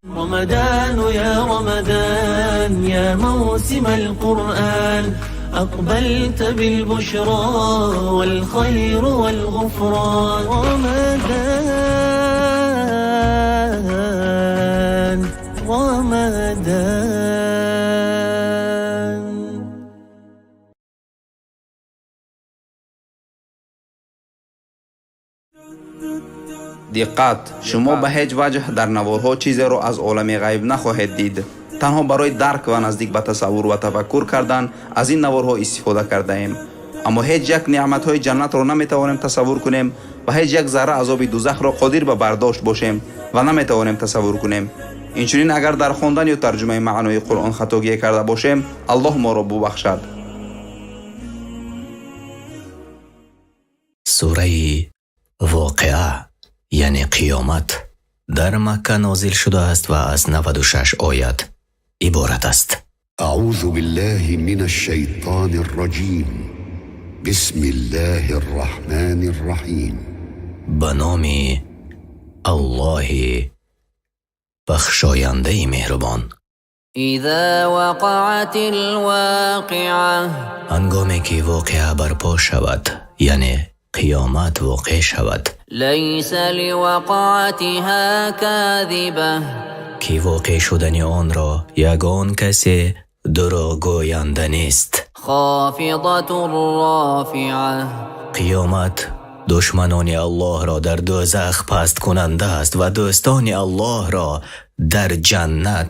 رمضان يا رمضان يا موسم القرآن أقبلت بالبشرى والخير والغفران رمضان رمضان. Диққат! Шумо ба ҳеҷ ваҷҳ дар наворҳо чизеро аз олами ғайб нахоҳед дид. Танҳо барои дарк ва наздик ба тасаввур ва тафаккур кардан аз ин наворҳо истифода кардаем. Аммо ҳеҷ як неъматҳои ҷаннатро наметавонем тасаввур кунем ва ҳеҷ як зарра азоби дузахро қодир ба бардошт бошем ва наметавонем тасаввур кунем. Инчунин агар дар хондан ё тарҷумаи маънои Қуръон хатогие карда бошем, Аллоҳ моро бубахшад. Сураи Воқеа, яъне қиёмат, дар Макка нозил шудааст ва аз 96 оят иборат аст. أعوذ بالله من الشيطان الرجيم بسم الله الرحمن الرحيم. Ба номи Аллоҳи бахшояндаи меҳрубон. إذا وقعت الواقعة. Ҳангоме ки воқеа барпо шавад, яъне қиёмат воқеъ шавад. ليس لوقعتها كاذبة. Ки воқеъ шудани онро ягон касе дурӯғгӯянда нест. خافضة رافعة. Қиёмат душманони Аллоҳро дар дӯзах пасткунанда аст ва дӯстони Аллоҳро дар ҷаннат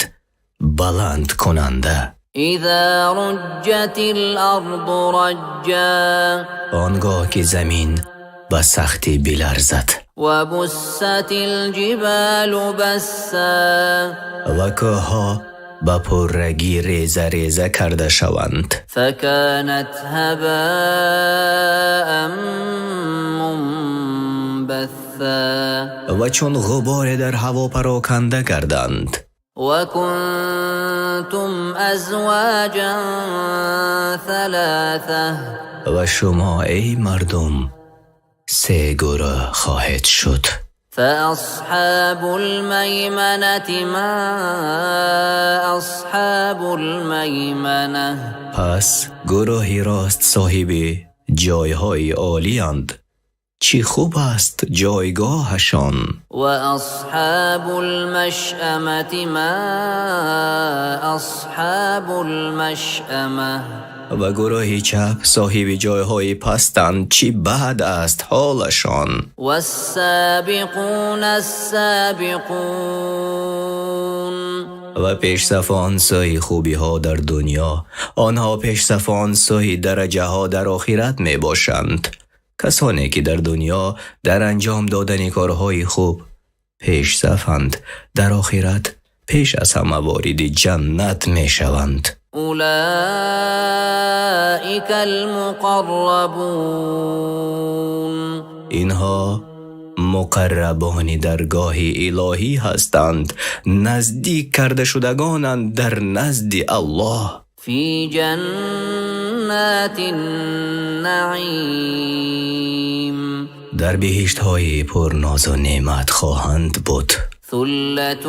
баландкунанда. إذا رجت الأرض رجا. Он гоҳ ки замин ба сахтӣ биларзад. وبست الجبال بسا. Ва кӯҳҳо ба пуррагӣ реза реза карда шаванд. فكانت هباء منبثا. Ва чун ғуборе дар ҳаво пароканда гарданд. وكنتم أزواجا ثلاثة. Ва шумо, эй мардум, се гурӯҳ хоҳед шуд. فأصحاب الميمنة ما أصحاب الميمنة. Пас гурӯҳи рост соҳиби ҷойҳои олиянд. Чӣ хуб аст ҷойгоҳашон! وأصحاب المشأمة ما أصحاب المشأمة. Ва гурӯҳи чап соҳиби ҷойҳои пастанд. Чӣ бад аст ҳолашон! والسابقون السابقون. Ва пешсафон сӯи хубиҳо дар дунё, онҳо пешсафон сӯи дараҷаҳо дар охират мебошанд. Касоне ки дар дунё дар анҷом додани корҳои хуб пешсафанд, дар охират пеш аз ҳама вориди ҷаннат мешаванд. أولئك المقربون. Инҳо муқаррабони даргоҳи илоҳӣ ҳастанд, наздик карда шудагонанд дар назди Аллоҳ. في جنات النعيم. Дар биҳиштҳои пурнозу неъмат хоҳанд буд. ثلة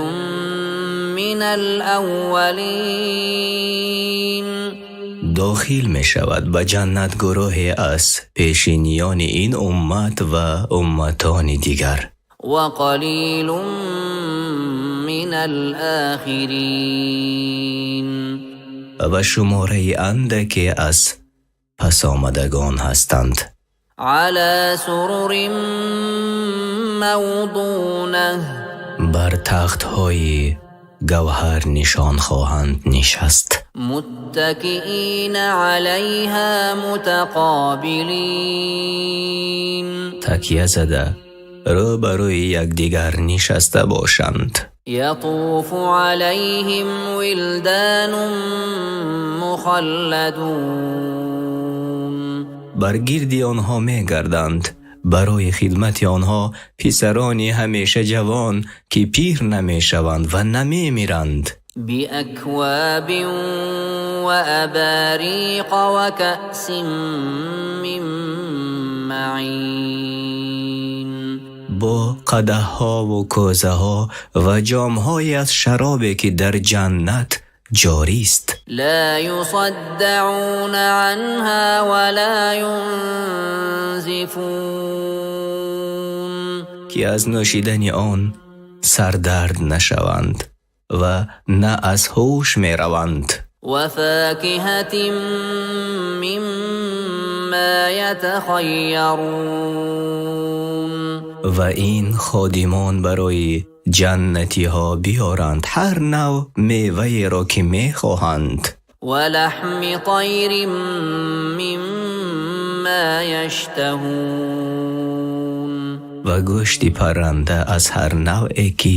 من الأولين. Дохил мешавад ба ҷаннат гурӯҳе аз пешиниёни ин уммат ва умматони дигар. وقليل من الآخرين. Ва шумораи андаке аз пасомадагон ҳастанд. على سرر موضونة. Бар тахтҳои гавҳарнишон хоҳанд нишаст. متكئين عليها متقابلين. Такя зада, рӯ ба рӯи якдигар нишаста бошанд. يطوف عليهم ولدان مخلدون. Бар гирди онҳо мегарданд барои хидмати онҳо писарони ҳамеша ҷавон, ки пир намешаванд ва намемиранд. بأكواب وأباريق وكأس من معين. Бо қадаҳҳову кӯзаҳо ва ҷомҳое аз шаробе, ки дар ҷаннат ҷорист. لا يصدعون عنها ولا ينزفون. Ки аз нӯшидани он сардард нашаванд ва на аз ҳуш мераванд. وفاكهة مما يتخيرون. Ва ин ходимон барои ҷаннатиҳо биёранд ҳар навъ меваеро, ки мехоҳанд. ولحم طير مما يشتهون. Ва гӯшти парранда аз ҳар навъе, ки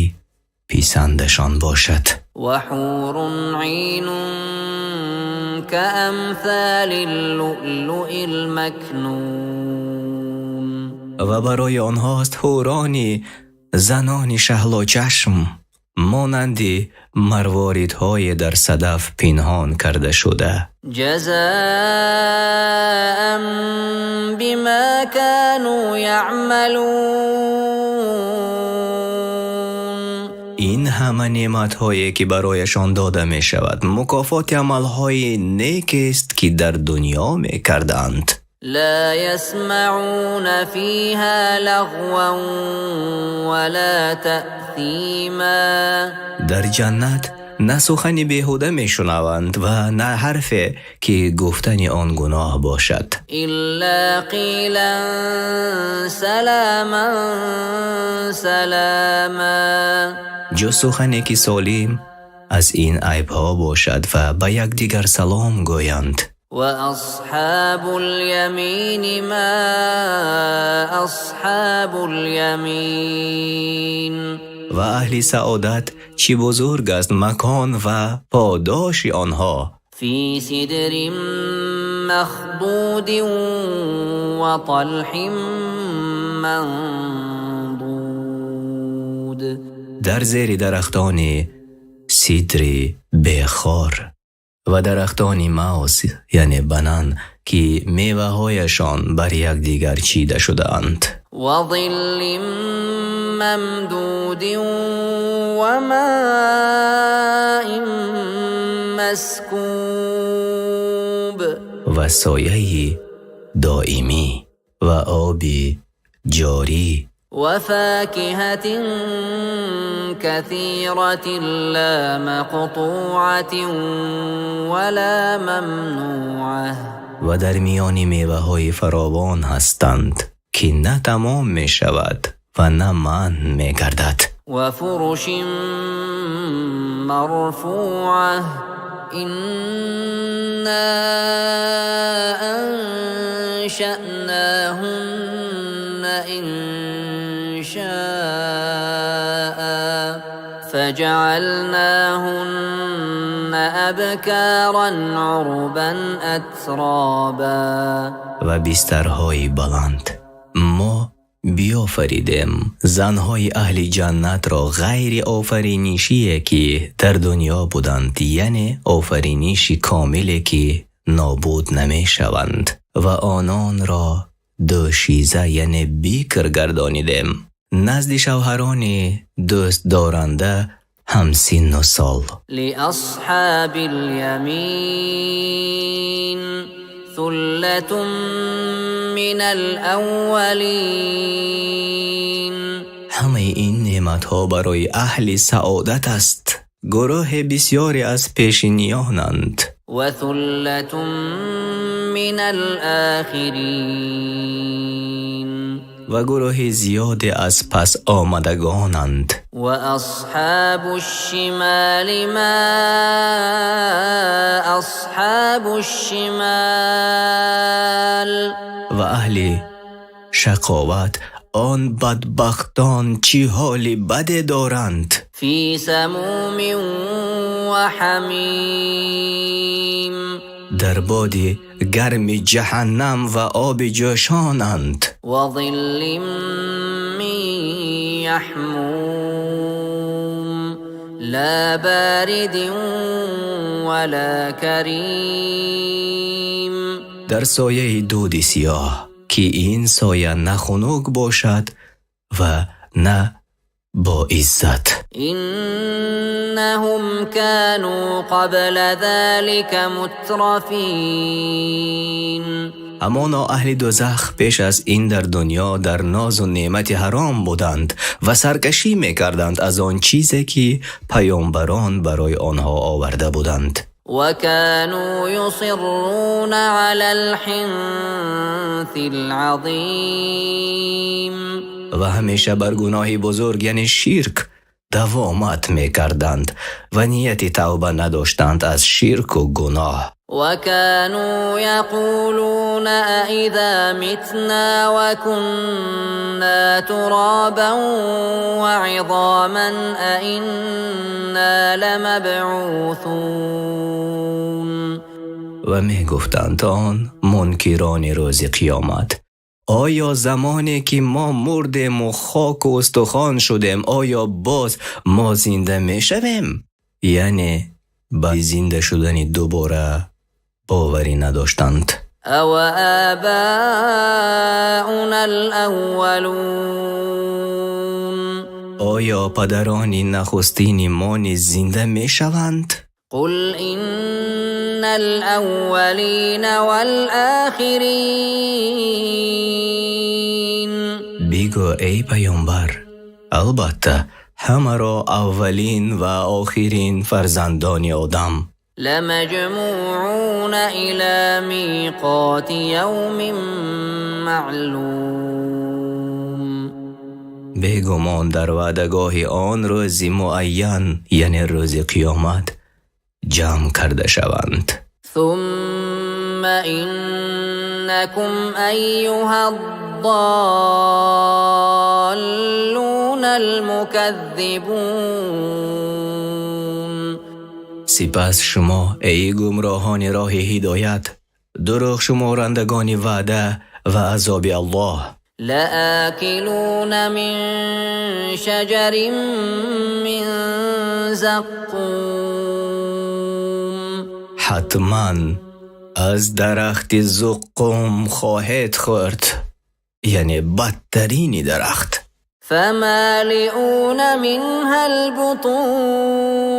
писандашон бошад. وحور عين كأمثال اللؤلؤ المكنون. Ва барои онҳост ҳурони занони шаҳлочашм, монанди марворидҳое дар садаф пинҳон карда шуда. جزاء بما كانوا يعملون. Ин ҳама неъматҳое, ки барояшон дода мешавад, мукофоти амалҳои некест, ки дар дунё мекарданд. لا يسمعون فيها لغوا ولا تأثيما. Дар ҷаннат на сухани беҳуда мешунаванд ва на ҳарфе, ки гуфтани он гуноҳ бошад. إلا قيلا سلاما سلاما. Ҷуз сухане, ки солим аз ин айбҳо бошад ва ба якдигар салом гӯянд. وأصحاب اليمين ما أصحاب اليمين. Ва аҳли саодат, чӣ бузург аст макон ва подоши онҳо! في سدر مخضود وطلح منضود. Дар зери дарахтони сидри бехор ва дарахтони мавз, яъне банан, ки меваҳояшон бар якдигар чида шудаанд. وظل ممدود وماء مسكوب. Ва сояи доимӣ ва оби ҷорӣ. وفاكهة كثيرة لا مقطوعة ولا ممنوعة. Ва дар миёни меваҳои фаровон ҳастанд, ки на тамом мешавад ва на манъ мегардад. وفرش مرفوعة إنا أنشأناهن إنشاء فجعلناهن أبكارا عربا أترابا. Ва бистарҳои баланд. Мо биёфаридем занҳои аҳли ҷаннатро ғайри офаринишие, ки дар дунё буданд, яъне офариниши комиле, ки нобуд намешаванд, ва ононро дӯшиза, яъне бикр гардонидем, назди шавҳарони дӯстдоранда ҳамсинну сол. لأصحاب اليمين ثلة من الأولين. Ҳамаи ин неъматҳо барои аҳли саодат аст, гурӯҳи бисёре аз пешиниёнанд. وثلة من الآخرين. Ва гурӯҳи зиёде аз пас омадагонанд. وأصحاب الشمال ما أصحاب الشمال. Ва аҳли шақоват, он бадбахтон, чӣ ҳоли баде доранд! في سموم وحميم. Дар боди гарми ҷаҳаннам ва оби ҷӯшонанд. وظل من يحموم لا بارد ولا كريم. Дар сояи дуди сиёҳ, ки ин соя на хунук бошад ва на бо иззат. إنهم كانوا قبل ذلك مترفين. Ҳамоно аҳли дӯзах пеш аз ин дар дунё дар нозу неъмати ҳаром буданд ва саркашӣ мекарданд аз он чизе, ки паёмбарон барои онҳо оварда буданд. وكانوا يصرون على الحنث العظيم. Ва ҳамеша бар гуноҳи бузург, яъне ширк, давомат мекарданд ва нияти тавба надоштанд аз ширку гуноҳ. وكانوا يقولون أإذا متنا وكنا ترابا وعظاما أإنا لمبعوثون. Ва мегуфтанд он мункирони рӯзи қиёмат: оё замоне ки мо мурдему хоку устухон шудем, оё боз мо зинда мешавем? Яъне ба зинда шудани дубора боварӣ надоштанд. أوآباؤنا الأولون. Оё падарони нахустини мо низ зинда мешаванд? قل إن الأولين والآخرين. Бигӯ, эй паёмбар, албатта, ҳамаро аввалин ва охирин фарзандони Одам لمجموعون إلى ميقات يوم معلوم. Бегумон дар ваъдагоҳи он рӯзи муайян, яъне рӯзи қиёмат, ҷамъ карда шаванд. ثم إنكم أيها الضالون المكذبون. Сипас шумо, эй гумроҳони роҳи ҳидоят, дурӯғшуморандагони ваъда ва азоби Аллоҳ, لآكلون من شجر من زقوم. Ҳатман аз дарахти зуққум хоҳед хӯрд, яъне бадтарини дарахт. فمالئون منها البطون.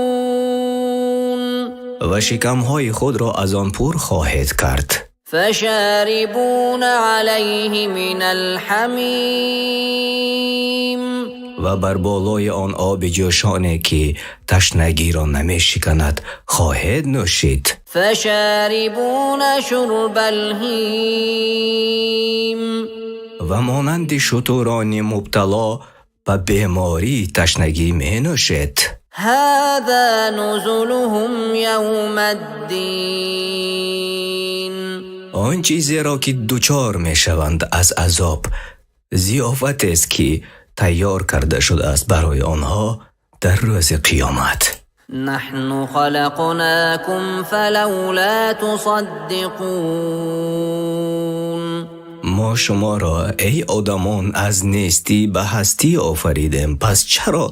Ва шикамҳои худро аз он пур хоҳед кард. فشاربون عليه من الحميم. Ва бар болои он оби ҷӯшоне, ки ташнагиро намешиканад, хоҳед нӯшид. فشاربون شرب الهيم. Ва монанди шутурони мубтало ба бемории ташнагӣ менӯшед. هذا نزلهم يوم الدين. Он чизеро, ки дучор мешаванд аз азоб, зиёфатест, ки тайёр карда шудааст барои онҳо дар рӯзи қиёмат. نحن خلقناكم فلولا تصدقون. Мо шуморо, эй одамон, аз нестӣ ба ҳастӣ офаридем, пас чаро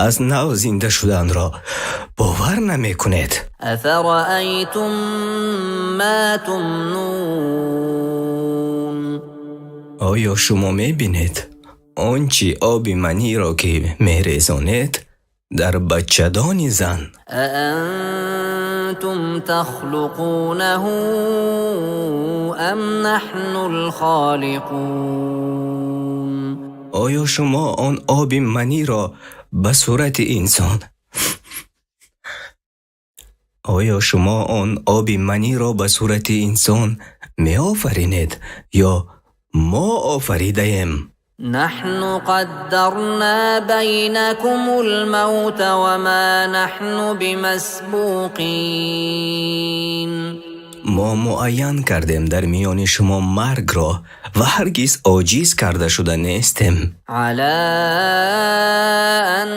аз нав зинда шуданро бовар намекунед? أفرأيتم ما تمنون؟ Оё шумо мебинед он чи оби маниро, ки мерезонед дар бачадони зан? أأنتم تخلقونه أم نحن الخالقون؟ Оё шумо он оби маниро ба сурати инсон, оё шумо он оби маниро ба сурати инсон меофаринед ё мо офаридаем? نحن قدرنا بينكم الموت وما نحن بمسبوقين. Мо муайян кардем дар миёни шумо маргро ва ҳаргиз оҷиз карда шуда нестем. على أن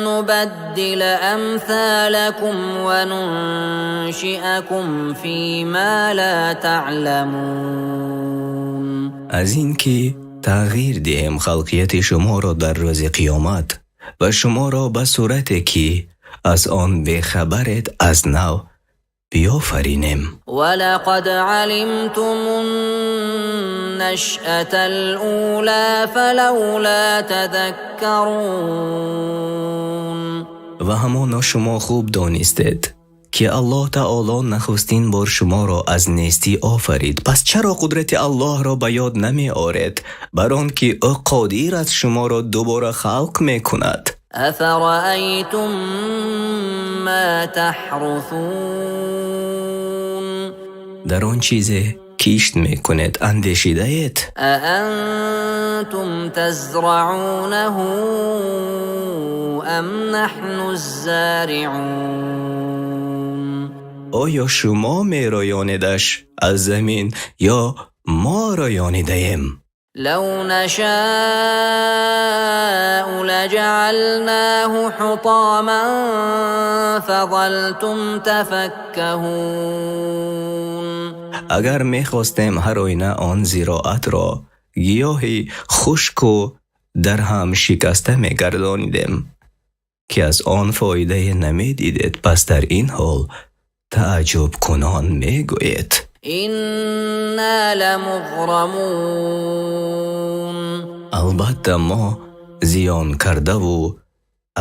نبدل أمثالكم وننشئكم فيما لا تعلمون. Аз ин ки тағйир диҳем халқияти шуморо дар рӯзи қиёмат ва шуморо ба сурате, ки аз он бехабаред, аз нав биёфаринем. ولقد علمتم النشأة الأولى فلولا تذكرون. Ва ҳамоно шумо хуб донистед, ки Аллоҳ Таоло нахустин бор шуморо аз нестӣ офарид. Пас чаро қудрати Аллоҳро ба ёд намеоред, бар он ки ӯ қодир аст, шуморо дубора халқ мекунад? أفرأيتم ما تحرثون؟ Дар он чизе кишт мекунед, андешидаед? أأنتم تزرعونه أم نحن الزارعون؟ Оё шумо мероёнедаш аз замин ё мо роёнидаем? لو نشاء لجعلناه حطاما فظلتم تفكهون. Агар мехостем, ҳар оина он зироатро гиёҳи хушку дарҳам шикаста мегардонидем, ки аз он фоидае намедидед. Пас дар ин ҳол тааҷҷубкунон мегӯед: إنا لمغرمون. Албатта, мо зиён кардаву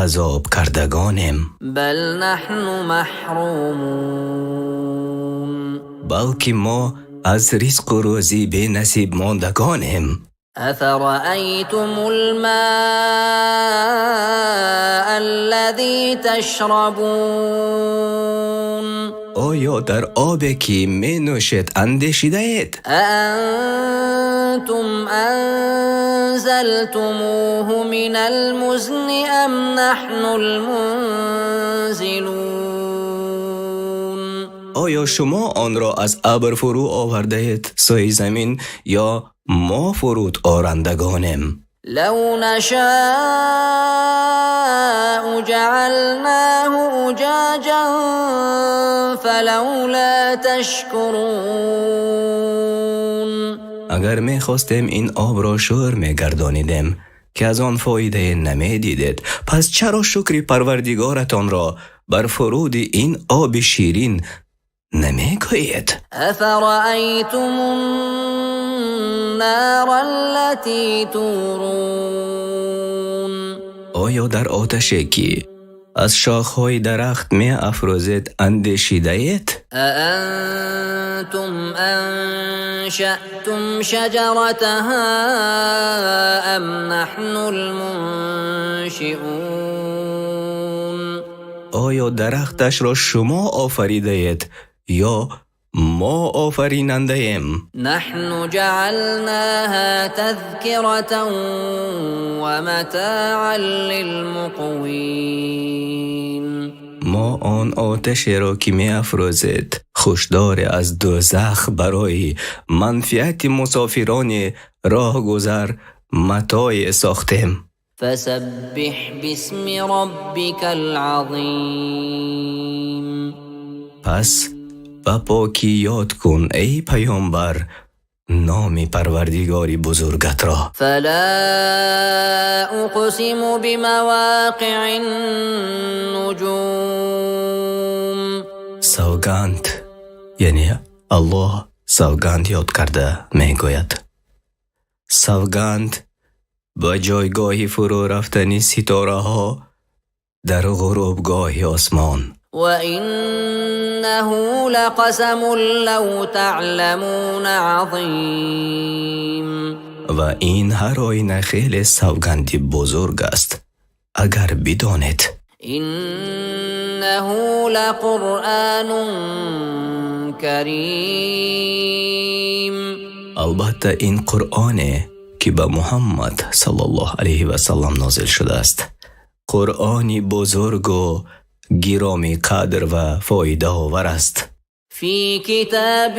азоб кардагонем. بل نحن محرومون. Балки мо аз ризқу рӯзӣ бенасиб мондагонем. أفرأيتم الماء الذي تشربون؟ Оё дар обе, ки менӯшед, андешидаед? أأنتم أنزلتموه من المزن أم نحن المنزلون؟ Оё шумо онро аз абр фурӯ овардаед сӯи замин ё мо фуруд орандагонем? لو نشاء جعلناه أجاجا فلولا تشكرون. Агар мехостем, ин обро шӯр мегардонидем, ки аз он фоидае намедидед. Пас чаро шукри Парвардигоратонро бар фуруди ин оби ширин намегӯед? أفرأيتم النار التي تورون؟ Оё дар оташе, ки аз шохҳои дарахт меафрӯзед, андешидаед? أأنتم أنشأتم شجرتها أم نحن المنشئون؟ Оё дарахташро шумо офаридаед ё мо офаринандаем? نحن جعلناها تذكرة ومتاعا للمقوين. Мо он оташеро, ки меафрӯзед, хушдоре аз дӯзах барои манфиати мусофирони роҳгузар матое сохтем. فسبح باسم ربك العظيم. Пас ба покӣ ёд кун, эй паёмбар, номи Парвардигори бузургатро. فلا أقسم بمواقع النجوم. Савганд, яъне Аллоҳ савганд ёд карда мегӯяд: савганд ба ҷойгоҳи фурӯ рафтани ситораҳо дар ғурубгоҳи осмон. وإنه لقسم لو تعلمون عظيم. Ва ин ҳар оина хеле савганди бузург аст, агар бидонед. إنه لقرآن كريم. Албатта, ин Қуръоне, ки ба Муҳаммад саллаллоҳу алайҳи васаллам нозил шудааст, Қуръони бузургу гиромӣ қадр ва фоидаовар аст. في كتاب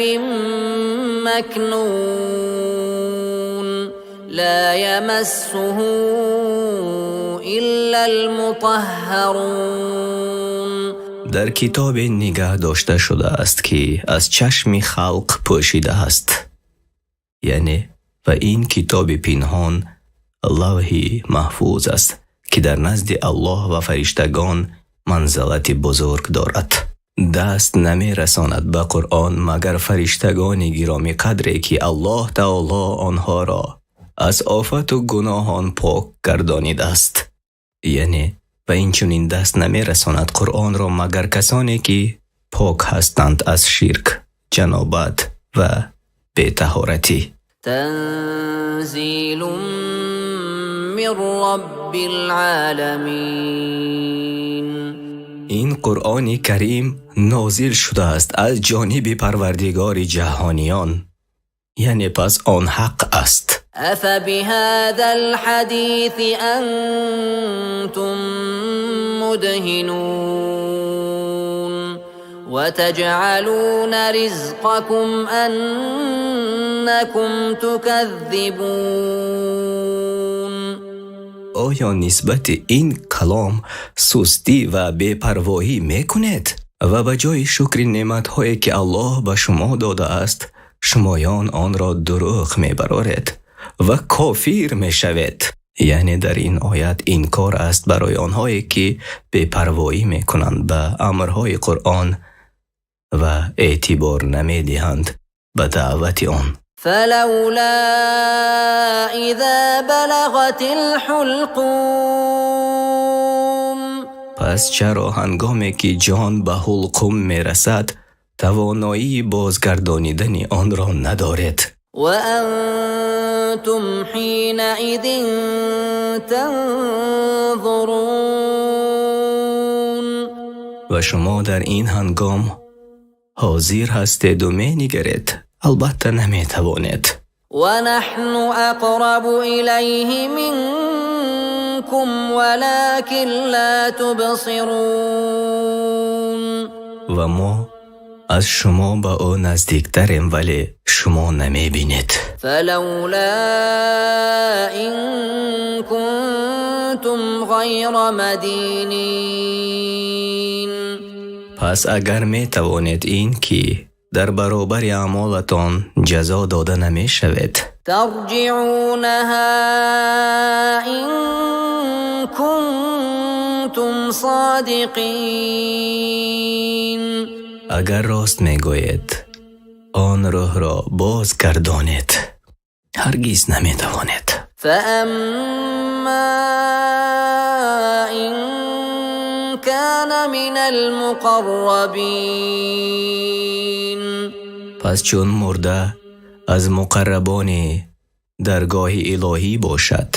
مكنون لا يمسه إلا المطهرون. Дар китобе нигаҳ дошта шудааст, ки аз чашми халқ пӯшида аст, яъне ва ин китоби пинҳон Лавҳи Маҳфуз аст, ки дар назди Аллоҳ ва фариштагон манзалати бузург дорад. Даст намерасонад ба Қуръон магар фариштагони гиромиқадре, ки Аллоҳ таоло онҳоро аз офату гуноҳон пок гардонидааст. Яъне ва инчунин даст намерасонад Қуръонро магар касоне, ки пок ҳастанд аз ширк, ҷанобат ва бетаҳоратӣ. تنزيل من رب العالمين. Ин Қуръони Карим нозил шудааст аз ҷониби Парвардигори ҷаҳониён, яъне пас он ҳақ аст. أفبهذا الحديث أنتم مدهنون وتجعلون رزقكم أنكم تكذبون. Оё нисбати ин калом сустӣ ва бепарвоҳӣ мекунед ва ба ҷои шукри неъматҳое, ки Аллоҳ ба шумо додааст, шумоён онро дурӯғ мебароред ва кофир мешавед? Яъне дар ин оят инкор аст барои онҳое, ки бепарвоӣ мекунанд ба амрҳои Қуръон ва эътибор намедиҳанд ба даъвати он. فلولا إذا بلغت الحلقوم. Пас чаро ҳангоме ки ҷон ба ҳулқум мерасад, тавоноии бозгардонидани онро надоред? وأنتم حينئذ تنظرون. Ва шумо дар ин ҳангом ҳозир ҳастеду менигаред, албатта наметавонед. ونحن أقرب إليه منكم ولكن لا تبصرون. Ва мо аз шумо ба ӯ наздиктарем, вале шумо намебинед. فلولا إن كنتم غير مدينين. Пас агар метавонед ин ки дар баробари аъмолатон ҷазо дода намешавед, ترجعونها إن كنتم صادقين. Агар рост мегӯед, он рӯҳро боз гардонед, ҳаргиз наметавонед. فأما إن كان من المقربين. Пас чун мурда аз муқаррабони даргоҳи илоҳӣ бошад,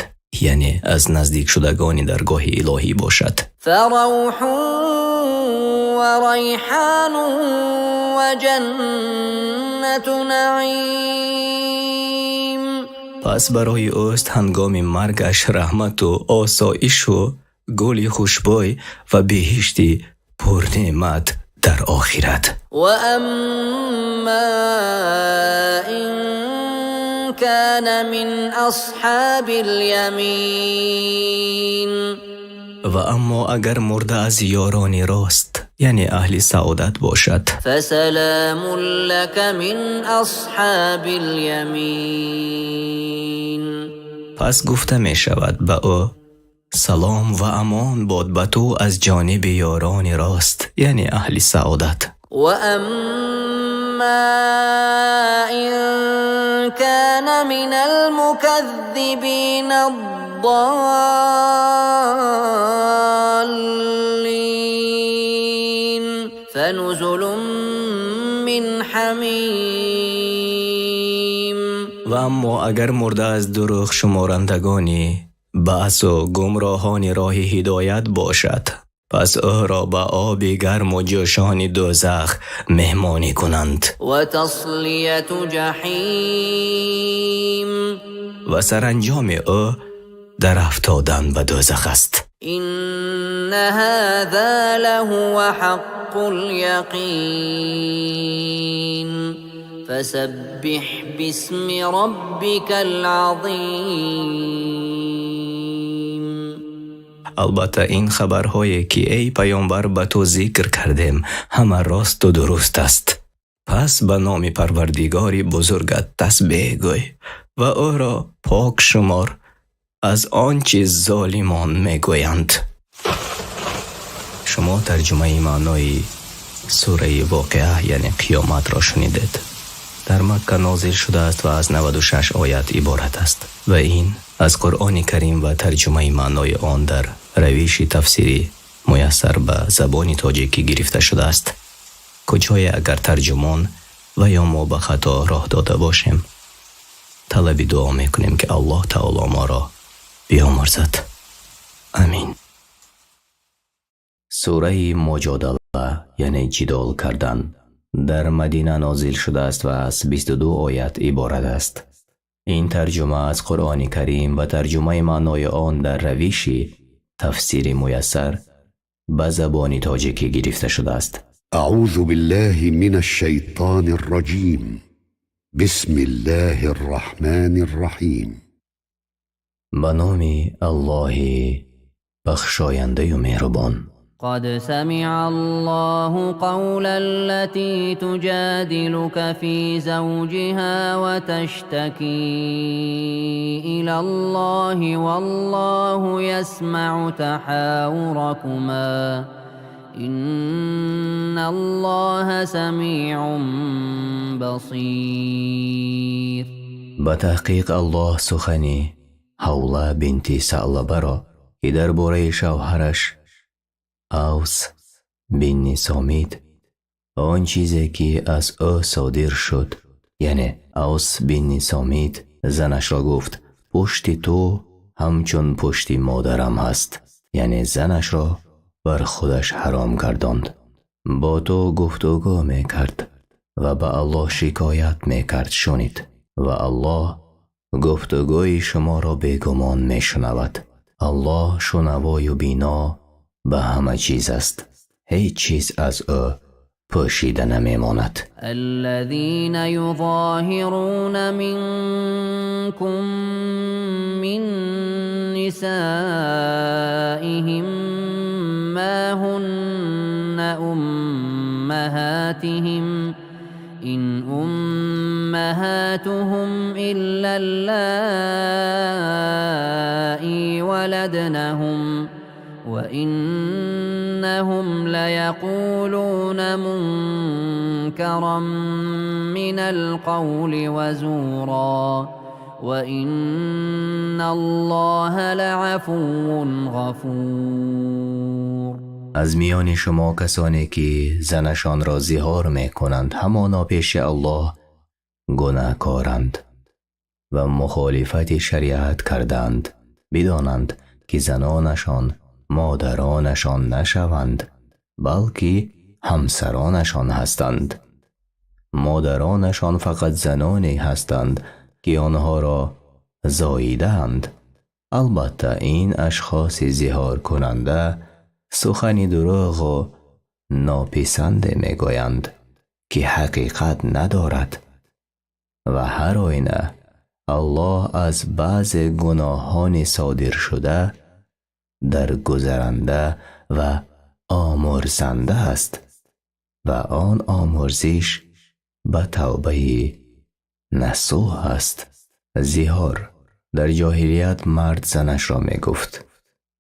яъне аз наздикшудагони даргоҳи илоҳӣ бошад, فروح وريحان وجنة نعيم. Пас барои ӯст ҳангоми маргаш раҳмату осоишу гули хушбӯй ва биҳишти пурнеъмат дар охират. وأما إن كان من أصحاب اليمين. Ва аммо агар мурда аз ёрони рост, яъне аҳли саодат бошад, فسلام لك من أصحاب اليمين. Пас гуфта мешавад ба ӯ: салом ва амон бод ба ту аз ҷониби ёрони рост, яъне аҳли саодат. وأما إن كان من المكذبين الضالين فنزل من حميم. Ва аммо агар мурда аз дурӯғ шуморандагони баъсу гумроҳони роҳи ҳидоят бошад, пас ӯро ба оби гарму ҷӯшони дӯзах меҳмонӣ кунанд. وتصلية جحيم. Ва саранҷоми ӯ дар афтодан ба дӯзах аст. إن هذا لهو حق اليقين فسبح باسم ربك العظيم. Албатта, ин хабарҳое, ки эй паёмбар ба ту зикр кардем, ҳама росту дуруст аст. Пас ба номи Парвардигори бузургат тасбеҳ гӯй ва ӯро пок шумор аз он чи золимон мегӯянд. Шумо тарҷумаи маънои Сураи Воқеа, яъне Қиёматро шунидед. Дар Макка нозил шудааст ва аз 96 оят иборат аст. Ва ин аз Қуръони Карим ва тарҷумаи маънои он дар равиши тафсири муяссар ба забони тоҷикӣ гирифта шудааст. Куҷое агар тарҷумон ва ё мо ба хато роҳ дода бошем, талаби дуо мекунем, ки Аллоҳ таоло моро биомӯрзад. Амин. Сураи Муҷодала, яъне ҷидол кардан, дар Мадина нозил шудааст ва аз 22 оят иборат аст. Ин тарҷума аз Қуръони Карим ва тарҷумаи маънои он дар равиши тафсири муяссар ба забони тоҷикӣ гирифта шудааст. أعوذ بالله من الشيطان الرجيم. بسم الله الرحمن الرحيم. Ба номи Аллоҳи бахшояндаю меҳрубон. قد سمع الله قول التي تجادلك في زوجها وتشتكي إلى الله والله يسمع تحاوركما إن الله سميع بصير. Ба таҳқиқ, Аллоҳ сухани Ҳавла бинти Саълабаро, ки дар бораи шавҳараш Авс бинни Сомит он чизе, ки аз ӯ содир шуд, яъне Авс бинни Сомит занашро гуфт: «Пушти ту ҳамчун пушти модарам ҳаст», яъне занашро бар худаш ҳаром гардонд, бо ту гуфтугӯ мекард ва ба Аллоҳ шикоят мекард, шунид ва Аллоҳ гуфтугӯи шуморо бегумон мешунавад. Аллоҳ шунавою бино ба ҳама чиз аст, ҳеҷ чиз аз ӯ пӯшида намемонад. الذين يظاهرون منكم من نسائهم ما هن أمهاتهم إن أمهاتهم إلا اللائي ولدنهم وإنهم ليقولون منكرا من القول وزورا وإن الله لعفو غفور. Аз миёни шумо касоне ки занашонро зиҳор мекунанд, ҳамоно пеши Аллоҳ гунаҳкоранд ва мухолифати шариат кардаанд. Бидонанд, ки занонашон модаронашон нашаванд, балки ҳамсаронашон ҳастанд. Модаронашон фақат заноне ҳастанд, ки онҳоро зоидаанд. Албатта, ин ашхоси зиҳоркунанда сухани дурӯғу нописанде мегӯянд, ки ҳақиқат надорад, ва ҳар оина Аллоҳ аз баъзе гуноҳони содиршуда даргузаранда ва омӯрзанда аст ва он омӯрзиш ба тавбаи насӯҳ аст. Зиҳор: дар ҷоҳилият мард занашро мегуфт: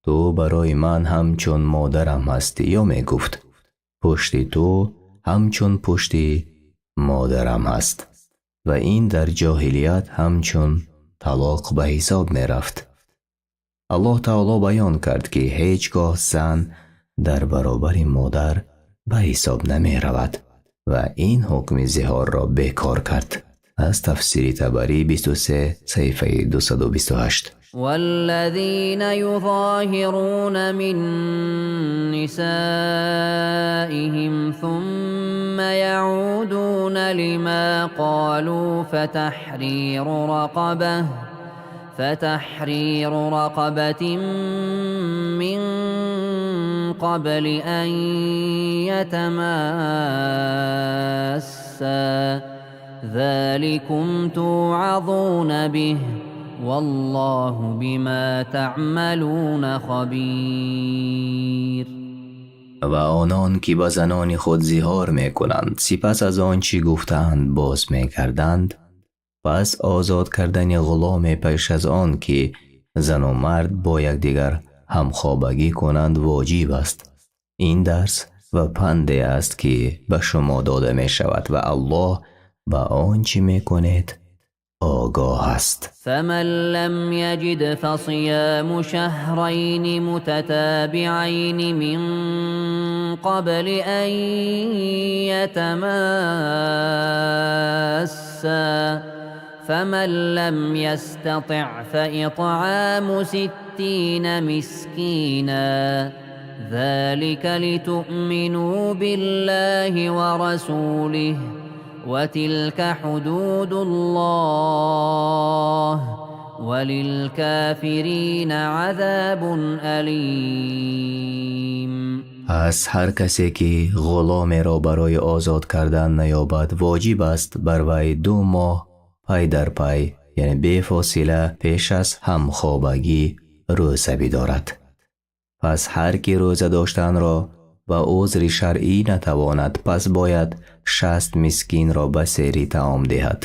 «Ту барои ман ҳамчун модарам ҳастӣ» ё мегуфт: «Пушти ту ҳамчун пушти модарам аст», ва ин дар ҷоҳилият ҳамчун талоқ ба ҳисоб мерафт. Аллоҳ таоло баён кард, ки ҳеҷ гоҳ зан дар баробари модар ба ҳисоб намеравад ва ин ҳукми зиҳорро бекор кард. Аз тафсири Табарӣ, 23, саҳифаи 228. والذين يظاهرون من نسائهم ثم يعودون لما قالوا فتحرير رقبة من قبل أن يتماسا ذلكم توعظون به والله بما تعملون خبير. Ва онон ки ба занони худ зиҳор мекунанд, сипас аз он чӣ гуфтаанд боз мегарданд, пас озод кардани ғуломе пеш аз он ки зану мард бо якдигар ҳамхобагӣ кунанд воҷиб аст. Ин дарс Ва панде аст, ки ба шумо дода мешавад, ва Аллоҳ ба он чӣ мекунед огоҳ аст. فمن لم يجد فصيام شهرين متتابعين من قبل أن يتماسا، فمن لم يستطع فإطعام 60 مسكينا، ذلك لتؤمنوا بالله ورسوله، وتلك حدود الله، وللكافرين عذاب أليم. Пас ҳар касе ки ғуломеро барои озод кардан наёбад, воҷиб аст бар вай 2 моҳ пай дар пай, яъне бефосила пеш аз ҳамхобагӣ, рӯза бидорад. Пас ҳар ки рӯза доштанро ба узри шаръӣ натавонад, пас бояд 60 мискинро ба сери таом диҳад.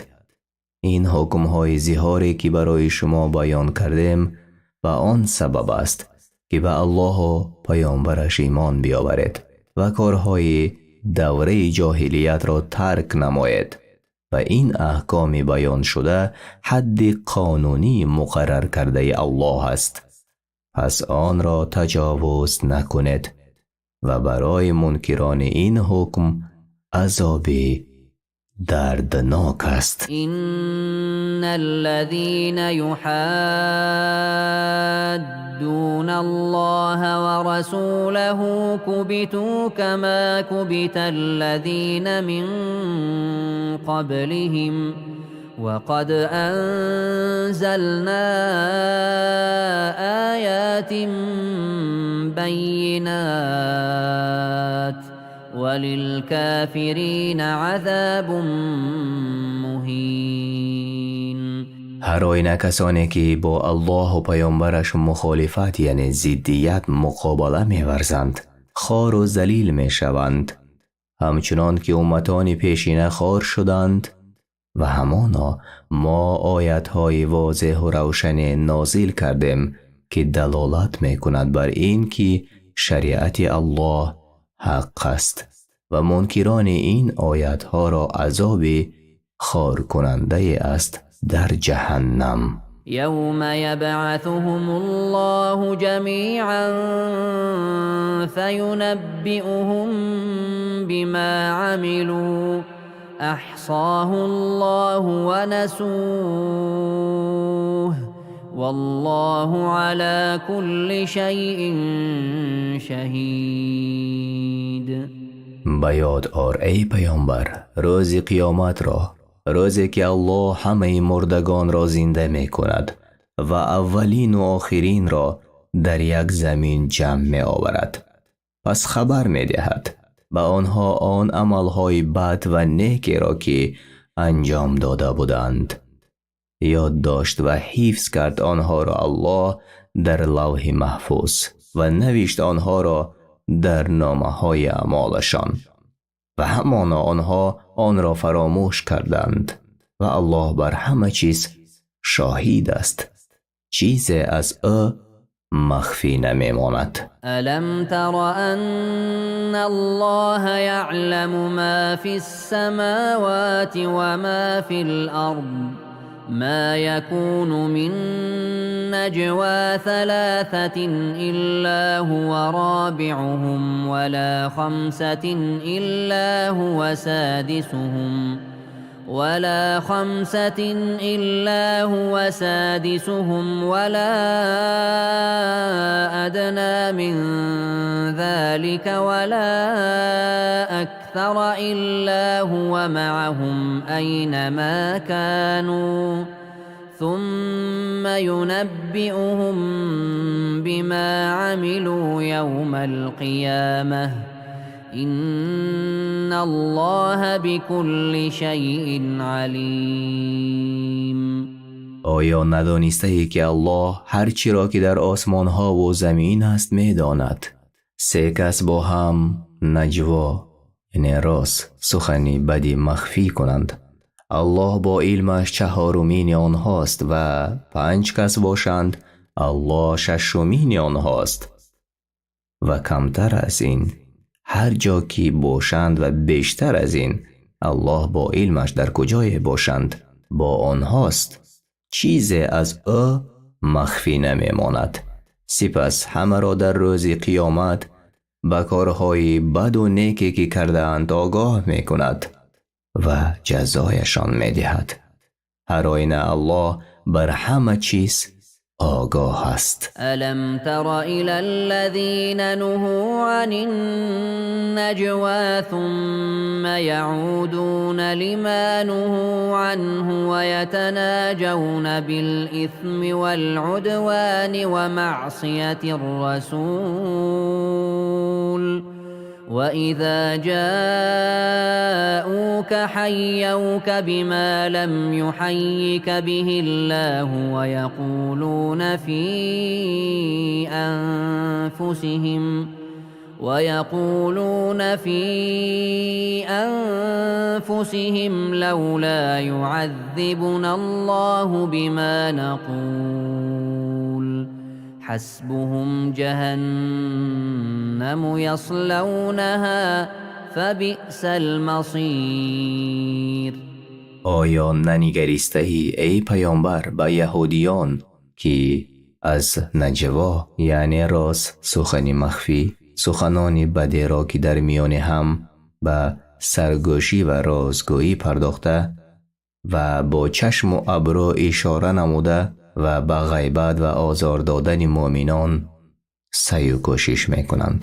Ин ҳукмҳои зиҳоре, ки барои шумо баён кардем, ба он сабаб аст, ки ба Аллоҳу паёмбараш имон биёваред ва корҳои давраи ҷоҳилиятро тарк намоед. Ва ин аҳкоми баёншуда ҳадди қонунӣ муқаррар кардаи Аллоҳ аст, пас онро таҷовуз накунед, ва барои мункирони ин ҳукм азоби дарднок аст. إن الذين يحادون الله ورسوله كبتوا كما كبت الذين من قبلهم، وقد أنزلنا آيات بينات، وللكافرين عذاب مهين. Ҳар оина касоне, ки бо Аллоҳу паёмбараш мухолифат, яъне зиддият, муқобала меварзанд, хору залил мешаванд, ҳамчунон ки умматони пешина хор шуданд. Ва ҳамоно мо оятҳои возеҳу равшане нозил кардем, ки далолат мекунад бар ин ки шариати Аллоҳ ҳақ аст, ва мункирони ин оятҳоро азоби хоркунандае аст дар ҷаҳаннам. يوم يبعثهم الله جميعا فينبئهم بما عملوا، أحصاه الله ونسوه، والله على كل شيء شهيد. Ба ёд ор, эй паёмбар, рӯзи қиёматро, рӯзе ки Аллоҳ ҳамаи мурдагонро зинда мекунад ва аввалину охиринро дар як замин ҷамъ меоварад, пас хабар медиҳад ба онҳо он амалҳои бад ва некеро, ки анҷом дода буданд. Ёд дошт ва ҳифз кард онҳоро Аллоҳ дар лавҳи маҳфуз ва навишт онҳоро дар номаҳои аъмолашон, ва ҳамоно онҳо онро фаромӯш карданд, ва Аллоҳ бар ҳама чиз шоҳид аст, чизе аз ӯ махфӣ намемонад. ألم تر أن الله يعلم ما في السماوات وما في الأرض؟ ما يكون من نجوى ثلاثة إلا هو رابعهم، ولا خمسة إلا هو سادسهم، ولا خمسة إلا هو سادسهم، ولا أدنى من ذلك ولا أكثر إلا هو معهم أينما كانوا، ثم ينبئهم بما عملوا يوم القيامة، إن الله بكل شيء عليم. Оё надонистаӣ, ки Аллоҳ ҳар чиро, ки дар осмонҳову замин аст, медонад? Се кас бо ҳам наҷво, яъне роз, сухани бади махфӣ кунанд, Аллоҳ бо илмаш чаҳорумини онҳост, ва панҷ кас бошанд, Аллоҳ шашумини онҳост, ва камтар аз ин Ҳар ҷо ки бошанд ва бештар аз ин, Аллоҳ бо илмаш дар куҷое бошанд, бо онҳост. Чизе аз ӯ махфӣ намемонад. Сипас ҳамаро дар рӯзи қиёмат ба корҳои баду неке ки кардаанд огоҳ мекунад ва ҷазояшон медиҳад. Ҳар оина Аллоҳ бар ҳама чиз огоҳ аст. ألم تر إلى الذين نهوا عن النجوى ثم يعودون لما نهوا عنه ويتناجون بالإثم والعدوان ومعصية الرسول وإذا جاءوك حيوك بما لم يحيك به الله ويقولون في أنفسهم لولا يعذبنا الله بما نقول حسبهم جهنم يصلونها فبئس المصير. Оё нанигаристаӣ, эй паёмбар, ба яҳудиён, ки аз наҷво, яъне роз, сухани махфӣ, суханони бадеро, ки дар миёни ҳам ба саргӯшӣ ва розгӯӣ пардохта ва бо чашму абрӯ ишора намуда ва ба ғайбат ва озор додани муъминон саъю кӯшиш мекунанд?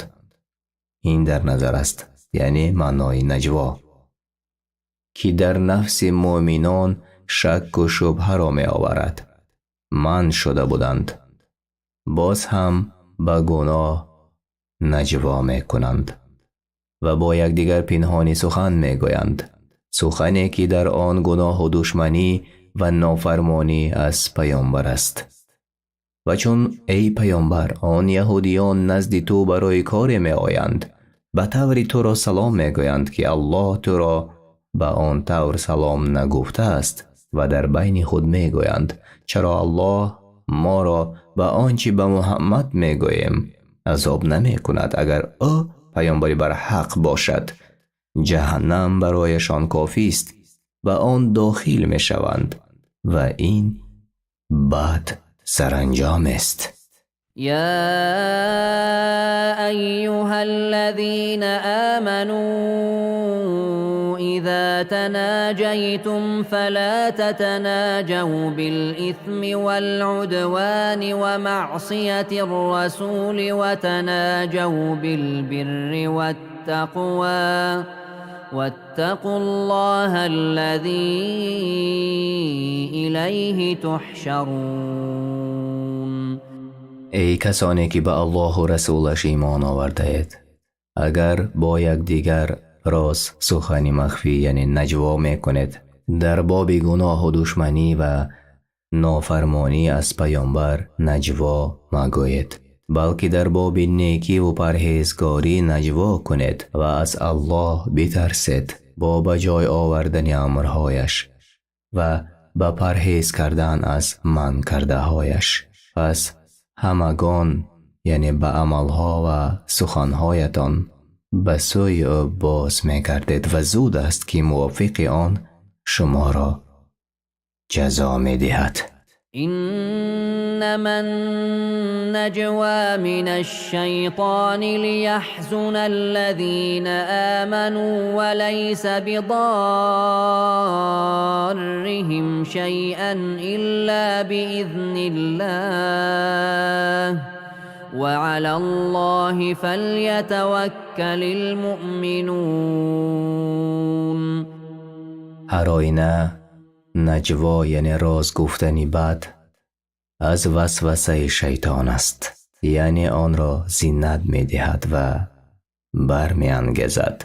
Ин дар назар аст, яъне маънои наҷво, ки дар нафси муъминон шакку шубҳаро меоварад, манъ шуда буданд, боз ҳам ба гуноҳ наҷво мекунанд ва бо якдигар пинҳонӣ сухан мегӯянд, сухане ки дар он гуноҳу душманӣ ва нофармонӣ аз паёмбар аст. Ва чун, эй паёмбар, он яҳудиён назди ту барои коре меоянд, ба таври туро салом мегӯянд, ки Аллоҳ туро ба он тавр салом нагуфтааст, ва дар байни худ мегӯянд: «Чаро Аллоҳ моро ба он чӣ ба Муҳаммад мегӯем азоб намекунад, агар ӯ паёмбари барҳақ бошад?» Ҷаҳаннам барояшон кофист, ба он дохил мешаванд ва ин бад саранҷомест. يا أيها الذين آمنوا إذا تناجيتم فلا تتناجوا بالإثم والعدوان ومعصية الرسول وتناجوا بالبر والتقوى واتقوا الله الذي إليه تحشرون. Эй касоне ки ба Аллоҳу расулаш имон овардаед, агар бо якдигар роз, сухани махфӣ, яъне наҷво мекунед, дар боби гуноҳу душманӣ ва нофармонӣ аз паёмбар наҷво магӯед, балки дар боби некиву парҳезгорӣ наҷво кунед ва аз Аллоҳ битарсед бо ба ҷой овардани амрҳояш ва ба парҳез кардан аз манъ кардаҳояш. Пас ҳамагон, яъне ба амалҳо ва суханҳоятон, ба сӯи ӯ боз мегардед ва зуд аст, ки мувофиқи он шуморо ҷазо медиҳад. إنما النجوى من الشيطان ليحزن الذين آمنوا وليس بضارهم شيئا إلا بإذن الله وعلى الله فليتوكل المؤمنون. Ҳар оина наҷво, яъне роз гуфтани бад, аз васвасаи шайтон аст, яъне онро зинат медиҳад ва бармеангезад,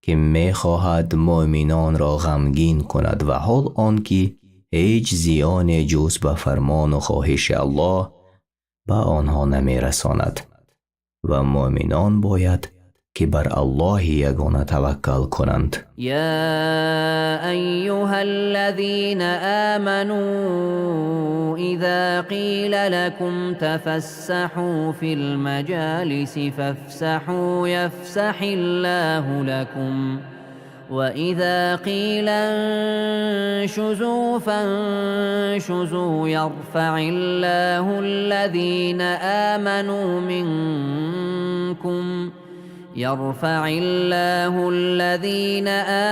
ки мехоҳад муъминонро ғамгин кунад, ва ҳол он ки ҳеҷ зиёне ҷуз ба фармону хоҳиши Аллоҳ ба онҳо намерасонад ва муъминон бояд Ки бар Аллоҳи ягона таваккал кунанд. يا أيها الذين آمنوا إذا قيل لكم تفسحوا في المجالس فافسحوا يفسح الله لكم، وإذا قيل انشزوا فانشزوا، يرفع الله الذين آمنوا منكم يرفع الله الذين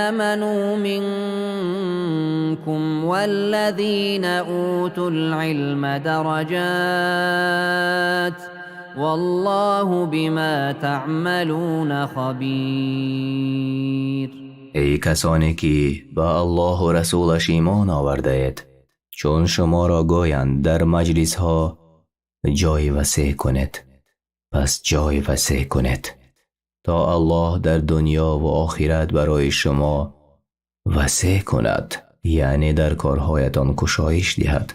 آمنوا منكم والذين أوتوا العلم درجات، والله بما تعملون خبير. Эй касоне, ки ба Аллоҳу расулаш имон овардаед, чун шуморо гӯянд дар маҷлисҳо ҷой васеъ кунед, пас ҷой васеъ кунед, то Аллоҳ дар дунёву охират барои шумо васеъ кунад, яъне дар корҳоятон кушоиш диҳад.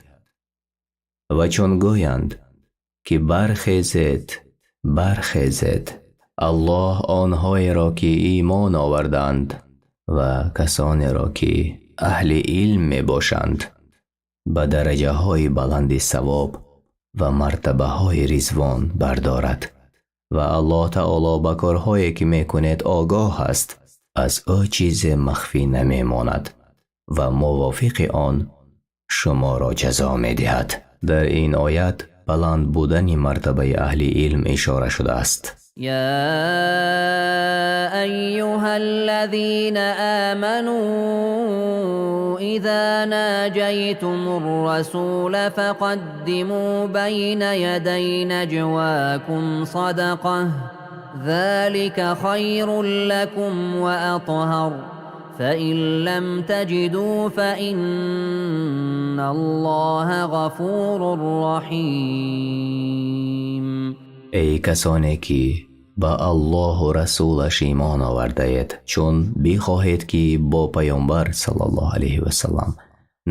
Ва чун гӯянд, ки бархезед, бархезед, Аллоҳ онҳоеро, ки имон оварданд, ва касонеро, ки аҳли илм мебошанд, ба дараҷаҳои баланди савоб ва мартабаҳои ризвон бардорад ва Аллоҳ таоло ба корҳое, ки мекунед, огоҳ аст, аз ӯ чизе махфӣ намемонад ва мувофиқи он шуморо ҷазо медиҳад. Дар ин оят баланд будани мартабаи аҳли илм ишора шудааст. يا أيها الذين آمنوا إذا ناجيتم الرسول فقدموا بين يدي نجواكم صدقة، ذلك خير لكم وأطهر، فإن لم تجدوا فإن الله غفور رحيم. Эй касоне, ки ба Аллоҳу расулаш имон овардаед, чун бихоҳед, ки бо паёмбар саллаллоҳу алайҳи васаллам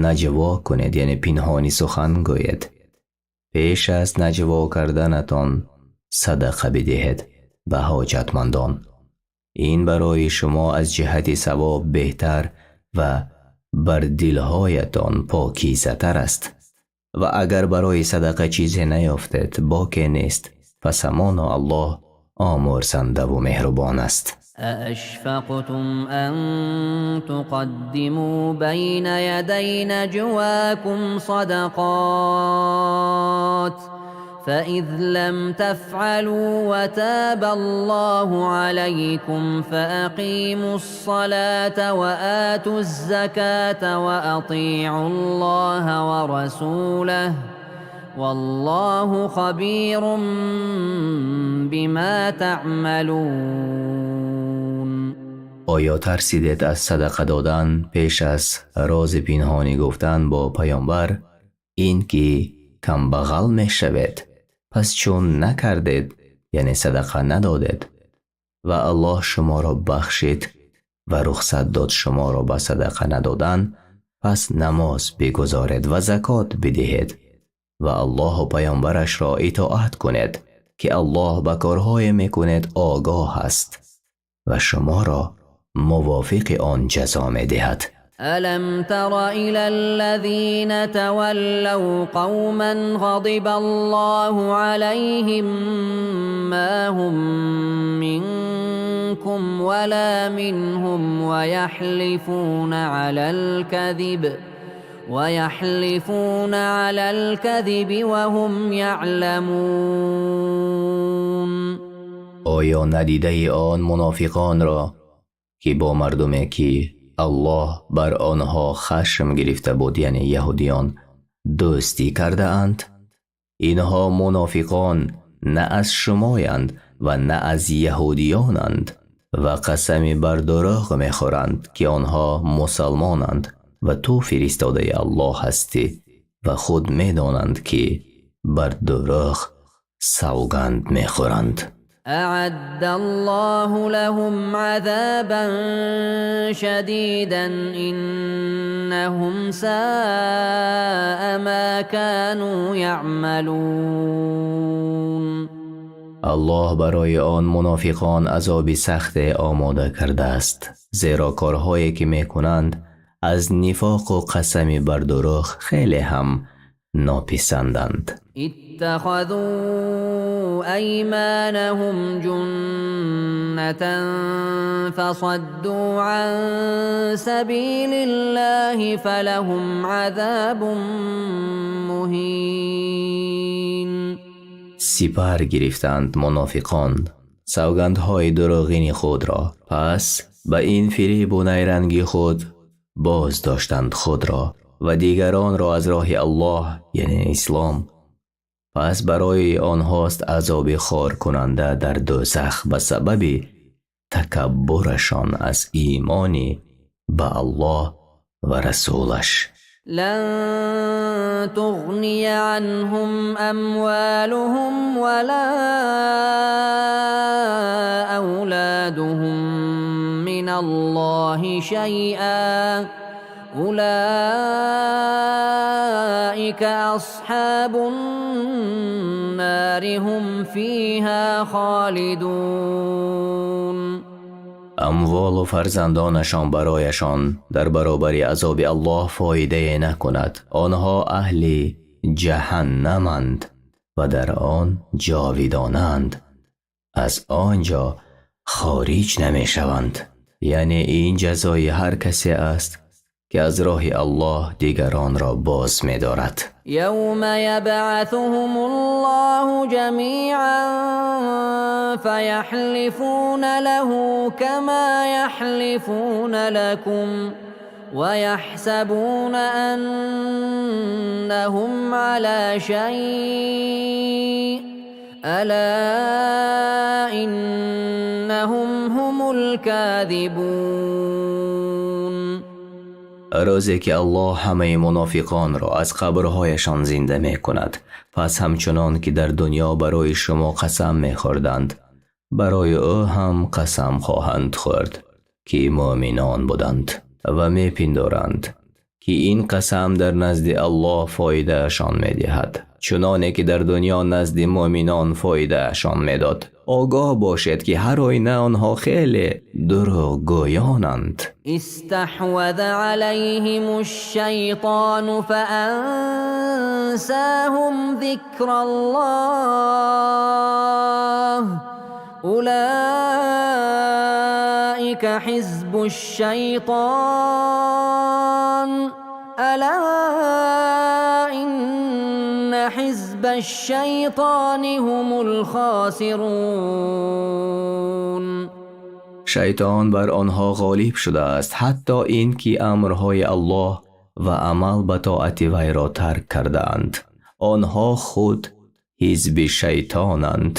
наҷво кунед, яъне пинҳонӣ сухан гӯед, пеш аз наҷво карданатон садақа бидиҳед ба ҳоҷатмандон. Ин барои шумо аз ҷиҳати савоб беҳтар ва бар дилҳоятон покизатар аст. Ва агар барои садақа чизе наёфтед, боке нест, пас ҳамоно Аллоҳ омӯрзандаву меҳрубон аст. أأشفقتم أن تقدموا بين يدي نجواكم صدقات، فإذ لم تفعلوا وتاب الله عليكم فأقيموا الصلاة وآتوا الزكاة وأطيعوا الله ورسوله، والله خبير بما تعملون. Оё тарсидед аз садақа додан пеш аз рози пинҳонӣ гуфтан бо паёмбар, ин ки камбағал мешавед? Пас чун накардед, яъне садақа надодед, ва Аллоҳ шуморо бахшид ва рухсат дод шуморо ба садақа надодан, пас намоз бигузоред ва закот бидиҳед ва Аллоҳу паёмбарашро итоат кунед, ки Аллоҳ ба корҳое мекунед огоҳ аст ва шуморо мувофиқи он ҷазо медиҳад. ألم تر إلى الذين تولوا قوما غضب الله عليهم ما هم منكم ولا منهم ويحلفون على الكذب وهم يعلمون. Оё надидаи он мунофиқонро, ки бо мардуме, ки Аллоҳ бар онҳо хашм гирифта буд, яъне яҳудиён, дӯстӣ кардаанд? Инҳо мунофиқон на аз шумоянд ва на аз яҳудиёнанд ва қасами бар дурӯғ мехӯранд, ки онҳо мусалмонанд ва ту фиристодаи Аллоҳ ҳастӣ, ва худ медонанд, ки бар дурӯғ савганд мехӯранд. أعد الله لهم عذابا شديدا، إنهم ساء ما كانوا يعملون. Аллоҳ барои он мунофиқон азоби сахте омода кардааст, зеро корҳое ки мекунанд аз нифоқу қасами бар дурӯғ хеле ҳам нописанданд. اتخذوا أيمانهم جنة فصدوا عن سبيل الله فلهم عذاب مهين. Сипар гирифтанд мунофиқон савгандҳои дурӯғини худро, пас ба ин фиребу найранги худ боз доштанд худро ва дигаронро аз роҳи Аллоҳ, яъне ислом. Пас барои онҳост азоби хоркунанда дар дӯзах ба сабаби такаббурашон аз имони ба Аллоҳ ва расулаш. لن تغني عنهم أموالهم ولا أولادهم من الله شيئا أولئك أصحاب النار هم فيها خالدون. Амволу фарзандонашон барояшон дар баробари азоби Аллоҳ фоидае накунад. Онҳо аҳли ҷаҳаннаманд ва дар он ҷовидонаанд, аз он ҷо хориҷ намешаванд. Яъне ин ҷазои ҳар касе аст, ки аз роҳи Аллоҳ дигаронро боз медорад. يوم يبعثهم الله جميعا فيحلفون له كما يحلفون لكم ويحسبون أنهم على شيء ألا إنهم هم الكاذبون. Рӯзе ки Аллоҳ ҳамаи мунофиқонро аз қабрҳояшон зинда мекунад, пас ҳамчунон ки дар дунё барои шумо қасам мехӯрданд, барои ӯ ҳам қасам хоҳанд хӯрд, ки муъминон буданд, ва мепиндоранд, ки ин қасам дар назди Аллоҳ фоидаашон медиҳад, чуноне ки дар дунё назди муъминон фоидаашон медод. Огоҳ бошед, ки ҳар оина онҳо хеле дурӯғгӯёнанд. استحوذ عليهم الشيطان فأنساهم ذكر الله أولئك حزب الشيطان ألا إن حزب الشيطان هم الخاسرون. Шайтон бар онҳо ғолиб шудааст, ҳатто ин ки амрҳои Аллоҳ ва амал ба тоати вайро тарк кардаанд. Онҳо худ ҳизби шайтонанд.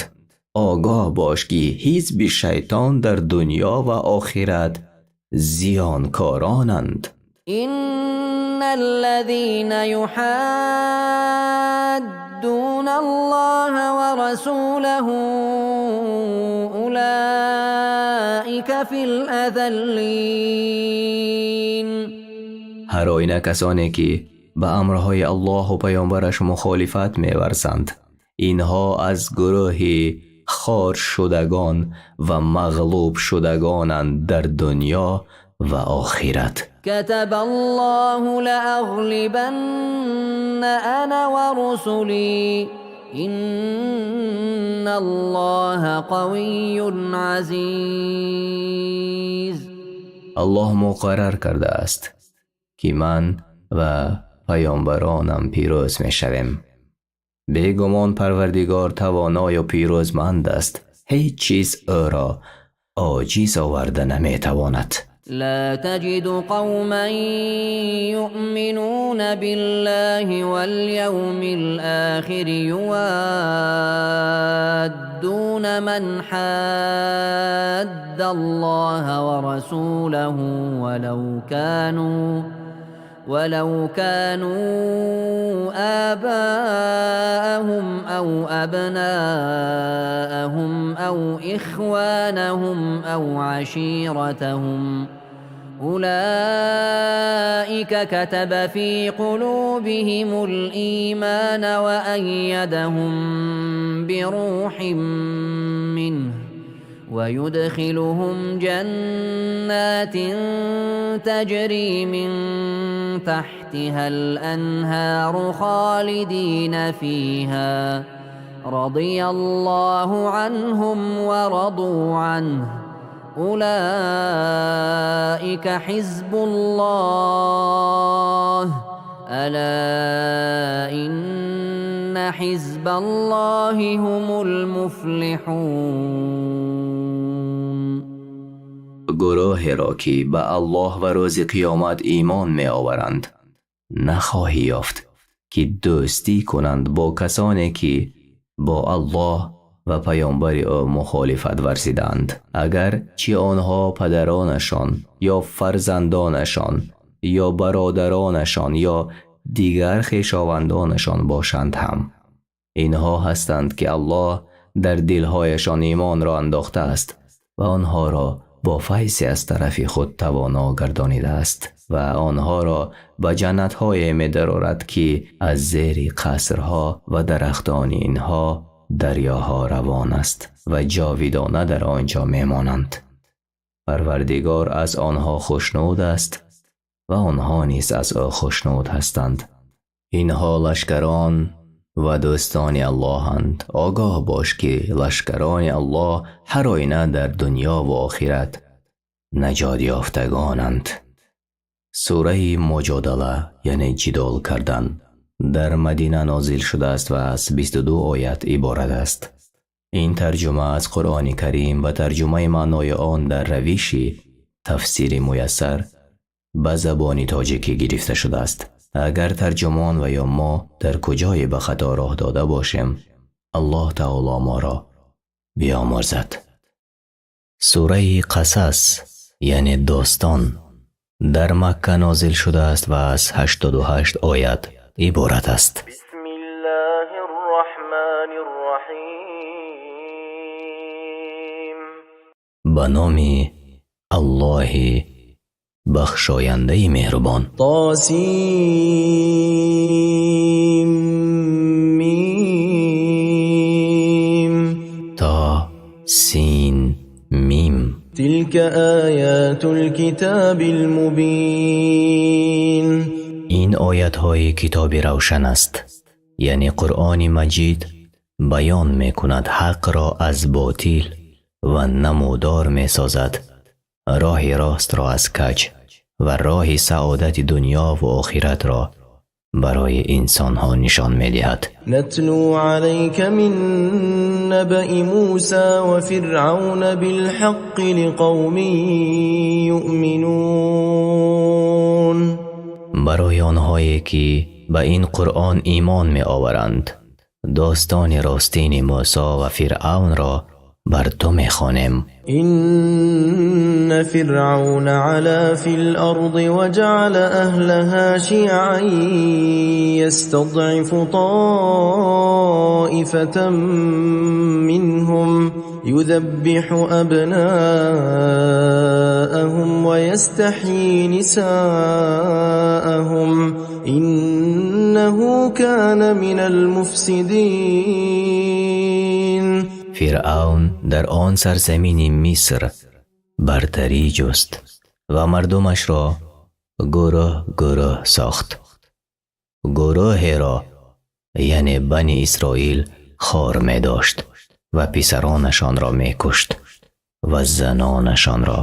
Огоҳ бош, ки ҳизби шайтон дар дунё ва охират зиёнкоронанд. إن الذين يحادون الله ورسوله أولئك في الأذلين. Ҳар оина касоне ки ба амрҳои Аллоҳу паёмбараш мухолифат меварзанд, инҳо аз гурӯҳи хоршудагон ва мағлуб шудагонанд дар дунё ва охират. كتب الله لأغلبن أنا ورسلي إن الله قوي عزيز. Аллоҳ муқаррар кардааст, ки ман ва паёмбаронам пирӯз мешавем. Бегумон, Парвардигор тавоною пирӯзманд аст, ҳеҷ чиз ӯро оҷиз оварда наметавонад. لا تجد قوما يؤمنون بالله واليوم الآخر يوادون من حاد الله ورسوله ولو كانوا آباءهم أو أبناءهم أو إخوانهم أو عشيرتهم أولئك كتب في قلوبهم الإيمان وأيدهم بروح منه ويدخلهم جنات تجري من تحتها الأنهار خالدين فيها رضي الله عنهم ورضوا عنه أولئك حزب الله ألا إن حزب الله هم المفلحون. Гурӯҳеро, ки ба Аллоҳ ва рӯзи қиёмат имон меоваранд, нахоҳӣ ёфт, ки дӯстӣ кунанд бо касоне, ки бо Аллоҳ ва паёмбари ӯ мухолифат варзиданд, агар чи онҳо падаронашон ё фарзандонашон ё бародаронашон ё дигар хешовандонашон бошанд ҳам. Инҳо ҳастанд, ки Аллоҳ дар дилҳояшон имонро андохтааст ва онҳоро бо файзе аз тарафи худ тавоно гардонидааст ва онҳоро ба ҷаннатҳое медарорад, ки аз зери қасрҳо ва дарахтони инҳо дарёҳо равон аст ва ҷовидона дар он ҷо мемонанд. Парвардигор аз онҳо хушнуд аст ва онҳо низ аз ӯ хушнуд ҳастанд. Инҳо лашкарон ва дӯстони Аллоҳанд. Огоҳ бош, ки лашкарони Аллоҳ ҳар оина дар дунё ва охират наҷот ёфтагонанд. Сураи Муҷодала, яъне ҷидол кардан, дар Мадина нозил шудааст ва аз 22 оят иборат аст. Ин тарҷума аз Қуръони Карим ва тарҷумаи маънои он дар равиши тафсири муяссар ба забони тоҷикӣ гирифта шудааст. Агар тарҷумон ва ё мо дар куҷое ба хато роҳ дода бошем, Аллоҳ таоло моро биомӯрзад. Сураи Қасас, яъне достон, дар Макка нозил шудааст ва аз 88 оят иборат аст. بسم الله الرحمن الرحيم. Ба номи Аллоҳи бахшояндаи меҳрубон. طاسيم. То, Син, Мим. تلك آيات الكتاب المبين. Ин оятҳои китоби равшан аст, яъне Қуръони Маҷид баён мекунад ҳақро аз ботил ва намудор месозад роҳи ростро аз каҷ ва роҳи саодати дунё ва охиратро барои инсонҳо нишон медиҳад. نتلو عليك من نبأ موسى وفرعون بالحق لقوم يؤمنون. Барои онҳое, ки ба ин Қуръон имон меоваранд, достони ростини Мӯсо ва Фиръавнро бар ту мехонем. إن فرعون علا في الأرض وجعل أهلها شيعا يستضعف طائفة منهم يذبح أبناءهم ويستحيي نساءهم إنه كان من المفسدين. Фиръавн дар он сарзамини Миср бартарӣ ҷуст ва мардумашро гурӯҳ гурӯҳ сохт. Гурӯҳеро, яъне Бани Исроил, хор медошт ва писаронашонро мекушт ва занонашонро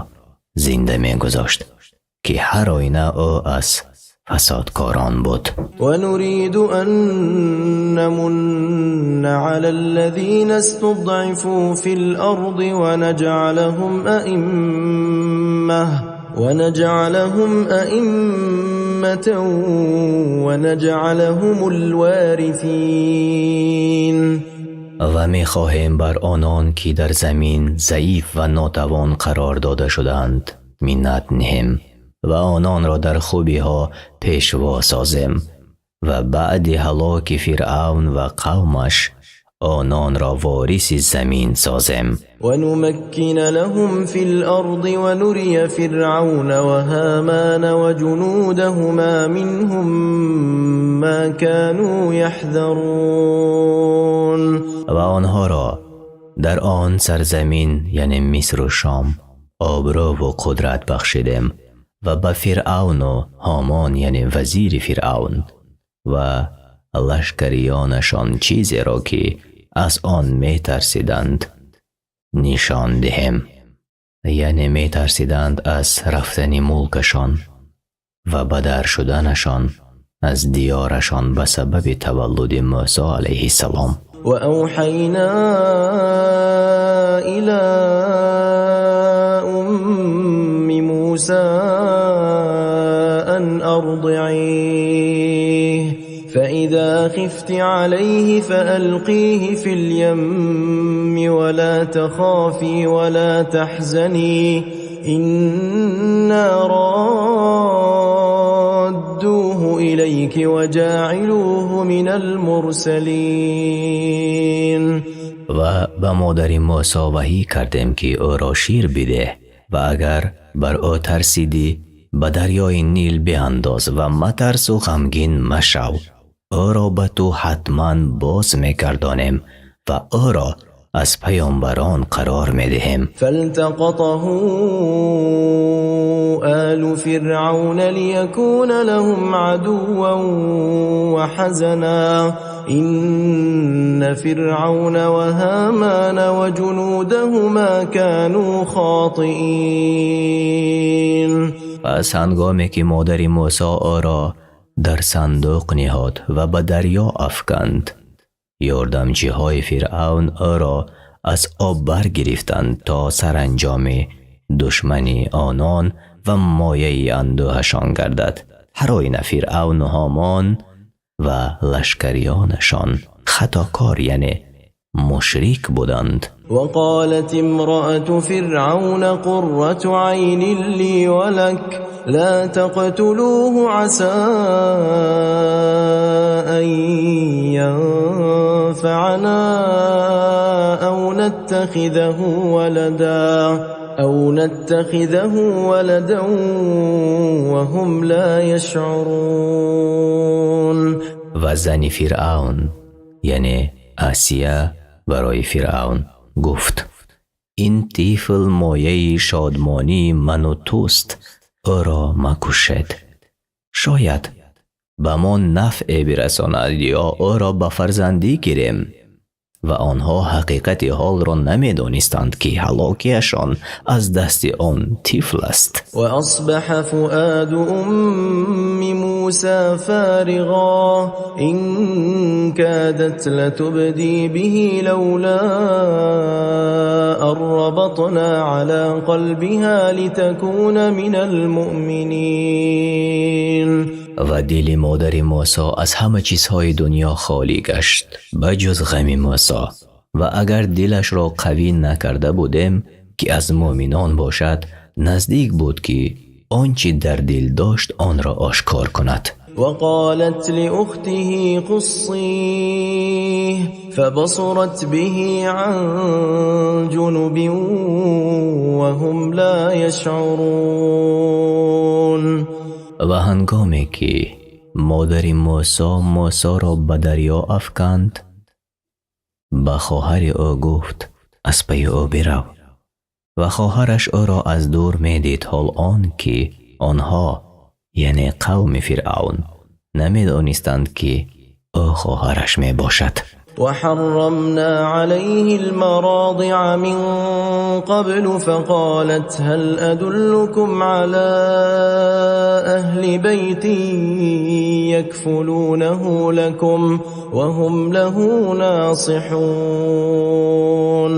зинда мегузошт, ки ҳар оина ӯ аз фасодкорон буд. ونريد أن نمن على الذين استضعفوا في الأرض ونجعلهم أئمة ونجعلهم الوارثين. Ва мехоҳем бар онон, ки дар замин заиф ва нотавон қарор дода шудаанд, миннат ниҳем ва ононро дар хубиҳо пешво созем ва баъди ҳалоки Фиръавн ва қавмаш ононро вориси замин созем. ونمكن لهم في الأرض ونري فرعون وهامان وجنودهما منهم ما كانوا يحذرون. Ва онҳоро Дар он сарзамин, яъне Мисру Шом, обрӯву қудрат бахшидем ва ба Фиръавну Ҳомон, яъне вазири Фиръавн, ва лашкариёнашон чизеро, ки аз он метарсиданд, нишон диҳем. Яъне метарсиданд аз рафтани мулкашон ва бадар шуданашон аз диёрашон ба сабаби таваллуди Мӯсо алайҳиссалом. وأوحينا إلى أم موسى أن أرضعيه فإذا خفت عليه فألقيه في اليم ولا تخافي ولا تحزني إنا رادوه إليك وجاعلوه من المرسلين. Ва ба модари Мӯсо ваҳӣ кардем, ки ӯро шир бидеҳ ва агар бар ӯ тарсидӣ, ба дарёи Нил биандоз ва матарсу ғамгин машав. Ӯро ба ту ҳатман боз мегардонем ва ӯро аз паёмбарон қарор медиҳем. فالتقطه آل فرعون ليكون لهم عدوا وحزنا إن فرعون وهامان وجنودهما كانوا خاطئين. Пас ҳангоме ки модари Мӯсо ӯро дар сандуқ ниҳод ва ба дарё афканд, ёрдамчиҳои Фиръавн ӯро аз об баргирифтанд, то саранҷоми душмани онон ва мояи андӯҳашон гардад. Ҳар оина Фиръавну Ҳомон ва лашкариёнашон хатокор, яъне мушрик буданд. وقالت امرأة فرعون قرة عين لي ولك لا تقتلوه عسى أن ينفعنا أو نتخذه ولدا وهم لا يشعرون. Ва зани Фиръавн, яъне Асия, барои Фиръавн гуфт: «Ин тифл мояи шодмонии ману туст, ӯро макушед. Шояд ба мо нафъе бирасонад ё ӯро ба фарзандӣ гирем». Ва онҳо ҳақиқати ҳолро намедонистанд, ки ҳалокиашон аз дасти он тифл аст. وأصبح فؤاد أم موسى فارغا إن كادت لتبدي به لولا أن ربطنا على قلبها لتكون من المؤمنين. Ва дили модари Мӯсо аз ҳама чизҳои дунё холӣ гашт, ба ҷуз ғами Мӯсо. Ва агар дилашро қавӣ накарда будем, ки аз мӯъминон бошад, наздик буд, ки он чӣ дар дил дошт, онро ошкор кунад. وقالت لأخته قصيه فبصرت به عن جنب وهم لا يشعرون. Ва ҳангоме ки модари Мӯсо Мӯсоро ба дарё афканд, ба хоҳари ӯ гуфт: «Аз пайи ӯ бирав». Ва хоҳараш ӯро аз дур медид, ҳол он ки онҳо, яъне қавми Фиръавн, намедонистанд, ки ӯ хоҳараш мебошад. وحرمنا عليه المراضع من قبل فقالت هل أدلكم على أهل بيت يكفلونه لكم وهم له ناصحون.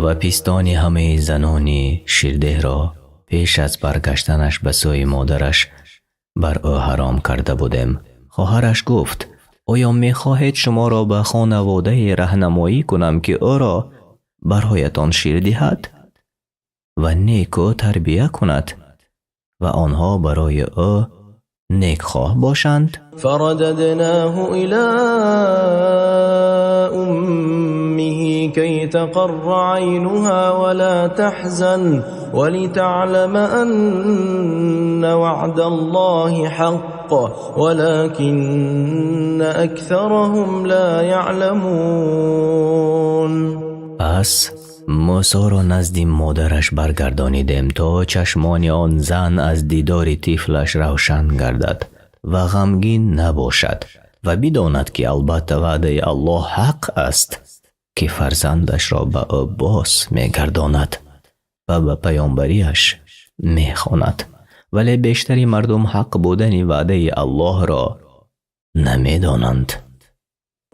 Ва пистони ҳамаи занони ширдеҳро пеш аз баргаштанаш ба сӯи модараш бар ӯ ҳаром карда будем. Хоҳараш гуфт: «Оё мехоҳед шуморо ба хонаводае раҳнамоӣ кунам, ки ӯро бароятон шир диҳад ва некӯ тарбия кунад ва онҳо барои ӯ некхоҳ бошанд?» فرددناه إلى أمه كي تقر عينها ولا تحزن ولتعلم أن وعد الله حق ولكن أكثرهم لا يعلمون. Пас Мусоро назди модараш баргардонидем, то чашмони он зан аз дидори тифлаш равшан гардад ва ғамгин набошад ва бидонад, ки албатта ваъдаи Аллоҳ ҳақ аст, ки фарзандашро ба ӯ боз мегардонад ва ба паёмбариаш мехонад. Вале бештари мардум ҳақ будани ваъдаи Аллоҳро намедонанд.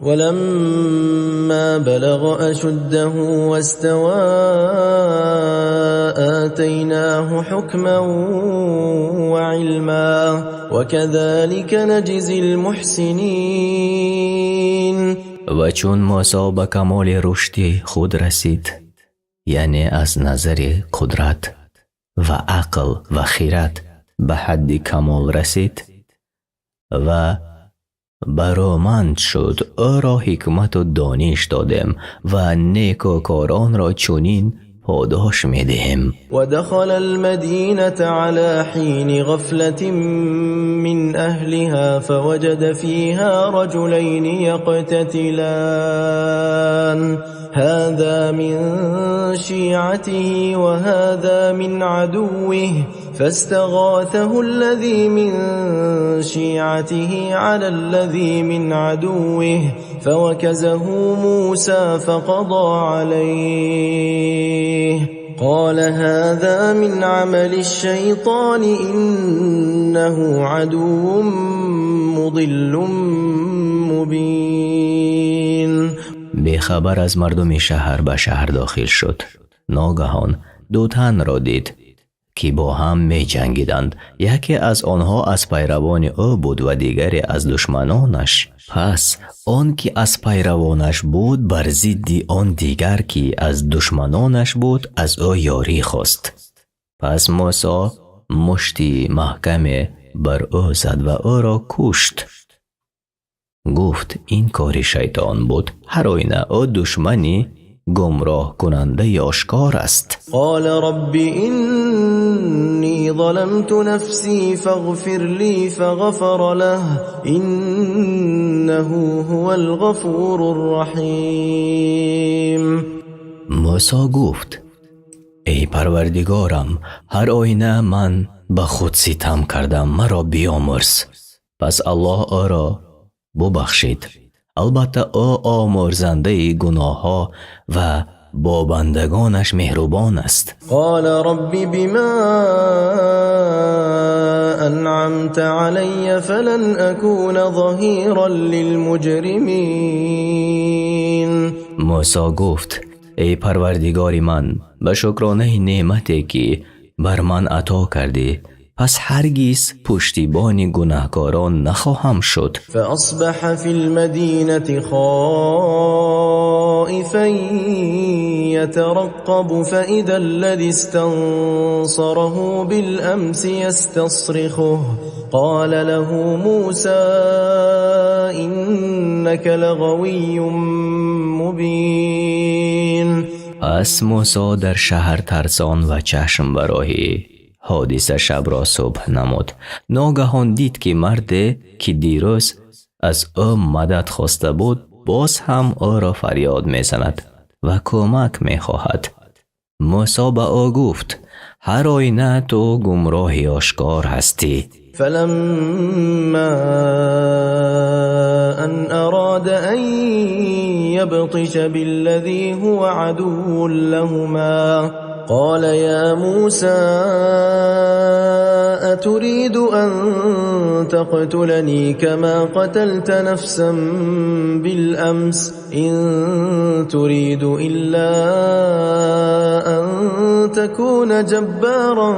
ولما بلغ أشده واستوى آتيناه حكما وعلما وكذلك نجزي المحسنين. Ва чун Мусо ба камоли рушди худ расид, яъне аз назари қудрат ва ақл ва хирад ба ҳадди камол расид ва бароманд шуд, ӯро ҳикмату дониш додем ва некӯкоронро чунин подош медиҳем. ودخل المدينة على حين غفلة من أهلها فوجد فيها رجلين يقتتلان هذا من شيعته وهذا من عدوه فاستغاثه الذي من شيعته على الذي من عدوه فوكزه موسى فقضى عليه قال هذا من عمل الشيطان إنه عدو مضل مبين. Бехабар аз мардуми шаҳр ба шаҳр дохил шуд. Ногаҳон ду танро дид, ки бо ҳам меҷангиданд. Яке аз онҳо аз пайравони ӯ буд ва дигаре аз душманонаш. Пас он ки аз пайравонаш буд, бар зидди он дигар, ки аз душманонаш буд, аз ӯ ёрӣ хост. Пас Мусо мушти маҳкаме бар ӯ зад ва ӯро кушт. Гуфт: ин кори шайтон буд, ҳар оина ӯ душмани гумроҳкунандаи ошкор аст. قال رب إني ظلمت نفسي فاغفر لي فغفر له إنه هو الغفور الرحيم. Мусо гуфт: эй Парвардигорам, ҳар оина ман ба худ ситам кардам, маро биёмурз. Пас Аллоҳ ӯро бубахшид. Албатта, ӯ омӯрзандаи гуноҳҳо ва бо бандагонаш меҳрубон аст. قال رب بما أنعمت علي فلن أكون ظهيرا للمجرمين. Мусо гуфт: эй Парвардигори ман, ба шукронаи неъмате, ки бар ман ато кардӣ, пас ҳаргиз пуштибони гунаҳкорон нахоҳам шуд. فأصبح في المدينة خائفا يترقب فإذا الذي استنصره بالأمس يستصرخه قال له موسى إنك لغوي مبين. Пас Мусо дар шаҳр тарсон ва чашм ба роҳи ҳодиса шабро субҳ намуд. Ногаҳон дид, ки марде, ки дирӯз аз ӯ мадад хоста буд, боз ҳам ӯро фарёд мезанад ва кӯмак мехоҳад. Мусо ба ӯ гуфт: ҳар оина ту гумроҳи ошкор ҳастӣ. فلما أن أراد أن يبطش بالذي هو عدو لهما قال يا موسى أتريد أن تقتلني كما قتلت نفسا بالأمس إن تريد إلا أن تكون جبارا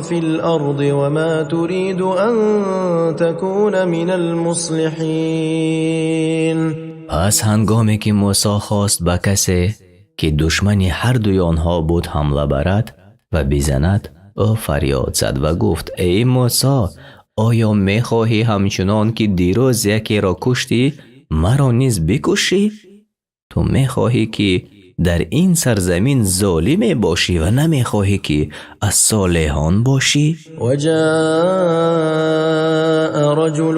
في الأرض وما تريد أن تكون من المصلحين. Пас ҳангоме ки Мусо хост ба касе, ки душмани ҳардуи онҳо буд, ҳамла барад ва бизанад, ӯ фарёд зад ва гуфт: эй Мусо, оё мехоҳӣ ҳамчунон ки дирӯз якеро куштӣ, маро низ бикушӣ? Ту мехоҳӣ, ки дар ин сарзамин золиме бошӣ ва намехоҳӣ, ки аз солеҳон бошӣ. وجاء رجل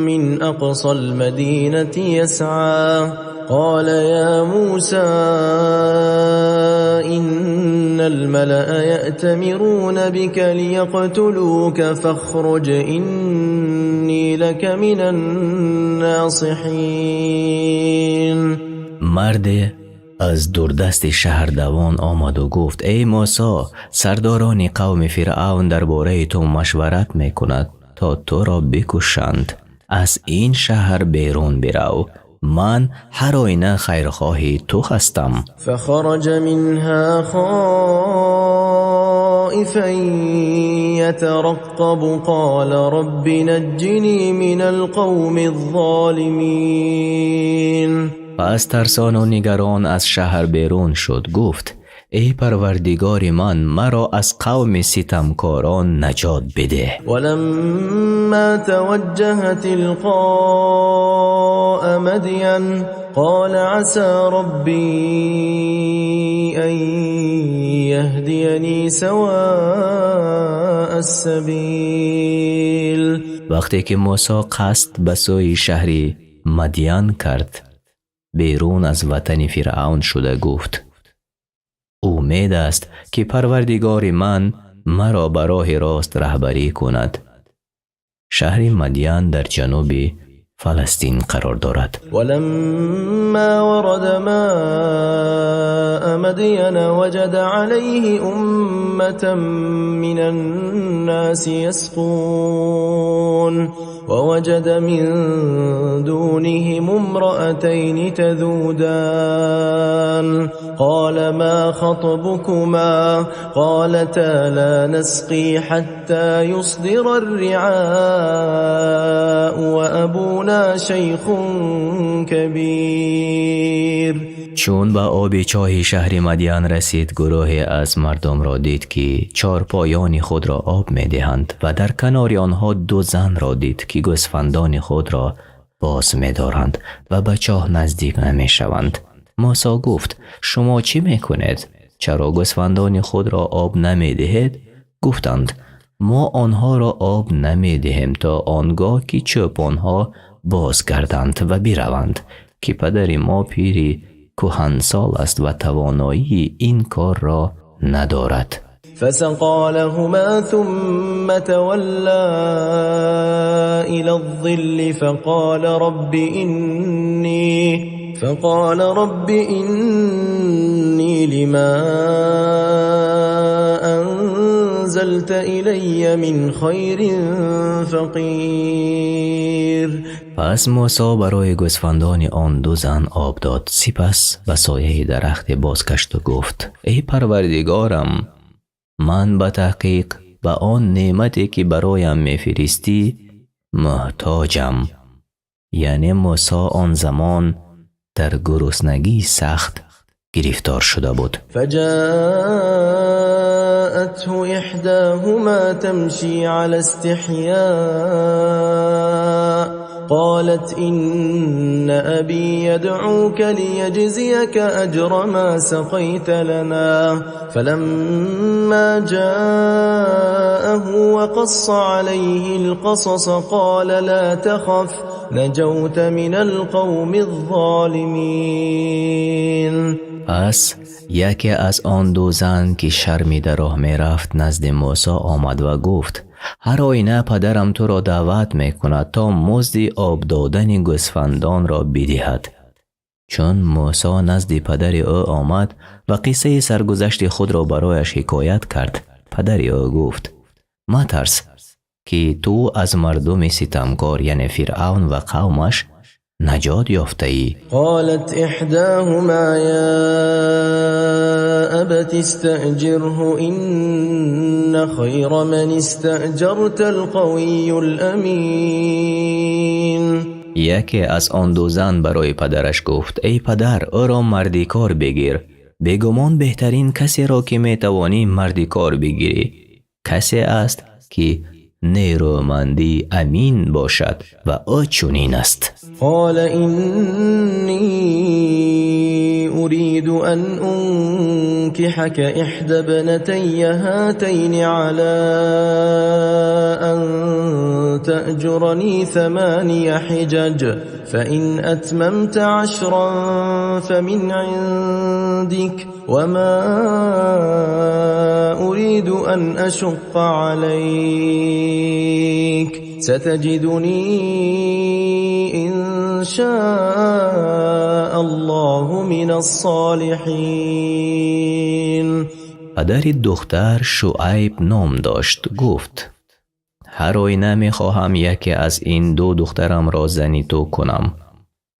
من أقصى المدينة يسعى. قال يا موسى إن الملأ يأتمرون بك ليقتلوك فاخرج إني لك من الناصحين. Марде аз дурдасти шаҳр давон омаду гуфт: «Эй Мусо, сардорони қавми Фиръавн дар бораи ту машварат мекунад, то туро бикушанд. Аз ин шаҳр берун бирав, ман ҳар оина хайрхоҳи ту ҳастам». فخرج منها خائفا يترقب، قال رب نجني من القوم الظالمين. Пас тарсону нигарон аз шаҳр берун шуд, гуфт: «Эй Парвардигори ман, маро аз қавми ситамкорон наҷот бидеҳ». ولما توجه تلقاء مدين قال عسى ربي أن يهديني سواء السبيل. Вақте ки Мусо қасд ба сӯи шаҳри Мадян кард, берун аз ватани Фиръавн шуда гуфт: «Умед аст, ки Парвардигори ман маро ба роҳи рост раҳбарӣ кунад». Шаҳри Мадян дар ҷануби Фаластин қарор дорад. ولما ورد ماء مدين وجد عليه أمة من الناس يسقون، ووجد من دونهم امرأتين تذودان، قال ما خطبكما؟ قالتا لا نسقي حتى يصدر الرعاء وأبونا شيخ كبير. Чун ба оби чоҳи шаҳри Мадян расид, гурӯҳе аз мардумро дид, ки чорпоёни худро об медиҳанд, ва дар канори онҳо ду занро дид, ки гӯсфандони худро боз медоранд ва ба чоҳ наздик намешаванд. Мусо гуфт: «Шумо чӣ мекунед? Чаро гӯсфандони худро об намедиҳед?» Гуфтанд: «Мо онҳоро об намедиҳем то он гоҳ, ки чӯпонҳо бозгарданд ва бираванд, ки падари мо пири кӯҳансол аст ва тавоноии ин корро надорад». فسقى لهما ثم تولى إلى الظل فقال رب إني لما أنزلت إلي من خير فقير. Пас Мусо барои гӯсфандони он ду зан об дод, сипас ба сояи дарахте бозгашту гуфт: «Эй Парвардигорам, ман ба таҳқиқ ба он неъмате, ки бароям мефиристӣ, муҳтоҷам». Яъне Мусо он замон дар гуруснагии сахт гирифтор шуда буд. فجاءته إحداهما تمشي على استحياء، قالت إن أبي يدعوك ليجزيك أجر ما سقيت لنا. فلما جاءه وقص عليه القصص قال لا تخف، نجوت من القوم الظالمين. Пас яке аз он ду зан, ки шармида роҳ мерафт, назди Мусо омад ва гуфт: «Ҳар оина падарам туро даъват мекунад, то музди об додани гӯсфандонро бидиҳад». Чун Мусо назди падари ӯ омад ва қиссаи саргузашти худро барояш ҳикоят кард, падари ӯ гуфт: «Матарс, ки ту аз мардуми ситамкор, яъне Фиръавн ва қавмаш, наҷот ёфтаӣ». قالت إحداهما يا أبت استأجره، إن خير من استأجرت القوي الأمين. Яке аз он ду зан барои падараш гуфт: «Эй падар, ӯро мардикор бигир. Бегумон, беҳтарин касеро, ки метавонӣ мардикор бигирӣ, касе аст, ки Нерӯмандӣ амин бошад ва ӯ чунин аст. قال إني أريد أن أنكحك إحدى ابنتي هاتين على أن تأجرني 8 حجج، فإن أتممت 10 فمن عندك، وما أريد أن أشق عليك، ستجدني إن شاء الله من الصالحين. Падари духтар Шуайб ном дошт, гуфт: ҳар оина мехоҳам яке аз ин ду духтарамро зани ту кунам,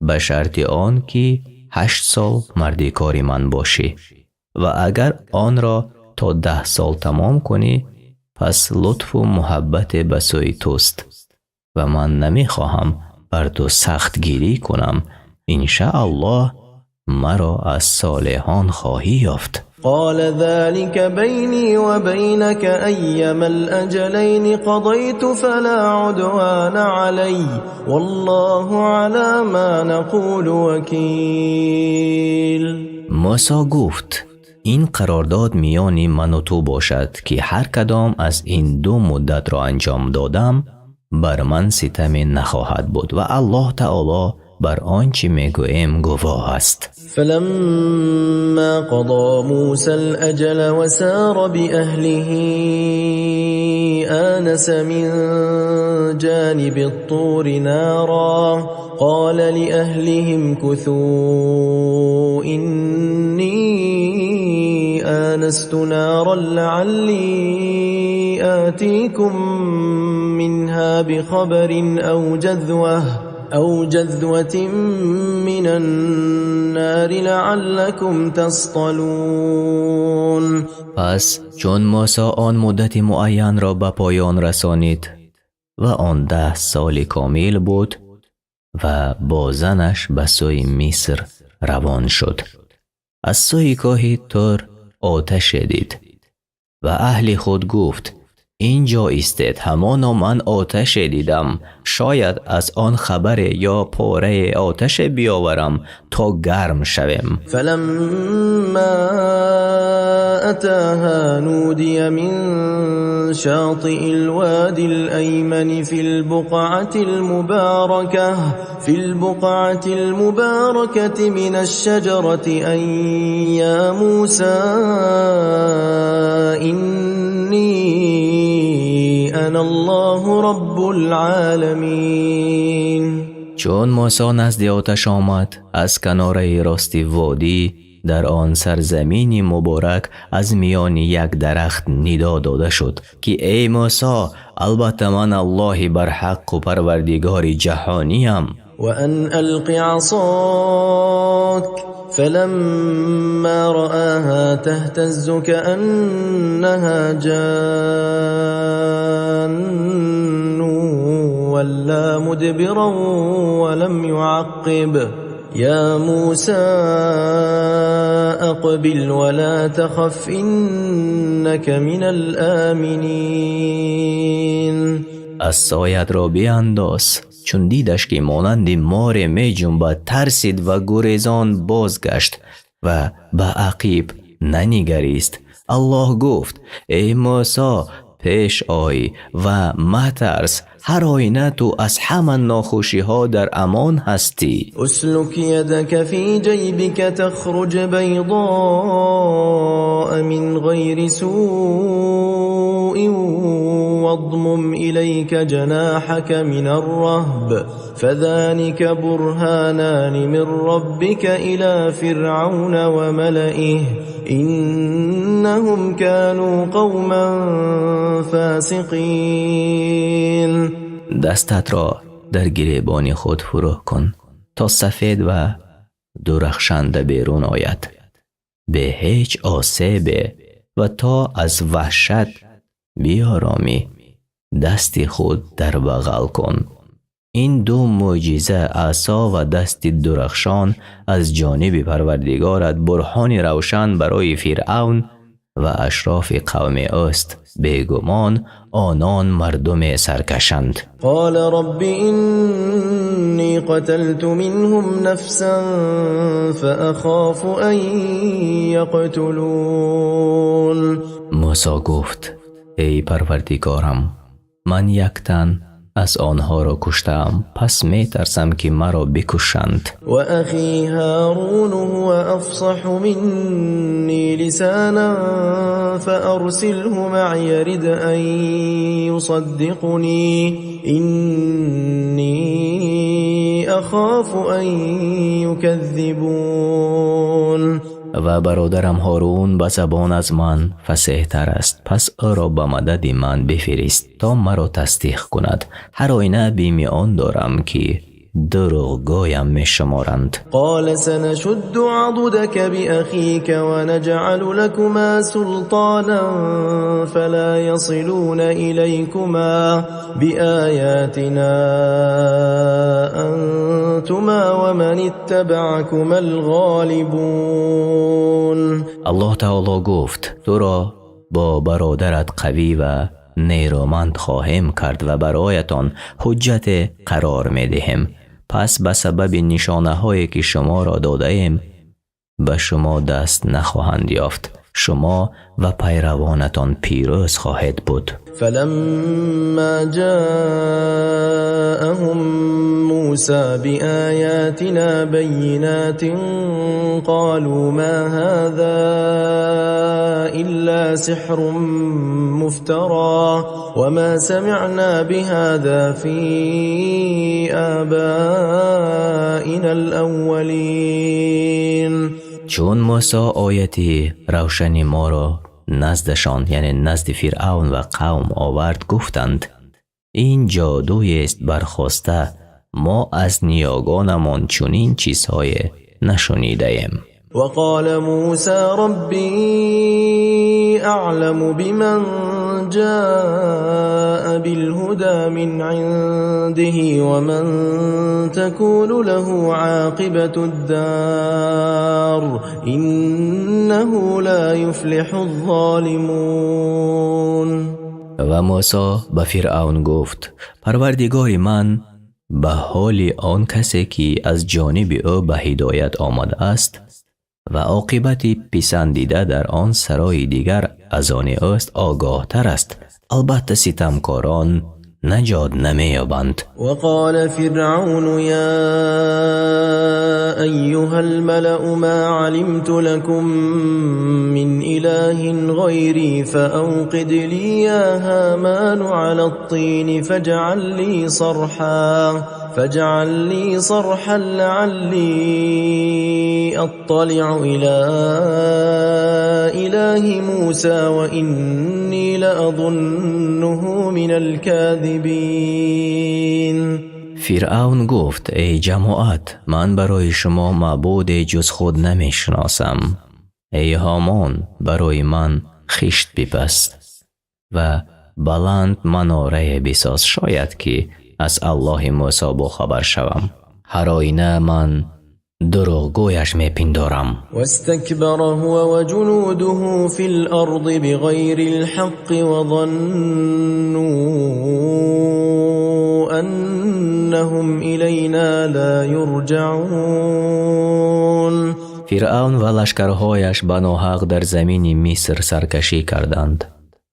ба шарти он ки 8 сол мардикори ман бошӣ, ва агар онро то 10 сол тамом кунӣ, пас лутфу муҳаббате ба сӯи туст ва ман намехоҳам бар ту сахтгирӣ кунам. Иншааллоҳ маро аз солеҳон хоҳӣ ёфт. قال ذلك بيني وبينك، أيما الأجلين قضيت فلا عدوان علي، والله على ما نقول وكيل. Мусо гуфт: ин қарордод миёни ману ту бошад, ки ҳар кадом аз ин ду муддатро анҷом додам, бар ман ситаме нахоҳад буд ва Аллоҳ таоло бар он чӣ мегӯем гувоҳ аст. فلما قضى موسى الأجل وسار بأهله آنس من جانب الطور نارا، قال لأهله امكثوا إني آنست نارا لعلي آتيكم منها بخبر أو جذوة من النار لعلكم تصطلون. Пас чун Мусо он муддати муайянро ба поён расонид ва он 10 соли комил буд ва бо занаш ба сӯи Миср равон шуд, аз сӯи кӯҳи Тур оташе дид ва аҳли худ гуфт: инҷо истед, ҳамоно ман оташе дидам, шояд аз он хабаре ё порае оташе биёварам то гарм шавем. فلما أتاها نودي من شاطئ الوادي الأيمن في البقعة المباركة من الشجرة أن يا موسى إني أنا الله رب العالمين. Чун Мусо назди оташ омад, аз канораи рости водӣ дар он сарзамини муборак аз миёни як дарахт нидо дода шуд, ки эй Мусо, албатта ман Аллоҳи барҳаққу парвардигори ҷаҳониям. وأن ألق عصاك، فلما رآها تهتز كأنها جان ولى مدبرا ولم يعقب، يا موسى أقبل ولا تخف إنك من الآمنين. Асоятро биандоз. Чун дидаш, ки монанди море меҷунбад, тарсид ва гурезон бозгашт ва ба ақиб нанигарист. Аллоҳ гуфт: эй Мусо, пеш ой ва матарс, ҳар оина ту аз ҳама нохушиҳо дар амон ҳастӣ. اسلك يدك في جيبك تخرج بيضاء من غير سوء، واضمم إليك جناحك من الرهب، فذلك برهانان من ربك إلى فرعون وملئه، إنهم كانوا قوما فاسقين. Дастатро дар гиребони худ фурӯ кун, то сафед ва дурахшанда берун ояд, бе ҳеҷ осебе, ва то аз ваҳшат биёромӣ, дасти худ дар бағал кун. Ин ду мӯъҷиза, асо ва дасти дурахшон, аз ҷониби Парвардигорат бурҳони равшан барои Фиръавн Ва ашрофи қавми ӯст. Бегумон онон мардуми саркашанд. قال رب إني قتلت منهم نفسا فأخاف أن يقتلون. Мусо гуфт: эй Парвардигорам, ман як тан аз онҳоро куштаам, пас метарсам, ки маро бикушанд. وأخي هارون هو أفصح مني لسانا فأرسله معي رد أن يصدقني، إني أخاف أن يكذبون. Ва бародарам Ҳорун ба забон аз ман фасеҳтар аст, пас ӯро ба мадади ман бифирист, то маро тасдиқ кунад. Ҳар оина бими он дорам, ки дурӯғгӯям мешуморанд. قال سنشد عضدك بأخيك ونجعل لكما سلطانا فلا يصلون إليكما، بآياتنا أنتما ومن اتبعكما الغالبون. Аллоҳ таоло гуфт: туро бо бародарат қавӣ ва нерӯманд хоҳем кард ва бароятон ҳуҷҷате қарор медиҳем. Пас ба сабаби нишонаҳое, ки шуморо додаем, ба шумо даст нахоҳанд ёфт. Шумо ва пайравонатон пирӯз хоҳед буд. فلما جاءهم موسى بآياتنا بينات قالوا ما هذا إلا سحر مفترى وما سمعنا بهذا في آبائنا الأولين. Чун Мусо ояти равшани моро наздашон, яъне назди Фиръавн ва қавм овард, гуфтанд: ин ҷодуест бархоста, мо аз ниёгонамон чунин чизҳое нашунидаем. وقال موسى ربي أعلم بمن جاء بالهدى من عنده ومن تكون له عاقبة الدار، إنه لا يفلح الظالمون. Ва Мусо ба Фиръавн гуфт: Парвардигори ман ба ҳоли он касе, ки аз ҷониби ӯ ба ҳидоят омадааст ва оқибати писандида дар он сарои дигар аз они ӯст, огоҳтар аст. Албатта, ситамкорон наҷот намеёбанд. وقال فرعون يا أيها الملأ ما علمت لكم من إله غيري، فأوقد لي يا هامان على الطين فاجعل لي صرحا لعلي أطلع إلى إله موسى وإني لأظنه من الكاذبين. Фиръавн гуфт: эй ҷамоат, ман барои шумо маъбуде ҷуз худ намешиносам. Эй Ҳомон, барои ман хишт бипаз ва баланд манорае бисоз, шояд ки аз Аллоҳи Мусо бохабар шавам. Ҳар оина ман дурӯғгӯяш мепиндорам. واستكبر هو وجنوده في الأرض بغير الحق وظنوا أنهم إلينا لا يرجعون. Фиръавн ва лашкарҳояш ба ноҳақ дар замини Миср саркашӣ карданд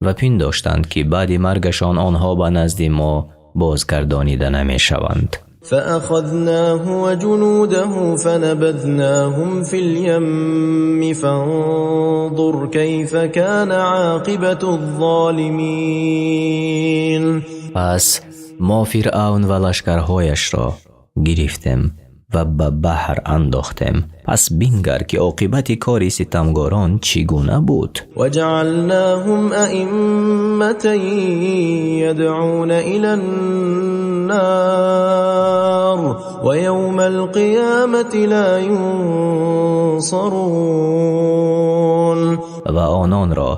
ва пиндоштанд, ки баъди маргашон онҳо ба назди мо бозгардонида намешаванд. فأخذناه وجنوده فنبذناهم في اليم، فانظر كيف كان عاقبة الظالمين. Пас мо Фиръавн ва лашкарҳояшро гирифтем ва ба баҳр андохтем. Пас бингар, ки оқибати кори ситамгорон чӣ гуна буд. وجعلناهم أئمة يدعون إلى النار، ويوم القيامة لا ينصرون. Ва ононро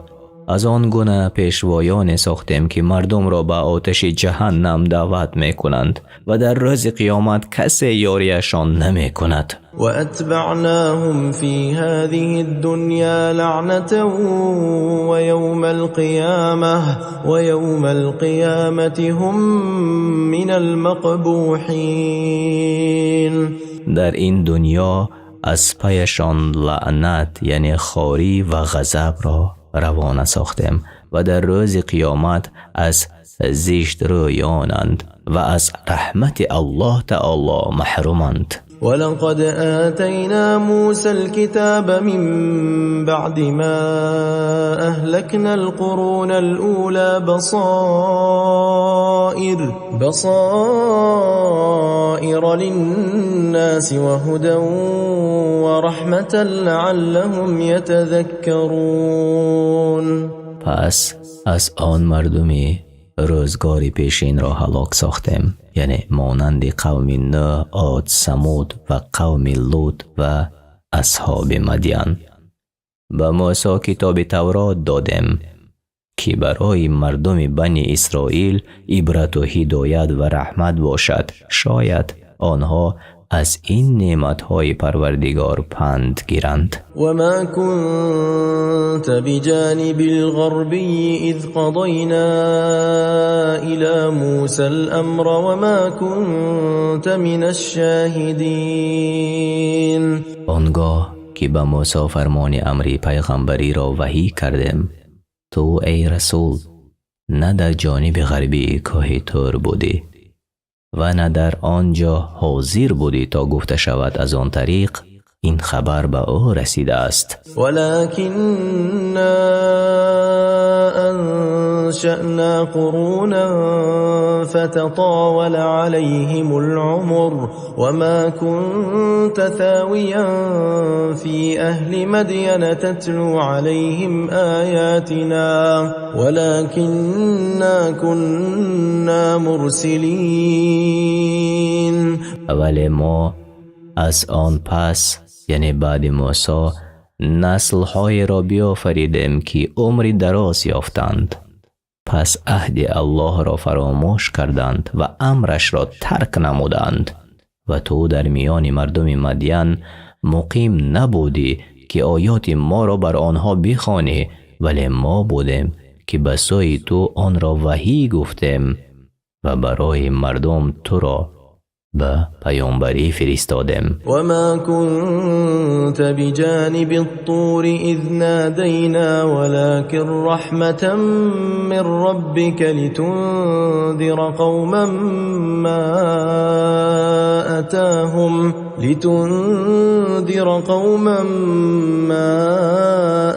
Аз он гуна пешвоёне сохтем, ки мардумро ба оташи ҷаҳаннам даъват мекунанд ва дар рӯзи қиёмат касе ёрияшон намекунад. وأتبعناهم في هذه الدنيا لعنة ويوم القيامة هم من المقبوحين. Дар ин дунё аз паяшон лаънат, яъне хорӣ ва ғазабро равона сохтем ва дар рӯзи қиёмат аз зиштрӯёнанд ва аз раҳмати Аллоҳ таоло маҳруманд. ولقد آتينا موسى الكتاب من بعد ما أهلكنا القرون الأولى بصائر للناس وهدى ورحمة لعلهم يتذكرون. Пас аз он мардуми рӯзгори пешинро ҳалок сохтем, яъне монанди қавми Нӯҳ, Од, Самуд ва қавми Лут ва асҳоби Мадян. Ба Мӯсо китоби Таврот додем, ки барои мардуми Бани Исроил ибрату ҳидоят ва раҳмат бошад, шояд онҳо аз ин неъматҳои Парвардигор панд гиранд. وما كنت بجانب الغربي إذ قضينا إلى موسى الأمر وما كنت من الشاهدين. Он гоҳ ки ба Мӯсо фармони амри пайғамбариро ваҳӣ кардем, ту, эй расул, на дар ҷониби ғарбии кӯҳи Тур будӣ ва на дар он ҷо ҳозир будӣ, то гуфта шавад аз он тариқ ин хабар ба ӯ расидааст. ولكنا أنشأنا قرونا فتطاول عليهم العمر وما كنت ثاويا في أهل مدين تتلو عليهم آياتنا ولكنا كنا مرسلين. Вале мо аз он пас, яъне баъди Мӯсо, наслҳоеро биёфаридем, ки умри дароз ёфтанд, пас аҳди Аллоҳро фаромӯш карданд ва амрашро тарк намуданд. Ва ту дар миёни мардуми Мадян муқим набудӣ, ки оёти моро бар онҳо бихонӣ, вале мо будем, ки ба сӯи ту онро ваҳӣ гуфтем ва барои мардум туро ба паёмбарӣ фиристодем. وما كنت بجانب الطور إذ نادينا ولكن رحمة من ربك لتنذر قوما ما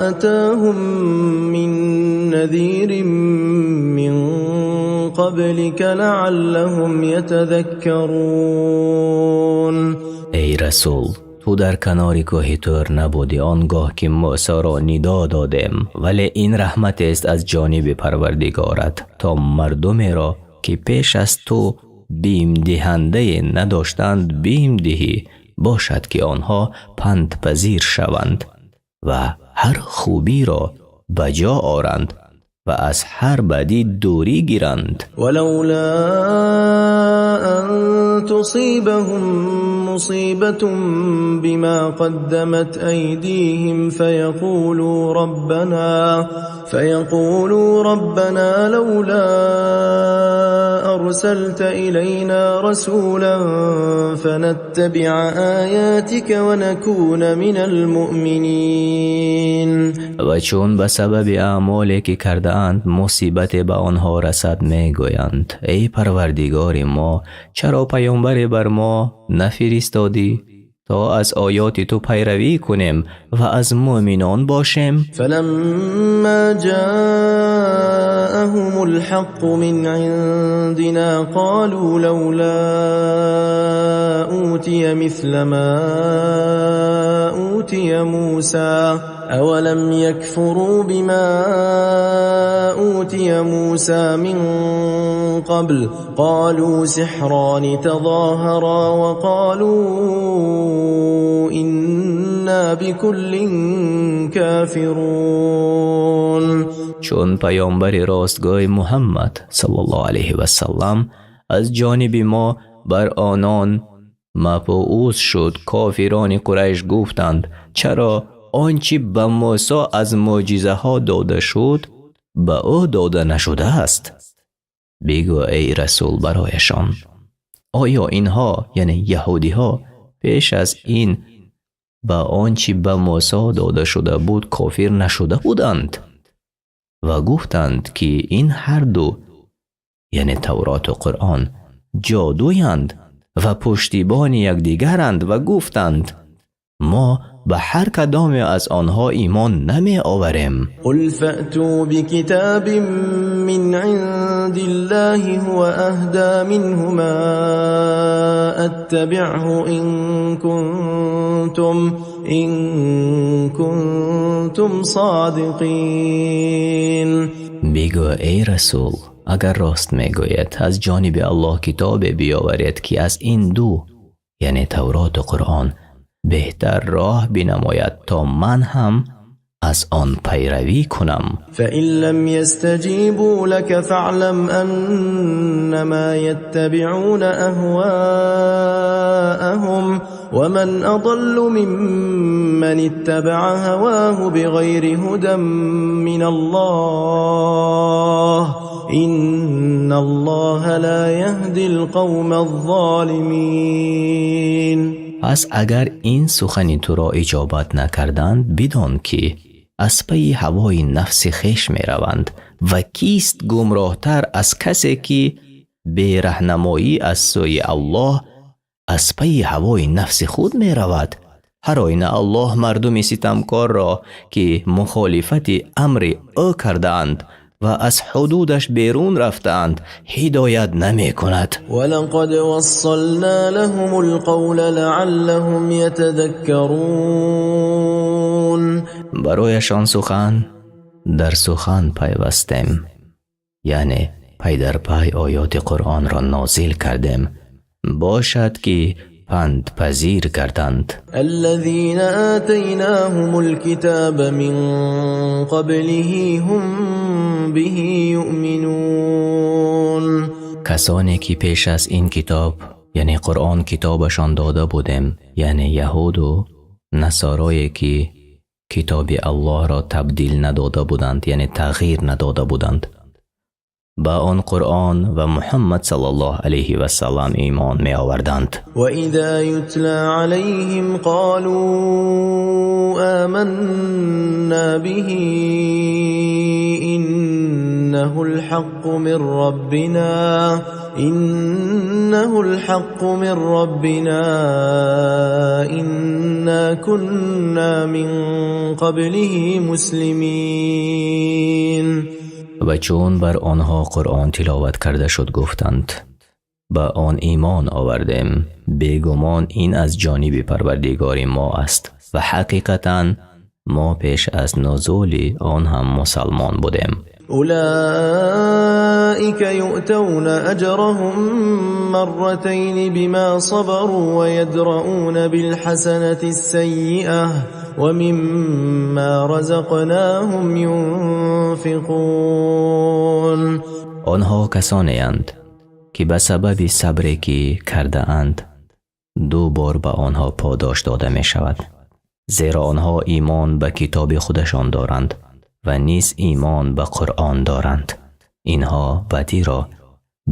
أتاهم من نذير من قبلك لعلهم يتذكرون. Эй расул, ту дар канори кӯҳи Тур набудӣ он гоҳ ки Мӯсоро нидо додем, вале ин раҳматест аз ҷониби Парвардигорат, то мардумеро, ки пеш аз ту бимдиҳандае надоштанд, бим диҳӣ, бошад ки онҳо пандпазир шаванд ва ҳар хубиро ба ҷо оранд ва аз ҳар бадӣ дурӣ гиранд. ولولا أن تصيبهم مصيبة بما قدمت أيديهم فيقولوا ربنا لولا أرسلت إلينا رسولا فنتبع آياتك ونكون من المؤمنين. Ва чун ба сабаби аъмоле, ки кардаанд, мусибате ба онҳо расад, мегӯянд: эй Парвардигори мо, чаро паёмбаре бар мо нафиристодӣ, то аз оёти ту пайравӣ кунем ва аз мӯъминон бошем? فلما جاءهم الحق من عندنا قالوا لولا أوتي مثل ما أوتي موسى أولم يكفروا بما أوتي موسى من قبل قالوا سحران تظاهرا وقالوا إنا إنا بكل كافرون. Чун паёмбари ростгӯй Муҳаммад саллаллоҳу алайҳи васаллам аз ҷониби мо бар онон мабъус шуд, кофирони Қурайш гуфтанд: чаро он чи ба Мусо аз мӯъҷизаҳо дода шуд, ба ӯ дода нашудааст? Бигӯ, эй расул, барояшон: оё инҳо, яъне яҳудиҳо, пеш аз ин ба он чи ба Мусо дода шуда буд кофир нашуда буданд? Ва гуфтанд, ки ин ҳар ду, яъне Тавроту Қуръон, ҷодуянд ва пуштибони якдигаранд ва гуфтанд: мо ба ҳар кадоме аз онҳо имон намеоварем. قل فأتوا بكتاب من عند الله هو أهدى منهما أتبعه إن كنتم صادقين. Бигӯ, эй расул, агар рост мегӯед, аз ҷониби Аллоҳ китобе биёваред, ки аз ин ду, яъне Тавроту Қуръон, беҳтар роҳ бинамояд, то ман ҳам аз он пайравӣ кунам. فإن لم يستجيبوا لك فاعلم أنما يتبعون أهواءهم ومن أضل ممن اتبع هواه بغير هدى من الله إن الله لا يهدي القوم الظالمين. Пас агар ин сухани туро иҷобат накарданд, бидон, ки аз пайи ҳавои нафси хеш мераванд, ва кист гумроҳтар аз касе, ки бераҳнамоӣ аз сӯи Аллоҳ аз пайи ҳавои нафси худ меравад? Ҳар оина Аллоҳ мардуми ситамкорро, ки мухолифати амри ӯ кардаанд ва аз ҳудудаш берун рафтаанд, ҳидоят намекунад. ولقد وصلنا لهم القول لعلهم يتذكرون. Барояшон сухан дар сухан пайвастем, яъне пай дар пай оёти Қуръонро нозил кардем, бошад, ки пандпазир гарданд. الذين آتيناهم الكتاب من قبله هم به يؤمنون. Касоне ки пеш аз ин китоб, яъне Қуръон, китобашон дода будем, яъне яҳуду насорое, ки китоби Аллоҳро табдил надода буданд, яъне тағйир надода буданд, ба он Қуръон ва Муҳаммад саллаллоҳу алайҳи васаллам имон меоварданд. وإذا يتلى عليهم قالوا آمنا به إنه الحق من ربنا إنه الحق من ربنا إنا كنا من قبله مسلمين. Ва чун бар онҳо Қуръон тиловат карда шуд, гуфтанд: ба он имон овардем, бегумон ин аз ҷониби Парвардигори мо аст ва ҳақиқатан мо пеш аз нузули он ҳам мусалмон будем. أولئك يؤتون أجرهم مرتين بما صبروا ويدرءون بالحسنة السيئة ومما رزقناهم ينفقون. Онҳо касонеанд, ки ба сабаби сабре, ки кардаанд, ду бор ба онҳо подош дода мешавад, зеро онҳо имон ба китоби худашон доранд ва низ имон ба Қуръон доранд. Инҳо бадиро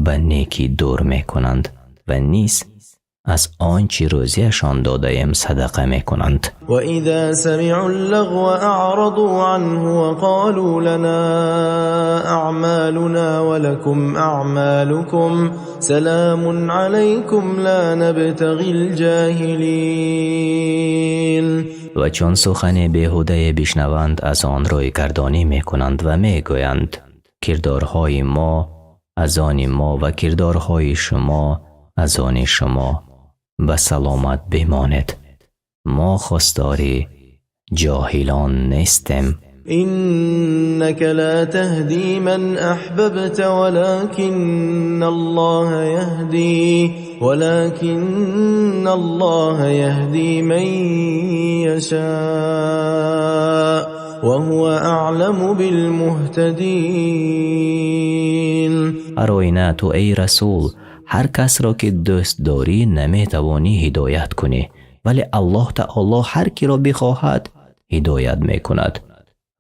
ба некӣ дур мекунанд ва низ аз он чӣ рӯзиашон додаем садақа мекунанд. وإذا سمعوا اللغو أعرضوا عنه وقالوا لنا أعمالنا ولكم أعمالكم سلام عليكم لا نبتغي الجاهلين. Ва чун сухани беҳудае бишнаванд, аз он рӯйгардонӣ мекунанд ва мегӯянд: кирдорҳои мо аз они мо ва кирдорҳои шумо аз они шумо, ба саломат бимонед, мо хостори ҷоҳилон нестем. إنك لا تهدي من أحببت ولكن الله يهدي ولكن الله يهدي من يشاء وهو أعلم بالمهتدين. Ҳар оина ту, эй расул, ҳар касро ки дӯст дорӣ, наметавонӣ ҳидоят кунӣ, вале Аллоҳ таоло ҳар киро бихоҳад, ҳидоят мекунад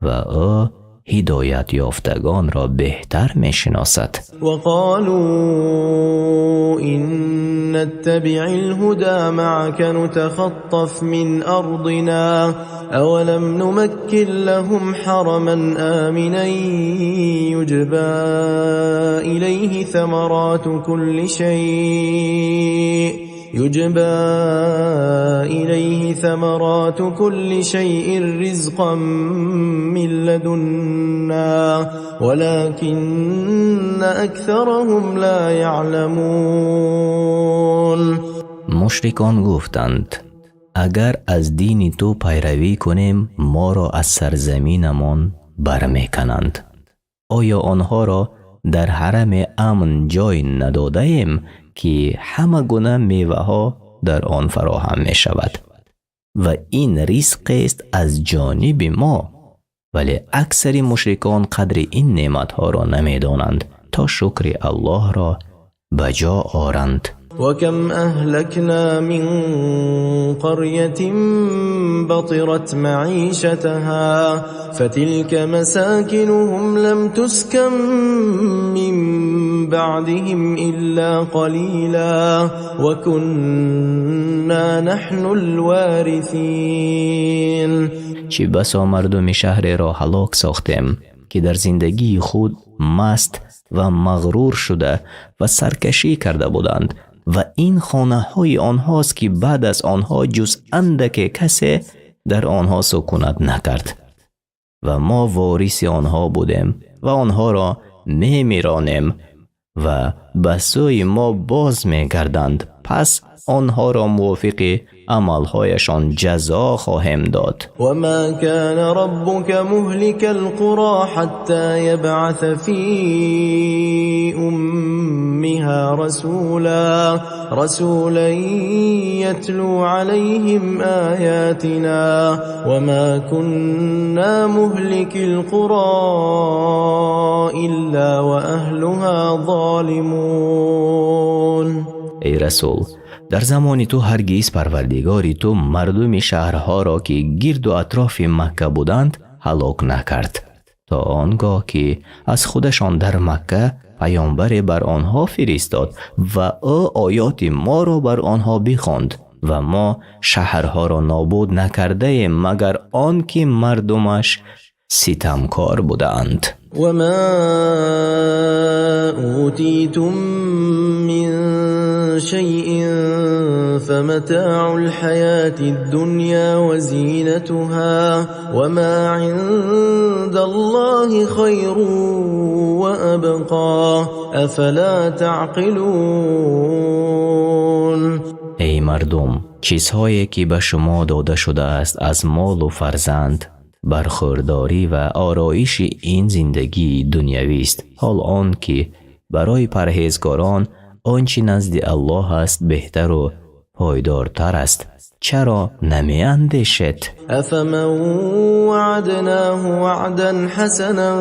ва ӯ ҳидоят ёфтагонро беҳтар мешиносад. وقالوا إن نتبع الهدى معك نتخطف من أرضنا أولم نمكن لهم حرما آمنا يجبى إليه ثمرات كل شيء يجبى إليه ثمرات كل شيء رزقا من لدنا ولكن أكثرهم لا يعلمون. Мушрикон гуфтанд: агар аз дини ту пайравӣ кунем, моро аз сарзаминамон бармекананд. Оё онҳоро дар ҳараме амн ҷой надодаем, ки ҳама гуна меваҳо дар он фароҳам мешавад ва ин ризқест аз ҷониби мо, вале аксари мушрикон қадри ин неъматҳоро намедонанд, то шукри Аллоҳро ба ҷо оранд. وكم أهلكنا من قرية بطرت معيشتها فتلك مساكنهم لم تسكن من بعدهم إلا قليلا وكنا نحن الوارثين. Чӣ басо мардуми шаҳреро ҳалок сохтем, ки дар зиндагии худ маст ва мағрур шуда ва саркашӣ карда буданд, ва ин хонаҳои онҳост, ки баъд аз онҳо ҷуз андаке касе дар онҳо сукунат накард, ва мо вориси онҳо будем ва онҳоро мемиронем ва ба сӯи мо боз мегарданд, пас онҳоро мувофиқи амалҳояшон ҷазо хоҳем дод. وما كان ربك مهلك القرى حتى يبعث في أمها رسولا يتلو عليهم آياتنا وما كنا مهلكي القرى إلا وأهلها ظالمون. Эй расул, дар замони ту ҳаргиз Парвардигори ту мардуми шаҳрҳоро, ки гирду атрофи Макка буданд, ҳалок накард, то он гоҳ ки аз худашон дар Макка паёмбаре бар онҳо фиристод ва ӯ оёти моро бар онҳо бихонд, ва мо шаҳрҳоро нобуд накардаем, магар он ки мардумаш ситамкор будаанд. وما أوتيتم من شيء فمتاع الحياة الدنيا وزينتها وما عند الله خير وأبقى أفلا تعقلون. Эй мардум, чизҳое ки ба шумо дода шудааст аз молу фарзанд, бархӯрдорӣ ва ороиши ин зиндагии дунявист, ҳол он ки барои парҳезгорон он чӣ назди Аллоҳ аст, беҳтару пойдортар аст. Чаро намеандешед? أفمن وعدناه وعدا حسنا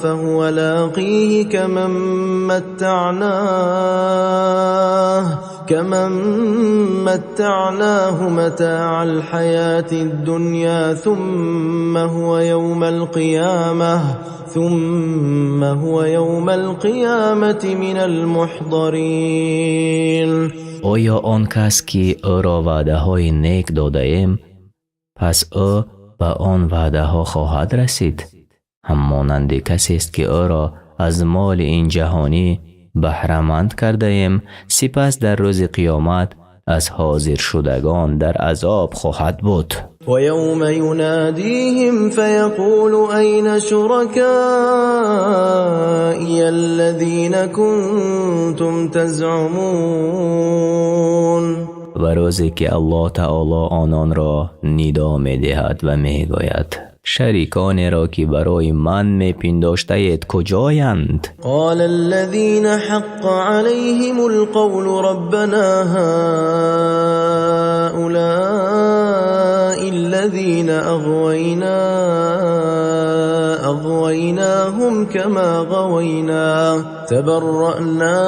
فهو لاقيه كمن متعناه متاع الحياة الدنيا ثم هو يوم القيامة من المحضرين. Оё он кас, ки ӯро ваъдаҳои нек додаем, пас ӯ ба он ваъдаҳо хоҳад расид, ҳаммонанди касест, ки ӯро аз моли ин ҷаҳонӣ баҳраманд кардаем, сипас дар рӯзи қиёмат аз ҳозиршудагон дар азоб хоҳад буд? ويوم يناديهم فيقول أين شركائي الذين كنتم تزعمون. Ва рӯзе ки Аллоҳ таоло ононро нидо медиҳад ва мегӯяд: Шариконеро ки барои ман мепиндоштаед куҷоянд? قال الذين حق عليهم القول ربنا هؤلاء الذين أغوينا أغويناهم كما غوينا تبرأنا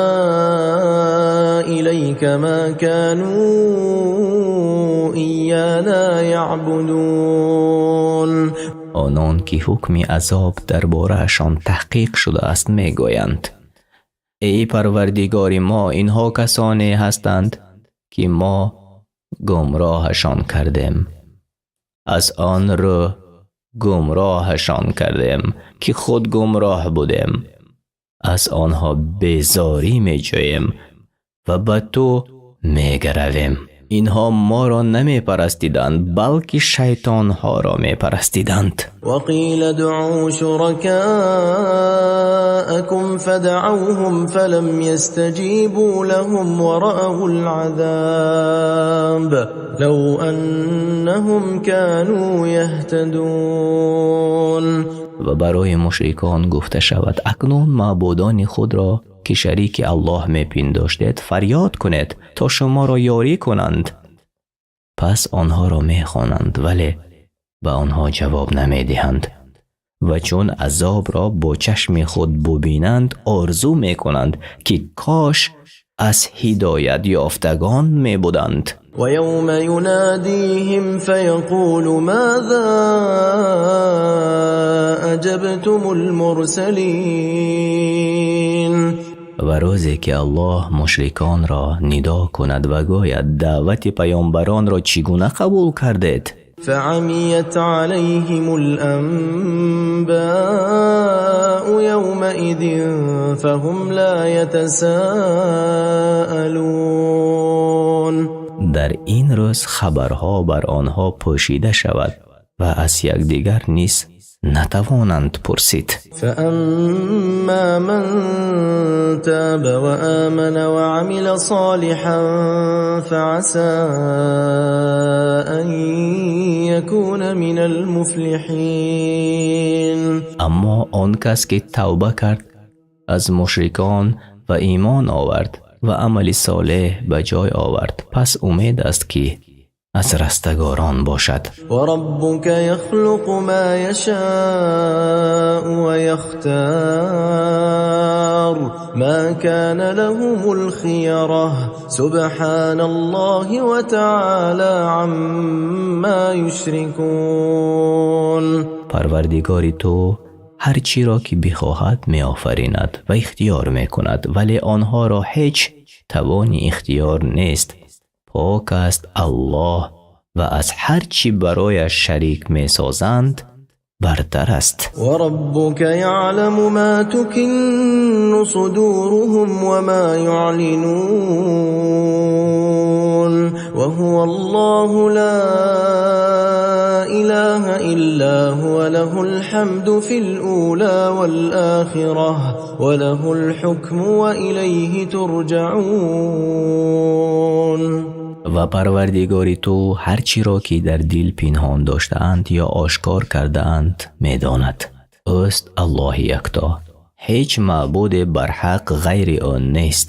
إليك ما كانوا إيانا يعبدون. Онон ки ҳукми азоб дар бораашон таҳқиқ шудааст, мегӯянд: «Эй Парвардигори мо, инҳо касоне ҳастанд, ки мо гумроҳашон кардем. Аз он рӯ гумроҳашон кардем, ки худ гумроҳ будем. Аз онҳо безорӣ меҷӯем ва ба ту мегаравем. Инҳо моро намепарастиданд, балки шайтонҳоро мепарастиданд». وقيل ادعوا شركاءكم فدعوهم فلم يستجيبوا لهم ورأوا العذاب لو أنهم كانوا يهتدون. Ва барои мушрикон гуфта шавад: «Акнун маъбудони худро, ки шарики Аллоҳ мепиндоштед, фарёд кунед, то шуморо ёрӣ кунанд». Пас онҳоро мехонанд, вале ба онҳо ҷавоб намедиҳанд ва чун азобро бо чашми худ бубинанд, орзу мекунанд, ки кош аз ҳидоят ёфтагон мебуданд. ويوم يناديهم فيقول ماذا أجبتم المرسلين. Ва рӯзе ки Аллоҳ мушриконро нидо кунад ва гӯяд: «Даъвати паёмбаронро чӣ гуна қабул кардед?» فعميت عليهم الأنباء يومئذ فهم لا يتساءلون. Дар ин рӯз хабарҳо бар онҳо пӯшида шавад ва аз якдигар низ натавонанд пурсид. فأما من تاب وآمن وعمل صالحا فعسى أن يكون من المفلحين. Аммо он кас ки тавба кард аз мушрикон ва имон овард ва амали солеҳ ба ҷой овард, пас умед аст, ки аз растагорон бошад. وربك يخلق ما يشاء ويختار ما كان لهم الخيرة سبحان الله وتعالى عما يشركون. Парвардигори ту ҳар чиро ки бихоҳад меофаринад ва ихтиёр мекунад, вале онҳоро ҳеҷ тавони ихтиёр нест. Пок аст Аллоҳ ва аз ҳар чӣ барояш шарик месозанд бартар аст. وربك يعلم ما تكن صدورهم وما يعلنون وهو الله لا إله إلا هو له الحمد في الأولى والآخرة وله الحكم وإليه ترجعون. Ва Парвардигори ту ҳар чиро ки дар дил пинҳон доштаанд ё ошкор кардаанд, медонад. Ӯст Аллоҳи якто, ҳеҷ маъбуде барҳақ ғайри ӯ нест.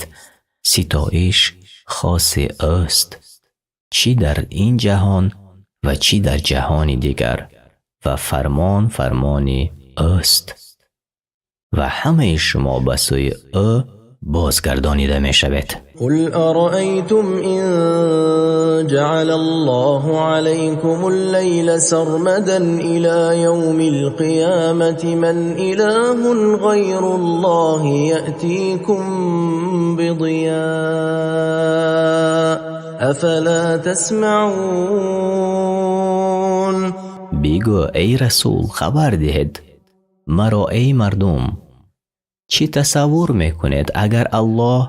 Ситоиш хоси ӯст, чӣ дар ин ҷаҳон ва чӣ дар ҷаҳони дигар, ва фармон фармони ӯст ва ҳамаи шумо ба сӯи ӯ бозгардонида мешавед. قل أرأيتم إن جعل الله عليكم الليل سرمدا إلى يوم القيامة من إله غير الله يأتيكم بضياء أفلا تسمعون. Бигӯ, эй расул: «Хабар диҳед маро, эй мардум, чӣ тасаввур мекунед, агар Аллоҳ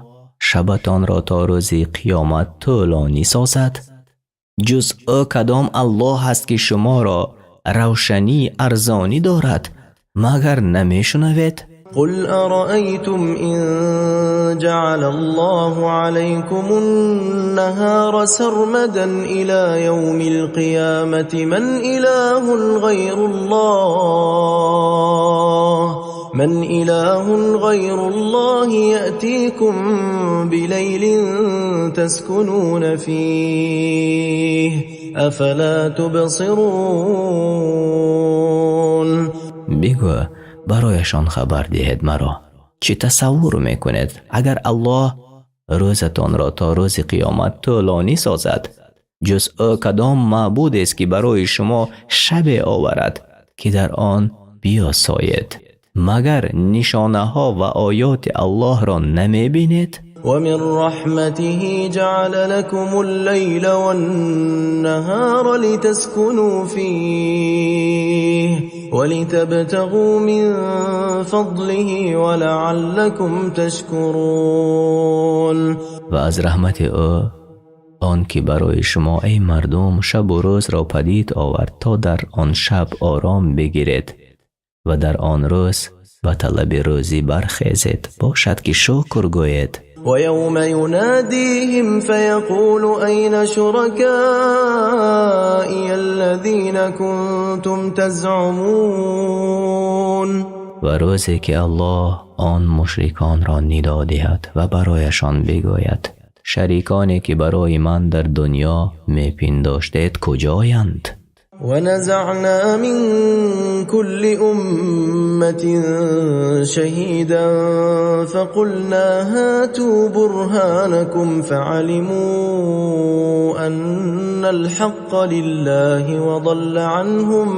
шабатонро то рӯзи қиёмат тӯлонӣ созад, ҷуз ӯ кадом Аллоҳ аст, ки шуморо равшанӣ арзонӣ дорад? Магар намешунавед?» قل أرأيتم إن جعل الله عليكم النهار سرمدا إلى يوم القيامة من إله غير الله يأتيكم بليل تسكنون فيه أفلا تبصرون. Бигӯ, барояшон хабар диҳед маро, чӣ тасаввур мекунед, агар Аллоҳ рӯзатонро то рӯзи қиёмат тӯлонӣ созад, ҷуз ӯ кадом маъбудест, ки барои шумо шабе оварад, ки дар он биёсоед? Магар нишонаҳо ва оёти Аллоҳро намебинед? ومن رحمته جعل لكم الليل والنهار لتسكنوا فيه ولتبتغوا من فضله ولعلكم تشكرون. Ва аз раҳмати ӯ он ки барои шумо, эй мардум, шабу рӯзро падид овард, то дар он шаб ором бигиред ва дар он рӯз ба талаби рӯзӣ бархезед, бошад ки шукр гӯед. ويوم يناديهم فيقول أين شركائي الذين كنتم تزعمون. Ва рӯзе ки Аллоҳ он мушриконро нидо диҳад ва барояшон бигӯяд: шариконе ки барои ман дар дунё мепиндоштед, куҷоянд? ونزعنا من كل أمة شهيدا فقلنا هاتوا برهانكم فعلموا أن الحق لله وضل عنهم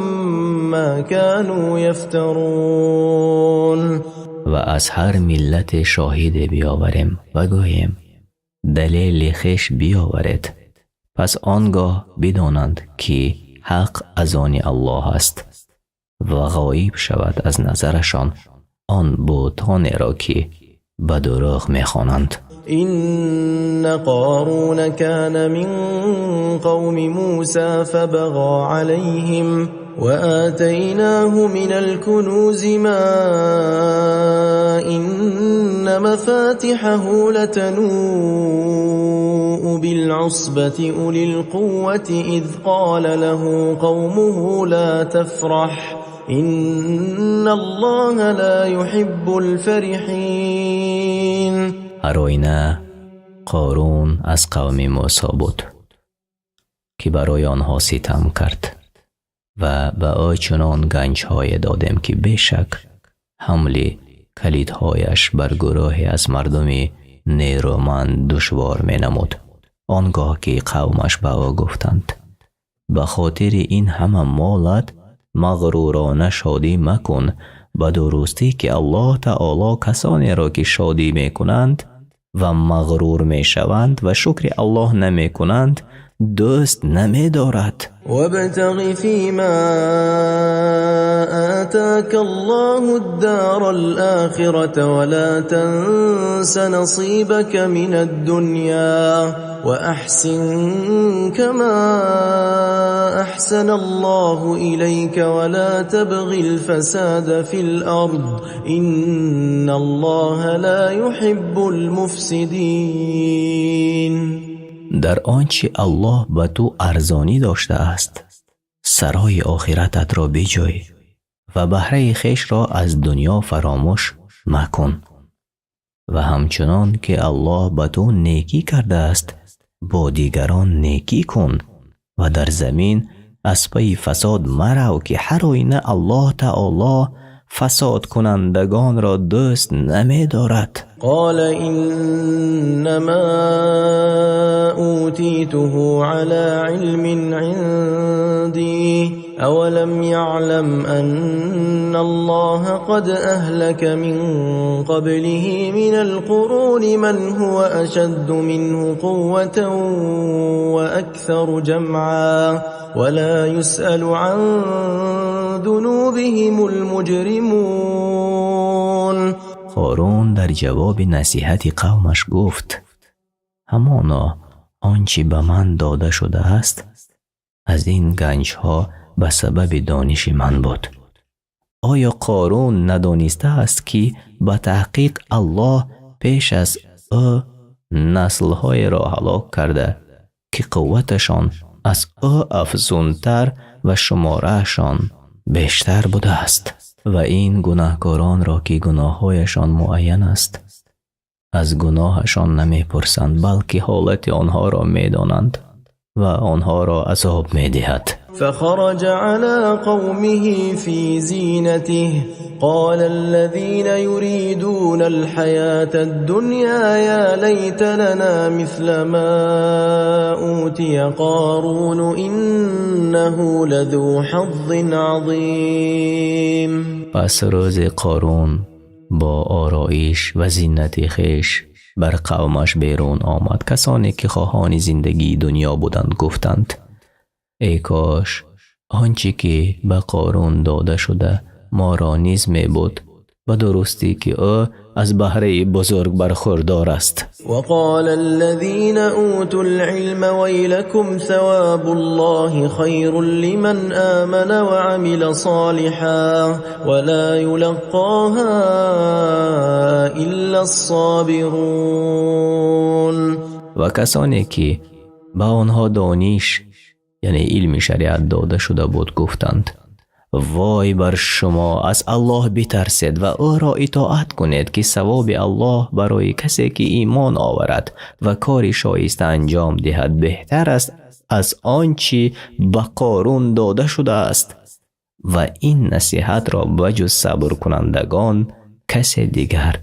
ما كانوا يفترون. Ва аз ҳар миллате шоҳиде биёварем ва гӯем: далели хеш биёваред. Пас он гоҳ бидонанд, ки ҳақ аз они Аллоҳ аст ва ғоиб шавад аз назарашон он бутонеро, ки ба дурӯғ мехонанд. إن قارون كان من قوم موسى فبغى عليهم وآتيناه من الكنوز ما إن مفاتحه لتنوء بالعصبة أولي القوة إذ قال له قومه لا تفرح إن الله لا يحب الفرحين. Ҳар оина Қорун аз қавми Мӯсо буд, ки барои онҳо ситам кард, ва ба ӯ чунон ганҷҳое додем, ки бешак ҳамли калидҳояш бар гурӯҳе аз мардуми нерӯманд душвор менамуд. Он гоҳ ки қавмаш ба ӯ гуфтанд: ба хотири ин ҳама молат мағрурона шодӣ макун, ба дурустӣ ки Аллоҳ таоло касонеро, ки шодӣ мекунанд ва мағрур мешаванд ва шукри Аллоҳ намекунанд, дӯст намедорад. وابتغ فيما آتاك الله الدار الآخرة ولا تنس نصيبك من الدنيا وأحسن كما أحسن الله إليك ولا تبغ الفساد في الأرض إن الله لا يحب المفسدين. Дар он чи Аллоҳ ба ту арзонӣ доштааст, сарои охирататро биҷӯй ва баҳраи хешро аз дунё фаромӯш макун ва ҳамчунон ки Аллоҳ ба ту некӣ кардааст, бо дигарон некӣ кун ва дар замин аз пайи фасод марав, ки ҳар оина Аллоҳ таоло фасодкунандагонро дӯст намедорад. قال إنما أوتيته على علم عندي أولم يعلم أن الله قد أهلك من قبله من القرون من هو أشد منه قوة وأكثر جمعا ولا يسأل عن ذنوبهم المجرمون. Қорун дар ҷавоби насиҳати қавмаш гуфт: ҳамоно он чӣ ба ман дода шудааст аз ин ганҷҳо ба сабаби дониши ман буд. Оё Қорун надонистааст, ки ба таҳқиқ Аллоҳ пеш аз ӯ наслҳоеро ҳалок карда, ки қувваташон аз ӯ афзунтар ва шумораашон бештар будааст? Ва ин гунаҳкоронро, ки гуноҳҳояшон муайян аст, аз гуноҳашон намепурсанд, балки ҳолати онҳоро медонанд ва онҳоро азоб медиҳад. فخرج على قومه في زينته، قال الذين يريدون الحياة الدنيا يا ليت لنا مثل ما أوتي قارون إنه لذو حظ عظيم. Пас рӯзе Қорун бо ороиш ва зинати хеш бар қавмаш берун омад. Касоне ки хоҳони зиндагии дунё буданд, гуфтанд: эй кош он чӣ ки ба Қорун дода шуда, моро низ мебуд, ба дурустӣ ки ӯ аз баҳраи бузург бархурдор аст. وقال الذين أوتوا العلم ويلكم ثواب الله خير لمن آمن وعمل صالحا ولا يلقاها إلا الصابرون. Ва касоне ки ба онҳо дониш, яъне илми шариат, дода шуда буд, гуфтанд: вой бар шумо, аз Аллоҳ битарсед ва ӯро итоат кунед, ки савоби Аллоҳ барои касе ки имон оварад ва кори шоиста анҷом диҳад, беҳтар аст аз он чӣ ба Қорун дода шудааст, ва ин насиҳатро ба ҷуз сабркунандагон касе дигар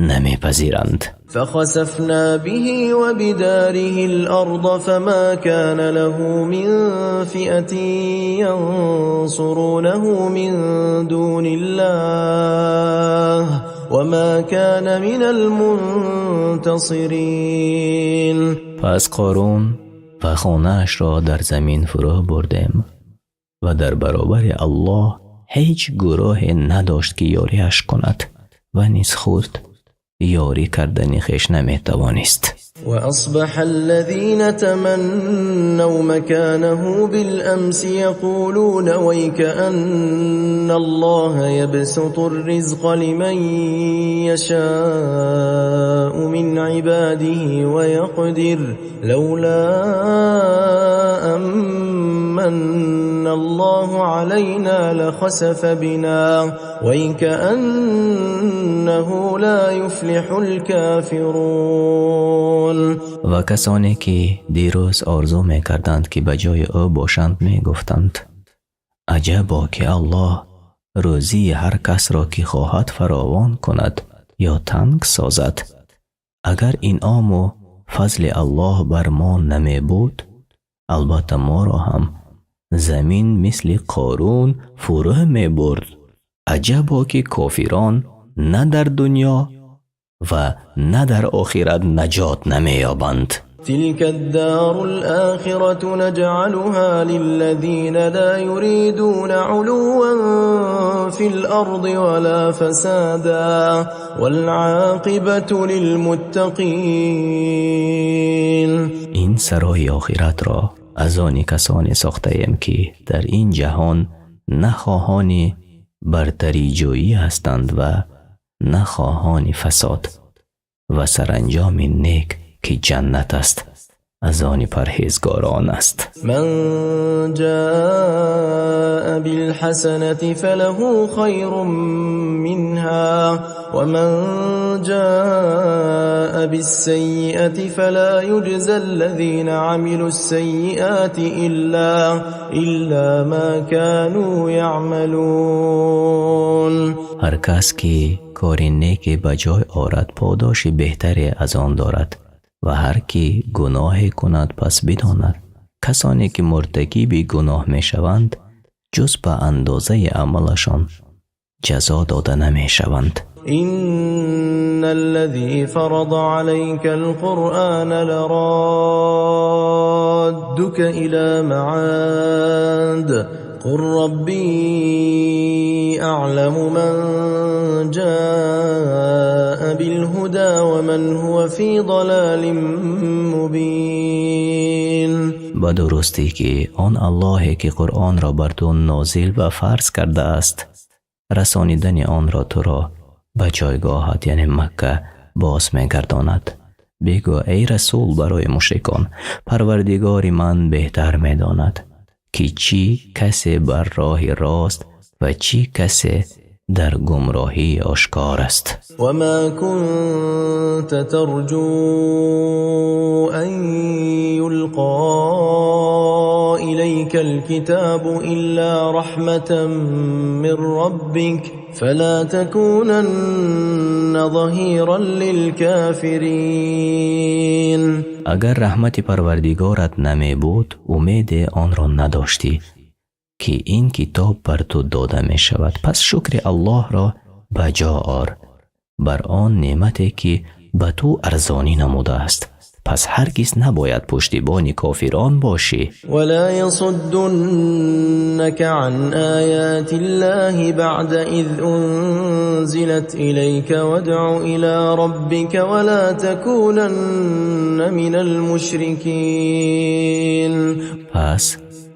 намепазиранд. فخسفنا به وبداره الأرض فما كان له من فئة ينصرونه من دون الله وما كان من المنتصرين. Пас Қорун ва хонаашро дар замин фурӯ бурдем ва дар баробари Аллоҳ ҳеҷ гурӯҳе надошт, ки ёриаш кунад, ва низ худ ёрӣ кардани хеш наметавонист. وأصبح الذين تمنوا مكانه بالأمس يقولون ويكأن الله يبسط الرزق لمن يشاء من عباده ويقدر لولا أمن الله علينا لخسف بنا ويكأنه لا يفلح الكافرون. Ва касоне ки дирӯз орзу мекарданд, ки ба ҷои ӯ бошанд, мегуфтанд: аҷабо, ки Аллоҳ рӯзии ҳар касро, ки хоҳад, фаровон кунад ё танг созад. Агар инъому фазли Аллоҳ бар мо намебуд, албатта моро ҳам замин мисли Қорун фурӯ мебурд. Аҷабо, ки кофирон на дар дунё ва на дар охират наҷот намеёбанд. تلك الدار الآخرة نجعلها للذين لا يريدون علوا في الأرض ولا فسادا والعاقبة للمتقين. Ин сарои охиратро аз они касоне сохтаем, ки дар ин ҷаҳон на хоҳони бартариҷӯӣ ҳастанд ва на хоҳони фасод, ва саранҷоми нек, ки ҷаннат аст, аз они парҳезгорон аст. من جاء بالحسنة فله خير منها ومن جاء بالسيئة فلا يجزى الذين عملوا السيئات إلا ما كانوا يعملون. Ҳар кас ки кори неке ба ҷой орад, подоши беҳтаре аз он дорад, ва ҳар ки гуноҳе кунад, пас бидонад, касоне ки муртакиби гуноҳ мешаванд, ҷуз ба андозаи амалашон ҷазо дода намешаванд. إن الذي فرض عليك القرآن لرادك إلى معاد قل ربي أعلم من جاء بالهدى ومن هو في ضلال مبين. Ба дурустӣ, ки он Аллоҳе ки Қуръонро бар ту нозил ва фарз кардааст. Расонидани онро туро ба ҷойгоҳат, яъне Макка, боз мегардонад. Бигӯ, эй расул, барои мушрикон: Парвардигори ман беҳтар медонад, ки чӣ касе бар роҳи рост ва чӣ касе дар гумроҳии ошкор аст. وما كنت ترجو أن يلقى إليك الكتاب إلا رحمة من ربك فلا تكونن ظهيرا للكافرين. Агар раҳмати Парвардигорат намебуд, умеде онро надоштӣ, ки ин китоб бар ту дода мешавад. Пас шукри Аллоҳро ба ҷо ор бар он неъмате, ки ба ту арзонӣ намудааст. Пас ҳаргиз набояд пуштибони кофирон бошӣ. ولا يصدنك عن آيات الله بعد إذ أنزلت إليك وادع إلى ربك ولا تكونن من المشركين. Пас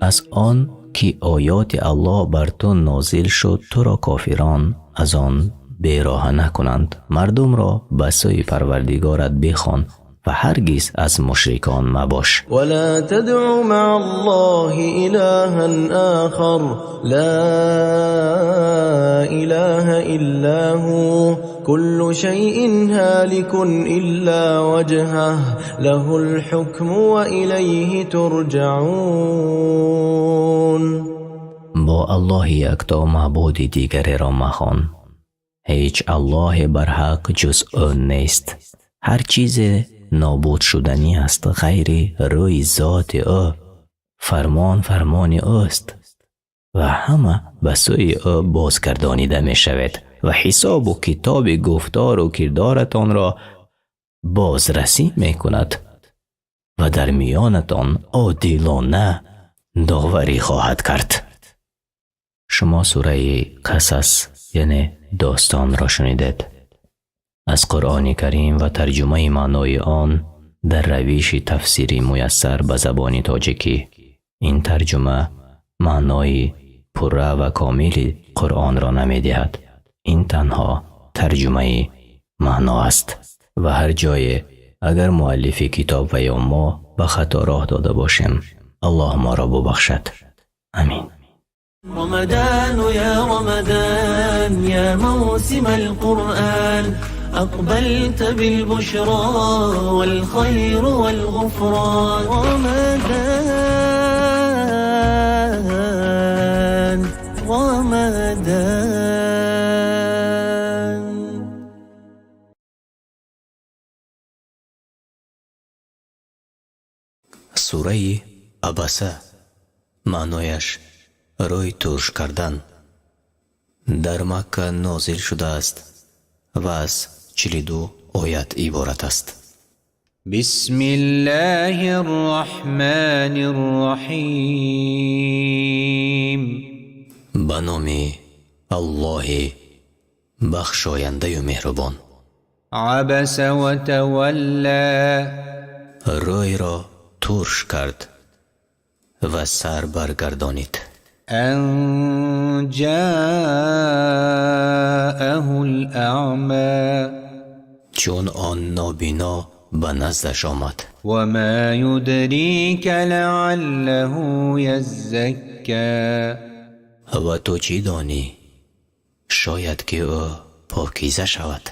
аз он ки оёти Аллоҳ бар ту нозил шуд, туро кофирон аз он бероҳа накунанд. Мардумро ба сӯи Парвардигорат бихон ва ҳаргиз аз мушрикон мабош. ولا تدع مع الله إلها آخر، لا إله إلا هو، كل شيء هالك إلا وجهه، له الحكم وإليه ترجعون. Бо Аллоҳи якто маъбуди дигареро махон. Ҳеҷ Аллоҳе барҳақ ҷуз ӯ нест. Ҳар чизе нобуд шуданӣ аст ғайри рӯи зоти ӯ. Фармон фармони ӯст ва ҳама ба сӯи ӯ бозгардонида мешавед ва ҳисобу китоби гуфтору кирдоратонро бозрасӣ мекунад ва дар миёнатон одилона доварӣ хоҳад кард. Шумо сураи Қасас, яъне достонро шунидед аз Қуръони Карим ва тарҷумаи маънои он дар равиши тафсири муяссар ба забони тоҷикӣ. Ин тарҷума маънои пурра ва комили Қуръонро намедиҳад. Ин танҳо тарҷумаи маъно аст ва ҳар ҷое агар муаллифи китоб ва ё мо ба хато роҳ дода бошем, Аллоҳ моро бубахшад. Амин. رمضان يا رمضان يا موسم القرآن، أقبلت بالبشرى والخير والغفران. رمضان، رمضان. Сураи Абаса, маънояш рӯй турш кардан, дар Макка нозил шудааст ва аз 42 оят иборат аст. بسم الله الرحمن الرحيم. Ба номи Аллоҳи бахшояндаю меҳрубон. عبس وتولى. Рӯйро турш кард ва сар баргардонид. أن جاءه الأعمى. Чун он нобино ба наздаш омад. وما يدريك لعله يزكى. Ва ту чӣ донӣ, шояд ки ӯ покиза шавад.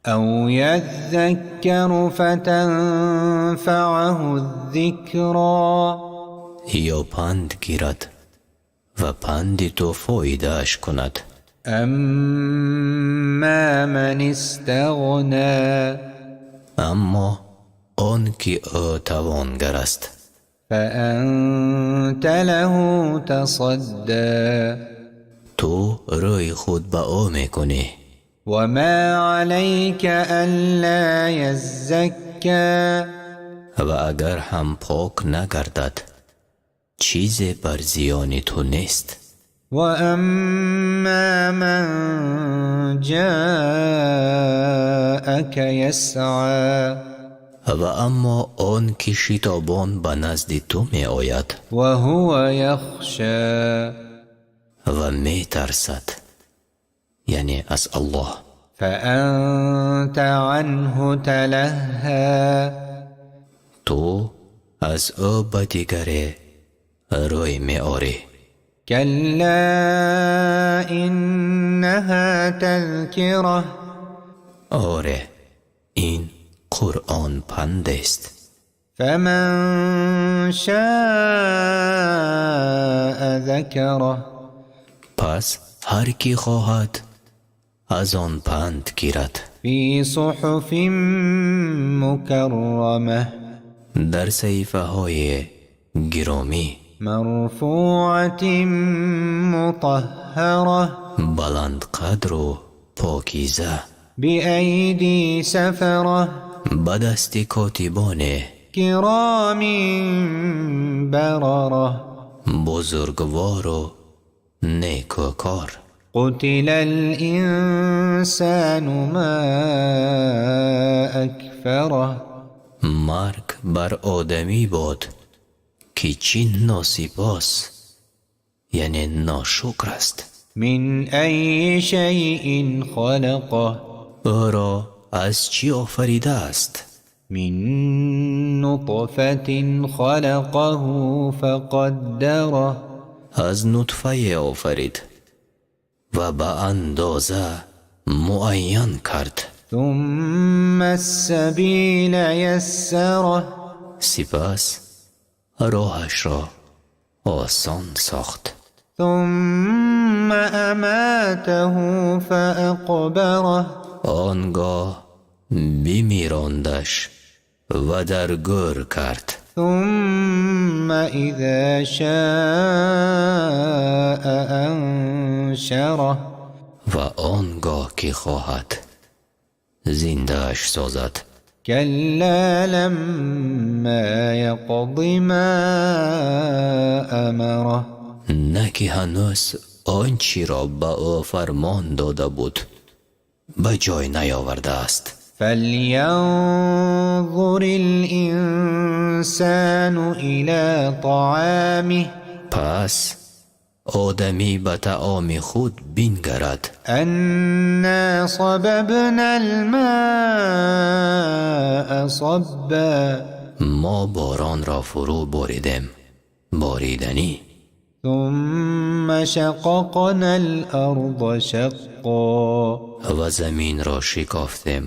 أو يذكر فتنفعه الذكرى. Ё панд гирад ва панди ту фоидааш кунад. أما من استغنى. Аммо он ки ӯ тавонгар аст. فأنت له تصدى. Ту рӯи худ ба ӯ мекунӣ. وما عليك ألا يزكى. Ва агар ҳам пок нагардад, чизе бар зиёни ту нест. وأما من جاءك يسعى. Ва аммо он ки шитобон ба назди ту меояд. وهو يخشى. Ва метарсад. Яъне аз Аллоҳ. فأنت عنه تلهى. Ту аз ӯ ба дигаре рӯй меорӣ. كلا إنها تذكرة. Оре, ин Қуръон пандест. فمن شاء ذكره. Пас ҳар кӣ хоҳад, аз он панд гирад. في صحف مكرمة. Дар саҳифаҳои гиромӣ. مرفوعة مطهرة. Баландқадру покиза. بأيدي سفرة. Ба дасти котибоне كرام بررة. Бузургвору некӯкор. قتل الإنسان ما أكفره. Марг бар одамӣ бод, ки чӣ носипос, яъне ношукр аст. من أي شيء خلقه. Ӯро аз чӣ офаридааст? من نطفة خلقه فقدره. Аз нутфае офарид ва ба андоза муайян кард. ثم السبيل يسره. Сипас роҳашро осон сохт. ثم أماته فأقبره. Он гоҳ бимирондаш ва дар гӯр кард. ثم إذا شاء أنشره. Ва он гоҳ ки хоҳад, зиндааш созад. كلا لما يقض ما أمره. На ки ҳанӯз он чиро ба ӯ фармон дода буд, ба ҷой наёвардааст. فلينظر الإنسان إلى طعامه. Пас одамӣ ба таоми худ бингарад. أنا صببنا الماء صبا. Мо боронро фурӯ боридем, бориданӣ. ثم شققنا الأرض شقا. Ва заминро шикофтем,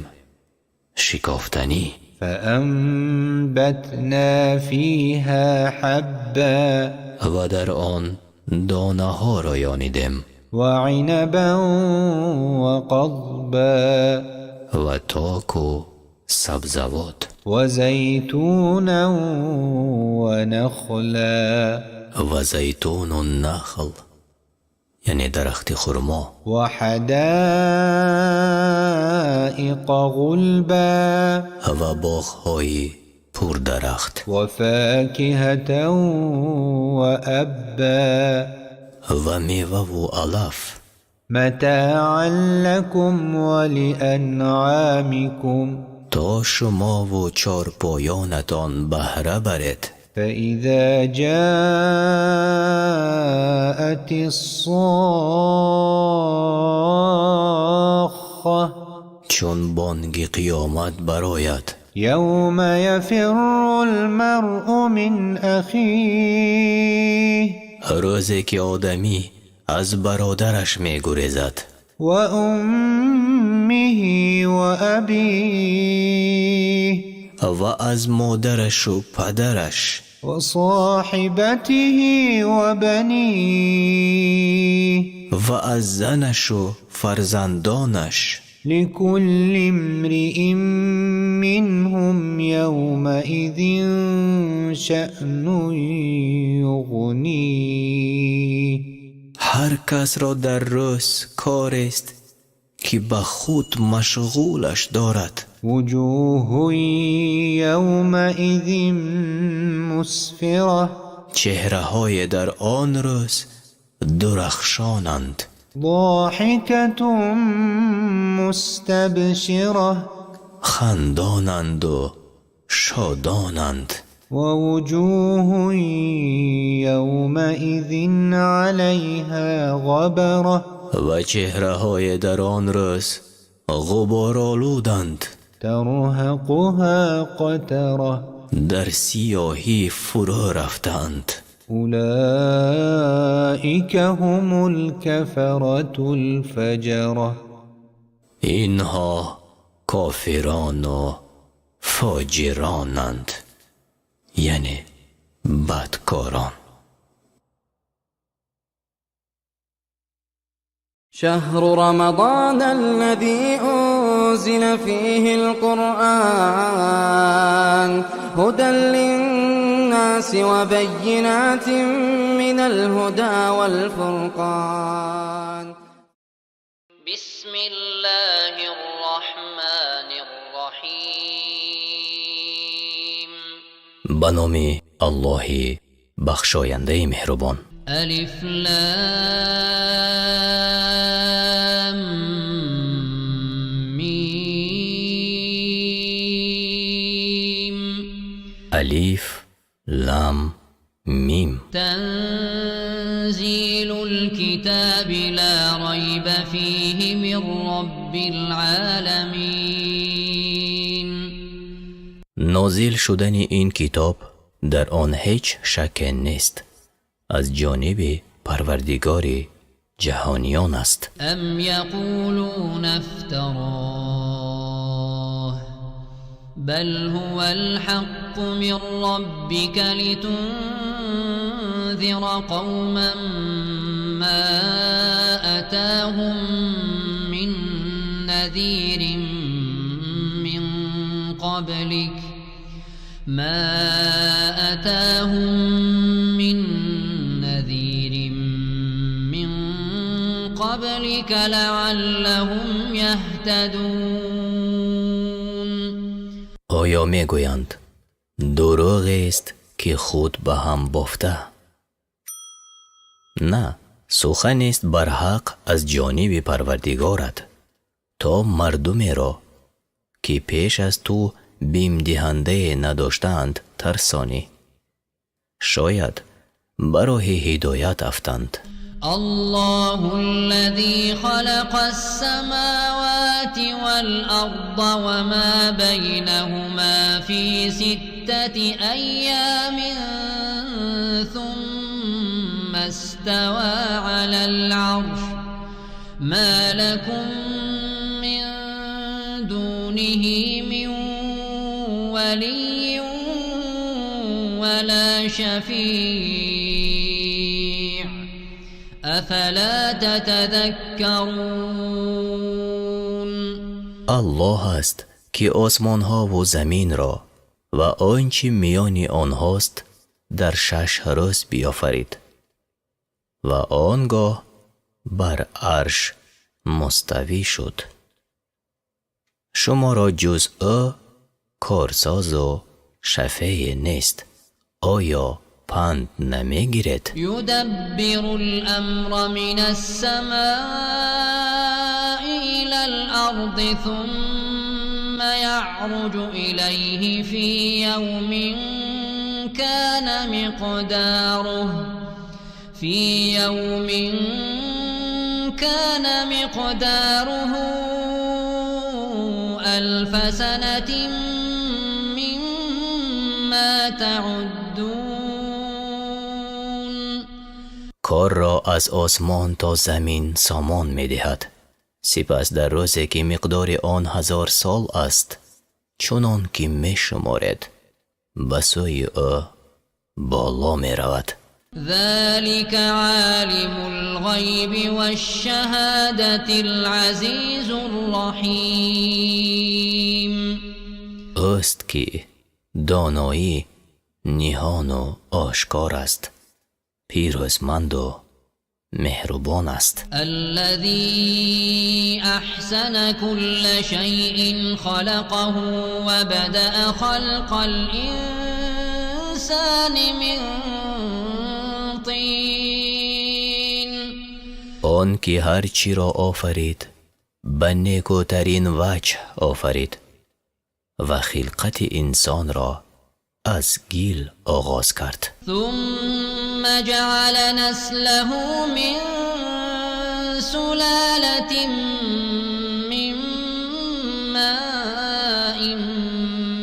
шикофтанӣ. فأنبتنا فيها حبا. Ва дар он донаҳо рӯёнидем. وعنبا وقضبا. Ва току сабзавот. وزيتونا ونخلا. Ва зайтуну нахл, яъне дарахти хурмо. وحدائق غلبا. Ва боғҳои пурдарахт. وفاكهة وأبا. Ва меваву алаф. متاعا لكم ولأنعامكم. То шумову чорпоёнатон баҳра баред. فإذا جاءت الصاخة. Чун бонги қиёмат барояд. يوم يفر المرء من أخيه. Рӯзе ки одамӣ аз бародараш мегурезад. وأمه وأبيه. Ва аз модарашу падараш. وصاحبته وبنيه. Ва аз занашу фарзандонаш. لكل امرئ منهم يومئذ شأن يغنيه. Ҳар касро дар рӯз корест, ки ба худ машғулаш дорад. وجوه يومئذ مسفرة. Чеҳраҳое дар он рӯз дурахшонанд. ضاحكة مستبشرة. Хандонанду шодонанд. ووجوه يومئذ عليها غبرة. Ва чеҳраҳое дар он рӯз ғуборолуданд. ترهقها قترة. Дар сиёҳӣ фурӯ рафтаанд. أولئك هم الكفرة الفجرة. Инҳо кофирону фоҷиронанд, яъне бадкорон. شهر رمضان الذي أنزل فيه القرآن هدى للناس وبينات من الهدى والفرقان. بسم الله الرحمن الرحيم. Ба номи Аллоҳи бахшояндаи меҳрубон. ألف لام ميم. Алиф, лам, мим. تنزيل الكتاب لا ريب فيه من رب العالمين. Нозил шудани ин китоб дар он ҳеҷ шакке нест, аз ҷониби Парвардигори ҷаҳониён аст. أم يقولون افتراه بل هو الحق من ربك لتنذر قوما ما أتاهم من نذير من قبلك ما أتاهم من نذير من قبلك لعلهم يهتدون. Оё мегӯянд, дурӯғест, ки худ ба ҳам бофта? На, суханест барҳақ аз ҷониби Парвардигорат, то мардумеро, ки пеш аз ту бимдиҳандае надоштаанд, тарсонӣ, шояд ба роҳи ҳидоят афтанд. الله الذي خلق السماوات والأرض وما بينهما في 6 أيام ثم استوى على العرش ما لكم من دونه من ولي ولا شفيع أفلا تتذكرون. Аллоҳ аст, ки осмонҳову заминро ва он чӣ миёни онҳост дар 6 рӯз биёфарид ва он гоҳ бар арш муставӣ шуд. Шуморо ҷуз ӯ корсозу шафее нест. Оё панд намегиред? يدبر الأمر من السماء إلى الأرض ثم يعرج إليه في يوم كان مقداره في يوم كان مقداره 1000 سنة مما تعدون. Корро аз осмон то замин сомон медиҳад, сипас дар рӯзе, ки миқдори он 1000 сол аст, чунон ки мешуморед, ба сӯи ӯ боло меравад. ذلك عالم الغيب والشهادة العزيز الرحيم. Ӯст, ки доноӣ ниҳону ошкор аст, пирӯзманду меҳрубон аст. الذي أحسن كل شيء خلقه وبدأ خلق الإنسان من طين. Он ки ҳар чиро офарид, ба некӯтарин ваҷҳ офарид ва хилқати инсонро аз гил оғоз кард. ثم جعل نسله من سلالة من ماء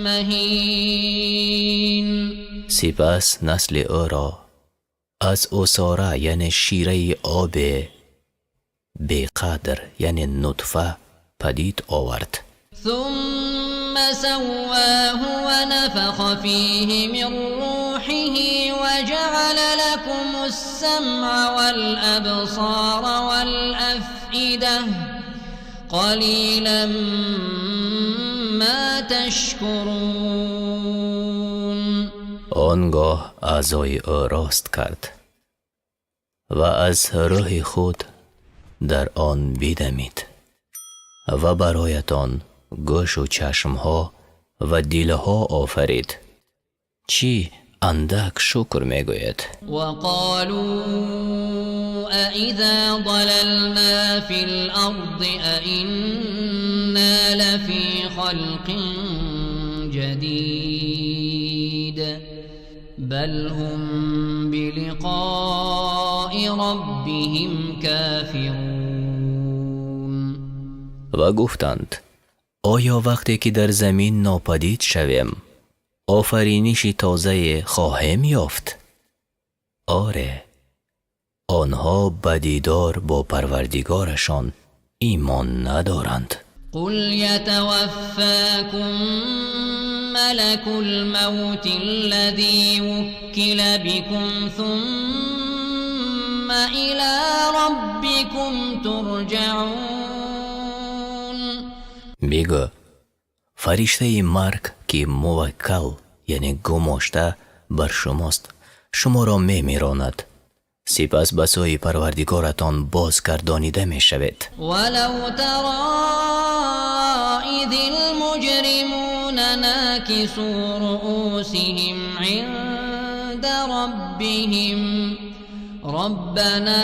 مهين. Сипас насли ӯро аз усора, яъне шираи оби беқадр, яъне нутфа падид овард. ثم سواه ونفخ فيه من روحه وجعل لكم السمع والأبصار والأفئدة قليلا ما تشكرون. Он гоҳ аъзои ӯ рост кард ва аз рӯҳи худ дар он бидамид ва бароятон гӯшу чашмҳо ва дилҳо офарид. Чӣ андак шукр мегӯед. وقالوا أإذا ضللنا في الأرض أإنا لفي خلق جديد بل هم بلقاء ربهم كافرون. Ва гуфтанд: оё вақте ки дар замин нопадид шавем, офариниши тозае хоҳем ёфт? Оре, онҳо ба дидор бо Парвардигорашон имон надоранд. قل يتوفاكم ملك الموت الذي وكل بكم ثم إلى ربكم ترجعون. Бигӯ: фариштаи марг, ки муваккал, яъне гумошта бар шумост, шуморо мемиронад, сипас ба сӯи Парвардигоратон бозгардонида мешавед. ولو ترى إذ المجرمون ناكسوا رؤوسهم عند ربهم ربنا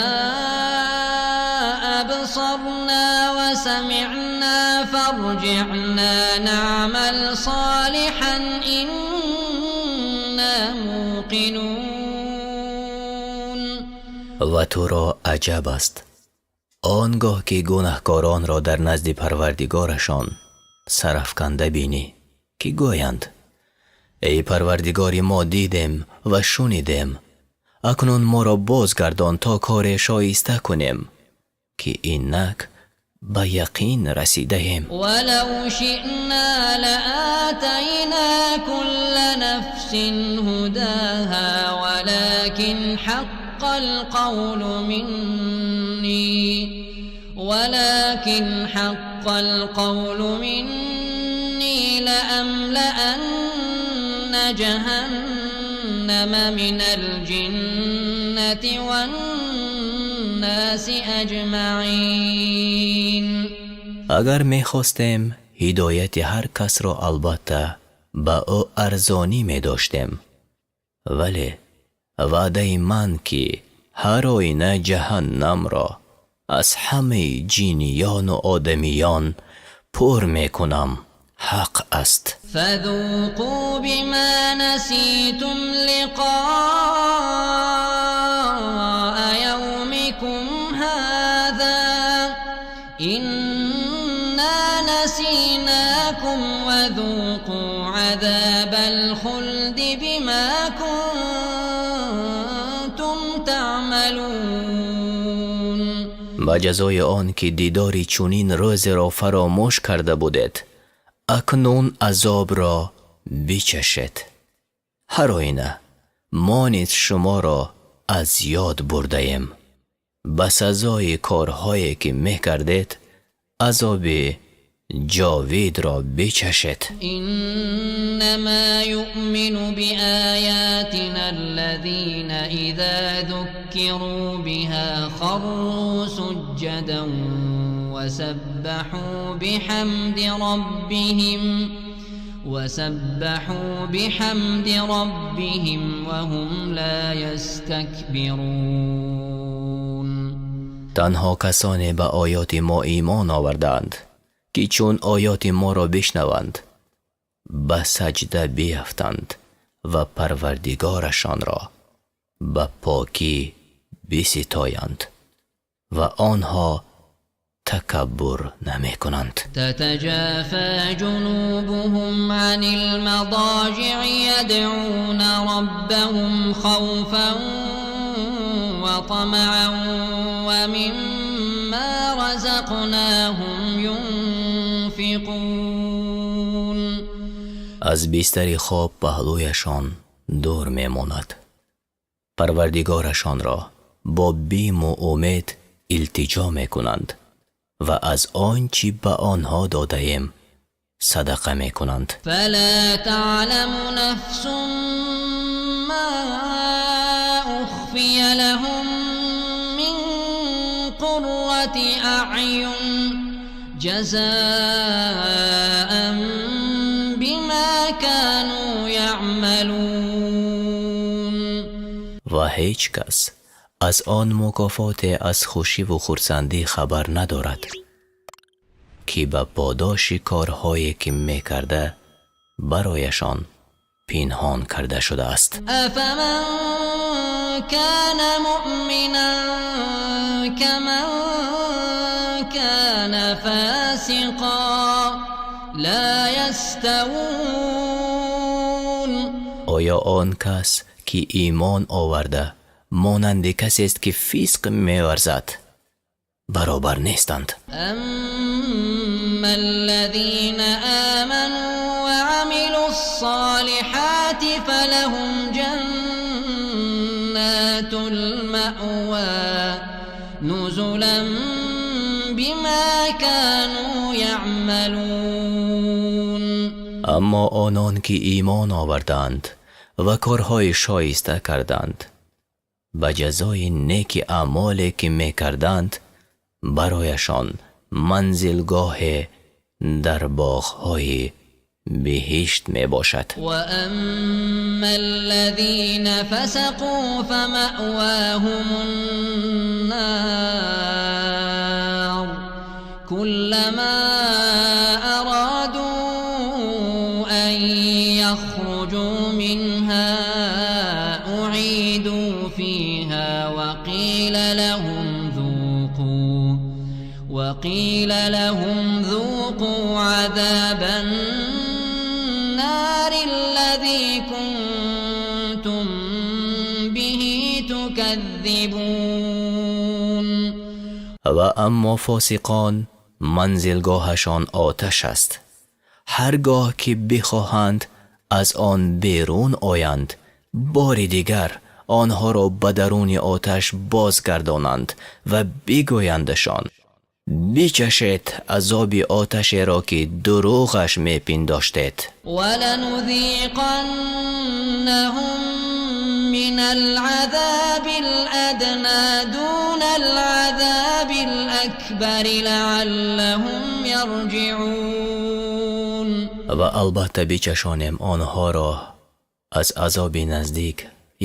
أبصرنا وسمعنا فارجعنا نعمل صالحا إنا موقنون. Ва туро аҷаб аст, он гоҳ ки гунаҳкоронро дар назди Парвардигорашон сарафканда бинӣ, ки гӯянд: эй Парвардигори мо, дидем ва шунидем, акнун моро бозгардон, то коре шоиста кунем, ки инак ба яқин расидаем. ولو شئنا لآتينا كل نفس هداها ولكن حق القول مني لأملأن جهنم من الجنة والناس أجمعين. Агар мехостем, ҳидояти ҳар касро албатта ба ӯ арзонӣ медоштем, вале ваъдаи ман, ки ҳар оина ҷаҳаннамро аз ҳамаи ҷиниёну одамиён пур мекунам, ҳақ аст. فذوقوا بما نسيتم لقاء يومكم هذا إنا نسيناكم وذوقوا عذاب الخلد بما كنتم تعملون. Ба ҷазои он ки дидори чунин рӯзеро фаромӯш карда будед, акнун азобро бичашед. Ҳар оина мо низ шуморо аз ёд бурдаем. Ба сазои корҳое ки мекардед, азоби ҷовидро бичашед. إنما يؤمن بآياتنا الذين إذا ذكروا بها خروا سجدا وسبحوا بحمد ربهم وهم لا يستكبرون. Танҳо касоне ба оёти мо имон овардаанд, ки чун оёти моро бишнаванд, ба саҷда биафтанд ва Парвардигорашонро ба покӣ биситоянд ва онҳо Такаббур намекунанд. تتجافى جنوبهم عن المضاجع يدعون ربهم خوفا وطمعا ومما رزقناهم ينفقون. Аз бистари хоб паҳлӯяшон дур мемонад, Парвардигорашонро бо биму умед илтиҷо мекунанд ва аз он чӣ ба онҳо додаем садақа мекунанд. فلا تعلم نفس ما أخفي لهم من قرة أعين جزاء بما كانوا يعملون. Ва ҳеҷ кас аз он мукофоте аз хушиву хурсандӣ хабар надорад, ки ба подоши корҳое ки мекарда барояшон пинҳон карда шудааст. أفمن كان مؤمنا كمن كان فاسقا لا يستوون. Оё он кас ки имон оварда монанди касест ки фисқ меварзад? Баробар нестанд. أما الذين آمنوا وعملوا الصالحات فلهم جنات المأوى نزلا بما كانوا يعملون. Аммо онон ки имон оварданд ва корҳои шоиста карданд, ба ҷазои неки аъмоле ки мекарданд барояшон манзилгоҳе дар боғҳои биҳишт мебошад. وأما الذين فسقوا فمأواهم النار كلما أرادوا أن يخرجوا منها أعيدوا فيها وقيل لهم ذوقوا عذاب النار الذي كنتم به تكذبون. Ва аммо фосиқон манзилгоҳашон оташ аст. Ҳар гоҳ ки бихоҳанд аз он берун оянд, бори дигар онҳоро ба даруни оташ бозгардонанд ва бигӯяндашон: бичашед азоби оташеро ки дурӯғаш мепиндоштед. ولنذيقنهم من العذاب الأدنى دون العذاب الأكبر لعلهم يرجعون. Ва албатта бичашонем онҳоро аз азоби наздик,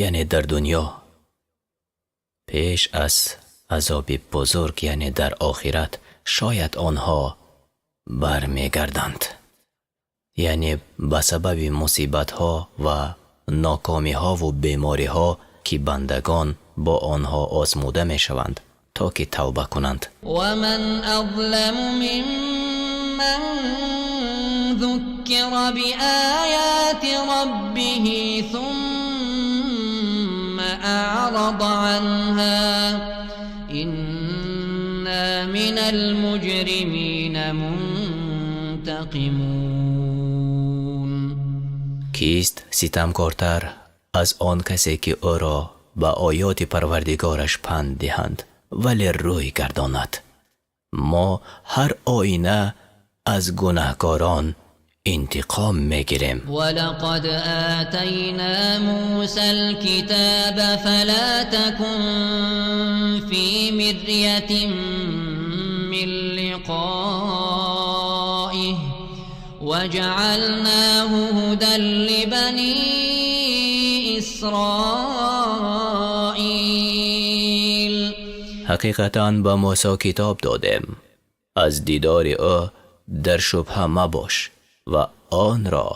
яъне дар дунё, пеш аз азоби бузург, яъне дар охират, шояд онҳо бармегарданд. Яъне ба сабаби мусибатҳо ва нокомиҳову бемориҳо, ки бандагон бо онҳо озмуда мешаванд, то ки тавба кунанд. ومن أظلم ممن ذكر بآيات ربه ثم أعرض عنها إنا من المجرمين منتقمون. Кист ситамкортар аз он касе, ки ӯро ба оёти Парвардигораш панд диҳанд, вале рӯй гардонад? Мо ҳар оина аз гунаҳкорон интиқом мегирем. ولقد آتينا موسى الكتاب فلا تكن في مرية من لقائه وجعلناه هدى لبني إسرائيل. Ҳақиқатан ба Мусо китоб додем. Аз дидори ӯ дар шубҳа мабош ва онро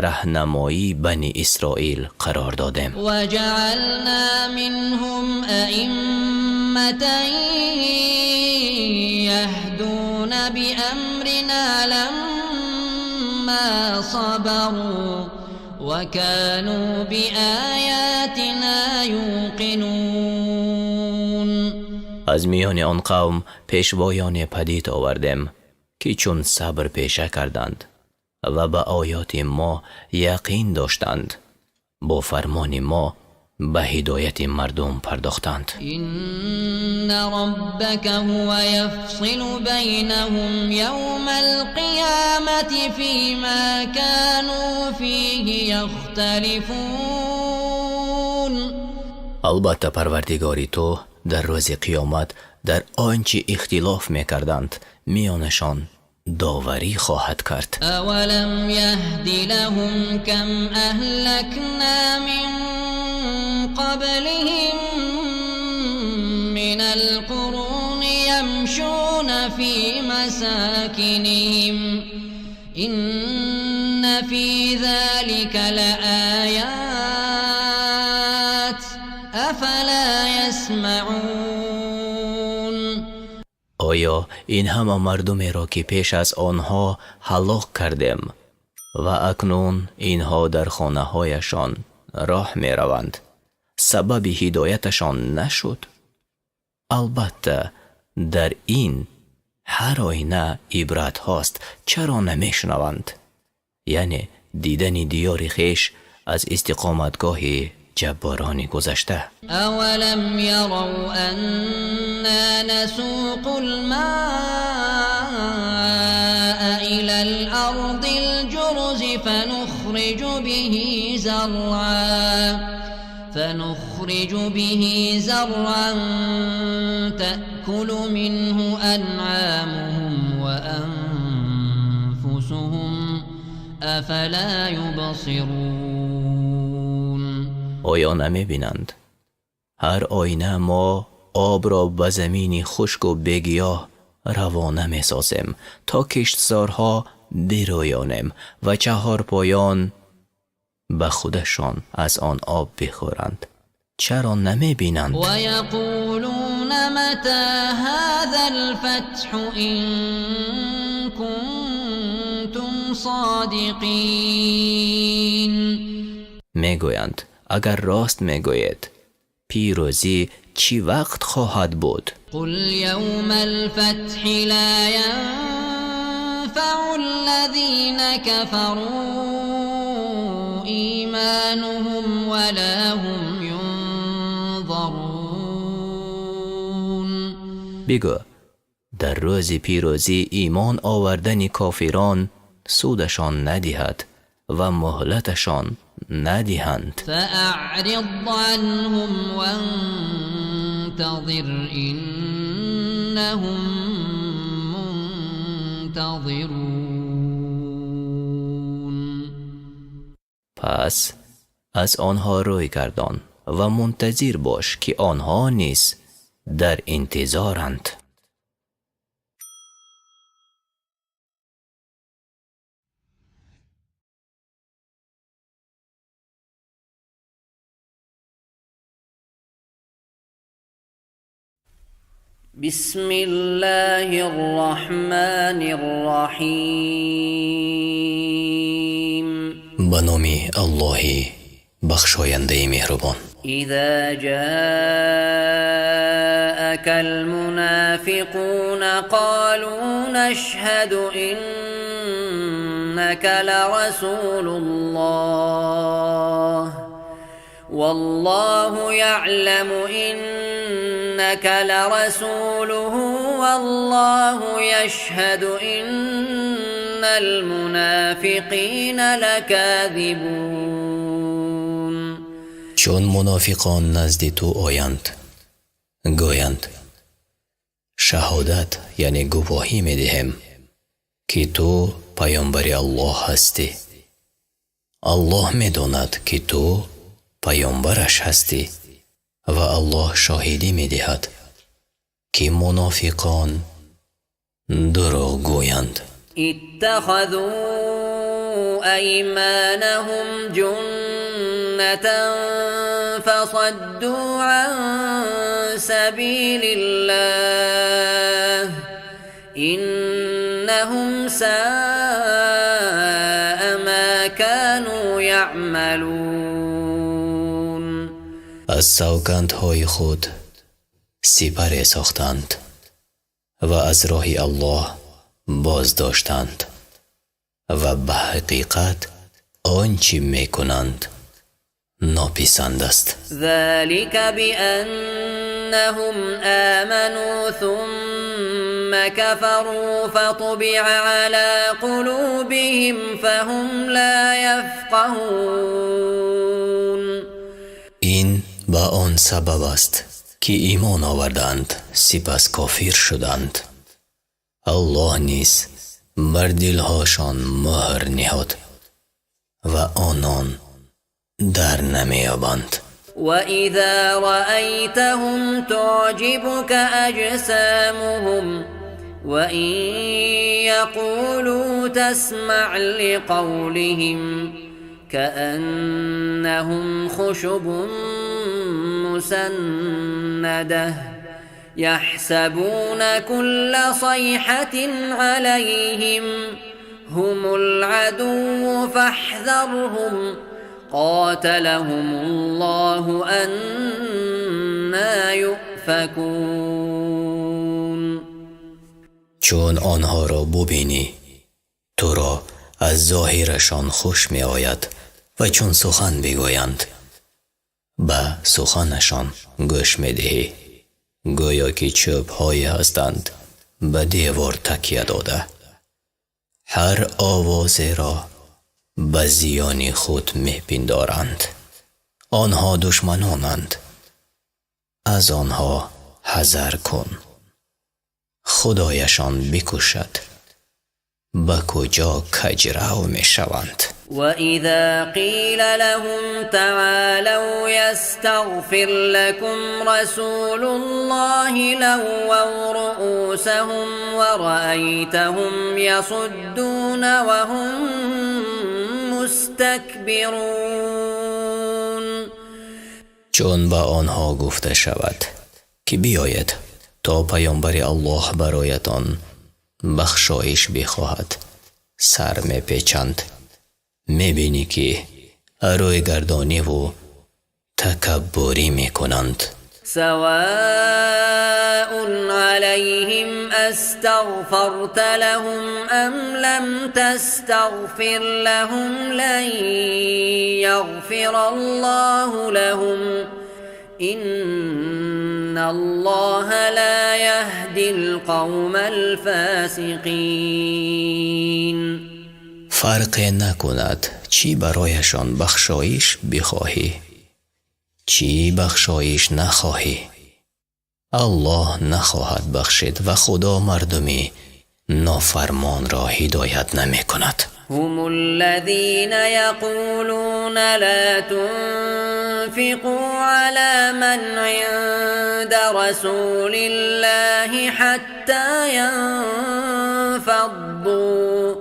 раҳнамоии Бани Исроил қарор додем. وجعلنا منهم أئمة يهدون. بأمرنا لما صبروا وكانوا بآياتنا يوقنون. Аз миёни он қавм пешвоёне падид овардем, ки чун сабр пеша карданд ва ба оёти мо яқин доштанд, бо фармони мо ба ҳидояти мардум пардохтанд. إن ربك هو يفصل بينهم يوم القيامة فيما كانوا فيه يختلفون. Албатта, Парвардигори ту дар рӯзи қиёмат дар он чӣ ихтилоф мекарданд миёнашон доварӣ хоҳад кард. أولم يهد لهم كم أهلكنا من قبلهم من القرون يمشون في مساكنهم إن في ذلك لآيات أفلا يسمعون. Оё ин ҳама мардумеро, ки пеш аз онҳо ҳалок кардем ва акнун инҳо дар хонаҳояшон роҳ мераванд, сабаби ҳидояташон нашуд? Албатта, дар ин ҳар оина ибратҳост, чаро намешунаванд? Яъне дидани диёри хеш аз истиқоматгоҳи ҷабборони гузашта. أولم يروا أنا نسوق الماء إلى الأرض الجرز فنخرج به زرعا تأكل منه أنعامهم وأنفسهم أفلا يبصرون. Оё намебинанд, ҳар оина мо обро ба замини хушку бегиёҳ равона месозем, то киштзорҳо бирӯёнем ва чаҳорпоён ба худашон аз он об бихӯранд? Чаро намебинанд? ويقولون متى هذا الفتح إن كنتم صادقين. Мегӯянд: агар рост мегӯед, пирӯзӣ чӣ вақт хоҳад буд? قل يوم الفتح لا ينفع الذين كفروا إيمانهم ولا هم ينظرون. Бигӯ: дар рӯзи пирӯзӣ имон овардани кофирон судашон надиҳад ва муҳлаташон надиҳанд. فأعرض عنهم وانتظر إنهم منتظرون. Пас аз онҳо рӯй гардон ва мунтазир бош, ки онҳо низ дар интизоранд. بسم الله الرحمن الرحيم. Ба номи Аллоҳи бахшояндаи меҳрубон. إذا جاءك المنافقون قالوا نشهد إنك لرسول الله والله يعلم إنك لرسوله والله يشهد إن المنافقين لكاذبون. Чун мунофиқон назди ту оянд, гӯянд: шаҳодат, яъне гувоҳӣ медиҳем, ки ту паёмбари Аллоҳ ҳастӣ. Аллоҳ медонад, ки ту паёмбараш ҳастӣ, ва Аллоҳ шоҳидӣ медиҳад, ки мунофиқон дурӯғ гӯянд. اتخذوا أيمانهم جنة فصدوا عن سبيل الله إنهم إنهم ساء ما كانوا يعملون. Аз савгандҳои худ сипаре сохтанд ва аз роҳи Аллоҳ боз доштанд ва ба ҳақиқат он чӣ мекунанд нописанд аст. ذلك بأنهم آمنوا ثم كفروا فطبع على قلوبهم فهم لا يفقهون. Ин ба он сабаб аст, ки имон оварданд, сипас кофир шуданд. Аллоҳ низ бар дилҳошон мӯҳр ниҳод ва онон дар намеёбанд. وإذا رأيتهم تعجبك أجسامهم وإن يقولوا تسمع لقولهم كأنهم خشب مسندة يحسبون كل صيحة عليهم هم العدو فاحذرهم قاتلهم الله أنى يؤفكون. Чун онҳоро бубинӣ, туро аз зоҳирашон хуш меояд ва чун сухан бигӯянд, ба суханашон гӯш медиҳӣ. Гӯё ки чӯбҳое ҳастанд ба девор такя дода. Ҳар овозеро ба зиёни худ мепиндоранд. Онҳо душманонанд. Аз онҳо ҳазар кун. Худояшон бикушад. Ба куҷо каҷрав мешаванд. وإذا قيل لهم تعالوا يستغفر لكم رسول الله لووا رؤوسهم ورأيتهم يصدون وهم مستكبرون. Чун ба онҳо гуфта шавад, ки биёед, то паёмбари Аллоҳ бароятон бахшоиш бихоҳад, сар мепечанд. Мебинӣ, ки рӯйгардониву такаббурӣ мекунанд. سواء عليهم أستغفرت لهم أم لم تستغفر لهم لن يغفر الله لهم إن الله لا يهدي القوم الفاسقين. Фарқе накунад, чӣ барояшон бахшоиш бихоҳӣ, чӣ бахшоиш нахоҳӣ, Аллоҳ нахоҳад бахшид ва Худо мардуми нофармонро ҳидоят намекунад. هم الذين يقولون لا تنفقوا على من عند رسول الله حتى ينفضوا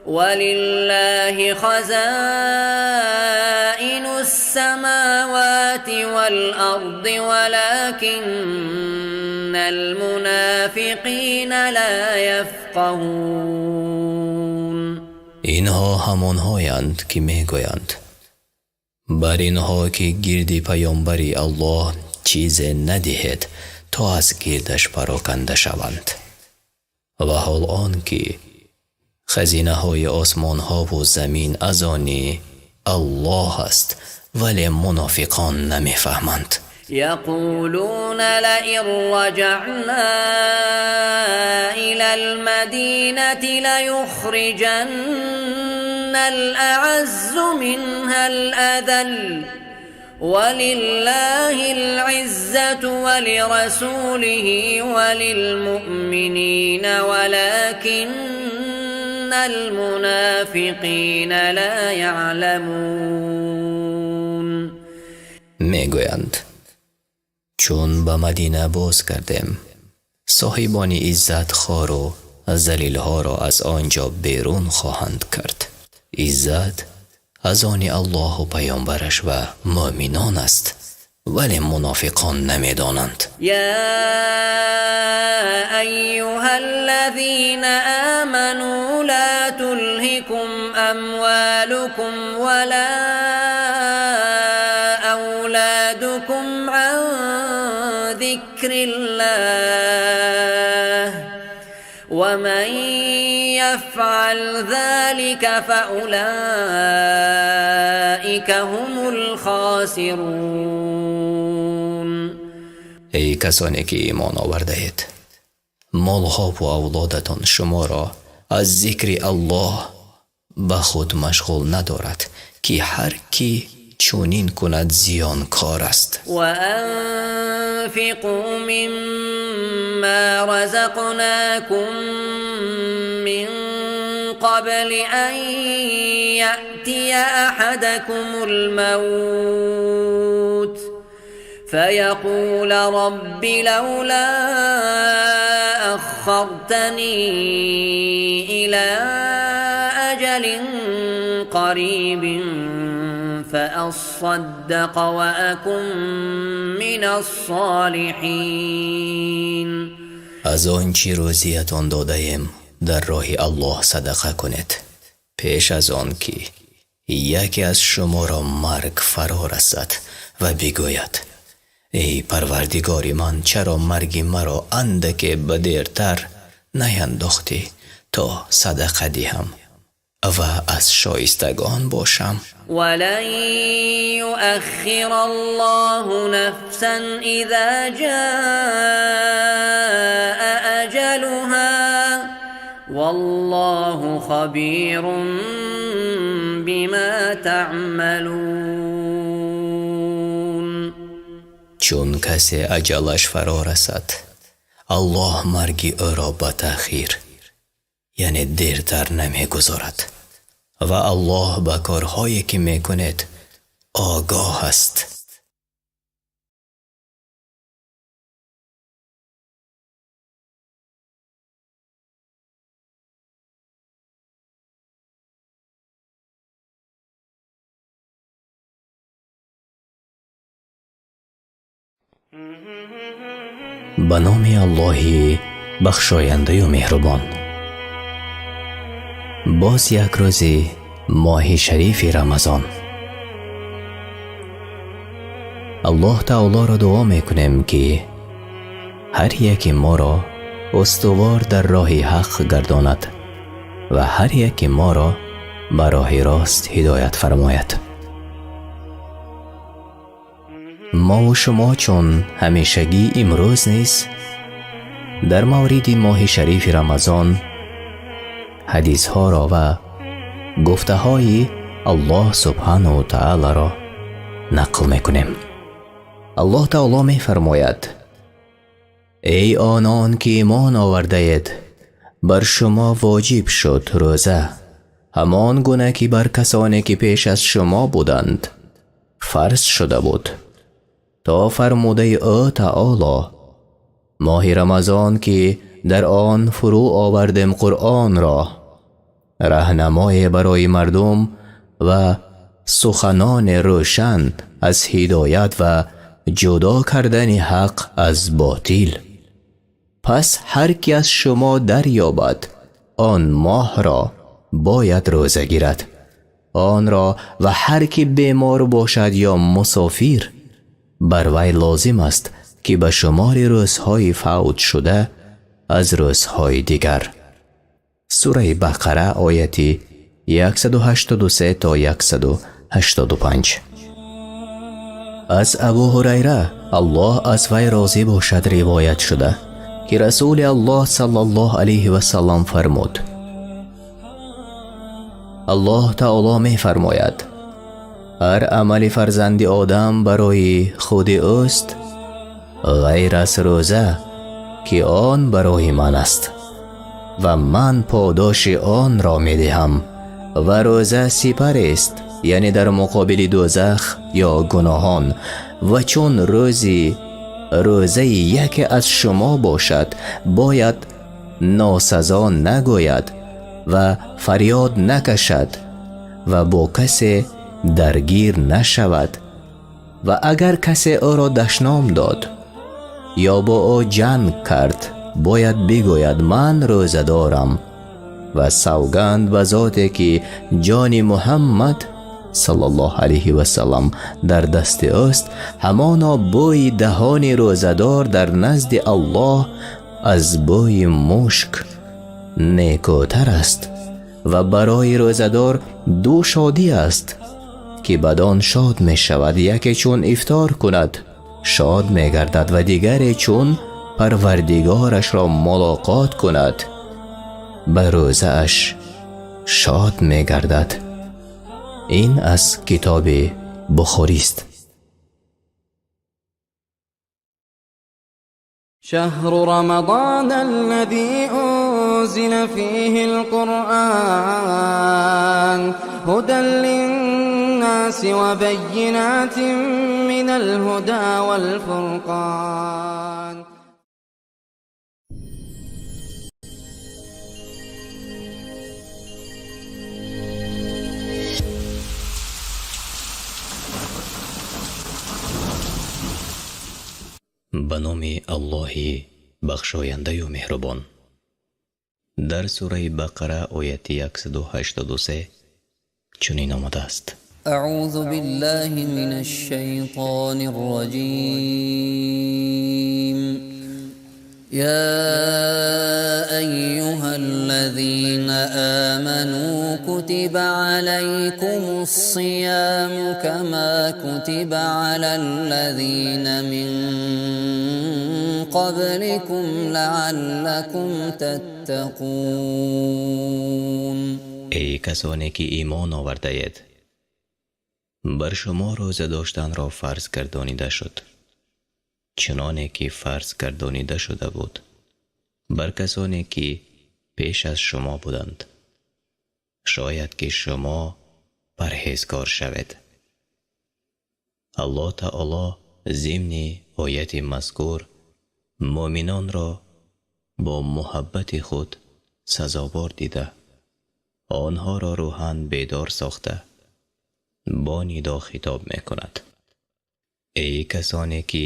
ولله خزائن السماوات والأرض ولكن المنافقين لا يفقهون. Инҳо ҳамонҳоянд, ки мегӯянд: бар инҳо, ки гирди паёмбари Аллоҳ чизе надиҳед, то аз гирдаш пароканда шаванд. Ва ҳол он ки хазинаҳои осмонҳову замин аз они Аллоҳ аст, вале мунофиқон намефаҳманд. يقولون لئن رجعنا إلى المدينة ليخرجن الأعز منها الأذل ولله العزة ولرسوله وللمؤمنين ولكن المنافقين لا يعلمون. Мегӯянд: чун ба Мадина боз гардем, соҳибони иззат хору залилҳоро аз он ҷо берун хоҳанд кард. Иззат аз они Аллоҳу паёмбараш ва муъминон аст, Вале мунофиқон намедонанд. يا أيها الذين آمنوا لا تلهكم أموالكم ولا أولادكم عن ذكر الله ومن يفعل ذلك فأولئك هم الخاسرون. Эй касоне ки имон овардаед, молҳову авлодатон шуморо аз зикри Аллоҳ ба худ машғул надорад, ки ҳар кӣ чунин кунад зиёнкор аст. وأنفقوا مما رزقناكم من قبل أن يأتي أحدكم الموت فيقول رب لولا أخرتني إلى أجل قريب فأصدق وأكن من الصالحين. Аз он чӣ рӯзиятон додаем дар роҳи Аллоҳ садақа кунед, пеш аз он ки яке аз шуморо марг фаро расад ва бигӯяд: эй Парвардигори ман, чаро марги маро андаке ба дертар наяндохтӣ, то садақа диҳам ва аз шоистагон бошам. ولن يؤخر الله نفسا إذا جاء أجلها والله خبير بما تعملون. Чун касе аҷалаш фаро расад, Аллоҳ марги ӯро ба таъхир, яъне дертар намегузорад ва Аллоҳ ба корҳое ки мекунед огоҳ аст. Ба номи Аллоҳи бахшояндаю меҳрубон. Боз як рӯзи моҳи шарифи Рамазон. Аллоҳ таолоро дуо мекунем, ки ҳар яке моро устувор дар роҳи ҳақ гардонад ва ҳар яке моро ба роҳи рост ҳидоят фармояд. Мову шумо чун ҳамешагӣ имрӯз низ дар мавриди моҳи шарифи Рамазон ҳадисҳоро ва гуфтаҳои Аллоҳ субҳанаҳу таолоро нақл мекунем. Аллоҳ таоло мефармояд: эй онон ки имон овардаед, бар шумо воҷиб шуд рӯза, ҳамон гуна ки бар касоне ки пеш аз шумо буданд фарз шуда буд, то фармудаи ӯ таоло: моҳи Рамазон ки дар он фурӯ овардем Қуръонро, раҳнамое барои мардум ва суханони рӯшан аз ҳидоят ва ҷудо кардани ҳақ аз ботил. Пас ҳар ки аз шумо дарёбад он моҳро бояд рӯза гирад онро, ва ҳар ки бемор бошад ё мусофир, бар вай лозим аст ки ба шумори рӯзҳои фавт шуда аз рӯзҳои дигар. Сураи Бақара, ояти 183 то 185. Аз Абу Ҳурайра, Аллоҳ аз вай розӣ бошад, ривоят шуда ки Расули Аллоҳ саллаллоҳу алайҳи васаллам фармуд: Аллоҳ таоло мефармояд: ҳар амали фарзанди Одам барои худи ӯст, ғайр аз рӯза, ки он барои ман аст ва ман подоши онро медиҳам. Ва рӯза сипарест, яъне дар муқобили дӯзах ё гуноҳон. Ва чун рӯзи рӯзаи яке аз шумо бошад, бояд носазо нагӯяд ва фарёд накашад ва бо касе даргир нашавад. Ва агар касе ӯро дашном дод ё бо ӯ ҷанг кард, бояд бигӯяд: ман рӯза дорам. Ва савганд ба зоте ки ҷони Муҳаммад саллаллоҳу алайҳи васаллам дар дасти ӯст, ҳамоно бӯи даҳони рӯзадор дар назди Аллоҳ аз бӯи мушк некӯтар аст. Ва барои рӯзадор ду шодӣ аст ки бадон шод мешавад: яке чун ифтор кунад шод мегардад ва дигаре чун парвардигорашро мулоқот кунад ба рӯзааш шод мегардад. Ин аз китоби Бухорист. شهر رمضان الذي أنزل فيه القرآن هدى للناس وبينات من الهدى والفرقان. Ба номи Аллоҳи бахшояндаю меҳрубон. Дар сураи Бақара ояти 183 чунин омадааст: أعوذ بالله من الشيطان الرجيم. يا أيها الذين آمنوا كتب عليكم الصيام كما كتب على الذين من قبلكم لعلكم تتقون. Эй касоне ки имон овардаед, бар шумо рӯза доштанро фарз гардонида шуд, чуноне ки фарз гардонида шуда буд бар касоне ки пеш аз шумо буданд, шояд ки шумо парҳезгор шавед. Аллоҳ таоло зимни ояти мазкур муъминонро бо муҳаббати худ сазовор дида, онҳоро рӯҳан бедор сохта бо нидо хитоб мекунад: эй касоне ки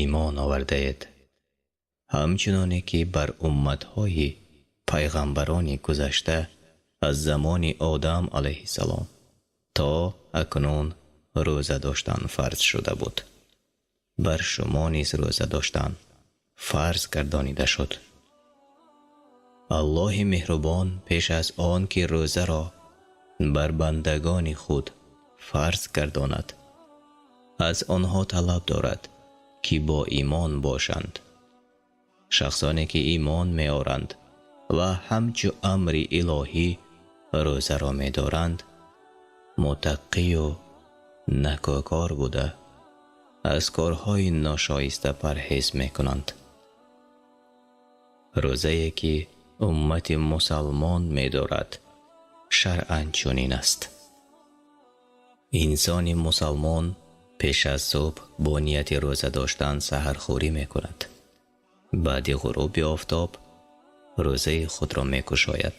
имон овардаед, ҳамчуноне ки бар умматҳои пайғамбарони гузашта аз замони Одам алайҳиссалом то акнун рӯза доштан фарз шуда буд, бар шумо низ рӯза доштан фарз гардонида шуд. Аллоҳи меҳрубон пеш аз он ки рӯзаро бар бандагони худ фарз гардонад, аз онҳо талаб дорад ки бо имон бошанд. Шахсоне ки имон меоранд ва ҳамчу амри илоҳӣ рӯзаро медоранд, муттақию накӯкор буда аз корҳои ношоиста парҳез мекунанд. Рӯзае ки уммати мусалмон медорад шаръан чунин аст. Инсони мусалмон пеш аз субҳ бо нияти рӯза доштан саҳархӯрӣ мекунад. Баъди ғуруби офтоб рӯзаи худро мекушояд.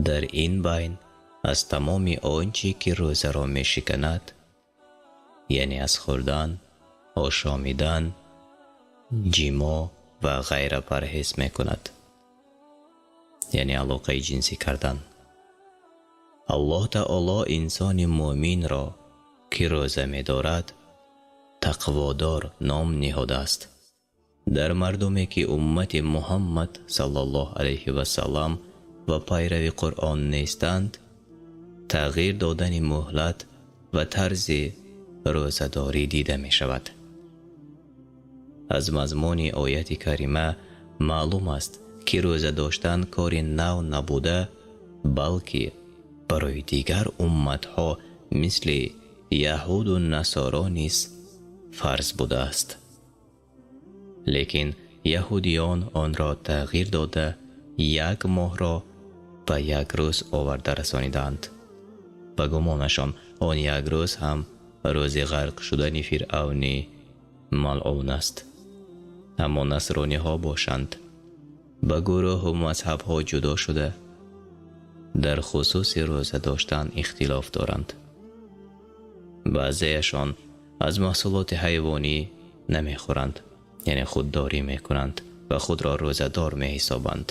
Дар ин байн аз тамоми он чӣ ки рӯзаро мешиканад, яъне аз хӯрдан, ошомидан, ҷимо ва ғайра парҳез мекунад, яъне алоқаи ҷинсӣ кардан. Аллоҳ таоло инсони муъминро ки рӯза медорад тақводор ном ниҳодааст. Дар мардуме ки уммати Муҳаммад саллаллоҳу алайҳи васаллам ва пайрави Қуръон нестанд, тағйир додани муҳлат ва тарзи рӯзадорӣ дида мешавад. Аз мазмуни ояти карима маълум аст ки рӯза доштан кори нав набуда, балки барои дигар умматҳо мисли яҳуду насоро низ фарз будааст. Лекин яҳудиён онро тағйир дода як моҳро ба як рӯз оварда расонидаанд. Ба гумонашон он як рӯз ҳам рӯзи ғарқ шудани Фиръавни малъун аст. Аммо насрониҳо бошанд ба гурӯҳу мазҳабҳо ҷудо шуда дар хусуси рӯза доштан ихтилоф доранд. Баъзеяшон Аз маҳсулоти ҳайвонӣ намехӯранд, яъне худдорӣ мекунанд ва худро рӯзадор меҳисобанд.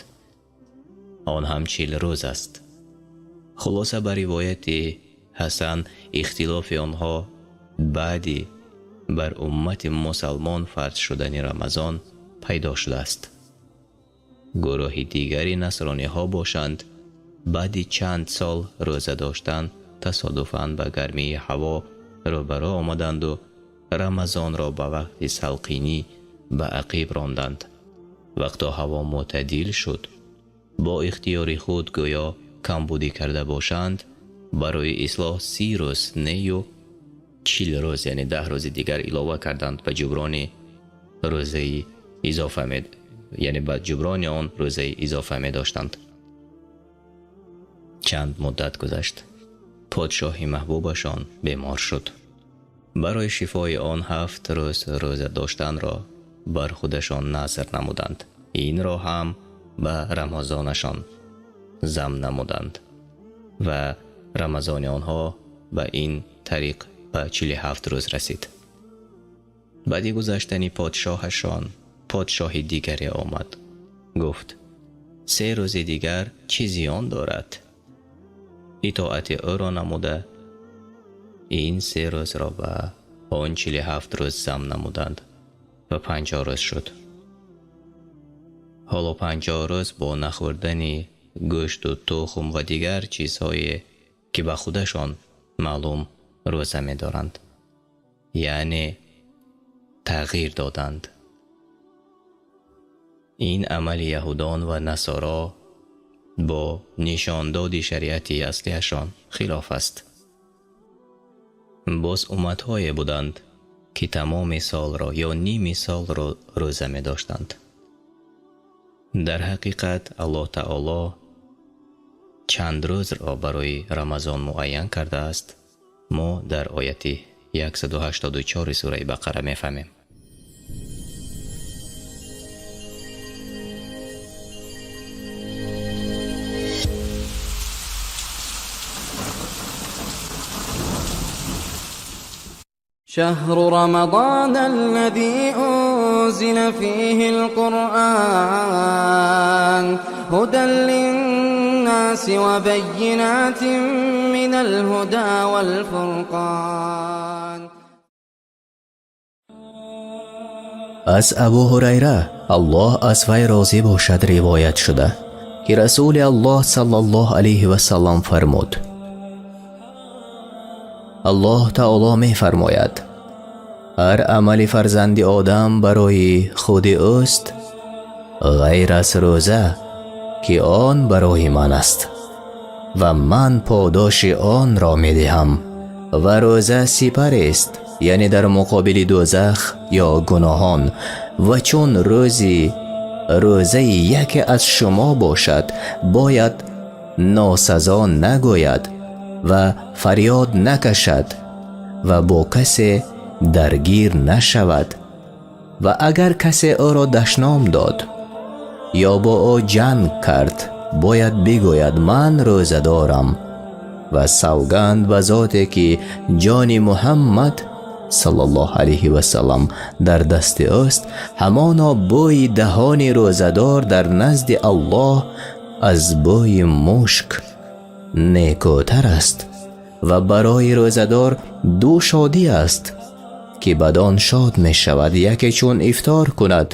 Он ҳам 40 рӯз аст. Хулоса, ба ривояти Ҳасан, ихтилофи онҳо баъди бар уммати мусалмон фарз шудани Рамазон пайдо шудааст. Гурӯҳи дигари насрониҳо бошанд, баъди чанд сол рӯза доштан тасодуфан ба гармии ҳаво рӯбарӯ омаданду Рамазонро ба вақти салқинӣ ба ақиб ронданд. Вақто ҳаво мӯътадил шуд, бо ихтиёри худ гӯё камбудӣ карда бошанд, барои ислоҳ 30 рӯз нею 40 рӯз, яъне 10 рӯзи дигар илова карданд ба ҷуброни рӯзаи изофа, яъне ба ҷуброни он рӯзаи изофа медоштанд. Чанд муддат гузашт. Подшоҳи маҳбубашон бемор шуд. Барои шифои он 7 рӯз рӯза доштанро бар худашон назр намуданд. Инро ҳам ба Рамазонашон зам намуданд ва Рамазони онҳо ба ин тариқ ба 47 рӯз расид. Баъди гузаштани подшоҳашон подшоҳи дигаре омад. Гуфт: 3 рӯзи дигар чӣ зиён дорад? Итоати ӯро намуда ин 3 рӯзро ба он 47 рӯз зам намуданд ва 50 рӯз шуд. Ҳоло 50 рӯз бо нахӯрдани гӯшту тухм ва дигар чизҳое ки ба худашон маълум рӯза медоранд, яъне тағйир доданд. Ин амали яҳудон ва насоро бо нишондоди шариати аслиашон хилоф аст. Боз умматҳое буданд, ки тамоми солро ё ними солро рӯза медоштанд. Дар ҳақиқат Аллоҳ Таоло чанд рӯзро барои Рамазон муайян кардааст, мо дар ояти 184 сураи Бақара мефаҳмем. شهر رمضان الذي أنزل فيه القرآن هدى للناس وبينات من الهدى والفرقان. Аз Абу Ҳурайра, Аллоҳ аз вай розӣ бошад, ривоят шуда, ки Расули Аллоҳ саллаллоҳу алайҳи васаллам фармуд: Аллоҳ Таоло мефармояд: ҳар амали фарзанди Одам барои худи ӯст, ғайр аз рӯза, ки он барои ман аст ва ман подоши онро медиҳам. Ва рӯза сипарест, яъне дар муқобили дӯзах ё гуноҳон. Ва чун рӯзи рӯзаи яке аз шумо бошад, бояд носазо нагӯяд ва фарёд накашад ва бо касе даргир нашавад. Ва агар касе ӯро дашном дод ё бо ӯ ҷанг кард, бояд бигӯяд: ман рӯза дорам. Ва савганд ба зоте ки ҷони Муҳаммад саллаллоҳу алайҳи васаллам дар дасти ӯст, ҳамоно бӯи даҳони рӯзадор дар назди Аллоҳ аз бӯи мушк некӯтар аст. Ва барои рӯзадор ду шодӣ аст, ки бадон шод мешавад: яке чун ифтор кунад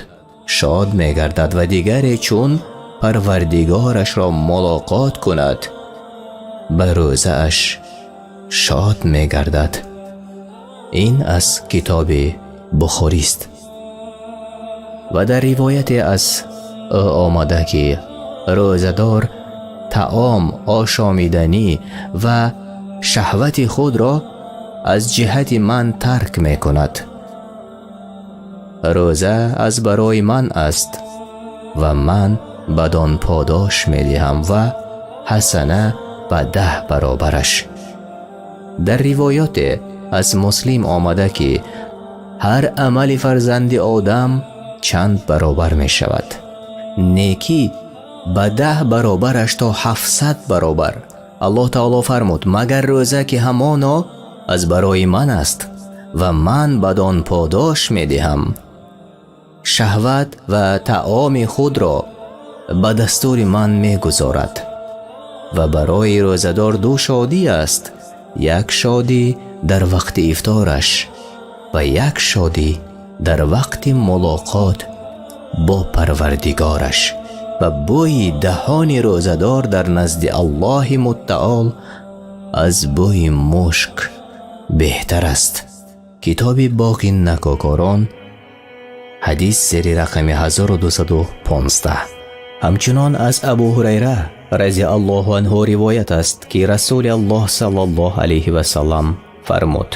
шод мегардад ва дигаре чун парвардигорашро мулоқот кунад ба рӯзааш шод мегардад. Ин аз китоби Бухорист. Ва дар ривояте аз ӯ омада, ки рӯзадор таом, ошомиданӣ ва шаҳвати худро аз ҷиҳати ман тарк мекунад. Рӯза аз барои ман аст ва ман бадон подош медиҳам ва ҳасана ба 10 баробараш. Дар ривоёте аз Муслим омада, ки ҳар амали фарзанди Одам чанд баробар мешавад: некӣ ба 10 баробараш то 700 баробар. Аллоҳ Таоло фармуд: магар рӯза, ки ҳамоно аз барои ман аст Ва ман бадон подош медиҳам. Шаҳват ва таоми худро ба дастури ман мегузорад. Ва барои рӯзадор ду шодӣ аст: як шодӣ дар вақти ифтораш ва як шодӣ дар вақти мулоқот бо Парвардигораш. Ва бӯи даҳони рӯзадор дар назди Аллоҳи Мутаол аз бӯи мушк беҳтар аст. Китоби Боғи накокорон, ҳадис зери рақами 1215. Ҳамчунон аз Абу Ҳурайра разиаллоҳу анҳу ривоят аст, ки Расули Аллоҳ саллаллоҳу алайҳи васаллам фармуд: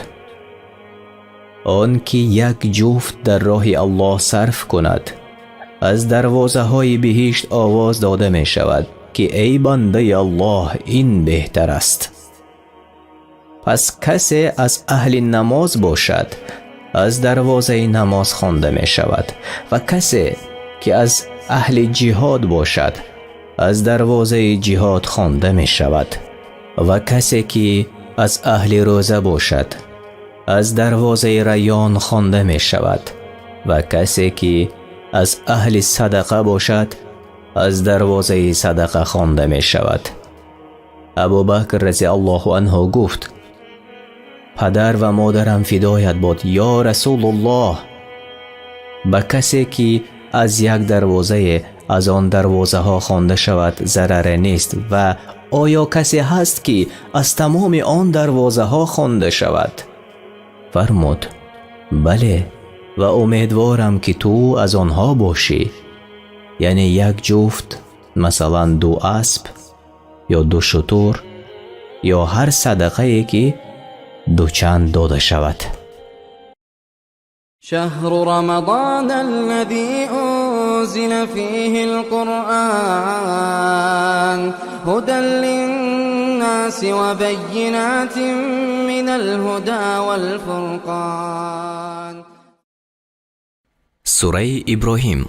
он ки як ҷуфт дар роҳи Аллоҳ сарф кунад, аз дарвозаҳои биҳишт овоз дода мешавад, ки эй бандаи Аллоҳ, ин беҳтар аст. Пас касе аз аҳли намоз бошад, аз дарвозаи намоз хонда мешавад, ва касе ки аз аҳли ҷиҳод бошад, аз дарвозаи ҷиҳод хонда мешавад, ва касе ки аз аҳли рӯза бошад, аз дарвозаи Райён хонда мешавад, ва касе ки аз аҳли садақа бошад, аз дарвозаи садақа хонда мешавад. Абубакр разиаллоҳу анҳу гуфт: падар ва модарам фидоят бод, ё Расулуллоҳ, ба касе ки аз як дарвозае аз он дарвозаҳо хонда шавад зараре нест, ва оё касе ҳаст ки аз тамоми он дарвозаҳо хонда шавад? Фармуд: бале, ва умедворам ки ту аз онҳо бошӣ. Яъне як ҷуфт, масалан ду асп ё ду шутур ё ҳар садақае ки дучанд дода шавад. شهر رمضان الذي أنزل فيه القرآن هدى للناس وبينات من الهدى والفرقان. Сураи Иброҳим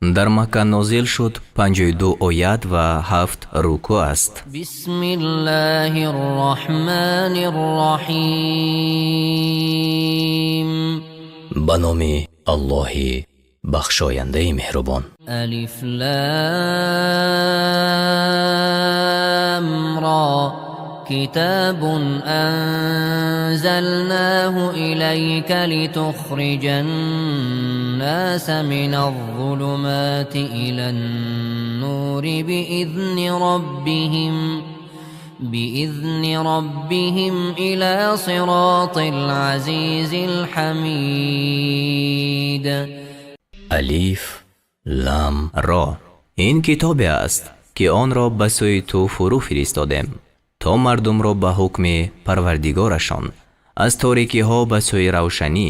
дар Макка нозил шуд, 52 оят ва 7 рукӯъ аст. بسم الله الرحمن الرحيم. Ба номи Аллоҳи бахшояндаи меҳрубон. ألف لام را كتاب أنزلناه إليك لتخرج الناس من الظلمات إلى النور بإذن ربهم إلى صراط العزيز الحميد. Алиф, Лам, Ро. Ин китобе аст, ки онро ба сӯи ту фурӯ фиристодем, то мардумро ба ҳукми Парвардигорашон аз торикиҳо ба сӯи равшанӣ,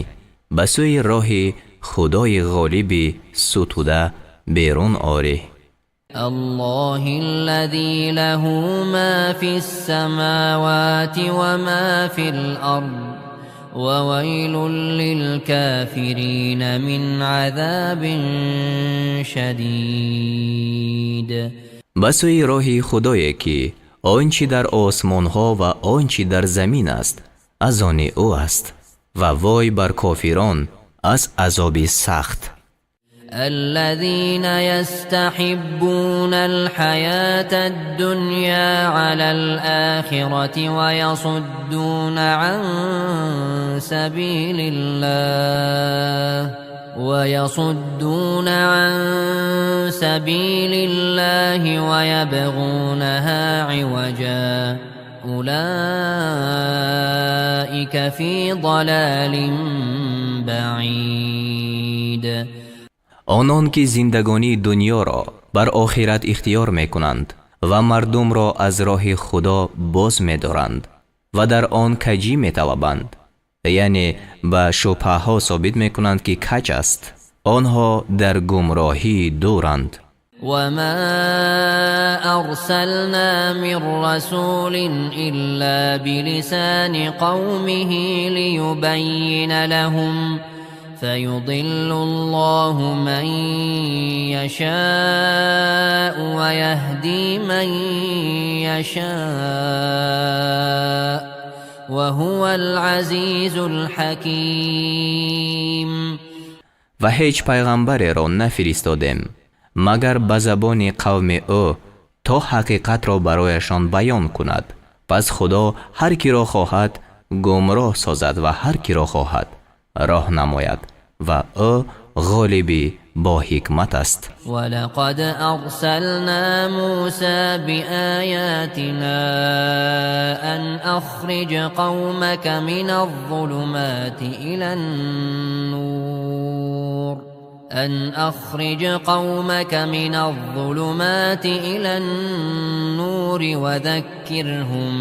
ба сӯи роҳи Худои ғолиби сутуда берун орӣ. الله الذي له ما في السماوات وما في الأرض وويل للكافرين من عذاب شديد. Ба сӯи роҳи Худое ки он чӣ дар осмонҳо ва он чӣ дар замин аст, аз они ӯ аст, ва вой бар кофирон аз азоби сахт. الذين يستحبون الحياة الدنيا على الآخرة ويصدون عن سبيل الله ويبغونها عوجا أولئك في ضلال بعيد. Онон ки зиндагонии дунёро бар охират ихтиёр мекунанд ва мардумро аз роҳи Худо боз медоранд ва дар он каҷӣ металабанд, яъне ба шубҳаҳо собит мекунанд, ки каҷ аст, онҳо дар гумроҳии дуранд. وما أرسلنا من رسول إلا بلسان قومه ليبين لهم فيضل الله من يشاء ويهدي من يشاء. وهو العزيز الحكيم. Ва ҳеҷ пайғамбареро нафиристодем, магар ба забони қавми ӯ, то ҳақиқатро барояшон баён кунад. Пас Худо ҳар киро хоҳад гумроҳ созад ва ҳар киро хоҳад роҳ намояд, ва ӯ ғолиби бо ҳикмат аст. ولقد أرسلنا موسى بآياتنا أن أخرج قومك من الظلمات إلى النور أن أخرج قومك من الظلمات إلى النور وذكرهم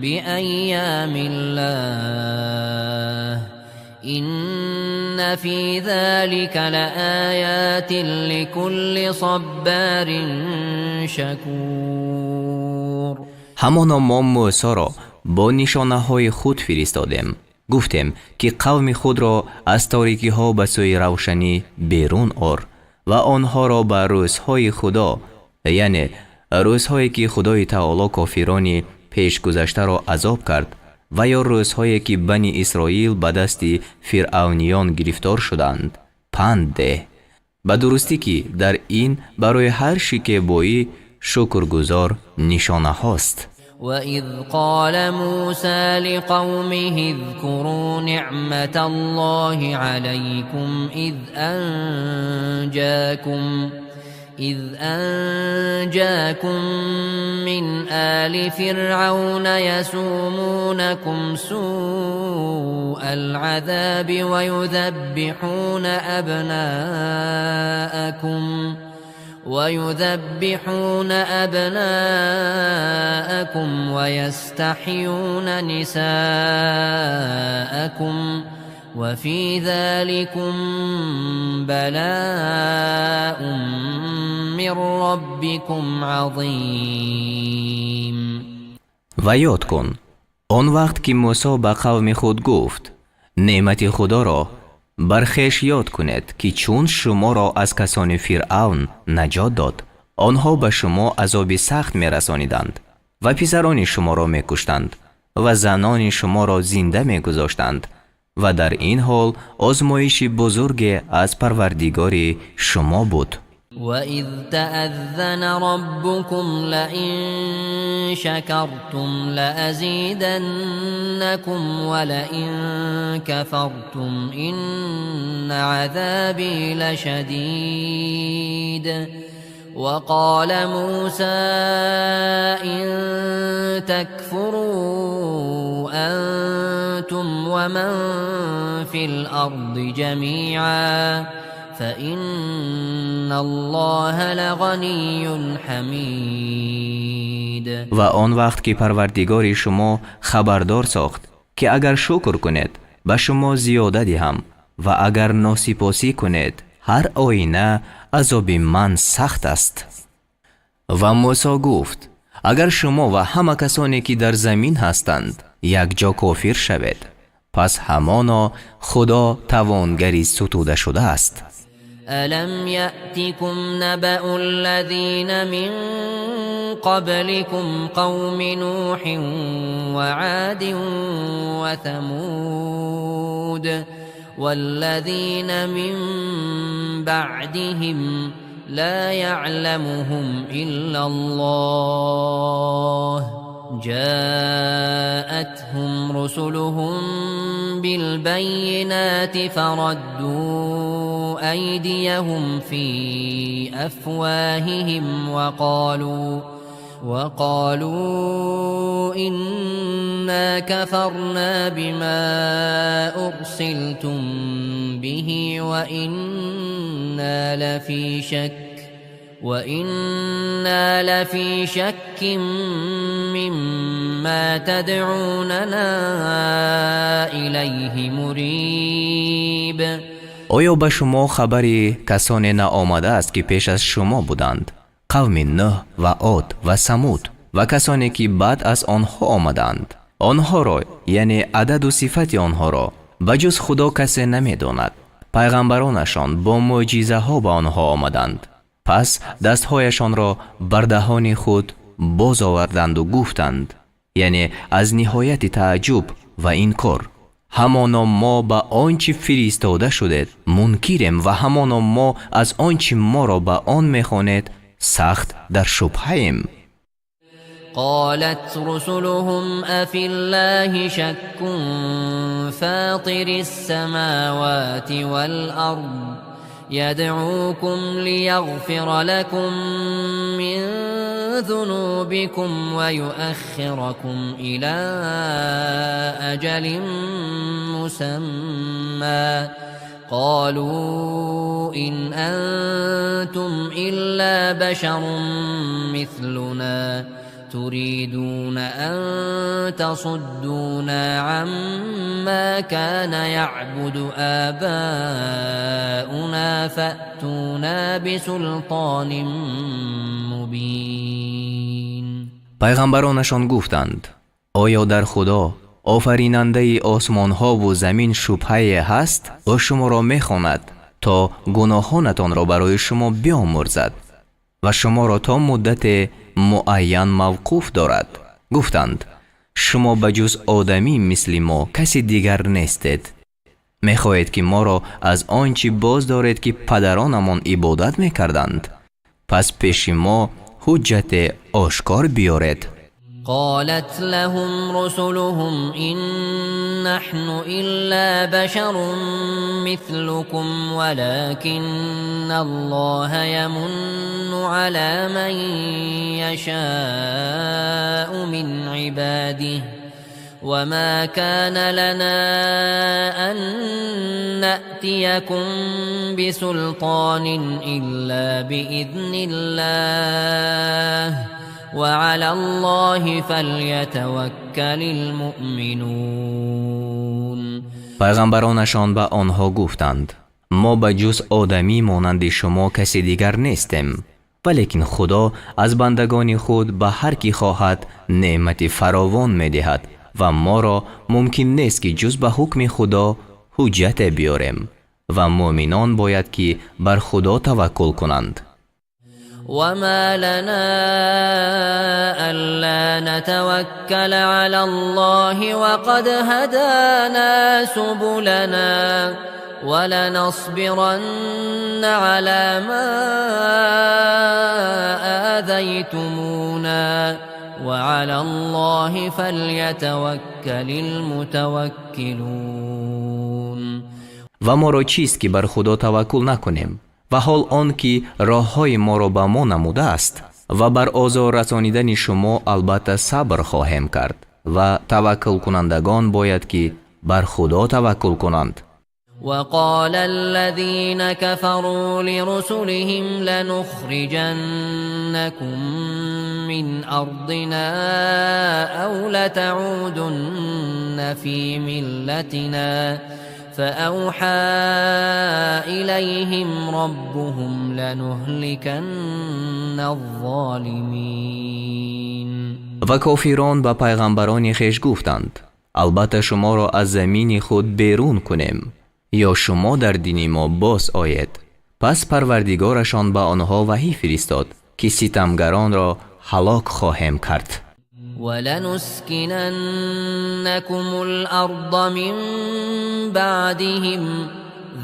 بأيام الله إن في ذلك لآيات لكل صبار شكور. Ҳамоно мо Мӯсоро бо нишонаҳои худ фиристодем. Гуфтем, ки қавми худро аз торикиҳо ба сӯи равшанӣ берун ор ва онҳоро ба рӯзҳои Худо, яъне рӯзҳое ки Худои Таоло кофирони пешгузаштаро азоб кард, ва ё рӯзҳое ки Бани Исроил ба дасти фиръавниён гирифтор шуданд, панд деҳ. Ба дурустӣ ки дар ин барои ҳар шикебоӣ шукргузор нишонаҳост. وإذ قال موسى لقومه اذكروا نعمة الله عليكم إذ أنجاكم من آل فرعون يسومونكم سوء العذاب ويذبحون أبناءكم ويستحيون نساءكم وفي ذلكم بلاء من ربكم عظيم. Ва ёд кун он вақт ки Мӯсо ба қавми худ гуфт: неъмати Худоро бар хеш ёд кунед, ки чун шуморо аз касони Фиръавн наҷот дод. Онҳо ба шумо азоби сахт мерасониданд ва писарони шуморо мекуштанд ва занони шуморо зинда мегузоштанд, ва дар ин ҳол озмоиши бузурге аз Парвардигори шумо буд. وإذ تأذن ربكم لئن شكرتم لأزيدنكم ولئن كفرتم إن عذابي لشديد. وقال موسى إن تكفروا أنتم ومن في الأرض جميعا فإن الله لغني حميد. Ва он вақт ки Парвардигори шумо хабардор сохт, ки агар шукр кунед, ба шумо зиёда диҳам, ва агар носипосӣ кунед, ҳар оина азоби ман сахт аст. Ва Мӯсо гуфт: агар шумо ва ҳама касоне ки дар замин ҳастанд якҷо кофир шавед, пас ҳамоно Худо тавонгари сутуда шудааст. ألم يأتكم نبأ الذين من قبلكم قوم نوح وعاد وثمود والذين من بعدهم لا يعلمهم إلا الله جاءتهم رسلهم بالبينات فردوا أيديهم في أفواههم وقالوا إنا كفرنا بما أرسلتم به وإنا لفي شك مما تدعوننا إليه مريب. Оё ба шумо хабари касоне наомадааст, ки пеш аз шумо буданд, қавми Нӯҳ ва Од ва Самуд ва касоне ки баъд аз онҳо омаданд? Онҳоро, яъне ададу сифати онҳоро, ба ҷуз Худо касе намедонад. Пайғамбаронашон бо мӯъҷизаҳо ба онҳо омаданд, пас дастҳояшонро бар даҳони худ боз оварданду гуфтанд: Яъне аз ниҳояти тааҷҷуб ва инкор. Ҳамоно мо ба он чӣ фиристода шудед мункирем ва ҳамоно мо аз он чӣ моро ба он мехонед сахт дар шубҳаем. قالت رسلهم أفي الله شك فاطر السماوات والأرض يدعوكم ليغفر لكم من ذنوبكم ويؤخركم إلى أجل مسمى قالوا إن أنتم إلا بشر مثلنا تريدون أن تصدونا عما كان يعبد آباؤنا فأتونا بسلطان مبين. Пайғамбаронашон гуфтанд: оё дар Худо, офаринандаи осмонҳову замин, шубҳае ҳаст? Ӯ шуморо мехонад, то гуноҳонатонро барои шумо биомӯрзад ва шуморо то муддате муайян мавқуф дорад. Гуфтанд: шумо ба ҷуз одамӣ мисли мо каси дигар нестед. Мехоҳед, ки моро аз он чӣ боз доред, ки падаронамон ибодат мекарданд? Пас пеши мо ҳуҷҷате ошкор биёред. قالت لهم رسلهم إن نحن إلا بشر مثلكم ولكن الله يمن على من يشاء من عباده وما كان لنا أن نأتيكم بسلطان إلا بإذن الله وعلى الله فليتوكل المؤمنون. Пайғамбаронашон ба онҳо гуфтанд: мо ба ҷуз одамӣ монанди шумо каси дигар нестем, валекин Худо аз бандагони худ ба ҳар кӣ хоҳад неъмати фаровон медиҳад ва моро мумкин нест, ки ҷуз ба ҳукми Худо ҳуҷҷате биёрем ва муъминон бояд, ки бар Худо таваккул кунанд. وما لنا ألا نتوكل على الله وقد هدانا سبلنا ولنصبرن على ما آذيتمونا وعلى الله فليتوكل المتوكلون. Ва моро чист, ки бар Худо таваккул накунем, ва ҳол он ки роҳҳои моро ба мо намудааст? Ва бар озор расонидани шумо албатта сабр хоҳем кард ва таваккулкунандагон бояд, ки бар Худо таваккул кунанд. وقال الذين كفروا لرسلهم لنخرجنكم من أرضنا أو لتعودن في ملتنا فأوحى إليهم ربهم لنهلكن الظالمين. Ва кофирон ба пайғамбарони хеш гуфтанд: албатта шуморо аз замини худ берун кунем ё шумо дар дини мо боз оед. Пас Парвардигорашон ба онҳо ваҳӣ фиристод, ки ситамгаронро ҳалок хоҳем кард. ولنسكننكم الأرض من بعدهم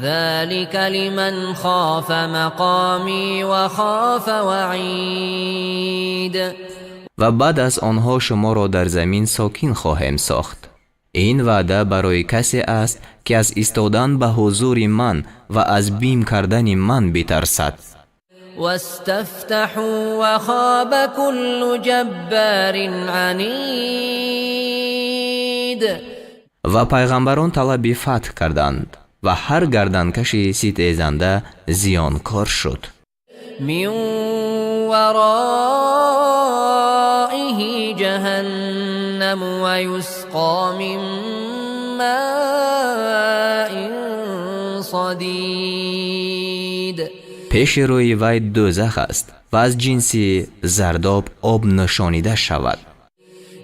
ذلك لمن خاف مقامي وخاف وعيد. Ва баъд аз онҳо шуморо дар замин сокин хоҳем сохт. Ин ваъда барои касе аст, ки аз истодан ба ҳузури ман ва аз бим кардани ман битарсад. واستفتحوا وخاب كل جبار عنيد. Ва пайғамбарон талаби фатҳ карданд ва ҳар гарданкаши ситезанда зиёнкор шуд. من ورائه جهنم ويسقى من ماء صديد. Пеши рӯи вай дӯзах аст ва аз ҷинси зардоб об нӯшонида шавад.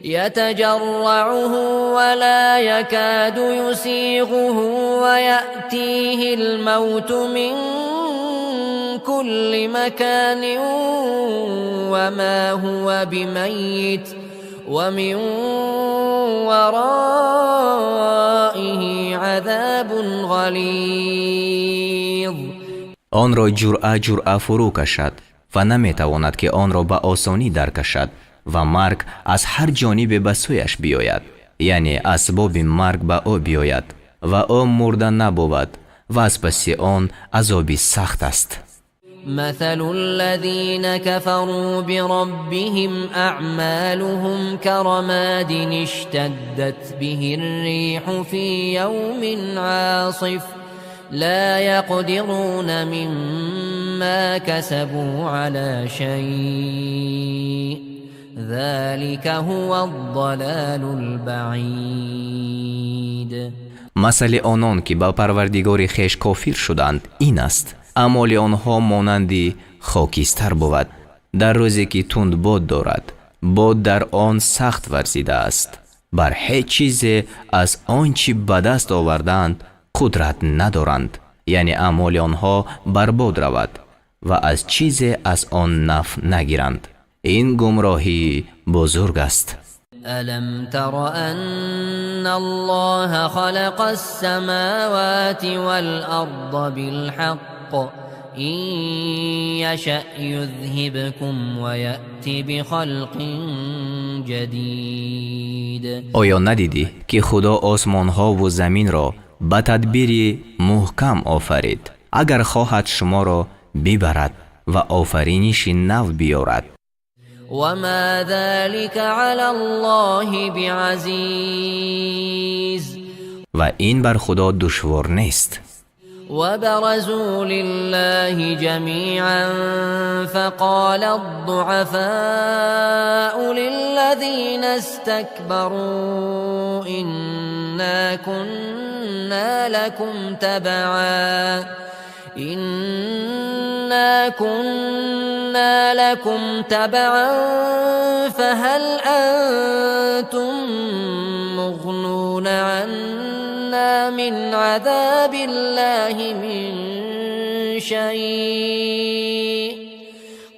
يتجرعه ولا يكاد يسيغه ويأتيه الموت من كل مكان وما هو بميت ومن ورائه عذاب غليظ. Онро ҷуръа ҷуръа фурӯ кашад ва наметавонад, ки онро ба осонӣ даркашад, ва марг аз ҳар ҷонибе ба сӯяш биёяд, яъне асбоби марг ба ӯ биёяд, ва ӯ мурда набовад, ва аз паси он азоби сахт аст. مثل الذين كفروا بربهم أعمالهم كرماد اشتدت به الريح في يوم عاصف لا يقدرون مما كسبوا على شيء ذلك هو الضلال البعيد. Масали онон, ки ба Парвардигори хеш кофир шуданд, ин аст: аъмоли онҳо монанди хокистар бувад дар рӯзе, ки тундбод дорад, бод дар он сахт варзидааст. Бар ҳеҷ чизе аз он чӣ ба даст овардаанд қудрат надоранд, яъне аъмоли онҳо барбод равад ва аз чизе аз он нафъ нагиранд. Ин гумроҳии бузург аст. ألم تر أن الله خلق السماوات والأرض بالحق إن يشأ يذهبكم ويأت بخلق جديد. Оё надидӣ, ки Худо осмонҳову заминро ба тадбири муҳкам офарид? Агар хоҳад, шуморо бибарад ва офариниши нав биёрад. وما ذلك على الله بعزيز. Ва ин бар Худо душвор нест. وبرزوا لله جميعا فقال الضعفاء للذين استكبروا إنا كنا لكم تبعا فهل أنتم مغنون عنا من عذاب الله من شيء؟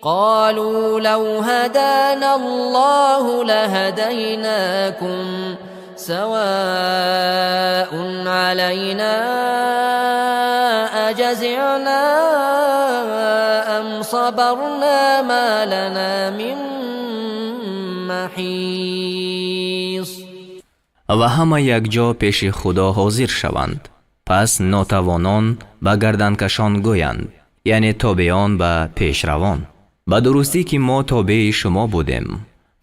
قالوا لو هدانا الله لهديناكم سواء علينا أجزعنا أم صبرنا ما لنا من محيص. Ва ҳама якҷо пеши Худо ҳозир шаванд. Пас нотавонон ба гарданкашон гӯянд, яъне тобеон ба пешравон: «Ба дурустӣ, ки мо тобеи шумо будем.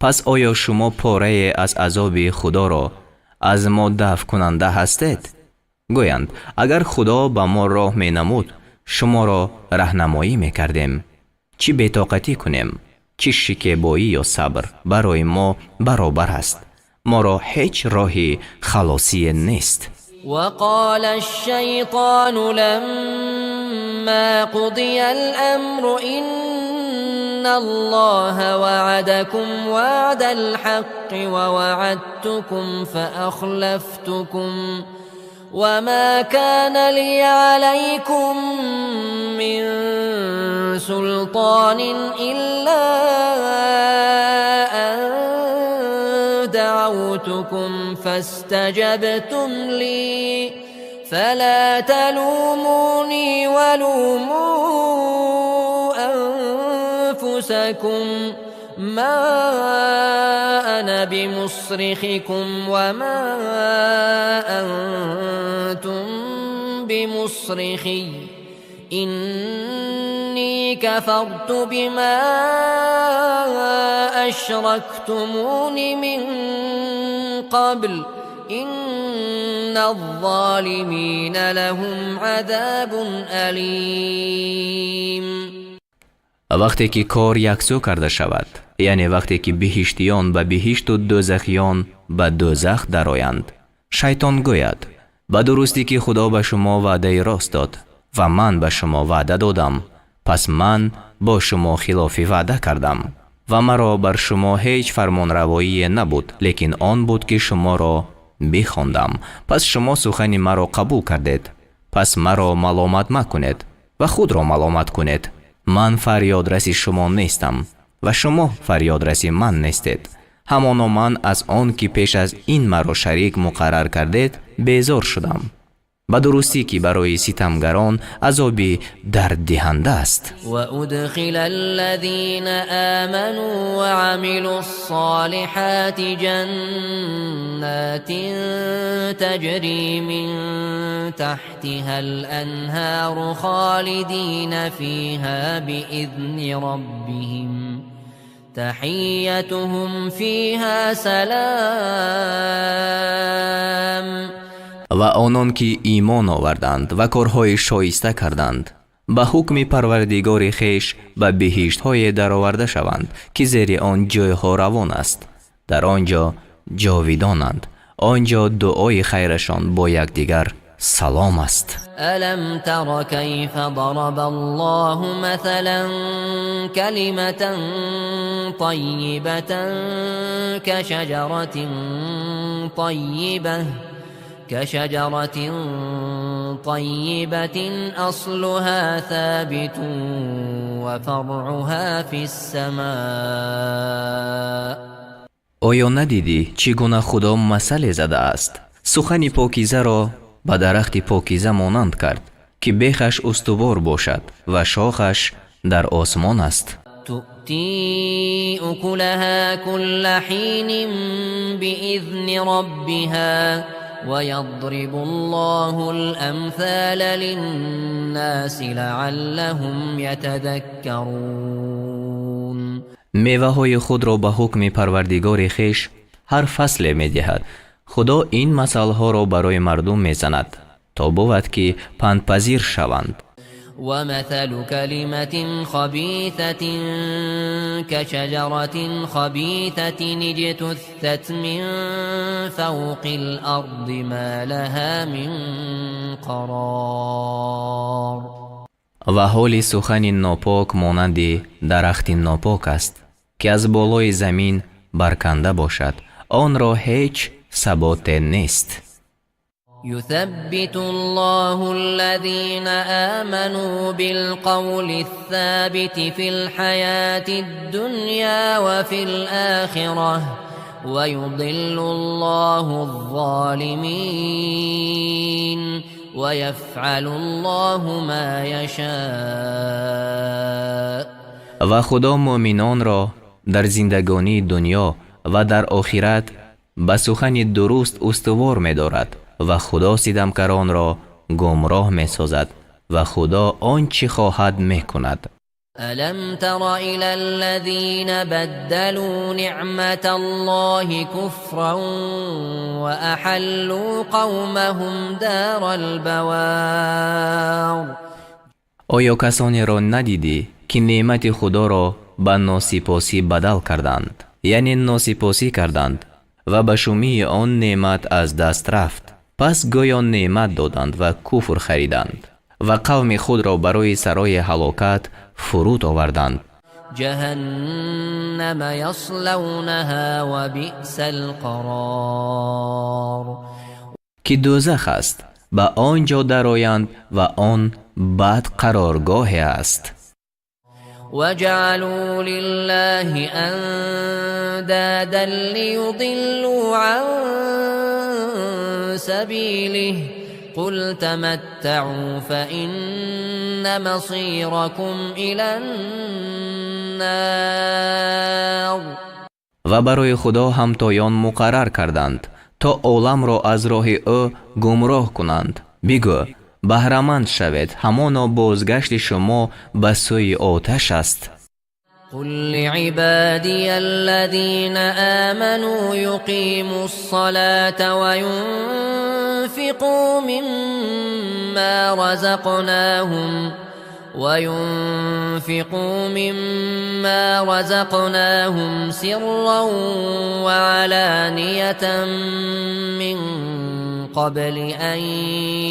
Пас оё шумо порае аз азоби Худоро аз мо дафъкунанда ҳастед?» Гӯянд: «Агар Худо ба мо роҳ менамуд, шуморо раҳнамоӣ мекардем. Чӣ бетоқатӣ кунем, чӣ шикебоӣ ё сабр, барои мо баробар аст. Моро ҳеҷ роҳи халосие нест». وقال الشيطان لما قضي الأمر إن الله وعدكم وعد الحق ووعدتكم فأخلفتكم وما كان لي عليكم من سلطان إلا أن دعوتكم فاستجبتم لي فلا تلوموني ولوموا أنفسكم ما أنا بمصرخكم وما أنتم بمصرخي إني كفرت بما أشركتمون من قبل إن الظالمين لهم عذاب أليم. Вақте ки кор яксӯ карда шавад, яъне вақте ки биҳиштиён ба биҳишту дӯзахиён ба дӯзах дароянд, шайтон гӯяд: «Ба дурустӣ, ки Худо ба шумо ваъдаи рост дод ва ман ба шумо ваъда додам, пас ман бо шумо хилофи ваъда кардам ва маро бар шумо ҳеҷ фармонравоие набуд, лекин он буд, ки шуморо бихондам, пас шумо сухани маро қабул кардед. Пас маро маломат макунед ва худро маломат кунед. Ман фарёдраси шумо нестам ва шумо фарёдраси ман нестед». Ҳамоно ман аз он ки пеш аз ин маро шарик муқаррар кардед, безор шудам. Ба дурустӣ, ки барои ситамгарон азоби дарддиҳанда аст. وأدخل الذين آمنوا وعملوا الصالحات جنات تجري من تحتها الأنهار خالدين فيها بإذن ربهم تحيتهم فيها سلام. Ва онон ки имон оварданд ва корҳои шоиста карданд, ба ҳукми Парвардигори хеш ба биҳиштҳое дароварда шаванд, ки зери он ҷойҳо равон аст, дар он ҷо ҷовидонанд. Он ҷо дуои хайрашон бо якдигар салом аст. ألم تر كيف ضرب الله مثلا كلمة طيبة كشجرة طيبة أصلها ثابت وفرعها في السماء. Оё надидӣ, чӣ гуна Худо масале задааст? Сухани покизаро ба дарахти покиза монанд кард, ки бехаш устувор бошад ва шохаш дар осмон аст. تؤتي أكلها كل حين بإذن ربها ويضرب الله الأمثال للناس لعلهم يتذكرون. Меваҳои худро ба ҳукми Парвардигори хеш ҳар фасле медиҳад. Худо ин масалҳоро барои мардум мезанад, то бувад, ки пандпазир шаванд. ومثل كلمة خبيثة كشجرة خبيثة اجتثت من فوق الأرض ما لها من قرار. Ва ҳоли сухани нопок монанди дарахти нопок аст, ки аз болои замин барканда бошад, онро ҳеҷ саботе нест. يثبت الله الذين آمنوا بالقول الثابت في الحياة الدنيا وفي الآخرة ويضل الله الظالمين ويفعل الله ما يشاء. Ва Худо муъминонро дар зиндагонии дунё ва дар охират ба сухани дуруст устувор медорад ва Худо ситамкаронро гумроҳ месозад ва Худо он чӣ хоҳад, мекунад. ألم تر إلى الذين بدلوا نعمة الله كفرا وأحلوا قومهم دار البوار. Оё касонеро надидӣ, ки неъмати Худоро ба носипосӣ бадал карданд, яъне носипосӣ карданд ва ба шумии он неъмат аз даст рафт? Пас гӯё неъмат доданд ва куфр хариданд ва қавми худро барои сарои ҳалокат фуруд оварданд. جهنم يصلونها وبئس القرار. Ки дӯзах аст, ба он ҷо дароянд ва он бад қароргоҳе аст. وجعلوا لله أندادا ليضلوا عن سبيله قل تمتعوا فإن مصيركم إلى النار. Ва барои Худо ҳамтоён муқаррар карданд, то оламро аз роҳи ӯ гумроҳ кунанд. Бигӯ: баҳраманд шавед, ҳамоно бозгашти шумо ба сӯи оташ аст. قل لعبادي الذين آمنوا يقيموا الصلاة وينفقوا مما رزقناهم سرا وعلانية من قبل أن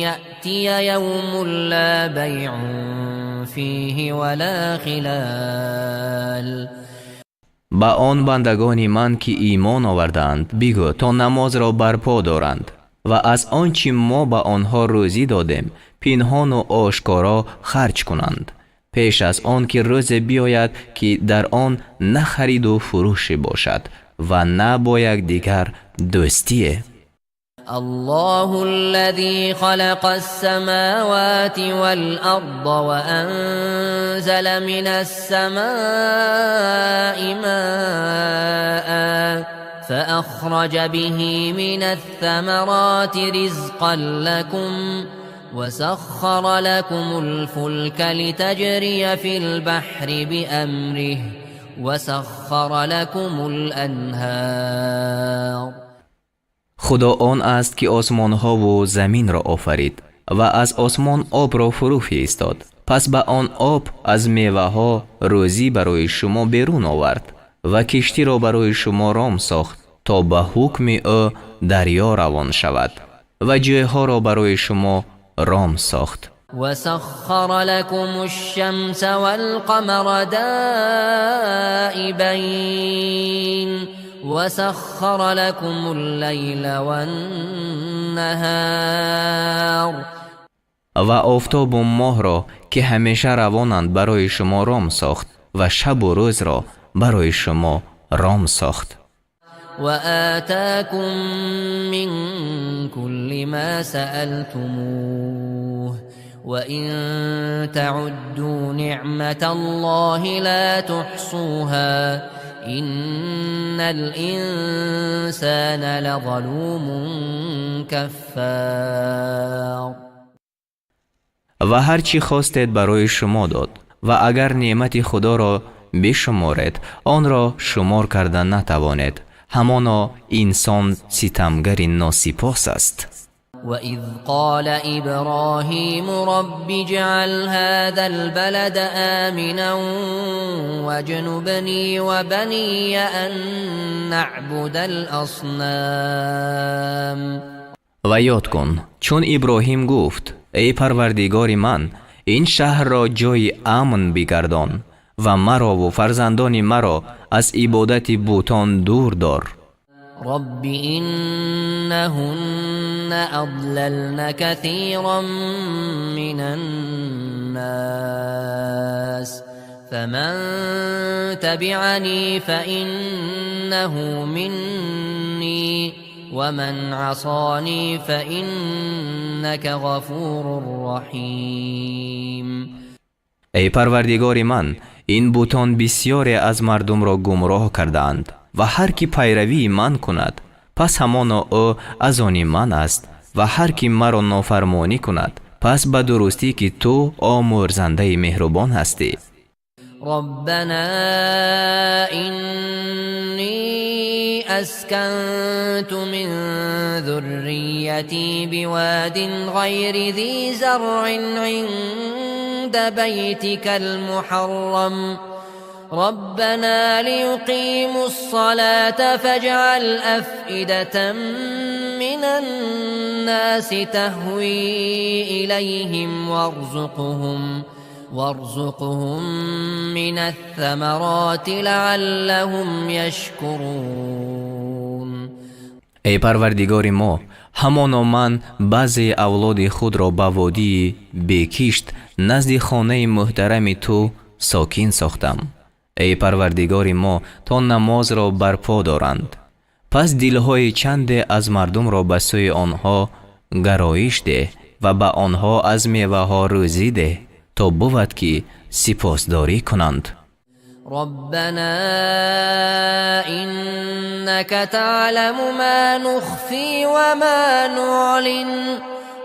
يأتي يوم لا بيع فيه ولا خلال. Ба он бандагони ман, ки имон овардаанд, бигӯ, то намозро барпо доранд ва аз он чӣ мо ба онҳо рӯзӣ додем, пинҳону ошкоро харҷ кунанд, пеш аз он ки рӯзе биёяд, ки дар он на хариду фурӯше бошад. ва на бо якдигар дӯстие. الله الذي خلق السماوات والأرض وأنزل من السماء ماء فأخرج به من الثمرات رزقا لكم وسخر لكم الفلك لتجري في البحر بأمره وسخر لكم الأنهار. Худо он аст, ки осмонҳову заминро офарид ва аз осмон обро фурӯ фиристод. Пас ба он об аз меваҳо рӯзӣ барои шумо берун овард ва киштиро барои шумо ром сохт, то ба ҳукми ӯ дарё равон шавад, ва ҷойҳоро барои шумо ром сохт. وسخر لكم الشمس والقمر دائبين وسخر لكم الليل والنهار. Ва офтобу моҳро, ки ҳамеша равонанд, барои шумо ром сохт ва шабу рӯзро барои шумо ром сохт. وآتاكم من كل ما سألتموه وإن تعدوا نعمة الله لا تحصوها إن الإنسان لظلوم كفار. Ва ҳар чӣ хостед, барои шумо дод, ва агар неъмати Худоро бишуморед, онро шумор карда натавонед. Ҳамоно инсон ситамгари носипос аст. وإذ قال إبراهيم رب اجعل هذا البلد آمنا واجنبني وبني أن نعبد الأصنام. Ва ёд кун, чун Иброҳим гуфт: «Эй Парвардигори ман, ин шаҳрро ҷойи амн бигардон ва марову фарзандони маро аз ибодати бутон дур дор». رب إنهن أضللن كثيرا من الناس فمن تبعني فإنه مني ومن عصاني فإنك غفور رحيم. Эй Парвардигори ман, ин бутон бисьёре аз мардумро гумроҳ кардаанд, ва ҳар ки пайравии ман кунад, пас ҳамоно ӯ аз они ман аст, ва ҳар ки маро нофармонӣ кунад, пас ба дурустӣ, ки ту омӯрзандаи меҳрубон ҳастӣ. ربنا إني أسكنت من ذريتي بواد غير ذي زرع عند بيتك المحرم ربنا ليقيموا الصلاة فاجعل أفئدة من الناس تهوي إليهم وارزقهم من الثمرات لعلهم يشكرون. Эй Парвардигори мо, ҳамоно ман баъзеи авлоди худро ба водии бекишт назди хонаи муҳтарами ту сокин сохтам, эй Парвардигори мо, то намозро барпо доранд. Пас дилҳои чанде аз мардумро ба сӯи онҳо гароиш деҳ ва ба онҳо аз меваҳо рӯзӣ деҳ, то бувад, ки сипосдорӣ кунанд. ربنا إنك تعلم ما نخفي وما نعلن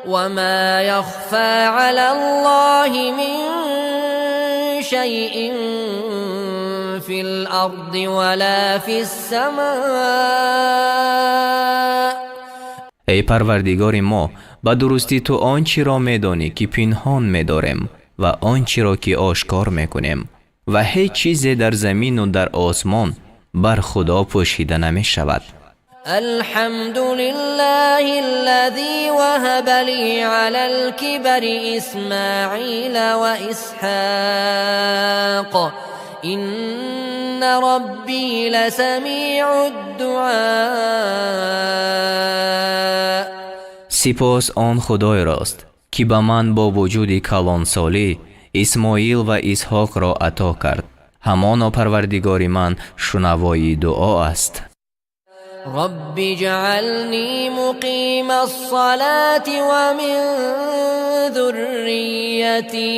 وما يخفى على الله من شيء في الأرض ولا في السماء. Эй Парвардигори мо, ба дурустӣ ту он чиро медонӣ, ки пинҳон медорем, ва он чиро, ки ошкор мекунем, ва ҳеҷ чизе дар замину дар осмон бар Худо пӯшида намешавад. الحمد لله الذي وهب لي على الكبر إسماعيل وإسحاق إن ربي لسميع الدعاء. Сипос он Худойрост, ки ба ман бо вуҷуди калонсолӣ Исмоил ва Исҳоқро ато кард. Ҳамоно Парвардигори ман шунавои дуо аст. رب اجعلني مقيم الصلاة ومن ذريتي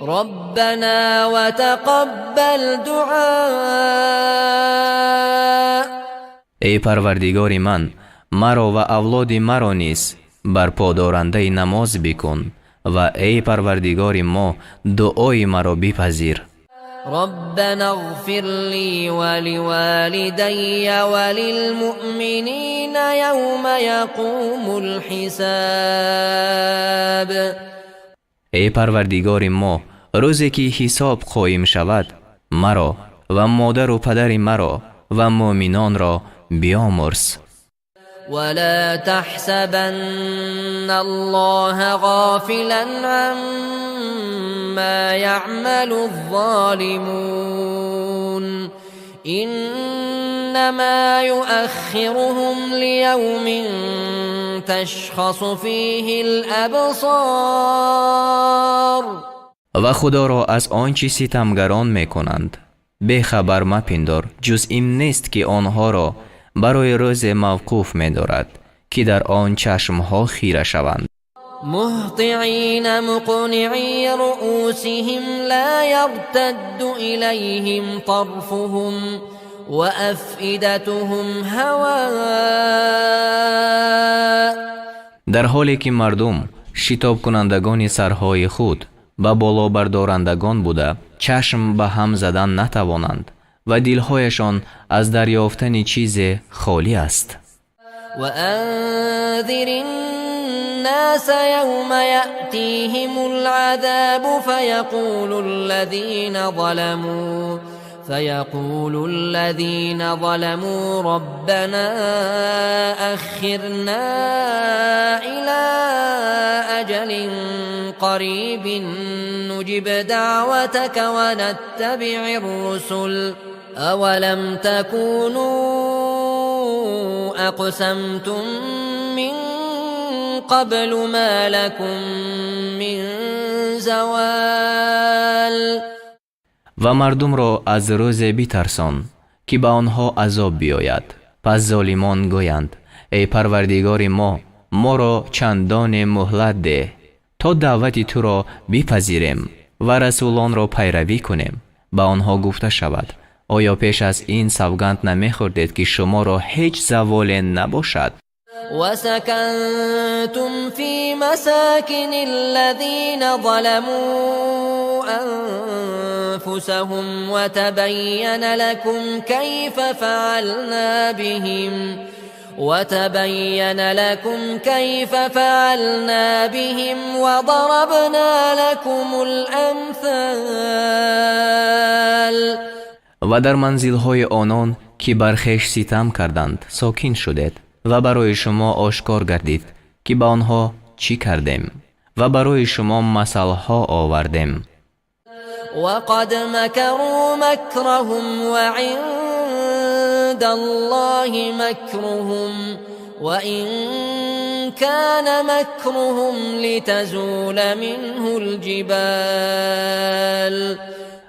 ربنا وتقبل دعاء. Эй Парвардигори ман, маро ва авлоди маро низ барподорандаи намоз бикун ва эй Парвардигори мо, дуои маро бипазир. ربنا اغفر لي ولوالدي وللمؤمنين يوم يقوم الحساب. Эй Парвардигори мо, рӯзе ки ҳисоб қоим шавад, маро ва модару падари маро ва муъминонро биомӯрз. ولا تحسبن الله غافلا عما يعمل الظالمون إنما يؤخرهم ليوم تشخص فيه الأبصار. Ва Худоро аз он чӣ ситамгарон мекунанд бехабар мапиндор, ҷуз ин нест, ки онҳоро барои рӯзе мавқуф медорад, ки дар он чашмҳо хира шаванд. مهطعين مقنعي رؤوسهم لا يرتد إليهم طرفهم وأفئدتهم هواء. Дар ҳоле ки мардум шитобкунандагони сарҳои худ ба болобардорандагон буда, чашм ба ҳам задан натавонанд ва дилҳояшон аз дарёфтани чизе холӣ аст. وأنذر الناس يوم يأتيهم العذاب فيقول الذين ظلموا ربنا أخرنا إلى أجل قريب نجب دعوتك ونتبع الرسل أولم تكونوا أقسمتم من قبل ما لكم من زوال. Ва мардумро аз рӯзе битарсон, ки ба онҳо азоб биёяд, пас золимон гӯянд: «Эй Парвардигори мо, моро чандоне муҳлат деҳ, то даъвати туро бипазирем ва расулонро пайравӣ кунем». Ба онҳо гуфта шавад: «Оё пеш аз ин савганд намехӯрдед, ки шуморо ҳеҷ заволе набошад?» وسكنتم في مساكن الذين ظلموا أنفسهم وتبين لكم كيف فعلنا بهم وضربنا لكم الأمثال. Ва дар манзилҳои онон, ки бар хеш ситам карданд, сокин шудед ва барои шумо ошкор гардид, ки ба онҳо чӣ кардем ва барои шумо масалҳо овардем. وقد مكروا مكرهم وعند الله مكرهم وإن كان مكرهم لتزول منه الجبال.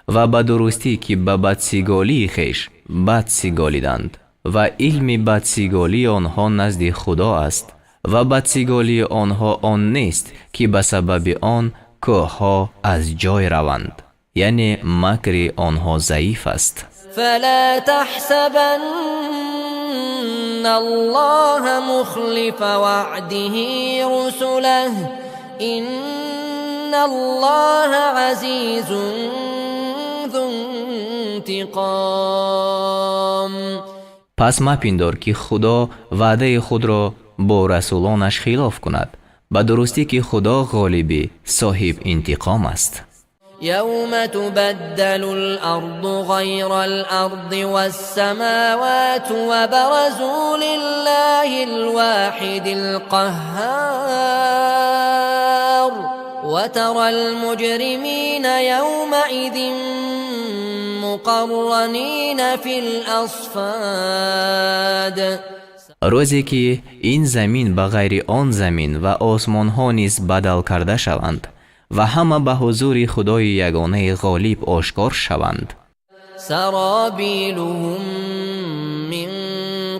Ва ба дурустӣ, ки ба бадсиголии хеш бад сиголиданд ва илми бадсиголии онҳо назди Худо аст ва бадсиголии онҳо он нест, ки ба сабаби он кӯҳҳо аз ҷой раванд, яъне макри онҳо заиф аст. فلا تحسبن الله مخلف وعده رسله إن الله عزيز ذو انتقام. Пас мапиндор, ки Худо ваъдаи худро бо расулонаш хилоф кунад. Ба дурустӣ, ки Худо ғолибӣ соҳиб интиқом аст. يوم تبدل الأرض غير الأرض والسماوات وبرزوا لله الواحد القهار وترى المجرمين يومئذ مقرنين في الأصفاد. Рӯзе ки ин замин ба ғайри он замин ва осмонҳо низ бадал карда шаванд ва ҳама ба ҳузури Худои ягонаи ғолиб ошкор шаванд. سرابيلهم من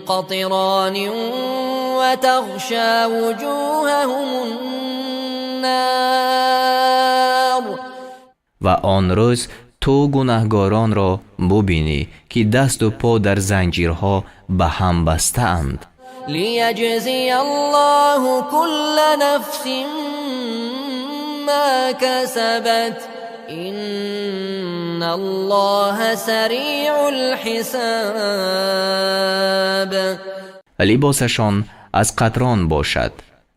قطران وتغشى وجوههم النار. Ва он рӯз ту гунаҳгоронро бубинӣ, ки дасту по дар занҷирҳо ба ҳам бастаанд. ليجزي الله كل نفس ما كسبت إن الله سريع الحساب. Либосашон аз қатрон бошад,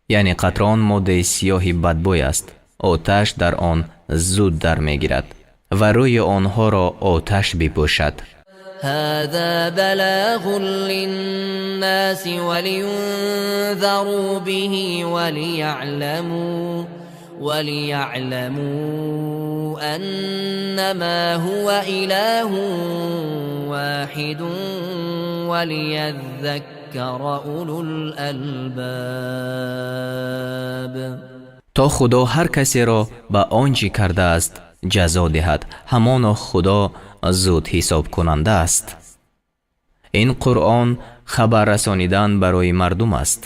яъне қатрон моддаи сиёҳи бадбӯй аст, оташ дар он зуд дар мегирад ва рӯи онҳоро оташ бипӯшад. هذا بلاغ للناس ولينذروا به وليعلموا أنما هو إله واحد وليذكر أولو الألباب. То Худо ҳар касеро ба он чӣ кардааст ҷазо диҳад, ҳамоно Худо зуд ҳисобкунанда аст. Ин Қуръон хабар расонидан барои мардум аст,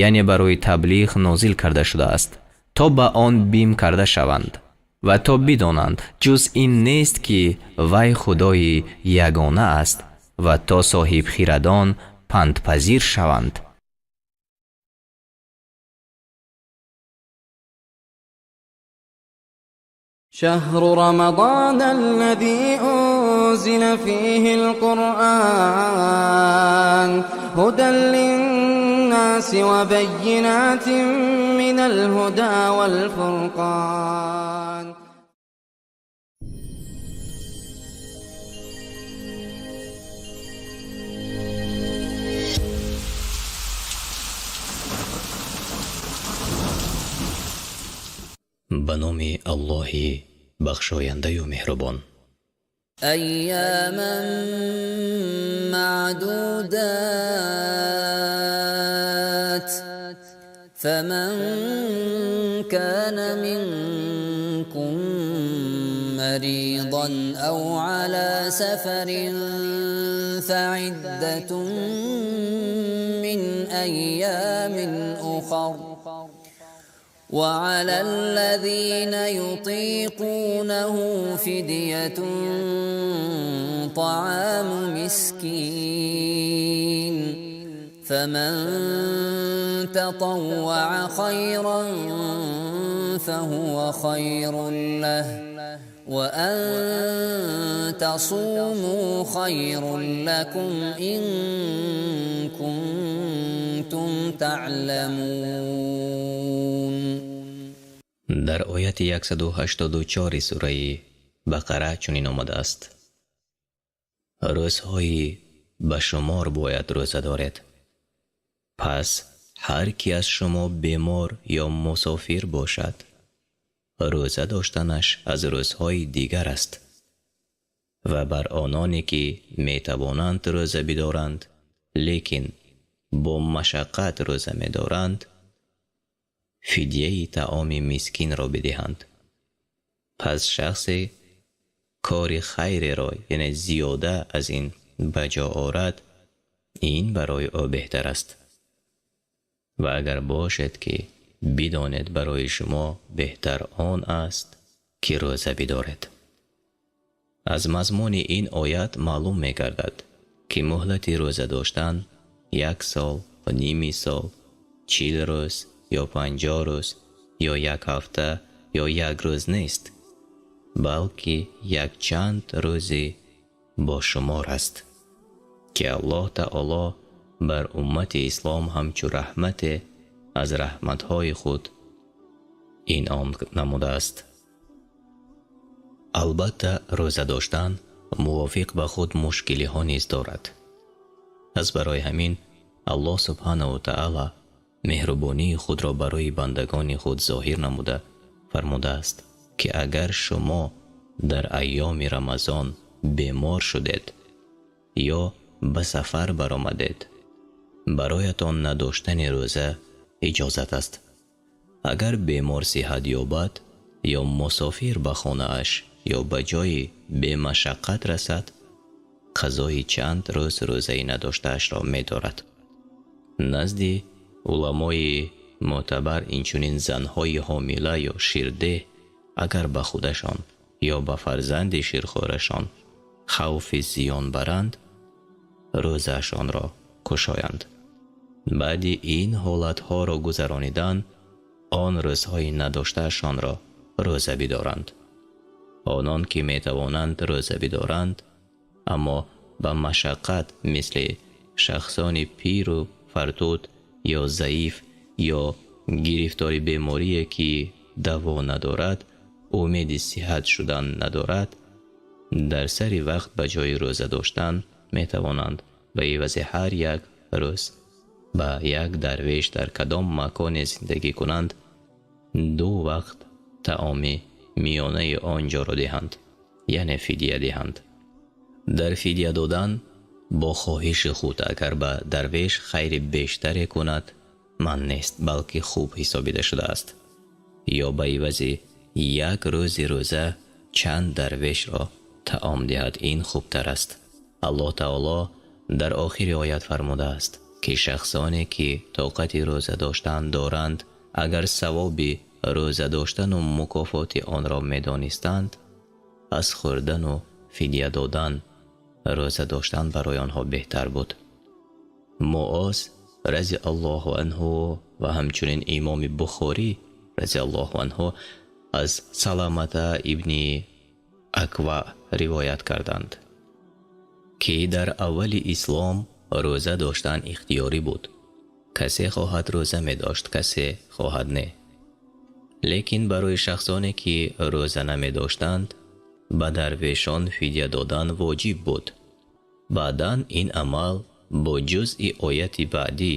яъне барои таблиғ нозил карда шудааст, то ба он бим карда шаванд ва то бидонанд, ҷуз ин нест, ки вай Худои ягона аст, ва то соҳибхирадон пандпазир шаванд. شهر رمضان الذي أنزل فيه القرآن هدى للناس وبينات من الهدى والفرقان. Ба номи Аллоҳи бахшояндаю меҳрубон. أياما معدودات، فمن كان منكم مريضا أو على سفر فعدة من أيام أخر، وعلى الذين يطيقونه فدية طعام مسكين، فمن تطوع خيرا فهو خير له، وأن تصوموا خير لكم إن كنتم تعلمون. Дар ояти 184 сураи Бақара чунин омадааст: Рӯзҳои ба шумор бояд рӯза доред, пас ҳар ки аз шумо бемор ё мусофир бошад, рӯза доштанаш аз рӯзҳои дигар аст, ва бар ононе ки метавонанд рӯза бидоранд, лекин бо машаққат рӯза медоранд, фидияи таоми мискинро бидиҳанд. Пас шахсе кори хайреро, яъне зиёда аз ин, ба ҷо орад, ин барои ӯ беҳтар аст, ва агар бошед, ки бидонед, барои шумо беҳтар он аст, ки рӯза бидоред. Аз мазмуни ин оят маълум мегардад, ки муҳлати рӯза доштан як сол, ними сол, 40 рӯз ё 50 рӯз ё як ҳафта ё як рӯз нест, балки якчанд рӯзи бошумор аст, ки Аллоҳ таоло бар уммати ислом ҳамчу раҳмате аз раҳматҳои худ инъом намудааст. Албатта, рӯза доштан мувофиқ ба худ мушкилиҳо низ дорад. Аз барои ҳамин Аллоҳ субҳанаву таъала меҳрубонии худро барои бандагони худ зоҳир намуда фармудааст, ки агар шумо дар айёми Рамазон бемор шудед ё ба сафар баромадед, бароятон надоштани рӯза иҷозат аст. Агар бемор сиҳат ёбад ё мусофир ба хонааш ё ба ҷои бемашаққат расад, Қазои чанд рӯз рӯзаи надоштаашро медорад. Назди уламои мӯътабар инчунин занҳои ҳомила ё ширдеҳ агар ба худашон ё ба фарзанди ширхӯрашон хавфи зиён баранд, рӯзаашонро кушоянд. Баъди ин ҳолатҳоро гузаронидан, он рӯзҳои надоштаашонро рӯза бидоранд. Онон ки метавонанд рӯза бидоранд, аммо ба машаққат, мисли шахсони пиру фартут ё заиф ё гирифтори беморие ки даво надорад, умеди сиҳат шудан надорад, дар сари вақт ба ҷои рӯза доштан метавонанд ба ивази ҳар як рӯз ба як дарвеш дар кадом маконе зиндагӣ кунанд, ду вақт таоми миёнаи он ҷоро диҳанд, яъне фидия диҳанд. Дар фидия додан бо хоҳиши худ агар ба дарвеш хайри бештаре кунад, манъ нест, балки хуб ҳисобида шудааст. Ё ба ивази як рӯзи рӯза чанд дарвешро таом диҳад, ин хубтар аст. Аллоҳ таоло дар охири оят фармудааст, ки шахсоне ки тоқати рӯза доштан доранд, агар савоби рӯза доштану мукофоти онро медонистанд, аз хӯрдану фидия додан рӯза доштан барои онҳо беҳтар буд. Муоз разиаллоҳу анҳу ва ҳамчунин имоми Бухорӣ разиаллоҳу анҳу аз Саламата ибни Аква ривоят карданд, ки дар аввали ислом рӯза доштан ихтиёрӣ буд. Касе хоҳад рӯза медошт, касе хоҳад не. Лекин барои шахсоне ки рӯза намедоштанд, ба дарвешон фидя додан воҷиб буд. Баъдан ин амал бо ҷузъи ояти баъдӣ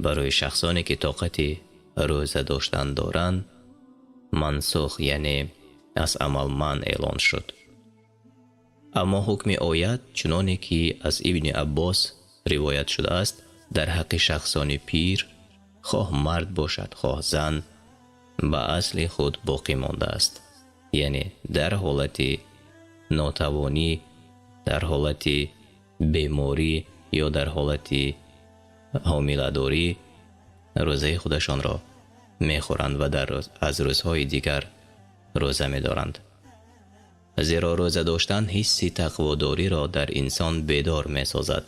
барои шахсоне ки тоқати рӯза доштан доранд, мансух, яъне аз амал манъ эълон шуд. Аммо ҳукми оят, чуноне ки аз Ибни Аббос ривоят шудааст, дар ҳаққи шахсони пир, хоҳ мард бошад, хоҳ зан, ба асли худ боқӣ мондааст. Яъне дар ҳолати нотавонӣ, дар ҳолати беморӣ ё дар ҳолати ҳомиладорӣ рӯзаи худашонро мехӯранд ва аз рӯзҳои дигар рӯза медоранд. Зеро рӯза доштан ҳисси тақводориро дар инсон бедор месозад.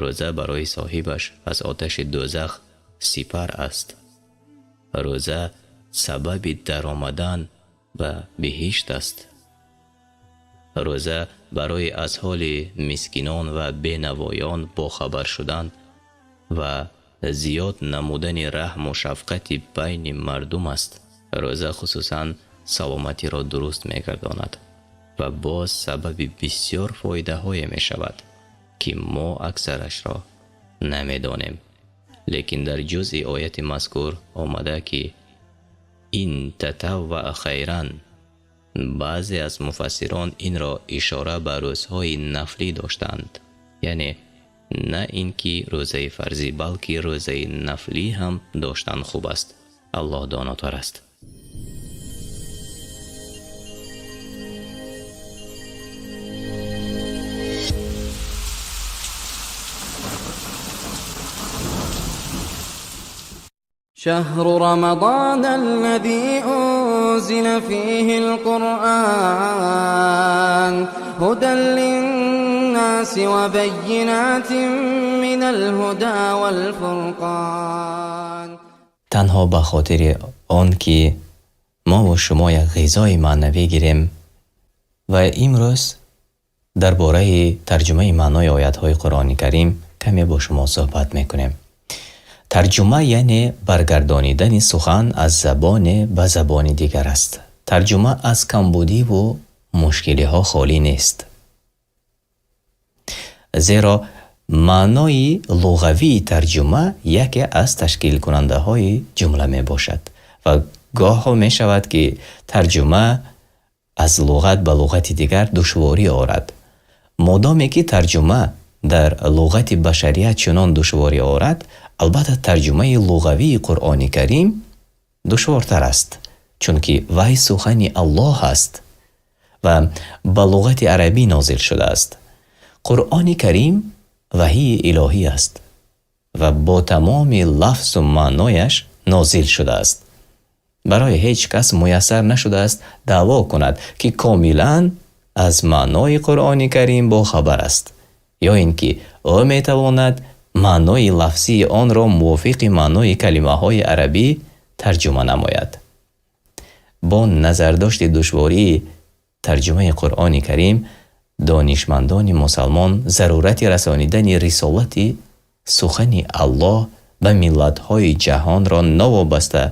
Рӯза барои соҳибаш аз оташи дӯзах сипар аст. Рӯза сабаби даромадан ба биҳишт аст. Рӯза барои аз ҳоли мискинон ва бенавоён бохабар шудан ва зиёд намудани раҳму шафқати байни мардум аст. Рӯза хусусан саломатиро дуруст мегардонад ва боз сабаби бисёр фоидаҳое мешавад, ки мо аксарашро намедонем. Лекин дар ҷузъи ояти мазкур омада, ки ин татавваа хайран, баъзе аз муфассирон инро ишора ба рӯзҳои нафлӣ доштанд, яъне на ин ки рӯзаи фарзӣ, балки рӯзаи нафлӣ ҳам доштан хуб аст. Аллоҳ донотар аст. شهر رمضان الذي أنزل فيه القرآن هدى للناس وبينات من الهدى والفرقان. Танҳо ба хотири он ки мову шумо як ғизои маънавӣ гирем ва имрӯз дар бораи тарҷумаи маънои оятҳои Қуръони Карим каме бо шумо суҳбат мекунем. Тарҷума яъне баргардонидани сухан аз забоне ба забони дигар аст. Тарҷума аз камбудиву мушкилиҳо холӣ нест, зеро маънои луғавии тарҷума яке аз ташкилкунандаҳои ҷумла мебошад ва гоҳҳо мешавад, ки тарҷума аз луғат ба луғати дигар душворӣ орад. Модоме ки тарҷума дар луғати башарият чунон душворӣ орад, албатта тарҷумаи луғавии Қуръони Карим душвортар аст, чунки вай сухани Аллоҳ аст ва ба луғати арабӣ нозил шудааст. Қуръони Карим ваҳии илоҳӣ аст ва бо тамоми лафзу маънояш нозил шудааст. Барои ҳеҷ кас муяссар нашудааст даъво кунад, ки комилан аз маънои Қуръони Карим бохабар аст, ё ин ки ӯ метавонад маънои лафзии онро мувофиқи маънои калимаҳои арабӣ тарҷума намояд. Бо назардошти душвории тарҷумаи Қуръони Карим, донишмандони мусалмон зарурати расонидани рисолати сухани Аллоҳ ба миллатҳои ҷаҳонро новобаста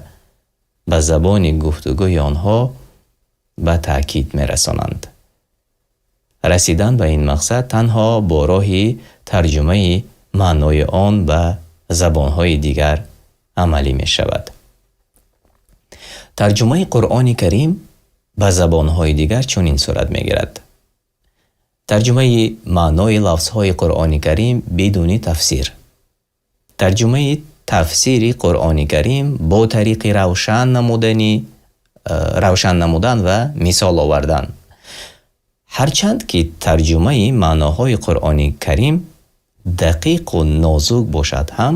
ба забони гуфтугӯи онҳо ба таъкид мерасонанд. Расидан ба ин мақсад танҳо бо роҳи тарҷумаи маънои он ба забонҳои дигар амалӣ мешавад. Тарҷумаи Қуръони Карим ба забонҳои дигар чунин сурат мегирад. Тарҷумаи маънои лафзҳои Қуръони Карим бидуни тафсир. Тарҷумаи тафсири Қуръони Карим бо тариқи равшан намудан ва мисол овардан. Ҳарчанд ки тарҷумаи маъноҳои Қуръони Карим дақиқу нозук бошад ҳам,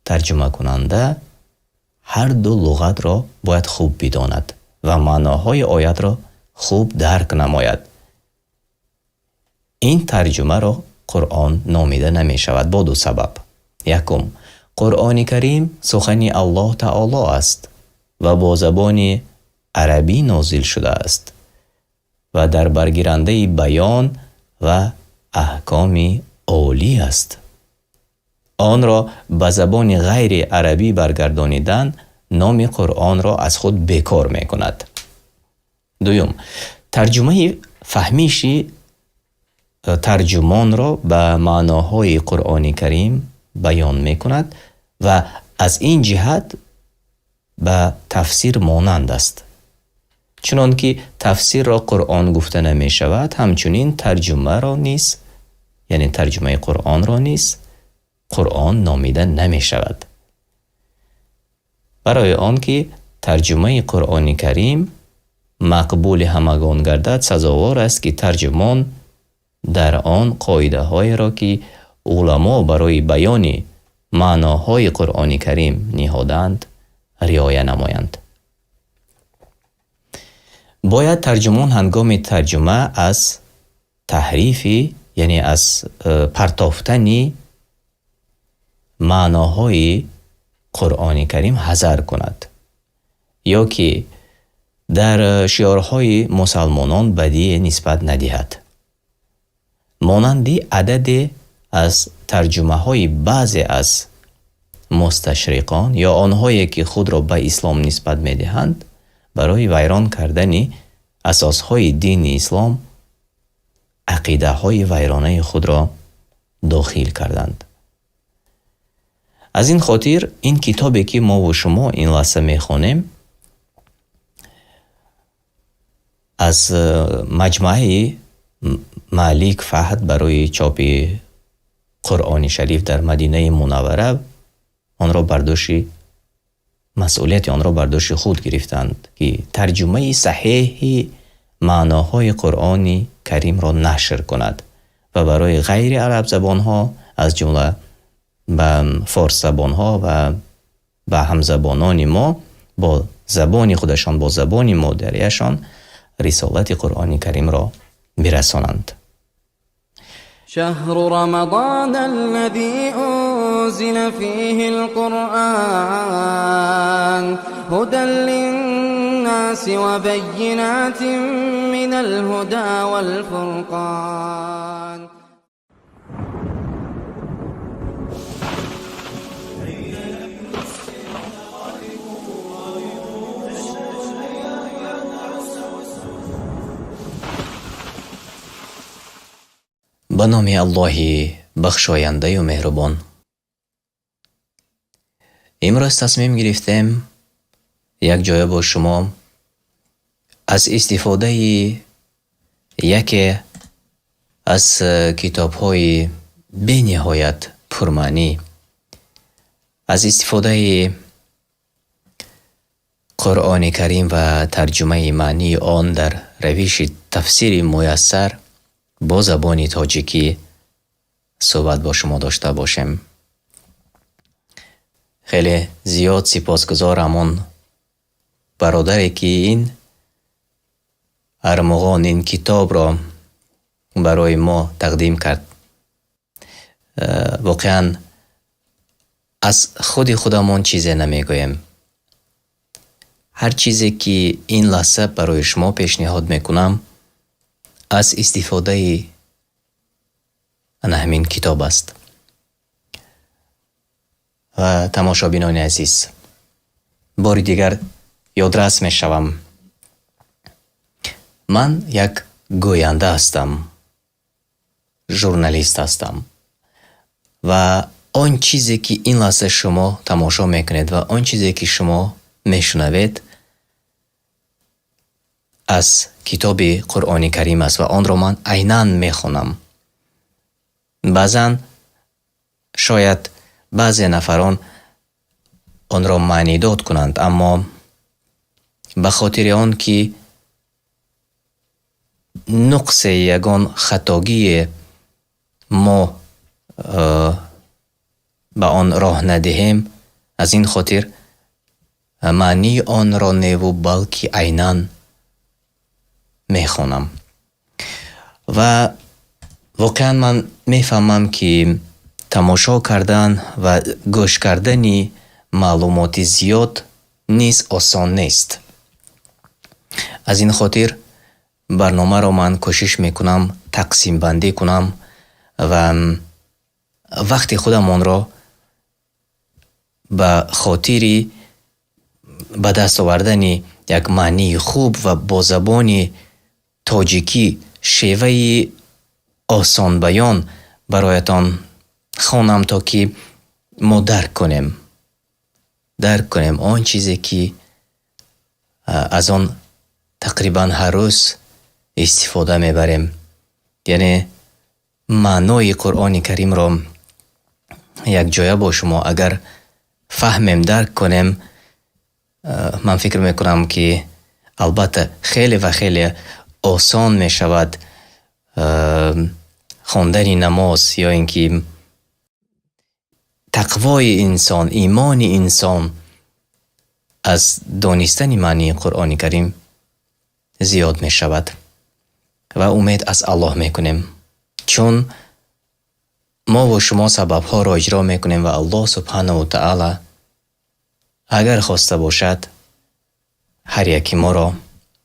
тарҷумакунанда ҳар ду луғатро бояд хуб бидонад ва маъноҳои оятро хуб дарк намояд. Ин тарҷумаро Қуръон номида намешавад бо ду сабаб. Якум, Қуръони Карим сухани Аллоҳ Таоло аст ва бо забони арабӣ нозил шудааст ва дар баргирандаи баён ва аҳкоми олӣ аст. Онро ба забони ғайри арабӣ баргардонидан номи Қуръонро аз худ бекор мекунад. Дуюм, тарҷумаи фаҳмиши тарҷумонро ба маъноҳои Қуръони Карим баён мекунад ва аз ин ҷиҳат ба тафсир монанд аст. Чунон ки тафсирро Қуръон гуфта намешавад, ҳамчунин тарҷумаро низ, яъне тарҷумаи Қуръонро низ Қуръон номида намешавад. Барои он ки тарҷумаи Қуръони Карим мақбули ҳамагон гардад, сазовор аст, ки тарҷумон дар он қоидаҳоеро, ки уламо барои баёни маъноҳои Қуръони Карим ниҳодаанд, риоя намоянд. Бояд тарҷумон ҳангоми тарҷума аз таҳрифи, яъне аз партофтани маъноҳои Қуръони Карим ҳазар кунад, ё ки дар шиорҳои мусалмонон бадие нисбат надиҳад. Монанди ададе аз тарҷумаҳои баъзе аз мусташриқон ё онҳое, ки худро ба ислом нисбат медиҳанд, барои вайрон кардани асосҳои дини ислом ақидаҳои вайронаи худро дохил карданд. Аз ин хотир ин китобе, ки мову шумо ин лаҳза мехонем, аз маҷмӯаи Малик Фаҳд барои чопи Қуръони Шариф дар Мадинаи Мунаввара онро бар дӯши масъулияти онро бар дӯши худ гирифтанд, ки тарҷумаи саҳеҳи маъноҳои Қуръони Каримро нашр кунад ва барои ғайри арабзабонҳо, аз ҷумла ба форсзабонҳо ва ба ҳамзабонони мо бо забони худашон, бо забони модариашон рисолати Қуръони Каримро бирасонанд. شهر رمضان الذي أنزل فيه القرآن هدى للناس وبينات من الهدى والفرقان. Ба номи Аллоҳи бахшояндаю меҳрубон. Имрӯз тасмим гирифтем якҷоя бо шумо аз истифодаи яке аз китобҳои бениҳоят пурмаънӣ, аз истифодаи Қуръони Карим ва тарҷумаи маънии он дар равиши тафсири муяссар бо забони тоҷикӣ суҳбат бо шумо дошта бошем. Хеле зиёд сипосгузорам он бародаре, ки ин армуғон, ин китобро барои мо тақдим кард. Воқеан, аз худи худамон чизе намегӯем. Ҳар чизе, ки ин лаҳза барои шумо пешниҳод мекунам, аз истифодаи ана ҳамин китоб аст. Ва тамошобинони азиз, бори дигар ёдрас мешавам: ман як гӯянда ҳастам, журналист ҳастам ва он чизе, ки ин лаҳза шумо тамошо мекунед, ва он чизе, ки шумо мешунавед, аз китоби Қуръони Карим аст ва онро ман айнан мехонам. Баъзан шояд баъзе нафарон онро маънидод кунанд, аммо ба хотири он ки нуқсе, ягон хатогие мо ба он роҳ надиҳем, аз ин хотир маънии онро неву, балки айнан мехонам. Ва воқеан ман мефаҳмам, ки тамошо кардан ва гӯш кардани маълумоти зиёд низ осон нест. Аз ин хотир барномаро ман кӯшиш мекунам тақсимбандӣ кунам ва вақти худамонро ба хотири ба даст овардани як маънии хуб ва бо забони тоҷикӣ, шеваи осонбаён бароятон хонам, то ки мо дарк кунем он чизе, ки аз он тақрибан ҳар рӯз истифода мебарем, яъне маънои Қуръони Каримро якҷоя бо шумо агар фаҳмем, дарк кунем, ман фикр мекунам, ки албатта хеле ва хеле осон мешавад хондани намоз ё ин ки тақвои инсон, имони инсон аз донистани маънии Қуръони Карим зиёд мешавад. Ва умед аз Аллоҳ мекунем, чун мову шумо сабабҳоро иҷро мекунем ва Аллоҳ субҳанаву таъала агар хоста бошад, ҳар яки моро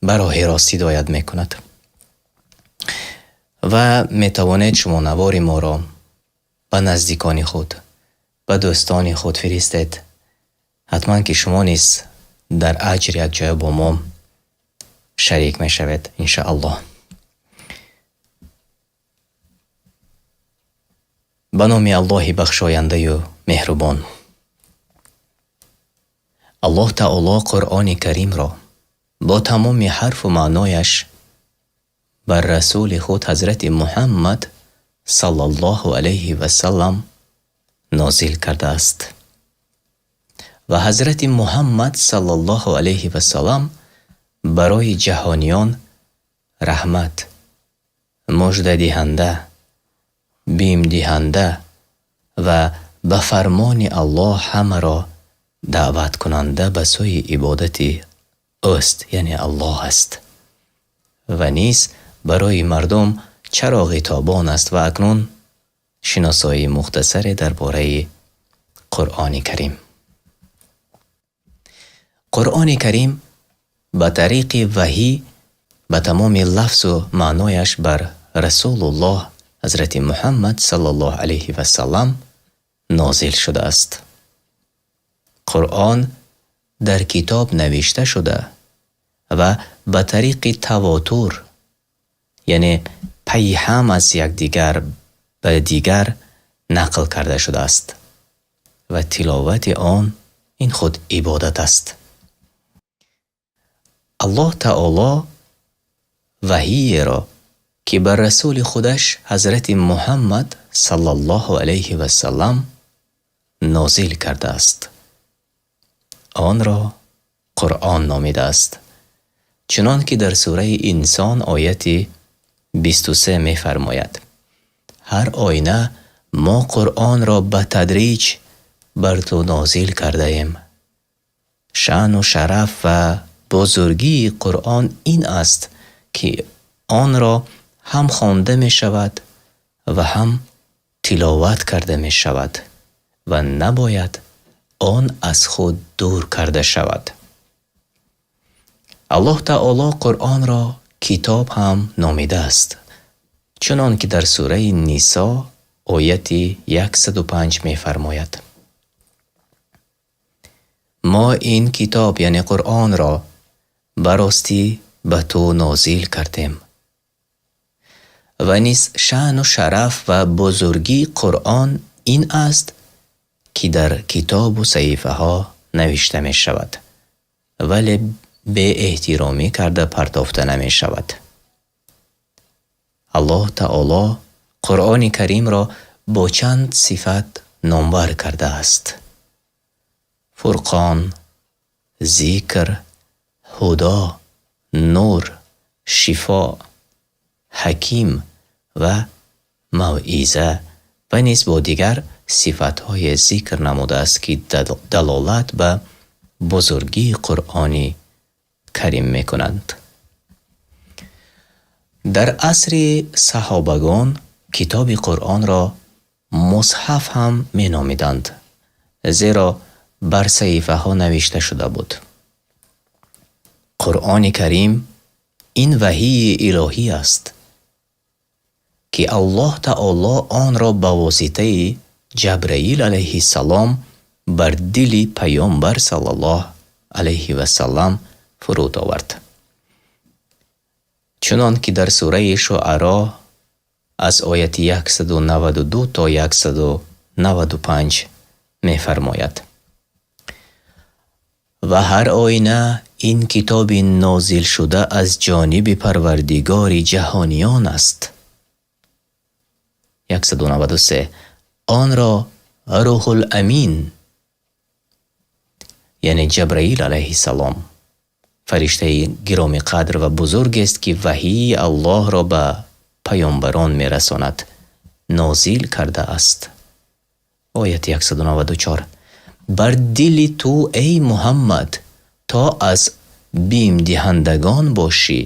ба роҳи рост ҳидоят мекунад. Ва метавонед шумо навори моро ба наздикони худ, ба дӯстони худ фиристед. Ҳатман ки шумо низ дар аҷр якҷоя бо мо шарик мешавед, иншааллоҳ. Ба номи Аллоҳи бахшояндаю меҳрубон. Аллоҳ таоло Қуръони Каримро бо тамоми ҳарфу маънояш бар расули худ ҳазрати Муҳаммад саллаллоҳу алайҳи васаллам нозил кардааст. Ва ҳазрати Муҳаммад саллаллоҳу алайҳи васаллам барои ҷаҳониён раҳмат, муждадиҳанда, бимдиҳанда ва ба фармони Аллоҳ ҳамаро даъваткунанда ба сӯи ибодати ӯст, яъне Аллоҳ аст. Ва низ барои мардум чароғи тобон аст. Ва акнун шиносоии мухтасаре дар бораи Қуръони Карим. Қуръони Карим ба тариқи ваҳӣ ба тамоми лафзу маънояш бар Расулуллоҳ ҳазрати Муҳаммад саллаллоҳу алайҳи васаллам нозил шудааст. Қуръон дар китоб навишта шуда ва ба тариқи тавотур, яъне пайи ҳам аз якдигар ба дигар нақл карда шудааст ва тиловати он ин худ ибодат аст. Аллоҳ таоло ваҳиеро, ки бар расули худаш ҳазрати Муҳаммад саллаллоҳу алайҳи васаллам нозил кардааст, онро Қуръон номидааст. Чунон ки дар сураи Инсон ояти 23 мефармояд: ҳар оина Мо Қуръонро ба тадриҷ бар ту нозил кардаем. Шаъну шараф ва бузургии Қуръон ин аст, ки онро ҳам хонда мешавад ва ҳам тиловат карда мешавад ва набояд он аз худ дур карда шавад. Аллоҳ Таоло Қуръонро китоб ҳам номидааст, чунон ки дар сураи Нисо ояти 105 мефармояд: Мо ин китоб, яъне Қуръонро, ба ростӣ ба ту нозил кардем. Ва низ шаъну шараф ва бузургии Қуръон ин аст, ки дар китобу саҳифаҳо навишта мешавад, вале беэҳтиромӣ карда партофта намешавад. Аллоҳ Таоло Қуръони Каримро бо чанд сифат номбар кардааст: Фурқон, Зикр, Ҳудо, Нур, Шифо, Ҳаким ва Мавъиза ва низ бо дигар сифатҳое зикр намудааст, ки далолат ба бузургии Қуръони Карим мекунанд. Дар асри саҳобагон китоби Қуръонро мусҳаф ҳам меномиданд, зеро бар саҳифаҳо навишта шуда буд. Қуръони Карим ин ваҳии илоҳӣ аст, ки Аллоҳ Таоло онро ба воситаи Ҷабраил алайҳиссалом бар дили Паёмбар саллаллоҳу алайҳи васаллам фуруд овард. Чунон ки дар сураи Шуаро аз ояти 192 то 195 мефармояд: Ва ҳар оина ин китоби нозилшуда аз ҷониби Парвардигори ҷаҳониён аст. 193. Онро Рӯҳул Амин, яъне Ҷабраил алайҳиссалом, фариштаи гиромиқадр ва бузургест, ки ваҳии Аллоҳро ба паёмбарон мерасонад, нозил кардааст. Ояти 194. Бар дили ту, эй Муҳаммад, то аз бимдиҳандагон бошӣ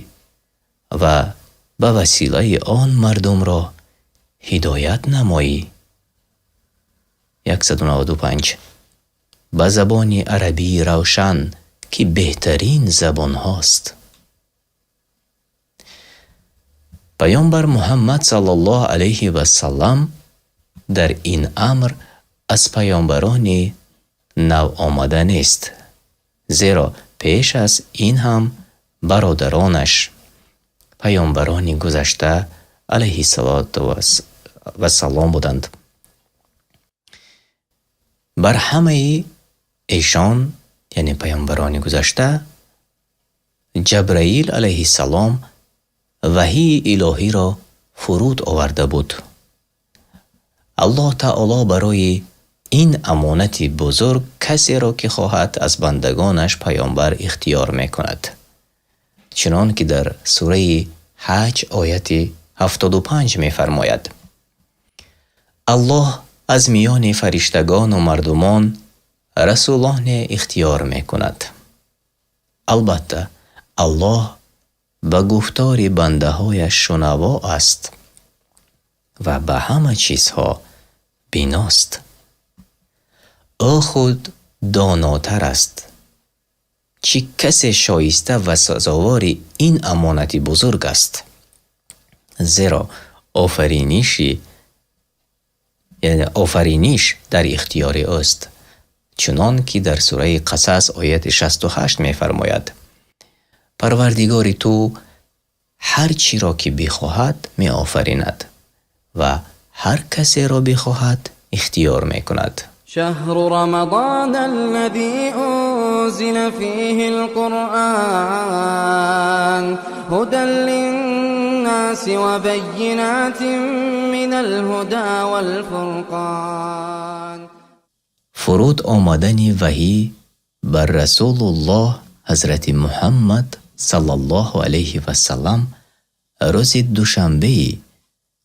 ва ба василаи он мардумро ҳидоят намоӣ. 195. Ба забони арабии равшан, ки беҳтарин забонҳост. Паёмбар Муҳаммад саллаллоҳу алайҳи васаллам дар ин амр аз паёмбарони навомада нест, зеро пеш аз ин ҳам бародаронаш паёмбарони гузашта алайҳиссалоту вассалом буданд. Бар ҳамаи эшон, яъне паёмбарони гузашта, Ҷабраил алайҳиссалом ваҳии илоҳиро фуруд оварда буд. Аллоҳ Таоло барои ин амонати бузург касеро, ки хоҳад, аз бандагонаш паёмбар ихтиёр мекунад. Чунон ки дар сураи Ҳаҷ ояти 75 мефармояд: Аллоҳ аз миёни фариштагону мардумон расулоне ихтиёр мекунад. Албатта, Аллоҳ ба гуфтори бандаҳояш шунаво аст ва ба ҳама чизҳо биност. Ӯ худ донотар аст, чӣ касе шоиста ва сазовори ин амонати бузург аст, зеро офариниш дар ихтиёри ӯст, чунон ки дар сураи Қасас ояти 68 мефармояд: Парвардигори ту ҳар чиро ки бихоҳад меофаринад ва ҳар касеро бихоҳад ихтиёр мекунад. شهر رمضان الذي أنزل فيه القرآن هدى للناس وبينات من الهدى والفرقان. Фуруд омадани ваҳӣ бар Расулуллоҳ ҳазрати Муҳаммад саллаллоҳу алайҳи васаллам рӯзи душанбеи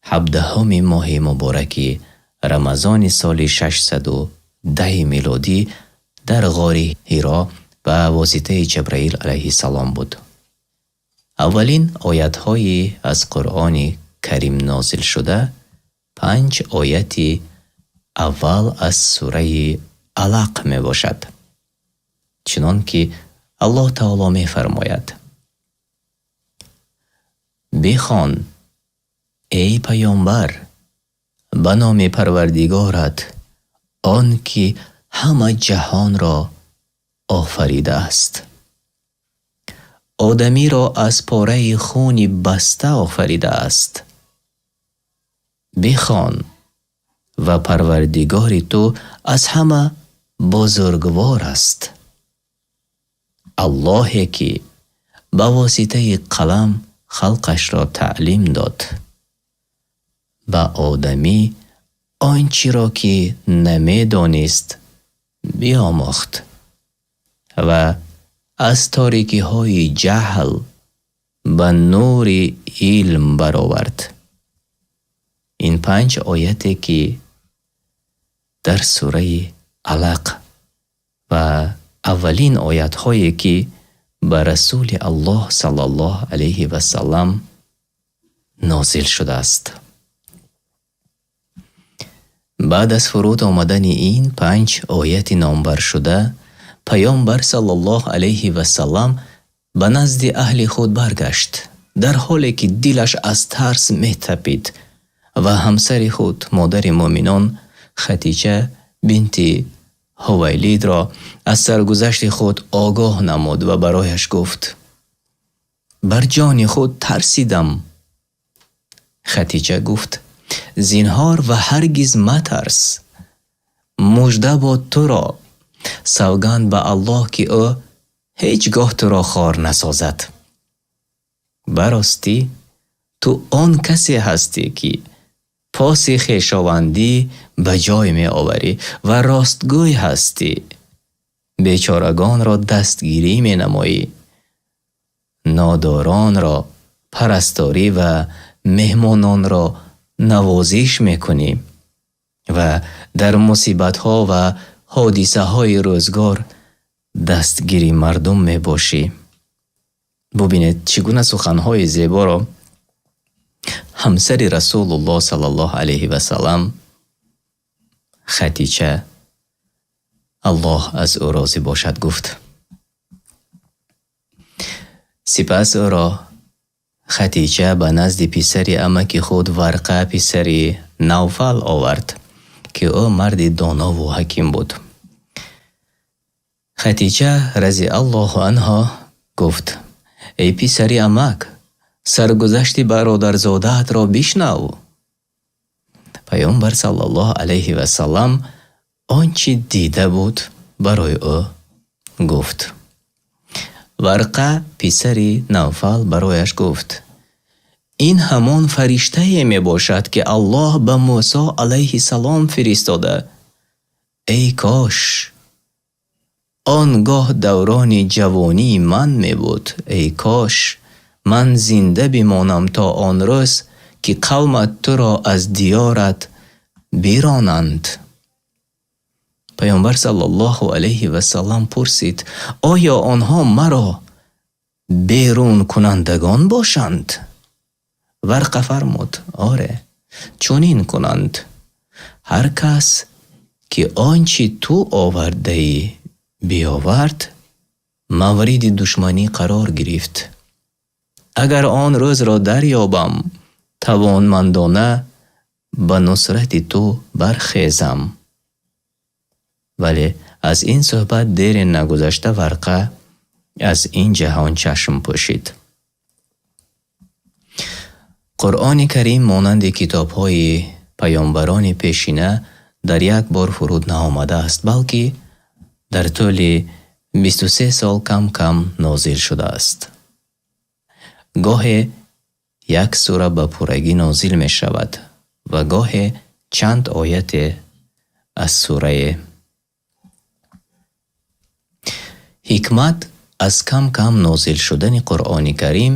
17-уми моҳи мубораки Рамазони соли 610 милодӣ дар ғори Ҳиро ба воситаи Ҷабраил алайҳиссалом буд. Аввалин оятҳои аз Қуръони Карим нозилшуда панҷ ояти аввал аз сураи Алақ мебошад. Чунон ки Аллоҳ Таоло мефармояд: Бихон, эй паёмбар, ба номи Парвардигорат, он ки ҳама ҷаҳонро офаридааст. Одамиро аз пораи хуни баста офаридааст. Бихон ва Парвардигори ту аз ҳама бузургвор аст. Аллоҳе ки ба воситаи қалам халқашро таълим дод. Ба одамӣ он чиро ки намедонист биомӯхт ва аз торикиҳои ҷаҳл ба нури илм баровард. Ин панҷ ояте ки дар сураи Алақ ва аввалин оятҳое ки ба Расули Аллоҳ саллаллоҳу алайҳи васаллам нозил шудааст. Баъд аз фуруд омадани ин панҷ ояти номбаршуда, паёмбар саллаллоҳу алайҳи васаллам ба назди аҳли худ баргашт, дар ҳоле ки дилаш аз тарс метапид ва ҳамсари худ, модари муъминон Хатича бинти Ҳувайлидро аз саргузашти худ огоҳ намуд ва барояш гуфт: бар ҷони худ тарсидам. Хатича гуфт: зинҳор ва ҳаргиз матарс. Мужда бод туро, савганд ба Аллоҳ ки ӯ ҳеҷ гоҳ туро хор насозад. Баростӣ ту он касе ҳастӣ ки поси хешовандӣ ба ҷой меоварӣ ва ростгӯй ҳастӣ, бечорагонро дастгирӣ менамоӣ, нодоронро парасторӣ ва меҳмононро навозиш мекунӣ ва дар мусибатҳо ва ҳодисаҳои рӯзгор дастгири мардум мебошӣ. Бубинед, чӣ гуна суханҳои зеборо ҳамсари Расулуллоҳ саллаллоҳу алайҳи васаллам Хатича, Аллоҳ аз ӯ розӣ бошад, гуфт. Сипас ӯро Хатича ба назди писари амаки худ Варқа писари Навфал овард, ки ӯ марди донову ҳаким буд. Хатича разиаллоҳу анҳо гуфт: эй писари амак, саргузашти бародарзодаатро бишнав. Паёмбар саллаллоҳу алайҳи васаллам он чи дида буд барои ӯ гуфт. Варқа писари Навфал барояш гуфт: ин ҳамон фариштае мебошад ки Аллоҳ ба Мусо алайҳиссалом фиристода. Эй кош он гоҳ даврони ҷавонии ман мебуд, эй кош ман зинда бимонам то он рӯз ки қавмат туро аз диёрат биронанд. Паёмбар саллаллоҳу алайҳи васаллам пурсид: оё онҳо маро берункунандагон бошанд? Варқа фармуд: оре, чунин кунанд. Ҳар кас ки он чи ту овардаӣ биёвард, мавриди душманӣ қарор гирифт. Агар он рӯзро дарёбам, тавонмандона ба нусрати ту бархезам. Вале аз ин суҳбат дере нагузашта Варқа аз ин ҷаҳон чашм пӯшид. Қуръони Карим монанди китобҳои паёмбарони пешина дар як бор фуруд наомадааст, балки дар тӯли 23 сол кам-кам нозил шудааст. Гоҳе як сура ба пуррагӣ нозил мешавад ва гоҳе чанд ояте аз сурае. Ҳикмат аз кам-кам нозил шудани Қуръони Карим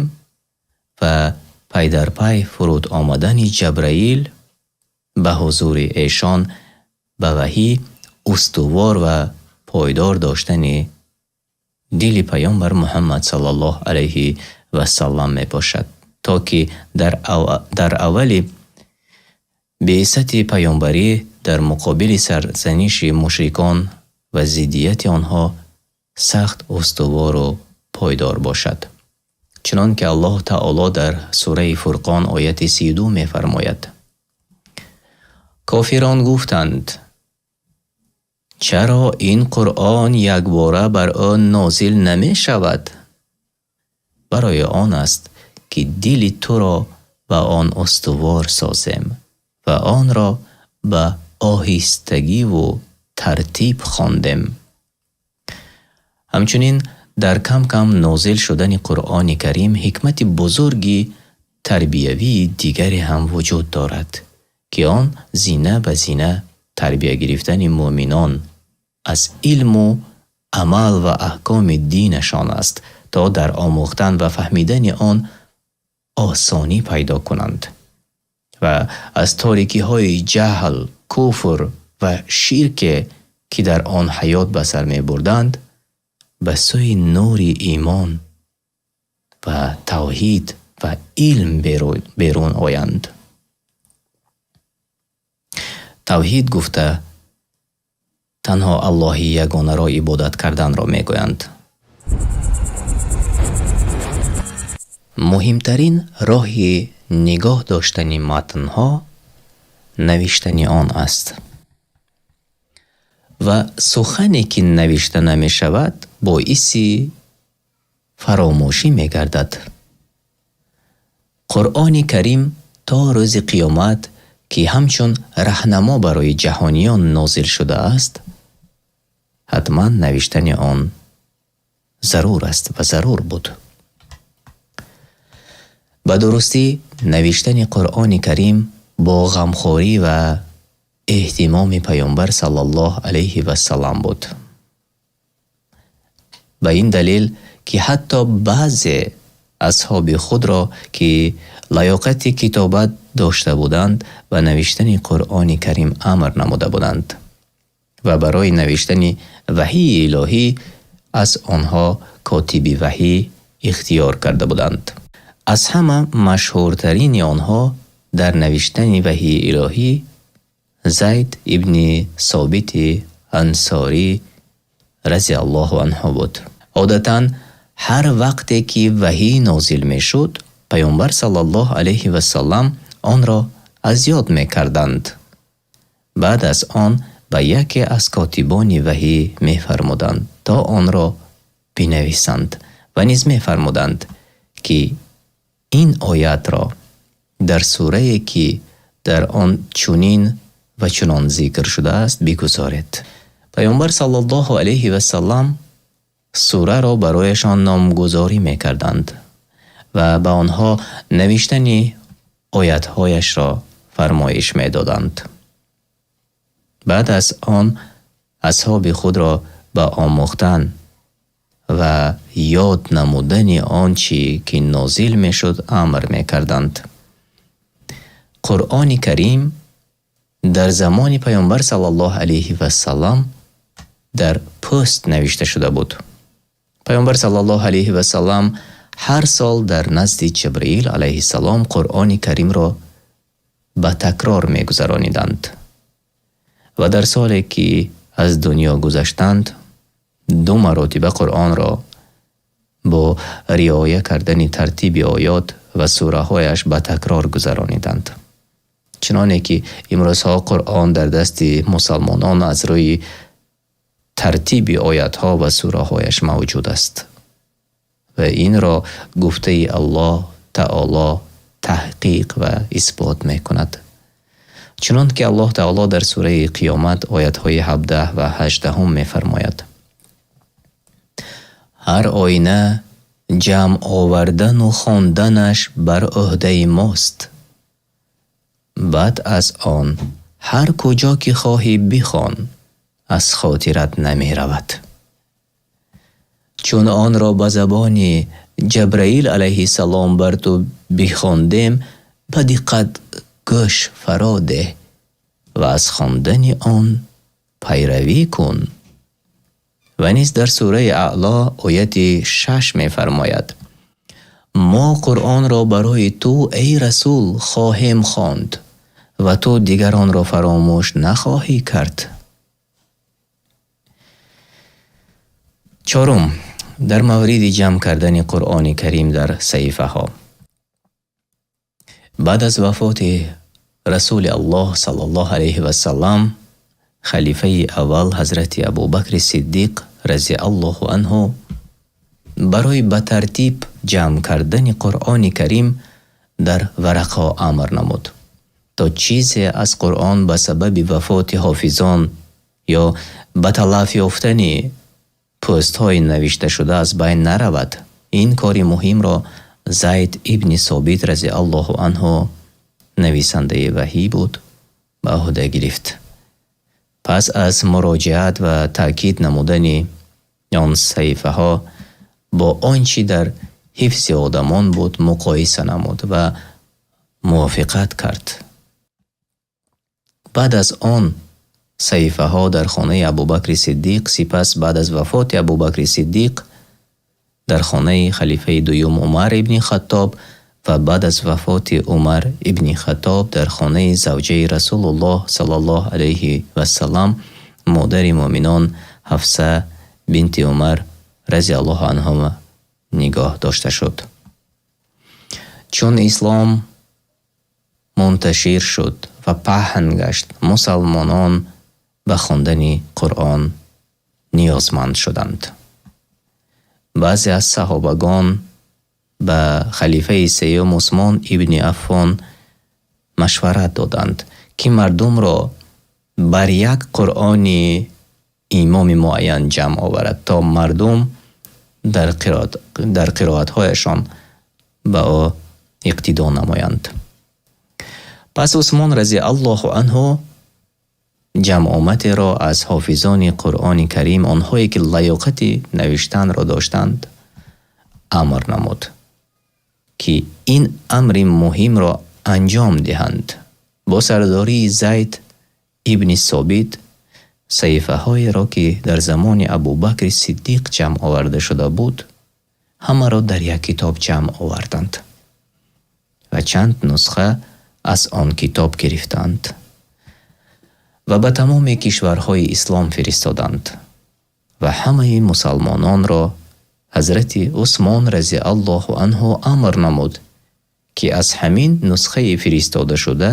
ва пай дар пай фуруд омадани Ҷабраил Ба ҳузури эшон ба ваҳй устувор ва пойдор доштани дили Паёмбар Муҳаммад саллаллоҳу алайҳи васаллам мебошад, то ки дар аввали беъсати паёмбарӣ дар муқобили сарзаниши мушрикон ва зиддияти онҳо сахт устувору пойдор бошад. Чунон ки Аллоҳ Таоло дар сураи Фурқон ояти 32 мефармояд: Кофирон гуфтанд: чаро ин Қуръон якбора бар ӯ нозил намешавад? Барои он аст, ки дили туро ба он устувор созем ва онро ба оҳистагиву тартиб хондем. Ҳамчунин дар кам-кам нозил шудани Қуръони Карим ҳикмати бузурги тарбиявии дигаре ҳам вуҷуд дорад, ки он зина ба зина тарбия гирифтани муъминон аз илму амал ва аҳкоми динашон аст, то дар омӯхтан ва фаҳмидани он осонӣ пайдо кунанд ва аз торикиҳои ҷаҳл, куфр ва ширке, ки дар он ҳаёт ба сар мебурданд, ба сӯи нури имон ва тавҳид ва илм берун оянд. Тавҳид гуфта танҳо Аллоҳи ягонаро ибодат карданро мегӯянд. Муҳимтарин роҳи нигоҳ доштани матнҳо навиштани он аст. Ва сухане, ки навишта намешавад, боиси фаромӯшӣ мегардад. Қуръони Карим то рӯзи қиёмат, ки ҳамчун раҳнамо барои ҷаҳониён нозил шудааст, ҳатман навиштани он зарур аст ва зарур буд. Ба дурустӣ навиштани Қуръони Карим бо ғамхорӣ ва эҳтимоми Паёмбар саллаллоҳу алайҳи васаллам буд. Ба ин далел, ки ҳатто баъзе асҳоби худро, ки лаёқати китобат дошта буданд, ба навиштани Қуръони Карим амр намуда буданд ва барои навиштани ваҳии илоҳӣ аз онҳо котиби ваҳӣ ихтиёр карда буданд. Аз ҳама машҳуртарини онҳо дар навиштани ваҳии илоҳӣ Зайд ибни Собити Ансорӣ разиаллоҳу анҳу буд. Одатан ҳар вақте ки ваҳӣ нозил мешуд, Паёмбар саллаллоҳу алайҳи васаллам онро аз ёд мекарданд. Баъд аз он ба яке аз котибони ваҳӣ мефармуданд, то онро бинависанд ва низ мефармуданд, ки ин оятро дар сурае, ки дар он чунин ва чунон зикр шудааст, бигузоред. Паёмбар саллаллоҳу алайҳи васаллам сураро барояшон номгузорӣ мекарданд ва ба онҳо навиштани оятҳояшро фармоиш медоданд. Баъд аз он асҳоби худро ба омӯхтан ва ёд намудани он чӣ ки нозил мешуд амр мекарданд. Қуръони Карим дар замони Паёмбар саллаллоҳу алайҳи васаллам дар пӯст навишта шуда буд. Паёмбар саллаллоҳу алайҳи васаллам ҳар сол дар назди Ҷабраил алайҳиссалом Қуръони Каримро ба такрор мегузарониданд ва дар соле, ки аз дунё гузаштанд, ду маротиба Қуръонро бо риоя кардани тартиби оёт ва сураҳояш ба такрор гузарониданд. Чуноне ки имрӯзҳо Қуръон дар дасти мусалмонон аз рӯи тартиби оятҳо ва сураҳояш мавҷуд аст. Ва инро гуфтаи Аллоҳ Таоло таҳқиқ ва исбот мекунад. Чунон ки Аллоҳ Таоло дар сураи Қиёмат оятҳои 17 ва 18 мефармояд: Ҳар оина ҷамъ овардану хонданаш бар ӯҳдаи мост. Баъд аз он ҳар куҷо ки хоҳӣ бихон, аз хотират намеравад. Чун онро ба забони Ҷабраил алайҳиссалом бар ту бихондем, ба диққат гӯш фаро деҳ, ва аз хондани он пайравӣ кун. Ва низ дар сураи Аъло ояти 6 мефармояд: мо Қуръонро барои ту, эй Расул, хоҳем хонд ва ту дигар онро фаромӯш нахоҳӣ кард. Чорум, дар мавриди ҷамъ кардани Қуръони Карим дар саҳифаҳо. Баъд аз вафоти Расули Аллоҳ саллаллоҳу алайҳи вассалам, халифаи аввал ҳазрати Абубакри Сиддиқ разиаллоҳу анҳу барои ба тартиб ҷамъ кардани Қуръони Карим дар варақҳо амр намуд, то чизе аз Қуръон ба сабаби вафоти ҳофизон ё ба талаф ёфтани пӯстҳои навишташуда аз байн наравад. Ин кори муҳимро Зайд ибни Собит разиаллоҳу анҳу, нависандаи ваҳӣ буд, ба ӯҳда гирифт. Пас аз муроҷиат ва таъкид намудани он саҳифаҳо бо он чӣ дар ҳифзи одамон буд муқоиса намуд ва мувофиқат кард. Баъд аз он саҳифаҳо дар хонаи Абубакри Сиддиқ, сипас баъд аз вафоти Абубакри Сиддиқ дар хонаи халифаи дуюм Умар ибни Хаттоб ва баъд аз вафоти Умар ибни Хаттоб дар хонаи завҷаи Расулуллоҳ саллаллоҳу алайҳи вассалам, модари муъминон Ҳафса бинти Умар разиаллоҳу анҳума нигоҳ дошта шуд. Чун ислом мунташир шуд ва паҳн гашт, мусалмонон ба хондани Қуръон ниёзманд шуданд. Баъзе аз саҳобагон ба халифаи сеюм Усмон ибни Аффон машварат доданд, ки мардумро бар як Қуръони имоми муайян ҷамъ оварад, то мардум дар қироатҳояшон ба ӯ иқтидо намоянд. Пас Усмон разиаллоҳу анҳу ҷамъоматеро аз ҳофизони Қуръони Карим, онҳое ки лаёқати навиштанро доштанд, амр намуд, ки ин амри муҳимро анҷом диҳанд. Бо сардории Зайд ибни Собит саҳифаҳоеро, ки дар замони Абубакри Сиддиқ ҷамъ оварда шуда буд, ҳамаро дар як китоб ҷамъ оварданд ва чанд нусха аз он китоб гирифтанд ва ба тамоми кишварҳои ислом фиристоданд ва ҳамаи мусалмононро ҳазрати Усмон разиаллоҳу анҳу амр намуд, ки аз ҳамин нусхаи фиристодашуда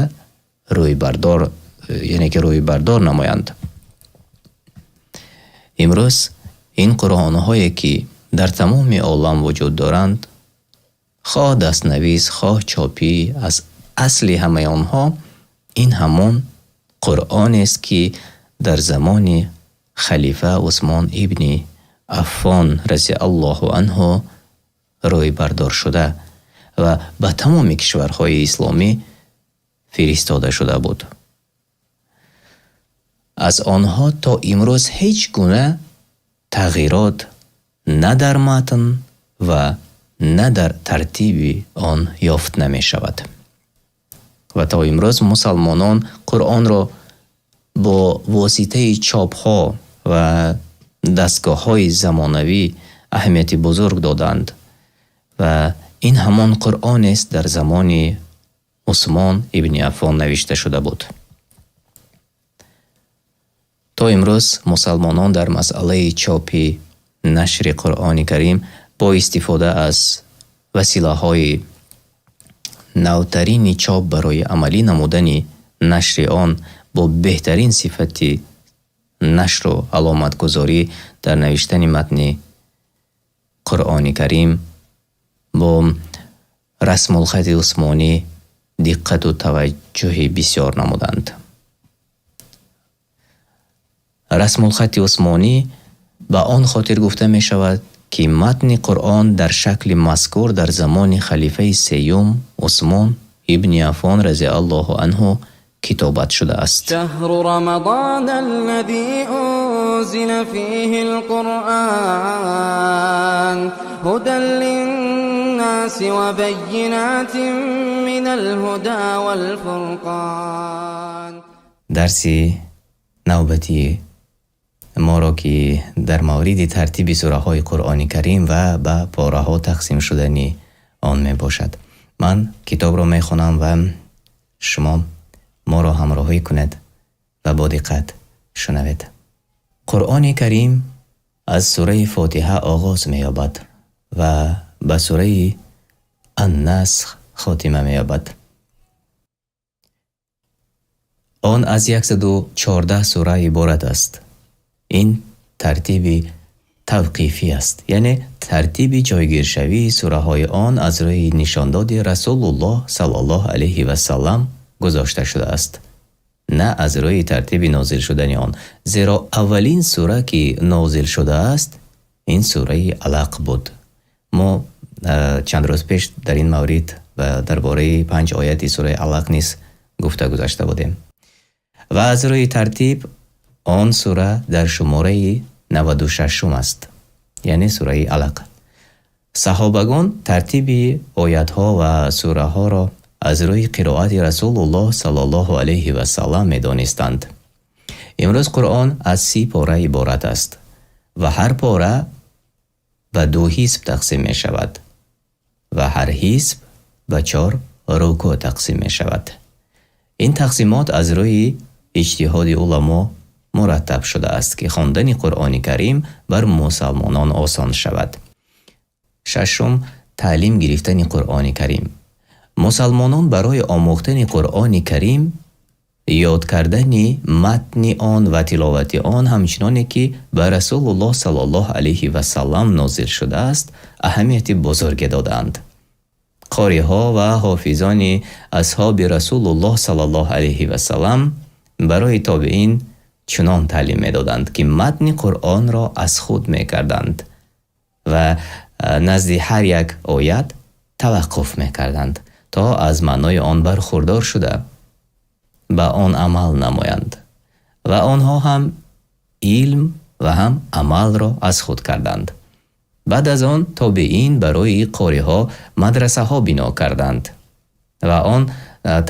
рӯйбардор, яъне ки рӯйбардор намоянд. Имрӯз ин қуръонҳое, ки дар тамоми олам вуҷуд доранд, хоҳ дастнавис, хоҳ чопӣ, аз асли ҳамаи онҳо ин ҳамон Қуръонест, ки дар замони халифа Усмон ибни Аффон разиаллоҳу анҳу рӯйбардор шуда ва ба тамоми кишварҳои исломӣ фиристода шуда буд. Аз онҳо то имрӯз ҳеҷ гуна тағйирот на дар матн ва на дар тартиби он ёфт намешавад. Ва то имрӯз мусалмонон Қуръонро бо воситаи чопҳо ва дастгоҳҳои замонавӣ аҳамияти бузург доданд ва ин ҳамон Қуръонест дар замони Усмон ибни Аффон навишта шуда буд. То имрӯз мусалмонон дар масъалаи чопи нашри Қуръони Карим бо истифода аз василаҳои навтарини чоп барои амалӣ намудани нашри он бо беҳтарин сифати нашру аломатгузорӣ дар навиштани матни Қуръони Карим бо расмулхати усмонӣ диққату таваҷҷӯҳи бисёр намуданд. Расмулхати усмонӣ ба он хотир гуфта мешавад, ки матни Қуръон дар шакли мазкур дар замони халифаи сеюм Усмон ибни Аффон разиаллоҳу анҳу китобат шудааст. شهر رمضان الذي أنزل فيه القرآن هدى للناس وبينات من الهدى والفرقان. Дарси навбатии моро, ки дар мавриди тартиби сураҳои Қуръони Карим ва ба пораҳо тақсим шудани он мебошад. Ман китобро мехонам ва шумо моро ҳамроҳӣ кунед ва бо диққат шунавед. Қуръони Карим аз сураи Фотиҳа оғоз меёбад ва ба сураи Ан-Нас хотима меёбад. Он аз 114 сура иборат аст. Ин тартиби тавқифӣ аст, яъне тартиби ҷойгиршавии сураҳои он аз рӯи нишондоди Расулуллоҳ саллаллоҳу алайҳи васаллам гузошта шудааст, на аз рӯи тартиби нозил шудани он, зеро аввалин сура, ки нозил шудааст, ин сураи Алақ буд. Мо чанд рӯз пеш дар ин маврид ва дар бораи панҷ ояти сураи Алақ низ гуфта гузашта будем. Ва аз рӯи тартиб он сура дар шумораи 96-ум аст, яъне сураи Алақ. Саҳобагон тартиби оятҳо ва сураҳоро аз рӯи қироати Расулуллоҳ саллаллоҳу алайҳи васаллам медонистанд. Имрӯз Қуръон аз 30 пора иборат аст ва ҳар пора ба ду ҳизб тақсим мешавад ва ҳар ҳизб ба чор рукӯъ тақсим мешавад. Ин тақсимот аз рӯи иҷтиҳоди уламо мураттаб шудааст, ки хондани Қуръони Карим бар мусалмонон осон шавад. Шашум, таълим гирифтани Қуръони Карим. Мусалмонон барои омӯхтани Қуръони Карим, ёд кардани матни он ва тиловати он ҳамчуноне ки ба Расулуллоҳ саллаллоҳу алайҳи васаллам нозил шудааст, аҳамияти бузурге додаанд. Қориҳо ва ҳофизони асҳоби Расулуллоҳ саллаллоҳу алайҳи васаллам барои тобеин чунон таълим медоданд, ки матни Қуръонро аз худ мекарданд ва назди ҳар як оят таваққуф мекарданд, то аз маънои он бархурдор шуда ба он амал намоянд ва онҳо ҳам илм ва ҳам амалро аз худ карданд. Баъд аз он тобеин барои қориҳо мадрасаҳо бино карданд ва он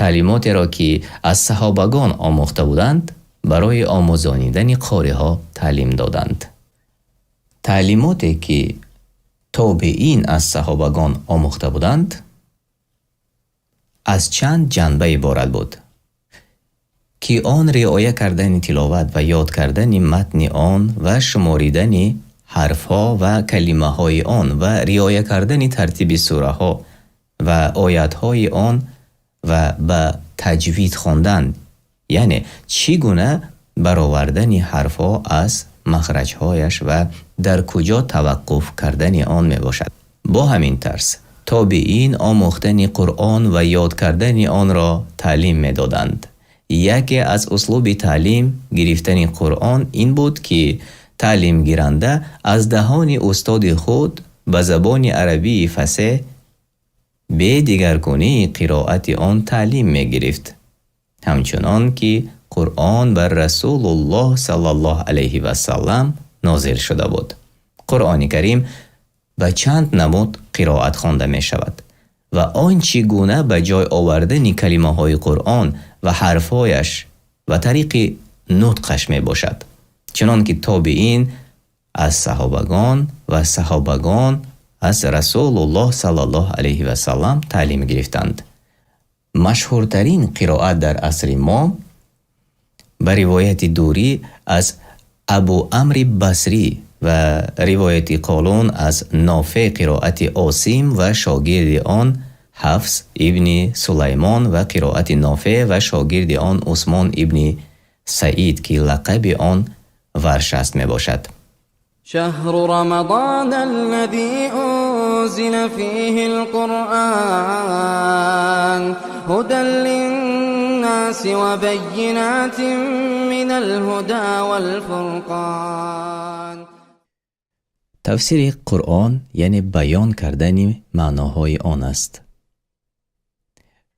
таълимотеро, ки аз саҳобагон омӯхта буданд, барои омӯзонидани қориҳо таълим доданд. Таълимоте, ки тобеин аз саҳобагон омӯхта буданд, аз чанд ҷанба иборат буд, ки он риоя кардани тиловат ва ёд кардани матни он ва шуморидани ҳарфҳо ва калимаҳои он ва риоя кардани тартиби сураҳо ва оятҳои он ва ба таҷвид хондан, яъне чӣ гуна баровардани ҳарфҳо аз махраҷҳояш ва дар куҷо таваққуф кардани он мебошад. Бо ҳамин тарз тобеин омӯхтани Қуръон ва ёд кардани онро таълим медоданд. Яке аз услуби таълим гирифтани Қуръон ин буд, ки таълимгиранда аз даҳони устоди худ ба забони арабии фасеҳ бе дигаргунии қироати он таълим мегирифт, ҳамчунон ки Қуръон бар Расулуллоҳ саллаллоҳу алайҳи васаллам нозил шуда буд. Қуръони Карим ба чанд намуд қироат хонда мешавад ва он чӣ гуна ба ҷой овардани калимаҳои Қуръон ва ҳарфҳояш ва тариқи нутқаш мебошад, чунон ки тобеин аз саҳобагон ва саҳобагон аз Расулуллоҳ саллаллоҳу алайҳи васаллам таълим гирифтанд. Машҳуртарин қироат дар асри мо ба ривояти Дурӣ аз Абу Амри Басрӣ ва ривояти Қолун аз Нофеъ, қироати Осим ва шогирди он Ҳафс ибни Сулаймон ва қироати Нофеъ ва шогирди он Усмон ибни Саид, ки лақаби он Варш аст, мебошад. شهر رمضان الذي أنزل فيه القرآن هدى للناس وبينات من الهدى والفرقان. Тафсири Қуръон, яъне баён кардани маъноҳои он аст.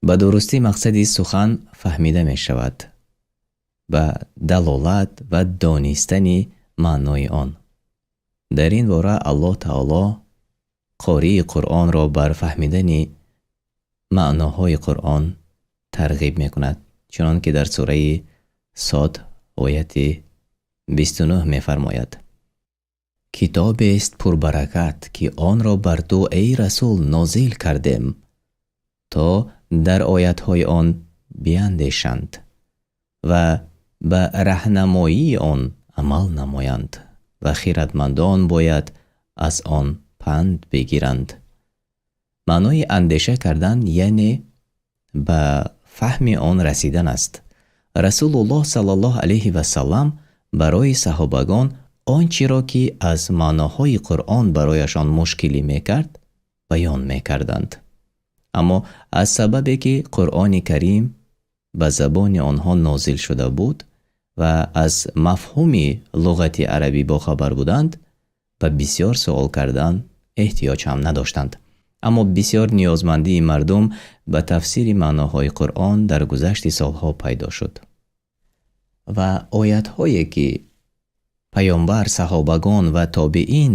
Ба дурустӣ мақсади сухан фаҳмида мешавад ба далолат ва донистани маънои он. Дар ин бора Аллоҳ Таоло қории Қуръонро бар фаҳмидани маъноҳои Қуръон тарғиб мекунад, чунон ки дар сураи Сод, ояти 29 мефармояд: Китобест пурбаракат, ки онро бар ту, эй расул, нозил кардем, то дар оятҳои он биандешанд ва ба раҳнамоии он амал намоянд ва хиратмандон бояд аз он панд бигиранд. Маънои андеша кардан, яъне ба фаҳми он расидан аст. Расулуллоҳ саллаллоҳу алайҳи васаллам барои саҳобагон он чиро, ки аз маъноҳои Қуръон барояшон мушкилӣ мекард, баён мекарданд. Аммо аз сабабе ки Қуръони Карим ба забони онҳо нозил шуда буд ва аз мафҳуми луғати арабӣ бохабар буданд, ба бисёр суол кардан эҳтиёҷ ҳам надоштанд. Аммо бисёр ниёзмандии мардум ба тафсири маъноҳои Қуръон дар гузашти солҳо пайдо шуд. Ва оятҳое, ки паёмбар, саҳобагон ва тобеин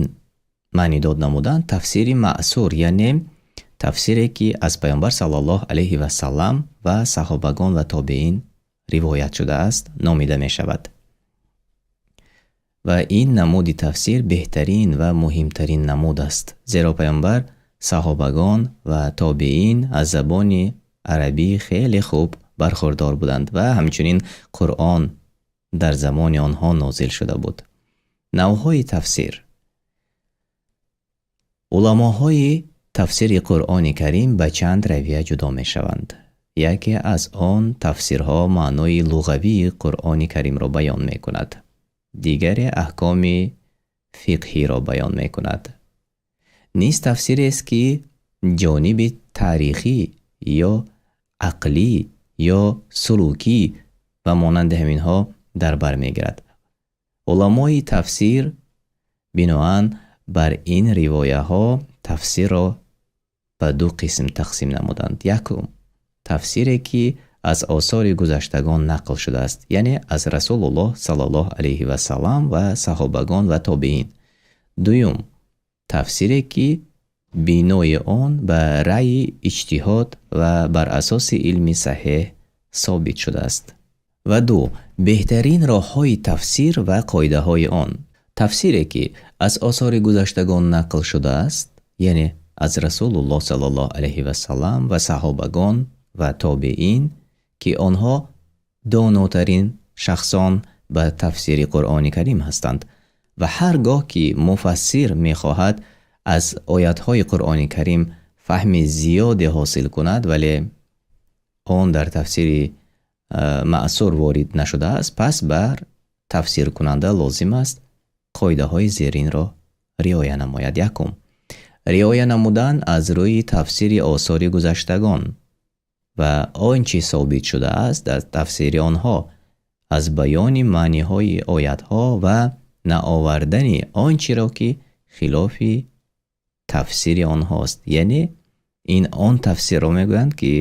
маънидод намуданд, тафсири маъсур, яъне тафсире, ки аз паёмбар саллаллоҳу алайҳи васаллам ва саҳобагон ва тобеин ривоят шудааст, номида мешавад. Ва ин намуди тафсир беҳтарин ва муҳимтарин намуд аст, зеро паёмбар, саҳобагон ва тобеин аз забони арабӣ хеле хуб бархурдор буданд ва ҳамчунин Қуръон дар замони онҳо нозил шуда буд. Навъҳои тафсир. Уламоҳои тафсири Қуръони Карим ба чанд равия ҷудо мешаванд. Яке аз он тафсирҳо маънои луғавии Қуръони Каримро баён мекунад, дигаре аҳкоми фиқҳиро баён мекунад. Низ тафсирест, ки ҷониби таърихӣ ё ақлӣ ё сулукӣ ва монанди ҳаминҳо дар бар мегирад. Уламои тафсир биноан бар ин ривояҳо тафсирро ба ду қисм тақсим намуданд. Якум, тафсире, ки аз осори гузаштагон нақл шудааст, яъне аз Расулуллоҳ саллаллоҳу алайҳи васаллам ва саҳобагон ва тобеин. Дуюм, тафсире, ки бинои он ба раъйи иҷтиҳод ва бар асоси илми саҳеҳ собит шудааст. Ва ду, беҳтарин роҳҳои тафсир ва қоидаҳои он. Тафсире, ки аз осори гузаштагон нақл шудааст, яъне аз Расулуллоҳ саллаллоҳу алайҳи васаллам ва саҳобагон ва тобеин, ки онҳо донотарин шахсон ба тафсири Қуръони Карим ҳастанд, ва ҳар гоҳ ки муфассир мехоҳад аз оятҳои Қуръони Карим фаҳми зиёде ҳосил кунад, вале он дар тафсири маъсур ворид нашудааст, пас бар тафсиркунанда лозим аст қоидаҳои зеринро риоя намояд. Якум, риоя намудан аз рӯи тафсири осори гузаштагон ва он чи собит шудааст дар тафсири онҳо аз баёни маъниҳои оятҳо ва наовардани он чиро, ки хилофи тафсири онҳост. Яъне ин он тафсирро мегӯянд, ки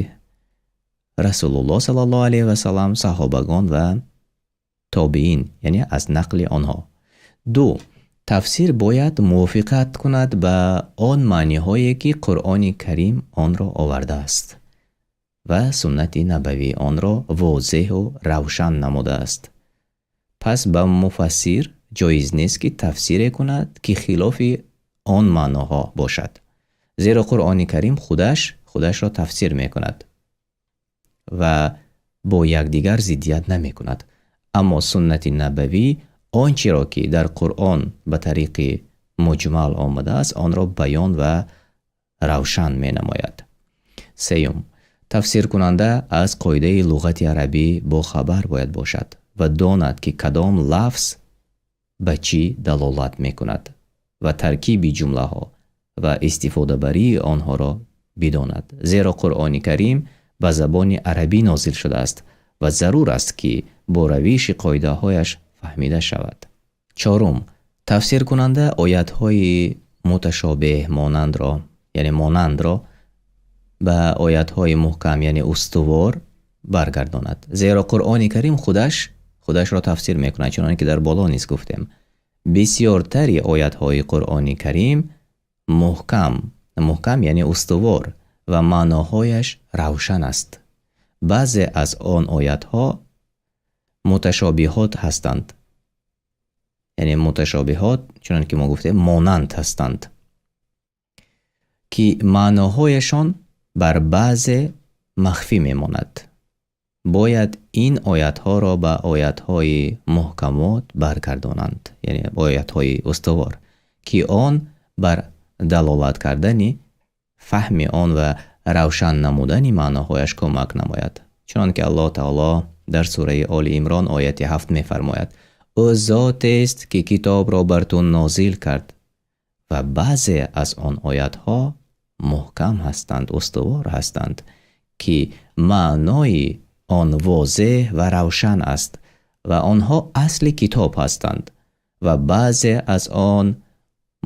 Расулуллоҳ саллаллоҳу алайҳи васаллам, саҳобагон ва тобеин, яъне аз нақли онҳо. Ду, тафсир бояд мувофиқат кунад ба он маъниҳое, ки Қуръони Карим онро овардааст ва суннати набавӣ онро возеҳу равшан намудааст. Пас ба муфассир ҷоиз нест, ки тафсире кунад, ки хилофи он маъноҳо бошад, зеро Қуръони Карим худаш худашро тафсир мекунад ва бо якдигар зиддият намекунад. Аммо суннати набавӣ он чиро, ки дар Қуръон ба тариқи муҷмал омадааст, онро баён ва равшан менамояд. Сеюм, тафсиркунанда аз қоидаи луғати арабӣ бохабар бояд бошад ва донад, ки кадом лафз ба чӣ далолат мекунад ва таркиби ҷумлаҳо ва истифодабарии онҳоро бидонад, зеро Қуръони Карим ба забони арабӣ нозил шудааст ва зарур аст, ки бо равиши қоидаҳояш фаҳмида шавад. Чорум, тафсиркунанда оятҳои муташобеҳ монандро, яъне монандро, ба оятҳои муҳкам, яъне устувор баргардонад, зеро Қуръони Карим худаш худашро тафсир мекунад, чуноне ки дар боло низ гуфтем. Бисёртари оятҳои Қуръони Карим муҳкам, муҳкам яъне устувор ва маъноҳояш равшан аст. Баъзе аз он оятҳо Муташобиҳот ҳастанд, яъне муташобиҳот, чунон ки мо гуфтем, монанд ҳастанд, ки маъноҳояшон бар баъзе махфӣ мемонад. Бояд ин оятҳоро ба оятҳои муҳкамот баргардонанд, яъне оятҳои устувор, ки он бар далолат кардани фаҳми он ва равшан намудани маъноҳояш кӯмак намояд. Чунон ки Аллоҳ таоло дар сураи Оли Имрон ояти 7 мефармояд: ӯ зотест ки китобро бар ту нозил кард ва баъзе аз он оятҳо муҳкам ҳастанд, устувор ҳастанд, ки маънои он возеҳ ва равшан аст ва онҳо асли китоб ҳастанд, ва баъзе аз он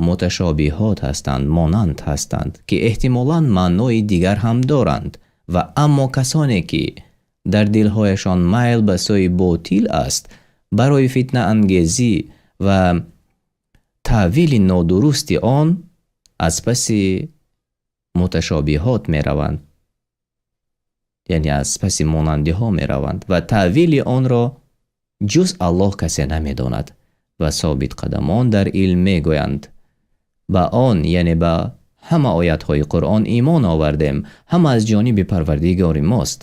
муташобиҳот ҳастанд, монанд ҳастанд, ки эҳтимолан маънои дигар ҳам доранд. Ва аммо касоне ки дар дилҳояшон майл ба сӯи ботил аст, барои фитнаангезӣ ва таъвили нодурусти он аз паси муташобиҳот мераванд, яъне аз паси монандиҳо мераванд ва таъвили онро ҷуз Аллоҳ касе намедонад. Ва собитқадамон дар илм мегӯянд: ба он, яъне ба ҳама оятҳои Қуръон имон овардем, ҳама аз ҷониби Парвардигори мост,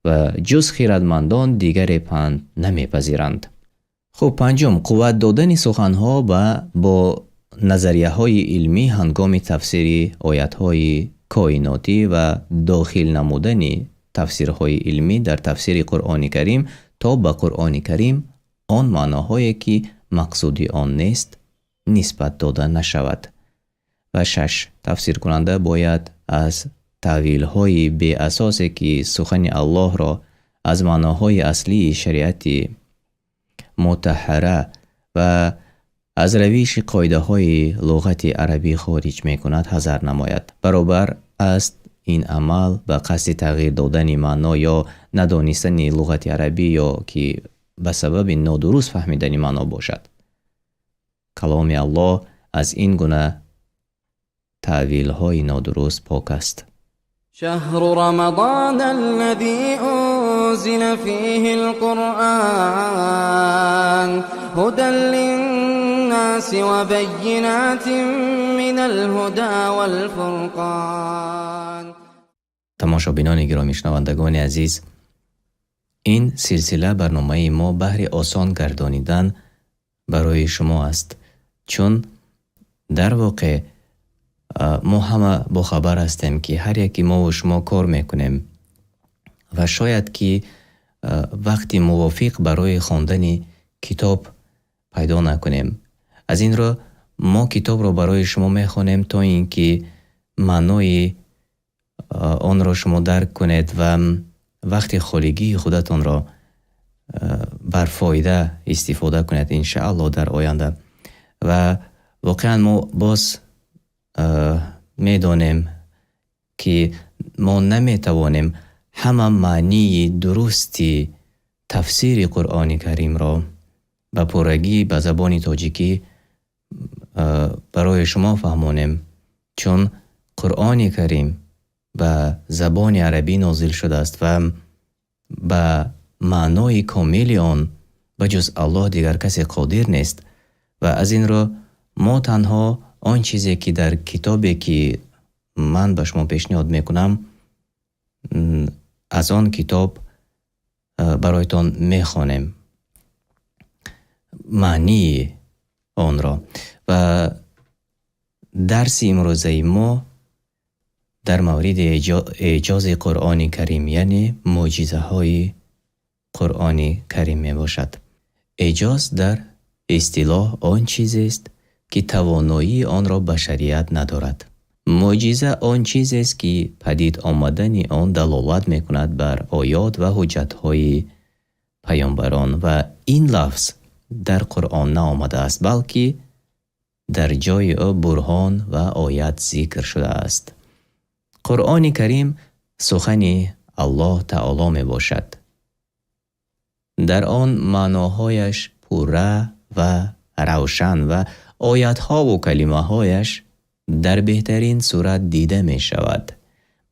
ва ҷуз хирадмандон дигаре панд намепазиранд. Хуб, панҷум, қувват додани суханҳо бо назарияҳои илмӣ ҳангоми тафсири оятҳои коинотӣ ва дохил намудани тафсирҳои илмӣ дар тафсири Қуръони Карим, то ба Қуръони Карим он маъноҳое ки мақсуди он нест нисбат дода нашавад. Ва шаш, тафсиркунанда бояд аз таъвилҳои беасосе ки сухани Аллоҳро аз маъноҳои аслии шариати мутаҳҳара ва аз равиши қоидаҳои луғати арабӣ хориҷ мекунад ҳазар намояд. Баробар аст ин амал ба қасди тағйир додани маъно ё надонистани луғати арабӣ ё ки ба сабаби нодуруст фаҳмидани маъно бошад. Каломи Аллоҳ аз ин гуна таъвилҳои нодуруст пок аст. شهر رمضان الذي أنزل فيه القرآن هدى للناس وبينات من الهدى والفرقان. Тамошобинони гиромӣ, шунавандагони азиз, ин силсила барномаи мо баҳри осон гардонидан барои шумо аст, чун дар воқеъ мо ҳама бохабар ҳастем, ки ҳар яки мову шумо кор мекунем ва шояд ки вақти мувофиқ барои хондани китоб пайдо накунем. Аз ин рӯ мо китобро барои шумо мехонем, то ин ки маънои онро шумо дарк кунед ва вақти холигии худатонро барфоида истифода кунед, иншааллоҳ, дар оянда. Ва воқеан мо боз медонем, ки мо наметавонем ҳама маънии дурусти тафсири Қуръони Каримро ба пуррагӣ ба забони тоҷикӣ барои шумо фаҳмонем, чун Қуръони Карим ба забони арабӣ нозил шудааст ва ба маънои комили он ба ҷуз Аллоҳ дигар касе қодир нест. Ва аз ин рӯ мо танҳо он чизе ки дар китобе ки ман ба шумо пешниҳод мекунам, аз он китоб бароятон мехонем маънии онро. Ва дарси имрӯзаи мо дар мавриди эъҷози Қуръони Карим, яъне мӯъҷизаҳои Қуръони Карим мебошад. Эъҷоз дар истилоҳ он чизест, ки тавоноии онро башарият надорад. Мӯъҷиза он чизест, ки падид омадани он далолат мекунад бар оёт ва ҳуҷҷатҳои паёмбарон, ва ин лафз дар Қуръон наомадааст, балки дар ҷои ӯ бурҳон ва оят зикр шудааст. Қуръони Карим сухани Аллоҳ таоло мебошад. Дар он маъноҳояш пурра ва равшан ва оятҳову калимаҳояш дар беҳтарин сурат дида мешавад.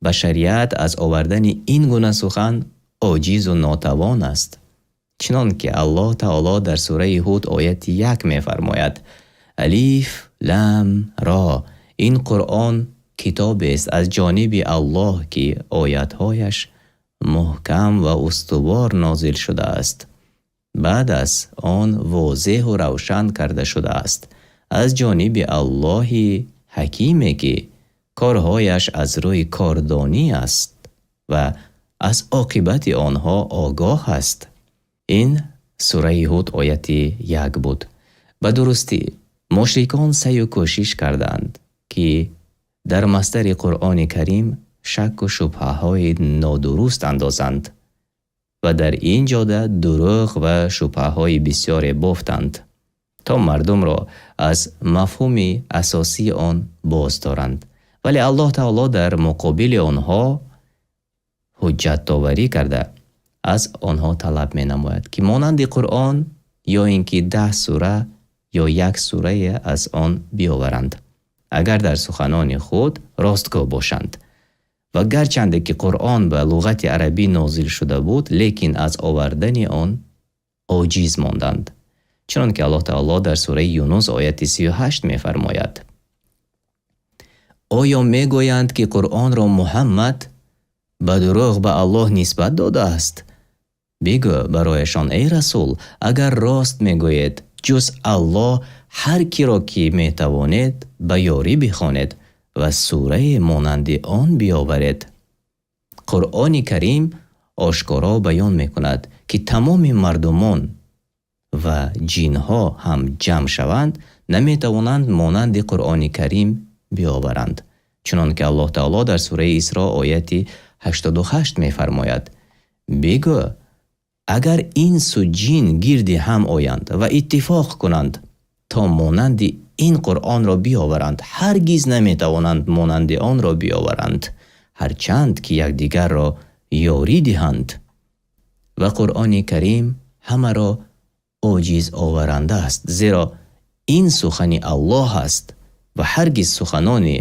Башарият аз овардани ин гуна сухан оҷизу нотавон аст. Чунон ки Аллоҳ таоло дар сураи Ҳуд ояти 1 мефармояд: Алиф, Лам, Ро. Ин Қуръон китобест аз ҷониби Аллоҳ, ки оятҳояш муҳкам ва устувор нозил шудааст. Баъд аз он возеҳу равшан карда шудааст аз ҷониби Аллоҳи ҳакиме, ки корҳояш аз рӯи кордонӣ аст ва аз оқибати онҳо огоҳ аст. Ин сураи Ҳуд ояти 1 буд. Ба дурустӣ мушрикон саъю кӯшиш карданд, ки дар масдари Қуръони Карим шакку шубҳаҳои нодуруст андозанд ва дар ин ҷода дурӯғ ва шубҳаҳои бисёре бофтанд, то мардумро аз мафҳуми асосии он боз доранд. Вале Аллоҳ таоло дар муқобили онҳо ҳуҷҷатдоварӣ карда аз онҳо талаб менамояд, ки монанди Қуръон ё ин ки 10 сура ё як сурае аз он биёваранд, агар дар суханони худ ростгӯ бошанд. Ва гарчанде ки Қуръон ба луғати арабӣ нозил шуда буд, лекин аз овардани он оҷиз монданд. Чунон ки Аллоҳ таоло дар сураи Юнус ояти 38 мефармояд: Оё мегӯянд, ки Қуръонро Муҳаммад ба дурӯғ ба Аллоҳ нисбат додааст? Бигӯ барояшон, эй расул, агар рост мегӯед, ҷуз Аллоҳ ҳар киро ки метавонед ба ёрӣ бихонед ва сурае монанди он биёваред. Қуръони Карим ошкоро баён мекунад, ки тамоми мардумон ва ҷинҳо ҳам ҷамъ шаванд, наметавонанд монанди Қуръони Карим биёваранд. Чунон ки Аллоҳ таоло дар сураи Исро ояти 88 мефармояд: Бигӯ, агар инсу ҷин гирди ҳам оянд ва иттифоқ кунанд, то монанди ин Қуръонро биёваранд, ҳаргиз наметавонанд монанди онро биёваранд, ҳарчанд ки якдигарро ёрӣ диҳанд. Ва Қуръони Карим ҳамаро оҷиз оваранда аст, зеро ин сухани Аллоҳ аст ва ҳаргиз суханони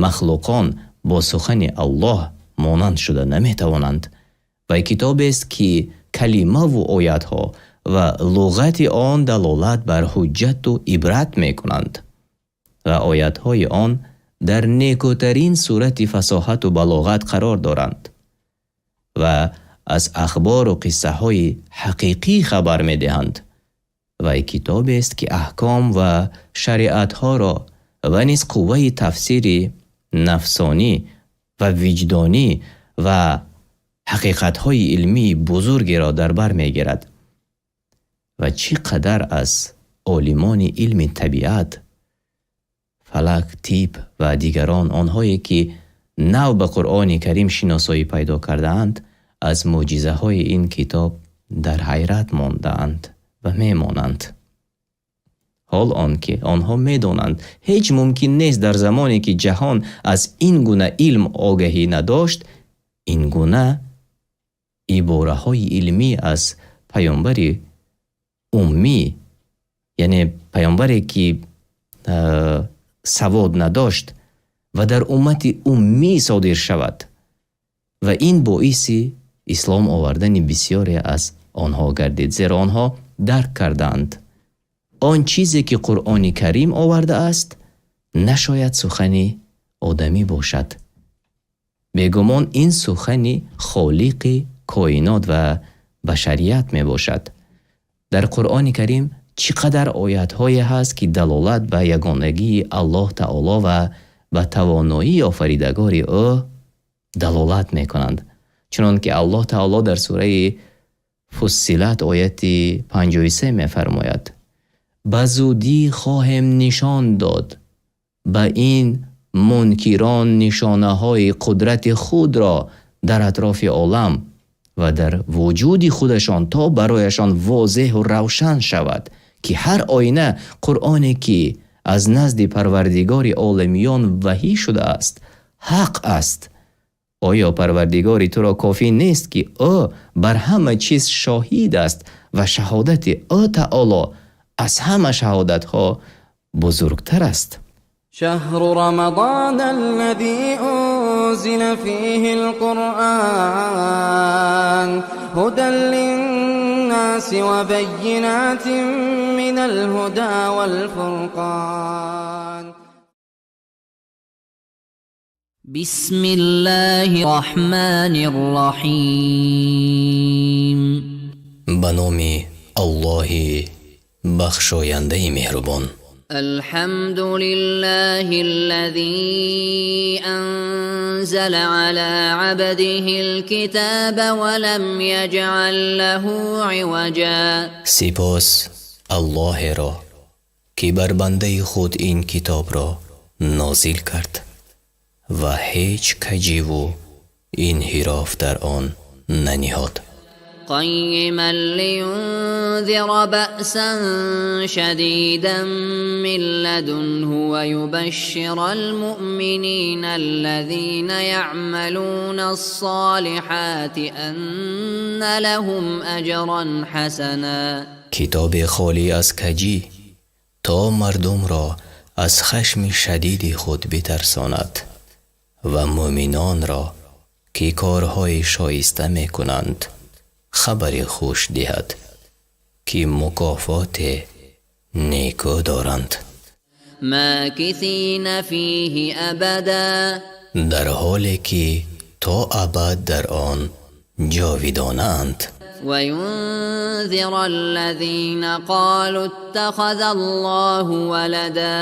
махлуқон бо сухани Аллоҳ монанд шуда наметавонанд. Ва китобест, ки калимаву оятҳо ва луғати он далолат бар ҳуҷҷату ибрат мекунанд ва оятҳои он дар некӯтарин сурати фасоҳату балоғат қарор доранд ва аз ахбору қиссаҳои ҳақиқӣ хабар медиҳанд. Ва китобест, ки аҳком ва шариатҳоро ва низ қувваи тафсири нафсонӣ ва виҷдонӣ ва ҳақиқатҳои илмии бузургеро дар бар мегирад. Ва чӣ қадар аз олимони илми табиат, фалак, тиб ва дигарон, онҳое ки нав ба Қуръони Карим шиносоӣ пайдо кардаанд, аз мӯъҷизаҳои ин китоб дар ҳайрат мондаанд ва мемонанд. Ҳол он ки онҳо медонанд, ҳеҷ мумкин нест дар замоне ки ҷаҳон аз ин гуна илм огаҳӣ надошт, ин гуна ибораҳои илмӣ аз паёмбари уммӣ, яъне паёмбаре ки савод надошт ва дар уммати уммӣ содир шавад. Ва ин боиси ислом овардани бисёре аз онҳо гардид, зеро онҳо дарк кардаанд он чизе ки Қуръони Карим овардааст нашояд сухани одамӣ бошад. Бегумон ин сухани Холиқи коинот ва башарият мебошад. Дар Қуръони Карим чӣ қадар оятҳое ҳаст, ки далолат ба ягонагии Аллоҳ таоло ва ба тавоноии офаридагори ӯ далолат мекунанд. Чунон ки Аллоҳ таоло дар сураи Фуссилат ояти 53 мефармояд: Ба зудӣ хоҳем нишон дод ба ин мункирон нишонаҳои қудрати худро дар атрофи олам ва дар вуҷуди худашон, то барояшон возеҳу равшан шавад, ки ҳар оина Қуръоне ки аз назди Парвардигори оламиён ваҳӣ шудааст ҳақ аст. Оё Парвардигори туро кофӣ нест, ки ӯ бар ҳама чиз шоҳид аст ва шаҳодати ӯ таоло аз ҳама шаҳодатҳо бузургтар аст. شهر رمضان الذي أنزل فيه القرآن هدى للناس للناس وبينات من الهدى والفرقان. بسم الله الرحمن الرحيم. Ба номи Аллоҳи бахшояндаи меҳрубон. الحمد لله الذي أنزل على عبده الكتاب ولم يجعل له عوجا. Сипос Аллоҳеро, ки бар бандаи худ ин китобро нозил кард ва ҳеҷ каҷиву инҳироф дар он наниҳод. قيما لينذر بأسا شديدا من لدنه ويبشر المؤمنين الذين يعملون الصالحات أن لهم أجرا حسنا. Китобе холӣ аз каҷӣ, то мардумро аз хашми шадиди худ битарсонад ва мӯъминонро, ки корҳои шоиста мекунанд, хабари хуш диҳад, ки мукофоте некӯ доранд. ماكثين فيه أبدا. Дар ҳоле ки то абад дар он ҷовидонаанд. وينذر الذين قالوا اتخذ الله ولدا.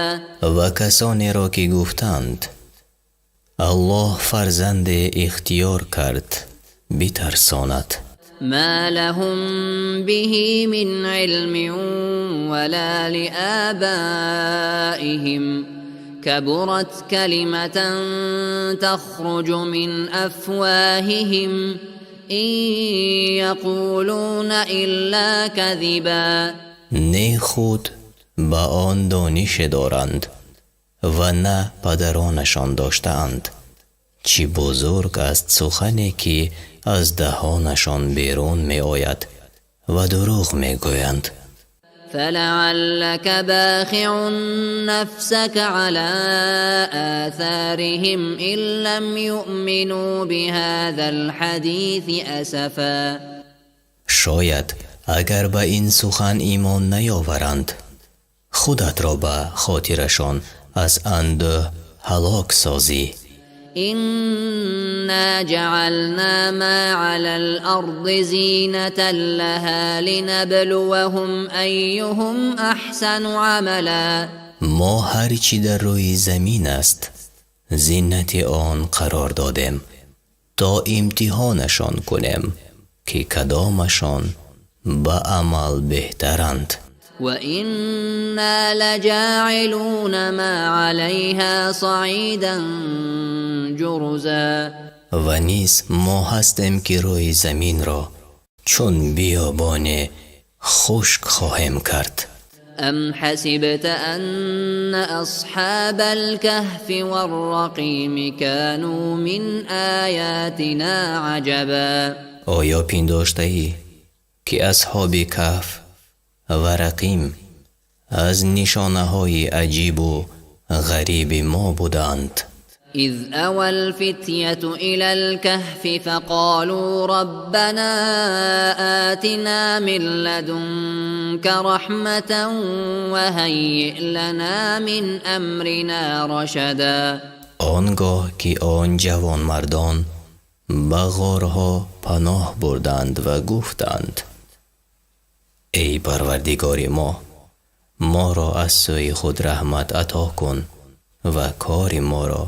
Ва касонеро, ки гуфтанд: Аллоҳ фарзанде ихтиёр кард, битарсонад. ما لهم به من علم ولا لآبائهم، كبرت كلمة تخرج من أفواههم، إن يقولون إلا كذبا. Не худ ба он донише доранд ва на падаронашон доштаанд. Чӣ бузург аст сухане, ки аз даҳонашон берун меояд, ва дурӯғ мегӯянд. فلعلك باخع نفسك على آثارهم إن لم يؤمنوا بهذا الحديث أسفا. Шояд агар ба ин сухан имон наёваранд, худатро ба хотирашон аз андӯҳ ҳалок созӣ. إنا جعلنا ما على الأرض زينة لها لنبلوهم أيهم أحسن عملا. Мо ҳар чӣ дар рӯи замин аст, зинати он қарор додем, то имтиҳонашон кунем, ки кадомашон ба амал беҳтаранд. وإنا لجاعلون ما عليها صعيدا جرزا. Ва низ мо ҳастем, ки рӯи заминро чун биёбоне хушк хоҳем кард. أم حسبت أن أصحاب الكهف والرقيم كانوا من آياتنا عجبا. Оё пиндоштаӣ, ки асҳоби Каҳф ва Рақим аз нишонаҳои аҷибу ғариби мо буданд? إذ أوى الفتية إلى الكهف فقالوا ربنا آتنا من لدنك رحمة وهيئ لنا من أمرنا رشدا. Он гоҳ ки он ҷавонмардон ба ғорҳо паноҳ бурданд ва гуфтанд: эй Парвардигори мо, моро аз сӯи худ раҳмат ато кун ва кори моро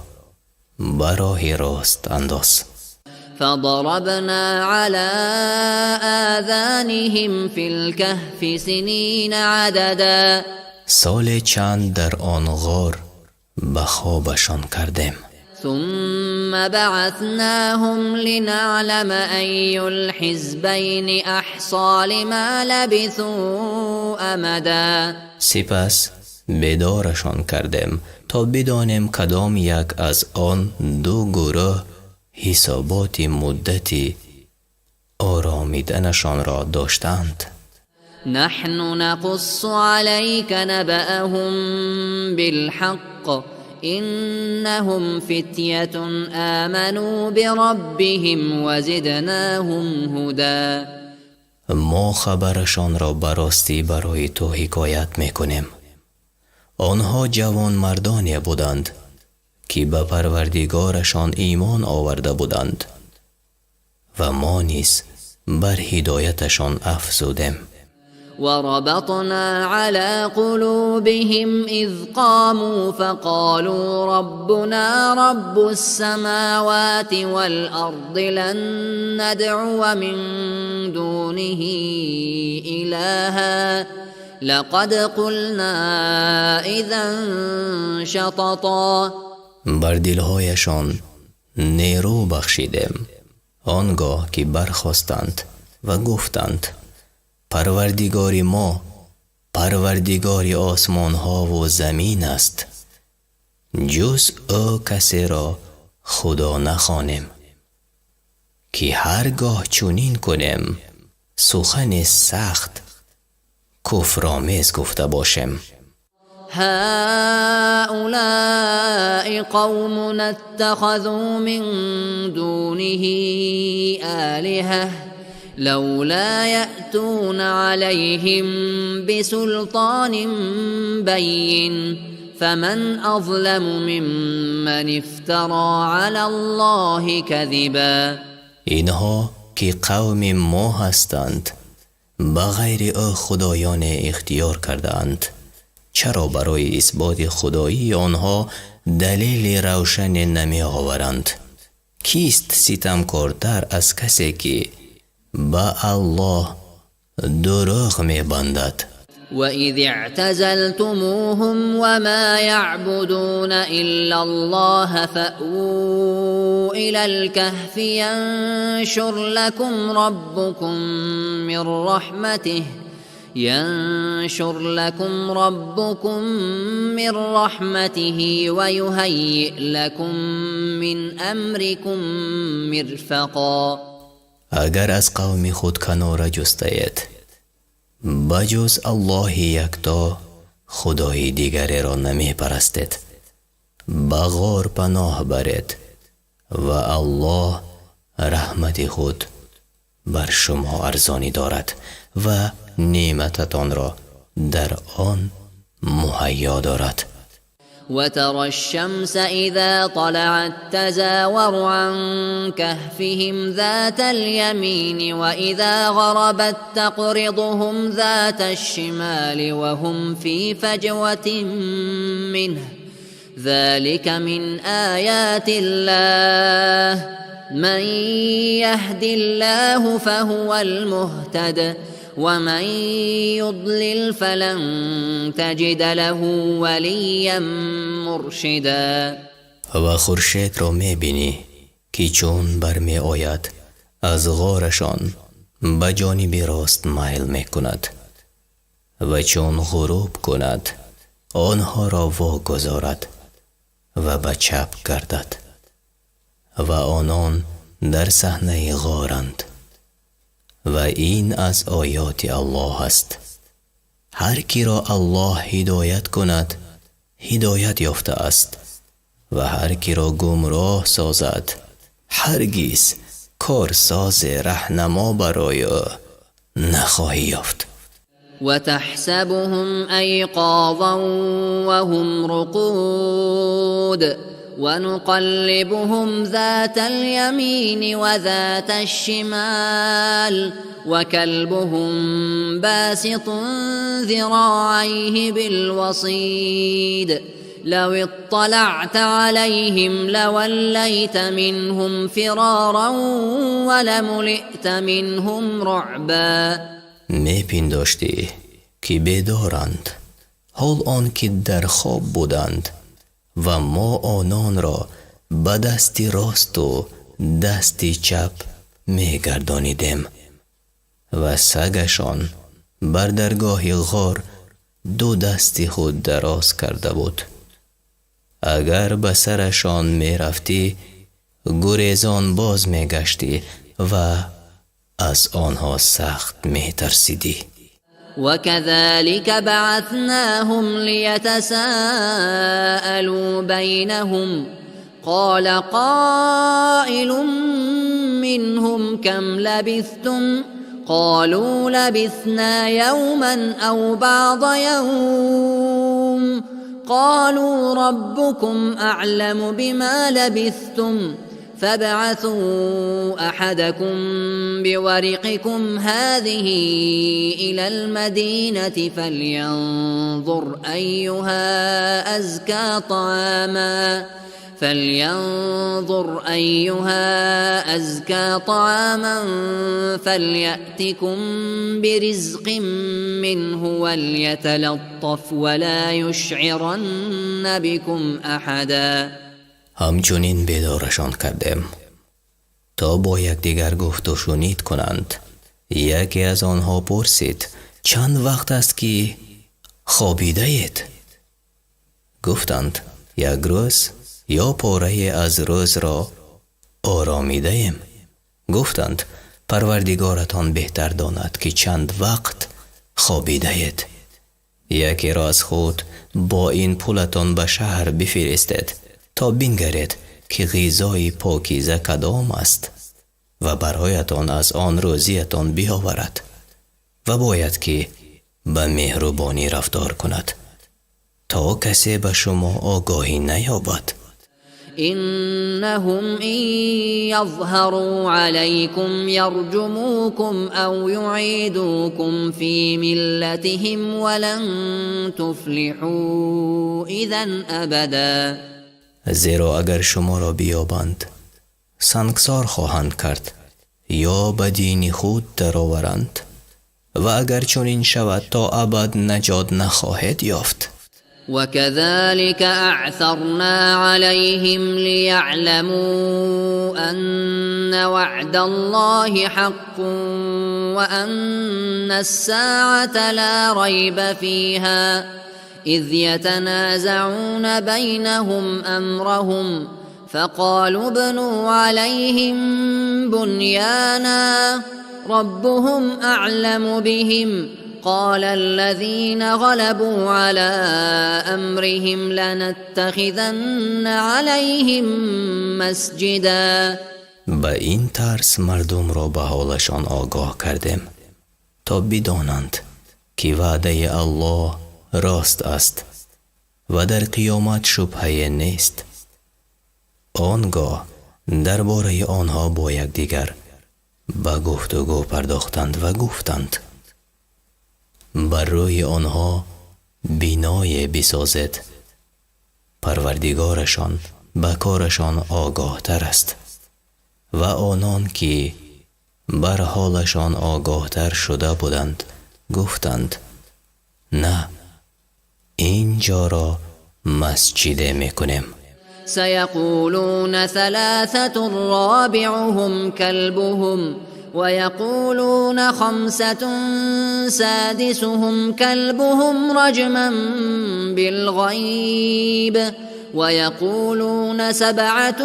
ба роҳи рост андоз. فضربنا على آذانهم في الكهف سنين عددا. Соле чанд дар он ғор ба хобашон кардем. ثم بعثناهم لنعلم أي الحزبين أحصى لما لبثوا أمدا. Сипас бедорашон кардем, то бидонем, кадом як аз он ду гурӯҳ ҳисоботи муддати оромиданашонро доштаанд. نحن نقص عليك نبأهم بالحق، إنهم فتية آمنوا بربهم وزدناهم هدى. Мо хабарашонро ба ростӣ барои ту ҳикоят мекунем. Онҳо ҷавонмардоне буданд, ки ба Парвардигорашон имон оварда буданд ва мо низ бар ҳидояташон афзудем. وربطنا على قلوبهم إذ قاموا فقالوا ربنا رب السماوات والأرض لن ندعو من دونه إلها لقد قلنا إذا شططا. Бар дилҳояшон нерӯ бахшидем он гоҳ ки бархостанд ва гуфтанд: Парвардигори мо Парвардигори осмонҳову замин аст, ҷуз ӯ касеро Худо нахонем, ки ҳар гоҳ чунин кунем сухани сахт куфромез гуфта бошем. هؤلاء قومنا اتخذوا من دونه آلهة لولا يأتون عليهم بسلطان بين فمن أظلم ممن افترى على الله كذبا. Инҳо ки қавми мо ҳастанд, ба ғайри ӯ худоёне ихтиёр кардаанд. Чаро барои исботи худоии онҳо далели равшане намеоваранд? Кист ситамкортар аз касе, ки ба Аллоҳ дурӯғ мебандад? وإذ اعتزلتموهم وما يعبدون إلا الله فأووا إلى الكهف ينشر لكم ربكم من رحمته ويهيئ لكم من أمركم مرفقا. Агар аз қавми худ канора ҷустаед, ба ҷуз Аллоҳи якто худои дигареро намепарастед, ба ғор паноҳ баред ва Аллоҳ раҳмати худ бар шумо арзонӣ дорад ва неъмататонро дар он муҳайё дорад. وترى الشمس إذا طلعت تزاور عن كهفهم ذات اليمين وإذا غربت تقرضهم ذات الشمال وهم في فجوة منه ذلك من آيات الله من يهد الله فهو المهتد ومن يضلل فلن تجد له وليا مرشدا. Ва хуршедро мебинӣ, ки чун бармеояд, аз ғорашон ба ҷониби рост майл мекунад ва чун ғуруб кунад, онҳоро вогузорад ва ба чап гардад ва онон дар саҳнаи ғоранд. Ва ин аз оёти Аллоҳ аст. Ҳар киро Аллоҳ ҳидоят кунад, ҳидоят ёфта аст ва ҳар киро гумроҳ созад, ҳаргиз корсозе раҳнамо барои ӯ нахоҳӣ ёфт. وتحسبهم أيقاظا وهم رقود ونقلبهم ذات اليمين وذات الشمال وكلبهم باسط ذراعيه بالوصيد لو اطلعت عليهم لوليت منهم فرارا ولملئت منهم رعبا. Мепиндоштӣ, ки бедоранд, ҳол он ки дар хоб буданд, ва мо ононро ба дасти росту дасти чап мегардонидем ва сагашон бар даргоҳи ғор ду дасти худ дароз карда буд. Агар ба сарашон мерафтӣ, гурезон боз мегаштӣ ва аз онҳо сахт метарсидӣ. وكذلك بعثناهم ليتساءلوا بينهم قال قائل منهم كم لبثتم قالوا لبثنا يوما أو بعض يوم قالوا ربكم أعلم بما لبثتم فابعثوا أحدكم بورقكم هذه إلى المدينة فلينظر أيها أزكى طعاما فليأتكم برزق منه وليتلطف ولا يشعرن بكم أحدا. Ҳамчунин бедорашон кардем, то бо якдигар гуфту шунид кунанд. Яке аз онҳо пурсид: чанд вақт аст, ки хобидаед? Гуфтанд: як рӯз ё порае аз рӯзро оромидаем. Гуфтанд: Парвардигоратон беҳтар донад, ки чанд вақт хобидаед. Якеро аз худ бо ин пулатон ба шаҳр бифиристед, то бингаред, ки ғизои покиза кадом аст ва бароятон аз он рӯзиятон биёварад ва бояд ки ба меҳрубонӣ рафтор кунад, то касе ба шумо огоҳӣ наёбад. إنهم إن يظهروا عليكم يرجموكم أو يعيدوكم في ملتهم ولن تفلحوا إذا أبدا. Зеро агар шуморо биёбанд, сангсор хоҳанд кард ё ба дини худ дароваранд, ва агар чунин шавад, то абад наҷот нахоҳед ёфт. وكذلك أعثرنا عليهم ليعلموا أن وعد الله حق وأن الساعة لا ريب فيها إذ يتنازعون بينهم أمرهم فقالوا ابنوا عليهم بنيانا ربهم أعلم بهم قال الذين غلبوا على أمرهم لنتخذن عليهم مسجدا. Ба ин тарз мардумро ба ҳолашон огоҳ кардем, то бидонанд, ки ваъдаи Аллоҳ рост аст ва дар қиёмат шубҳае нест. Он гоҳ дар бораи онҳо бо якдигар ба гуфтугӯ пардохтанд ва гуфтанд: бар рӯи онҳо биное бисозед, Парвардигорашон ба корашон огоҳтар аст. Ва онон ки бар ҳолашон огоҳтар шуда буданд, гуфтанд: на, ин ҷоро масҷиде мекунем. سيقولون ثلاثة رابعهم كلبهم ويقولون خمسة سادسهم كلبهم رجما بالغيب ويقولون سبعة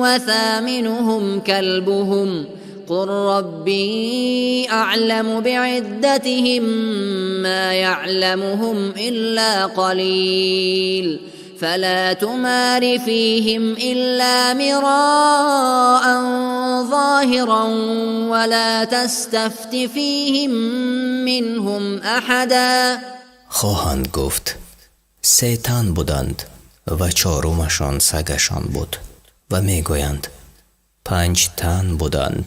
وثامنهم كلبهم قل ربي أعلم بعدتهم ما يعلمهم إلا قليل فلا تمار فيهم إلا مراء ظاهرا ولا تستفت فيهم منهم أحدا. Хоҳанд гуфт: се тан буданд ва чорумашон сагашон буд, ва мегӯянд: панҷ тан буданд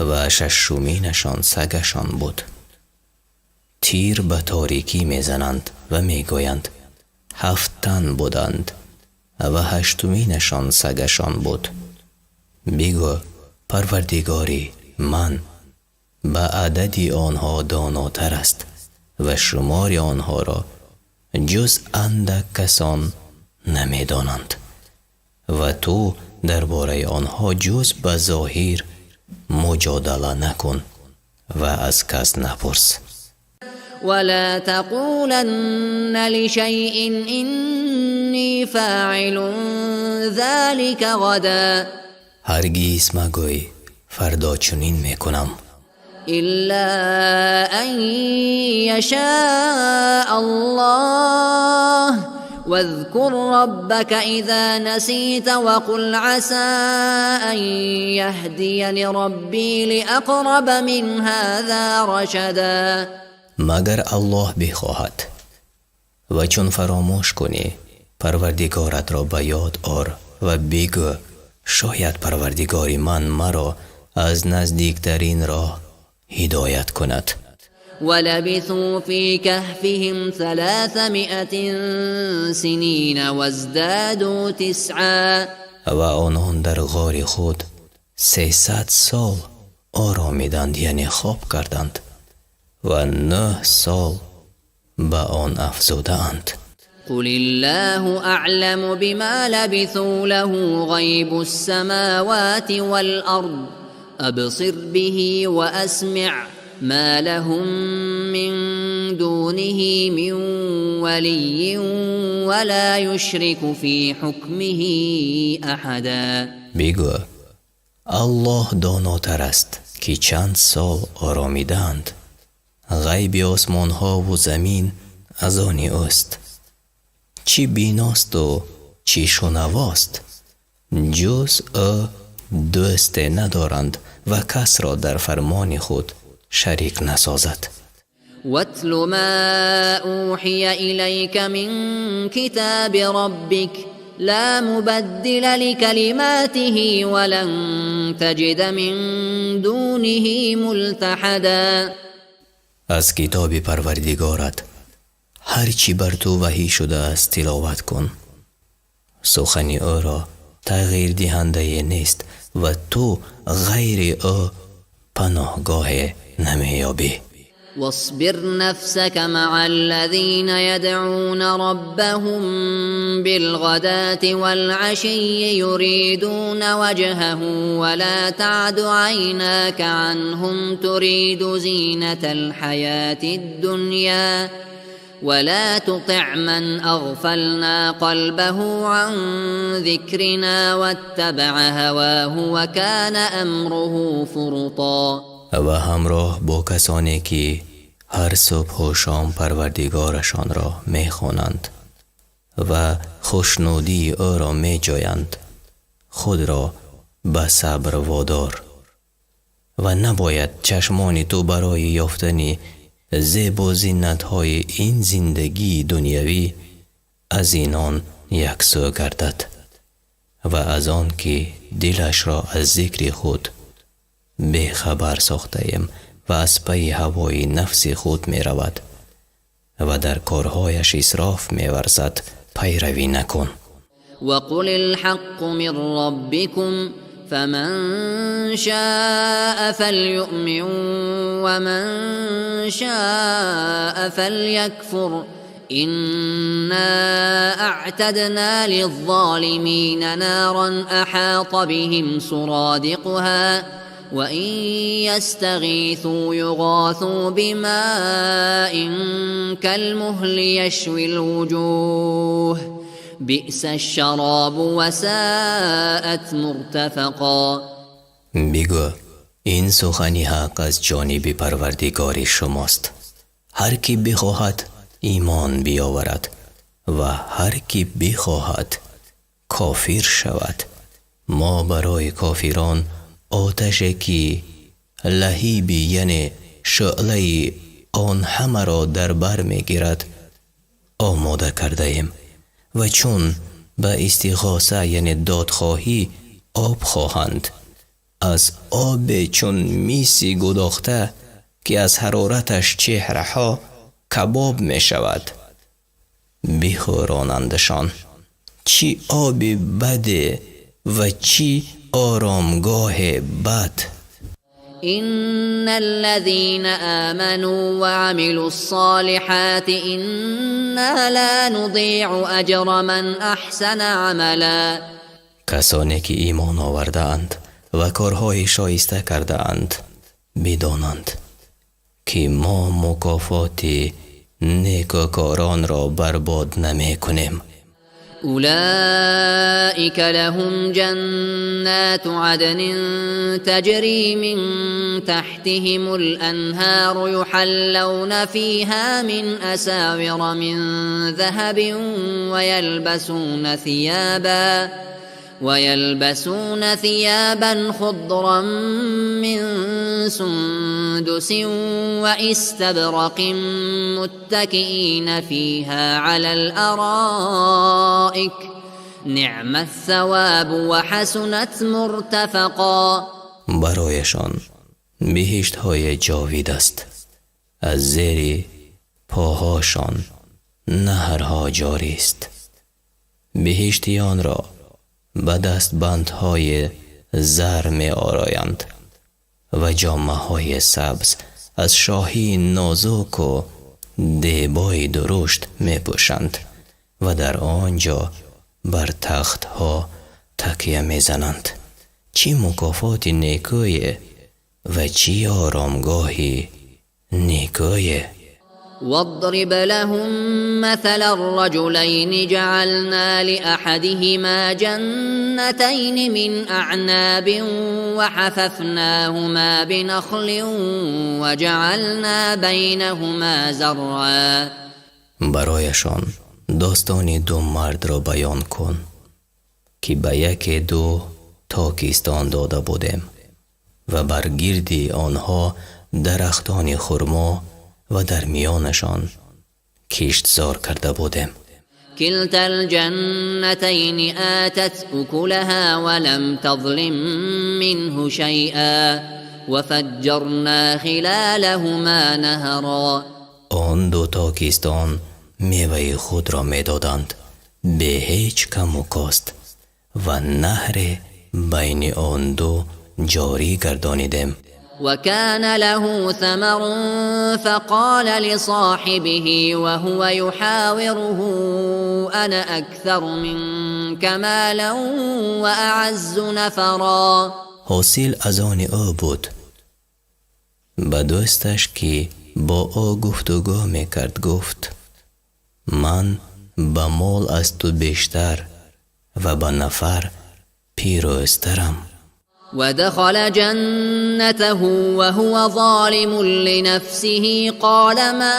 ва шашуминашон сагашон буд. Тир ба торикӣ мезананд ва мегӯянд: ҳафт тан буданд ва ҳаштуминашон сагашон буд. Бигӯ: Парвардигори ман ба адади онҳо донотар аст ва шумори онҳоро ҷуз андак касон намедонанд ва ту дар бораи онҳо ҷуз ба зоҳир муҷодала накун ва аз кас напурс. ولا تقولن لشيء إني فاعل ذلك غدا. Ҳаргиз магӯй: фардо чунин мекунам. إلا أن يشاء الله. واذكر ربك إذا نسيت وقل عسى أن يهديني ربي لأقرب من هذا رشدا. Магар Аллоҳ бихоҳад. Ва чун фаромӯш кунӣ, Парвардигоратро ба ёд ор ва бигӯ: шояд Парвардигори ман маро аз наздиктарин роҳ ҳидоят кунад. ولبثوا في كهفهم 300 سنين وازدادوا 9. Ва онон дар ғори худ 300 сол оромиданд, яъне хоб карданд, ва 9 сол ба он афзудаанд. قل الله أعلم بما لبثوا له غيب السماوات والأرض أبصر به وأسمع ما لهم من دونه من ولي ولا يشرك في حكمه أحدا. Бигӯ: Аллоҳ донотар аст, ки чанд сол оромидаанд. Ғайби осмонҳову замин аз они ӯст. Чӣ биносту чӣ шунавост. Ҷуз ӯ дӯсте надоранд ва касро дар фармони худ шарик насозад. واتل ما أوحي إليك من كتاب ربك لا مبدل لكلماته ولن تجد من دونه ملتحدا. Аз китоби Парвардигорат ҳар чӣ бар ту ваҳӣ шудааст, тиловат кун. Сухани ӯро тағйирдиҳандае нест ва ту ғайри ӯ паноҳгоҳе намеёбӣ. واصبر نفسك مع الذين يدعون ربهم بالغداة والعشي يريدون وجهه ولا تعد عيناك عنهم تريد زينة الحياة الدنيا ولا تطع من أغفلنا قلبه عن ذكرنا واتبع هواه وكان أمره فرطا. Ва ҳамроҳ бо касоне, ки ҳар субҳу шом Парвардигорашонро мехонанд ва хушнудии ӯро меҷӯянд, худро ба сабр водор ва набояд чашмони ту барои ёфтани зебу зинатҳои ин зиндагии дунявӣ аз инон яксӯ гардад ва аз он ки дилашро аз зикри худ бехабар сохтаем ва аз пайи ҳавои нафси худ меравад ва дар корҳояш исроф меварзад, пайравӣ накун. وقل الحق من ربكم فمن شاء فليؤمن ومن شاء فليكفر إنا أعتدنا للظالمين نارا أحاط بهم سرادقها وإن يستغيثوا يغاثوا بماء كالمهل يشوي الوجوه بئس الشراب وساءت مرتفقا. Бигӯ: ин сухани ҳақ аз ҷониби Парвардигори шумост. Ҳар кӣ бихоҳад, имон биёварад ва ҳар кӣ бихоҳад, кофир шавад. Мо барои кофирон оташе, ки лаҳиби, яъне шӯълаи он ҳамаро дар бар мегирад, омода кардаем ва чун ба истиғоса, яъне додхоҳӣ, об хоҳанд, аз обе чун миси гудохта, ки аз ҳарораташ чеҳраҳо кабоб мешавад, бихӯронандашон. Чӣ оби баде ва чӣ оромгоҳе бад! إن الذين آمنوا وعملوا الصالحات إنا لا نضيع أجر من أحسن عملا. Касоне ки имон овардаанд ва корҳои шоиста кардаанд, бидонанд, ки мо мукофоти некӯкоронро барбод намекунем. أولئك لهم جنات عدن تجري من تحتهم الأنهار يحلون فيها من أساور من ذهب ويلبسون ثيابا خضرا من سندس واستبرق متكئين فيها على الأرائك نعم الثواب وحسنت مرتفقا. Барояшон биҳиштҳои ҷовид аст, аз зери поҳошон наҳрҳо ҷорист. Биҳиштиёнро ба дастбандҳои зар меороянд ва ҷомаҳои сабз аз шоҳии нозуку дебои дурушт мепӯшанд ва дар он ҷо бар тахтҳо такя мезананд. Чӣ мукофоти некӯе ва чӣ оромгоҳи некӯе! واضرب لهم مثل الرجلين جعلنا لأحدهما جنتين من أعناب وحففناهما بنخل وجعلنا بينهما زرعا. Барояшон достони ду мардро баён кун, ки ба яке ду токистон дода будем ва бар гирди онҳо дарахтони хурмо ва дар миёнашон киштзор карда будем. كلتا الجنتين آتت أكلها ولم تظلم منه شيئا وفجرنا خلالهما نهرا. Он ду токистон меваи худро медоданд бе ҳеҷ каму кост ва наҳре байни он ду ҷорӣ гардонидем. وكان له ثمر فقال لصاحبه وهو يحاوره أنا أكثر منك مالا وأعز نفرا. Ҳосил аз они ӯ буд. Ба дӯсташ, ки бо ӯ гуфтугӯ мекард, гуфт: ман ба мол аз ту бештар ва ба нафар пирӯзтарам. ودخل جنته وهو ظالم لنفسه قال ما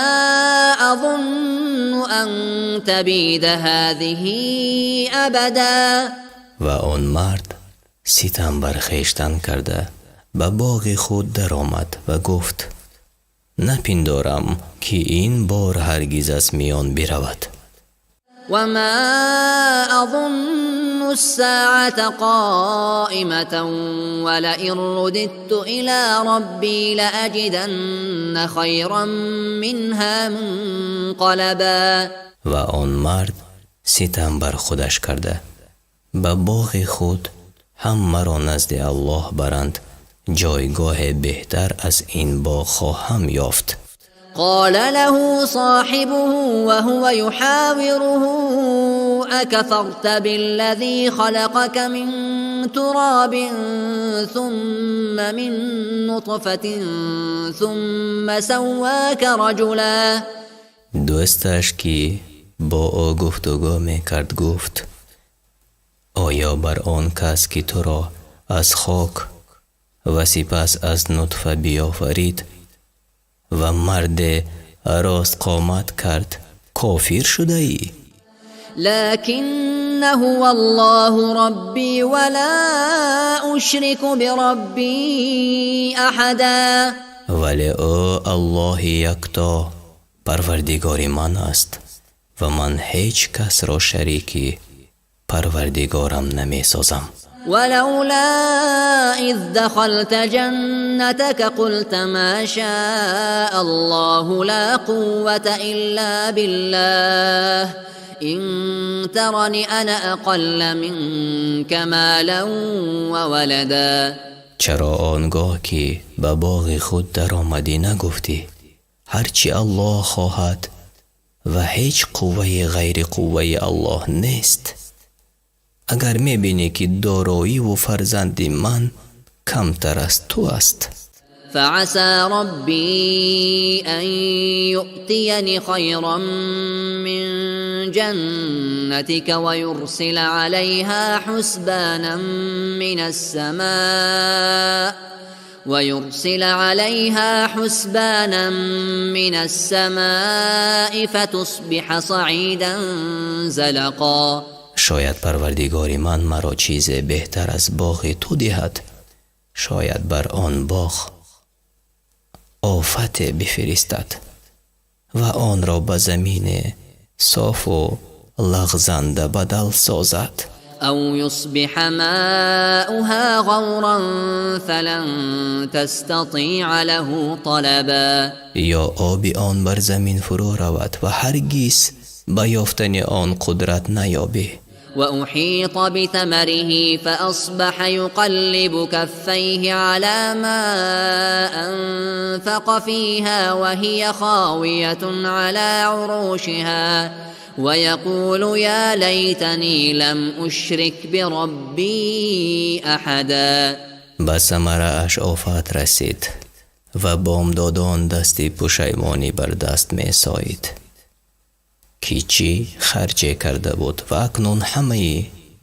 أظن أن تبيد هذه أبدا. Ва он мард ситам бар хештан карда ба боғи худ даромад ва гуфт: напиндорам, ки ин бор ҳаргиз аз миён биравад. وما أظن الساعة قائمة ولئن رددت إلى ربي لأجدن خيرا منها منقلبا. Ва он мард ситам бар худаш карда ба боғи худ ҳам маро назди Аллоҳ баранд, ҷойгоҳе беҳтар аз ин боғ хоҳам ёфт. قال له صاحبه وهو يحاوره أكفرت بالذي خلقك من تراب ثم من نطفة ثم سواك رجلا. Дӯсташ, ки бо ӯ гуфтугӯ мекард, гуфт: оё бар он кас, ки туро аз хок ва сипас аз нутфа биёфарид ва марде ростқомат кард, кофир шудаӣ? لكن هو الله ربي ولا أشرك بربي أحدا. Вале ӯ Аллоҳи якто Парвардигори ман аст ва ман ҳеҷ касро шарики Парвардигорам намесозам. ولولا إذ دخلت جنتك قلت ما شاء الله لا قوة إلا بالله إن ترني أنا أقل منك مالا وولدا. Чаро он гоҳ, ки ба боғи худ даромадӣ, нагуфтӣ: ҳарчи Аллоҳ хоҳад ва ҳеҷ қувваи ғайри қувваи Аллоҳ нест? Агар мебинӣ, ки дороиву фарзанди ман камтар аз ту аст. فعسى ربي أن يؤتيني خيرا من جنتك ويرسل عليها حسبانا من السماء ويرسل عليها حسبانا من السماء فتصبح صعيدا زلقا. Шояд Парвардигори ман маро чизе беҳтар аз боғи ту диҳад, шояд бар он боғ офате бифиристад ва онро ба замини софу лағзанда бадал созад. أو يصبح ماؤها غورا فلن تستطيع له طلبا. Ё оби он бар замин фурӯ равад ва ҳаргиз ба ёфтани он қудрат наёбӣ. وأحيط بثمره فأصبح يقلب كفيه على ما أنفق فيها وهي خاوية على عروشها ويقول يا ليتني لم أشرك بربي أحدا. Ба самарааш офат расид ва бомдодон дасти пушаймонӣ бар даст месоид, ки чӣ харҷе карда буд ва акнун ҳамаи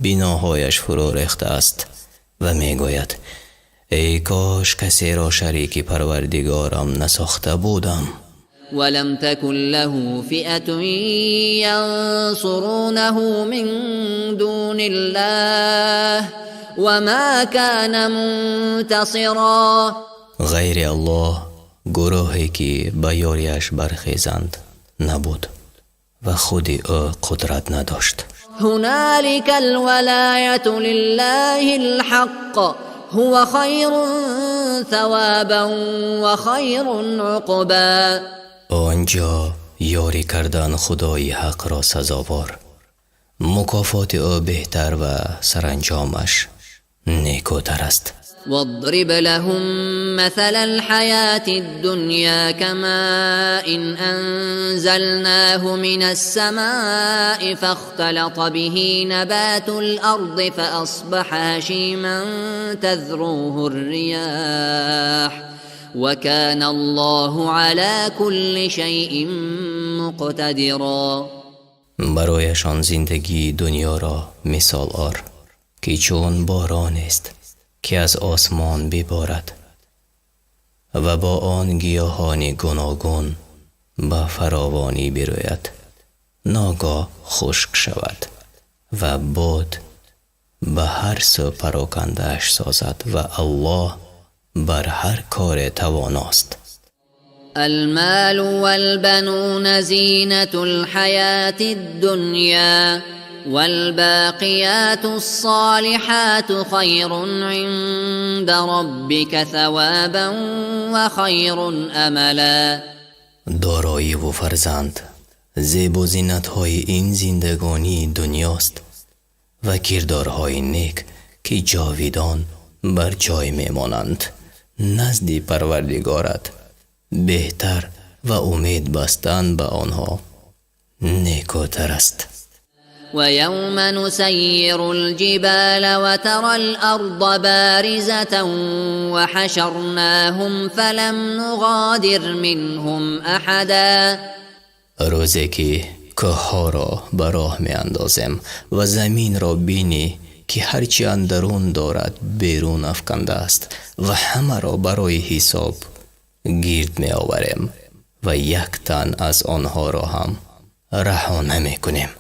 биноҳояш фурӯ рехтааст ва мегӯяд: эй кош касеро шарики Парвардигорам насохта будам. ولم تكن له فئة ينصرونه من دون الله وما كان منتصرا. Ғайри Аллоҳ гурӯҳе ки ба ёрияш бархезанд набуд ва худи ӯ қудрат надошт. هنالك الولاية لله الحق هو خير ثوابا وخير عقبا. Он ҷо ёрӣ кардан Худои ҳақро сазовор, мукофоти ӯ беҳтар ва саранҷомаш некӯтар аст. واضرب لهم مثل الحياة الدنيا كماء أنزلناه من السماء فاختلط به نبات الأرض فأصبح هشيما تذروه الرياح وكان الله على كل شيء مقتدرا. Барояшон зиндагии дунёро мисол ор, ки чун боронест, ки аз осмон биборад ва бо он гиёҳони гуногун ба фаровонӣ бирӯяд, ногоҳ хушк шавад ва бод ба ҳар сӯ парокандааш созад, ва Аллоҳ бар ҳар коре тавоност. المال والبنون زينة الحياة الدنيا والباقيات الصالحات خير عند ربك ثوابا وخير أملا. Дороиву фарзанд зебу зинатҳои ин зиндагонии дунёст ва кирдорҳои нек, ки ҷовидон бар ҷой мемонанд, назди Парвардигорат беҳтар ва умед бастан ба онҳо некӯтар аст. ويوم نسير الجبال وترى الأرض بارزة وحشرناهم فلم نغادر منهم أحدا. Рӯзе ки кӯҳҳоро ба роҳ меандозем ва заминро бинӣ, ки ҳарчи андарун дорад берун афкандааст, ва ҳамаро барои ҳисоб гирд меоварем ва як тан аз онҳоро ҳам раҳо намекунем.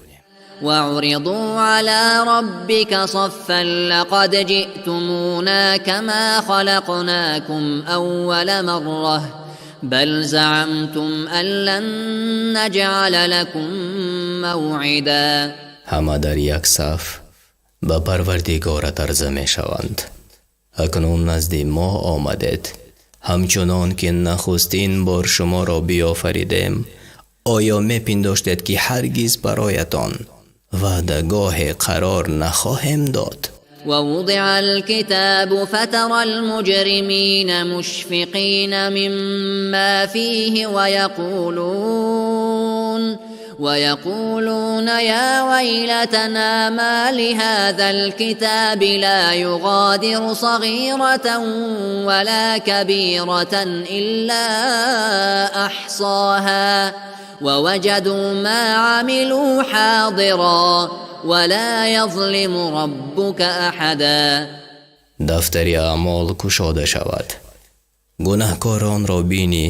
وعرضوا على ربك صفا لقد جئتمونا كما خلقناكم أول مرة بل زعمتم أن لن نجعل لكم موعدا. Ҳама дар як саф ба Парвардигорат арза мешаванд. Акнун назди мо омадед, ҳамчунон ки нахустин бор шуморо биёфаридем. Оё мепиндоштед, ки ҳаргиз бароятон ваъдагоҳе қарор нахоҳем дод? ووضع الكتاب فترى المجرمين مشفقين مما فيه ويقولون يا ويلتنا ما لهذا الكتاب لا يغادر صغيرة ولا كبيرة إلا أحصاها. ووجدوا ما عملوا حاضرا ولا يظلم ربك أحدا. Дафтари аъмол кушода шавад, гунаҳкоронро бинӣ,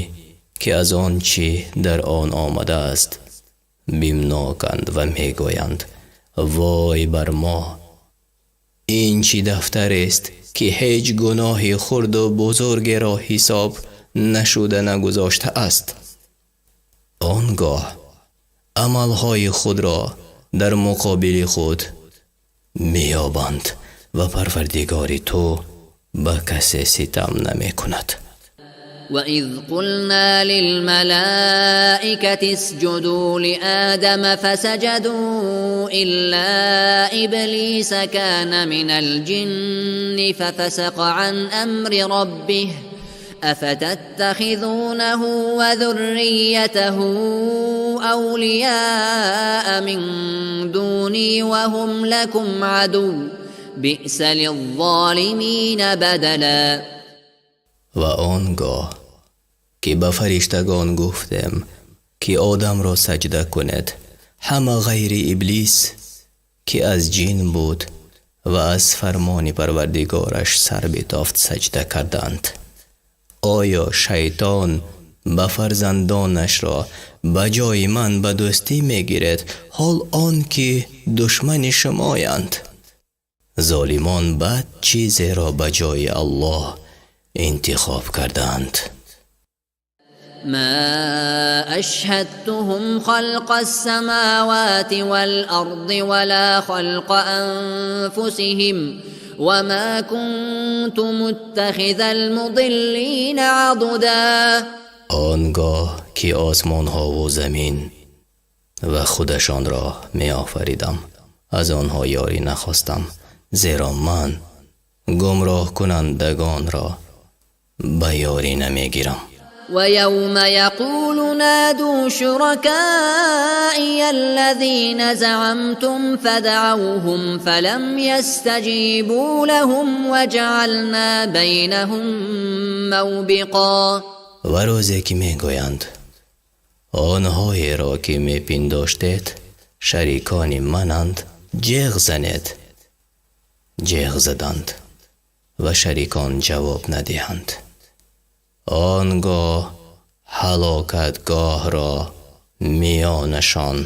ки аз он чӣ дар он омадааст бимноканд ва мегӯянд: вой бар мо, ин чӣ дафтарест, ки ҳеҷ гуноҳи хурду бузургеро ҳисоб нашуда нагузоштааст. Он гоҳ амалҳои худро дар муқобили худ меёбанд ва Парвардигори ту ба касе ситам намекунад. وإذ قلنا للملائكة اسجدوا لآدم فسجدوا إلا إبليس كان من الجن ففسق عن أمر ربه أفتتخذونه وذريته أولياء من دوني وهم لكم عدو بئس للظالمين بدلا. Ва он гоҳ ки ба фариштагон гуфтем, ки Одамро саҷда кунед, ҳама ғайри Иблис, ки аз ҷин буд ва аз фармони Парвардигораш сар битофт, саҷда карданд. Оё шайтон ба фарзандонашро ба ҷои ман ба дӯстӣ мегиред, ҳол он ки душмани шумоянд? Золимон бад чизеро ба ҷои Аллоҳ интихоб карданд. ما أشهدتهم خلق السماوات والأرض ولا خلق أنفسهم وما كنت متخذ المضلين عضدا. Он гоҳ ки осмонҳову замин ва худашонро меофаридам, аз онҳо ёрӣ нахостам, зеро ман гумроҳкунандагонро ба ёрӣ намегирам. ويوم يقول نادوا شركائي الذين زعمتم فدعوهم فلم يستجيبوا لهم وجعلنا بينهم موبقا. Ва рӯзе ки мегӯянд: онҳоеро ки мепиндоштед шарикони мананд, ҷеғ занед, ҷеғ заданд ва шарикон ҷавоб надиҳанд, он гоҳ ҳалокатгоҳро миёнашон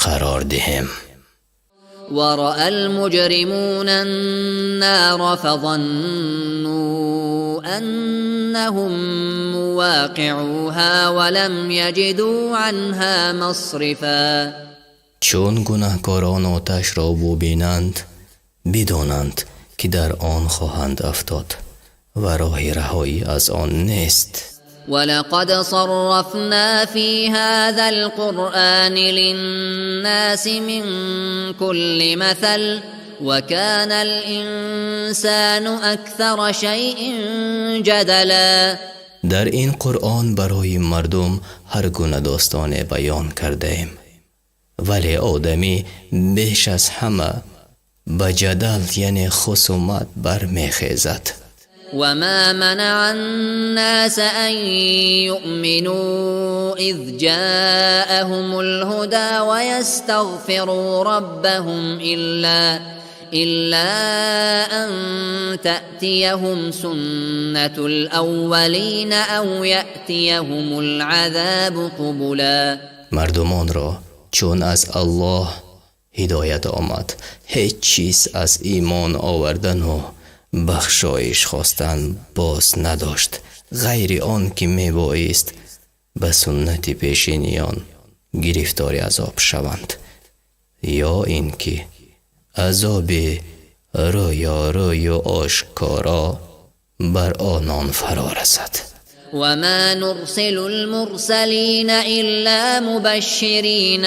қарор диҳем. ورأى المجرمون النار فظنوا أنهم مواقعوها ولم يجدوا عنها مصرفا. Чун гунаҳкорон оташро бубинанд, бидонанд, ки дар он хоҳанд афтод ва роҳи раҳоӣ аз он нест. ولقد صرفنا في هذا القرآن للناس من كل مثل وكان الإنسان أكثر شيء جدلا. Дар ин Қуръон барои мардум ҳар гуна достоне баён кардаем, вале одамӣ беш аз ҳама ба ҷадал, яъне хусумат, бармехезад. وما منع الناس أن يؤمنوا إذ جاءهم الهدى ويستغفروا ربهم إلا أن تأتيهم سنة الأولين أو يأتيهم العذاب قبلا. Мардумонро чун аз Аллоҳ ҳидоят омад, ҳеҷ чиз аз имон овардану бахшоиш хостан боз надошт, ғайри он ки мебоист ба суннати пешиниён гирифтори азоб шаванд ё ин ки азоби рӯёрӯю ошкоро бар онон фаро расад. وما نرسل المرسلين إلا مبشرين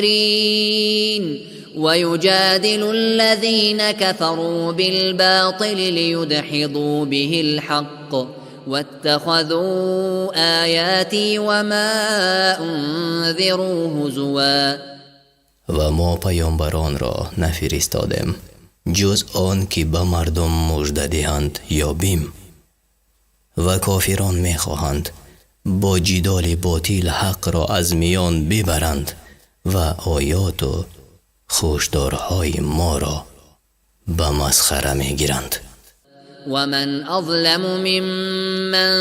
ومنذرين ويجادل الذين كفروا بالباطل ليدحضوا به الحق واتخذوا آياتي وما أنذروا هزوا. Ва мо паёмбаронро нафиристодем, ҷуз он ки ба мардум мужда диҳанд ё бим, ва кофирон мехоҳанд Бо ҷидоли ботил ҳақро аз миён бибаранд ва оёту хушдорҳои моро ба масхара мегиранд. ومن أظلم ممن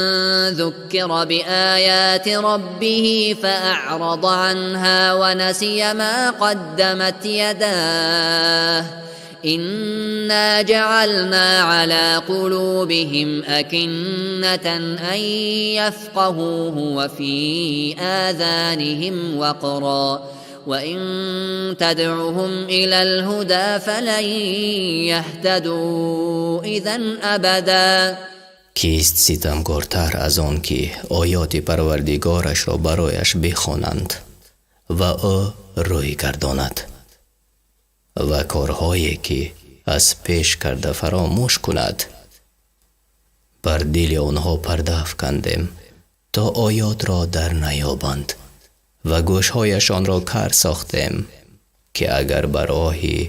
ذكر بآيات ربه فأعرض عنها ونسي ما قدمت يداه إنا جعلنا على قلوبهم أكنة أن يفقهوه وفي آذانهم وقرا وإن تدعهم إلى الهدى فلن يهتدوا إذا أبدا. Кист ситамкортар аз он ки оёти Парвардигорашро барояш бихонанд ва ӯ рӯй гардонад ва корҳое ки аз пеш карда фаромӯш кунад? Бар дили онҳо парда афкандем, то оётро дар наёбанд, ва гӯшҳояшонро кар сохтем, ки агар ба роҳи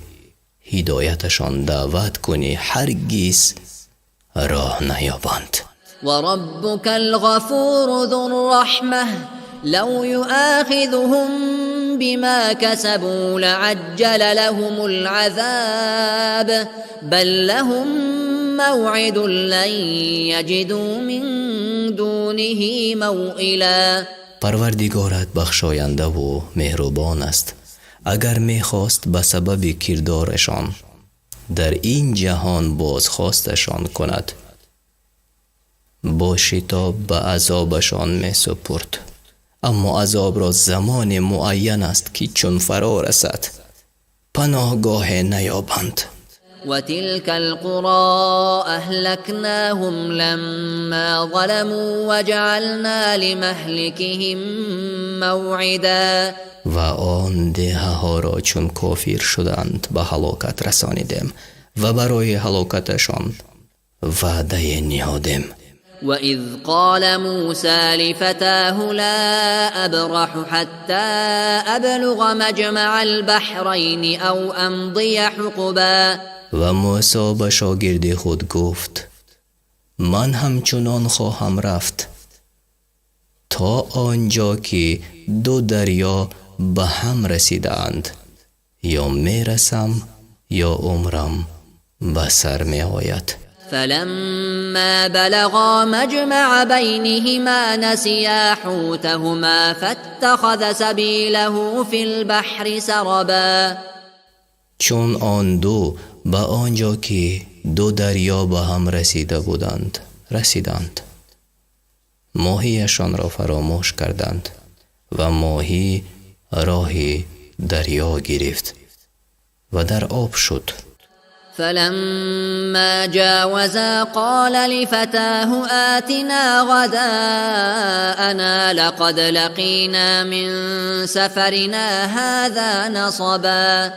ҳидояташон даъват кунӣ, ҳаргиз роҳ наёбанд. وربك الغفور ذو الرحمة لو يؤاخذهم بما كسبوا لعجل لهم العذاب بل لهم موعد لن يجدوا من دونه موئلا. Парвардигорат бахшояндаву меҳрубон аст. Агар мехост, ба сабаби кирдорашон дар ин ҷаҳон бозхосташон кунад, бо шитоб ба азобашон месупурд, аммо азобро замоне муайян аст, ки чун фаро расад, паноҳгоҳе наёбанд. وتلك القرى أهلكناهم لما ظلموا وجعلنا لمهلكهم موعدا. Ва он деҳаҳоро, чун кофир шуданд, ба ҳалокат расонидем ва барои ҳалокаташон ваъдае ниҳодем. وإذ قال موسى لفتاه لا أبرح حتى أبلغ مجمع البحرين أو أمضي حقبا. Ва Мӯсо ба шогирди худ гуфт: «Ман ҳамчунон хоҳам рафт, то он ҷо ки ду дарё ба ҳам расидаанд, ё мерасам, ё умрам ба сар меояд». فلما بلغا مجمع بينهما نسيا حوتهما فاتخذ سبيله في البحر سربا. Чун он ду ба он ҷо, ки ду дарё ба ҳам расида буданд, расиданд, моҳияшонро фаромӯш карданд, ва моҳӣ роҳи дарё гирифт ва дар об шуд. فلما جاوزا قال لفتاه آتنا غداءنا لقد لقينا من سفرنا هذا نصبا.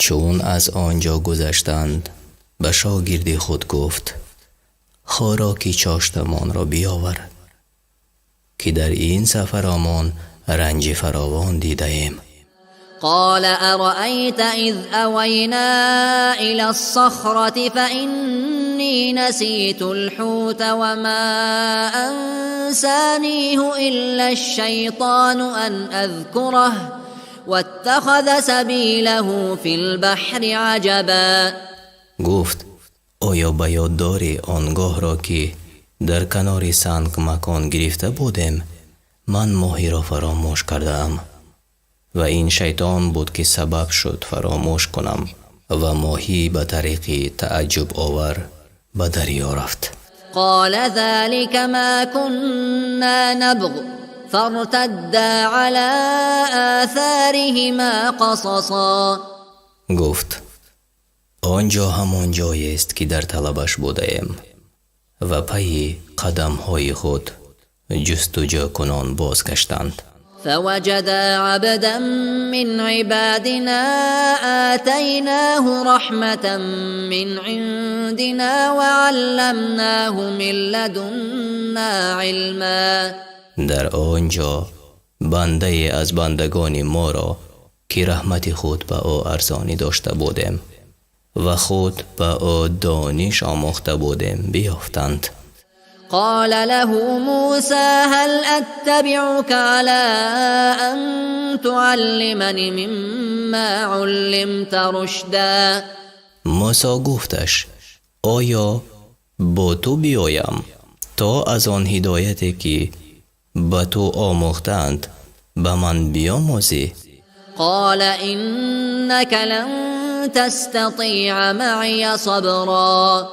Чун аз он ҷо гузаштанд, ба шогирди худ гуфт: «Хӯроки чоштамонро биёвар, ки дар ин сафаромон ранҷи фаровон дидаем». قال أرأيت إذ أوينا إلى الصخرة فإني نسيت الحوت وما أنسانيه إلا الشيطان أن أذكره واتخذ سبيله في البحر عجبا. Гуфт: «Оё ба ёд дорӣ он гоҳро, ки дар канори санг макон гирифта будем? Ман моҳиро фаромӯш кардаам, ва ин шайтон буд, ки сабаб шуд фаромӯш кунам, ва моҳӣ ба тариқи тааҷҷубовар ба дарё рафт». قال ذلك ما كنا نبغ فارتدا على آثارهما قصصا. Гуфт: «Он ҷо ҳамон ҷоест, ки дар талабаш будаем», ва пайи қадамҳои худ ҷустуҷӯкунон бозгаштанд. فوجدا عبدا من عبادنا آتيناه رحمة من عندنا وعلمناه من لدنا علما. Дар он ҷо бандае аз бандагони моро, ки раҳмати худ ба ӯ арзонӣ дошта будем ва худ ба ӯ дониш омӯхта будем, биёфтанд. قال له موسى هل أتبعك على أن تعلمني مما علمت رشدا. Мусо гуфташ: оё бо ту биёям, то аз он ҳидояте, ки ба ту омӯхтаанд, ба ман биёмӯзӣ? قال إنك لن تستطيع معي صبرا.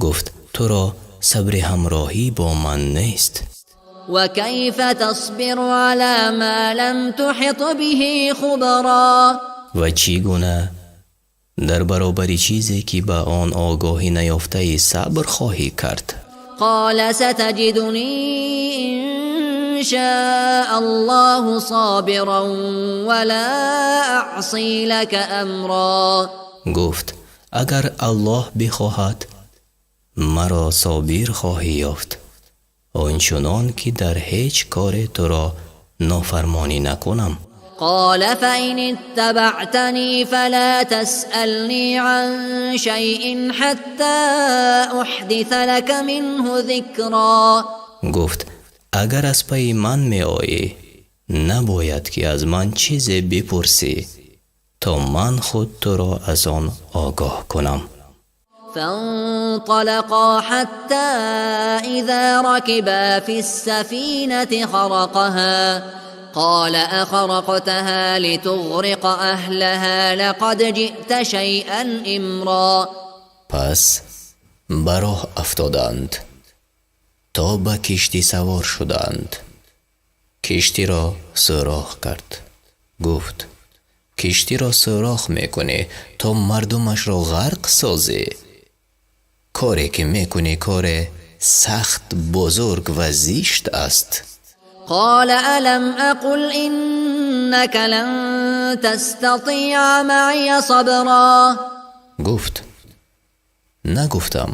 Гуфт: туро сабри ҳамроҳӣ бо ман нест. وكيف تصبر على ما لم تحط به خبرا. Ва чӣ гуна дар баробари чизе, ки ба он огоҳӣ наёфтаӣ, сабр хоҳӣ кард? قال ستجدني إن شاء الله صابرا ولا أعصي لك أمرا. Гуфт: агар Аллоҳ бихоҳад, маро собир хоҳӣ ёфт, он чунон ки дар ҳеҷ коре туро нофармонӣ накунам. قال فإن اتبعتني فلا تسألني عن شيء حتى أحدث لك منه ذكرا. Гуфт: агар аз пайи ман меоӣ, набояд ки аз ман чизе бипурсӣ, то ман худ туро аз он огоҳ кунам. فانطلقا حتى إذا ركبا في السفينة خرقها قال أخرقتها لتغرق أهلها لقد جئت شيئا إمرا. Пас ба роҳ афтоданд, то ба киштӣ савор шуданд. Киштиро сӯрох кард. Гуфт: киштиро сӯрох мекунӣ, то мардумашро ғарқ созӣ? Коре ки мекунӣ, коре сахт бузург ва зишт аст. قال ألم أقل إنك لن تستطيع معي صبرا. Гуфт: нагуфтам,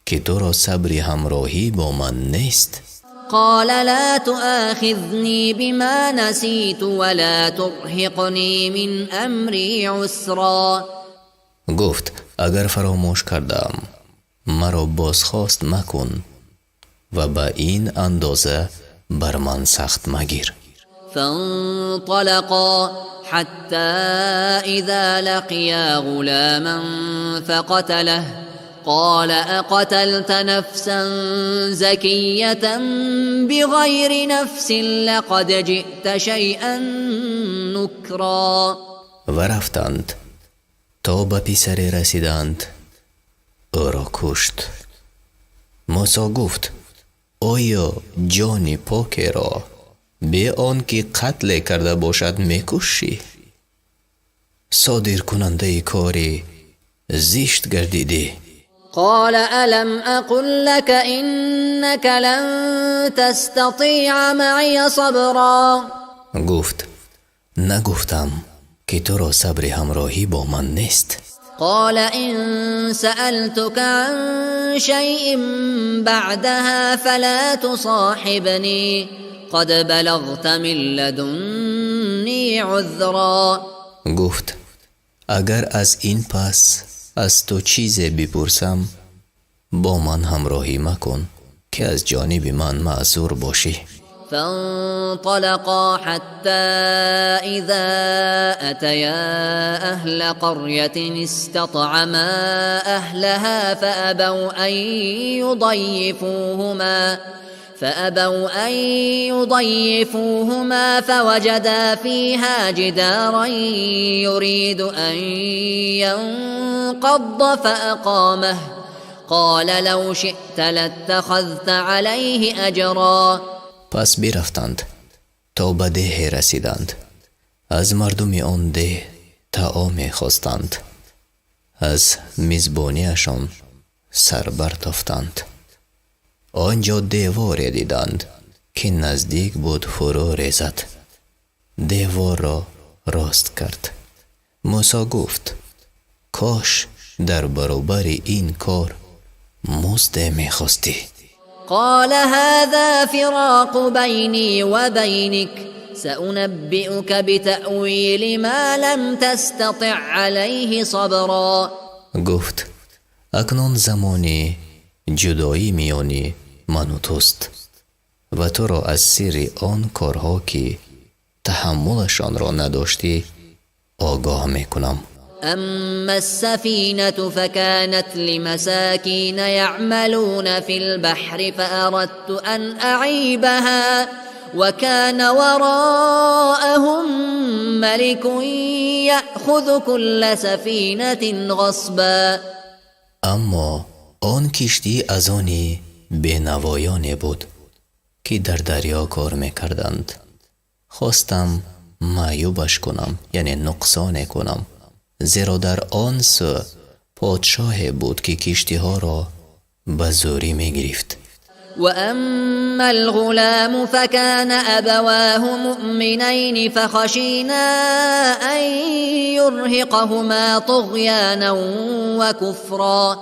ки туро сабри ҳамроҳӣ бо ман нест? قال لا تؤاخذني بما نسيت ولا ترهقني من أمري عسرا. Гуфт: агар фаромӯш кардам, маро бозхост макун ва ба ин андоза бар ман сахт магир. فانطلقا حتى إذا لقيا غلاما فقتله قال أقتلت نفسا زكية بغير نفس لقد جئت شيئا نكرا. Ва рафтанд, то ба писаре расиданд, ӯро кушт. Мусо гуфт: оё ҷони покеро бе он ки қатле карда бошад мекушӣ? Содиркунандаи кори зишт гардидӣ. قال ألم أقل لك إنك لن تستطيع معي صبرا. Гуфт: нагуфтам, ки туро сабри ҳамроҳӣ бо ман нест? قال إن سألتك عن شيء بعدها فلا تصاحبني قد بلغت من لدني عذرا. Гуфт: агар аз ин пас аз ту чизе бипурсам, бо ман ҳамроҳӣ макун, ки аз ҷониби ман маъзур бошӣ. فانطلقا حتى إذا أتيا أهل قرية استطعما أهلها فأبوا أن يضيفوهما فوجدا فيها جدارا يريد أن ينقض فأقامه قال لو شئت لاتخذت عليه أجرا. Пас бирафтанд, то ба деҳе расиданд. Аз мардуми он деҳ таоме хостанд. Аз мизбониашон сар бартофтанд. Он ҷо деворе диданд, ки наздик буд фурӯ резад. Деворро рост кард. Мусо гуфт: кош дар баробари ин кор музде мехостӣ. قال هذا فراق بيني وبينك سأنبئك بتأويل ما لم تستطع عليه صبرا. Гуфт: акнун замони ҷудоӣ миёни ману туст ва туро аз сирри он корҳо, ки таҳаммулашонро надоштӣ, огоҳ мекунам. أما السفينة فكانت لمساكين يعملون في البحر فأردت أن أعيبها وكان وراءهم ملك يأخذ كل سفينة غصبا. Аммо он киштӣ аз они бенавоёне буд, ки дар дарё кор мекарданд. Хостам маъюбаш кунам, яъне нуқсоне кунам, зеро дар он сӯ подшоҳе буд, ки киштиҳоро ба зӯрӣ мегирифт. وأما الغلام فكان أبواه مؤمنين فخشينا أن يرهقهما طغيانا وكفرا.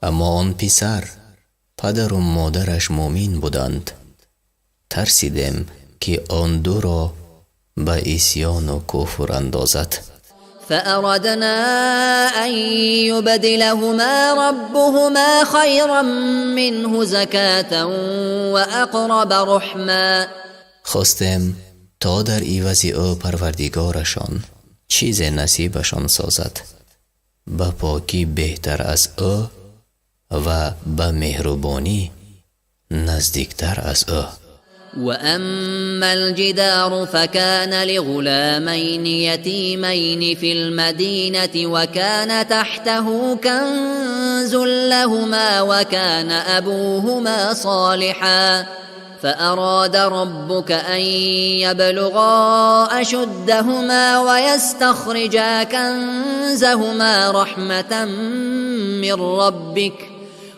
Аммо он писар, падару модараш муъмин буданд. Тарсидем, ки он дуро ба исьёну куфр андозад. فأردنا أن يبدلهما ربهما خيرا منه زكاة وأقرب رحما. Хостем, то дар ивази ӯ Парвардигорашон чизе насибашон созад, ба покӣ беҳтар аз ӯ ва ба меҳрубонӣ наздиктар аз ӯ. وأما الجدار فكان لغلامين يتيمين في المدينة وكان تحته كنز لهما وكان أبوهما صالحا، فأراد ربك أن يبلغا أشدهما ويستخرجا كنزهما رحمة من ربك،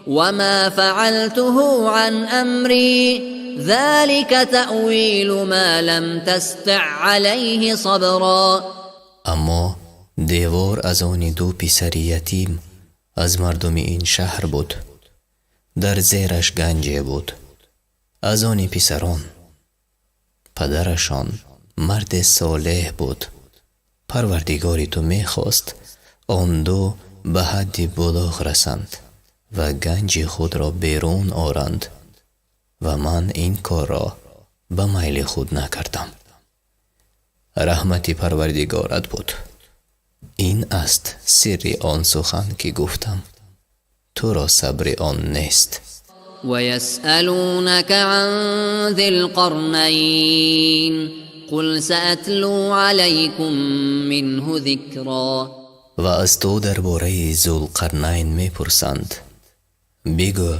وما فعلته عن أمري، ذلك تأويل ما لم تستع عليه صبرا. Аммо девор аз они ду писари ятим аз мардуми ин шаҳр буд. Дар зераш ганҷе буд аз они писарон. Падарашон марде солеҳ буд. Парвардигори ту мехост, он ду ба ҳадди булуғ расанд ва ганҷи худро берун оранд, ва ман ин корро ба майли худ накардам. Раҳмати Парвардигорат буд. Ин аст сирри он сухан, ки гуфтам. Туро сабри он нест. ويسألونك عن ذي القرنين قل سأتلو عليكم منه ذكرا. Ва аз ту дар бораи Зулқарнайн мепурсанд. Бигӯ: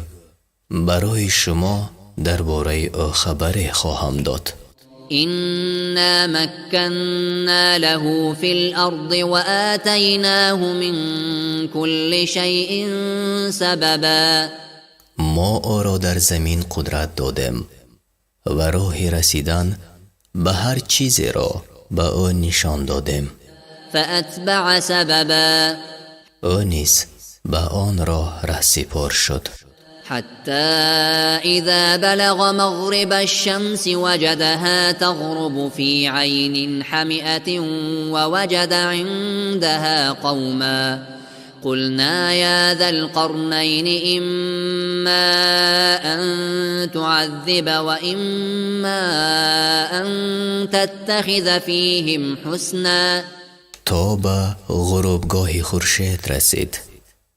барои шумо дар бораи ӯ хабаре хоҳам дод. إنا مكنا له في الأرض وآتيناه من كل شيء سببا. Мо ӯро дар замин қудрат додем ва роҳи расидан ба ҳар чизеро ба ӯ нишон додем. فأتبع سببا. Ӯ низ ба он роҳ раҳсипор шуд. حتى إذا بلغ مغرب الشمس وجدها تغرب في عين حمئة ووجد عندها قوما، قلنا يا ذا القرنين إما أن تعذب وإما أن تتخذ فيهم حسنا. То ба ғурубгоҳи хуршед расид,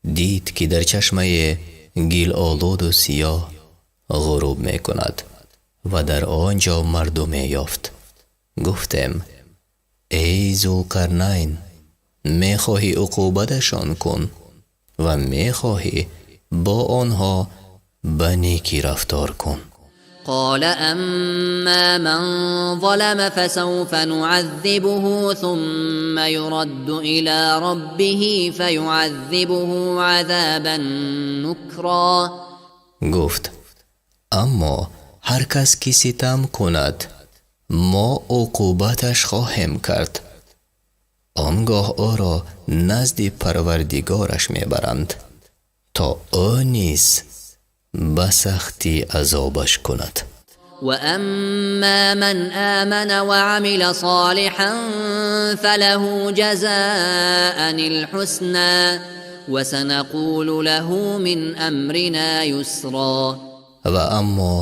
дид, ки дар чашмаи гилолуду сиёҳ ғуруб мекунад ва дар он ҷо мардуме ёфт. Гуфтем: эй Зулқарнайн, мехоҳӣ, уқубаташон кун ва мехоҳӣ, бо онҳо ба некӣ рафтор кун. قال أما من ظلم فسوف نعذبه ثم يرد إلى ربه فيعذبه عذابا نكرا. Гуфт: аммо ҳар кас ки ситам кунад, мо уқубаташ хоҳем кард. Он гоҳ ӯро назди Парвардигораш мебаранд, то ӯ низ ба сахтӣ азобаш кунад. وأما من آمن وعمل صالحا فله جزاء الحسنى وسنقول له من أمرنا يسرا. Ва аммо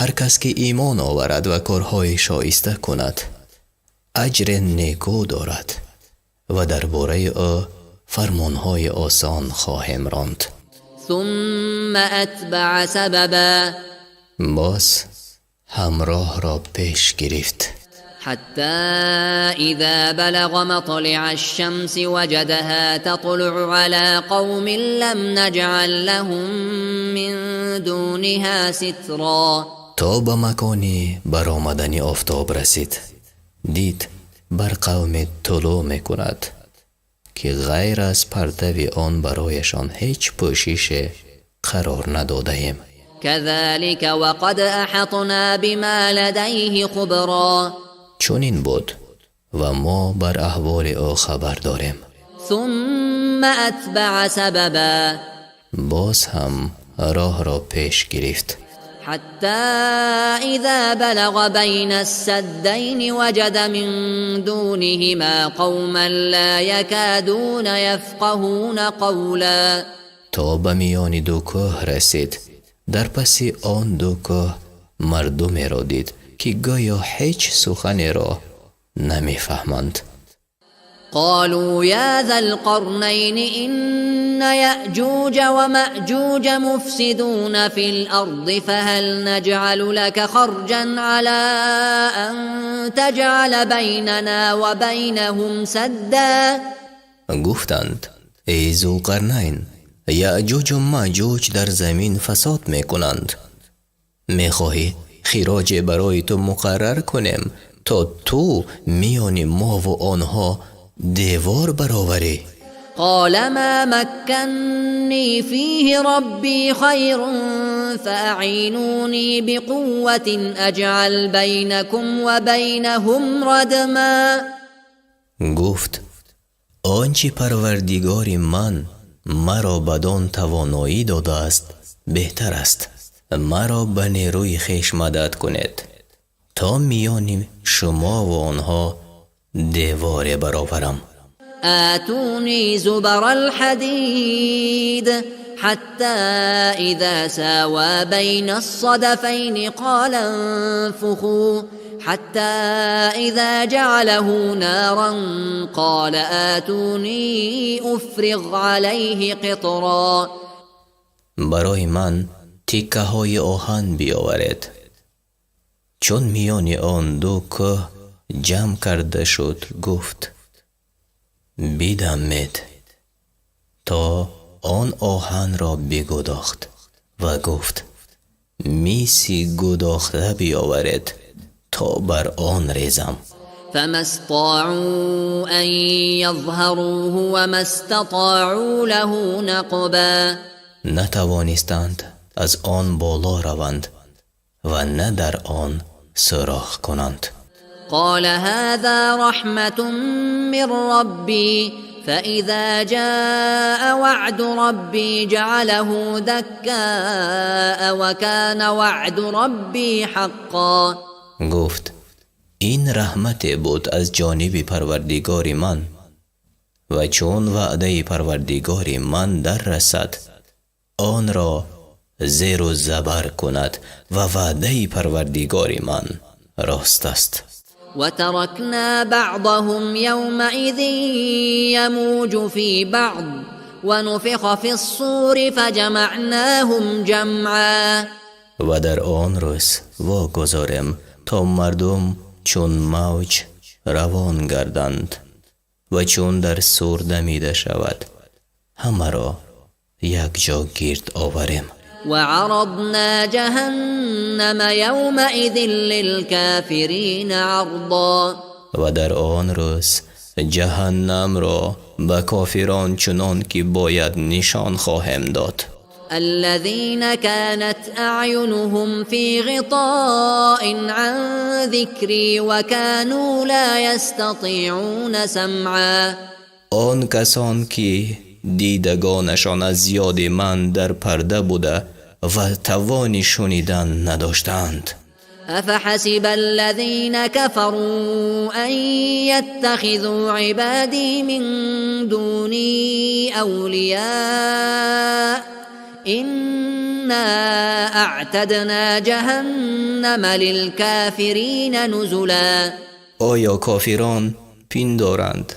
ҳар кас ки имон оварад ва корҳои шоиста кунад, аҷри некӯ дорад ва дар бораи ӯ фармонҳои осон хоҳем ронд. ثم أتبع سببا. Боз ҳамроҳро пеш гирифт. حتى إذا بلغ مطلع الشمس وجدها تطلع على قوم لم نجعل لهم من دونها سترا. То ба макони баромадани офтоб расид, дид бар қавме тулӯъ мекунад, ки ғайр аз партави он барояшон ҳеҷ пӯшише қарор надодаем. كذلك وقد أحطنا بما لديه خبرا. Чунин буд, ва мо бар аҳволи ӯ хабар дорем. ثم أتبع سببا. Боз ҳам роҳро пеш гирифт. حتى إذا بلغ بين السدين وجد من دونهما قوما لا يكادون يفقهون قولا. То ба миёни ду кӯҳ расид, дар паси он ду кӯҳ мардумеро дид, ки гӯё ҳеҷ суханеро намефаҳманд. قالوا يا ذا القرنين إن يأجوج ومأجوج مفسدون في الأرض فهل نجعل لك خرجا على أن تجعل بيننا وبينهم سدا؟ Гуфтанд: эй Зулқарнайн, Яъҷуҷу Маъҷуҷ дар замин фасод мекунанд. Мехоҳӣ хироҷе барои ту муқаррар кунем, то ту миёни мову онҳо девор бароварӣ? قال ما مكني فيه ربي خير فأعينوني بقوة أجعل بينكم وبينهم ردما. Гуфт: он чӣ Парвардигори ман маро бадон тавоноӣ додааст, беҳтар аст. Маро ба нерӯи хеш мадад кунед, то миёни шумову онҳо деворе бароварам. آتوني زبر الحديد. حتى إذا ساوى بين الصدفين قال انفخوا، حتى إذا جعله نارا قال آتوني أفرغ عليه قطرا. Барои ман тиккаҳои оҳан биёваред. Чун миёни он ду кӯҳ ҷамъ карда шуд, гуфт: бидамед, то он оҳанро бигудохт ва гуфт: миси гудохта биёваред, то бар он резам. فما استطاعوا أن يظهروه وما استطاعوا له نقبا. Натавонистанд аз он боло раванд ва на дар он сӯрох кунанд. قال هذا رحمة من ربي، فإذا جاء وعد ربي جعله دكاء وكان وعد ربي حقا. Гуфт: ин раҳмате буд аз ҷониби Парвардигори ман, ва чун ваъдаи Парвардигори ман дар расад, онро зеру забар кунад, ва ваъдаи Парвардигори ман рост аст. وتركنا بعضهم يومئذ يموج في بعض ونفخ في الصور فجمعناهم جمعا. Ва дар он рӯз вогузорем, то мардум чун мавҷ равон гарданд, ва чун дар сур дамида шавад, ҳамаро якҷо гирд оварем. وعرضنا جهنم يومئذ للكافرين عرضا. Ва дар он рӯз ҷаҳаннамро ба кофирон чунон ки бояд нишон хоҳем дод. الذين كانت أعينهم في غطاء عن ذكري وكانوا لا يستطيعون سمعا. Он касон ки дидагонашон аз ёди ман дар парда буда ва тавони шунидан надоштанд. أفحسب الذين كفروا أن يتخذوا عبادي من دوني أولياء إنا إنا أعتدنا جهنم للكافرين نزلا. Оё кофирон пиндоранд,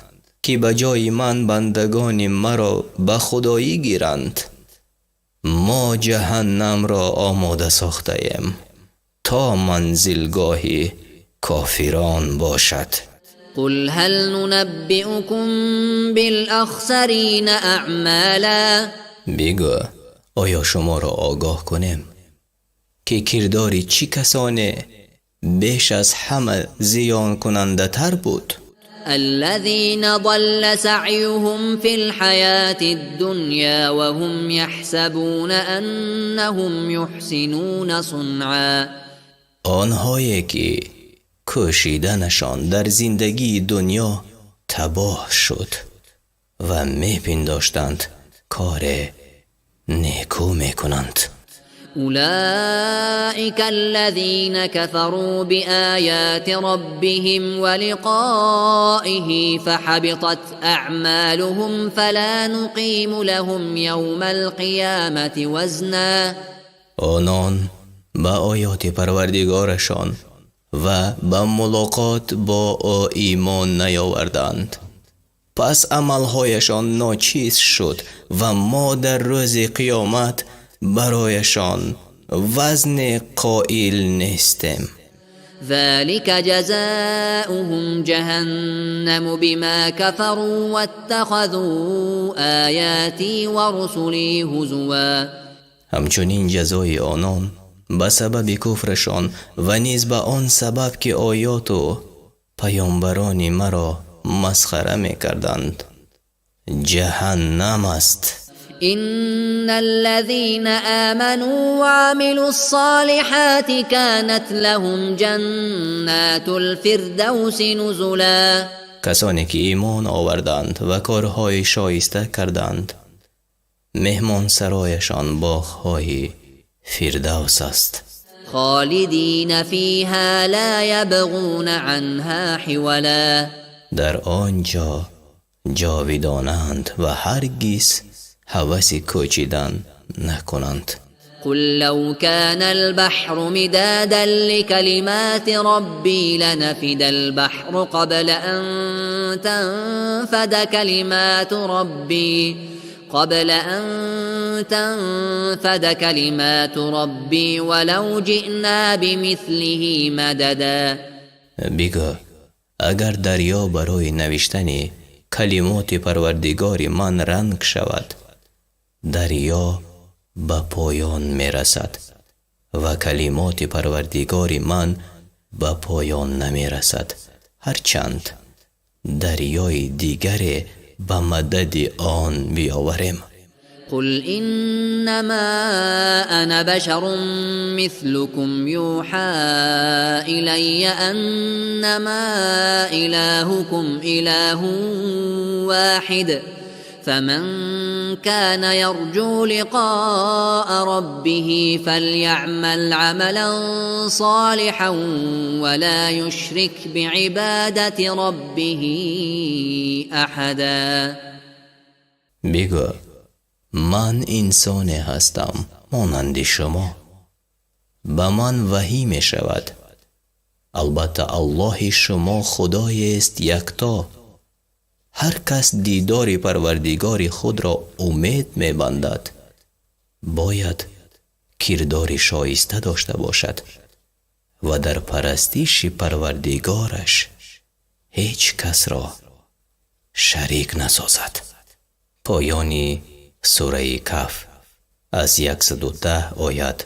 ки ба ҷои ман бандагони маро ба худоӣ гиранд? Мо ҷаҳаннамро омода сохтаем, то манзилгоҳи кофирон бошад. قل هل ننبئكم بالأخسرين أعمالا. Бигӯ, оё шуморо огоҳ кунем, ки кирдори чӣ касоне беш аз ҳама зиёнкунандатар буд? الذين ضل سعيهم في الحياة الدنيا وهم يحسبون أنهم يحسنون صنعا. Онҳое ки кӯшиданашон дар зиндагии дунё табоҳ шуд ва мепиндоштанд, коре некӯ мекунанд. أولئك الذين كفروا بآيات ربهم ولقائه فحبطت أعمالهم فلا نقيم لهم يوم القيامة وزنا. Онон ба оёти Парвардигорашон ва ба мулоқот бо ӯ имон наёварданд, пас амалҳояшон ночиз шуд ва мо дар рӯзи қиёмат барояшон вазне қоил нестем. ذلك جزاؤهم جهنم بما كفروا واتخذوا آياتي ورسلي هزوا. Ҳамчунин ҷазои онон ба сабаби куфрашон ва низ ба он сабаб, ки оёту паёмбарони маро масхара мекарданд, ҷаҳаннам аст. إن الذين آمنوا وعملوا الصالحات كانت لهم جنات الفردوس نزلا. Касоне ки имон оварданд ва корҳои шоиста карданд, меҳмонсарояшон боғҳои Фирдавс аст. خالدين فيها لا يبغون عنها حولا. Дар он ҷо ҷовидонаанд ва ҳаргиз ҳаваси кӯчидан накунанд. قل لو كان البحر مدادا لكلمات ربي لنفد البحر قبل أن تنفد كلمات ربي ولو جئنا بمثله مددا. Бигӯ, агар дарё барои навиштани калимоти Парвардигори ман ранг шавад, дарё ба поён мерасад ва калимоти Парвардигори ман ба поён намерасад, ҳарчанд дарёи дигаре ба мадади он биёварем. قل إنما أنا بشر مثلكم يوحى إلي أنما إلهكم إله واحد فمن كان يرجو لقاء ربه فليعمل عملا صالحا ولا يشرك بعبادة ربه أحدا. Бигӯ, ман инсоне ҳастам монанди шумо, ба ман ваҳӣ мешавад: албатта, Аллоҳи шумо Худоест якто. Ҳар кас дидори Парвардигори худро умед мебандад, бояд кирдори шоиста дошта бошад ва дар парастиши Парвардигораш ҳеҷ касро шарик насозад. Поёни сураи Каҳф аз 110 оят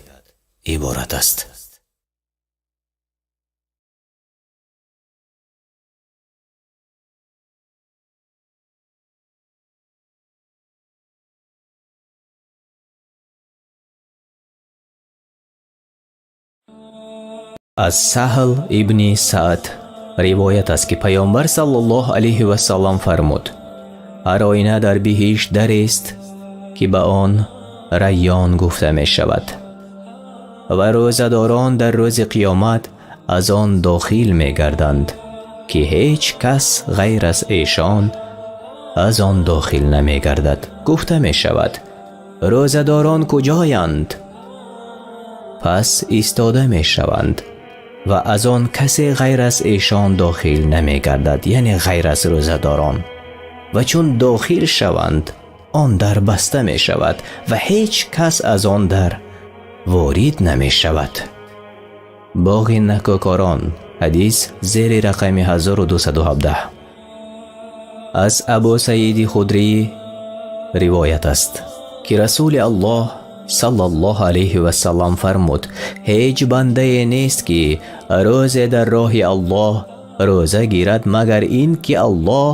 иборат аст. Аз Саҳл ибни Саъд ривоят аст, ки Паёмбар саллаллоҳу алайҳи васаллам фармуд: «Ҳар оина дар биҳишт дарест, ки ба он Райён гуфта мешавад, ва рӯзадорон дар рӯзи қиёмат аз он дохил мегарданд, ки ҳеҷ кас ғайр аз эшон аз он дохил намегардад. Гуфта мешавад: рӯзадорон куҷоянд? Пас истода мешаванд ва аз он касе ғайр аз эшон дохил намегардад, яъне ғайр аз рӯзадорон. Ва чун дохил шаванд, он дар баста мешавад ва ҳеҷ кас аз он дар ворид намешавад. Боғи накӯкорон, ҳадис зери рақами 1217. Аз Абу Саиди Худрӣ ривоят аст, ки Расули Аллоҳ саллаллоҳу алайҳи васаллам фармуд: ҳеҷ бандае нест, ки рӯзе дар роҳи Аллоҳ рӯза гирад, магар ин ки Аллоҳ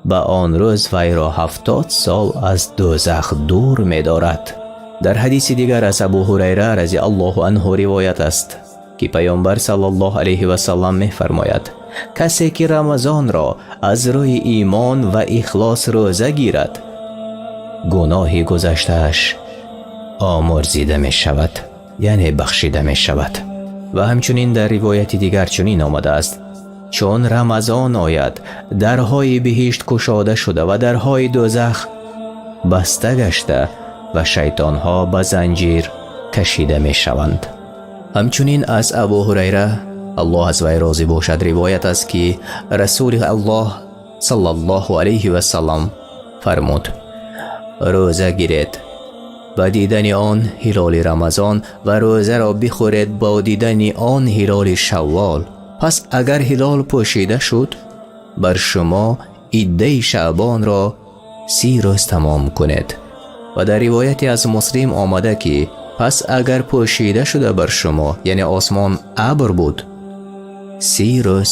ба он рӯз вайро 70 сол аз дӯзах дур медорад. Дар ҳадиси дигар аз Абу Ҳурайра разиаллоҳу анҳу ривоят аст, ки Паёмбар саллаллоҳу алайҳи васаллам мефармояд: касе ки Рамазонро аз рӯи имон ва ихлос рӯза гирад, гуноҳи гузаштааш омурзида мешавад, яъне бахшида мешавад. Ва ҳамчунин дар ривояти дигар чунин омадааст: чун Рамазон ояд, дарҳои биҳишт кушода шуда ва дарҳои дӯзах баста гашта ва шайтонҳо ба занҷир кашида мешаванд. Ҳамчунин аз Абу Ҳурайра, Аллоҳ аз вай розӣ бошад, ривоят аст, ки Расули Аллоҳ саллаллоҳу алайҳи васаллам фармуд: рӯза гиред ба дидани он ҳилоли Рамазон ва рӯзаро бихӯред бо дидани он ҳилоли Шаввол. Пас агар ҳилол пӯшида шуд, бар шумо иддаи Шаъбонро 30 рӯз тамом кунед. Ва дар ривояте аз Муслим омада, ки пас агар пӯшида шуда бар шумо, яъне осмон абр буд, 30 рӯз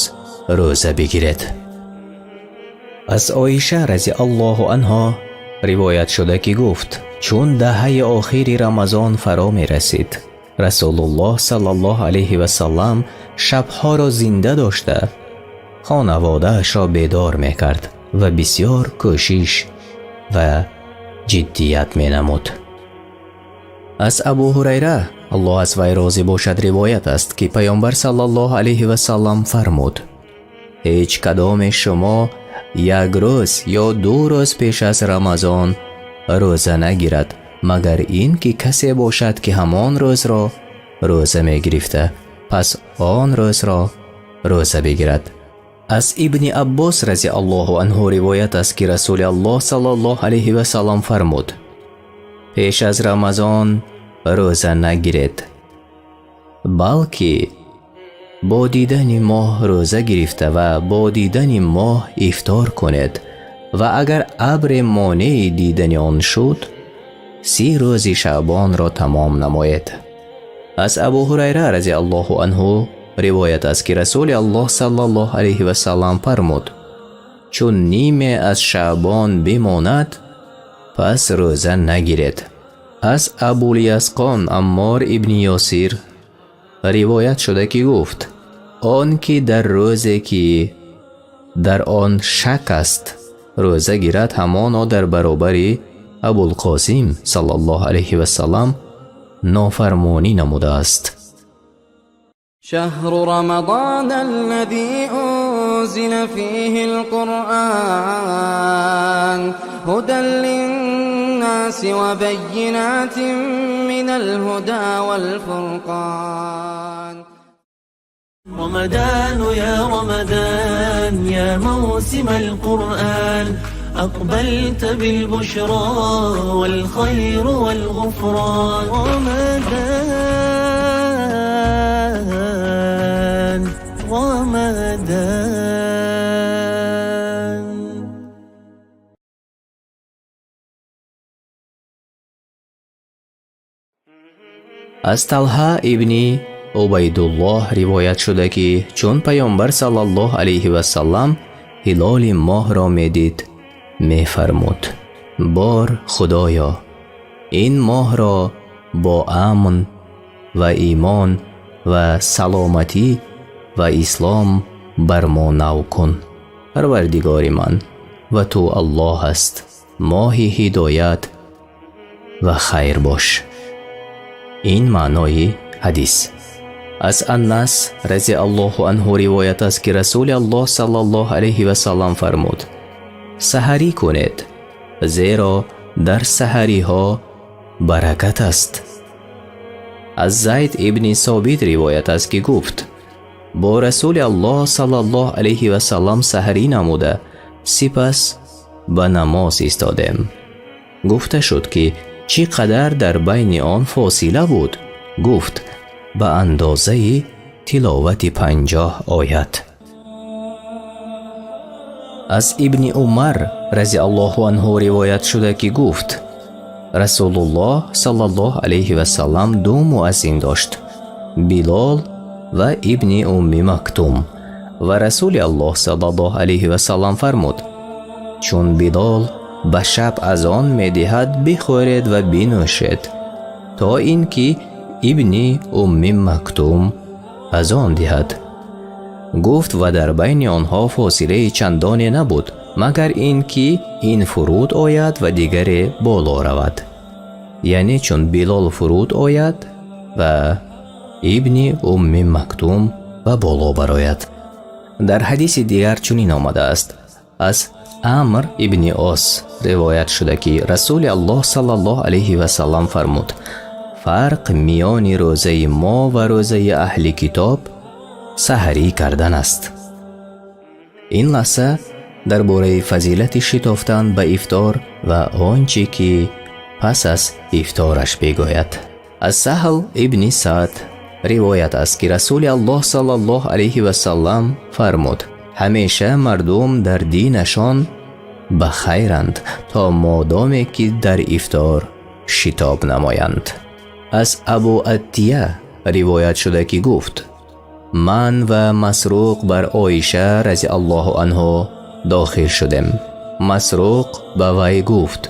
рӯза бигиред. Аз Оиша разиаллоҳу анҳо ривоят шуда, ки гуфт: чун даҳаи охири Рамазон фаро мерасид, Расулуллоҳ саллаллоҳу алайҳи васаллам шабҳоро зинда дошта, хонаводаашро бедор мекард ва бисёр кӯшиш ва ҷиддият менамуд. Аз Абу Ҳурайра, Аллоҳ аз вай розӣ бошад, ривоят аст, ки Паёмбар саллаллоҳу алайҳи васаллам фармуд: ҳеҷ кадоме шумо як рӯз ё ду рӯз пеш аз Рамазон рӯза нагирад, магар ин ки касе бошад, ки ҳамон рӯзро рӯза мегирифта, пас он рӯзро рӯза бигирад. Аз Ибни Аббос разиаллоҳу анҳу ривоят аст, ки Расули Аллоҳ саллаллоҳу алайҳи васаллам фармуд: пеш аз Рамазон рӯза нагиред, балки бо дидани моҳ рӯза гирифта ва бо дидани моҳ ифтор кунед ва агар абре монеи дидани он шуд, 30 рӯзи Шаъбонро тамом намоед. Аз Абу Ҳурайра разиаллоҳу анҳу ривоят аст, ки Расули Аллоҳ саллаллоҳу алайҳи васаллам фармуд: чун ниме аз Шаъбон бимонад, пас рӯза нагиред. Аз Абулиясқон Аммор ибни Ёсир ривоят шуда, ки гуфт: он ки дар рӯзе ки дар он шак аст рӯза гирад, ҳамоно дар баробари Абулқосим саллаллоҳу алайҳи васаллам нофармонӣ намудааст. شهر رمضان الذي أنزل فيه القرآن هدى للناس وبينات من الهدى والفرقان. رمضان يا رمضان يا موسم القرآن أقبلت بالبشرى والخير والغفران. رمضان رمضان. Аз Талҳа ибни Убайдуллоҳ ривоят шуда, ки чун Паёмбар саллаллоҳу алайҳи васаллам ҳилоли моҳро медид, мефармуд: бор Худоё, ин моҳро бо амн ва имон ва саломатӣ ва ислом бар мо нав кун. Парвардигори ман ва ту Аллоҳ аст, моҳи ҳидоят ва хайр бош. Ин маънои ҳадис. Аз Аннас разиаллоҳу анҳу ривоят аст, ки Расули Аллоҳ саллаллоҳу алайҳи васаллам фармуд: саҳарӣ кунед, зеро дар саҳариҳо баракат аст. Аз Зайд ибни Собит ривоят аст, ки гуфт: бо Расули Аллоҳ саллаллоҳу алайҳи васаллам саҳарӣ намуда, сипас ба намоз истодем. Гуфта шуд, ки чӣ қадар дар байни он фосила буд? Гуфт: ба андозаи тиловати 50 оят. Аз Ибни Умар разиаллоҳу анҳу ривоят шуда, ки гуфт: Расулуллоҳ саллаллоҳу алайҳи васаллам ду муаззин дошт, Билол ва Ибни Умми Мактум. Ва Расули Аллоҳ саллаллоҳу алайҳи васаллам фармуд: чун Билол ба шаб азон медиҳад, бихӯред ва бинӯшед, то ин ки Ибни Умми Мактум азон диҳад. Гуфт: ва дар байни онҳо фосилаи чандоне набуд, магар ин ки ин фуруд ояд ва дигаре боло равад, яъне чун Билол фуруд ояд ва Ибни Умми Мактум ба боло барояд. Дар ҳадиси дигар чунин омадааст: аз Амр ибни Ос ривоят шуда, ки Расули Аллоҳ саллаллоҳу алайҳи васаллам фармуд: фарқ миёни рӯзаи мо ва рӯзаи аҳли китоб саҳарӣ кардан аст. Ин лаҳза дар бораи фазилати шитофтан ба ифтор ва он чӣ ки пас аз ифтораш бигӯяд. Аз Саҳл ибни Саъд ривоят аст, ки Расули Аллоҳ саллаллоҳу алайҳи васаллам фармуд: ҳамеша мардум дар динашон ба хайранд, то модоме ки дар ифтор шитоб намоянд. Аз Абу Аттия ривоят шуда, ки гуфт: ман ва Масруқ бар Оиша разиаллоҳу анҳу дохил шудем. Масруқ ба вай гуфт: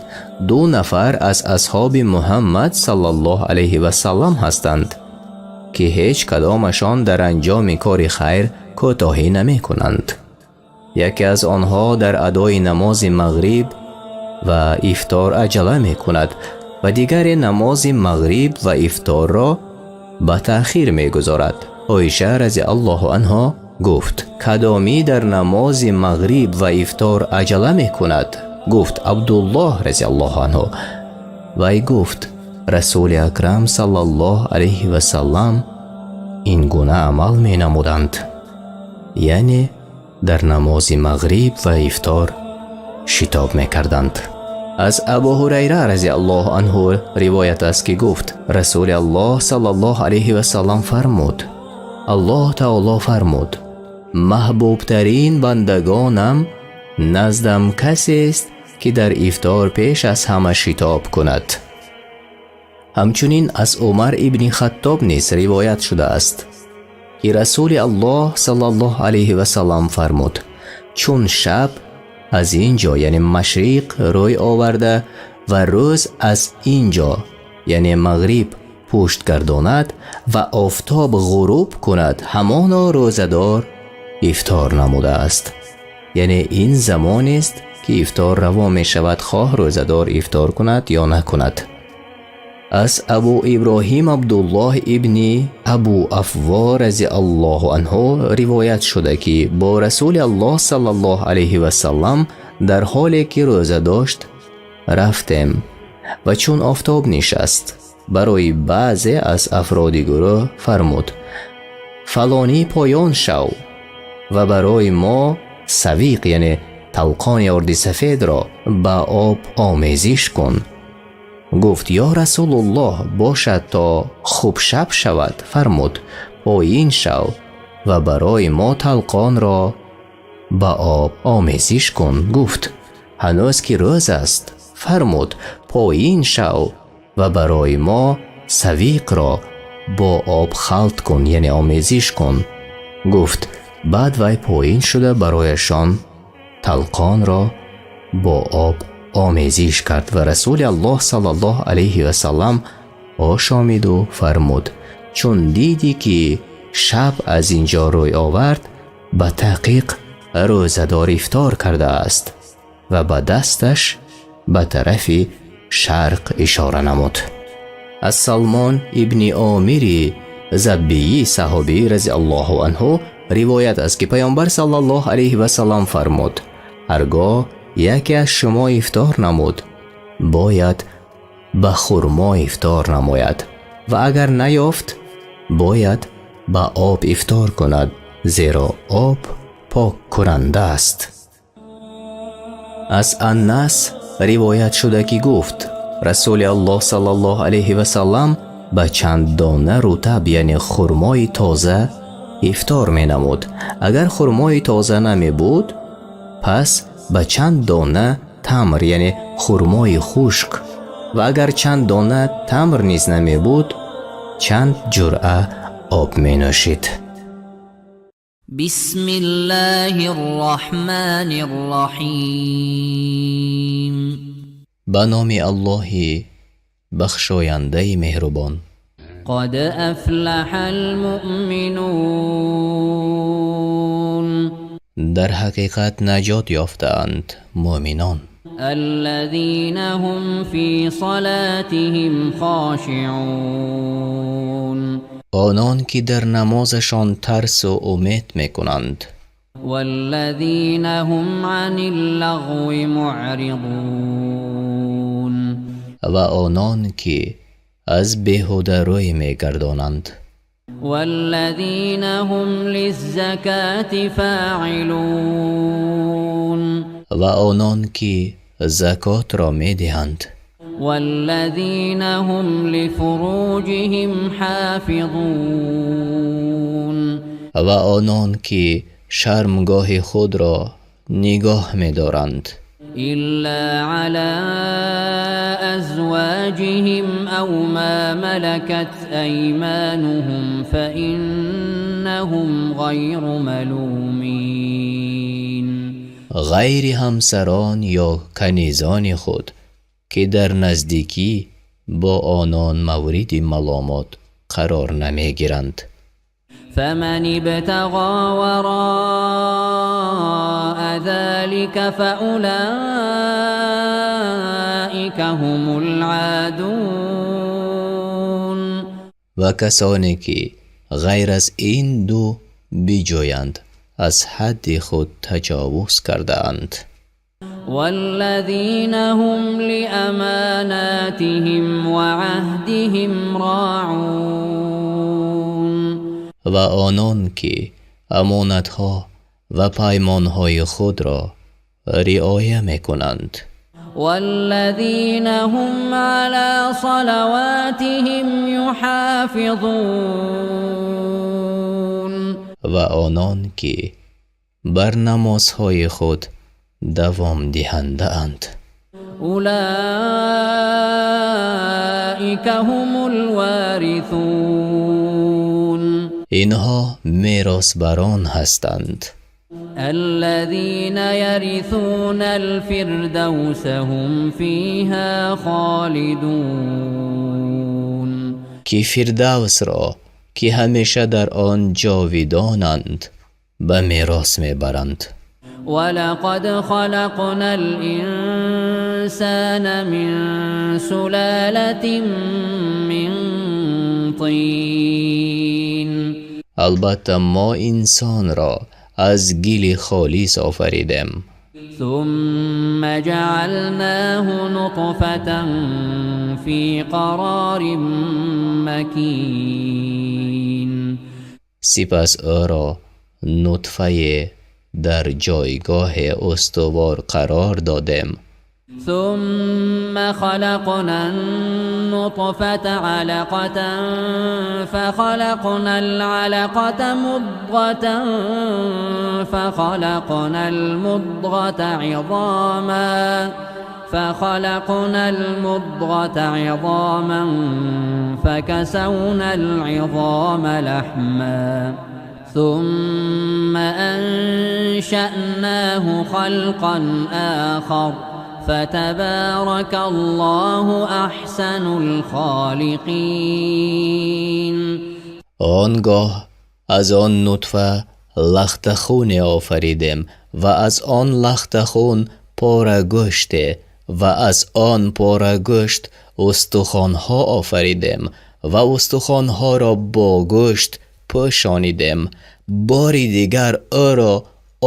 ду нафар аз асҳоби Муҳаммад саллаллоҳу алайҳи васаллам ҳастанд, ки ҳеҷ кадомашон дар анҷоми кори хайр кӯтоҳӣ намекунанд. Яке аз онҳо дар адои намози мағриб ва ифтор аҷала мекунад ва дигаре намози мағриб ва ифторро ба таъхир мегузорад. Оиша разиаллоҳу анҳо гуфт: кадомӣ дар намози мағриб ва ифтор аҷала мекунад? Гуфт: Абдуллоҳ разиаллоҳу анҳу. Вай гуфт: Расули Акрам саллаллоҳу алайҳи васаллам ин гуна амал менамуданд, яъне дар намози мағриб ва ифтор шитоб мекарданд. Аз Абу Ҳурайра разиаллоҳу анҳу ривоят аст, ки гуфт: Расули Аллоҳ саллаллоҳу алайҳи васаллам фармуд: Аллоҳ таоло фармуд: маҳбубтарин бандагонам наздам касест, ки дар ифтор пеш аз ҳама шитоб кунад. Ҳамчунин аз Умар ибни Хаттоб низ ривоят шудааст, ки Расули Аллоҳ саллаллоҳу алайҳи васаллам фармуд: чун шаб аз ин ҷо, яъне машриқ, рӯй оварда ва рӯз аз ин ҷо, яъне мағриб, пушт гардонад ва офтоб ғуруб кунад, ҳамоно рӯзадор ифтор намудааст. Яъне ин замонест, ки ифтор раво мешавад, хоҳ рӯзадор ифтор кунад ё накунад. Аз Абу Иброҳим Абдуллоҳ ибни Абу Афво разиаллоҳу анҳу ривоят шуда, ки бо Расули Аллоҳ саллаллоҳу алайҳи васаллам дар ҳоле ки рӯза дошт рафтем ва чун офтоб нишаст, барои баъзе аз афроди гурӯҳ фармуд: фалонӣ поён шав ва барои мо савиқ, яъне талқони орди сафедро ба об омезиш кун. Гуфт: ё Расулуллоҳ, бошад то хуб шаб шавад. Фармуд: поин шав ва барои мо талқонро ба об омезиш кун. Гуфт: ҳанӯз ки рӯз аст. Фармуд: поин шав ва барои мо савиқро бо об халт кун, яъне омезиш кун. Гуфт: баъд вай поин шуда барояшон талқонро бо об омезиш кард ва Расули Аллоҳ саллаллоҳу алайҳи васаллам ошомиду фармуд: чун дидӣ ки шаб аз ин ҷо рӯй овард, ба таҳқиқ рӯзадор ифтор кардааст. Ва ба дасташ ба тарафи шарқ ишора намуд. Аз Салмон ибни Омири Заббиӣ саҳобӣ разиаллоҳу анҳу ривоят аст, ки Паёмбар саллаллоҳу алайҳи васаллам фармуд: ҳаргоҳ яке аз шумо ифтор намуд, бояд ба хурмо ифтор намояд. Ва агар наёфт, бояд ба об ифтор кунад, зеро об поккунанда аст. Аз Аннас ривоят шуда, ки гуфт: Расули Аллоҳ саллаллоҳу алайҳи васаллам ба чанд дона рутаб, яъне хурмои тоза, ифтор менамуд. Агар хурмои тоза намебуд, пас ба чанд дона тамр, яъне хурмои хушк, ва агар чанд дона тамр низ намебуд, чанд ҷуръа об менӯшид. بسم الله الرحمن الرحيم. Ба номи Аллоҳи бахшояндаи меҳрубон. قد أفلح المؤمنون. Дар ҳақиқат наҷот ёфтаанд муъминон. الذين هم في صلاتهم خاشعون. Онон ки дар намозашон тарсу умед мекунанд. والذين هم عن اللغو معرضون. Ва онон ки аз беҳуда рӯй мегардонанд. والذين هم للزكاة فاعلون. Ва онон ки закотро медиҳанд. والذين هم لفروجهم حافظون. Ва онон ки шармгоҳи худро нигоҳ медоранд. إلا على أزواجهم أو ما ملكت أيمانهم فإنهم غير ملومين. Ғайри ҳамсарон ё канизони худ, ки дар наздикӣ бо онон мавриди маломот қарор намегиранд. فمن ابتغى وراء ذلك فأولئك هم العادون. Ва касоне ки ғайр аз ин ду биҷӯянд, аз ҳадди худ таҷовуз кардаанд. والذين هم لأماناتهم وعهدهم راعون. Ва онон ки амонатҳо ва паймонҳои худро риоя мекунанд. والذين هم على صلواتهم يحافظون. Ва онон ки бар намозҳои худ давомдиҳандаанд. أولئك هم الوارثون. Инҳо меросбарон ҳастанд. الذين يرثون الفردوس هم فيها خالدون. Ки Фирдавсро, ки ҳамеша дар он ҷовидонанд, ба мерос мебаранд. ولقد خلقنا الإنسان من سلالة من طين. Албатта, мо инсонро аз гили холис офаридем. ثم جعلناه نطفة في قرار مكين. Сипас ӯро нутфае дар ҷойгоҳе устувор қарор додем. ثم خلقنا النطفة علقة، فخلقنا العلقة مضغة، فخلقنا المضغة عظاما، فكسونا العظام لحما، ثم أنشأناه خلقا آخر، فتبارك الله أحسن الخالقين. Он гоҳ аз он нутфа лахтахуне офаридем ва аз он лахтахун порагӯште ва аз он порагӯшт устухонҳо офаридем ва устухонҳоро бо гӯшт пӯшонидем. Бори дигар ӯро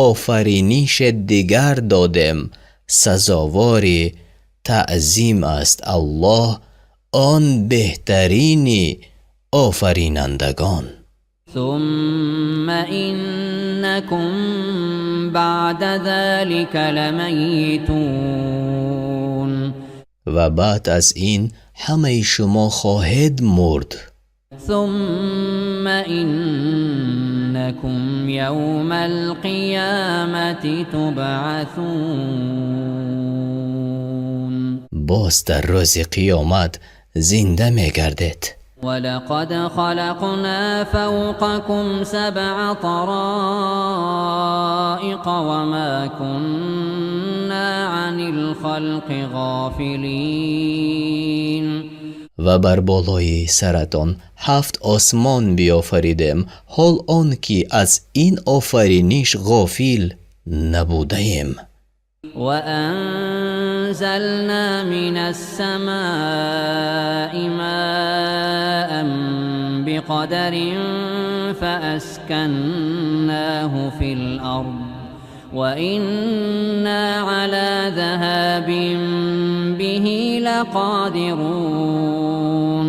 офаринише дигар додем. Сазовори таъзим аст Аллоҳ, он беҳтарини Офаринандагон. ثم إنكم بعد ذلك لميتون. Ва баъд аз ин ҳамаи шумо хоҳед мурд. ثم إنكم يوم القيامة تبعثون. Боз дар рӯзи қиёмат зинда мегардед. ولقد خلقنا فوقكم سبع طرائق وما كنا عن الخلق غافلين. Ва бар болои саратон ҳафт осмон биёфаридем, ҳол он ки аз ин офариниш ғофил набудаем. وأنزلنا من السماء ماء بقدر فأسكناه في الأرض وإنا على ذهاب به لقادرون.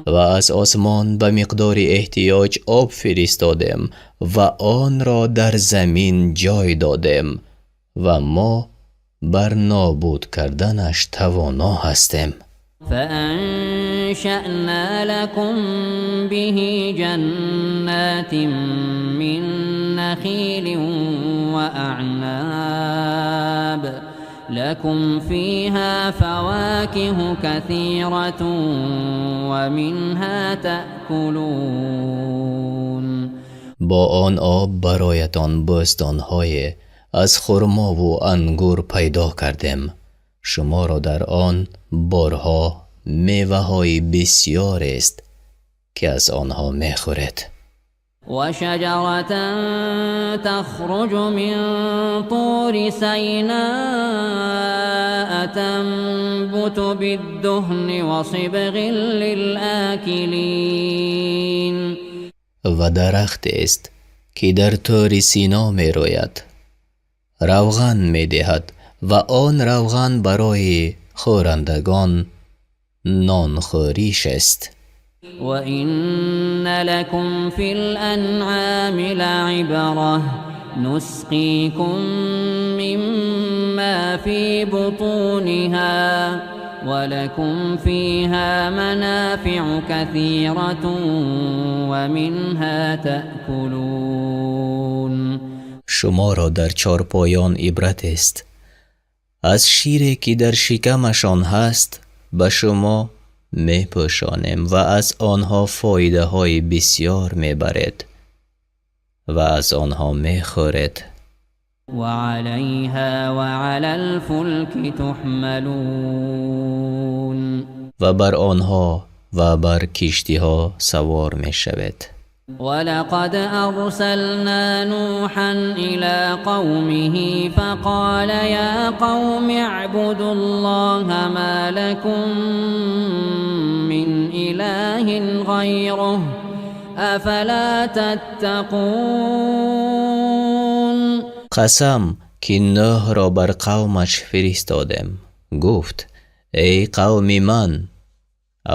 Ва аз осмон ба миқдори эҳтиёҷ об фиристодем ва онро дар замин ҷой додем, ва мо бар нобуд карданаш тавоно ҳастем. فأنشأنا لكم به جنات من نخيل وأعناب لكم فيها فواكه كثيرة ومنها تأكلون. Бо он об бароятон бӯстонҳое аз хурмову ангур пайдо кардем. Шуморо дар он борҳо меваҳои бисёрест, ки аз онҳо мехӯред. وشجرة تخرج من طور سيناء تنبت بالدهن وصبغ للآكلين. Ва дарахтест, ки дар Тӯри Сино мерӯяд, равған медиҳад, ва он равған барои хӯрандагон нонхӯриш аст. وإن لكم في الأنعام لعبرة نسقيكم مما في بطونها ولكم فيها منافع كثيرة ومنها تأكلون. Шуморо дар чорпоён ибратест. Аз шире, ки дар шикамашон ҳаст, ба шумо мепӯшонем ва аз онҳо фоидаҳои бисёр мебаред ва аз онҳо мехӯред. وعليها وعلى الفلك تحملون. Ва бар онҳо ва бар киштиҳо савор мешавед. ولقد أرسلنا نوحا إلى قومه فقال يا قوم اعبدوا الله ما لكم من إله غيره أفلا تتقون. Қасам, ки Нӯҳро бар қавмаш фиристодем. Гуфт: эй қавми ман,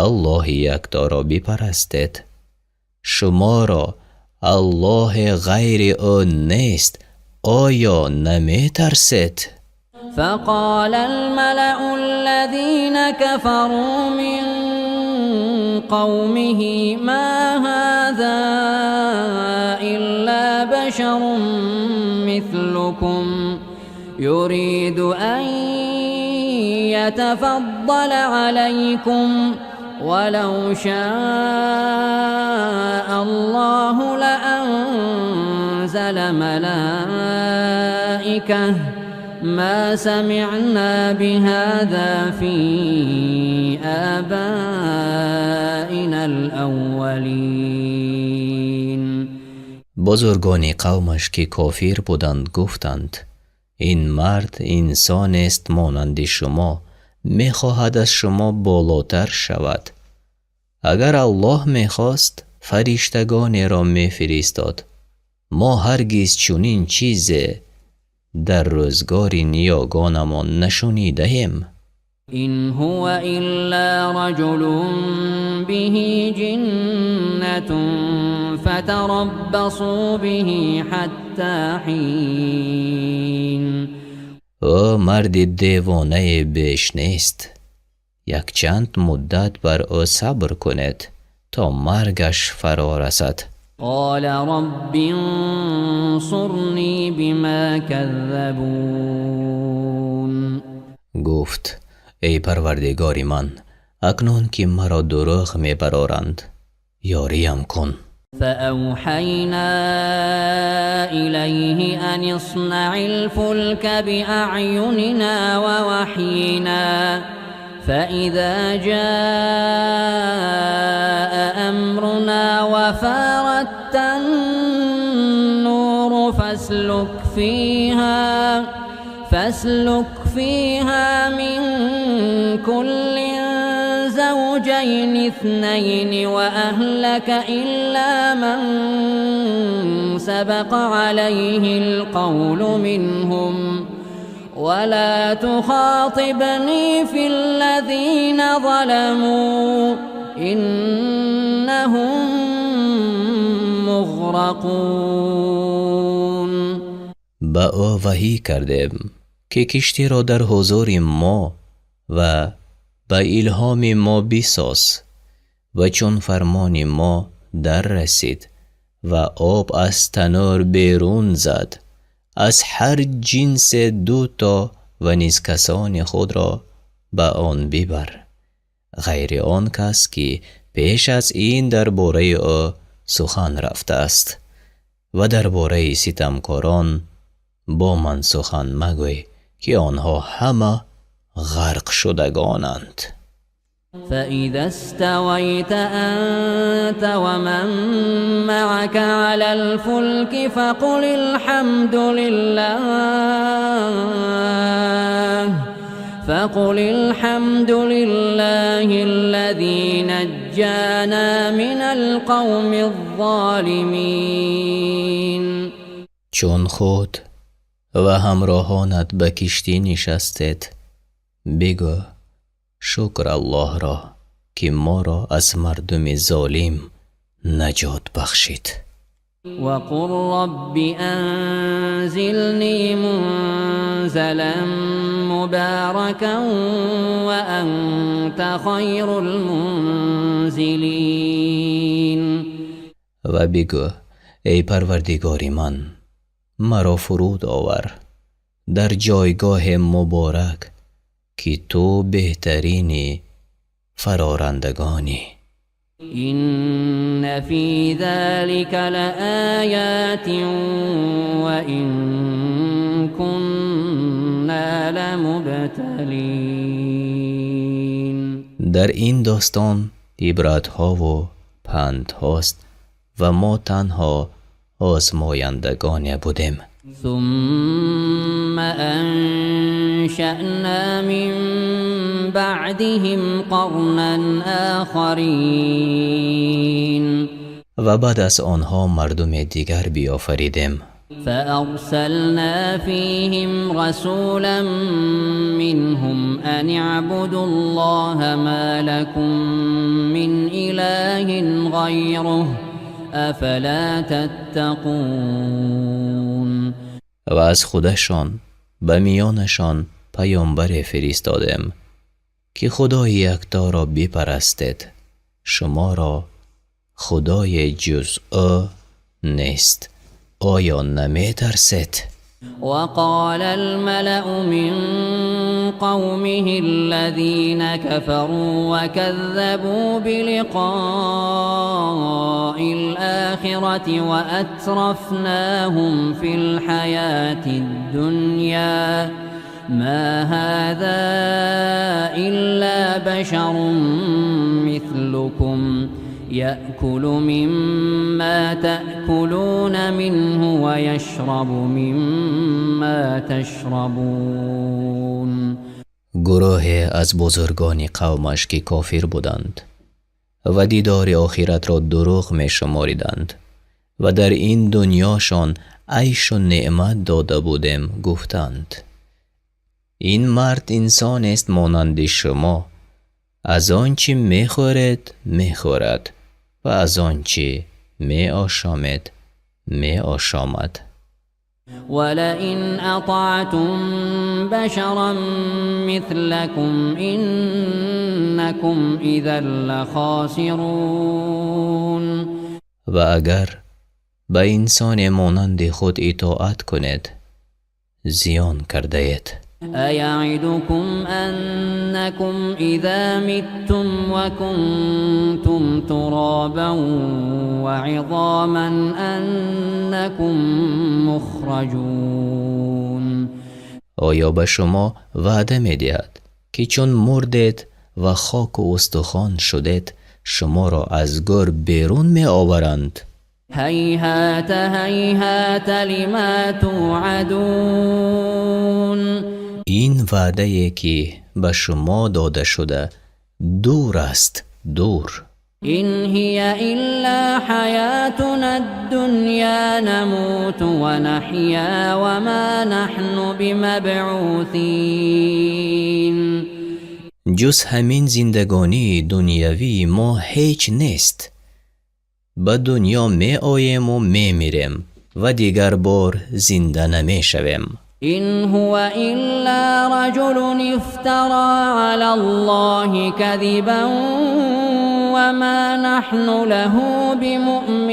Аллоҳи якторо бипарастед. Шуморо Аллоҳе ғайри ӯ нест, оё наметарсед? فقال الملأ الذين كفروا من قومه ما هذا إلا بشر مثلكم يريد أن يتفضل عليكم ولو شاء الله لأنزل ملائكة ما سمعنا بهذا في آبائنا الأولين. Бузургони қавмаш, ки кофир буданд, гуфтанд: ин мард инсонест монанди шумо, мехоҳад аз шумо болотар шавад. Агар Аллоҳ мехост, фариштагонеро мефиристод. Мо ҳаргиз чунин чизе дар рӯзгори ниёгонамон нашунидаем. إن هو إلا رجل به جنة فتربصوا به حتى حين. Ӯ марди девонае беш нест. Якчанд муддат бар ӯ сабр кунед, то маргаш фаро расад. قال رب انصرني بما كذبون. Гуфт: эй Парвардигори ман, акнун ки маро дурӯғ мебароранд, ёриям кун. فأوحينا إليه أن اصنع الفلك بأعيننا ووحينا فإذا جاء أمرنا وفارت النور فاسلك فيها من كل زوجين اثنين وأهلك إلا من سبق عليه القول منهم ولا تخاطبني في الذين ظلموا إنهم مغرقون. Ба ӯ ваҳӣ кардем, ки киштиро дар ҳузури мо ва ба илҳоми мо бисоз, ва чун фармони мо дар расид ва об аз танӯр берун зад, аз ҳар ҷинсе ду то ва низ касони худро ба он бибар, ғайри он кас, ки пеш аз ин дар бораи ӯ сухан рафтааст, ва дар бораи ситамкорон бо ман сухан магӯй, ки онҳо ҳама ғарқшудагонанд. فإذا استويت أنت ومن معك على الفلك فقل الحمد لله الذي نجانا من القوم الظالمين. Чун худ ва ҳамроҳонат ба киштӣ нишастед, бигӯ: шукр Аллоҳро, ки моро аз мардуми золим наҷот бахшид. وقل رب أنزلني منزلا مباركا وأنت خير المنزلين. Ва бигӯ: эй Парвардигори ман, маро фуруд овар дар ҷойгоҳе муборак, ки ту беҳтарини фарорандагонӣ. إن في ذلك لآيات وإن كنا لمبتلين. Дар ин достон ибратҳову пандҳост ва мо танҳо озмояндагоне будем. ثم أنشأنا من بعدهم قرنا آخرين. Ва баъд аз онҳо мардуме дигар биёфаридем. فأرسلنا فيهم رسولا منهم أن اعبدوا الله ما لكم من إله غيره أفلا تتقون. Ва аз худашон ба миёнашон паёмбаре фиристодем, ки Худои якторо бипарастед, шуморо худое ҷуз ӯ нест, оё наметарсед? وقال الملأ من قومه الذين كفروا وكذبوا بلقاء الآخرة وأترفناهم في الحياة الدنيا ما هذا إلا بشر مثلكم يأكل مما تأكلون منه ويشرب مما تشربون. Гурӯҳе аз бузургони қавмаш, ки кофир буданд ва дидори охиратро дурӯғ мешумориданд ва дар ин дунёшон айшу неъмат дода будем, гуфтанд: Ин мард инсонест монанди шумо, аз он чӣ мехӯред мехӯрад ва аз он чӣ меошомед меошомад. ولئن أطعتم بشرا مثلكم إنكم إذا لخاسرون. Ва агар ба инсоне монанди худ итоат кунед, зиён кардаед. أيعدكم أنكم إذا متم وكنتم ترابا وعظاما أنكم مخرجون. Оё ба шумо ваъда медиҳад, ки чун мурдед ва хоку устухон шудед, шуморо аз гӯр берун меоваранд? هيهات هيهات لما توعدون. Ин ваъдае, ки ба шумо дода шуда, дур аст, дур. إن هي إلا حياتنا الدنيا نموت ونحيا وما نحن بمبعوثين. Ҷуз ҳамин зиндагонии дунявии мо ҳеҷ нест. Ба дунё меоему мемирем ва дигар бор зинда намешавем. إن هو إلا رجل افترى على الله كذبا وما نحن له بمؤمنين.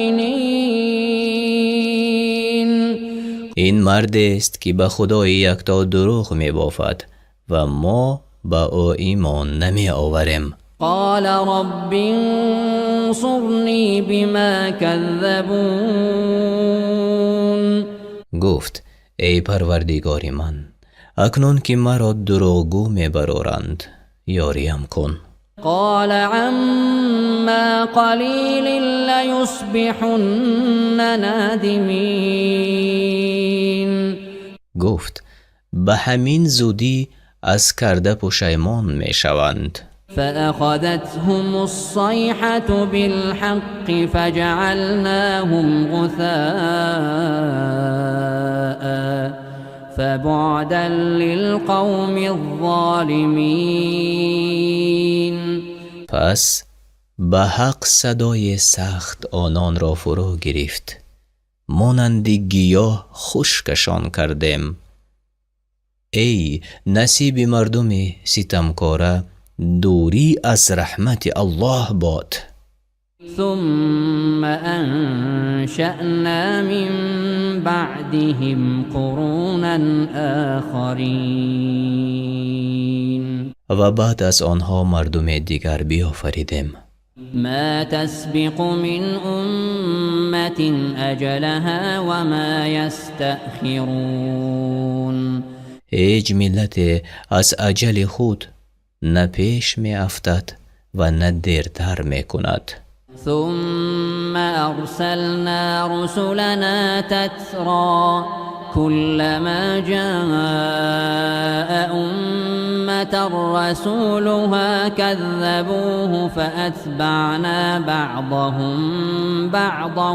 Ин мардест, ки ба Худои Якто дурӯғ мебофад ва мо ба ӯ имон намеоварем. قال رب انصرني بما كذبون. Гуфт: эй Парвардигори ман, акнун ки маро дурӯғгӯ мебароранд, ёриям кун. قال عما قليل ليصبحن نادمين. Гуфт: ба ҳамин зудӣ аз карда пушаймон мешаванд. فأخذتهم الصيحة بالحق فجعلناهم غثاء فبعدا للقوم الظالمين. Пас ба ҳақ садои сахт ононро фурӯ гирифт, монанди гиёҳ хушкашон кардем. Эй насиби мардуми ситамкора дурӣ аз раҳмати Аллоҳ бод. ثم أنشأنا من بعدهم قرونا آخرين. Ва баъд аз онҳо мардуме дигар биёфаридем. ما تسبق من أمة أجلها وما يستأخرون. Ҳеҷ миллате аз аҷали худ на пеш меафтад ва на дертар мекунад. ثم أرسلنا رسلنا تترى كلما جاء أمة رسولها كذبوه فأتبعنا بعضهم بعضا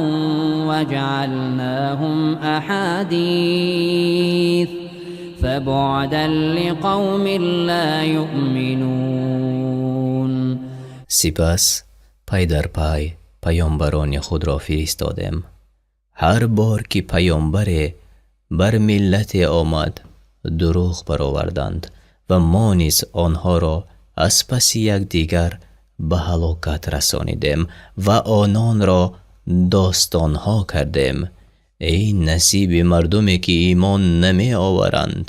وجعلناهم أحاديث فبعدا لقوم لا يؤمنون. Сипас пай дар пай паёмбарони худро фиристодем. Ҳар бор ки паёмбаре бар миллате омад, дурӯғ бароварданд ва мо низ онҳоро аз паси якдигар ба ҳалокат расонидем ва ононро достонҳо кардем. Эй насиби мардуме, ки имон намеоваранд,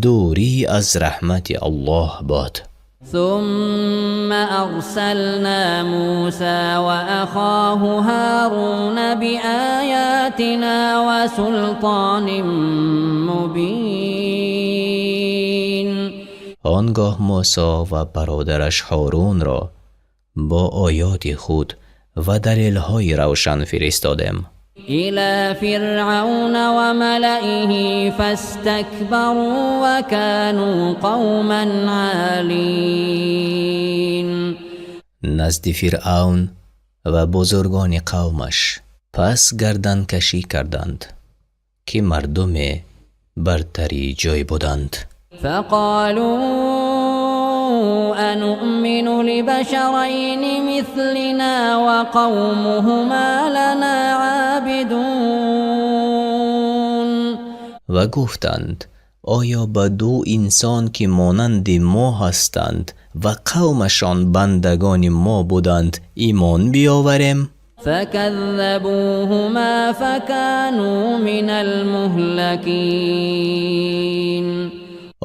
дурӣ аз раҳмати Аллоҳ бод. ثم أرسلنا موسى وأخاه هارون بآياتنا وسلطان مبين. Он гоҳ Мусо ва бародараш Ҳорунро бо оёти худ ва далелҳои равшан фиристодем. إلى فرعون وملئه فاستكبروا وكانوا قوما عالين. Назди Фиръавн ва бузургони қавмаш, пас гарданкашӣ карданд, ки мардуме бартарии ҷой буданд. فقالوا أنؤمن لبشرين مثلنا وقومهما لنا عابدون. Ва гуфтанд: оё ба ду инсон, ки монанди мо ҳастанд ва қавмашон бандагони мо буданд, имон биёварем? فكذبوهما فكانوا من المهلكين.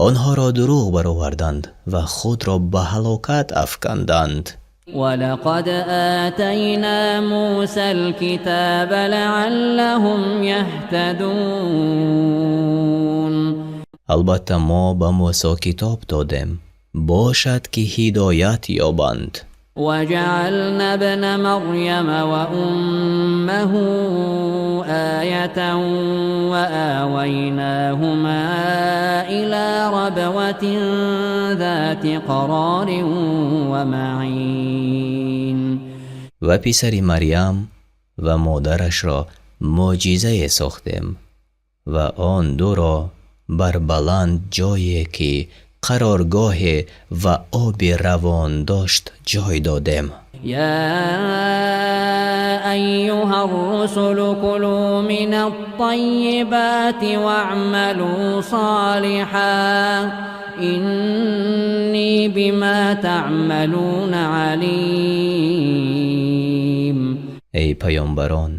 Онҳоро дурӯғ бароварданд ва худро ба ҳалокат афканданд. ولقد آتينا موسى الكتاب لعلهم يهتدون. Албатта, мо ба Мусо китоб додем, бошад, ки ҳидоят ёбанд. وجعلنا ابن مريم وأمه آية وآويناهما إلى ربوة ذات قرار ومعين. Ва писари Марьям ва модарашро мӯъҷизае сохтем ва он дуро бар баланд ҷое, ки қароргоҳе ва оби равон дошт, ҷой додем. يا أيها الرسل كلوا من الطيبات واعملوا صالحا إني بما تعملون عليم. Эй паёмбарон,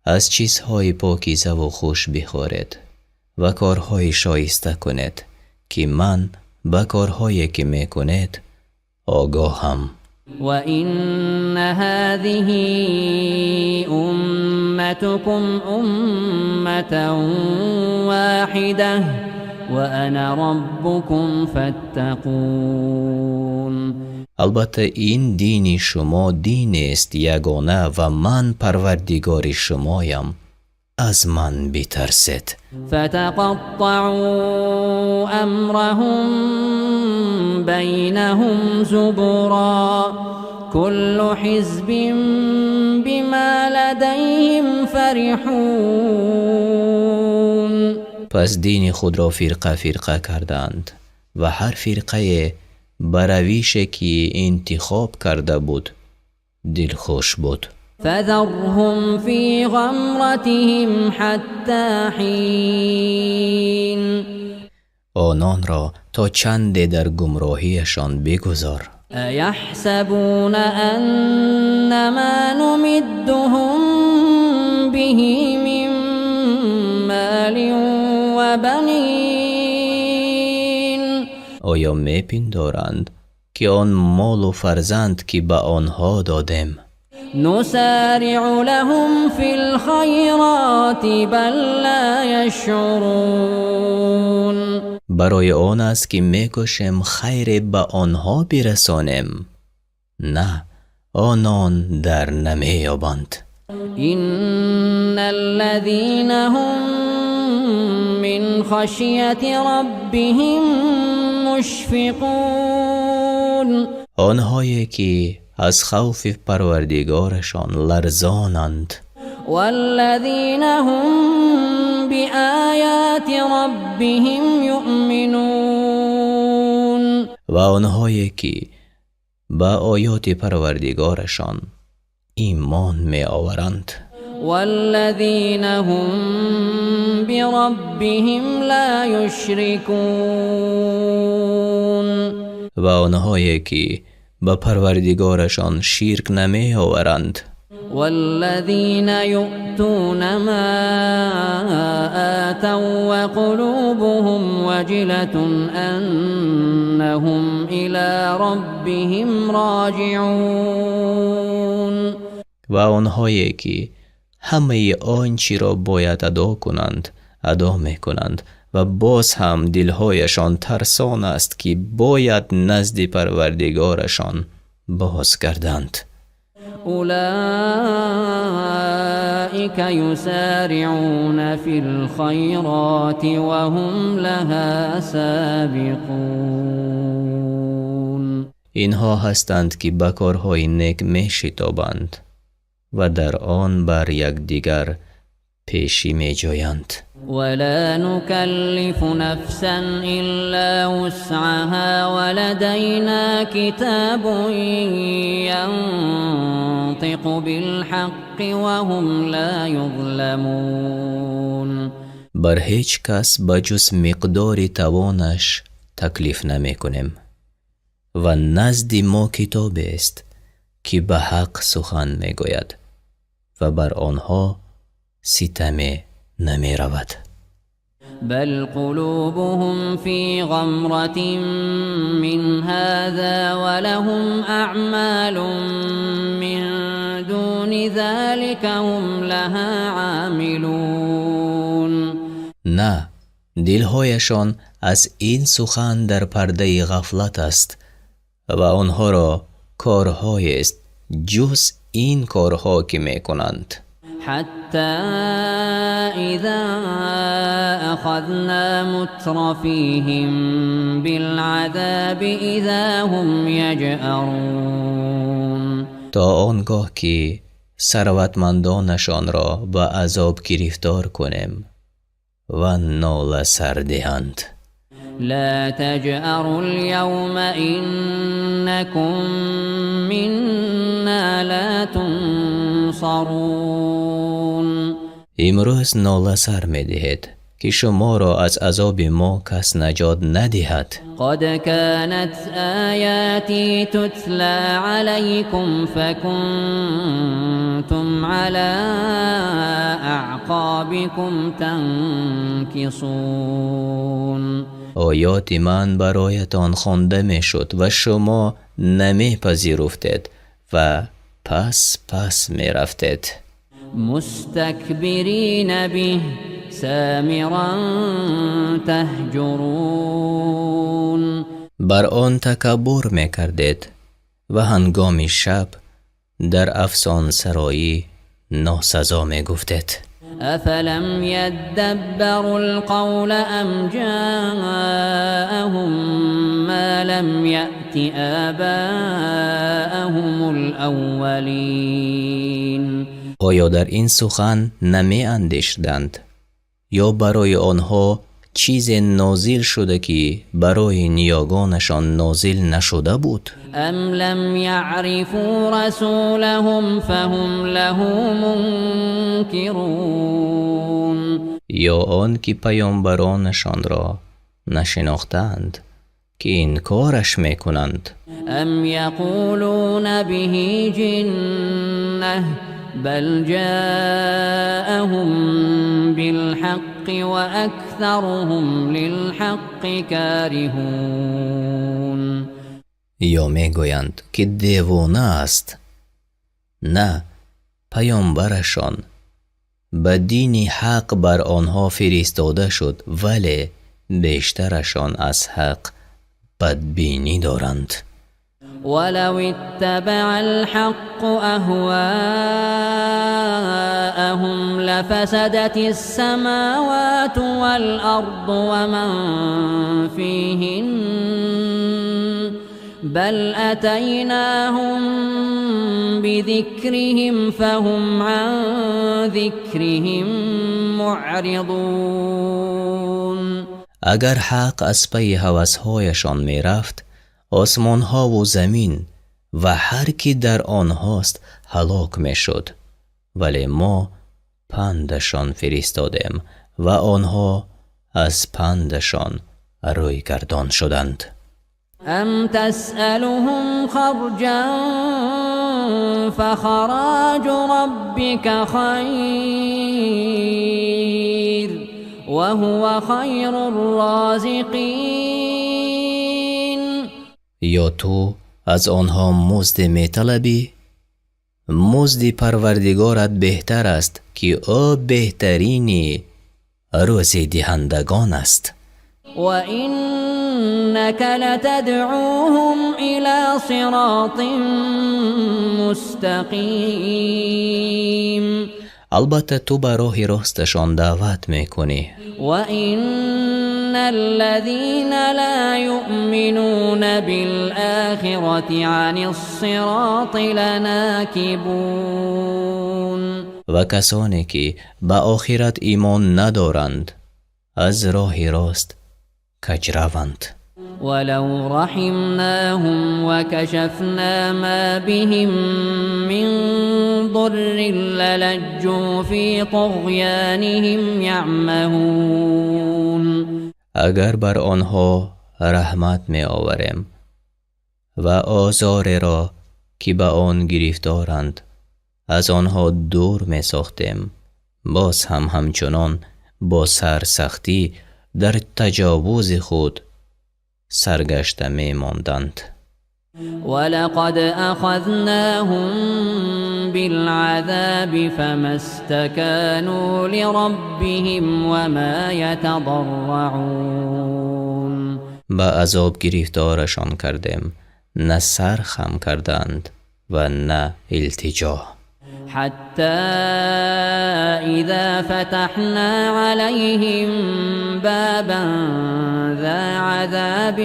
аз чизҳои покизаву хуш бихӯред ва корҳои шоиста кунед, ки ман ба корҳое, ки мекунед, огоҳам. وإن هذه أمتكم أمة واحدة وأنا ربكم فاتقون. Албатта, ин дини шумо динест ягона ва ман парвардигори шумоям, аз ман битарсед. فتقطعوا أمرهم بينهم زبرا كل حزب بما لديهم فرحون. Пас дини худро фирқа фирқа карданд ва ҳар фирқае ба равише, ки интихоб карда буд, дилхуш буд. فذرهم في غمرتهم حتى حين. Ононро то чанде дар гумроҳиашон бигузор. أيحسبون أن ما نمدهم به من مال وبنين Оё мепиндоранд, ки он молу фарзанд, ки ба онҳо додем, نسارع لهم في الخيرات بل لا يشعرون. Барои он аст, ки мекӯшем хайре ба онҳо бирасонем? На, онон дар намеёбанд. إن الذين هم من خشية ربهم مشفقون. Онҳое, ки аз хавфи парвардигорашон ларзонанд, والذين هم بآيات ربهم يؤمنون. Ва онҳое, ки ба оёти парвардигорашон имон меоваранд, والذين هم بربهم لا يشركون. Ва онҳое, ки ба парвардигорашон ширк намеоваранд, والذين يؤتون ما آتوا وقلوبهم وجلة أنهم إلى ربهم راجعون. Ва онҳое, ки ҳамаи он чиро бояд адо кунанд, адо мекунанд ва боз ҳам дилҳояшон тарсон аст, ки бояд назди парвардигорашон бозгарданд. أولئك يسارعون في الخيرات وهم لها سابقون. Инҳо ҳастанд, ки ба корҳои нек мешитобанд ва дар он бар якдигар Пешӣ меҷӯянд. ولا نكلف نفسا إلا وسعها ولدينا كتاب ينطق بالحق وهم لا يظلمون. Бар ҳеҷ кас ба ҷуз миқдори тавонаш таклиф намекунем ва назди мо китобест, ки ба ҳақ сухан мегӯяд ва бар онҳо ситаме намеравад. بل قلوبهم في غمرة من هذا ولهم أعمال من دون ذلك هم لها عاملون. На, дилҳояшон аз ин сухан дар пардаи ғафлат аст ва онҳоро корҳоест ҷуз ин корҳо, ки мекунанд. حتى إذا أخذنا مترفيهم بالعذاب إذا هم يجأرون. То он гоҳ ки сарватмандонашонро ба азоб гирифтор кунем ва нола сар диҳанд. لا تجأروا اليوم إنكم منا لا تنصرون. Имрӯз нола сар медиҳед, ки шуморо аз азоби мо кас наҷот надиҳад. قد كانت آياتي تتلى عليكم فكنتم على أعقابكم تنكصون. Оёти ман бароятон хонда мешуд ва шумо намепазируфтед ва пас пас мерафтед. مستكبرين به سامرا تهجرون. Бар он такаббур мекардед ва ҳангоми шаб дар афсонсароӣ носазо мегуфтед. أفلم يدبروا القول أم جاءهم ما لم يأت آباءهم الأولين. Оё дар ин сухан намеандешиданд ё барои онҳо чизе нозил шуда, ки барои ниёгонашон нозил нашуда буд? أم لم يعرفوا رسولهم فهم له منكرون. Ё он ки паёмбаронашонро нашинохтаанд, ки инкораш мекунанд? أم يقولون به جنة بل جاءهم بالحق وأكثرهم للحق كارهون. Ё мегӯянд, ки девона аст? На, паёмбарашон ба дини ҳақ бар онҳо фиристода шуд, вале бештарашон аз ҳақ бадбинӣ доранд. ولو اتبع الحق أهواءهم لفسدت السماوات والأرض ومن فيهن بل أتيناهم بذكرهم فهم عن ذكرهم معرضون. Агар ҳақ аз пайи ҳавасҳояшон мерафт, осмонҳову замин ва ҳар кӣ дар онҳост ҳалок мешуд, вале мо пандашон фиристодем ва онҳо аз пандашон рӯйгардон шуданд. أم تسألهم خرجا فخراج ربك خير وهو خير الرازقين. Ё ту аз онҳо музде металабӣ? Музди Парвардигорат беҳтар аст, ки ӯ беҳтарини рӯзидиҳандагон аст. وإنك لتدعوهم إلى صراط مستقيم. Албатта, ту ба роҳи росташон даъват мекунӣ. وإن الذين لا يؤمنون بالآخرة عن الصراط لناكبون. Ва касоне ки ба охират имон надоранд, аз роҳи рост каҷраванд. ولو رحمناهم وكشفنا ما بهم من ضر للجوا في طغيانهم يعمهون. Агар бар онҳо раҳмат меоварем ва озореро, ки ба он гирифторанд, аз онҳо дур месохтем, боз ҳам ҳамчунон бо сарсахтӣ дар таҷовузи худ саргашта мемонданд. ولقد أخذناهم بالعذاب فما استكانوا لربهم وما يتضرعون. Ба азоб гирифторашон кардем, на сар хам карданд ва на илтиҷо. حتى إذا فتحنا عليهم بابا ذا عذاب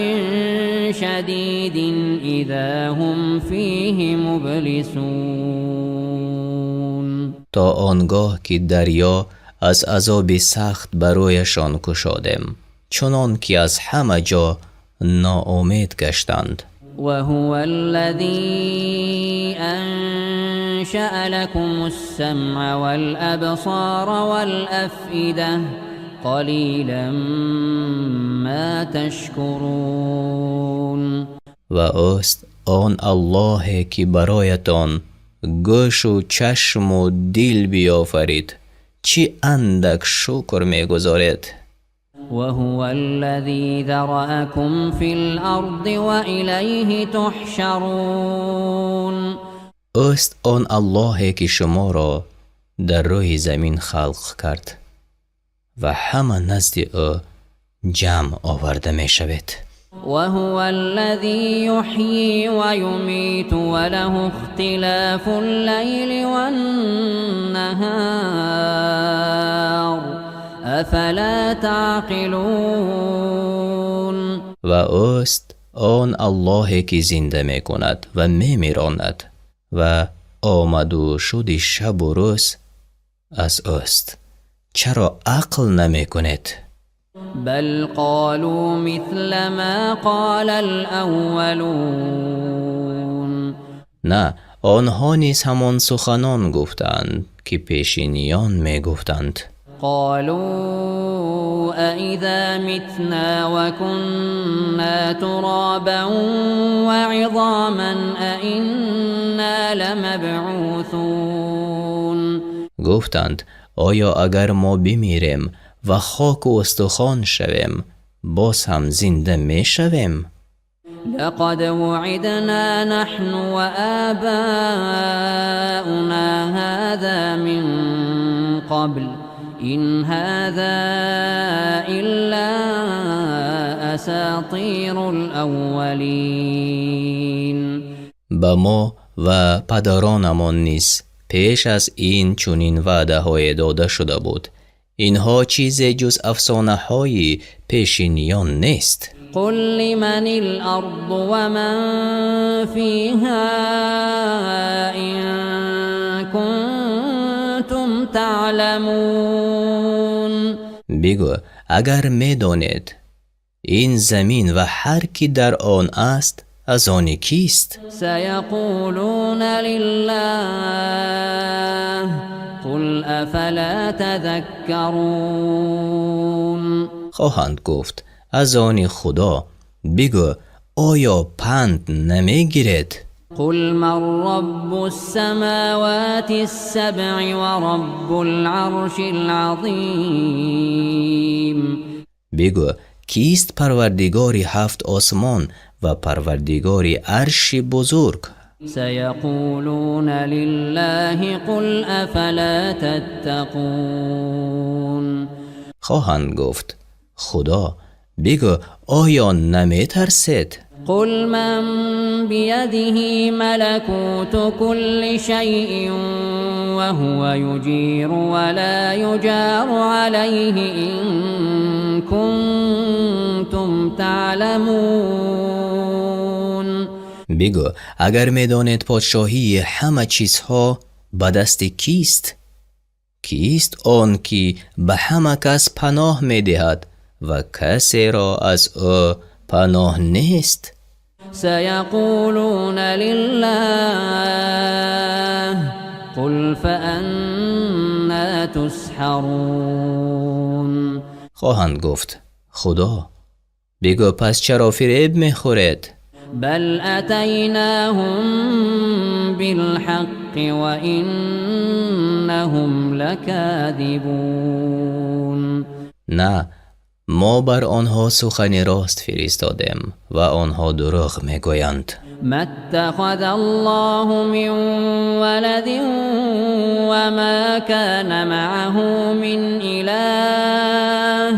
شديد إذا هم فيه مبلسون. То он гоҳ ки дарё аз азоби сахт барояшон кушодем, чунон ки аз ҳама ҷо ноумед гаштанд. وهو الذي أنشأ لكم السمع والأبصار والأفئدة قليلا ما تشكرون. Ва ӯст он Аллоҳе, ки бароятон гӯшу чашму дил биёфарид, чӣ андак шукр мегузоред. وهو الذي ذرأكم في الأرض وإليه تحشرون. Ӯст он Аллоҳе, ки шуморо дар рӯи замин халқ кард ва ҳама назди ӯ ҷамъ оварда мешавед. وهو الذي يحيي ويميت وله اختلاف الليل والنهار أفلا تعقلون. Ва ӯст он Аллоҳе, ки зинда мекунад ва мемиронад ва омаду шуди шабу рӯз аз ӯст. Чаро ақл намекунед? بل قالوا مثل ما قال الأولون. На, онҳо низ ҳамон суханон гуфтанд, ки пешиниён мегуфтанд. قالوا أإذا متنا وكنا ترابا وعظاما أإنا لمبعوثون. Гуфтанд: оё агар мо бимирем ва хоку устухон шавем, боз ҳам зинда мешавем? لقد وعدنا نحن وآباؤنا هذا من قبل إن هذا إلا أساطير الأولين. Ба мо ва падаронамон низ пеш аз ин чунин ваъдаҳое дода шуда буд. Инҳо чизе ҷуз афсонаҳои пешиниён нест. قل لمن الأرض ومن فيها إن كنتم تعلمون. Бигӯ: агар медонед, ин замин ва ҳар ки дар он аст аз они кист? سيقولون لله قل أفلا تذكرون. Хоҳанд гуфт: аз они Худо. Бигӯ: оё панд намегиред? قل من رب السماوات السبع ورب العرش العظيم. Бигӯ: кист парвардигори ҳафт осмон ва парвардигори арши бузург? سيقولون لله قل أفلا تتقون. Хоҳанд гуфт: Худо. Бигӯ: оё наметарсед? قل من بيده ملكوت كل شيء وهو يجير ولا يجار عليه إن كنتم تعلمون. Бигӯ: агар медонед, подшоҳии ҳама чизҳо ба дасти кист? Кист он ки ба ҳама кас паноҳ медиҳад ва касеро аз ӯ паноҳ нест? سيقولون لله قل فأنا تسحرون. Хоҳанд гуфт: Худо. Бигӯ: пас чаро фиреб мехӯред? بل أتيناهم بالحق وإنهم لكاذبون. На, мо бар онҳо сухани рост фиристодем ва онҳо дурӯғ мегӯянд. ما اتخذ الله من ولد وما كان معه من إله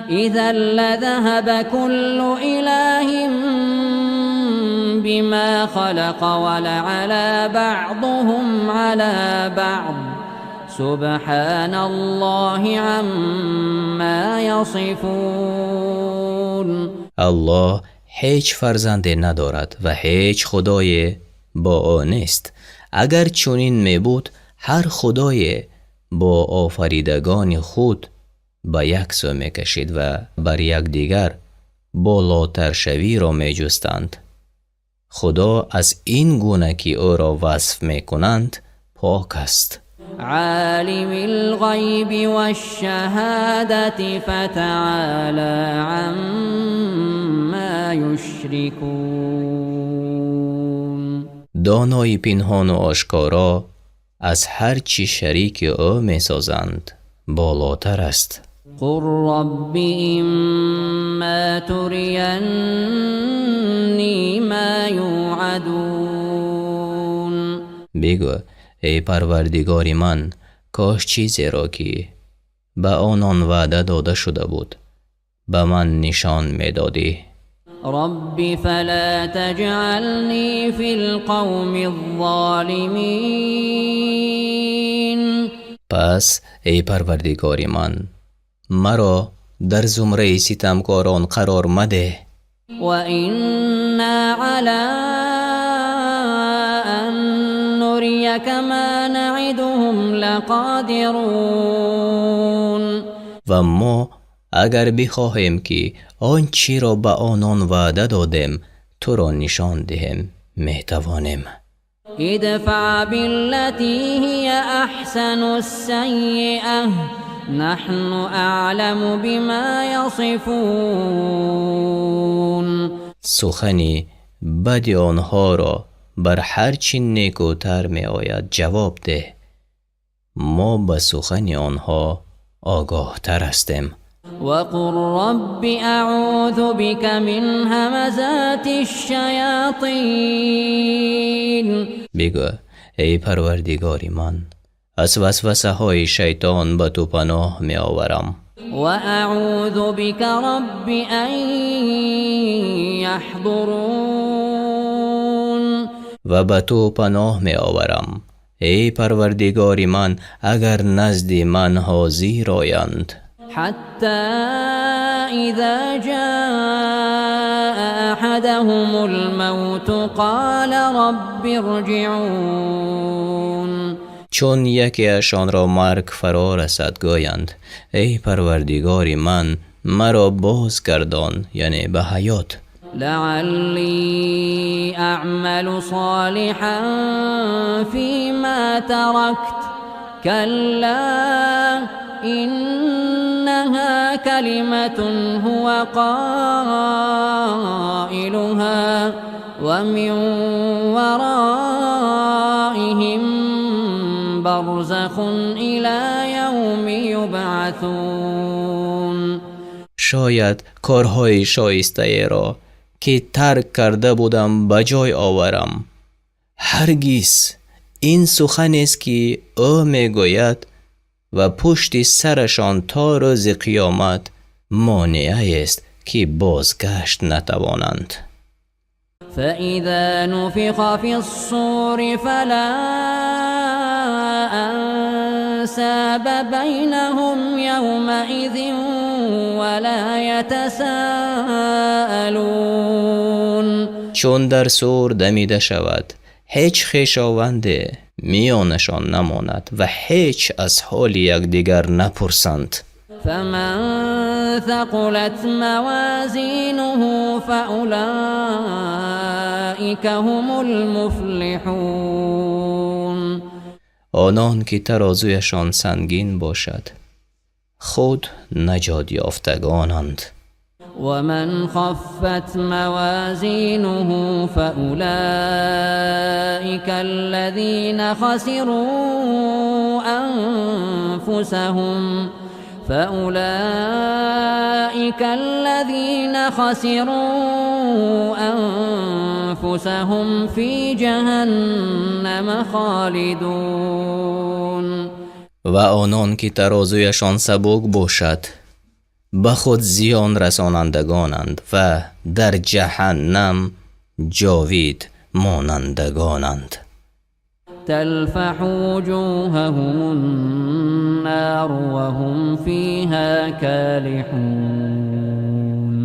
إذا لذهب كل إله بما خلق ولعلى بعضهم على بعض سبحان الله عما يصفون. Аллоҳ ҳеҷ фарзанде надорад ва ҳеҷ худое бо ӯ нест. Агар чунин мебуд, ҳар худое бо офаридагони худ ба як сӯ мекашид ва бар якдигар болотаршавиро меҷустанд. Худо аз ин гуна ки ӯро васф мекунанд пок аст. عالم الغيب والشهادة فتعالى عما يشركون. Донои пинҳону ошкоро аз ҳар чӣ шарики ӯ месозанд болотар аст. قل رب إما تريني ما يوعدون. Бигӯ: эй Парвардигори ман, кош чизеро ки ба онон ваъда дода шуда буд, ба ман нишон медодӣ. رب فلا تجعلني في القوم الظالمين. Пас эй Парвардигори ман, маро дар зумраи ситамкорон қарор мадеҳ. وإنا على أن نريك ما نعدهم لقادرون. Ва мо агар бихоҳем ки он чиро ба онон ваъда додем туро нишон диҳем, метавонем. ادفع بالتي هي أحسن السيئة نحن أعلم بما يصفون. Сухани бади онҳоро бар ҳар чӣ некӯтар меояд ҷавоб деҳ. Мо ба сухани онҳо огоҳтар ҳастем. وقل رب أعوذ بك من همزات الشياطين. Бигӯ: эй Парвардигори ман, аз васвасаҳои шайтон ба ту паноҳ меоварам. وأعوذ بك رب أن يحضرون. Ва ба ту паноҳ меоварам, эй Парвардигори ман, агар назди ман ҳозир оянд. حتى إذا جاء أحدهم الموت قال رب ارجعون. Чун якеашонро марг фаро расад, гӯянд: эй Парвардигори ман, маро бозгардон, яъне ба ҳаёт. لعلي أعمل صالحا فيما تركت كلا إنها كلمة هو قائلها ومن ورائهم برزخ إلى يوم يبعثون. Шояд корҳои шоистаеро ки тарк карда будам ба ҷой оварам. Ҳаргиз, ин суханест ки ӯ мегӯяд ва пушти сарашон то рӯзи қиёмат монеаест ки бозгашт натавонанд. فإذا نفخ في الصور فلا أنساب بينهم يومئذ ولا يتساءلون. Чун дар сур дамида шавад, Ҳеҷ хешованде миёнашон намонад ва ҳеҷ аз ҳоли якдигар напурсанд. فمن ثقلت موازينه فأولئك هم المفلحون. Онон ки тарозуяшон сангин бошад, худ наҷот ёфтагонанд. ومن خفت موازينه فأولئك الذين خسروا أنفسهم فأولئك الذين خسروا أنفسهم في جهنم خالدون. Ва онон ки тарозуяшон сабук бошад, ба худ зиён расонандагонанд ва дар ҷаҳаннам ҷовид монандагонанд. تلفح وجوههم النار وهم فيها كالحون.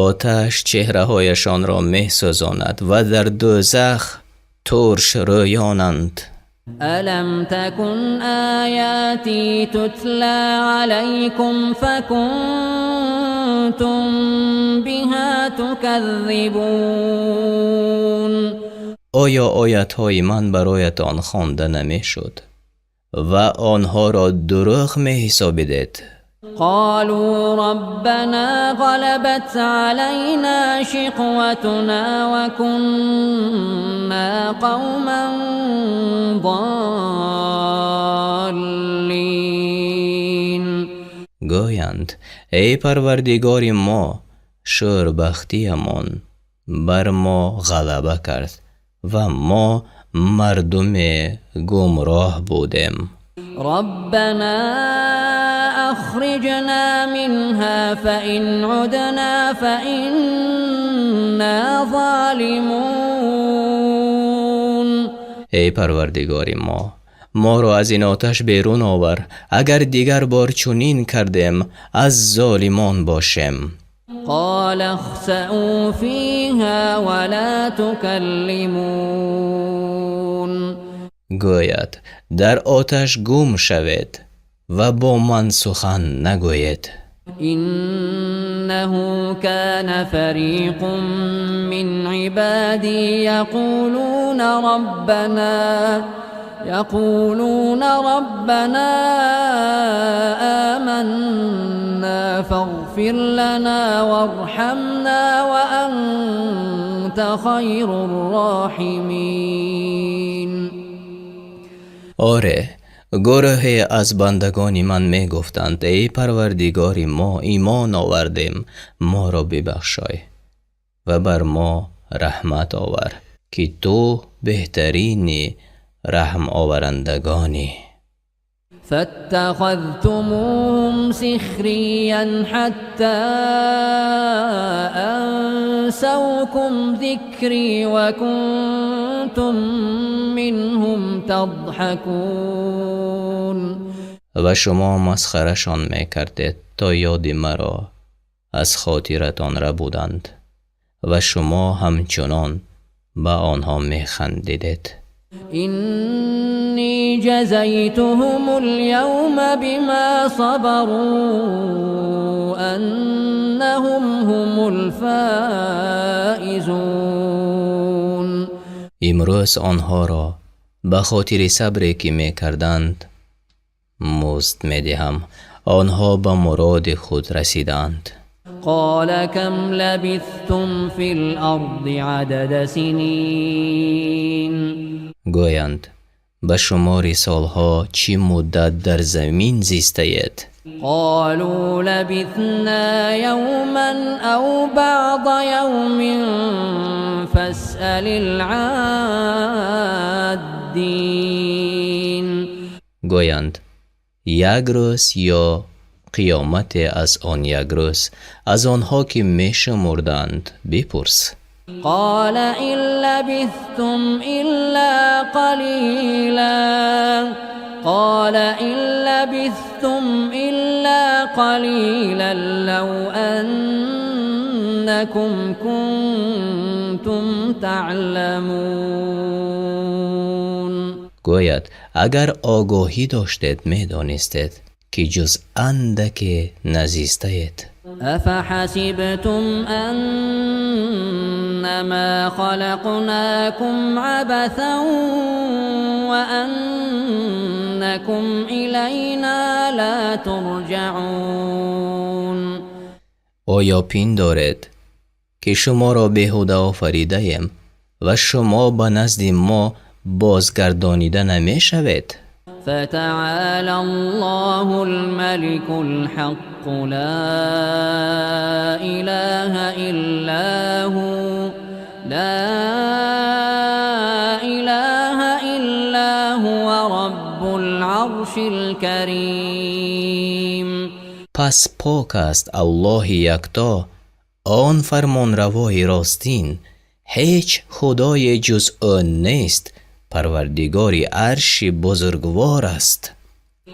Оташ чеҳраҳояшонро месӯзонад ва дар дӯзах турш рӯёнанд. ألم تكن آياتي تتلى عليكم فكنتم بها تكذبون. Оё оятҳои ман бароятон хонда намешуд ва онҳоро дурӯғ меҳисобидед? قالوا ربنا غلبت علينا شقوتنا وكنا قوما ضالين. Гӯянд: эй Парвардигори мо, шӯрбахтиямон бар мо ғалаба кард ва мо мардуме гумроҳ будем. ربنا أخرجنا منها فإن عدنا فإنا ظالمون. Эй Парвардигори мо, моро аз ин оташ берун овар, агар дигар бор чунин кардем, аз золимон бошем. قال اخسأوا فيها ولا تكلمون. Гӯяд: дар оташ гум шавед ва бо ман сухан нагӯед. إنه كان فريق من عبادي يقولون ربنا آمنا فاغفر لنا وارحمنا وأنت خير الراحمين. Оре, гурӯҳе аз бандагони ман мегуфтанд: эй Парвардигори мо, имон овардем, моро бибахшой ва бар мо раҳмат овар, ки ту беҳтарини раҳмоварандагонӣ. فاتخذتموهم سخريا حتى أنسوكم ذكري وكنتم منهم تضحكون. Ва шумо масхарашон мекардед, то ёди маро аз хотиратон рабуданд ва шумо ҳамчунон ба онҳо механдидед. إني جزيتهم اليوم بما صبروا أنهم هم الفائزون. Имрӯз онҳоро ба хотири сабре ки мекарданд музд медиҳам. Онҳо ба муроди худ расиданд. قال كم لبثتم في الأرض عدد سنين. Гӯянд: ба шумори солҳо чӣ муддат дар замин зистаед? قالوا لبثنا يوما أو بعض يوم فاسأل العادين. Гӯянд: як рӯз ё қиёмате аз он як рӯз, аз онҳо ки мешумурданд бипурс. قال إن لبثتم إلا قليلا قال إن لبثتم إلا قليلا لو إنكم كنتم تعلمون. Гӯяд: агар огоҳӣ доштед, медонистед, ки ҷуз андаке назистаед. أفحسبتم أنما خلقناكم عبثا وأنكم إلينا لا ترجعون. Оё пиндоред, ки шуморо беҳуда офаридаем ва шумо ба назди мо бозгардонида намешавед? فتعالى الله الملك الحق لا إله إلا هو لا إله إلا هو رب العرش الكريم. Пас пок аст Аллоҳи якто, он фармонравои ростин, ҳеҷ худое ҷуз ӯ нест, парвардигори арши бузургвор аст.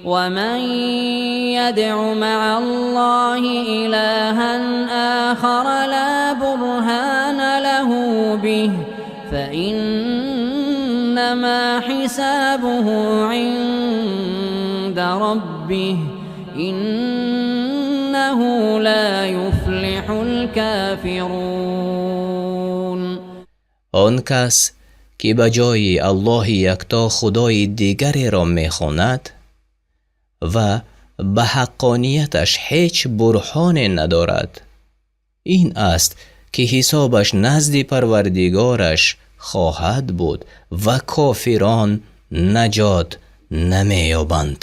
ومن يدع مع الله إلها آخر لا برهان له به فإنما حسابه عند ربه إنه لا يفلح الكافرون. Он кас, ки ба ҷои Аллоҳи якто худои дигареро мехонад ва ба ҳаққонияташ ҳеҷ бурҳоне надорад, ин аст, ки ҳисобаш назди парвардигораш хоҳад буд ва кофирон наҷот намеёбанд.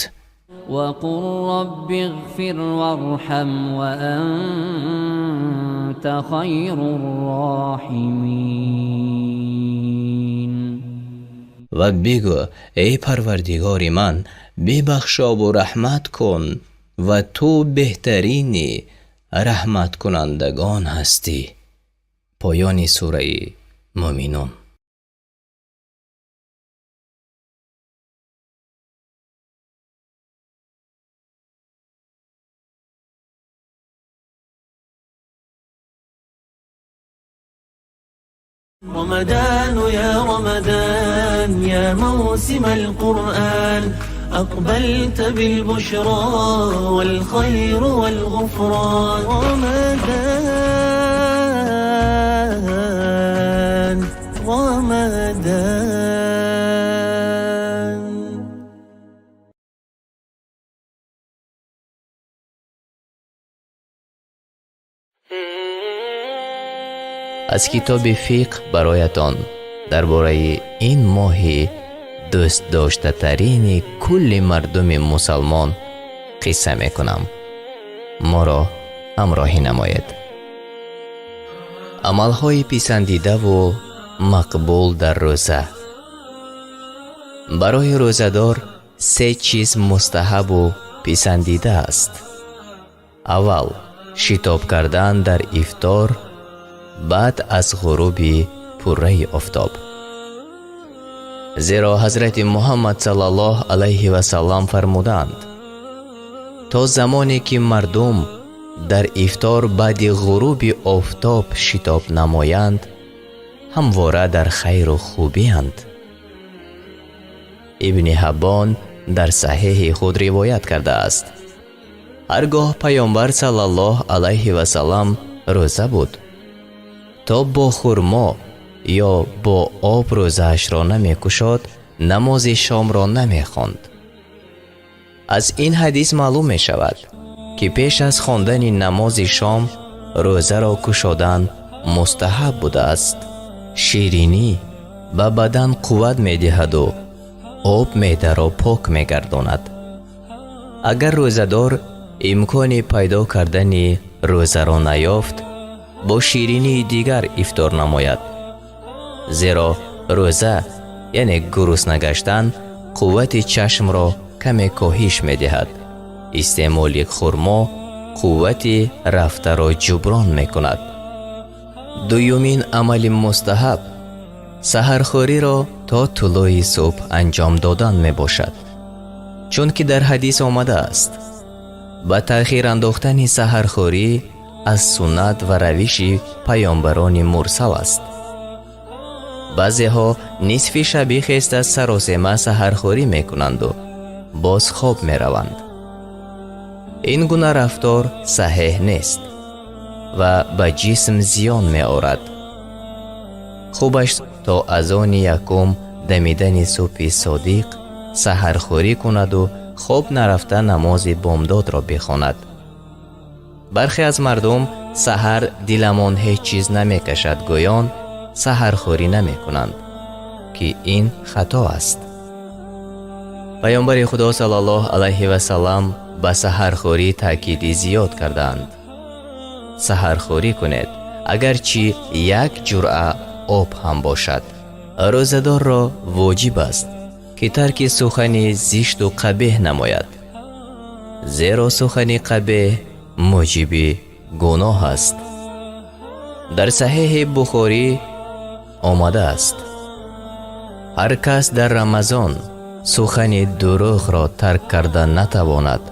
وقل رب اغفر وارحم وأنت خير الراحمين. Ва бигӯ: эй парвардигори ман, бибахшову раҳмат кун, ва ту беҳтарини раҳматкунандагон ҳастӣ. Поёни сураи Муъминун. رمضان يا رمضان يا موسم القرآن أقبلت بالبشرى والخير والغفران. رمضان رمضان. Аз китоби фиқҳ бароятон дар бораи ин моҳи дӯстдоштатарини кулли мардуми мусалмон қисса мекунам. Моро ҳамроҳӣ намоед. Амалҳои писандидаву мақбул дар рӯза. Барои рӯзадор се чиз мустаҳабу писандида аст. Аввал, шитоб кардан дар ифтор баъд аз ғуруби пурраи офтоб. Зеро ҳазрати Муҳаммад саллаллоҳ алайҳи васаллам фармуданд: то замоне ки мардум дар ифтор баъди ғуруби офтоб шитоб намоянд, ҳамвора дар хайру хубиянд. Ибни Ҳаббон дар саҳеҳи худ ривоят кардааст. Ҳар гоҳ паёмбар саллаллоҳ алайҳи васаллам рӯза буд, то бо хурмо ё бо об рӯзаашро намекушод, намози шомро намехонд. Аз ин ҳадис маълум мешавад, ки пеш аз хондани намози шом рӯзаро кушодан мустаҳаб будааст. Ширинӣ ба бадан қувват медиҳаду об меъдаро пок мегардонад. Агар рӯзадор имкони пайдо кардани рӯзаро наёфт, бо ширинии дигар ифтор намояд. Зеро рӯза, яъне гурусна гаштан, қуввати чашмро каме коҳиш медиҳад. Истеъмоли хурмо қуввати рафтаро ҷуброн мекунад. Дуюмин амали мустаҳаб саҳархӯриро то тулӯи субҳ анҷом додан мебошад. Чунки дар ҳадис омадааст: ба таъхир андохтани саҳархӯрӣ аз суннат ва равиши паёмбарони мурсал аст. Баъзеҳо нисфи шабӣ хеста саросема саҳархӯрӣ мекунанду боз хоб мераванд. Ин гуна рафтор саҳеҳ нест ва ба ҷисм зиён меорад. Хубаш то азони якум дамидани субҳи содиқ саҳархӯрӣ кунаду хоб нарафта намози бомдодро бихонад. Бархе аз мардум саҳар диламон ҳеҷ чиз намекашад гӯён саҳархӯрӣ намекунанд, ки ин хато аст. Паёмбари Худо саллаллоҳу алайҳи васаллам ба саҳархӯрӣ таъкиди зиёд кардаанд. Саҳархӯрӣ кунед, агарчи як ҷуръа об ҳам бошад. Рӯзадорро воҷиб аст, ки тарки сухани зишту қабеҳ намояд, зеро сухани қабеҳ муҷиби гуноҳ аст. Дар Саҳеҳи Бухорӣ омадааст: ҳар кас дар Рамазон сухани дурӯғро тарк карда натавонад,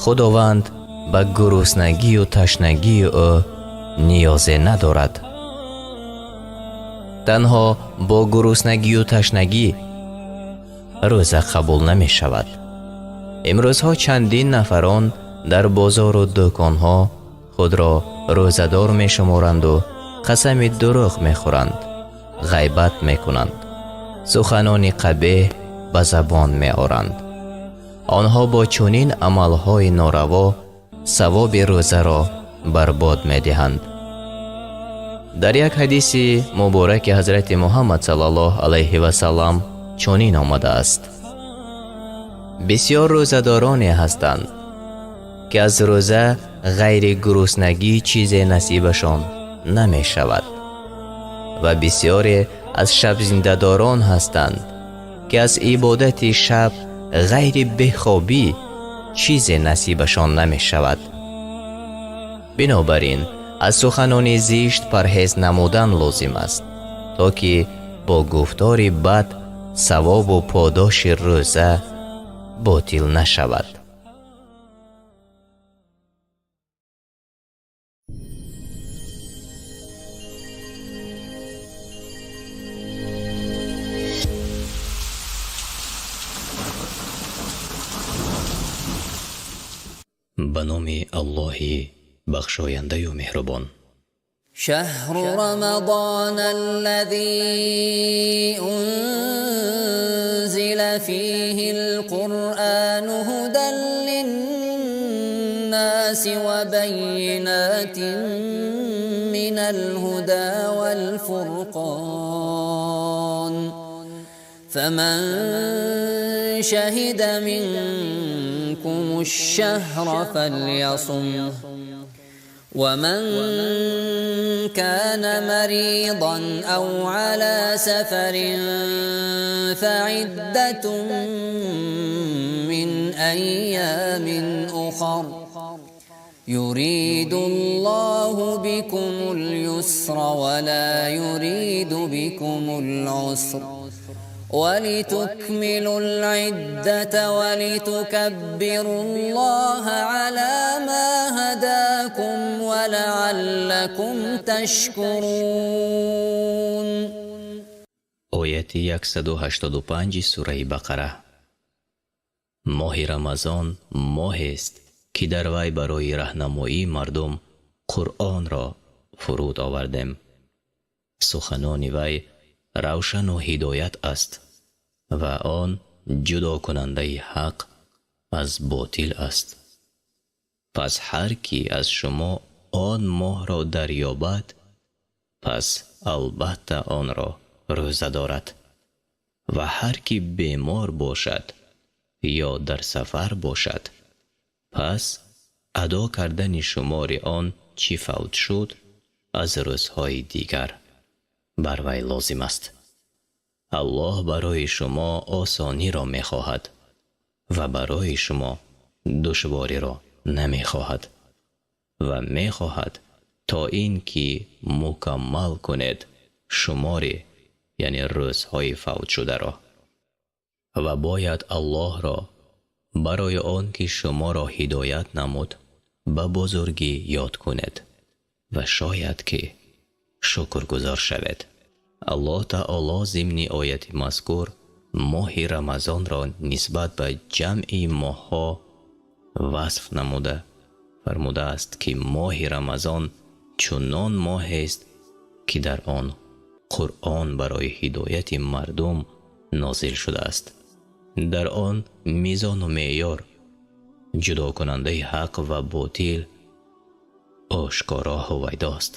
Худованд ба гуруснагию ташнагии ӯ ниёзе надорад. Танҳо бо гуруснагию ташнагӣ рӯза қабул намешавад. Имрӯзҳо чандин нафарон дар бозору дӯконҳо худро рӯзадор мешуморанду қасами дурӯғ мехӯранд, ғайбат мекунанд, суханони қабеҳ ба забон меоранд. Онҳо бо чунин амалҳои нораво савоби рӯзаро барбод медиҳанд. Дар як ҳадиси мубораки ҳазрати Муҳаммад саллаллоҳу алайҳи васаллам чунин омадааст: бисёр рӯзадороне ҳастанд, ки аз рӯза ғайри гуруснагӣ чизе насибашон намешавад, ва бисёре аз шабзиндадорон ҳастанд, ки аз ибодати шаб ғайри бехобӣ чизе насибашон намешавад. Бинобар ин аз суханони зишт парҳез намудан лозим аст, то ки бо гуфтори бад савобу подоши рӯза ботил нашавад. Ба номи Аллоҳи бахшояндаю меҳрубон. شهر رمضان الذي أنزل فيه القرآن هدى للناس وبينات من الهدى والفرقان فمن شهد منكم الشهر فليصمه ومن كان مريضا أو على سفر فعدة من أيام أخر يريد الله بكم اليسر ولا يريد بكم العسر ولتكملوا العدة ولتكبروا الله على ما هداكم ولعلكم تشكرون. Ояти 185 сураи Бақара. Моҳи Рамазон моҳест, ки дар вай барои раҳнамоии мардум Қуръонро фуруд овардем. Суханони вай равшану ҳидоят аст ва он ҷудокунандаи ҳақ аз ботил аст. Пас ҳар кӣ аз шумо он моҳро дарёбад, пас албатта онро рӯза дорад, ва ҳар кӣ бемор бошад ё дар сафар бошад, пас адо кардани шумори он чӣ фавт шуд аз рӯзҳои дигар бар вай лозим аст. Аллоҳ барои шумо осониро мехоҳад ва барои шумо душвориро намехоҳад ва мехоҳад то ин ки мукаммал кунед шумори, яъне рӯзҳои фавтшударо. Ва бояд Аллоҳро барои он ки шуморо ҳидоят намуд ба бузургӣ ёд кунед ва шояд ки шукргузор шавед. Аллоҳ таоло зимни ояти мазкур моҳи Рамазонро нисбат ба ҷамъи моҳҳо васф намуда фармудааст, ки моҳи Рамазон чунон моҳест, ки дар он Қуръон барои ҳидояти мардум нозил шудааст. Дар он мизону меъёр, ҷудокунандаи ҳақ ва ботил ошкоро ҳувайдост.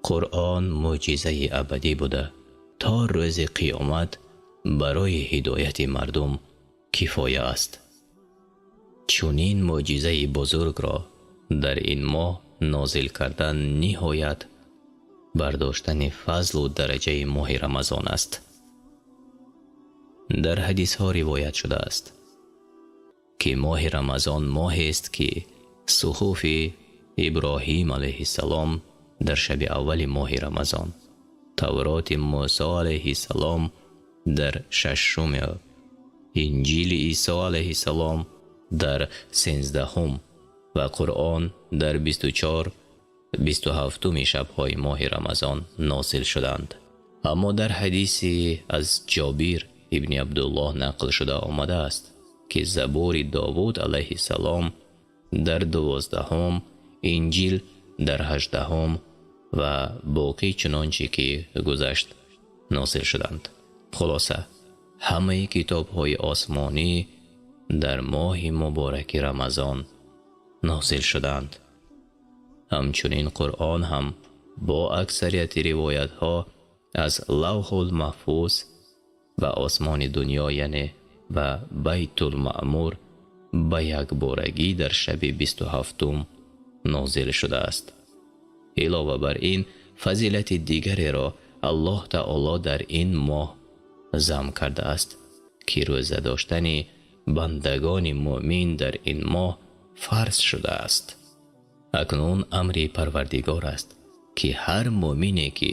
Қуръон мӯъҷизаи абадӣ буда, то рӯзи қиёмат барои ҳидояти мардум кифоя аст. Чунин мӯъҷизаи бузургро дар ин моҳ нозил кардан ниҳоят бардоштани фазлу дараҷаи моҳи Рамазон аст. Дар ҳадисҳо ривоят шудааст, ки моҳи Рамазон моҳест, ки суҳуфи Иброҳим алайҳиссалом дар шаби аввали моҳи Рамазон, Тавроти Мусо алайҳиссалом дар шашуми, Инҷили Исо алайҳиссалом дар 13-ум ва Қуръон дар 24, 27-уми шабҳои моҳи Рамазон нозил шуданд. Аммо дар ҳадисе аз Ҷобир ибни Абдуллоҳ нақл шуда омадааст, ки Забури Довуд алайҳиссалом дар 12-ум, Инҷил дар 18-ум ва боқӣ чунонче ки гузашт нозил шуданд. Хулоса, ҳамаи китобҳои осмонӣ дар моҳи мубораки Рамазон нозил шуданд. Ҳамчунин Қуръон ҳам бо аксарияти ривоятҳо аз Лавҳул Маҳфуз ба осмони дунё, яъне ба Байтулмаъмур, ба якборагӣ дар шаби 27-ум нозил шудааст. Илова бар ин, фазилати дигареро Аллоҳ таоло дар ин моҳ зам кардааст, ки рӯза доштани бандагони мӯъмин дар ин моҳ фарз шудааст. Акнун амри Парвардигор аст, ки ҳар мӯъмине ки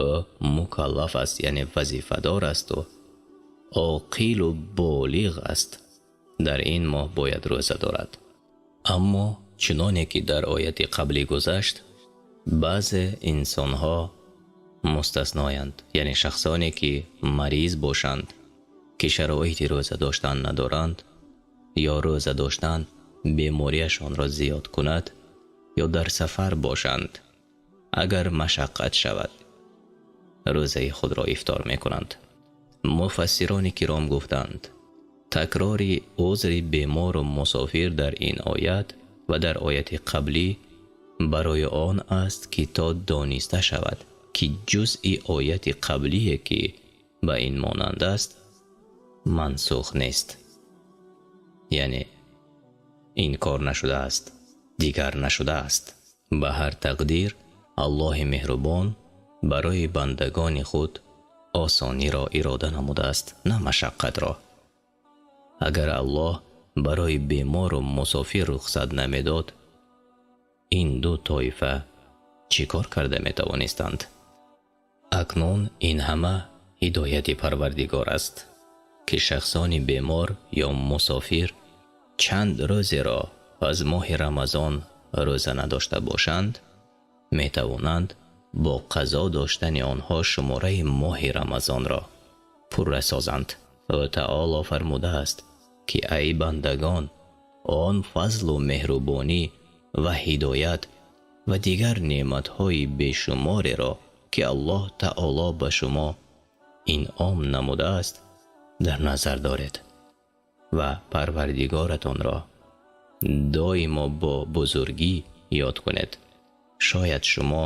ӯ мукаллаф аст, яъне вазифадор асту оқилу болиғ аст, дар ин моҳ бояд рӯза дорад. Аммо чуноне ки дар ояти қаблӣ гузашт, баъзе инсонҳо мустасноянд, яъне шахсоне ки мариз бошанд, ки шароити рӯза доштан надоранд, ё рӯза доштан бемориашонро зиёд кунад, ё дар сафар бошанд, агар машаққат шавад, рӯзаи худро ифтор мекунанд. Муфассирони киром гуфтанд: такрори узри бемору мусофир дар ин оят ва дар ояти қаблӣ барои он аст, ки то дониста шавад, ки ҷузъи ояти қаблие, ки ба ин монанд аст, мансух нест, яъне инкор нашудааст, дигар нашудааст. Ба ҳар тақдир, Аллоҳи меҳрубон барои бандагони худ осониро ирода намудааст, на машаққатро. Агар Аллоҳ барои бемору мусофир рухсат намедод, ин ду тоифа чӣ кор карда метавонистанд? Акнун ин ҳама ҳидояти Парвардигор аст, ки шахсони бемор ё мусофир чанд рӯзеро аз моҳи Рамазон рӯза надошта бошанд, метавонанд бо қазо доштани онҳо шумораи моҳи Рамазонро пурра созанд. Ӯ таоло фармудааст, ки ай бандагон, он фазлу меҳрубонӣ ва ҳидоят ва дигар неъматҳои бешумореро, ки Аллоҳ таоло ба шумо инъом намудааст, дар назар доред ва Парвардигоратонро доимо бо бузургӣ ёд кунед. Шояд шумо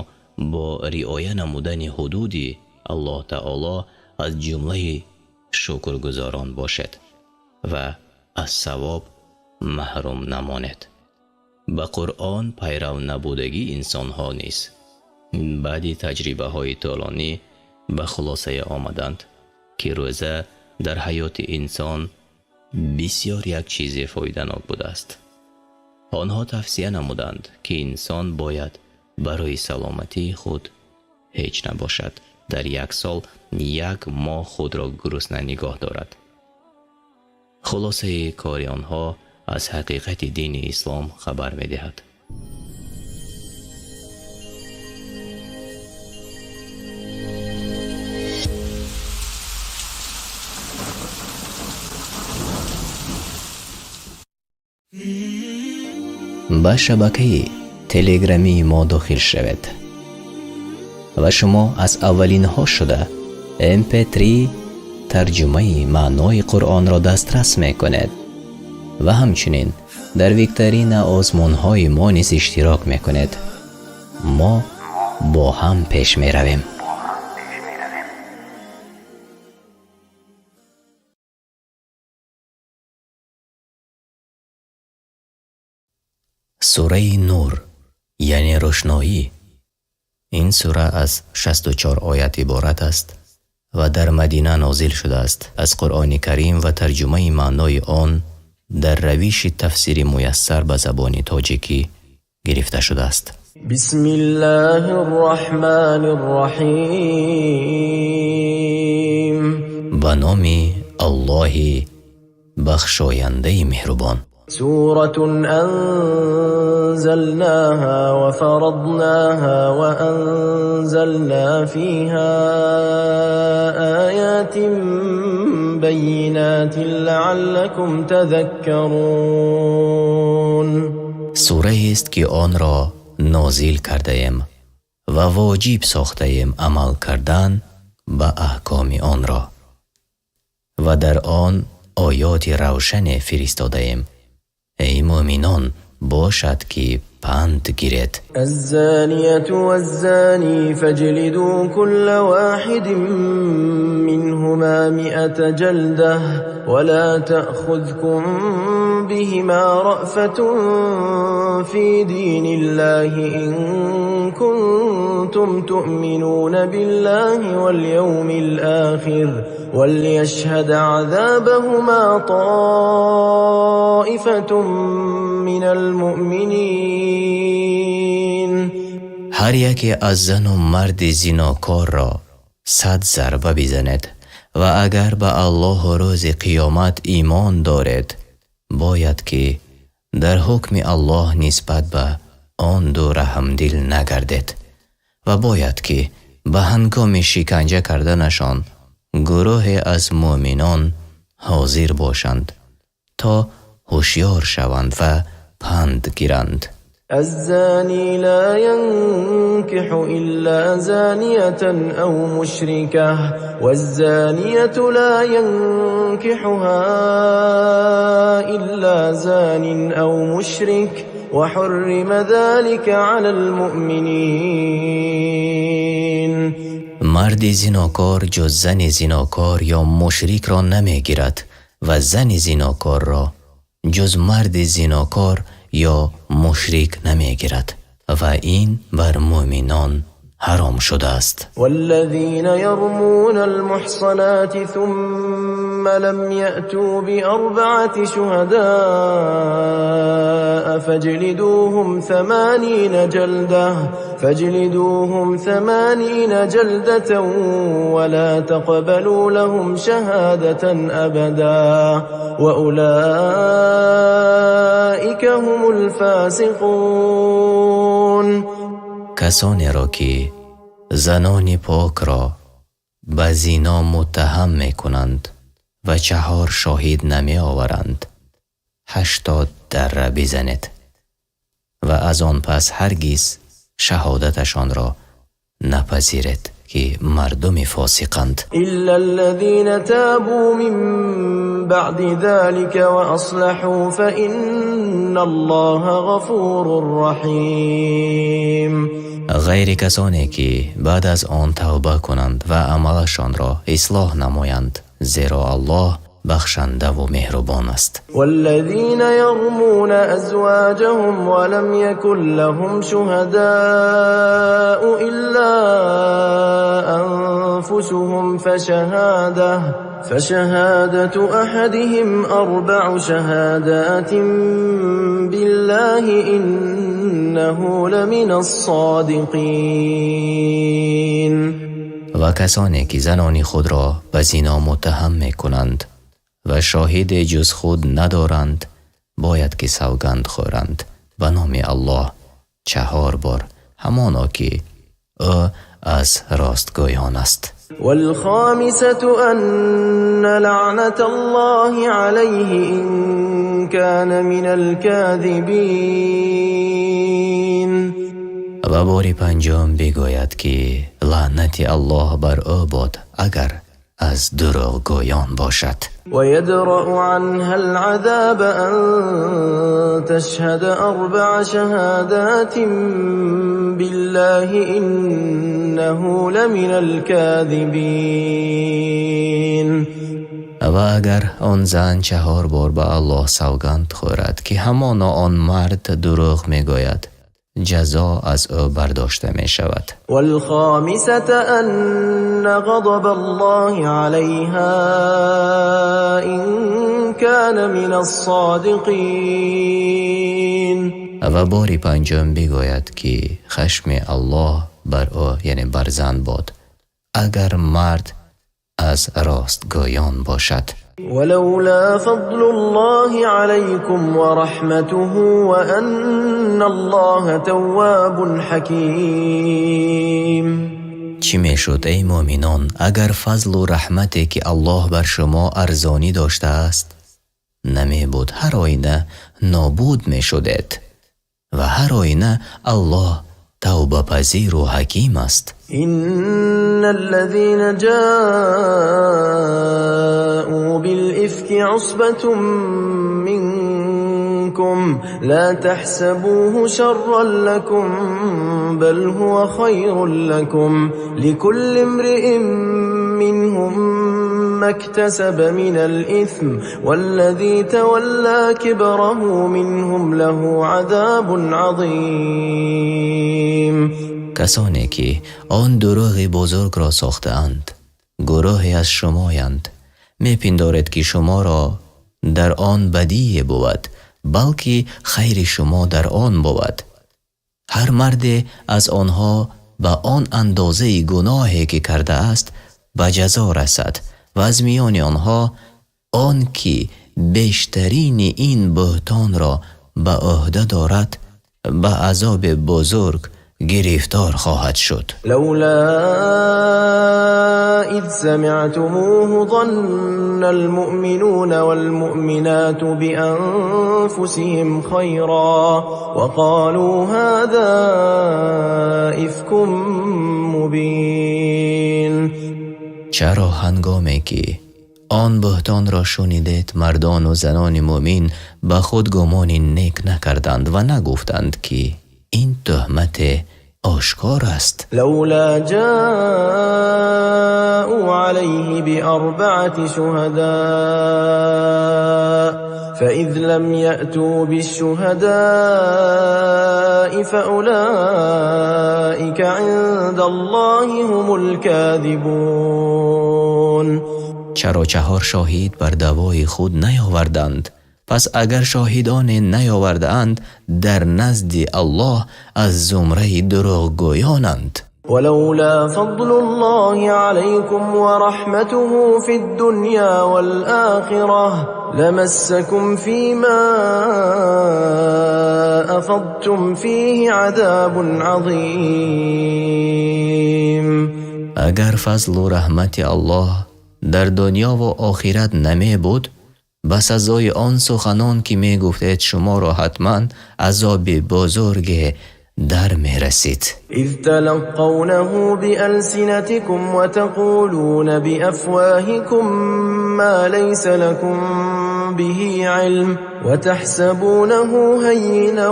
бо риоя намудани ҳудуди Аллоҳ таоло аз ҷумлаи шукргузорон бошед ва аз савоб маҳрум намонед. Ба Қуръон пайрав набудагии инсонҳо низ баъди таҷрибаҳои тӯлонӣ ба хулосае омаданд, ки рӯза дар ҳаёти инсон бисёр як чизе фоиданок будааст. Онҳо тавсия намуданд, ки инсон бояд барои саломатии худ ҳеҷ набошад, дар як сол як моҳ худро гурусна нигоҳ дорад. Хулосаи кори онҳо Аз ҳақиқати дини ислом хабар медиҳад. Ба шабакаи телеграмии мо дохил шавед ва шумо аз аввалинҳо шуда mp3 тарҷумаи маънои Қуръонро дастрас мекунед ва ҳамчунин дар викторина озмунҳои мо низ иштирок мекунед. Мо бо ҳам пеш меравем. Сураи Нур, яъне рӯшноӣ. Ин сура аз 64 оят иборат аст ва дар Мадина нозил шудааст. Аз Қуръони Карим ва тарҷумаи маънои он дар равиши тафсири муяссар ба забони тоҷикӣ гирифта шудааст. بسم الله الرحمن الرحيم. Ба номи Аллоҳи бахшояндаи меҳрубон. سورة أنزلناها وفرضناها وأنزلنا فيها آيات بينات لعلكم تذكرون. Сураест ки онро нозил кардаем ва воҷиб сохтаем амал кардан ба аҳкоми онро ва дар он оёти равшане фиристодаем. Эй мӯъминон, бошад ки панд гиред. الزانية والزاني فاجلدوا كل واحد منهما 100 جلدة ولا تأخذكم بهما رأفة في دين الله إن كنتم تؤمنون بالله واليوم الآخر وليشهد عذابهما طائفة من المؤمنين. Ҳар яке аз зану марди зинокорро 100 зарба бизанед ва агар ба Аллоҳу рӯзи қиёмат имон доред, бояд ки дар ҳукми Аллоҳ нисбат ба он ду раҳмдил нагардед ва бояд ки ба ҳангоми шиканҷа карданашон гурӯҳе аз мӯъминон ҳозир бошанд то ҳушёр шаванд ва панд гиранд. الزاني لا ينكح إلا زانية أو مشركة والزانية لا ينكحها إلا زان أو مشرك وحرم ذلك على المؤمنين. Марди зинокор ҷуз зани зинокор ё мушрикро намегирад ва зани зинокорро ҷуз марди зинокор ё мушрик намегирад ва ин бар мӯъминон ҳаром шудааст. والذين يرمون المحصنات ثم لم يأتوا بأربعة شهداء فاجلدوهم 80 جلدة ولا تقبلوا لهم شهادة أبدا وأولئك هم الفاسقون. Касонеро ки занони покро ба зино муттаҳам мекунанд ва 4 шоҳид намеоваранд, 80 дарра бизанед ва аз он пас ҳаргиз шаҳодаташонро напазиред ки мардуми фосиқанд. إلا الذين تابوا من بعد ذلك وأصلحوا فإن الله غفور رحيم. Ғайри касоне ки баъд аз он тавба кунанд ва амалашонро ислоҳ намоянд, зеро Аллоҳ бахшандаву меҳрубон аст. والذين يرمون أزواجهم ولم يكن لهم شهداء إلا أنفسهم فشهادة أحدهم 4 شهادات بالله إنه لمن الصادقين. Ва касоне ки занони худро ба зино муттаҳам мекунанд ва шоҳиде ҷуз худ надоранд, Бояд ки савганд хӯранд ба номи Аллоҳ чаҳор бор, ҳамоно ки ӯ аз ростгӯён аст. والخامسة أن لعنة الله عليه إن كان من الكاذبين. Ва бори панҷум бигӯяд, ки лаънати Аллоҳ бар ӯ бод, агар аз дурӯғгӯён бошад. ويدرأ عنها العذاب أن تشهد أربع شهادات بالله إنه لمن الكاذبين. Ва агар он зан чаҳор бор ба Аллоҳ савганд хӯрад, ки ҳамоно он мард дурӯғ мегӯяд, ҷазо аз ӯ бардошта мешавад. والخامسة أن غضب الله عليها إن كان من الصادقين. Ва бори панҷум бигӯяд, ки хашми Аллоҳ бар ӯ, яъне бар зан, бод, агар мард аз ростгӯён бошад. ولولا فضل الله عليكم ورحمته وأن الله تواب حكيم. Чӣ мешуд, эй муъминон, агар фазлу раҳмате, ки Аллоҳ бар шумо арзонӣ доштааст, намебуд? Ҳар оина нобуд мешудед, ва ҳар оина Аллоҳ тавбапазиру ҳаким аст. إن الذين جاءوا بالإفك عصبة منكم، لا تحسبوه شرا لكم، بل هو خير لكم. لكل امرئ منهم ما اكتسب من الإثم، والذي تولى كبره منهم له عذاب عظيم. Касоне ки он дурӯғи бузургро сохтаанд, гурӯҳе аз шумоянд. Мепиндоред, ки шуморо дар он бадие бувад, балки хайри шумо дар он бувад. Ҳар марде аз онҳо ба он андозаи гуноҳе, ки кардааст, ба ҷазо расад, ва аз миёни онҳо он ки бештарини ин буҳтонро ба ӯҳда дорад, ба азоби бузург гирифтор хоҳад шуд. لولا إذ سمعتموه ظن المؤمنون والمؤمنات بأنفسهم خيرا وقالوا هذا إفك مبين. Чаро ҳангоме ки он буҳтонро шунидед, мардону занони муъмин ба худ гумони нек накарданд ва нагуфтанд, ки ин тӯҳмате ошкор аст? لولا جاءوا عليه بأربعة شهداء، فإذ لم يأتوا بالشهداء فأولئك عند الله هم الكاذبون. Чаро чаҳор шоҳид бар даъвои худ наёварданд? Пас агар шоҳидоне наёвардаанд, дар назди Аллоҳ аз зумраи дурӯғгӯёнанд. ولولا فضل الله عليكم ورحمته في الدنيا والآخرة لمسكم فيما أفضتم فيه عذاب عظيم. Агар фазлу раҳмати Аллоҳ дар дунёву охират намебуд, ба сазои он суханон, ки мегуфтед, шуморо ҳатман азоби бузурге дар мерасид. إذ تلقونه بألسنتكم وتقولون بأفواهكم ما ليس لكم به علم وتحسبونه هينا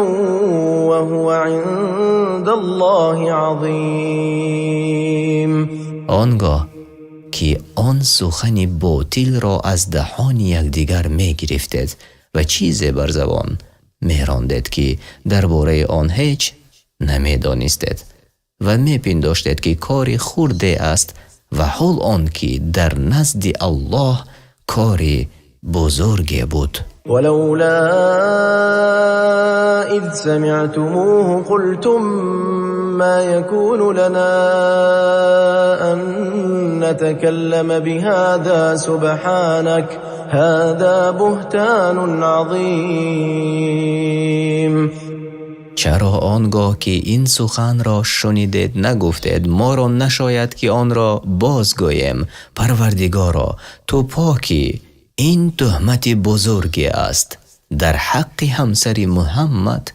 وهو عند الله عظيم. Он гоҳ ки он сухани ботилро аз даҳони якдигар мегирифтед ва чизе бар забон мерондед, ки дар бораи он ҳеҷ намедонистед, ва мепиндоштед, ки кори хурде аст, ва ҳол он ки дар назди Аллоҳ кори бузурге буд. ولولا إذ سمعتموه قلتم ما يكون لنا أن نتكلم بهذا سبحانك هذا بهتان عظيم. Чаро он гоҳ ки ин сухан ро шунидед нагуфтед моро нашояд ки онро бозгӯем, Парвардигоро, ту покӣ, ин туҳмати бузурге аст дар ҳаққи ҳамсари Муҳаммад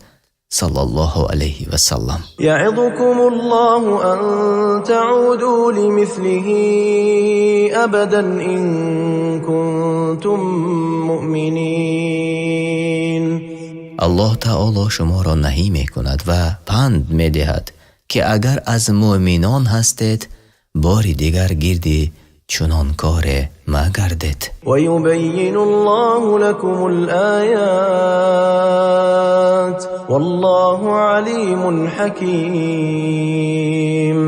саллаллоҳу алайҳи васаллам. يعظكم الله أن تعودوا لمثله أبدا إن كنتم مؤمنين. Аллоҳ таоло шуморо наҳӣ мекунад ва панд медиҳад ки агар аз мӯъминон ҳастед, бори дигар гирди чунон коре магардед. ويبين الله لكم الآيات والله عليم حكيم.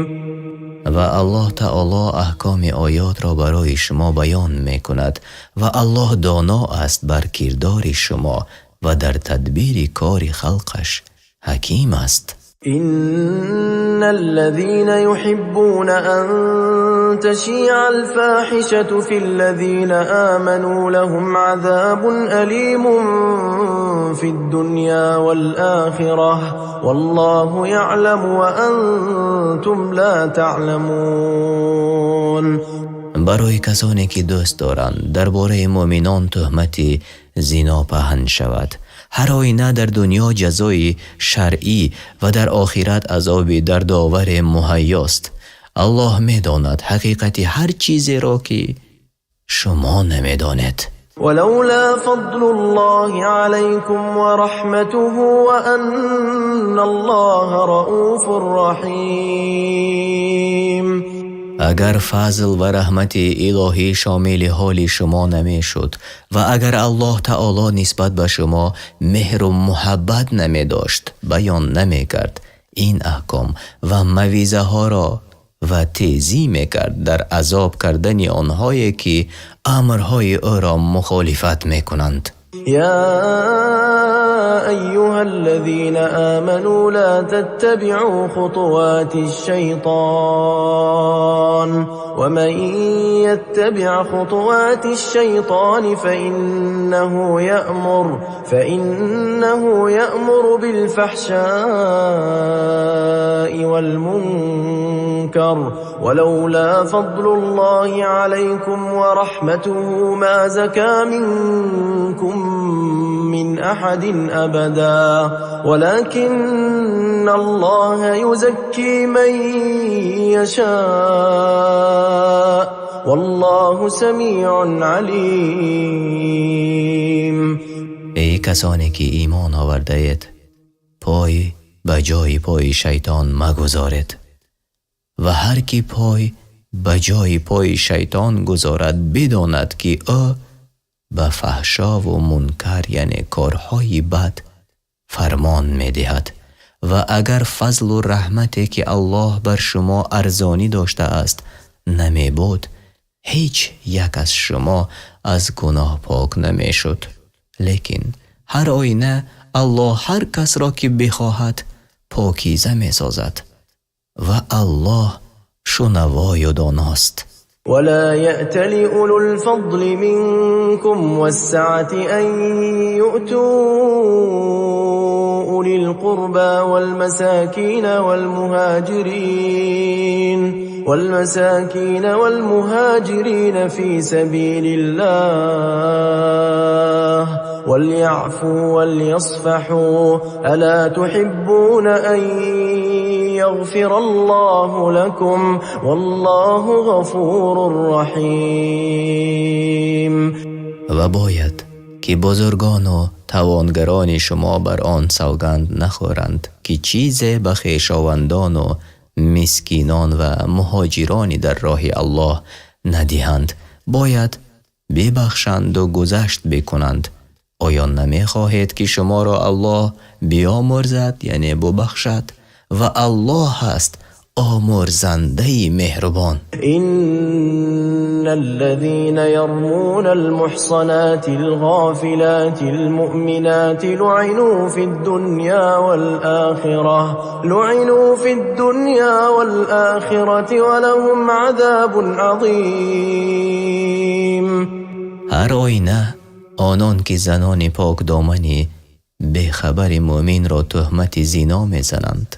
Ва Аллоҳ таоло аҳкоми оётро барои шумо баён мекунад ва Аллоҳ доно аст бар кирдори шумо ва дар тадбири кори халқаш ҳаким аст. إن الذين يحبون أن تشيع الفاحشة في الذين آمنوا لهم عذاب أليم في الدنيا والآخرة والله يعلم وأنتم لا تعلمون. Барои касоне ки дӯст доранд дар бораи мӯъминон туҳмати зино паҳн шавад, ҳар оина дар дунё ҷазои шаръӣ ва дар охират азоби дардоваре муҳайёст. Аллоҳ медонад ҳақиқати ҳар чизеро ки шумо намедонед. ولولا فضل الله عليكم ورحمته وأن الله رءوف رحيم. Агар фазл ва раҳмати илоҳӣ шомили ҳоли шумо намешуд ва агар Аллоҳ таоло нисбат ба шумо меҳру муҳаббат намедошт, баён намекард ин аҳком ва мавъизаҳоро ва тезӣ мекард дар азоб кардани онҳое ки амрҳои ӯро мухолифат мекунанд. يا أيها الذين آمنوا لا تتبعوا خطوات الشيطان ومن يتبع خطوات الشيطان فإنه يأمر بالفحشاء والمنكر ولولا فضل الله عليكم ورحمته ما زكى منكم من أحد أبدا ولكن الله يزكي من يشاء والله سميع عليم. Эй касоне ки имон овардаед, пой ба ҷои пои шайтон магузоред ва ҳар ки пой ба ҷои пои шайтон гузорад, бидонад ки ӯ ба фаҳшову мункар, яъне корҳои бад, фармон медиҳад ва агар фазлу раҳмате ки Аллоҳ бар шумо арзонӣ доштааст намебуд, ҳеҷ як аз шумо аз гуноҳ пок намешуд, лекин ҳар оина Аллоҳ ҳар касро ки бихоҳад покиза месозад ва Аллоҳ шунавою доност. ولا يأت لأولو الفضل منكم والسعة أن يؤتوا أولي القربى والمساكين والمهاجرين في سبيل الله وليعفوا وليصفحوا ألا تحبون أن يغفر الله لكم والله غفور رحيم. Ва бояд ки бузургону тавонгарони шумо бар он савганд нахӯранд ки чизе ба хешовандону мискинон ва муҳоҷирони дар роҳи Аллоҳ надиҳанд. Бояд бибахшанду гузашт бикунанд. Оё намехоҳед ки шуморо Аллоҳ биомӯрзад, яъне бубахшад? Ва Аллоҳ аст Омурзандаи меҳрубон. إن الذين يرمون المحصنات الغافلات المؤمنات لعنوا في الدنيا والآخرة ولهم عذاب عظيم. Ҳар оина онон ки занони покдомани бехабари мӯъминро туҳмати зино мезананд,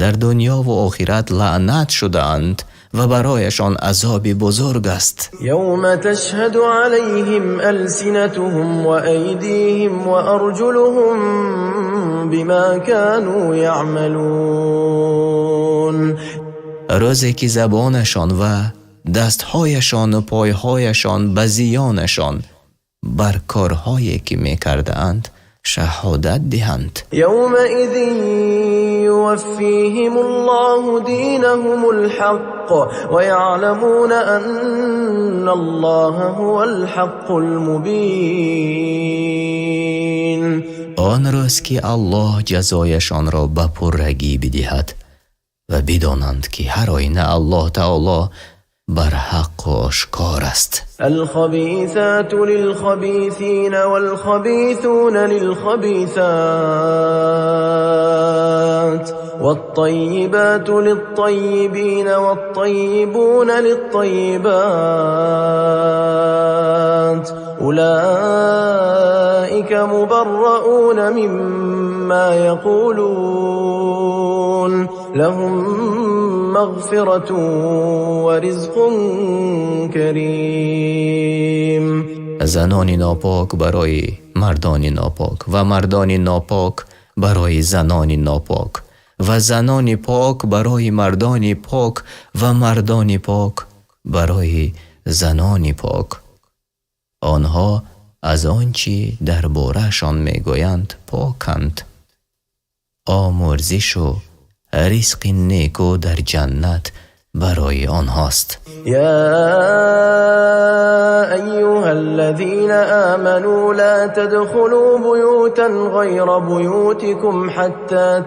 дар дунёву охират лаънат шудаанд ва барояшон азоби бузург аст. يوم تشهد عليهم ألسنتهم وأيديهم وأرجلهم بما كانوا يعملون. Рӯзе ки забонашон ва дастҳояшону пойҳояшон ба зиёнашон бар корҳое ки мекардаанд шаҳодат диҳанд. يومئذ يوفيهم الله دينهم الحق ويعلمون أن الله هو الحق المبين. Он рӯз ки Аллоҳ ҷазояшонро ба пуррагӣ бидиҳад ва бидонанд, ки ҳар оина Аллоҳ таоло бар ҳаққу ошкор аст. الخبيثات للخبيثين والخبيثون للخبيثات والطيبات للطيبين والطيبون للطيبات أولئك مبرؤون مما يقولون لهم مغفرة ورزق كريم. Занони нопок барои мардони нопок ва мардони нопок барои занони нопок ва занони пок барои мардони пок ва мардони пок барои занони пок, онҳо аз он чӣ дар бораашон мегӯянд поканд, омурзишу ризқи неку дар ҷаннат барои онҳост. يا أيها الذين آمنوا لا تدخلوا بيوتا غير بيوتكم حتى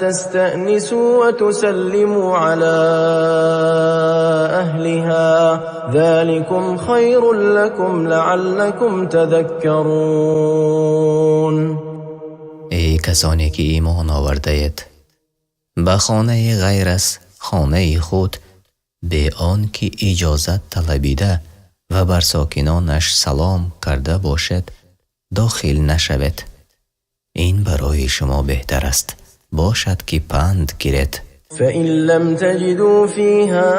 تستأنسوا وتسلموا على أهلها ذلكم خير لكم لعلكم تذكرون. Эй касоне ки имон овардаед, ба хонаи ғайр аз хонаи худ бе он ки иҷозат талабида ва бар сокинонаш салом карда бошед, дохил нашавед. Ин барои шумо беҳтар аст, бошад ки панд гиред. فإن لم تجدوا فيها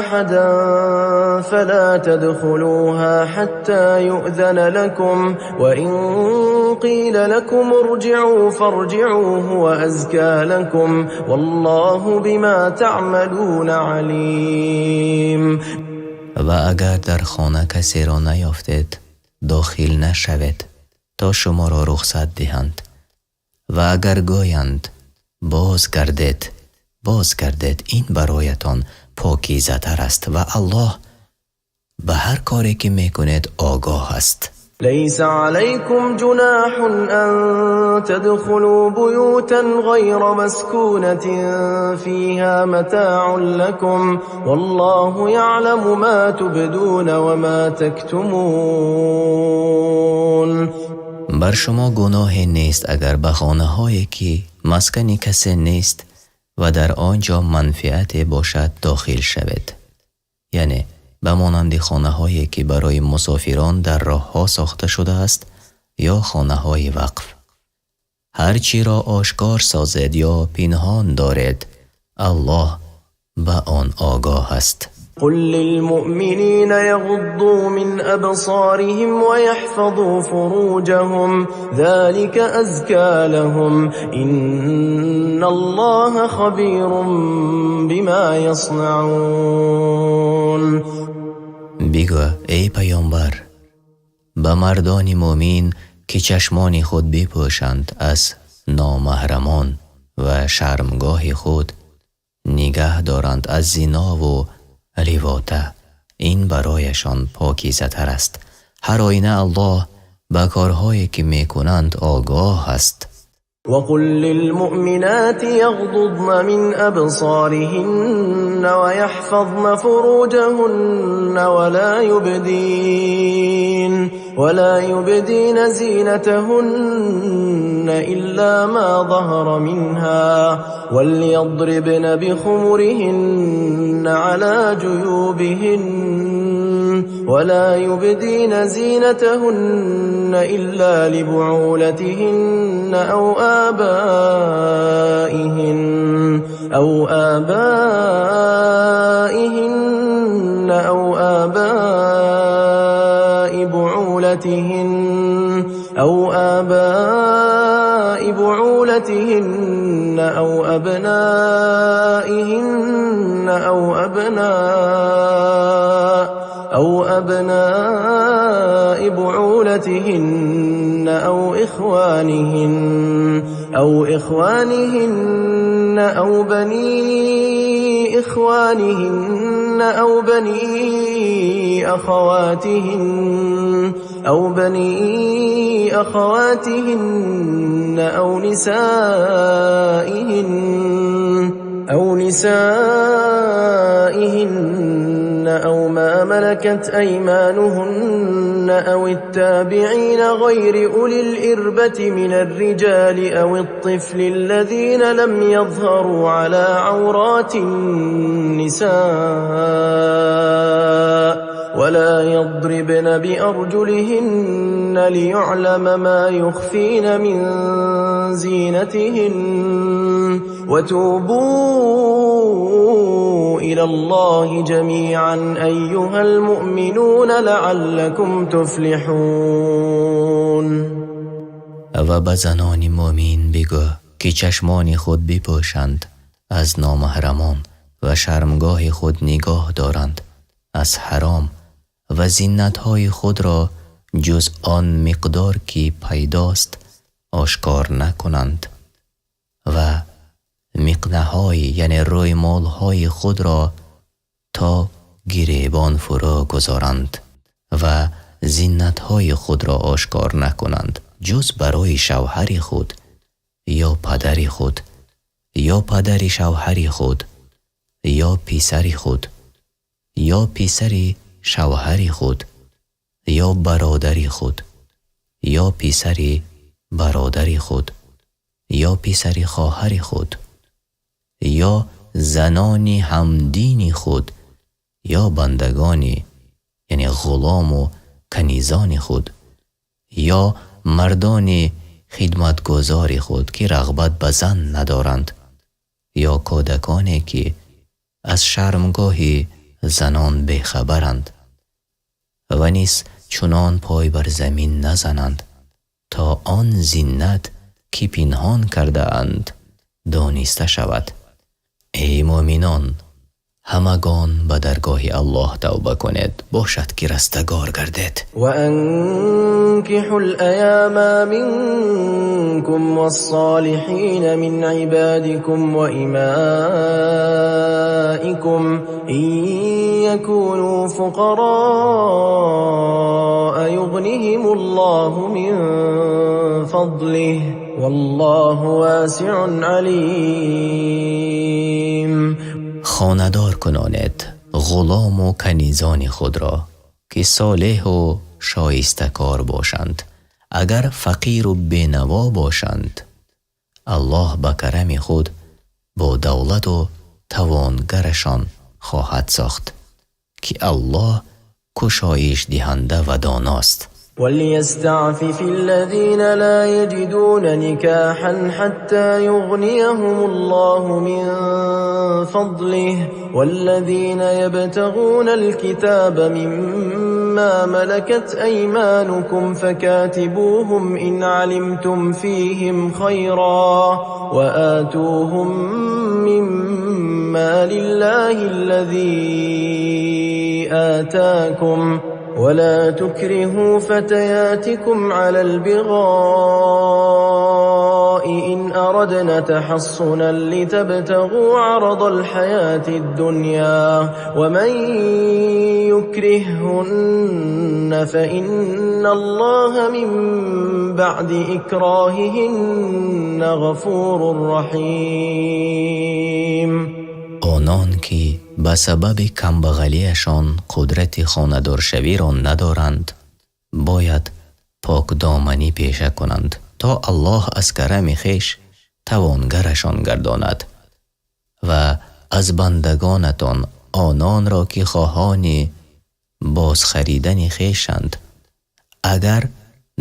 أحدا فلا تدخلوها حتى يؤذن لكم وإن قيل لكم ارجعوا فارجعوا هو أزكى لكم والله بما تعملون عليم. Ва агар дар хона касеро наёфтед, дохил нашавед, то шуморо рухсат диҳанд, ва агар гӯянд: «Бозгардед», бозгардед, ин бароятон покизатар аст ва Аллоҳ ба ҳар коре ки мекунед огоҳ аст. ليس عليكم جناح أن تدخلوا بيوتا غير مسكونة فيها متاع لكم والله يعلم ما تبدون وما تكتمون. Бар шумо гуноҳе нест, агар ба хонаҳое ки маскани касе нест ва дар он ҷо манфиате бошад, дохил шавед, яъне ба монанди хонаҳое ки барои мусофирон дар роҳҳо сохта шудааст ё хонаҳои вақф. Ҳар чиро ошкор созед ё пинҳон доред, Аллоҳ ба он огоҳ аст. قل للمؤمنين يغضوا من أبصارهم ويحفظوا فروجهم ذلك أزكى لهم إن الله خبير بما يصنعون. Бигӯ, эй паёмбар, ба мардони мӯмин, ки чашмони худ бипӯшанд аз номаҳрамон ва шармгоҳи худ нигаҳ доранд аз зинову ливота, ин барояшон покизатар аст. Ҳар оина Аллоҳ ба корҳое ки мекунанд огоҳ аст. وقل للمؤمنات يغضضن من أبصارهن ويحفظن فروجهن ولا يبدين زينتهن إلا ما ظهر منها وليضربن بخمرهن على جيوبهن ولا يبدين زينتهن إلا لبعولتهن أو آبائهن أو آباء بعولتهن أو آباء بعولتهن أو أبنائهن أو أبناء بعولتهن أو إخوانهن أو بني إخوانهن أو بني أخواتهن أو نسائهن أو ما ملكت أيمانهن أو التابعين غير أولي الإربة من الرجال أو الطفل الذين لم يظهروا على عورات النساء ولا يضربن بأرجلهن ليعلم ما يخفين من زينتهن وتوبوا إلى الله جميعا أيها المؤمنون لعلكم تفلحون. و به زنان مؤمن بگو که چشمان خود بپوشند از نامحرمان و شرمگاه خود نگاه دارند از حرام و زینت‌های خود را جز آن مقدار که پیداست آشکار نکنند و مقنع‌های یعنی رویمال‌های خود را تا گریبان فرو گذارند و زینت‌های خود را آشکار نکنند جز برای شوهر خود یا پدر خود یا پدر شوهر خود یا پسر خود یا پسر شوهر خود یا برادر خود یا پسر برادر خود یا پسر خواهر خود یا زنان همدین خود یا بندگان یعنی غلام و کنیزان خود یا مردان خدمتگزار خود که رغبت به زن ندارند یا کودکانی که از شرمگاه زنان بیخبرند و نیز چنان پای بر زمین نزنند تا آن زینت که پنهان کرده اند دانسته شود. ای مؤمنان، ҳамагон ба даргоҳи Аллоҳ тавба кунед, бошад ки растагор гардед. وأنكحوا الأيام منكم والصالحين من عبادكم وإمائكم إن يكونوا فقراء يغنهم الله من فضله والله واسع عليم. хонадор кунонед ғулому канизони худро ки солеҳу шоистакор бошанд. Агар фақиру бенаво бошанд, Аллоҳ ба карами худ бо давлату тавонгарашон хоҳад сохт, ки Аллоҳ кушоиш диҳанда ва доност. وليستعفف الذين لا يجدون نكاحا حتى يغنيهم الله من فضله والذين يبتغون الكتاب مما ملكت أيمانكم فكاتبوهم إن علمتم فيهم خيرا وآتوهم مما لله الذي آتاكم ولا تكرهوا فتياتكم على البغاء إن أردن تحصنا لتبتغوا عرض الحياة الدنيا ومن يكرههن فإن الله من بعد إكراههن غفور رحيم. Онон ки ба сабаби камбағалиашон қудрати хонадоршавиро надоранд, бояд покдоманӣ пеша кунанд, то Аллоҳ аз карами хеш тавонгарашон гардонад. Ва аз бандагонатон ононро ки хоҳони бозхаридани хешанд, агар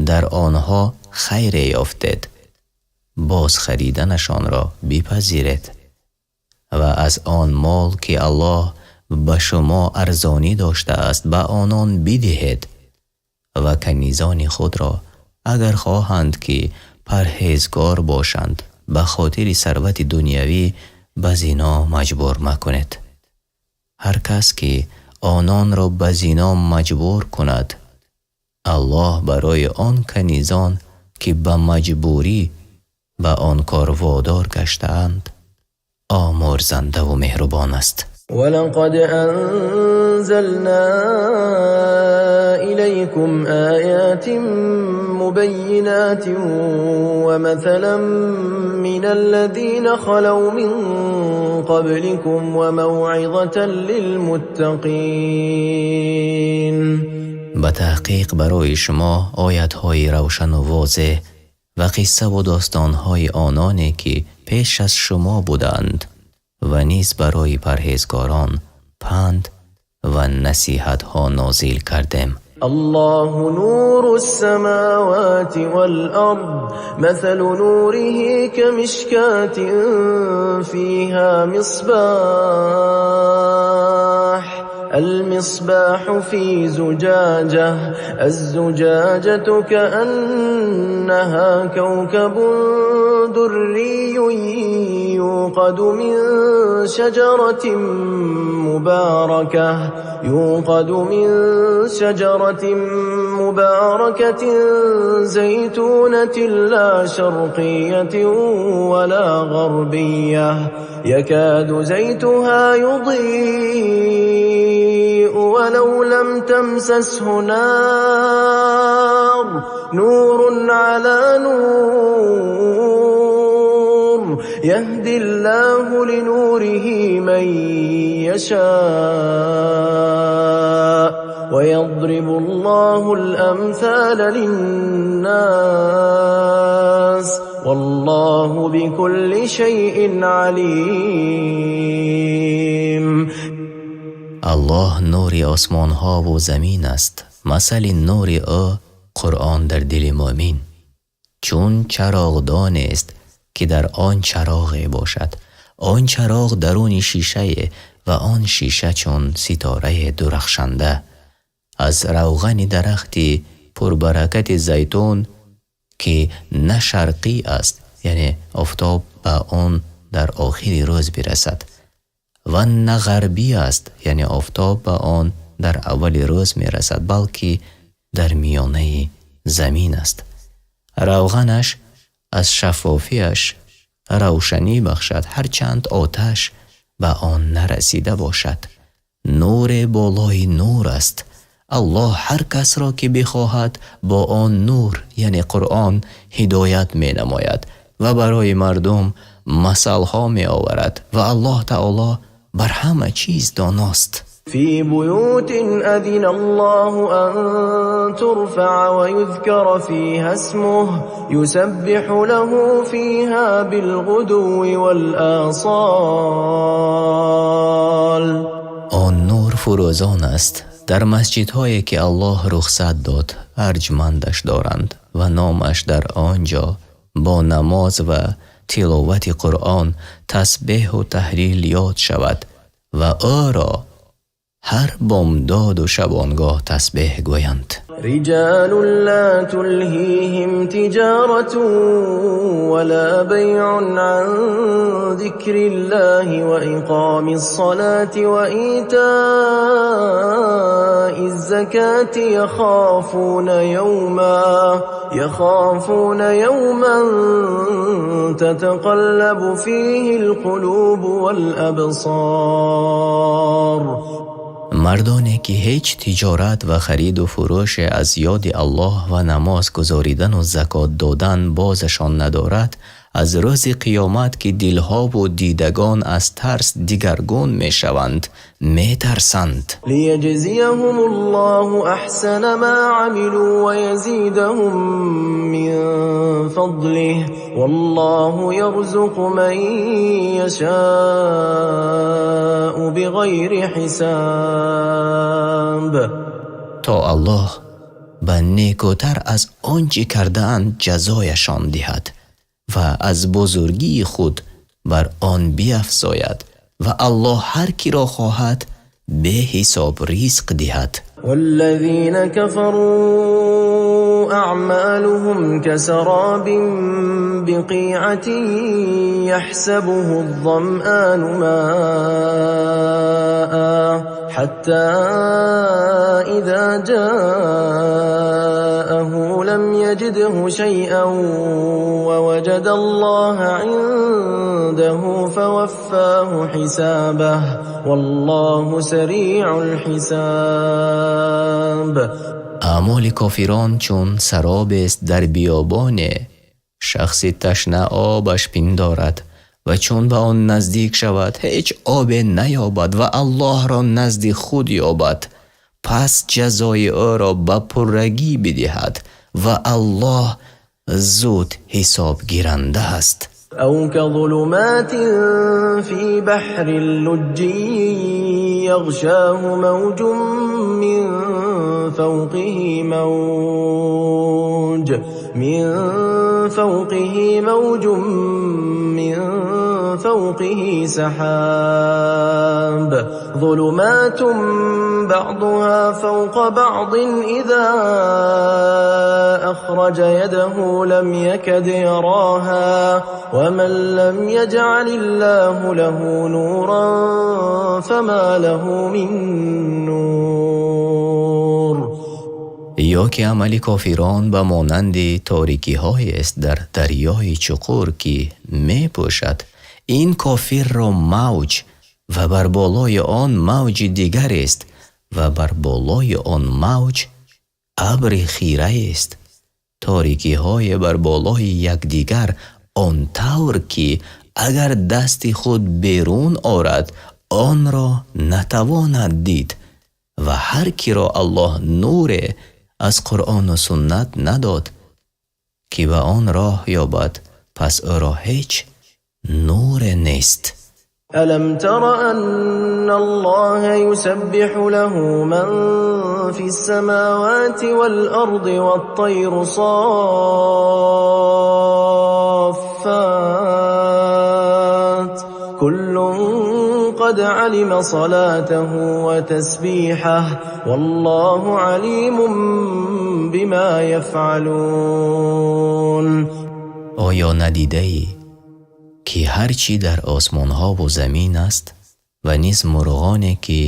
дар онҳо хайре ёфтед, бозхариданашонро бипазиред ва аз он мол ки Аллоҳ ба шумо арзонӣ доштааст, ба онон бидиҳед. Ва канизони худро, агар хоҳанд ки парҳезгор бошанд, ба хотири сарвати дунявӣ ба зино маҷбур макунед. Ҳар кас ки ононро ба зино маҷбур кунад, Аллоҳ барои он канизон ки ба маҷбурӣ ба он кор водор гаштаанд, омӯрзандаву меҳрубон аст. ولقد أنزلنا إليكم آيات مبينات ومثلا من الذين خلوا من قبلكم وموعظة للمتقين. Ба таҳқиқ барои шумо оятҳои равшану возеҳ ва қиссаву достонҳои ононе ки пеш аз шумо буданд ва низ барои парҳезгорон панд ва насиҳатҳо нозил кардем. الله نور السماوات والأرض، مثل نوره كمشكاة فيها مصباح، المصباح في زجاجة، الزجاجة كأنها كوكب دري يوقد من شجرة مباركة زيتونة لا شرقية ولا غربية، يكاد زيتها يضيء ولو لم تمسسه نار، نور على نور، يهدي الله لنوره من يشاء، ويضرب الله الأمثال للناس، والله بكل شيء عليم. Аллоҳ нури осмонҳову замин аст. Масали нури ӯ, Қуръон дар дили мӯъмин, чун чароғдонест ки дар он чароғе бошад. Он чароғ даруни шишае ва он шиша чун ситорае дурахшанда аз равғани дарахти пурбаракати зайтун, ки на шарқӣ аст, яъне офтоб ба он дар охири рӯз бирасад, ва на ғарбӣ аст, яъне офтоб ба он дар аввали рӯз мерасад, балки дар миёнаи замин аст. Равғанаш аз шаффофиаш равшанӣ бахшад, ҳарчанд оташ ба он нарасида бошад. Нуре болои нур аст. Аллоҳ ҳар касро ки бихоҳад, бо он нур, яъне Қуръон, ҳидоят менамояд ва барои мардум масалҳо меоварад ва Аллоҳ таоло бар ҳама чиз доност. في بيوت أذن الله أن ترفع ويذكر فيها اسمه، يسبح له فيها بالغدو والآصال. Он нур фурӯзон аст дар масҷидҳое ки Аллоҳ рухсат дод арҷмандаш доранд ва номаш дар он ҷо бо намоз ва тиловати Қуръон, тасбеҳу таҳлил ёд шавад ва ӯро Ҳар бомдоду шабонгоҳ тасбеҳ гӯянд. رجال لا تلهيهم تجارة ولا بيع عن ذكر الله وإقام الصلاة وإيتاء الزكاة يخافون يوما تتقلب فيه القلوب والأبصار. Мардоне ки ҳеҷ тиҷорат ва хариду фурӯше аз ёди Аллоҳ ва намоз гузоридану закот додан бозашон надорад, аз рӯзи қиёмат ки дилҳову дидагон аз тарс дигаргун мешаванд, метарсанд. ليجزيهم الله أحسن ما عملوا ويزيدهم من فضله والله يرزق من يشاء بغير حساب. То Аллоҳ ба некӯтар аз он чӣ кардаанд ҷазояшон диҳад ва аз бузургии худ бар он биафзояд, ва Аллоҳ ҳар киро хоҳад беҳисоб ризқ диҳад. والذين كفروا أعمالهم كسراب بقيعة يحسبه الظمآن ماء حتى إذا جاءه لم يجده شيئا ووجد الله عنده فوفاه حسابه والله سريع الحساب. Аъмоли кофирон чун саробест дар биёбоне, шахси ташна обаш пиндорад ва чун ба он наздик шавад, ҳеҷ обе наёбад ва Аллоҳро назди худ ёбад, пас ҷазои ӯро ба пуррагӣ бидиҳад ва Аллоҳ зуд ҳисобгиранда аст. أو كظلمات في بحر لجي يغشاه موج من فوقه موج من فوقه سحاب ظلمات بعضها فوق بعض إذا أخرج يده لم يكد يراها ومن لم يجعل الله له نورا فما له من نور. Ё ки амали кофирон ба монанди торикиҳоест дар дарёи чуқур, ки мепӯшад ин кофирро мавҷ ва бар болои он мавҷи дигарест ва бар болои он мавҷ абри хираест, торикиҳое бар болои якдигар, он тавр ки агар дасти худ берун орад, онро натавонад дид, ва ҳар киро Аллоҳ нуре аз Қуръону суннат надод, ки ба он роҳ ёбад, пас ӯро ҳеҷ нуре нест. ألم تر أن الله يسبح له من في السماوات والأرض والطير صافات كل قد علم صلاته وتسبيحه والله عليم بما يفعلون. Оё надидаӣ, ки ҳар чӣ дар осмонҳову замин аст ва низ мурғоне, ки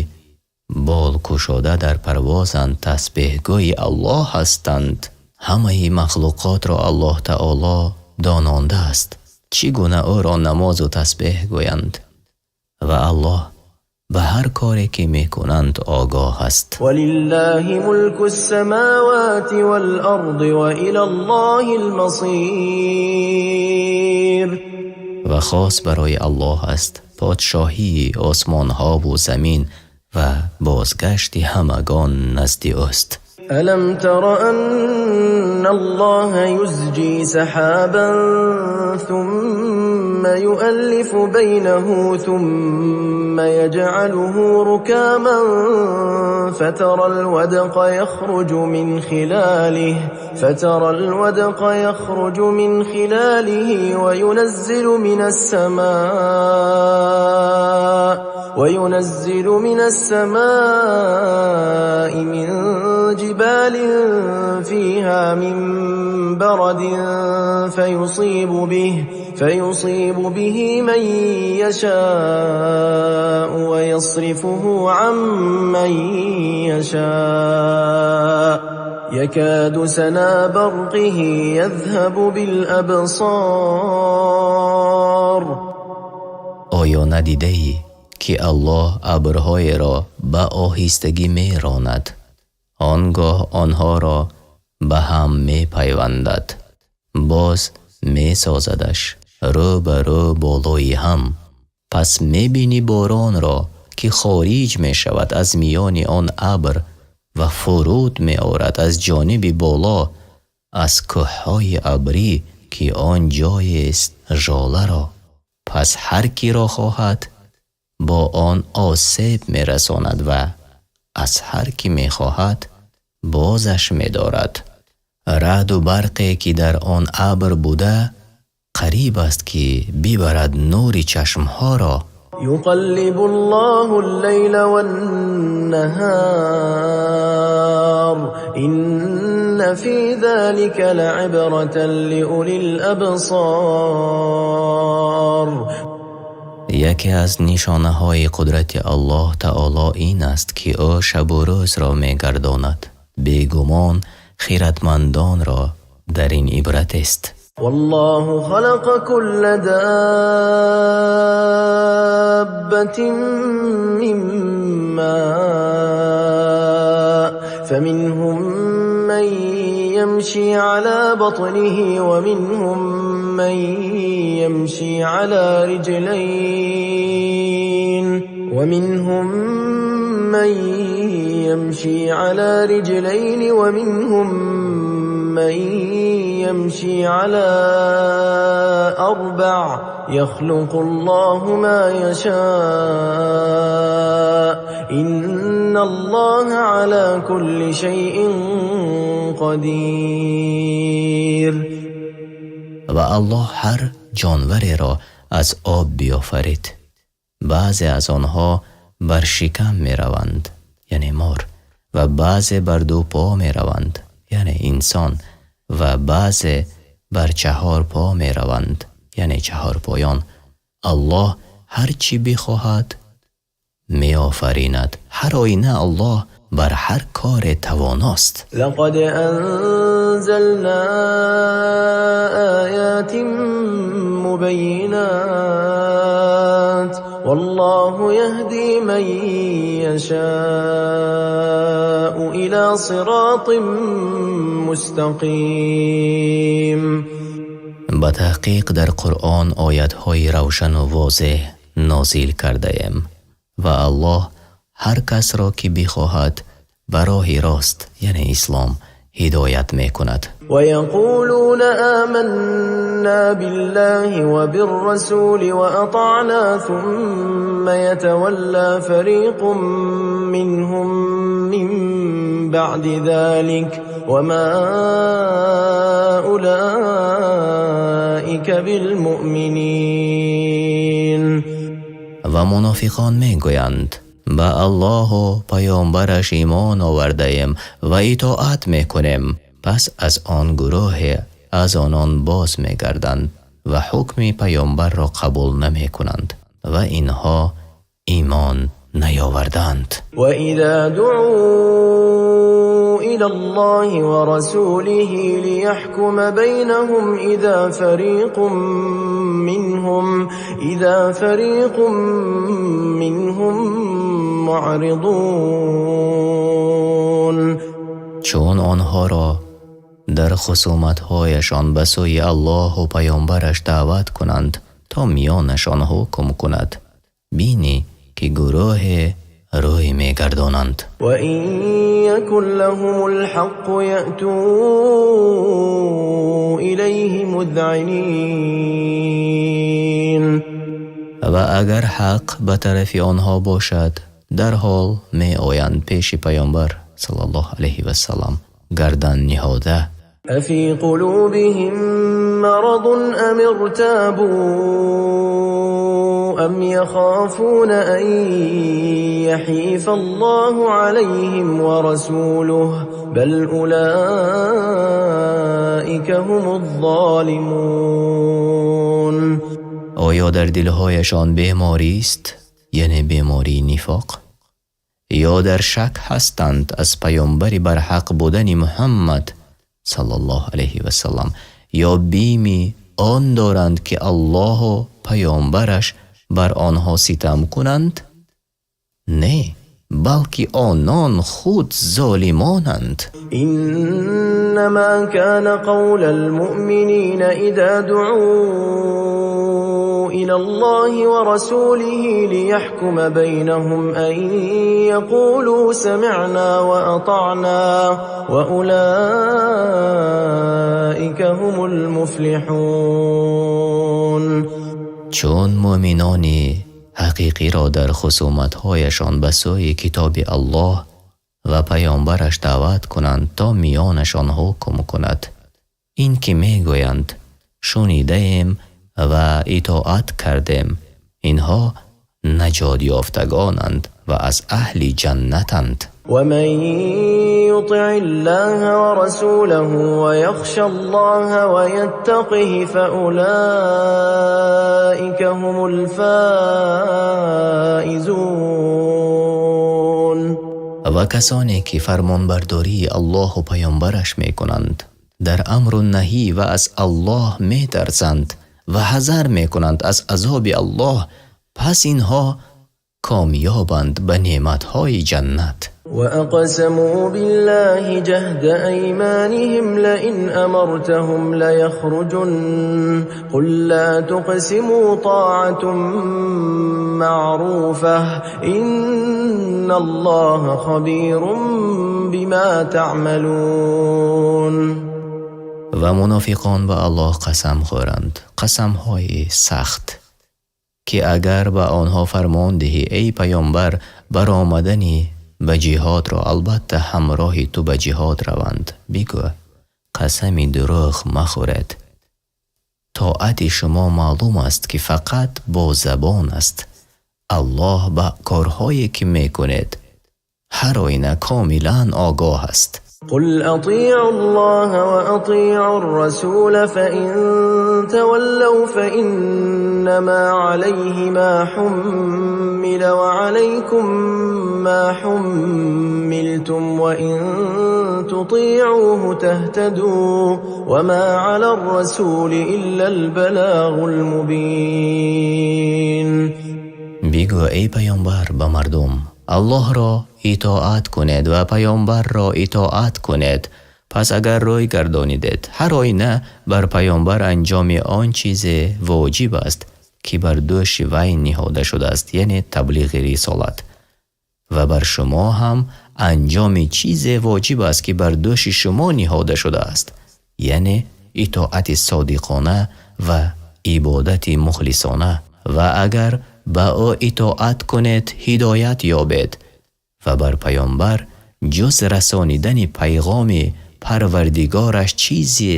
болкушода дар парвозанд, тасбеҳгӯи Аллоҳ ҳастанд? Ҳамаи махлуқотро Аллоҳ Таоло донондааст, чӣ гуна ӯро намозу тасбеҳ гӯянд, ва Аллоҳ ба ҳар коре, ки мекунанд, огоҳ аст. ولله ملك السماوات والأرض وإلى الله المصير. Ва хос барои Аллоҳ аст подшоҳии осмонҳову замин ва бозгашти ҳамагон назди ӯст. ألم تر أن الله يزجي سحابا ثم يؤلف بينه ثم يجعله ركاما فترى الودق يخرج من خلاله وينزل من السماء وينزل من السماء من جبال فيها من برد فيصيب به من يشاء ويصرفه عن من يشاء يكاد سنا برقه يذهب بالأبصار. Оё надидаӣ, ки Аллоҳ абрҳоеро ба оҳистагӣ меронад, он гоҳ онҳоро ба ҳам мепайвандад, боз месозадаш рӯ ба рӯ болои ҳам, пас мебинӣ боронро, ки хориҷ мешавад аз миёни он абр ва фуруд меорад аз ҷониби боло аз кӯҳҳои абрӣ, ки он ҷоест жоларо, пас ҳар киро хоҳад бо он осеб мерасонад ва аз ҳар ки мехоҳад бозаш медорад. Раъду барқе, ки дар он абр буда, қариб аст, ки бибарад нури чашмҳоро. يقلب الله الليل والنهار إن في ذلك لعبرة لأولي الأبصار. Яке аз нишонаҳои қудрати Аллоҳ таоло ин аст, ки ӯ шабу рӯзро мегардонад. Бегумон, хиратмандонро дар ин ибратест. والله خلق كل دابة من ماء فمنهم من يمشي على بطنه ومنهم من يمشي على رجلين ومنهم من يمشي على رجلين ومنهم من يمشي على أربع يخلق الله ما يشاء إن الله على كل شيء قدير. Ва Аллоҳ ҳар ҷонвареро аз об биёфарид. Баъзе аз онҳо бар шикам мераванд, яъне мор, ва баъзе бар ду по мераванд, яъне инсон, ва баъзе бар чаҳор по мераванд, яъне чаҳорпоён. Аллоҳ ҳар чӣ бихоҳад меофаринад. Ҳар оина Аллоҳ бар ҳар коре тавоност. لقد أنزلنا آيات مبينات والله يهدي من يشاء إلى صراط مستقيم. Ба таҳқиқ, дар Қуръон оятҳои равшану возеҳ нозил кардаем ва Аллоҳ ҳар касро, ки бихоҳад, ба роҳи рост, яъне ислом, ҳидоят мекунад. ويقولون آمنا بالله وبالرسول وأطعنا ثم يتولى فريق منهم من بعد ذلك وما أولئك بالمؤمنين. Ва мунофиқон мегӯянд: ба Аллоҳу паёмбараш имон овардаем ва итоат мекунем. Пас аз он гурӯҳе аз онон боз мегарданд ва ҳукми паёмбарро қабул намекунанд ва инҳо имон наёварданд. وإذا دعوا إلى الله ورسوله ليحكم بينهم إذا فريق منهم معرضون. Чун онҳоро дар хусуматҳояшон ба сӯи Аллоҳу паёмбараш даъват кунанд, то миёнашон ҳукм кунад, бинӣ, ки гурӯҳе рӯй мегардонанд. وإن يكن لهم الحق يأتوا إليه مذعنين. Ва агар ҳақ ба тарафи онҳо бошад, дарҳол меоянд пеши паёмбар саллаллоҳу алайҳи васаллам гардан ниҳода. أفي قلوبهم مرض أم ارتابوا. أم يخافون أن يحيف الله عليهم ورسوله بل أولئك هم الظالمون. Оё дар дилҳояшон беморист, яъне бемории нифоқ, ё дар шак ҳастанд аз паёмбари барҳақ будани Муҳаммад саллаллоҳу алайҳи васаллам, ё бими он доранд, ки Аллоҳу паёмбараш бар онҳо ситам кунанд? Не, балки онон худ золимонанд. إنما كان قول المؤمنين إذا دعوا إلى الله ورسوله ليحكم بينهم أن يقولوا سمعنا وأطعنا وأولئك هم المفلحون. Чун мӯъминони ҳақиқиро дар хусуматҳояшон ба сӯи китоби Аллоҳ ва паёмбараш даъват кунанд, то миёнашон ҳукм кунад, ин ки мегӯянд: шунидаем ва итоат кардем, инҳо наҷотёфтагонанд ва аз аҳли ҷаннатанд. ومن يطع الله ورسوله ويخش الله ويتقه فأولئك هم الفائزون. Ва касоне ки фармонбардории Аллоҳу паёмбараш мекунанд дар амру наҳӣ ва аз Аллоҳ метарсанд ва ҳазар мекунанд аз азоби Аллоҳ, пас инҳо комёбанд ба неъматҳои ҷаннат. وأقسموا بالله جهد أيمانهم لئن أمرتهم ليخرجن قل لا تقسموا طاعة معروفة إن الله خبير بما تعملون. Ва мунофиқон ба Аллоҳ қасам хӯранд, қасамҳои сахт, ки агар ба онҳо фармон диҳӣ, эй паёмбар, баромадани ба ҷиҳодро, албатта ҳамроҳи ту ба ҷиҳод раванд. Бигӯ: қасами дурӯғ махӯред, тоати шумо маълум аст, ки фақат бо забон аст. Аллоҳ ба корҳое ки мекунед ҳар оина комилан огоҳ аст. قل أطيعوا الله وأطيعوا الرسول فإن تولوا فإنما عليه ما حمل وعليكم ما حملتم وإن تطيعوه تهتدوا وما على الرسول إلا البلاغ المبين. Бигӯ, эй паёмбар, ба мардум: Аллоҳро итоат кунед ва паёмбарро итоат кунед. Пас агар рӯй гардонидед, ҳар оина бар паёмбар анҷоми он чизе воҷиб аст, ки бар дӯши вай ниҳода шудааст, яъне таблиғи рисолат, ва бар шумо ҳам анҷоми чизе воҷиб аст, ки бар дӯши шумо ниҳода шудааст, яъне итоати содиқона ва ибодати мухлисона. Ва агар ба ӯ итоат кунед, ҳидоят ёбед, ва бар паёмбар ҷуз расонидани пайғоми Парвардигораш чизи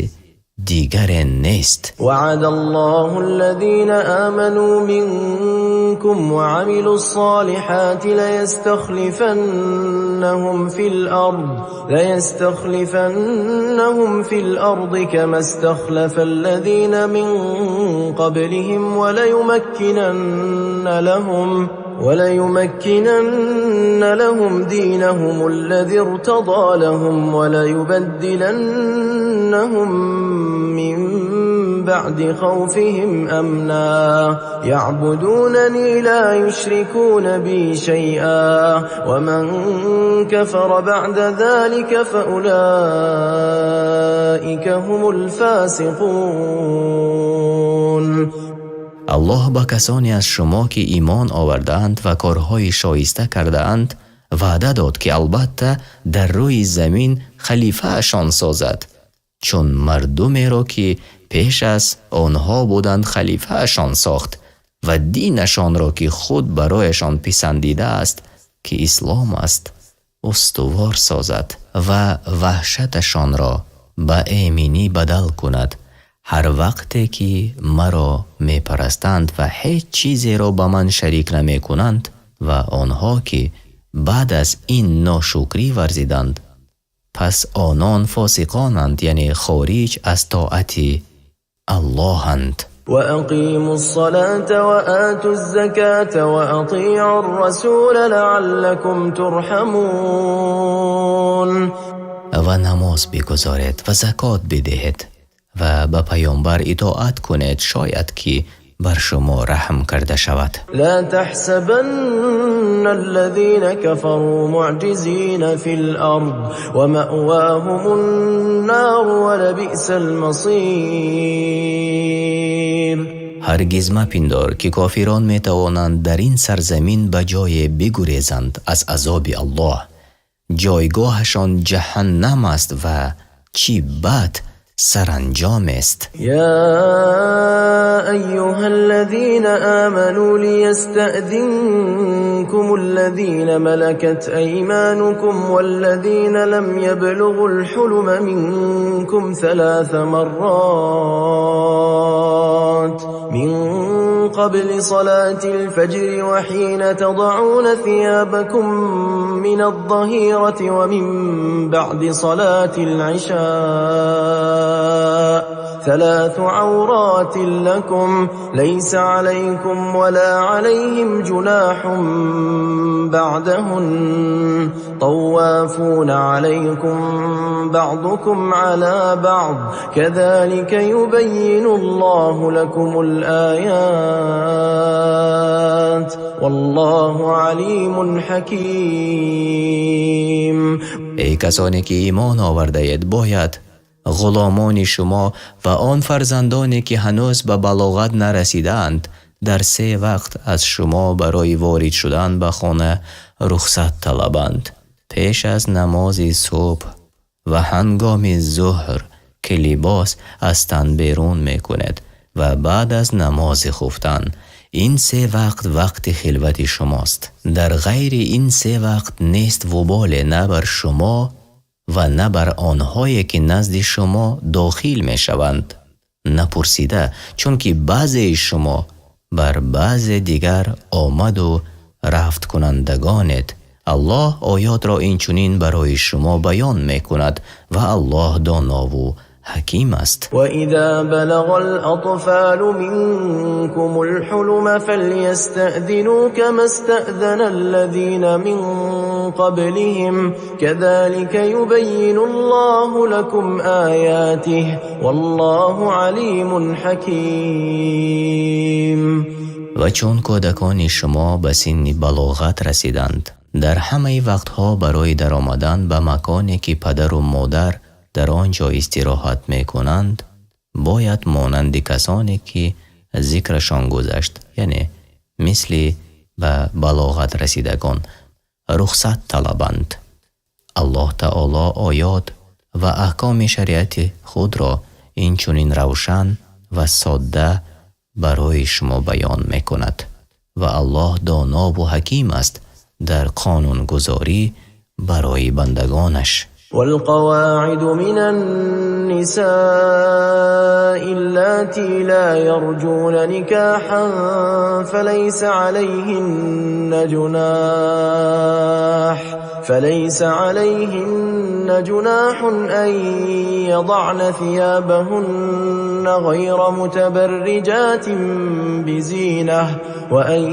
дигаре нест. وعد الله الذين آمنوا منكم وعملوا الصالحات ليستخلفنهم في الأرض كما استخلف الذين من قبلهم وليمكنن لهم دينهم الذي ارتضى لهم وليبدلنهم من بعد خوفهم أمنا يعبدونني لا يشركون بي شيئا ومن كفر بعد ذلك فأولئك هم الفاسقون. Аллоҳ ба касоне аз шумо, ки имон овардаанд ва корҳои шоиста кардаанд, ваъда дод, ки албатта дар рӯи замин халифаашон созад, чун мардумеро, ки пеш аз онҳо буданд, халифаашон сохт ва динашонро, ки худ барояшон писандида аст, ки ислом аст, устувор созад ва ваҳшаташонро ба эминӣ бадал кунад. Ҳар вақте ки маро мепарастанд ва ҳеҷ чизеро ба ман шарик намекунанд, ва онҳо ки баъд аз ин ношукрӣ варзиданд, пас онон фосиқонанд, яъне хориҷ аз тоати Аллоҳанд. وأقيموا الصلاة وآتوا الزكاة وأطيعوا الرسول لعلكم ترحمون. Ва намоз бигузоред ва закот бидиҳед ва ба паёмбар итоат кунед, шояд ки бар шумо раҳм карда шавад. لا تحسبن الذين كفروا معجزين في الأرض ومأواهم النار ولبئس المصير. Ҳаргиз мапиндор ки кофирон метавонанд дар ин сарзамин ба ҷое бигурезанд аз азоби Аллоҳ. Ҷойгоҳашон ҷаҳаннам аст ва чӣ бад саранҷом аст. يا أيها الذين آمنوا ليستأذنكم الذين ملكت أيمانكم والذين لم يبلغوا الحلم منكم ثلاث مرات من قبل صلاة الفجر وحين تضعون ثيابكم من الظهيرة ومن بعد صلاة العشاء ثلاث عورات لكم ليس عليكم ولا عليهم جناح بعدهن طوافون عليكم بعضكم على بعض كذلك يبين الله لكم الآيات والله عليم حكيم. Эй касоне ки имон овардаед, бояд ғуломони шумо ва он фарзандоне ки ҳанӯз ба балоғат нарасидаанд дар се вақт аз шумо барои ворид шудан ба хона рухсат талабанд: пеш аз намози субҳ ва ҳангоми зуҳр ки либос аз тан берун мекунед ва баъд аз намози хуфтан. Ин се вақт вақти хилвати шумост. Дар ғайри ин се вақт нест вуболе на бар шумо ва на бар онҳое ки назди шумо дохил мешаванд напурсида, чунки баъзеи шумо бар баъзе дигар омаду рафткунандагонед. Аллоҳ оётро инчунин барои шумо баён мекунад ва Аллоҳ донову ҳаким аст. وإذا بلغ الأطفال منكم الحلم فليستأذنوا كما استأذن الذين من قبلهم كذلك يبين الله لكم آياته والله عليم حكيم. Ва чун кӯдакони шумо ба синни балоғат расиданд, дар ҳамаи вақтҳо барои даромадан ба маконе ки падару модар дар он ҷо истироҳат мекунанд, бояд монанди касоне ки зикрашон гузашт, яъне мисли ба балоғат расидагон, рухсат талабанд. Аллоҳ таоло оёт ва аҳкоми шариати худро инчунин равшан ва содда барои шумо баён мекунад ва Аллоҳ донову ҳаким аст дар қонунгузорӣ барои бандагонаш. والقواعد من النساء اللاتي لا يرجون نكاحا فليس عليهن جناح أن يضعن ثيابهن غير متبرجات بزينة وأن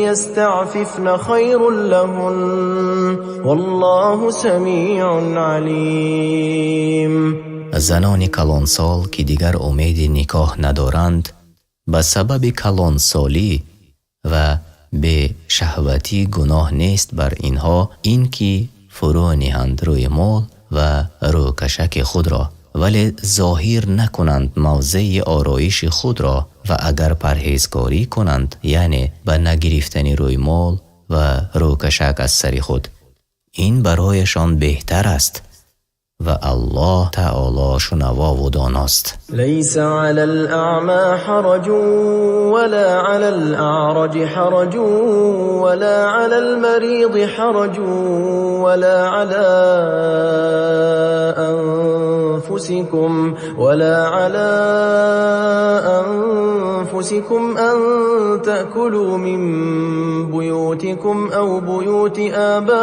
يستعففن خير لهن والله سميع عليم. Занони калонсол ки дигар умеди никоҳ надоранд, ба сабаби калонсолӣ ва бешаҳватӣ гуноҳ нест бар инҳо ин ки фурӯ ниҳанд рӯймол ва рӯкашаки худро, вале зоҳир накунанд мавзеи ороиши худро, ва агар парҳезгорӣ кунанд, яъне ба нагирифтани рӯймол ва рӯкашак аз сари худ, ин барояшон беҳтар аст ва Аллоҳ таоло шунавову доност. ليس على الأعمى حرج ولا على الأعرج حرج ولا على المريض حرج ولا على أنفسكم ولا على أنفسكم أن تأكلوا من بيوتكم أو بيوت آبائكم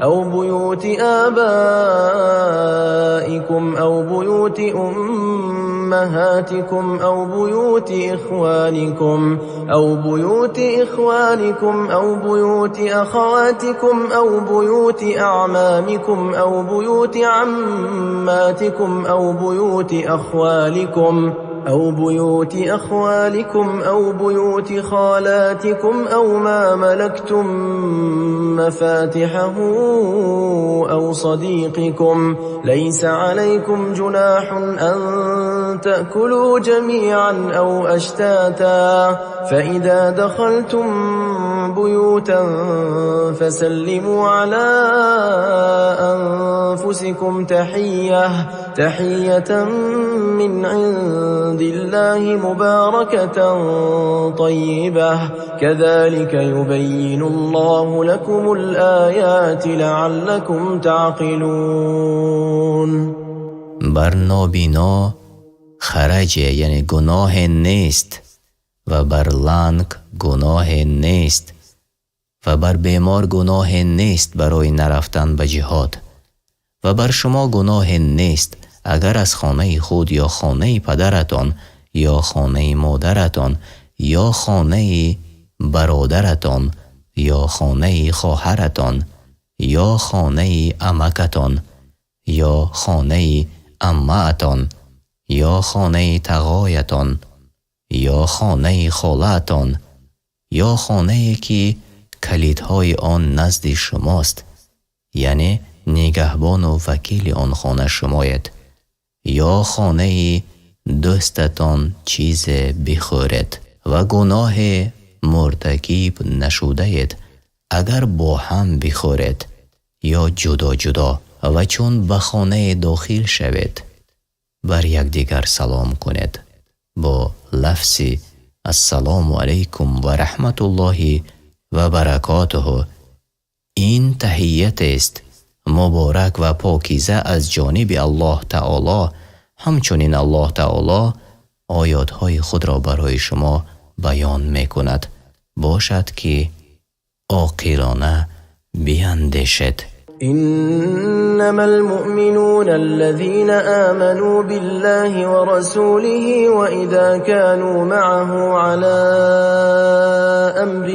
أو بيوت آبائكم أو بيوت أمهاتكم أو بيوت إخوانكم أو بيوت إخوانكم أو بيوت أخواتكم أو بيوت أعمامكم أو بيوت عماتكم أو بيوت أخوالكم أو بيوت أخوالكم أو بيوت خالاتكم أو ما ملكتم مفاتحه أو صديقكم ليس عليكم جناح أن تأكلوا جميعا أو أشتاتا فإذا دخلتم بيوتا فسلموا على أنفسكم تحية من عند الله مباركة طيبة كذلك يبين الله لكم الآيات لعلكم تعقلون. Бар нобино хараҷе, яъне гуноҳе нест, ва бар ланг гуноҳе нест, ва бар бемор гуноҳе нест барои нарафтан ба ҷиҳод. Ва бар шумо гуноҳе нест, агар аз хонаи худ ё хонаи падаратон ё хонаи модаратон ё хонаи бародаратон ё хонаи хоҳаратон ё хонаи амакатон ё хонаи аммаатон ё хонаи тағоятон ё хонаи холаатон ё хонае ки калидҳои он назди шумост, яъне нигаҳбону вакили он хона шумоед, ё хонаи дӯстатон чизе бихӯред ва гуноҳе муртакиб нашудаед, агар бо ҳам бихӯред ё ҷудо ҷудо. Ва чун ба хонае дохил шавед, бар якдигар салом кунед бо лафзи «Ассалому алайкум ва раҳматуллоҳи ва баракотуҳу». Ин таҳиятест муборак ва покиза аз ҷониби Аллоҳ Таоло. Ҳамчунин Аллоҳ Таоло оётҳои худро барои шумо баён мекунад, бошад ки оқилона биандешед. إنما المؤمنون الذين آمنوا بالله ورسوله وإذا كانوا معه على أمر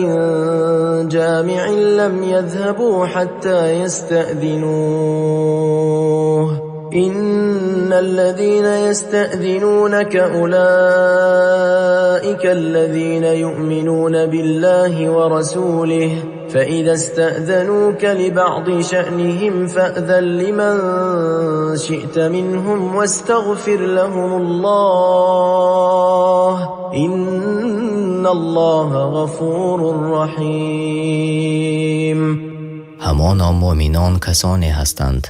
جامع لم يذهبوا حتى يستأذنوه إن الذين يستأذنونك أولئك الذين يؤمنون بالله ورسوله فإذا استأذنوك لبعض شأنهم فأذن لمن شئت منهم واستغفر لهم الله إن الله غفور رحيم. Ҳамоно муъминон касоне ҳастанд,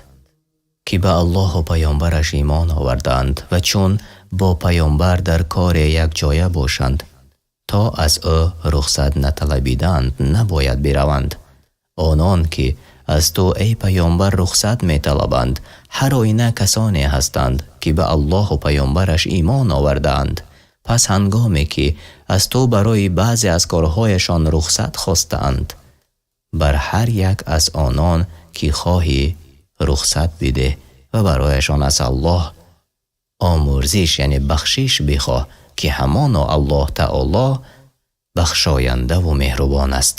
ки ба Аллоҳу паёмбараш имон овардаанд ва чун бо паёмбар дар коре якҷоя бошанд, то аз ӯ рухсат наталабидаанд, набояд бираванд. Онон ки аз ту, эй паёмбар, рухсат металабанд, ҳар оина касоне ҳастанд, ки ба Аллоҳу паёмбараш имон овардаанд. Пас ҳангоме ки аз ту барои баъзе аз корҳояшон рухсат хостаанд, бар ҳар як аз онон ки хоҳӣ рухсат бидеҳ ва барояшон аз Аллоҳ омӯрзиш, яъне бахшиш бихоҳ, ки ҳамоно Аллоҳ Таоло бахшояндаву меҳрубон аст.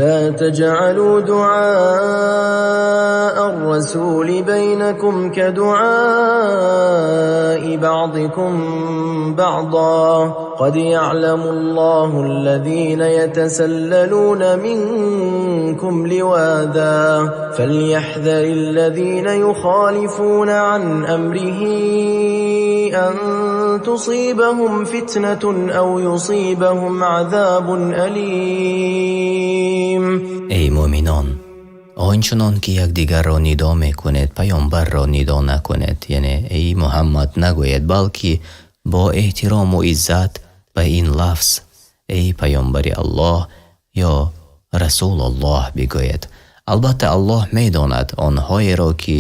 لا تجعلوا دعاء الرسول بينكم كدعاء بعضكم بعضا قد يعلم الله الذين يتسللون منكم لواذا فليحذر الذين يخالفون عن أمره أن تصيبهم فتنة أو يصيبهم عذاب أليم. Эй муъминон, он чунон ки якдигарро нидо мекунед, паёмбарро нидо накунед, яъне «Эй Муҳаммад» нагӯед, балки бо эҳтирому иззат ба ин лафз «Эй паёмбари Аллоҳ» ё «Расулуллоҳ» бигӯед. Албатта, Аллоҳ медонад онҳоеро, ки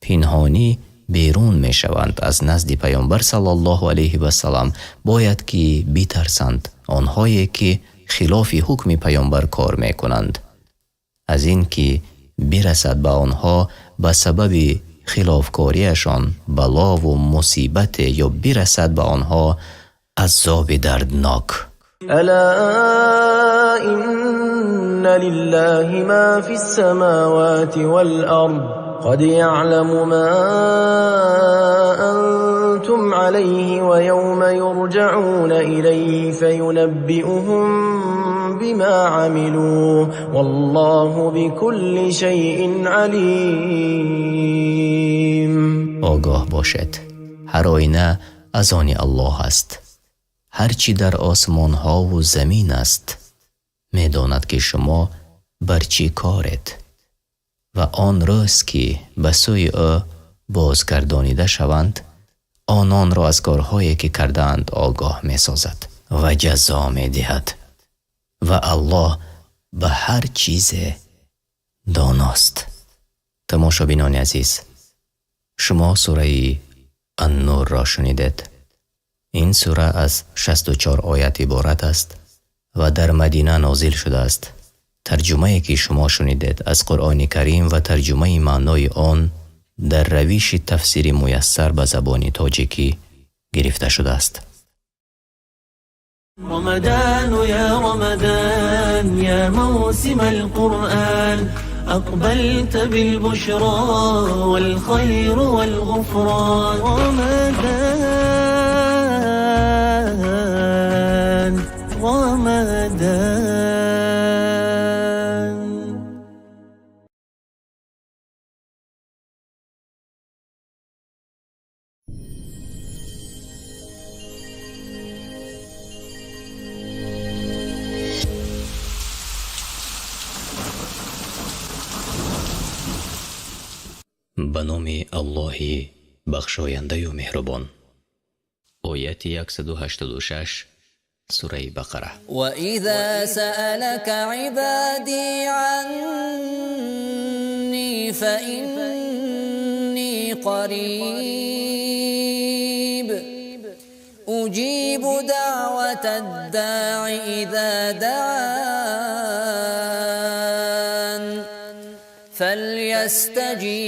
Пинҳонӣ берун мешаванд аз назди Паёмбар саллаллоҳу алайҳи васаллам, бояд ки битарсанд онҳое ки хилофи ҳукми Паёмбар кор мекунанд, аз инки бирасад ба онҳо ба сабаби хилофкориашон бало ва мусибат ё бирасад ба онҳо азоби дарднок. ألا إن لله ما في السماوات والأرض قد يعلم ما أنتم عليه ويوم يرجعون إليه فينبئهم بما عملوا والله بكل شيء عليم. Огоҳ бошед, ҳар оина аз они Аллоҳ аст ҳарчи дар осмонҳову замин аст. Медонад ки шумо бар чӣ коред ва он рӯз ки ба сӯи ӯ бозгардонида шаванд, ононро аз корҳое ки кардаанд огоҳ месозад ва ҷазо медиҳад, ва Аллоҳ ба ҳар чизе доност. Тамошобинони азиз, шумо сураи Аннурро шунидед. Ин сура аз 64 оят иборат аст ва дар Мадина нозил шудааст. Тарҷумае ки шумо шунидед аз Қуръони Карим ва тарҷумаи маънои он дар равиши тафсири муяссар ба забони тоҷикӣ гирифта шудааст. رمضان يا رمضان يا موسم القرآن، أقبلت بالبشرى والخير والغفران. رمضان، رمضان. Ба номи Аллоҳи бахшояндаю меҳрубон. Ояти 186 сураи Бақара. وإذا سألك عبادي عني فإني قريب، أجيب دعوة الداع إذا دعان، فليستجيبوا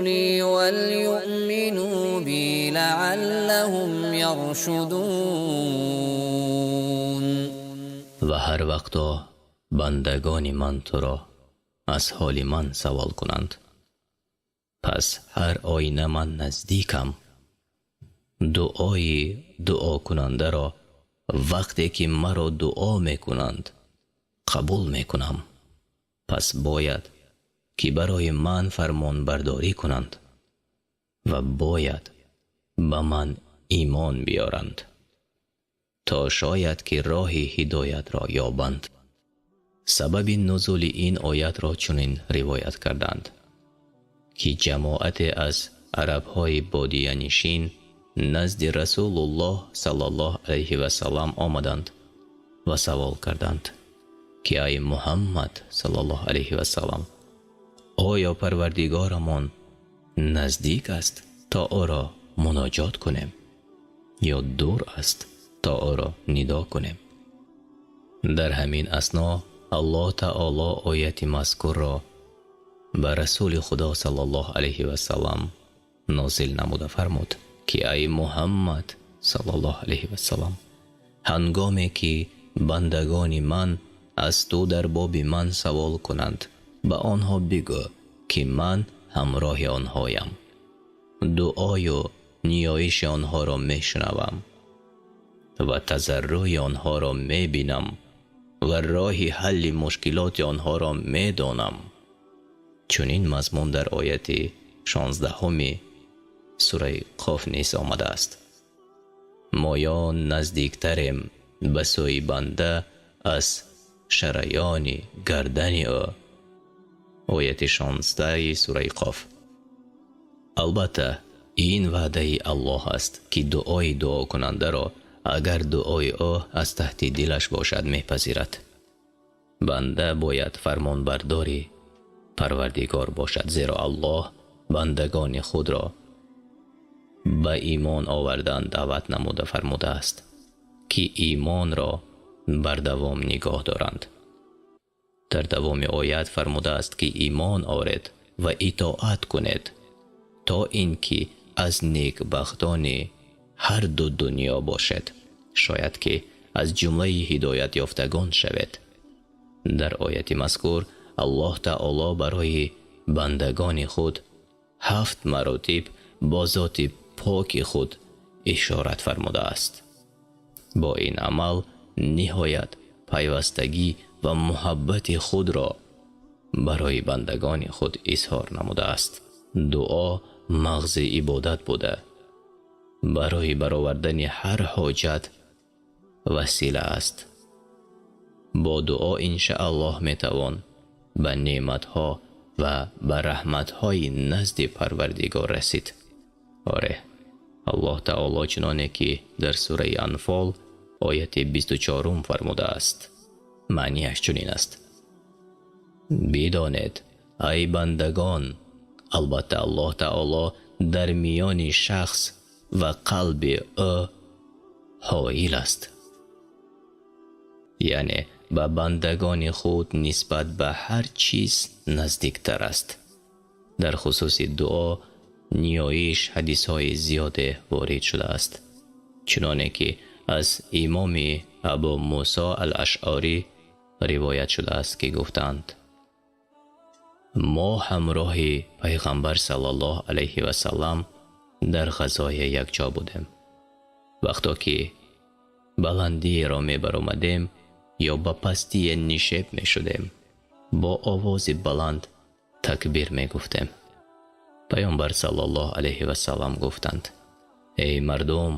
لي وليؤمنوا بي لعلهم يرشدون. Ва ҳар вақто бандагони ман туро аз ҳоли ман савол кунанд, пас ҳар оина ман наздикам. Дуои дуокунандаро вақте ки маро дуо мекунанд қабул мекунам. Пас бояд ки барои ман фармонбардорӣ кунанд ва бояд ба ман имон биёранд, то шояд ки роҳи ҳидоятро ёбанд. Сабаби нузули ин оятро чунин ривоят карданд, ки ҷамоате аз арабҳои бодиянишин назди Расулуллоҳ саллаллоҳу алайҳи васаллам омаданд ва савол карданд, ки ай Муҳаммад саллаллоҳу алайҳи васаллам, оё Парвардигорамон наздик аст то ӯро муноҷот кунем ё дур аст то ӯро нидо кунем? Дар ҳамин асно Аллоҳ таоло ояти мазкурро ба Расули Худо саллаллоҳу алайҳи васаллам нозил намуда фармуд, ки ай Муҳаммад саллаллоҳу алайҳи васаллам, ҳангоме ки бандагони ман аз ту дар боби ман савол кунанд, ба онҳо бигӯ, ки ман ҳамроҳи онҳоям, дуою ниёиши онҳоро мешунавам ва тазаррӯи онҳоро мебинам ва роҳи ҳалли мушкилоти онҳоро медонам. Чунин мазмун дар ояти 16-уми сураи Қоф низ омадааст: моё наздиктарем ба сӯи банда аз шараёни гардани ӯ. Ояти 16-и сураи Қоф. Албатта, ин ваъдаи Аллоҳ аст, ки дуои дуокунандаро, агар дуои ӯ аз таҳти дилаш бошад, мепазирад. Банда бояд фармонбардори Парвардигор бошад, зеро Аллоҳ Бандагони худро ба имон овардан даъват намуда фармудааст, ки имонро бар давом нигоҳ доранд. Дар давоми оят фармудааст, ки имон оред ва итоат кунед, то ин ки аз некбахтони ҳар ду дунё бошед, шояд ки аз ҷумлаи ҳидоятёфтагон шавед. Дар ояти мазкур Аллоҳ таоло барои бандагони худ ҳафт маротиб бо зоти поки худ ишорат фармудааст. Бо ин амал ниҳоят пайвастагӣ ва муҳаббати худро барои бандагони худ изҳор намудааст. Дуо мағзи ибодат буда, барои баровардани ҳар ҳоҷат васила аст. Бо дуо иншааллоҳ метавон ба неъматҳо ва ба раҳматҳои назди Парвардигор расид. Оре, Аллоҳ таоло чуноне ки дар сураи Анфол ояти 24-ум фармудааст, маънияш чунин аст: бидонед, ай бандагон, албатта Аллоҳ таоло дар миёни шахс ва қалби ӯ ҳоил аст, яъне ба бандагони худ нисбат ба ҳар чиз наздиктар аст. Дар хусуси дуо ниёиш ҳадисҳои зиёде ворид шудааст, чуноне ки аз имоми Абу Мусо ал-Ашъарӣ ривоят шудааст, ки гуфтанд: мо ҳамроҳи пайғамбар саллаллоҳу алайҳи васаллам дар ғазое якҷо будем. Вақто ки баландиеро мебаромадем ё ба пастие нишеб мешудем, бо овози баланд такбир мегуфтем. Паёмбар саллаллоҳу алайҳи васаллам гуфтанд: эй мардум,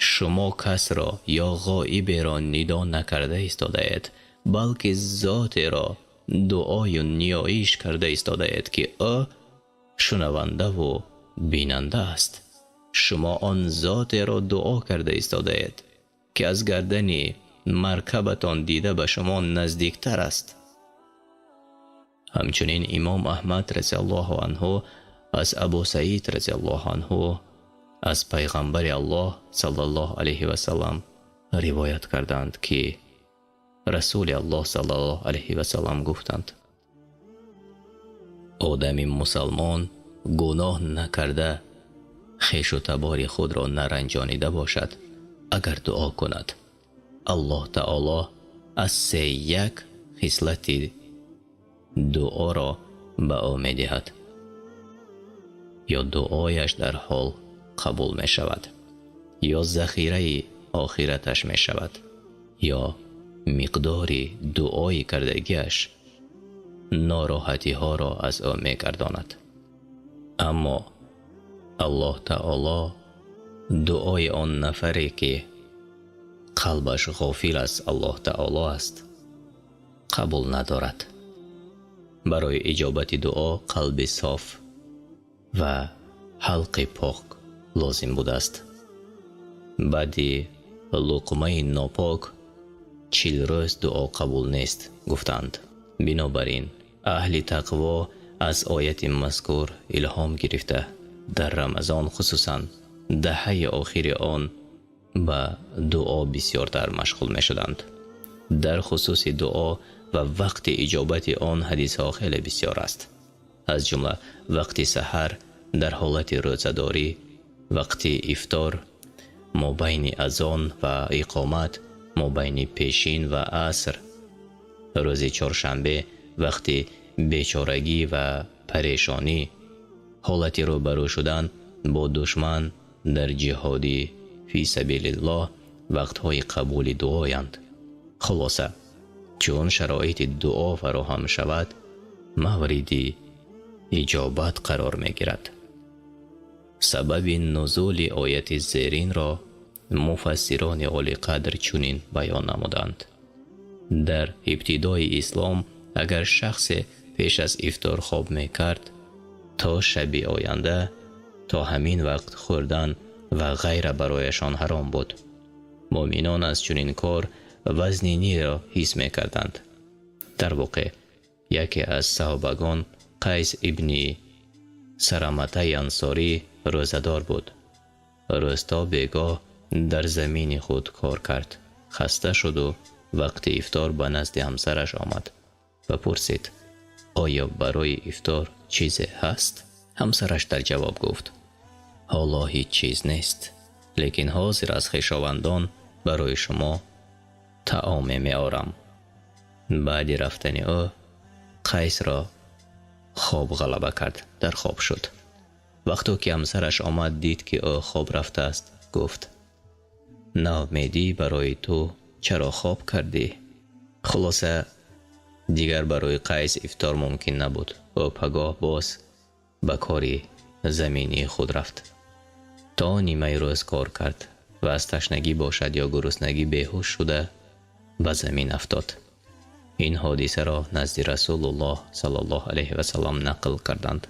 шумо касро ё ғоиберо нидо накарда истодаед, балки зотеро дуою ниёиш карда истодаед, ки ӯ шунавандаву бинанда аст. Шумо он зотеро дуо карда истодаед, ки аз гардани маркабатон дида ба шумо наздиктар аст. Ҳамчунин имом Аҳмад разиаллоҳу анҳу аз Абу Саид разиаллоҳу анҳу аз пайғамбари Аллоҳ саллаллоҳу алайҳи васаллам ривоят карданд, ки Расули Аллоҳ саллаллоҳу алайҳи васаллам гуфтанд: одами мусалмон гуноҳ накарда, хешу табори худро наранҷонида бошад, агар дуо кунад, Аллоҳ таоло аз се як хислати дуоро ба ӯ медиҳад, ё дуояш дар ҳол қабул мешавад, ё захираи охираташ мешавад, ё миқдори дуои кардагиаш нороҳатиҳоро аз ӯ мегардонад. Аммо Аллоҳ таоло дуои он нафаре ки қалбаш ғофил аз Аллоҳ таоло аст, қабул надорад. Барои иҷобати дуо қалби соф ва ҳалқи пок лозим будааст. Баъди луқмаи нопок 40 рӯз дуо қабул нест, гуфтанд. Бинобар ин аҳли тақво аз ояти мазкур илҳом гирифта, дар Рамазон, хусусан даҳаи охири он, ба дуо бисёртар машғул мешуданд. Дар хусуси дуо ва вақти иҷобати он ҳадисҳо хеле бисёр аст, аз ҷумла вақти саҳар дар ҳолати рӯзадорӣ, вақти ифтор, мобайни азон ва иқомат, мобайни пешин ва аср, рӯзи чоршанбе, вақти бечорагӣ ва парешонӣ, ҳолати рӯбарӯ шудан бо душман дар ҷиҳоди фи сабилиллоҳ вақтҳои қабули дуоянд. Хулоса, чун шароити дуо фароҳам шавад, мавриди иҷобат қарор мегирад. Сабаби нузули ояти зеринро муфассирони олиқадр чунин баён намуданд: дар ибтидои ислом агар шахсе пеш аз ифтор хоб мекард, то шаби оянда то ҳамин вақт хӯрдан ва ғайра барояшон ҳаром буд. Муъминон аз чунин кор вазниниро ҳис мекарданд. Дар воқеъ яке аз саҳобагон, Қайс ибни Сараматаи Ансорӣ рӯзадор буд. Рӯз то бегоҳ дар замини худ кор кард, хаста шуду вақти ифтор ба назди ҳамсараш омад ва пурсид: оё барои ифтор чизе ҳаст? Ҳамсараш дар ҷавоб гуфт: ҳоло ҳеҷ чиз нест, лекин ҳозир аз хешовандон барои шумо таоме меорам. Баъди рафтани ӯ Қайсро хоб ғалаба кард, дар хоб шуд. Вақто ки ҳамсараш омад, дид ки ӯ хоб рафтааст, гуфт: наумедӣ барои ту чаро хоб кардӣ? Хулоса, дигар барои Қайс ифтор мумкин набуд. Ӯ пагоҳ боз ба кори заминии худ рафт. То нимаи рӯз кор кард ва аз ташнагӣ бошад ё гуруснагӣ беҳуш шуда ба замин афтод. Ин ҳодисаро назди Расулуллоҳ саллаллоҳу алайҳи васаллам нақл карданд.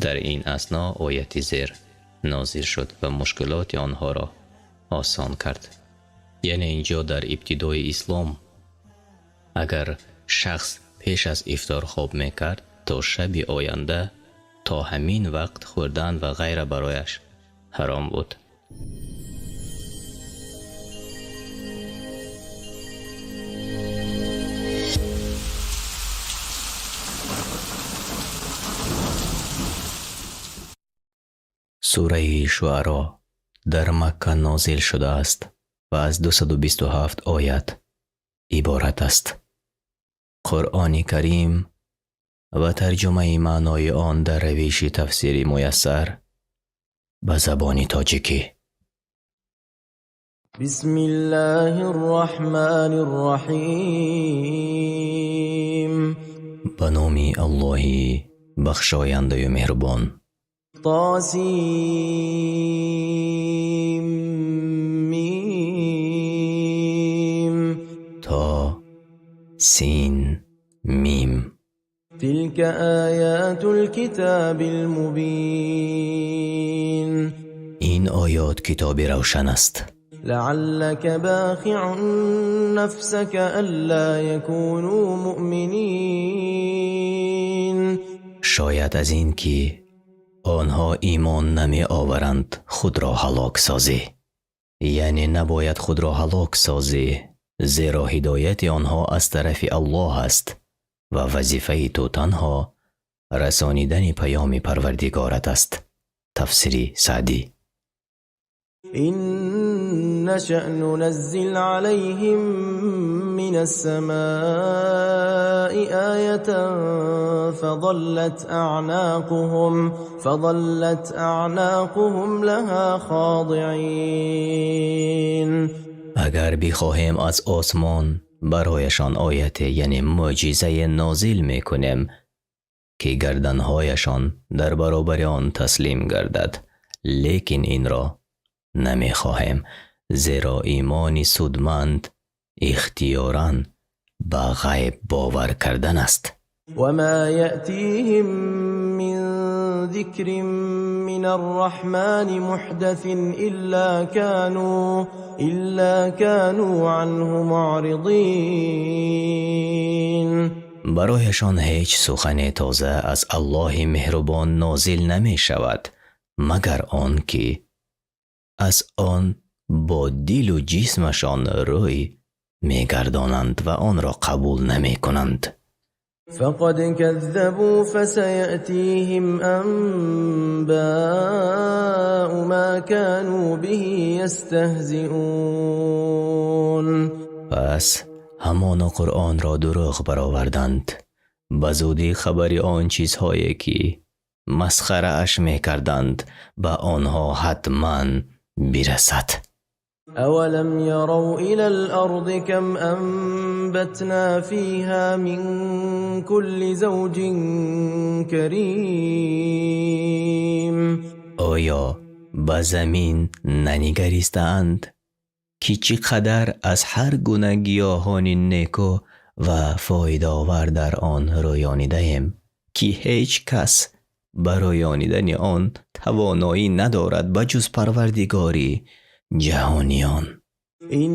Дар ин асно ояти зер нозил шуд ва мушкилоти онҳоро осон кард. Яъне инҷо дар ибтидои ислом агар шахс пеш аз ифтор хоб мекард, то шаби оянда то ҳамин вақт хӯрдан ва ғайра барояш ҳаром буд. Сураи Шуаро дар Макка нозил шудааст ва аз 227 оят иборат аст. Қуръони Карим ва тарҷумаи маънои он дар равиши тафсири Муяссар ба забони тоҷикӣ. Бисмиллаҳир-раҳмонир-раҳим. Ба номи Аллоҳи бахшояндаю меҳрубон. Тосим мим. То син мим. Тилка оятул китобил мубин. Ин оёт китоби равшан аст. Лааллака бохиун нафсака алло якуну муъминин. Шояд аз ин ки онҳо имон намеоваранд худро ҳалок созӣ. Яъне набояд худро ҳалок созӣ, зеро ҳидояти онҳо аз тарафи Аллоҳ аст ва вазифаи ту танҳо расонидани паёми Парвардигорат аст. Тафсири Саъдӣ. Ин нашаъ нуназзил алайҳим минас-самаи оятан фазаллат аъноқуҳум лаҳо хозиъин. Агар бихоҳем аз осмон барояшон ояте, яъне мӯъҷизае нозил мекунем, ки гарданҳояшон дар баробари он таслим гардад, лекин инро намехоҳем, зеро имони судманд ихтиёран ба ғайб бовар кардан аст. وما يأتيهم من ذكر من الرحمن محدث إلا كانوا عنه معرضين. Барояшон ҳеҷ сухане тоза аз Аллоҳи меҳрубон нозил намешавад, магар он ки аз он бо дилу ҷисмашон рӯй мегардонанд ва онро қабул намекунанд. فقد كذبوا فسيأتيهم أنباء ما كانوا به يستهزئون. Пас ҳамоно Қуръонро дурӯғ бароварданд. Ба зудӣ хабари он чизҳое ки масхарааш мекарданд ба онҳо ҳатман бирасад. أولم يروا إلى الأرض كم أنبتنا فيها من كل زوج كريم. Оё ба замин нанигаристаанд ки чӣ қадар аз ҳар гуна гиёҳони неку ва фоидаовар дар он рӯёнидаем, ки ҳеҷ кас ба рӯёнидани он тавоноӣ надорад ба ҷуз Парвардигори ҷаҳониён. إن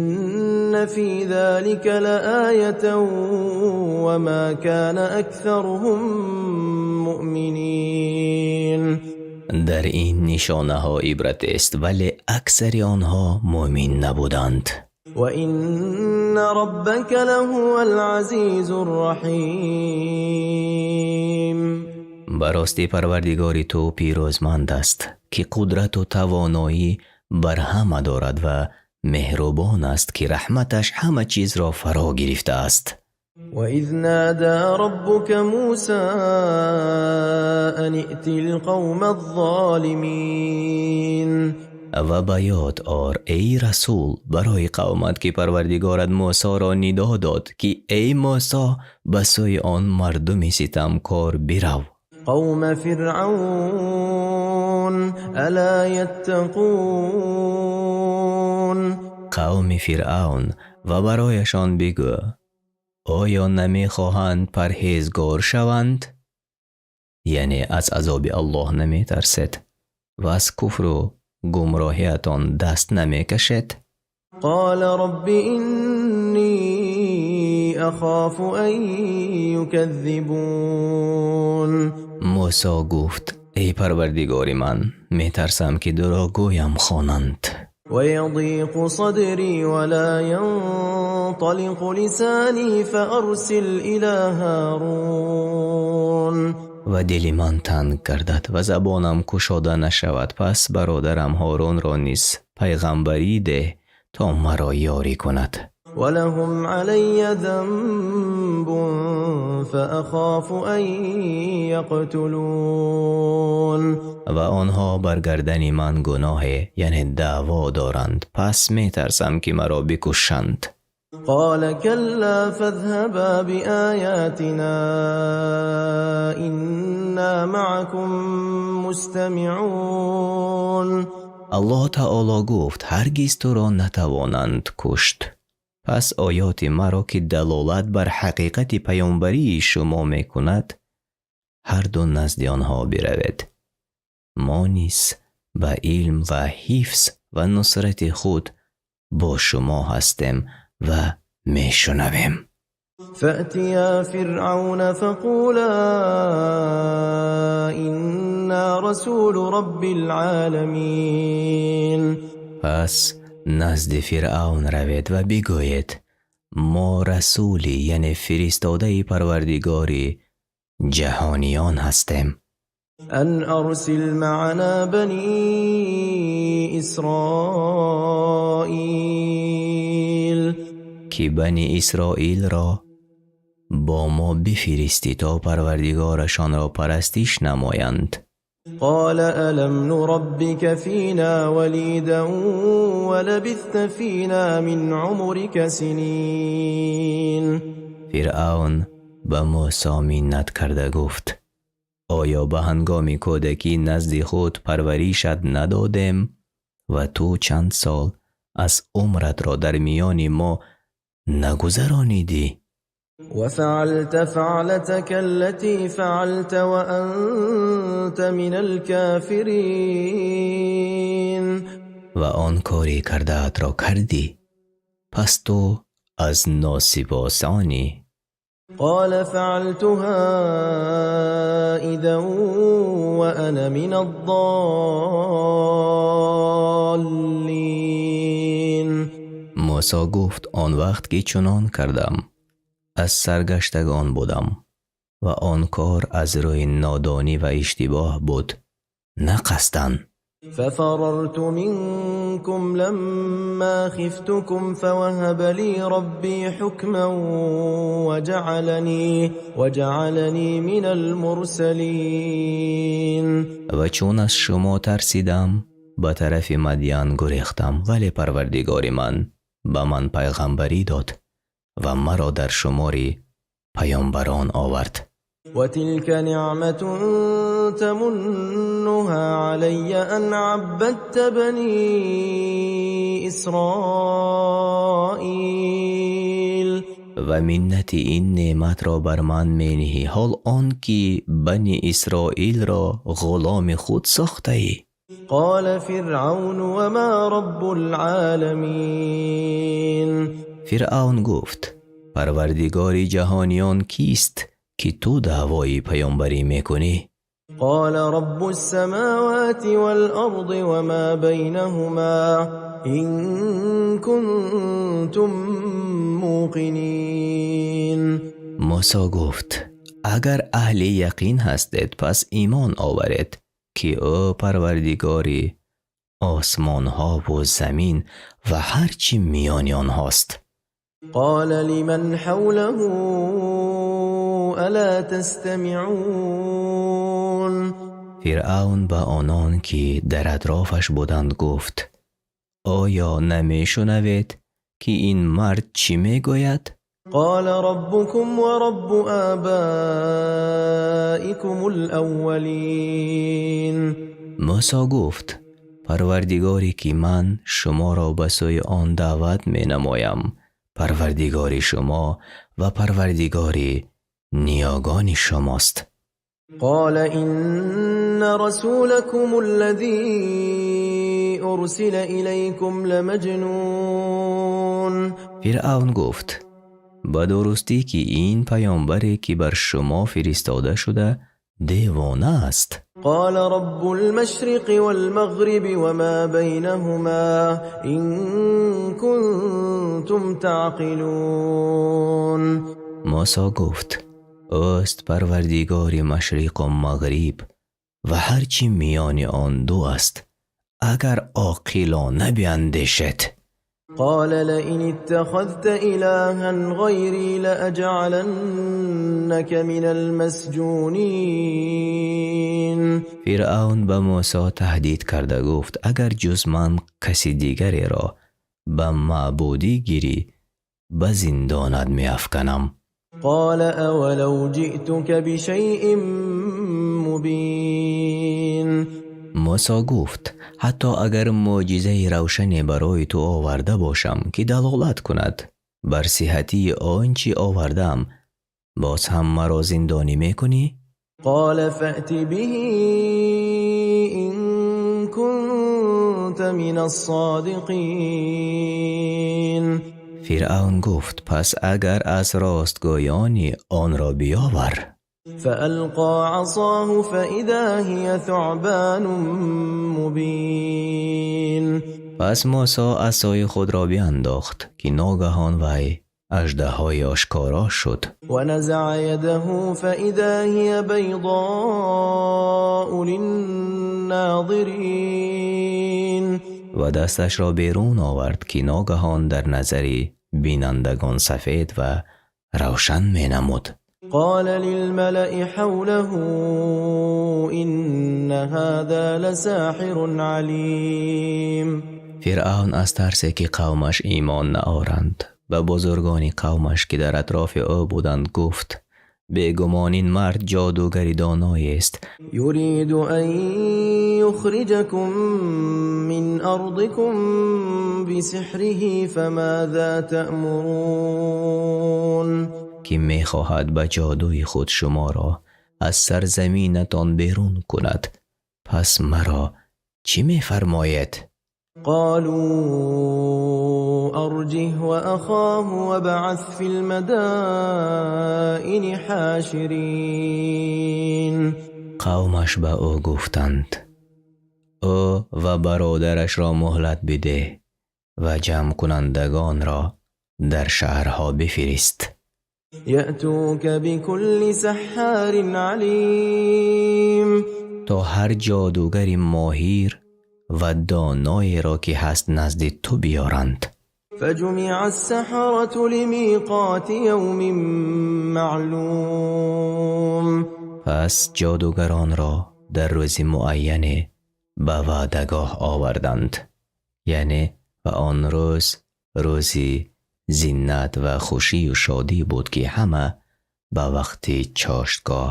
إن في ذلك لآية وما كان أكثرهم مؤمنين. Дар ин нишонаҳо ибрат аст, вале аксари онҳо мӯъмин набуданд. وإن ربك لهو العزيز الرحيم. Ба ростӣ, Парвардигори ту пирӯзманд аст, ки қудрату тавоноӣ бар ҳама дорад, ва меҳрубон аст, ки раҳматаш ҳама чизро фаро гирифтааст. وإذ نادى ربك موسى أن ائت القوم الظالمين. Ва ба ёд ор, эй расул, барои қавмат, ки Парвардигорат Мӯсоро нидо дод, ки эй Мӯсо, ба сӯи он мардуми ситамкор бирав. قوم فرعون ألا يتقون. Қавми Фиръавн, ва барояшон бигӯ: оё намехоҳанд парҳезгор шаванд? Яъне аз азоби Аллоҳ наметарсед ва аз куфру гумроҳиятон даст намекашед? قال رب إني أخاف أن يكذبون. Мӯсо гуфт: эй Парвардигори ман, метарсам, ки дурӯғгӯям хонанд. ويضيق صدري ولا ينطلق لساني فأرسل إلى هارون. Ва дили ман танг гардад ва забонам кушода нашавад, пас бародарам Ҳорунро низ пайғамбарӣ деҳ, то маро ёрӣ кунад. ولهم علي ذنب فأخاف أن يقتلون. Ва онҳо бар гардани ман гуноҳе, яъне даъво доранд, пас метарсам, ки маро бикушанд. قال كلا، فاذهبا بآياتنا، إنا معكم مستمعون. Аллоҳ таоло гуфт: ҳаргиз туро натавонанд кушт. Пас оёти маро, ки далолат бар ҳақиқати паёмбарии шумо мекунад, ҳарду назди онҳо биравед. Мо низ ба илм ва ҳифз ва нусрати худ бо шумо ҳастем ва мешунавем. فأتيا فرعون فقولا إنا رسول رب العالمين. Пас назди Фиръавн равед ва бигӯед: мо расули, яъне фиристодаи Парвардигори ҷаҳониён ҳастем. أن أرسل معنا بني إسرائيل. Ки Бани Исроилро бо мо бифиристӣ, то Парвардигорашонро парастиш намоянд. قال ألم نربك فينا وليدا ولبثت فينا من عمرك سنين. Фиръавн ба Мӯсо миннат карда гуфт: оё ба ҳангоми кӯдакӣ назди худ парваришат надодем ва ту чанд сол аз умратро дар миёни мо нагузаронидӣ? وفعلت فعلتك التي فعلت وأنت من الكافرين. Ва он кори кардаатро кардӣ, пас ту аз носипосонӣ. قال فعلتها إذا وأنا من الضالين. Мӯсо гуфт: он вақт ки чунон кардам, аз саргаштагон будам ва он кор аз рӯи нодонӣ ва иштибоҳ буд, на қасдан. ففررت منكم لما خفتكم فوهب لي ربي حكما وجعلني من المرسلين. Ва чун аз шумо тарсидам, ба тарафи Мадян гурехтам, вале Парвардигори ман ба ман пайғамбарӣ дод ва маро дар шумори паёмбарон овард. وتلك نعمة تمنها علي أن عبدت بني إسرائيل. Ва миннати ин неъматро бар ман мениҳӣ, ҳол он ки Бани Исроилро ғуломи худ сохтаӣ. قال فرعون وما رب العالمين. Фиръавн гуфт: Парвардигори ҷаҳониён кист, ки ту даъвои паёмбарӣ мекунӣ? قال رب السماوات والأرض وما بينهما إن كنتم موقنين. Мусо гуфт: Агар аҳли яқин ҳастед, пас имон оваред, ки ӯ парвардигори осмонҳову замин ва ҳар чӣ миёни онҳост. قال لمن حوله ألا تستمعون. Фиръавн ба онон, ки дар атрофаш буданд, гуфт: Оё намешунавед, ки ин мард чӣ мегӯяд? قال ربكم ورب آبائكم الأولين. Мусо гуфт: Парвардигоре, ки ман шуморо ба сӯи он даъват менамоям, парвардигори шумо ва парвардигори ниёгони шумост. قال إن رسولكم الذي أرسل إليكم لمجنون. Фиръавн гуфт: Ба дурустӣ, ки ин паёмбаре, ки бар шумо фиристода шуда, девона аст. قال رب المشرق والمغرب وما بينهما إن كنتم تعقلون. Мусо гуфт: Ӯст парвардигори машриқу мағриб ва ҳар чӣ миёни он ду аст, агар оқилона биандешед. قال لئن اتخذت إلها غيري لأجعلنك من المسجونين. Фиръавн ба Мусо таҳдид карда гуфт: Агар ҷуз ман каси дигареро ба маъбудӣ гирӣ, ба зиндонат меафканам. قال أولو جئتك بشيء مبين. Мусо гуфт: Ҳатто агар мӯъҷизаи равшане барои ту оварда бошам, ки далолат кунад бар сиҳатии он чӣ овардаам, боз ҳам маро зиндонӣ мекунӣ? قال فأت به إن كنت من الصادقين. Фиръавн гуфт: Пас агар аз ростгӯёнӣ, онро биёвар. فألقى عصاه فإذا هي ثعبان مبين. Пас Мусо асои худро биандохт, ки ногаҳон вай аждаҳои ошкоро шуд. ونزع يده فإذا هي بيضاء للناظرين. Ва дасташро берун овард, ки ногаҳон дар назари бинандагон сафед ва равшан менамуд. قال للملأ حوله إن هذا لساحر عليم. Фиръавн аз тарсе, ки қавмаш имон наоранд, ба бузургони қавмаш, ки дар атрофи ӯ буданд, гуфт: Бегумон, ин мард ҷодугари доноест. يريد أن يخرجكم من أرضكم بسحره فماذا تأمرون؟ Ки мехоҳад ба ҷодуи худ шуморо аз сарзаминатон берун кунад, пас маро чӣ мефармоед? قالوا أرجه وأخاه وابعث في المدائن حاشرين. Қавмаш ба ӯ гуфтанд: Ӯ ва бародарашро муҳлат бидеҳ ва ҷамъкунандагонро дар шаҳрҳо бифирист. يأتوك بكل سحار عليم. То ҳар ҷодугари моҳир ва доноеро, ки ҳаст, назди ту биёранд. فجمع السحرة لميقات يوم معلوم. Пас ҷодугаронро дар рӯзи муайяне ба ваъдагоҳ оварданд, яъне ва он рӯз рӯзи зинат ва хушию шодӣ буд, ки ҳама ба вақти чоштгоҳ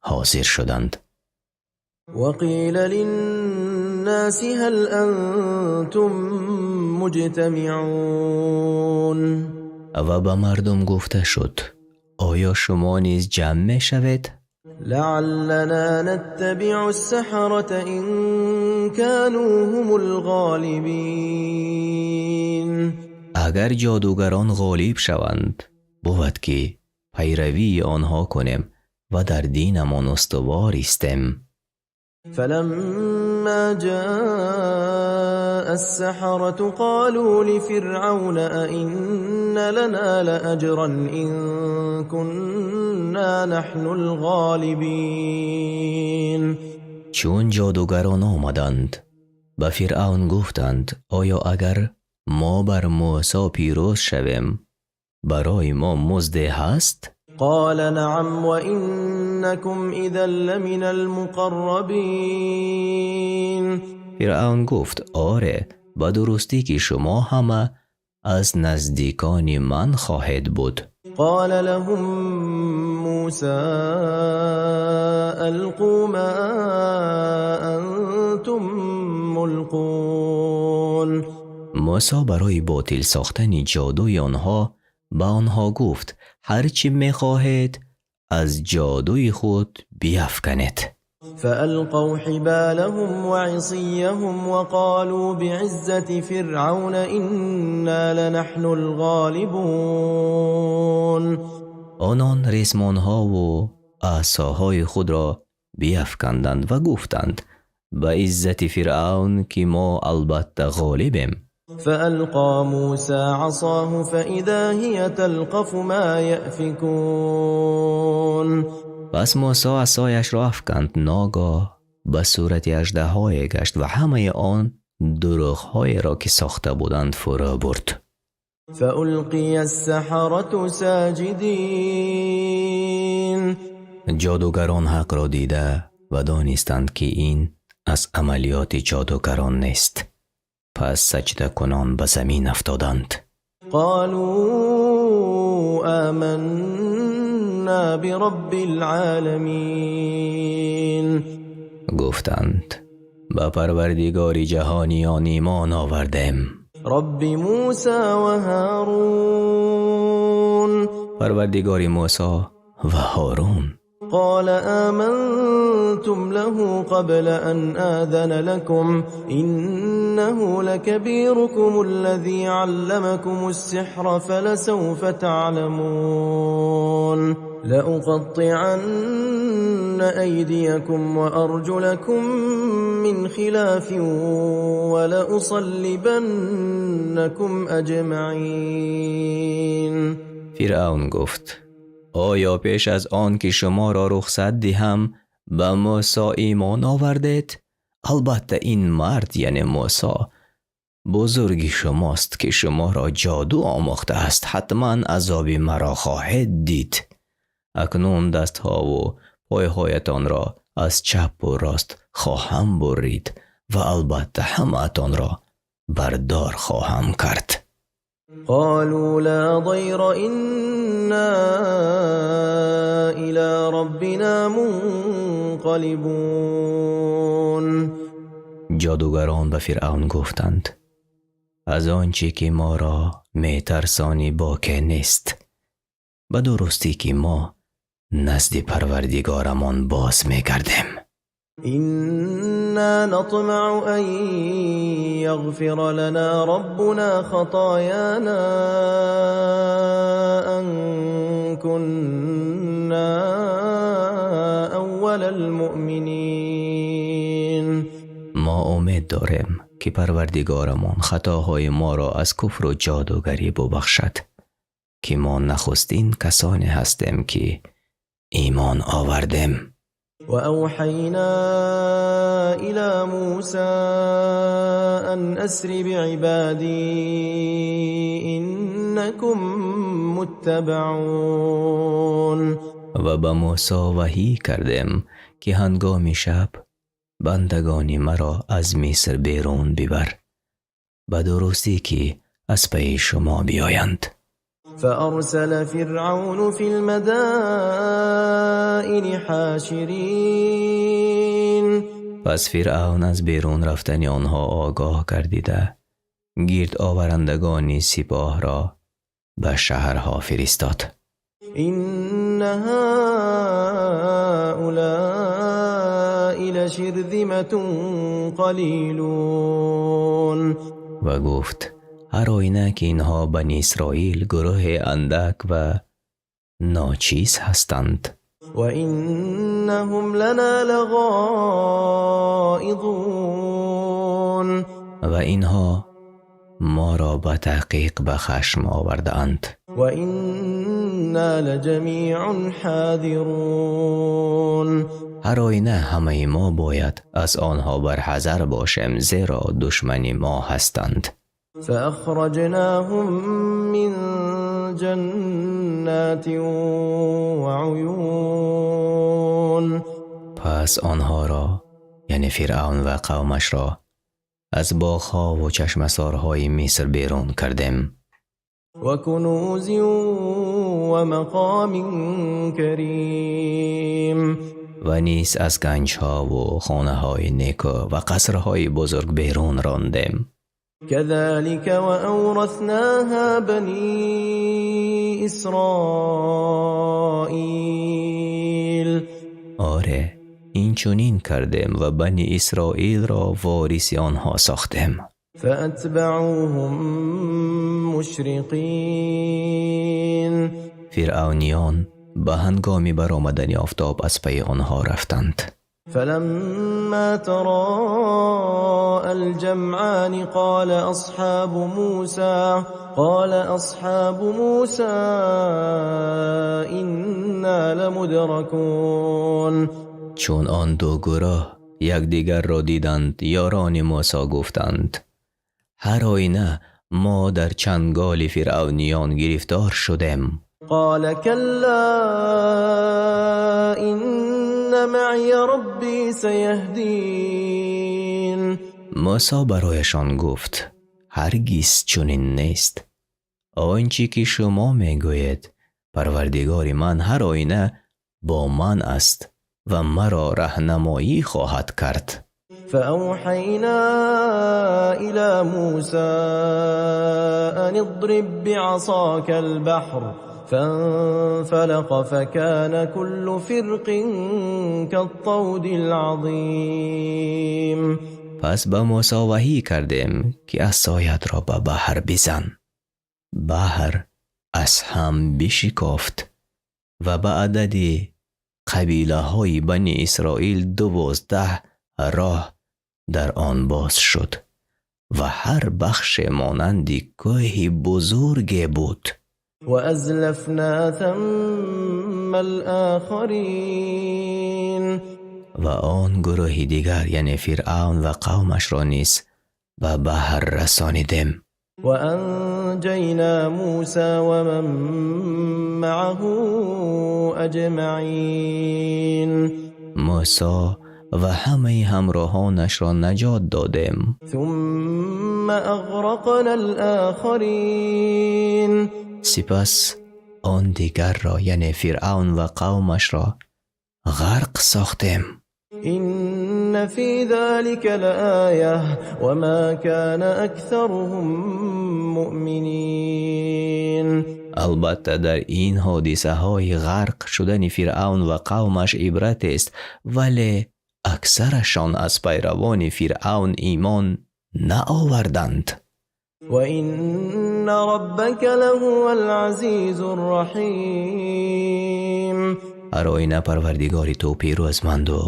ҳозир шуданд. وقيل للناس هل أنتم مجتمعون؟ Ва ба мардум гуфта шуд: Оё шумо низ ҷамъ мешавед? لعلنا نتبع السحرة إن كانوا هم الغالبين. Агар ҷодугарон ғолиб шаванд, бувад ки пайравии онҳо кунем ва дар динамон устувор истем. فلما جاء السحرة قالوا لفرعون أئن لنا لأجرا إن كنا نحن الغالبين. Чун ҷодугарон омаданд, ба Фиръавн гуфтанд: оё агар мо бар Мӯсо пирӯз шавем, барои мо музде ҳаст? قال نعم وإنكم إذا لمن المقربين. Фиръавн гуфт: оре, ба дурустӣ ки шумо ҳама аз наздикони ман хоҳед буд. قال لهم موسى ألقوا ما أنتم ملقون. Мӯсо барои ботил сохтани ҷодуи онҳо ба онҳо гуфт: ҳар чӣ мехоҳед аз ҷодуи худ биафканед. فألقوا حبالهم وعصيهم وقالوا بعزة فرعون إنا لنحن الغالبون. Онон ресмонҳову асоҳои худро биафканданд ва гуфтанд: ба иззати Фиръавн, ки мо албатта ғолибем. فألقى موسى عصاه فإذا هي تلقف ما يأفكون. Пас Мӯсо асояшро афканд, ногоҳ ба сурати аждаҳое гашт ва ҳамаи он дурӯғҳоеро, ки сохта буданд, фурӯ бурд. فألقي السحرة ساجدين. Ҷодугарон ҳақро дида ва донистанд, ки ин аз амалиёти ҷодугарон нест, пас саҷдакунон ба замин афтоданд. قالوا آمنا برب العالمين. Гуфтанд: ба Парвардигори ҷаҳониён имон овардем. رب موسى وهارون. Парвардигори Мӯсо ва Ҳорун. قال آمنتم له قبل أن آذن لكم إنه لكبيركم الذي علمكم السحر فلسوف تعلمون لأقطعن أيديكم وأرجلكم من خلاف ولأصلبنكم أجمعين. Фиръавн гуфт: оё пеш аз он ки шуморо рухсат диҳам, ба Мӯсо имон овардед? Албатта, ин мард, яъне Мӯсо, бузурги шумост, ки шуморо ҷоду омӯхтааст. Ҳатман азоби маро хоҳед дид. Акнун дастҳову пойҳоятонро аз чапу рост хоҳам бурид ва албатта ҳамаатонро бардор хоҳам кард. قالوا لا ضير إنا إلى ربنا منقلبون. Ҷодугарон ба Фиръавн гуфтанд: аз он чӣ ки моро метарсонӣ боке нест. Ба дурустӣ ки мо назди Парвардигорамон боз мегардем. إنا نطمع أن يغفر لنا ربنا خطايانا أن كنا أول المؤمنين. Мо умед дорем, ки Парвардигорамон хатоҳои моро аз куфру ҷодугарӣ бубахшад, ки мо нахустин касоне ҳастем, ки имон овардем. وأوحينا إلى موسى أن أسر بعبادي إنكم متبعون. Ва ба Мӯсо ваҳӣ кардем, ки ҳангоми шаб бандагони маро аз Миср берун бибар. Ба дурустӣ ки аз пайи шумо биёянд. فأرسل فرعون في المدائن حاشرين. Пас Фиръавн аз берун рафтани онҳо огоҳ гардида, гирд оварандагони сипоҳро ба шаҳрҳо фиристод. إن هؤلاء لشرذمة قليلون. Ва гуфт: Ҳар оина ки инҳо Бани Исроил гурӯҳе андак ва ночиз ҳастанд. وإنهم لنا لغائظون. Ва инҳо моро ба таҳқиқ ба хашм овардаанд. وإنا لجميع حاذرون. Ҳар оина ҳамаи мо бояд аз онҳо барҳазар бошем, зеро душмани мо ҳастанд. فأخرجناهم من جنات وعيون. Пас онҳоро, яъне Фиръавн ва қавмашро, аз боғҳову чашмасорҳои Миср берун кардем. وكنوز ومقام كريم. Ва низ аз ганҷҳову хонаҳои неку ва қасрҳои бузург берун рондем. كذلك وأورثناها بني إسرائيل. Оре, инчунин кардем ва Бани Исроилро вориси онҳо сохтем. فأتبعوهم مشرقين. Фиръавниён ба ҳангоми баромадани офтоб аз пайи онҳо рафтанд. فلما تراءى الجمعان قال أصحاب موسى إنا لمدركون. Чун он ду гурӯҳ якдигарро диданд, ёрони Мусо гуфтанд: «Ҳар оина мо дар чанголи фиръавниён гирифтор шудем». قال كلا إن معي ربي سيهدين. Мусо барояшон гуфт: «Ҳаргиз чунин нест он чӣ ки шумо мегӯед. Парвардигори ман ҳар оина бо ман аст ва маро раҳнамоӣ хоҳад кард». فأوحينا إلى موسى أن اضرب بعصاك البحر فانفلق فكان كل فرق كالطود العظيم. Пас ба Мусо ваҳӣ кардем, ки асоятро ба баҳр бизан. Баҳр аз ҳам бишикофт ва ба адади қабилаҳои Бани Исроил 12 роҳ дар он боз шуд ва ҳар бахше монанди кӯҳи бузурге буд. وأزلفنا ثم الآخرين. Ва он гурӯҳи дигар, яъне Фиръавн ва қавмашро низ ба баҳр расонидем. وأنجينا موسى ومن معه أجمعين. Мусо ва ҳамаи ҳамроҳонашро наҷот додем. ثم أغرقنا الآخرين. Сипас он дигарро, яъне Фиръавн ва қавмашро, ғарқ сохтем. إن في ذلك لآية وما كان أكثرهم مؤمنين. Албатта, дар ин ҳодисаҳои ғарқ шудани Фиръавн ва қавмаш ибратест, вале аксарашон аз пайравони Фиръавн имон наоварданд. وإن ربك لهو العزيز الرحيم. Ҳар оина Парвардигори ту пирӯзманду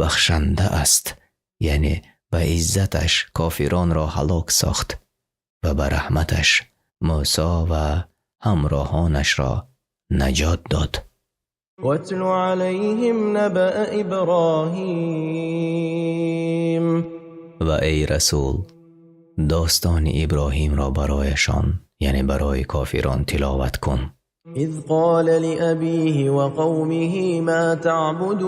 бахшанда аст, яъне ба иззаташ кофиронро ҳалок сохт ва ба раҳматаш Мусо ва ҳамроҳонашро наҷот дод. واتل عليهم نبأ إبراهيم. Ва эй расул, достони Иброҳимро барояшон, яъне барои кофирон, тиловат кун. إذ قال لأبيه وقومه ما تعبدون.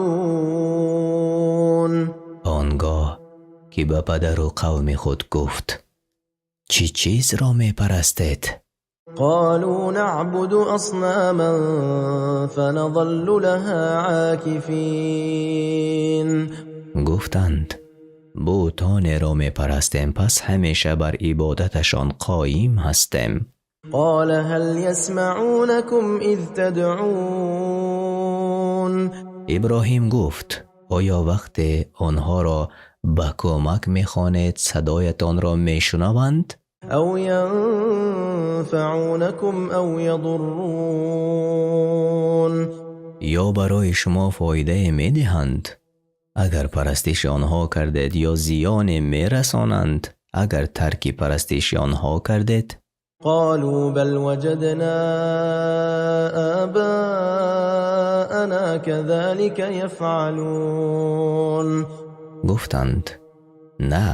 Он гоҳ ки ба падару қавми худ гуфт: «Чӣ чизро мепарастед?» قالوا نعبد أصناما فنظل لها عاكفين. Гуфтанд: «Бутонеро мепарастем, пас ҳамеша бар ибодаташон қоим ҳастем». قال هل يسمعونكم إذ تدعون. Иброҳим гуфт: «Оё вақте онҳоро ба кӯмак мехонед, садоятонро мешунаванд?» أو ينفعونكم أو يضرون. Ё барои шумо фоидае медиҳанд, агар парастиши онҳо кардед, ё зиёне мерасонанд, агар тарки парастиши онҳо кардед? قالوا بل وجدنا آباءنا كذلك يفعلون. Гуфтанд: на,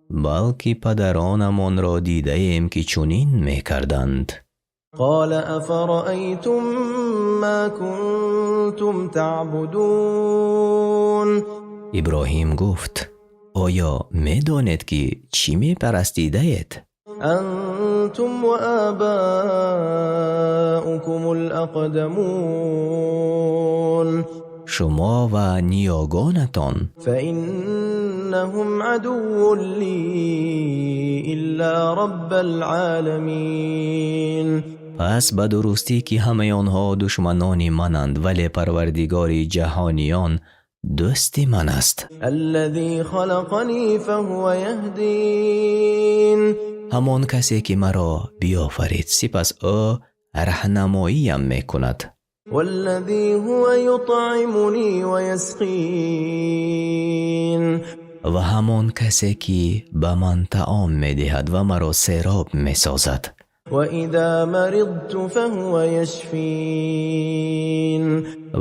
балки падаронамонро дидаем, ки чунин мекарданд. قال أفرأيتم ما كنتم تعبدون؟ Иброҳим гуфт: оё медонед, ки чӣ мепарастидаед? أنتم وآباؤكم الأقدمون. Шумо ва ниёгонатон. فإنهم عدو لي إلا رب العالمين. Пас ба дурустӣ, ки ҳамаи онҳо душманони мананд, вале Парвардигори ҷаҳониён дӯсти ман аст. الذي خلقني فهو يهدين. Ҳамон касе, ки маро биёфарид, сипас ӯ раҳнамоиям мекунад. والذي هو يطعمني ويسقين. Ва ҳамон касе, ки ба ман таом медиҳад ва маро сероб месозад. وإذا مرضت فهو يشفين.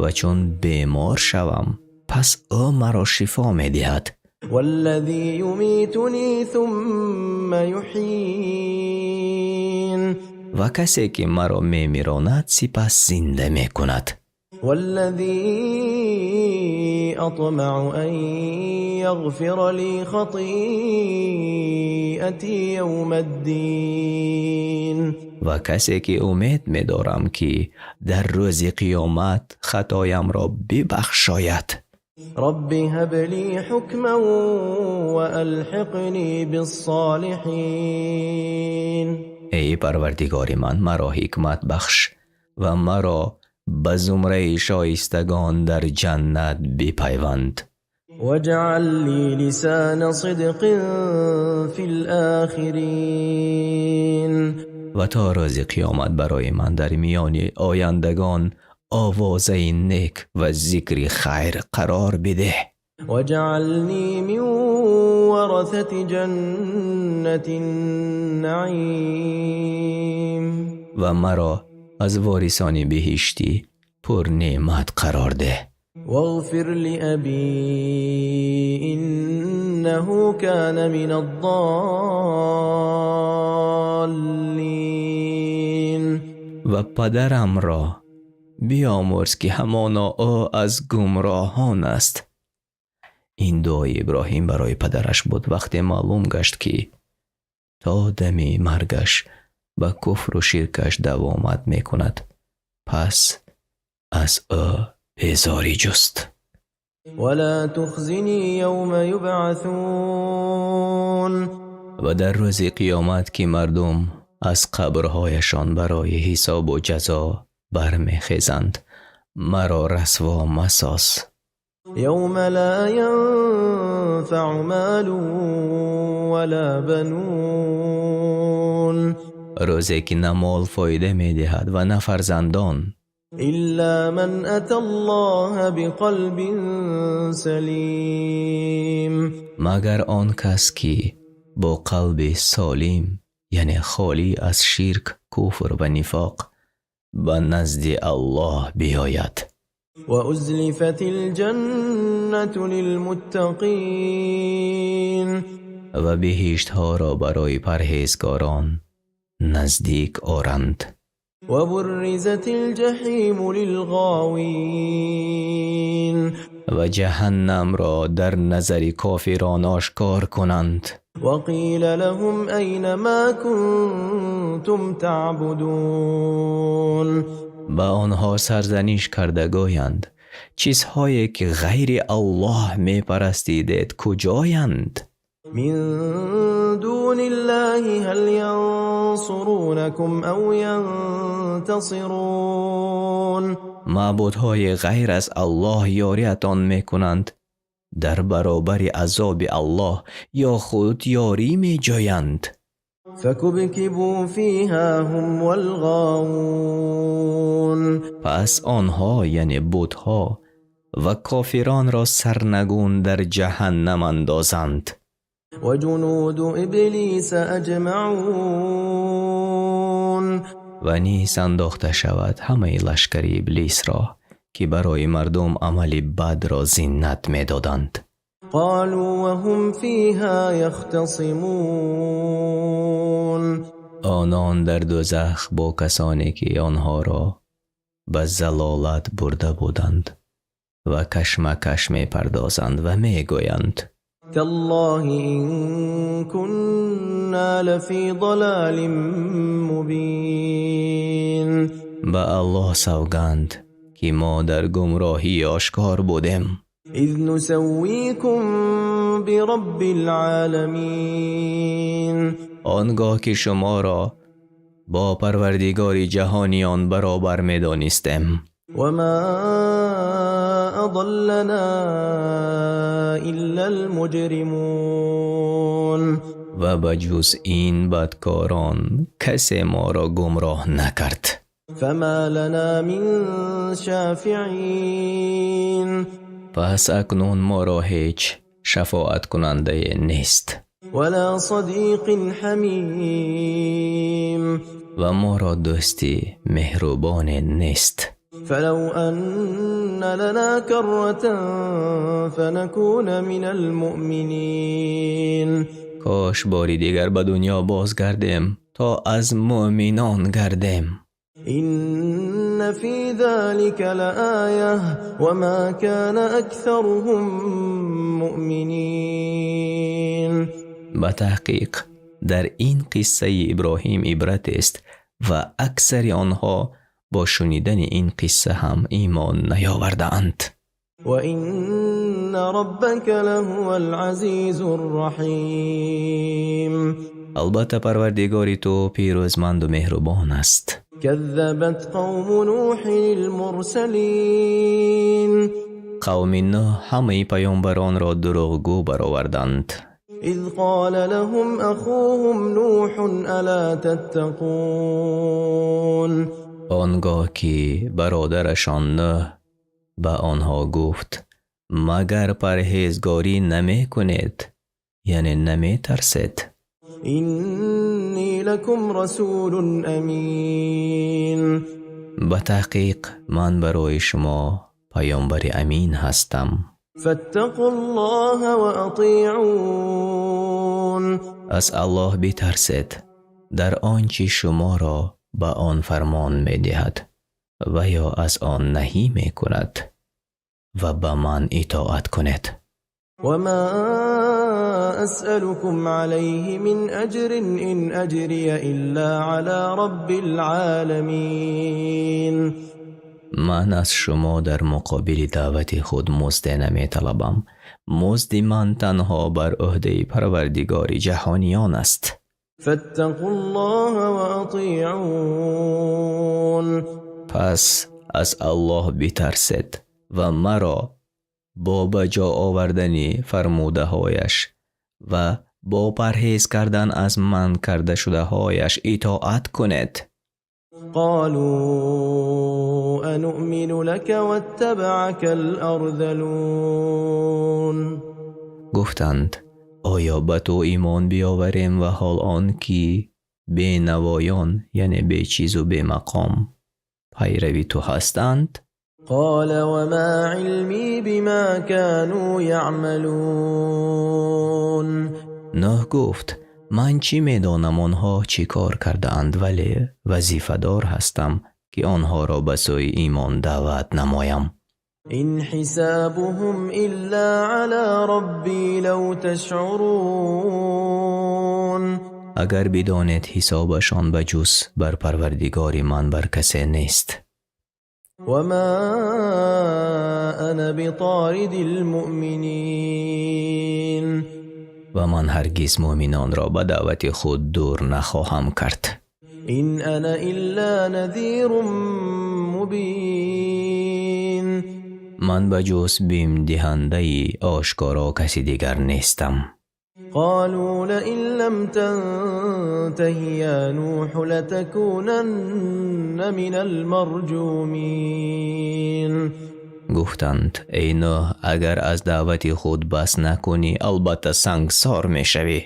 Ва чун бемор шавам, пас ӯ маро шифо медиҳад. والذي يميتني ثم يحيين. Ва касе, ки маро мемиронад, сипас зинда мекунад. والذي أطمع أن يغفر لي خطيئتي يوم الدين. Ва касе, ки умед медорам, ки дар рӯзи қиёмат хатоямро бибахшояд. رب هب لي حكما وألحقني بالصالحين. Эй Парвардигори ман, маро ҳикмат бахш ва маро ба зумраи шоистагон дар ҷаннат бипайванд. واجعل لي لسان صدق في الآخرين. Ва то рӯзи қиёмат барои ман дар миёни ояндагон овозаи нек ва зикри хайр қарор бидеҳ. واجعلني من ورثة جنة النعيم. Ва маро аз ворисони биҳиштӣ пурнеъмат қарор деҳ. واغفر لأبي إنه كان من الضالين. Ва падарамро биомӯрз, ки ҳамоно ӯ аз гумроҳон аст. Ин дуои Иброҳим барои падараш буд, вақте маълум гашт, ки то дами маргаш ба куфру ширкаш давомат мекунад, пас аз ӯ безорӣ ҷуст. ولا تخزني يوم يبعثون. Ва дар рӯзи қиёмат, ки мардум аз қабрҳояшон барои ҳисобу ҷазо бармехезанд, маро расво масоз. يوم لا ينفع مال ولا بنون. Рӯзе, ки на мол фоида медиҳад ва на фарзандон, إلا من أتى الله بقلب سليم. Магар он кас, ки бо қалби солим, яъне холӣ аз ширк, куфр ва нифоқ, ба назди Аллоҳ биёяд. وأزلفت الجنة للمتقين. Ва биҳиштҳоро барои парҳезгорон наздик оранд. وبرزت الجحيم للغاوين. Ва ҷаҳаннамро дар назари кофирон ошкор кунанд. وقيل لهم أين ما كنتم تعبدون؟ Ба онҳо сарзаниш карда гӯянд: чизҳое, ки ғайри Аллоҳ мепарастидед, куҷоянд? من دون الله هل ينصرونكم أو ينتصرون؟ Маъбудҳои ғайр аз Аллоҳ ёриатон мекунанд дар баробари азоби Аллоҳ ё худ ёрӣ меҷӯянд? فكبكبوا فيها هم والغاوون. Пас онҳо, яъне бутҳо ва кофиронро сарнагун дар ҷаҳаннам андозанд. وجنود إبليس أجمعون. Ва низ андохта шавад ҳамаи лашкари иблисро, ки барои мардум амали бадро зинат медоданд. قالوا وهم فيها يختصمون. Онон дар дӯзах бо касоне ки онҳоро ба залолат бурда буданд ва кашмакаш мепардозанд ва мегӯянд: تالله إن كنا لفي ضلال مبين. Ба Аллоҳ савганд, ки мо дар гумроҳии ошкор будем. إذ نسويكم برب العالمين. Он гоҳ ки шуморо бо Парвардигори ҷаҳониён баробар медонистем. وما أضلنا إلا المجرمون. Ва ба ҷуз ин бадкорон касе моро гумроҳ накард. فما لنا من شافعين. Пас акнун моро ҳеҷ шафоаткунандае нест. ولا صديق حميم. Ва моро дӯсти меҳрубоне нест. فلو أن لنا كرة فنكون من المؤمنين. Кош бори дигар ба дунё бозгардем, то аз муъминон гардем. إن في ذلك لآية وما كان أكثرهم مؤمنين. Ба таҳқиқ дар ин қиссаи Иброҳим ибратест ва аксари онҳо бо шунидани ин қисса ҳам имон наёвардаанд. وإن ربك لهو العزيز الرحيم. Албатта, Парвардигори ту пирӯзманду меҳрубон аст. كذبت قوم نوح المرسلين. Қавми Нӯҳ ҳамаи паёмбаронро дурӯғгӯ бароварданд. إذ قال لهم أخوهم نوح ألا تتقون. Он гоҳ ки бародарашон Нӯҳ ба онҳо гуфт: магар парҳезгорӣ намекунед, яъне наметарсед? إني لكم رسول أمين. Ба таҳқиқ ман барои шумо паёмбари амин ҳастам. فاتقوا الله وأطيعون. Аз Аллоҳ битарсед дар он чӣ шуморо ба он фармон медиҳад ва ё аз он наҳӣ мекунад ва ба ман итоат кунед. وما أسألكم عليه من أجر إن أجري إلا على رب العالمين. Ман аз шумо дар муқобили даъвати худ музде наметалабам. Музди ман танҳо бар ӯҳдаи Парвардигори ҷаҳониён аст. فاتقوا الله وأطيعون. Пас аз Аллоҳ битарсед ва маро бо ба ҷо овардани фармудаҳояш ва бо парҳез кардан аз манъ кардашудаҳояш итоат кунед. قالوا أنؤمن لك واتبعك الأرذلون. Гуфтанд: оё ба ту имон биёварем ва ҳол он ки бенавоён, яъне бечизу бемақом, пайрави ту ҳастанд? قال وما علمي بما كانوا يعملون. Нӯҳ гуфт: ман чӣ медонам онҳо чӣ кор кардаанд, вале вазифадор ҳастам, ки онҳоро ба сӯи имон даъват намоям. إن حسابهم إلا على ربي لو تشعرون. Агар бидонед, ҳисобашон ба ҷуз бар Парвардигори ман бар касе нест. وما أنا بطارد المؤمنين. Ва ман ҳаргиз муъминонро ба даъвати худ дур нахоҳам кард. إن أنا إلا نذير مبين. Ман ба ҷуз бимдиҳандаи ошкоро каси дигар нестам. قالوا لئن لم تنته تنته يا نوح لتكونن من المرجومين. Гуфтанд: эй Нӯҳ, агар аз даъвати худ бас накунӣ, албатта сангсор мешавӣ.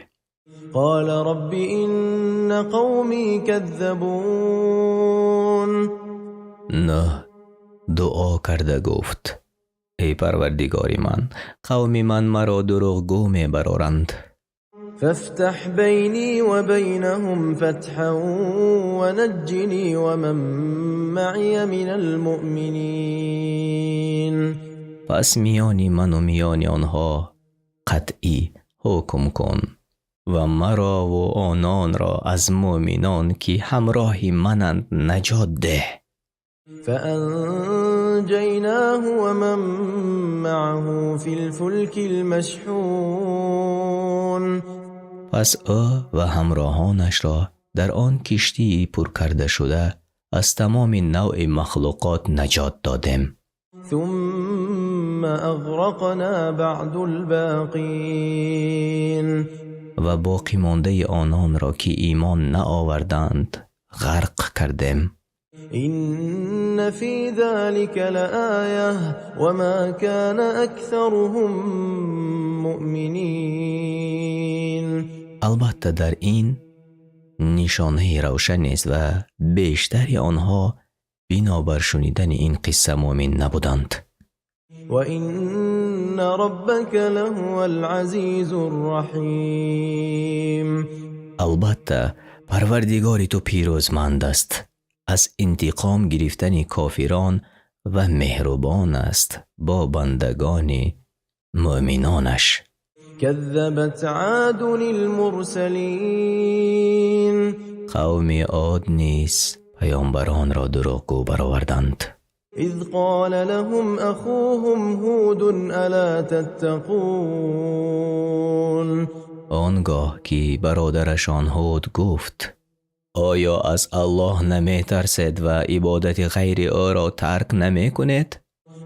قال رب إن قومي كذبون. Нӯҳ дуо карда гуфт: эй Парвардигори ман, қавми ман маро дурӯғгӯ мебароранд. فافتح بيني وبينهم فتحا ونجني ومن معي من المؤمنين. Пас миёни ману миёни онҳо қатъӣ ҳукм кун ва марову ононро аз мӯъминон, ки ҳамроҳи мананд, наҷот деҳ. فأنجيناه ومن معه في الفلك المشحون. Пас ӯ ва ҳамроҳонашро дар он киштии пур карда шуда аз тамоми навъи махлуқот наҷот додем. ثم أغرقنا بعد الباقين. Ва боқимондаи ононро, ки имон наоварданд, ғарқ кардем. إن في ذلك لآية وما كان أكثرهم مؤمنين. Албатта, дар ин нишонаи равшанест ва бештари онҳо бинобар шунидани ин қисса муъмин набуданд. وإن ربك لهو العزيز الرحيم. Албатта, Парвардигори ту пирӯзманд аст аз интиқом гирифтани кофирон ва меҳрубон аст бо бандагони муъминонаш. كذبت عاد المرسلين. Қавми Од низ паёмбаронро дурӯғгӯ бароварданд. إذ قال لهم أخوهم هود ألا تتقون. Он гоҳ ки бародарашон Ҳуд гуфт: оё аз Аллоҳ наметарсед ва ибодати ғайри ӯро тарк намекунед?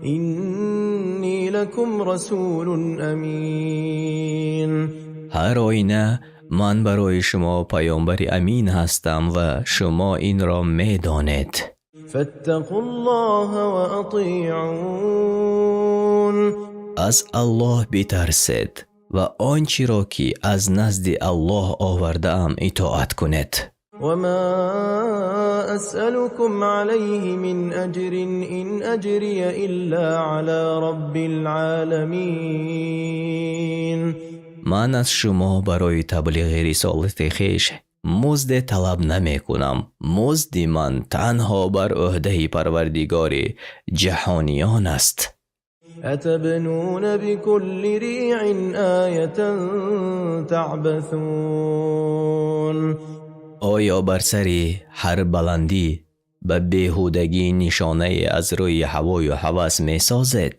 إني لكم رسول أمين. Ҳар оина ман барои шумо паёмбари амин ҳастам ва шумо инро медонед. فاتقوا الله وأطيعون. Аз Аллоҳ битарсед ва он чиро, ки аз назди Аллоҳ овардаам, итоат кунед. وما أسألكم عليه من أجر إن أجري إلا على رب العالمين. Ман аз шумо барои таблиғи рисолати хеш музде талаб намекунам. Музди ман танҳо бар ӯҳдаи Парвардигори ҷаҳониён аст. أتبنون بكل ريع آية تعبثون. Оё бар сари ҳар баландӣ ба беҳудагӣ нишонае аз рӯи ҳавою ҳавас месозед?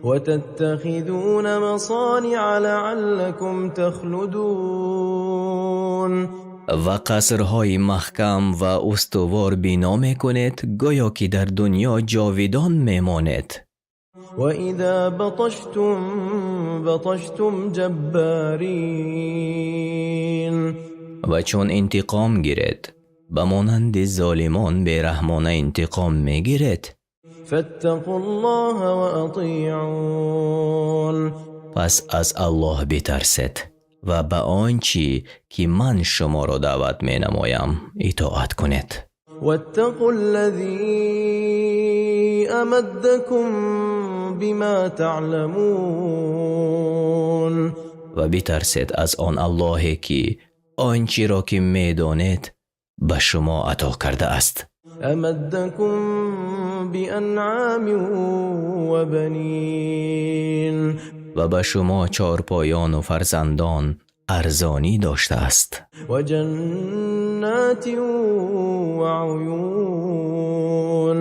وتتخذون مصانع لعلكم تخلدون. Ва қасрҳои маҳкам ва устувор бино мекунед, гӯё ки дар дунё ҷовидон мемонед. وإذا بطشتم بطشتم جبارين. Ва чун интиқом гиред, ба монанди золимон бераҳмона интиқом мегиред. فاتقوا الله وأطيعون. Пас аз Аллоҳ битарсед ва ба он чӣ ки ман шуморо даъват менамоям, итоат кунед. واتقوا الذي أمدكم بما تعلمون. Ва битарсед аз он Аллоҳе, ки он чиро ки медонед, ба шумо ато кардааст. أمدكم بأنعام وبنين. Ва ба шумо чорпоёну фарзандон арзонӣ доштааст. وجنات وعيون.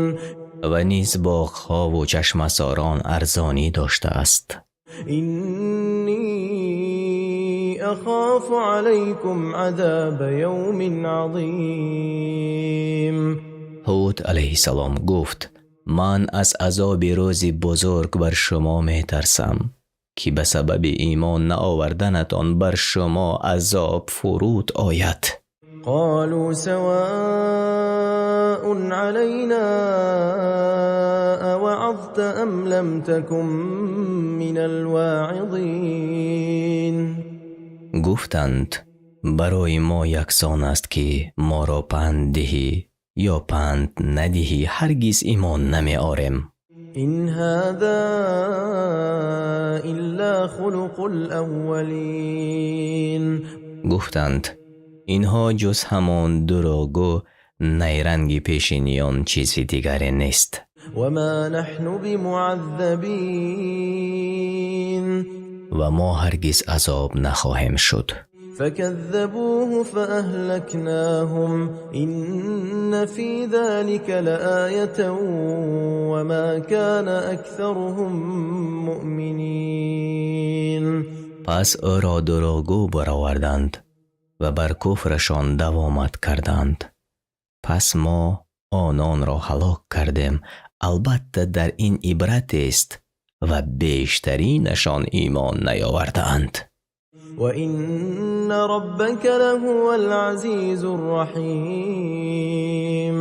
Ва низ боғҳову чашмасорон арзонӣ доштааст. إني أخاف عليكم عذاب يوم عظيم. Ҳуд алайҳиссалом гуфт: ман аз азоби рӯзи бузург бар шумо метарсам, ки ба сабаби имон наоварданатон бар шумо азоб фуруд ояд. قالوا سواء علينا أوعظت أم لم تكن من الواعظين. Гуфтанд: барои мо яксон аст, ки моро панд диҳӣ ё панд надиҳӣ, ҳаргиз имон намеорем. إن هذا إلا خلق الأولين. Гуфтанд: инҳо ҷуз ҳамон дурӯғу найранги пешиниён чизи дигаре нест. وما نحن بمعذبين. Ва мо ҳаргиз азоб нахоҳем шуд. فكذبوه فأهلكناهم إن في ذلك لآية وما كان أكثرهم مؤمنين. Пас ӯро дурӯғгӯ бароварданд ва бар куфрашон давомат карданд. Пас мо ононро ҳалок кардем. Албатта, дар ин ибратест ва бештаринашон имон наёвардаанд. وإن ربك لهو العزيز الرحيم.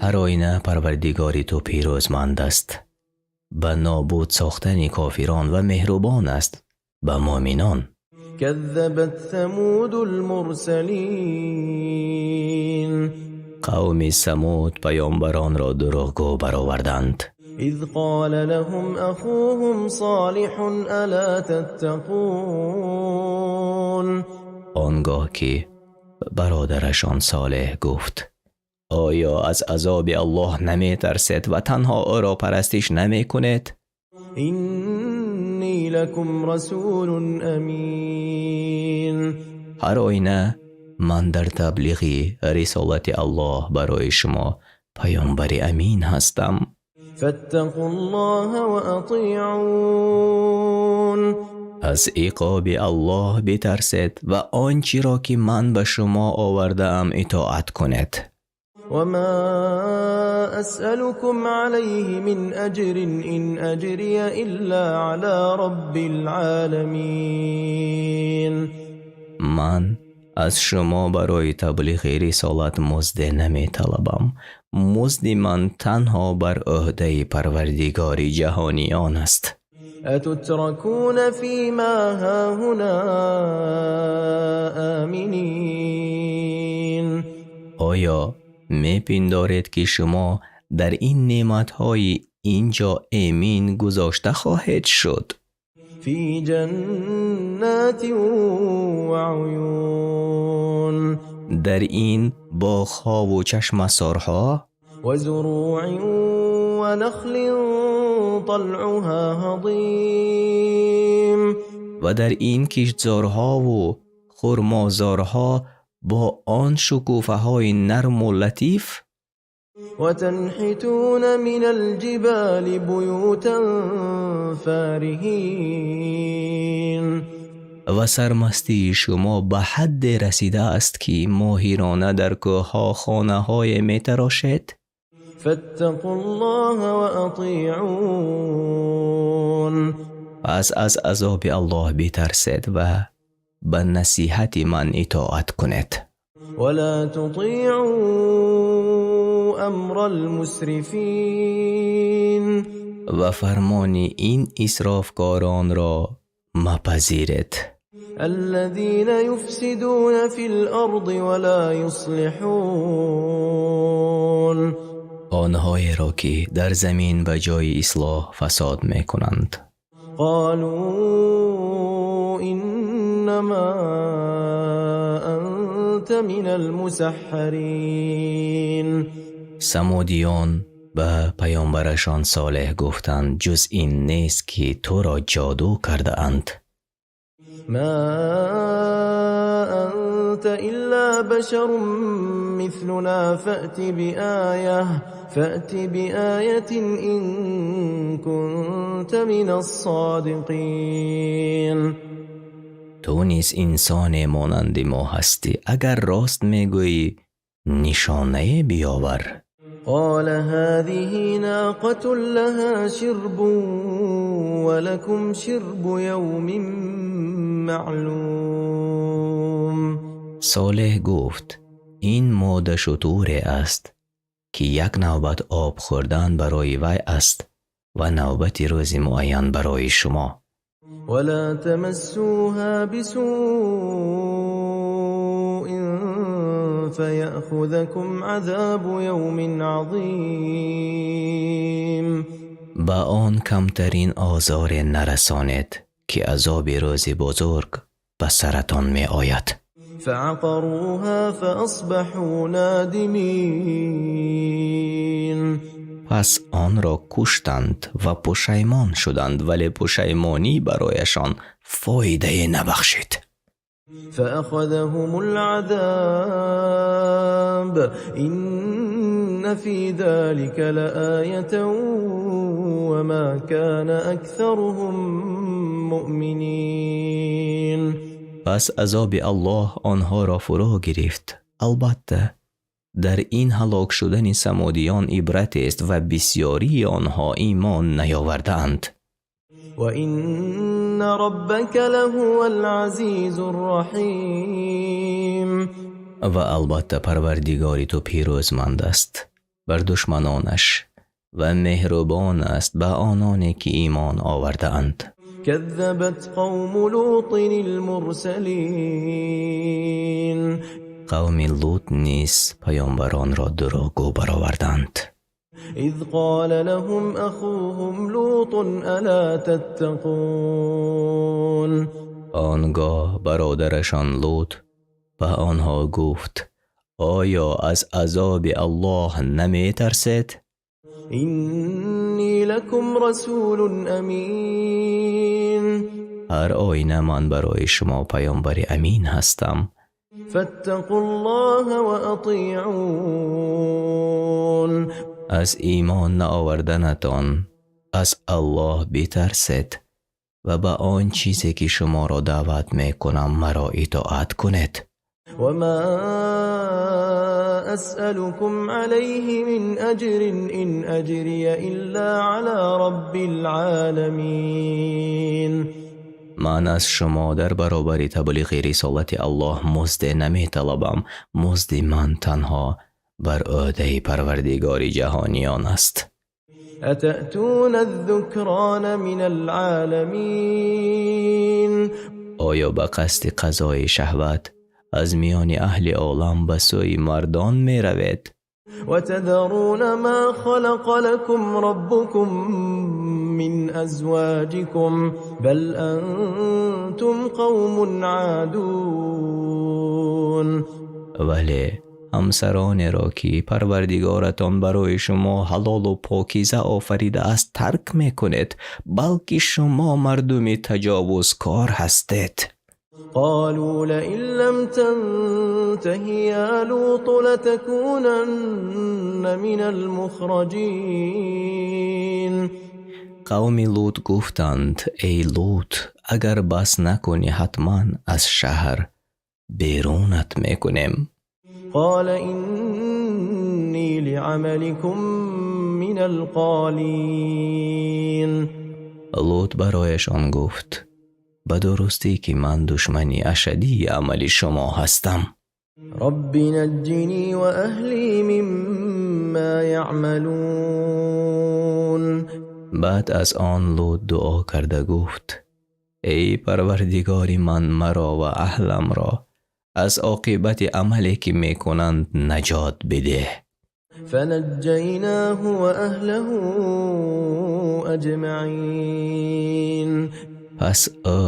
Ҳар оина, Парвардигори ту пирӯзманд аст ба нобуд сохтани кофирон ва меҳрубон аст ба муъминон. كذبت ثمود المرسلين. Қавми Самуд паёмбаронро дурӯғгӯ бароварданд. إذ قال لهم أخوهم صالح ألا تتقون. Он гоҳ ки бародарашон Солеҳ гуфт: оё аз азоби Аллоҳ наметарсед ва танҳо ӯро парастиш намекунед? إني لكم رسول أمين. Ҳар оина, ман дар таблиғи рисолати Аллоҳ барои шумо паёмбари амин ҳастам. فاتقوا الله وأطيعون. Аз иқоби Аллоҳ битарсед ва он чиро, ки ман ба шумо овардаам, итоат кунед. وما أسألكم عليه من أجر إن أجري إلا على رب العالمين. Ман аз шумо барои таблиғи рисолат музде наметалабам. Музди ман танҳо бар ӯҳдаи Парвардигори ҷаҳониён аст. أتتركون فيما هاهنا آمنين. Оё мепиндоред, ки шумо дар ин неъматҳои ин ҷо эмин гузошта хоҳед шуд? في جنات وعيون. Дар ин боғҳову чашмасорҳо وزروع ونخل طلعها هضيم. Ва дар ин киштзорҳову хурмозорҳо бо он шукуфаҳои нарму латиф. وتنحتون من الجبال بيوتا فارهين. Ва сармастии шумо ба ҳадде расидааст, ки моҳирона дар кӯҳҳо хонаҳое метарошед. فاتقوا الله وأطيعون. Пас аз азоби Аллоҳ битарсед ва ба насиҳати ман итоат кунед. ولا تطيعوا أمر المسرفين. Ва фармони ин исрофкоронро мапазиред. الذين يفسدون في الأرض ولا يصلحون. Онҳоеро, ки дар замин ба ҷои ислоҳ фасод мекунанд. قالوا إنما أنت من المسحرين. Самудиён ба паёмбарашон Солеҳ гуфтанд: ҷуз ин нест, ки туро ҷоду кардаанд. ما أنت إلا بشر مثلنا فأت بآية إن كنت من الصادقين. Ту низ инсоне монанди мо ҳастӣ. Агар рост мегӯӣ, нишонае биёвар. قال هذه ناقة لها شرب ولكم شرب يوم معلوم. Солеҳ гуфт: Ин модашутуре аст, ки як навбат об хӯрдан барои вай аст ва навбати рӯзи муайян барои шумо. ولا تمسوها بسوء فيأخذكم عذاب يوم عظيم. Ба он камтарин озоре нарасонед, ки азоби рӯзи бузург ба саратон меояд. فعقروها فأصبحوا نادمين. Пас онро куштанд ва пушаймон шуданд, вале пушаймонӣ барояшон фоидае набахшид. فأخذهم العذاب إن في ذلك لآية وما كان أكثرهم مؤمنين. Пас азоби Аллоҳ онҳоро фуро гирифт. Албатта, дар ин ҳалок шудани самудиён ибратест ва бисьёрии онҳо имон наёвардаанд. وإن ربك لهو العزيز الرحيم. Ва албатта, Парвардигори ту пирӯзманд аст бар душманонаш ва меҳрубон аст ба ононе, ки имон овардаанд. كذبت قوم لوط المرسلين. Қавми Лут низ паёмбаронро дурӯғгӯ бароварданд. إذ قال لهم أخوهم لوط ألا تتقون. Он гоҳ бародарашон Лут ба онҳо гуфт: оё аз азоби Аллоҳ наметарсед? إني لكم رسول أمين. Ҳар оина ман барои шумо паёмбари амин ҳастам. فاتقوا الله وأطيعون. Аз имон наоварданатон аз Аллоҳ битарсед ва ба он чизе, ки шуморо даъват мекунам, маро итоат кунед. وما أسألكم عليه من أجر إن أجري إلا على رب العالمين. Ман аз шумо дар баробари таблиғи рисолати Аллоҳ музде наметалабам. Музди ман танҳо бар ӯҳдаи Парвардигори ҷаҳониён аст. أتأتون الذكران من العالمين. Оё ба қасди қазои шаҳват аз миёни аҳли олам ба сӯи мардон меравед? وتذرون ما خلق لكم ربكم من أزواجكم بل أنتم قوم عادون. Вале ҳамсаронеро, ки Парвардигоратон барои шумо ҳалолу покиза офаридааст, тарк мекунед, балки шумо мардуми таҷовузкор ҳастед. قالوا لئن لم تنته يا لوط لتكونن من المخرجين. Қавми Лут гуфтанд: эй Лут, агар бас накунӣ, ҳатман аз шаҳр берунат мекунем. قال إني لعملكم من القالين. Лут барояшон гуфт: ба дурустӣ, ки ман душмани ашаддии амали шумо ҳастам. رب نجني وأهلي مما يعملون. Баъд аз он Лут дуо карда гуфт: эй Парвардигори ман, маро ва аҳламро аз оқибати амале, ки мекунанд, наҷот бидеҳ. فنجيناه وأهله أجمعين. Пас ӯ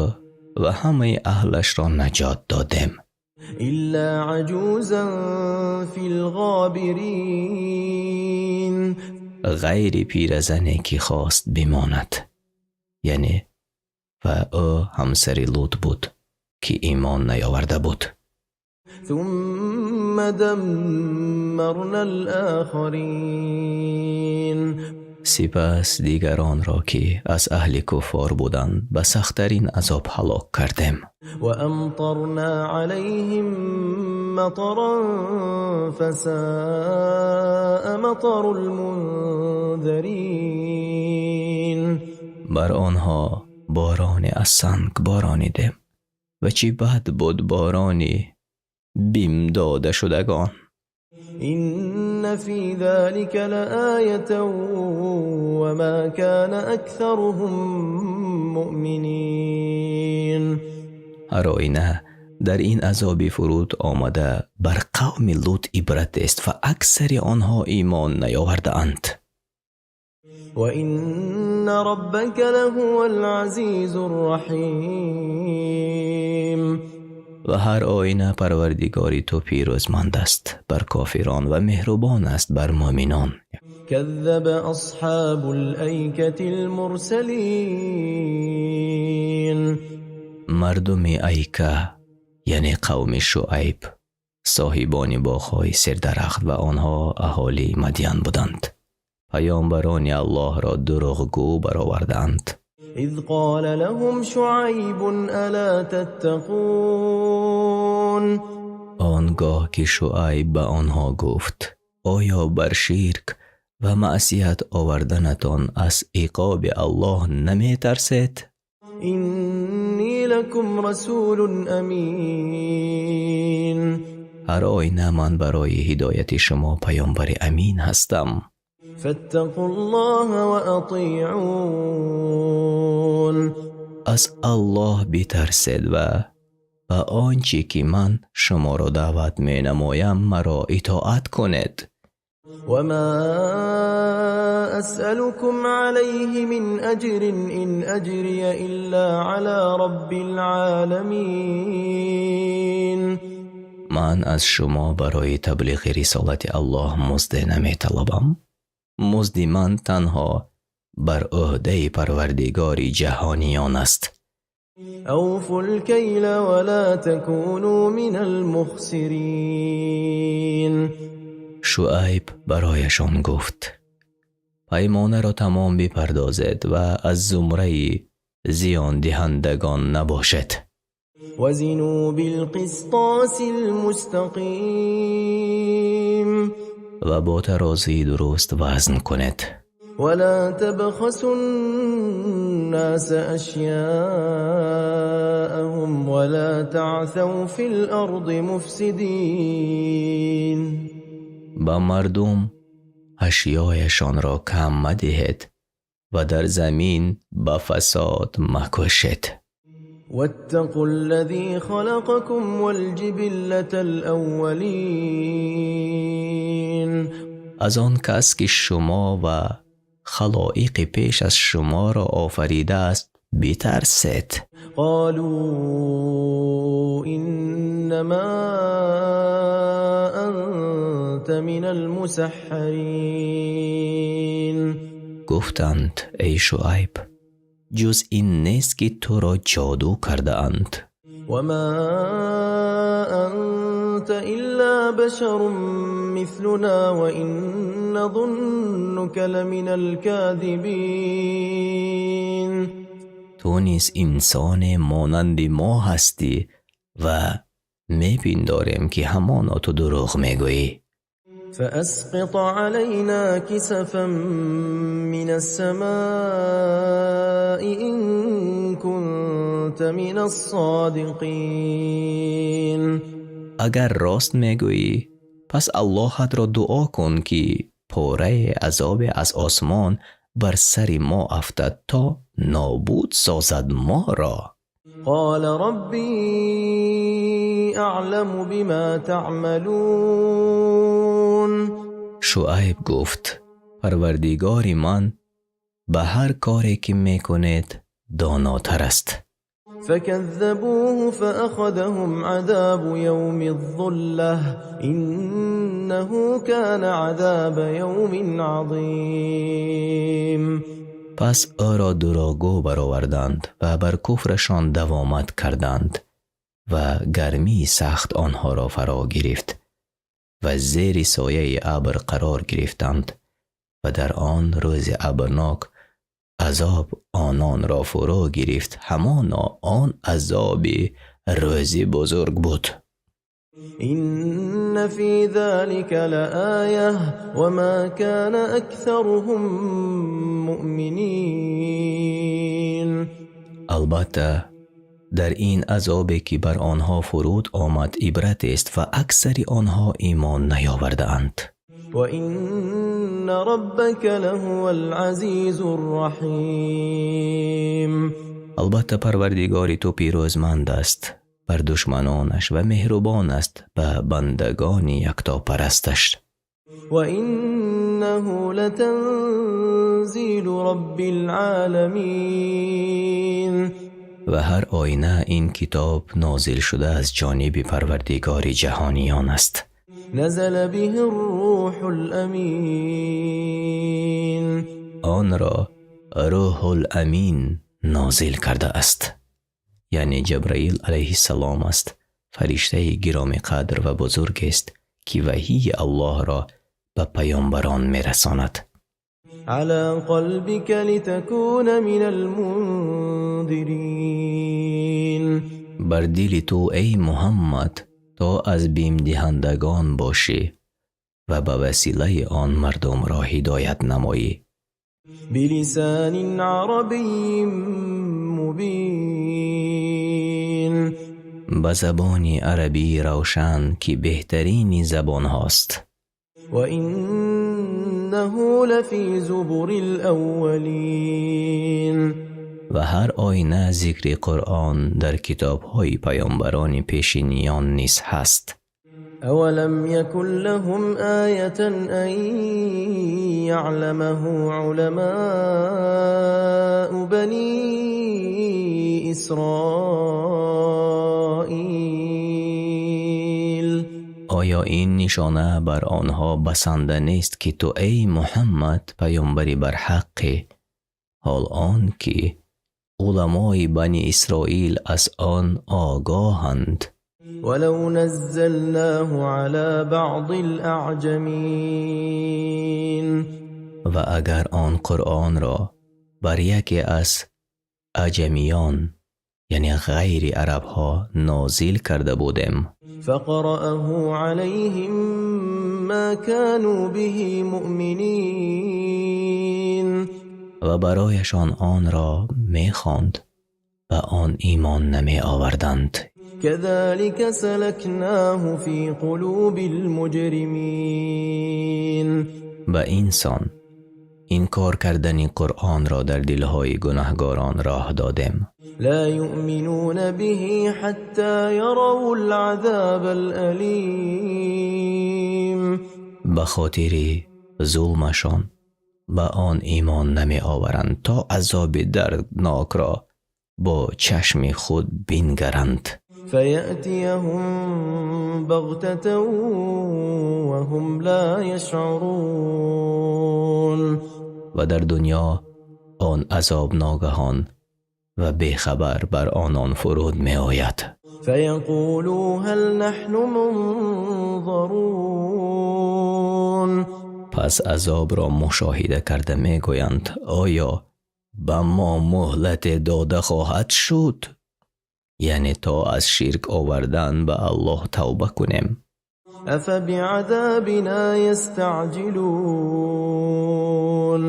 ва ҳамаи аҳлашро наҷот додем. إلا عجوزا في الغابرين. Ғайри пиразане, ки хост бимонад, яъне ва ӯ ҳамсари Лут буд, ки имон наёварда буд. ثم دمرنا الآخرين. Сипас дигаронро, ки аз аҳли куффор буданд, ба сахттарин азоб ҳалок кардем. وأمطرنا عليهم مطرا فساء مطر المنذرين. Бар онҳо бороне аз санг боронидем ва чӣ бад буд борони Бим дода шудагон. إن في ذلك لآية وما كان أكثرهم مؤمنين. Ҳар оина дар ин азоби фуруд омада бар қавми Лут ибрат аст ва аксари онҳо имон наёвардаанд. وإن ربك لهو العزيز الرحيم. Ва ҳар оина Парвардигори ту пирӯзманд аст бар кофирон ва меҳрубон аст бар муъминон. كذب أصحاب الأيكة المرسلين. Мардуми Айка, яъне қавми Шуайб, соҳибони боғҳои сердарахт, ва онҳо аҳолии Мадян буданд, паёмбарони Аллоҳро дурӯғгӯ бароварданд. إذ قال لهم شعيب ألا تتقون. Он гоҳ ки Шуайб ба онҳо гуфт: оё бар ширк ва маъсият оварданатон аз иқоби Аллоҳ наметарсед? إني لكم رسول أمين. Ҳар оина ман барои ҳидояти шумо паёмбари амин ҳастам. فاتقوا الله وأطيعون. Аз Аллоҳ битарсед ва ба он чӣ ки ман шуморо даъват менамоям, маро итоат кунед. وما أسألكم عليه من أجر إن أجري إلا على رب العالمين. Ман аз шумо барои таблиғи рисолати Аллоҳ музде наметалабам. Музди ман танҳо бар ӯҳдаи Парвардигори ҷаҳониён аст. أوفوا الكيل ولا تكونوا من المخسرين. Шуайб барояшон гуфт: паймонаро тамом бипардозед ва аз зумраи зиёндиҳандагон набошед. وزنوا بالقسطاس المستقيم. Ва бо тарозии дуруст вазн кунед. ولا تبخسوا الناس أشياءهم ولا تعثوا في الأرض مفسدين. Ба мардум ашёяшонро кам мадиҳед ва дар замин ба фасод макӯшед. واتقوا الذي خلقكم والجبلة الأولين. Аз он кас ки шумо ва халоиқи пеш аз шуморо офаридааст битарсед. قالوا إنما أنت من المسحرين. Гуфтанд: эй Шуайб, ҷуз ин нест ки туро ҷоду кардаанд. وما أنت إلا بشر مثلنا وإن نظنك لمن الكاذبين. Ту низ инсоне монанди мо ҳастӣ ва мепиндорем ки ҳамоно ту дурӯғ мегӯӣ. فأسقط علينا كسفا من السماء إن كنت من الصادقين. Агар рост мегӯӣ, пас Аллоҳатро дуо кун, ки пораи азобе аз осмон бар сари мо афтад, то нобуд созад моро. قال ربي أعلم بما تعملون. Шуайб гуфт: Парвардигори ман ба ҳар коре ки мекунед донотар аст. فكذبوه فأخذهم عذاب يوم الظلة إنه كان عذاب يوم عظيم. Пас ӯро дурӯғгӯ бароварданд ва бар куфрашон давомат карданд ва гармии сахт онҳоро фаро гирифт ва зери сояи абр қарор гирифтанд ва дар он рӯзи абрнок азоб ононро фурӯ гирифт. Ҳамоно он азоби рӯзи бузург буд. إن في ذلك لآية وما كان أكثرهم مؤمنين. Албатта, Дар ин азобе ки бар онҳо фуруд омад ибрат аст ва аксари онҳо имон наёвардаанд. وإن ربك لهو العزيز الرحيم. Албатта, Парвардигори ту пирӯзманд аст бар душманонаш ва меҳрубон аст ба бандагони яктопарасташ. وإنه لتنزيل رب العالمين. Ва ҳар оина ин китоб нозил шуда аз ҷониби Парвардигори ҷаҳониён аст. نزل به الروح الأمين. Онро Рӯҳул Амин нозил кардааст, яъне Ҷабраил алайҳиссалом аст, фариштаи гиромиқадр ва бузургест, ки ваҳии Аллоҳро ба паёмбарон мерасонад. على قلبك لتكون من المنذرين. Бар дили ту, эй Муҳаммад, то аз бимдиҳандагон бошӣ ва ба василаи он мардумро ҳидоят намоӣ. بلسان عربي مبين. Ба забони арабии равшан, ки беҳтарини забонҳост. وإنه لفي زبر الأولين. Ва ҳар оина зикри Қуръон дар китобҳои паёмбарони пешиниён низ ҳаст. أولم يكن لهم آية أن يعلمه علماء بني إسرائيل. Оё ин нишона бар онҳо басанда нест, ки ту, эй Муҳаммад, паёмбари барҳаққӣ, ҳол он ки уламои Бани Исроил аз он огоҳанд? ولو نزلناه على بعض الأعجمين. Ва агар он Қуръонро бар яке аз аҷамиён, яъне ғайри арабҳо, нозил карда будем, فقرأه عليهم ما كانوا به مؤمنين. Ва барояшон онро мехонд, ба он имон намеоварданд. كذلك سلكناه في قلوب المجرمين. Ба ин сон инкор кардани Қуръонро дар дилҳои гунаҳгорон роҳ додем. لا يؤمنون به حتى يروا العذاب الأليم. Ба хотири зулмашон ба он имон намеоваранд, то азоби дарднокро бо чашми худ бингаранд. فيأتيهم بغتة وهم لا يشعرون. Ва дар дунё он азоб ногаҳон ва бехабар бар онон фуруд меояд. فيقولوا هل نحن منظرون. Пас азобро мушоҳида карда мегӯянд: оё ба мо муҳлате дода хоҳад шуд, яъне то аз ширк овардан ба Аллоҳ тавба кунем? أفبعذابنا يستعجلون.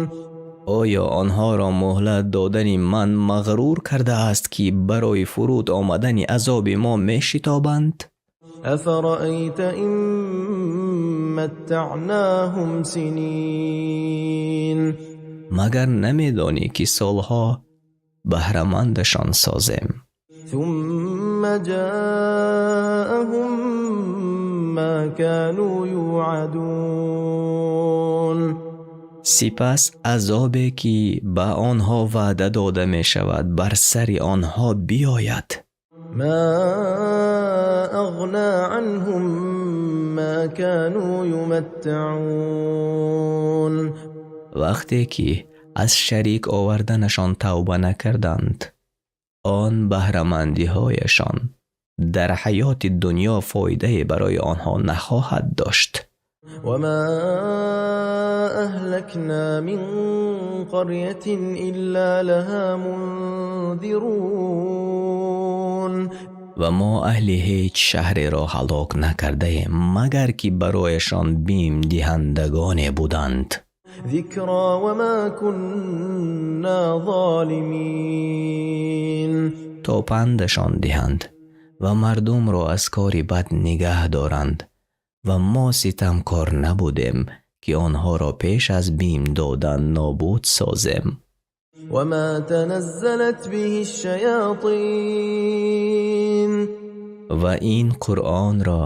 Оё онҳоро муҳлат додани ман мағрур кардааст, ки барои фуруд омадани азоби мо мешитобанд? أفرأيت إن متعناهم سنين. Магар намедонӣ, ки солҳо баҳрамандашон созем, ثم جاءهم ما كانوا يوعدون. Сипас азобе, ки ба онҳо ваъда дода мешавад, бар сари онҳо биёяд? ما أغنى عنهم ما كانوا يمتعون. Вақте ки аз шарик оварданашон тавба накарданд, он баҳрамандиҳояшон дар ҳаёти дунё фоидае барои онҳо нахоҳад дошт. وما أهلكنا من قرية إلا لها منذرون. Ва мо аҳли ҳеҷ шаҳреро ҳалок накардаем, магар ки барояшон бимдиҳандагоне буданд. ذكرى وما كنا ظالمين. То пандашон диҳанд ва мардумро аз кори бад нигаҳ доранд ва мо ситамкор набудем, ки онҳоро пеш аз бим додан нобуд созем. وما تنزلت به الشياطين. Ва ин Қуръонро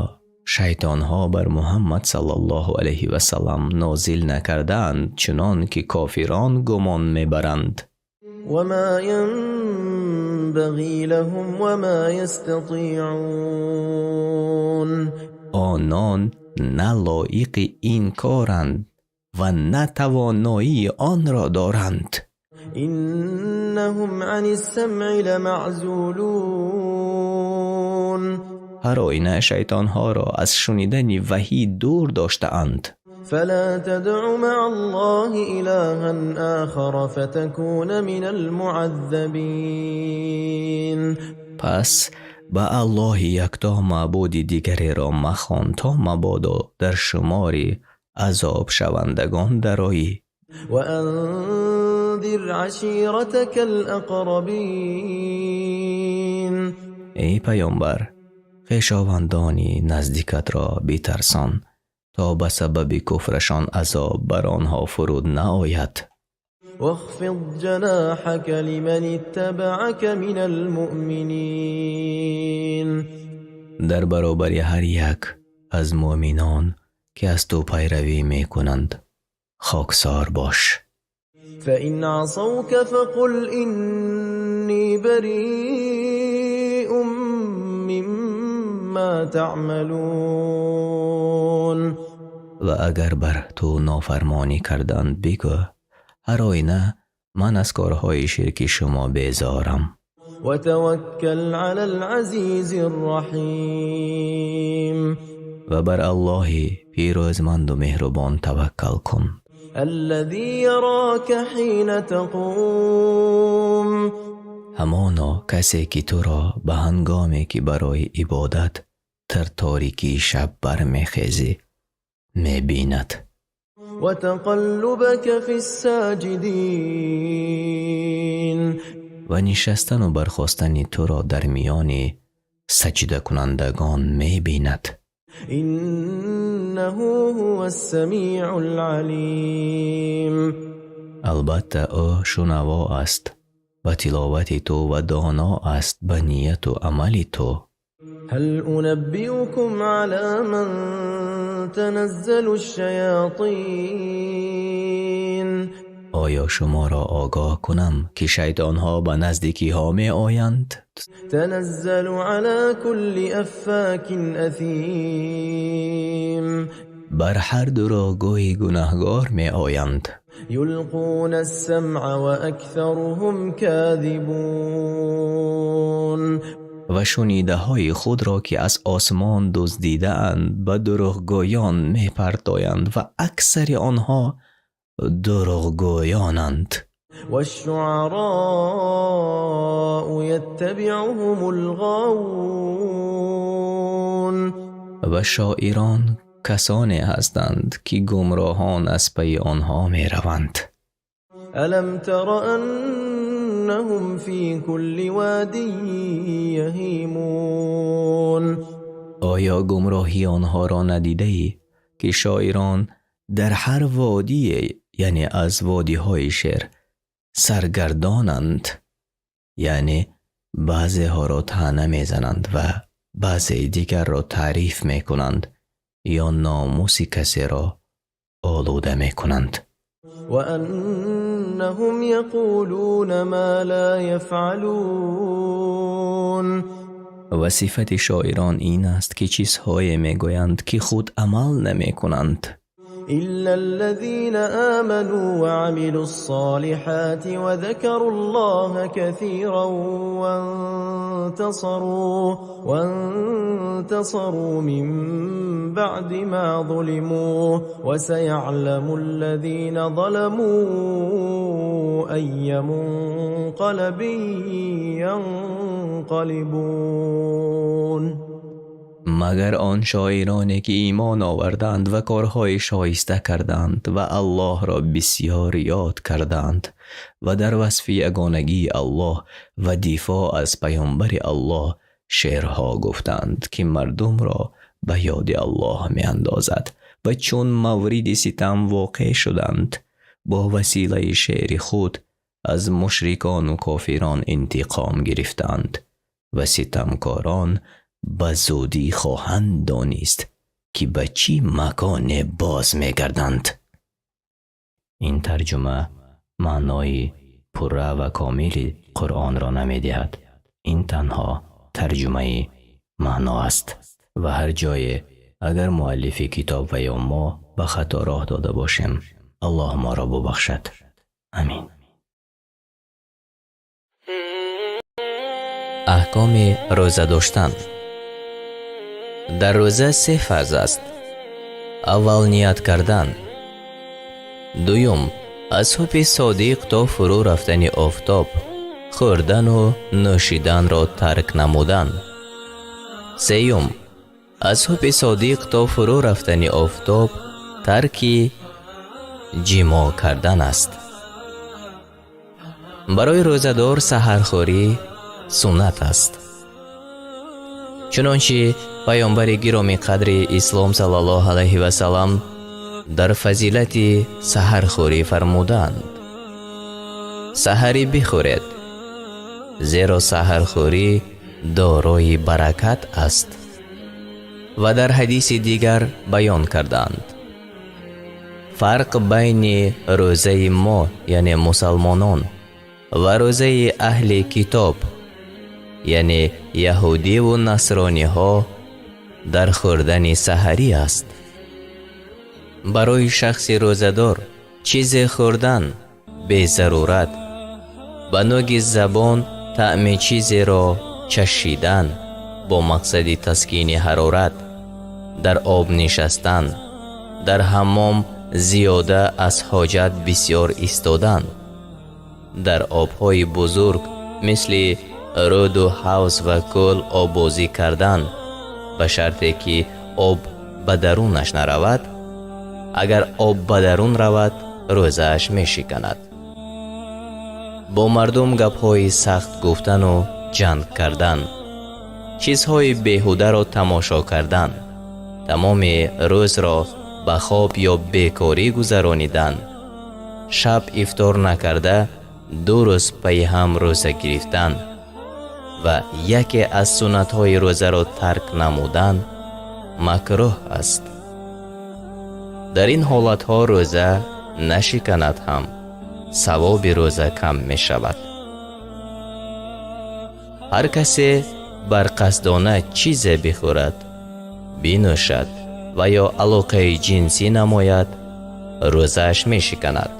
шайтонҳо бар Муҳаммад саллаллоҳу алайҳи васаллам нозил накардаанд, чунон ки кофирон гумон мебаранд. وما ينبغي لهم وما يستطيعون. Онон на лоиқи ин коранд ва на тавоноии онро доранд. إنهم عن السمع لمعزولون. Ҳар оина шайтонҳоро аз шунидани ваҳӣ дур доштаанд. فلا تدع مع الله إلها آخر فتكون من المعذبين. Пас ба Аллоҳи якто маъбуди дигареро махон, то мабодо дар шумори азобшавандагон дароӣ. وأنذر عشيرتك الأقربين. Эй паёмбар, хешовандони наздикатро битарсон, то ба сабаби куфрашон азоб бар онҳо фуруд наояд. واخفض جناحك لمن اتبعك من المؤمنين. Дар баробари ҳар як аз муъминон, ки аз ту пайравӣ мекунанд, хоксор бош. فإن عصوك فقل إني بريء مما تعملون. Ва агар бар ту нофармонӣ карданд, бигӯ: ҳар оина ман аз корҳои ширки шумо безорам. وتوكل على العزيز الرحيم. Ва бар Аллоҳи пирӯзманду меҳрубон таваккал кун. الذي يراك حين تقوم. Ҳамоно касе, ки туро ба ҳангоме, ки барои ибодат дар торикии шаб бармехезӣ, мебинад. وتقلبك في الساجدين. Ва нишастану бархостани туро дар миёни саҷдакунандагон мебинад. إنه هو السميع العليم. Албатта, ӯ шунаво аст ба тиловати ту ва доно аст ба нияту амали ту. هل أنبئكم على من تنزل الشياطين؟ Оё шуморо огоҳ кунам, ки шайтонҳо ба назди киҳо меоянд? تنزل على كل أفاك أثيم. Бар ҳар дурӯғгӯи гунаҳгор меоянд. يلقون السمع وأكثرهم كاذبون. Ва шунидаҳои худро, ки аз осмон дуздидаанд, ба дурӯғгӯён мепартоянд ва аксари онҳо дурӯғгӯёнанд. والشعراء يتبعهم الغاوون. Ва шоирон касоне ҳастанд, ки гумроҳон аз пайи онҳо мераванд. ألم تر أنهم في كل واد يهيمون؟ Оё гумроҳии онҳоро надидаӣ, ки шоирон дар ҳар водие, яъне аз водиҳои шеър, саргардонанд, яъне баъзеҳоро таъна мезананд ва баъзеи дигарро таъриф мекунанд ё номуси касеро олуда мекунанд. وأنهم يقولون ما لا يفعلون. Ва сифати шоирон ин аст, ки чизҳое мегӯянд, ки худ амал намекунанд. إلا الذين آمنوا وعملوا الصالحات وذكروا الله كثيرا وانتصروا من بعد ما ظلموا وسيعلم الذين ظلموا أي منقلب ينقلبون. Магар он шоироне ки имон оварданд ва корҳои шоиста карданд ва Аллоҳро бисёр ёд карданд ва дар васфи ягонагии Аллоҳ ва дифоъ аз паёмбари Аллоҳ шеърҳо гуфтанд, ки мардумро ба ёди Аллоҳ меандозад, ва чун мавриди ситам воқеъ шуданд, бо василаи шеъри худ аз мушрикон ва кофирон интиқом гирифтанд ва ситамкорон ба зудӣ хоҳанд донист, ки ба чӣ маконе боз мегарданд. Ин тарҷума маънои пурра ва комили Қуръонро намедиҳад. Ин танҳо тарҷумаи маъно аст ва ҳар ҷое агар муаллифи китоб ва ё мо ба хато роҳ дода бошем, Аллоҳ моро бубахшад. Амин. Аҳкоми рӯза доштан. Дар рӯза се фарз аст. Аввал ният кардан. Дуюм, аз субҳи содиқ то фурӯ рафтани офтоб хӯрдану нӯшиданро тарк намудан. Сеюм, аз субҳи содиқ то фурӯ рафтани офтоб тарки ҷимоъ кардан аст. Барои рӯзадор саҳархӯрӣ суннат аст. Чунончи паёмбари гиромиқадри ислом саллаллоҳу алайҳи васаллам дар фазилати саҳархӯрӣ фармуданд: саҳарӣ бихӯред, зеро саҳархӯрӣ дорои баракат аст. Ва дар ҳадиси дигар баён карданд: фарқ байни рӯзаи мо, яъне мусалмонон, ва рӯзаи аҳли китоб, яъне яҳудиву насрониҳо, дар хӯрдани саҳарӣ аст. Барои шахси рӯзадор чизе хӯрдан безарурат, ба нӯги забон таъми чизеро чашидан бо мақсади таскини ҳарорат, дар об нишастан, дар ҳаммом зиёда аз ҳоҷат бисёр истодан, дар обҳои бузург мисли рӯду ҳавз ва кӯл оббозӣ кардан ба шарте ки об ба дарунаш наравад. Агар об ба дарун равад, рӯзааш мешиканад. Бо мардум гапҳои сахт гуфтану ҷанг кардан, чизҳои беҳударо тамошо кардан, тамоми рӯзро ба хоб ё бекорӣ гузаронидан, шаб ифтор накарда 2 рӯз пайи ҳам рӯза гирифтан ва яке аз суннатҳои рӯзаро тарк намудан макрӯҳ аст. Дар ин ҳолатҳо рӯза нашиканад ҳам, савоби рӯза кам мешавад. Ҳар касе барқасдона чизе бихӯрад, бинӯшад ва ё алоқаи ҷинсӣ намояд, рӯзааш мешиканад.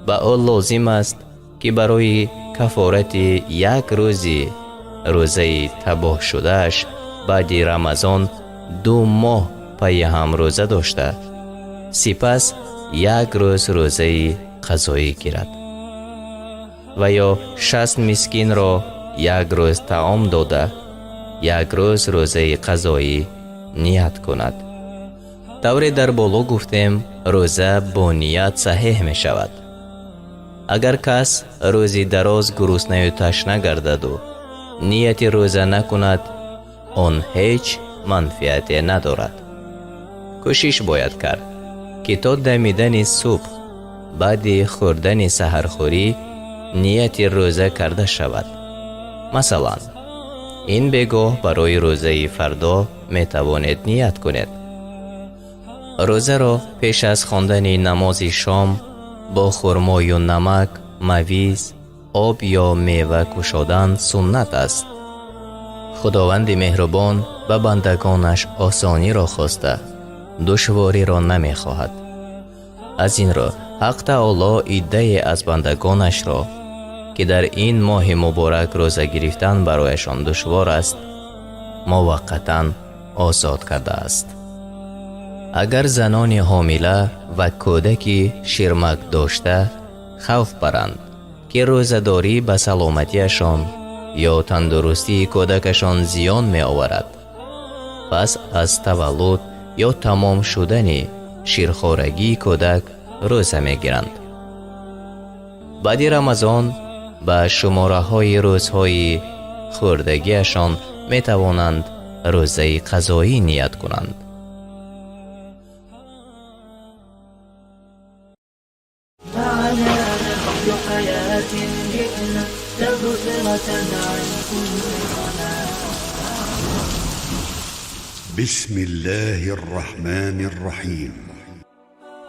Ба ӯ лозим аст, ки барои кафорати як рӯзи рӯзаи табоҳ шудааш баъди Рамазон 2 моҳ пайи ҳам рӯза дошта, сипас як рӯз рӯзаи қазоӣ гирад ва ё 60 мискинро як рӯз таом дода, як рӯз рӯзаи қазоӣ ният кунад. Тавре дар боло гуфтем, рӯза бо ният саҳеҳ мешавад. Агар кас рӯзи дароз гуруснаю ташна гардаду нияти рӯза накунад, он ҳеҷ манфиате надорад. Кӯшиш бояд кард, ки то дамидани субҳ баъди хӯрдани саҳархӯрӣ нияти рӯза карда шавад. Масалан, ин бегоҳ барои рӯзаи фардо метавонед ният кунед. Рӯзаро пеш аз хондани намози шом бо хурмою намак, мавиз, об ё мева кушодан суннат аст. Худованди меҳрубон ба бандагонаш осониро хоста, душвориро намехоҳад. Аз ин рӯ Ҳақ Таоло иддае аз бандагонашро, ки дар ин моҳи муборак рӯза гирифтан барояшон душвор аст, муваққатан озод кардааст. Агар занони ҳомила ва кӯдаки ширмак дошта хавф баранд, ки рӯзадорӣ ба саломатиашон ё тандурустии кӯдакашон зиён меоварад, Пас аз таваллуд ё тамом шудани ширхорагии кӯдак рӯза мегиранд. Баъди Рамазон ба шумораҳои рӯзҳои хӯрдагиашон метавонанд рӯзаи қазоӣ ният кунанд. معنا نهج حياة جئنا تبصرة عن كل ضلال. بسم الله الرحمن الرحيم.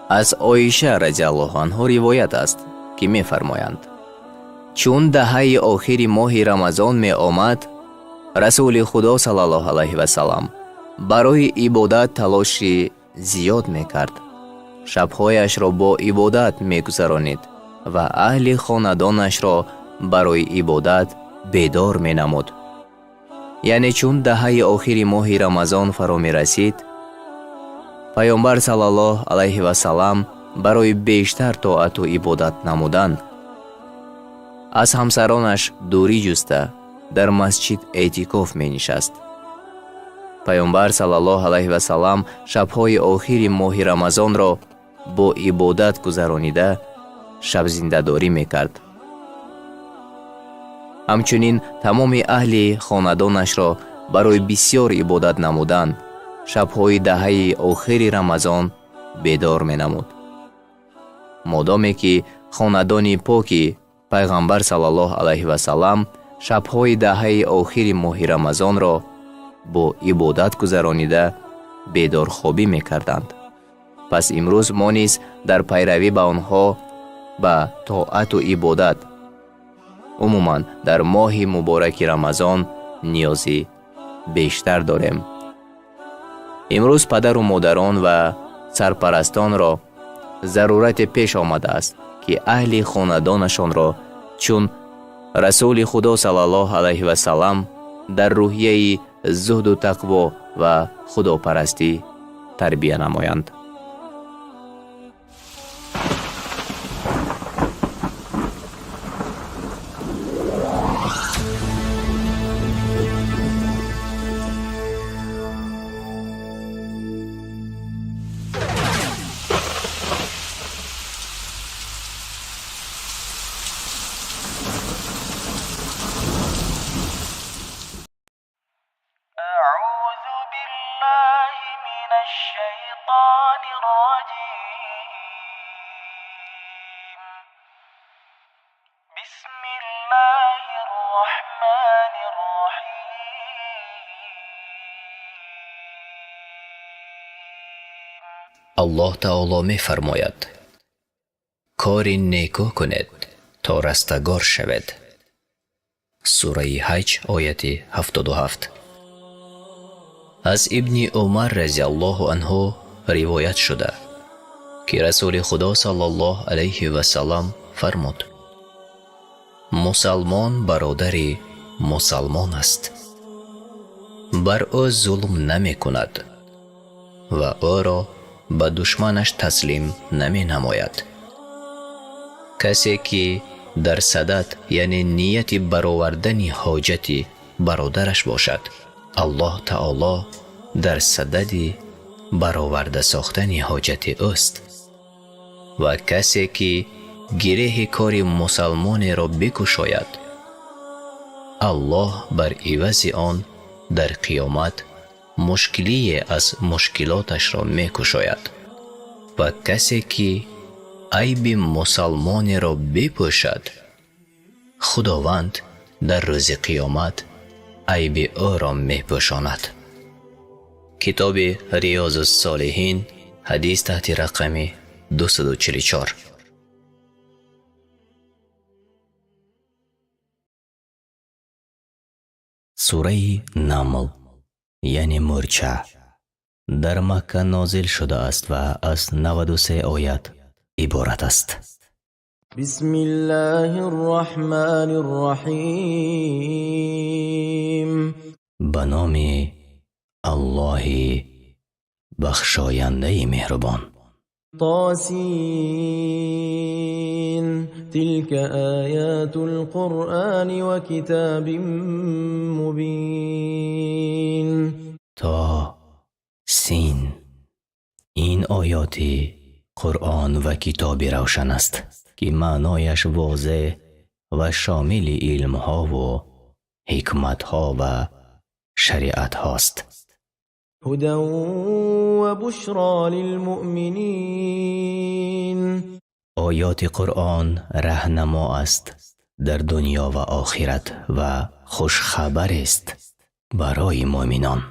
Аз Оиша разиаллоҳу анҳо ривоят аст, ки мефармоянд: чун даҳаи охири моҳи Рамазон меомад, Расули Худо саллаллоҳу алайҳи васалам барои ибодат талоши зиёд мекард, шабҳояшро бо ибодат мегузаронид ва аҳли хонадонашро барои ибодат бедор менамуд. Яъне чун даҳаи охири моҳи Рамазон фаро мерасид, Паёмбар саллаллоҳ алайҳи васалам барои бештар тоату ибодат намудан аз ҳамсаронаш дурӣ ҷуста, дар масҷид эътикоф менишаст. Паёмбар саллаллоҳ алайҳи васалам шабҳои охири моҳи Рамазонро бо ибодат гузаронида, шабзиндадорӣ мекард. Ҳамчунин тамоми аҳли хонадонашро барои бисёр ибодат намудан шабҳои даҳаи охири Рамазон бедор менамуд. Модоме ки хонадони поки Пайғамбар саллаллоҳ алайҳи васалам шабҳои даҳаи охири моҳи Рамазонро бо ибодат гузаронида, бедорхобӣ мекарданд, пас имрӯз мо низ дар пайравӣ ба онҳо ба тоату ибодат умуман дар моҳи мубораки Рамазон ниёзи бештар дорем. Имрӯз падару модарон ва сарпарастонро зарурате пеш омадааст, ки аҳли хонадонашонро чун Расули Худо саллаллоҳ алайҳи васалам дар рӯҳияи зуҳду тақво ва худопарастӣ тарбия намоянд. أعوذ بالله من الشيطان الرجيم. بسم الله الرحمن الرحيم. Аллоҳ Таоло мефармояд: кори некӯ кунед, то растагор шавед. Сураи Ҳаҷ, ояти 77. Аз Ибни Умар разиаллоҳу анҳу ривоят шуда, ки Расули Худо саллаллоҳ алайҳи васалам фармуд: мусалмон бародари мусалмон аст, бар ӯ зулм намекунад ва ӯро ба душманаш таслим наменамояд. Касе ки дар садад, яъне нияти баровардани ҳоҷати бародараш бошад, Аллоҳ Таоло дар садади бароварда сохтани ҳоҷати ӯст. Ва касе ки гиреҳи кори мусалмонеро бикушояд, Аллоҳ бар ивази он дар қиёмат мушкилие аз мушкилоташро мекушояд. Ва касе ки айби мусалмонеро бипӯшад, Худованд дар рӯзи қиёмат айби ӯро мепӯшонад. Китоби Риёзуссолиҳин, ҳадис таҳти рақами 244. Сураи Намл, яъне мӯрча, дар Макка нозил шудааст ва аз 93 оят иборат аст. بسم الله الرحمن الرحيم. Ба номи Аллоҳи бахшояндаи меҳрубон. طاسين، تلك آيات القرآن وكتاب مبين. То. Син. Ин оёти Қуръон ва китоби равшан аст, ки маънояш возеҳ ва шомили илмҳову ҳикматҳо ва шариатҳост. هدى وبشرى للمؤمنين. Оёти Қуръон раҳнамо аст дар дунё ва охират ва хушхабарест барои муъминон.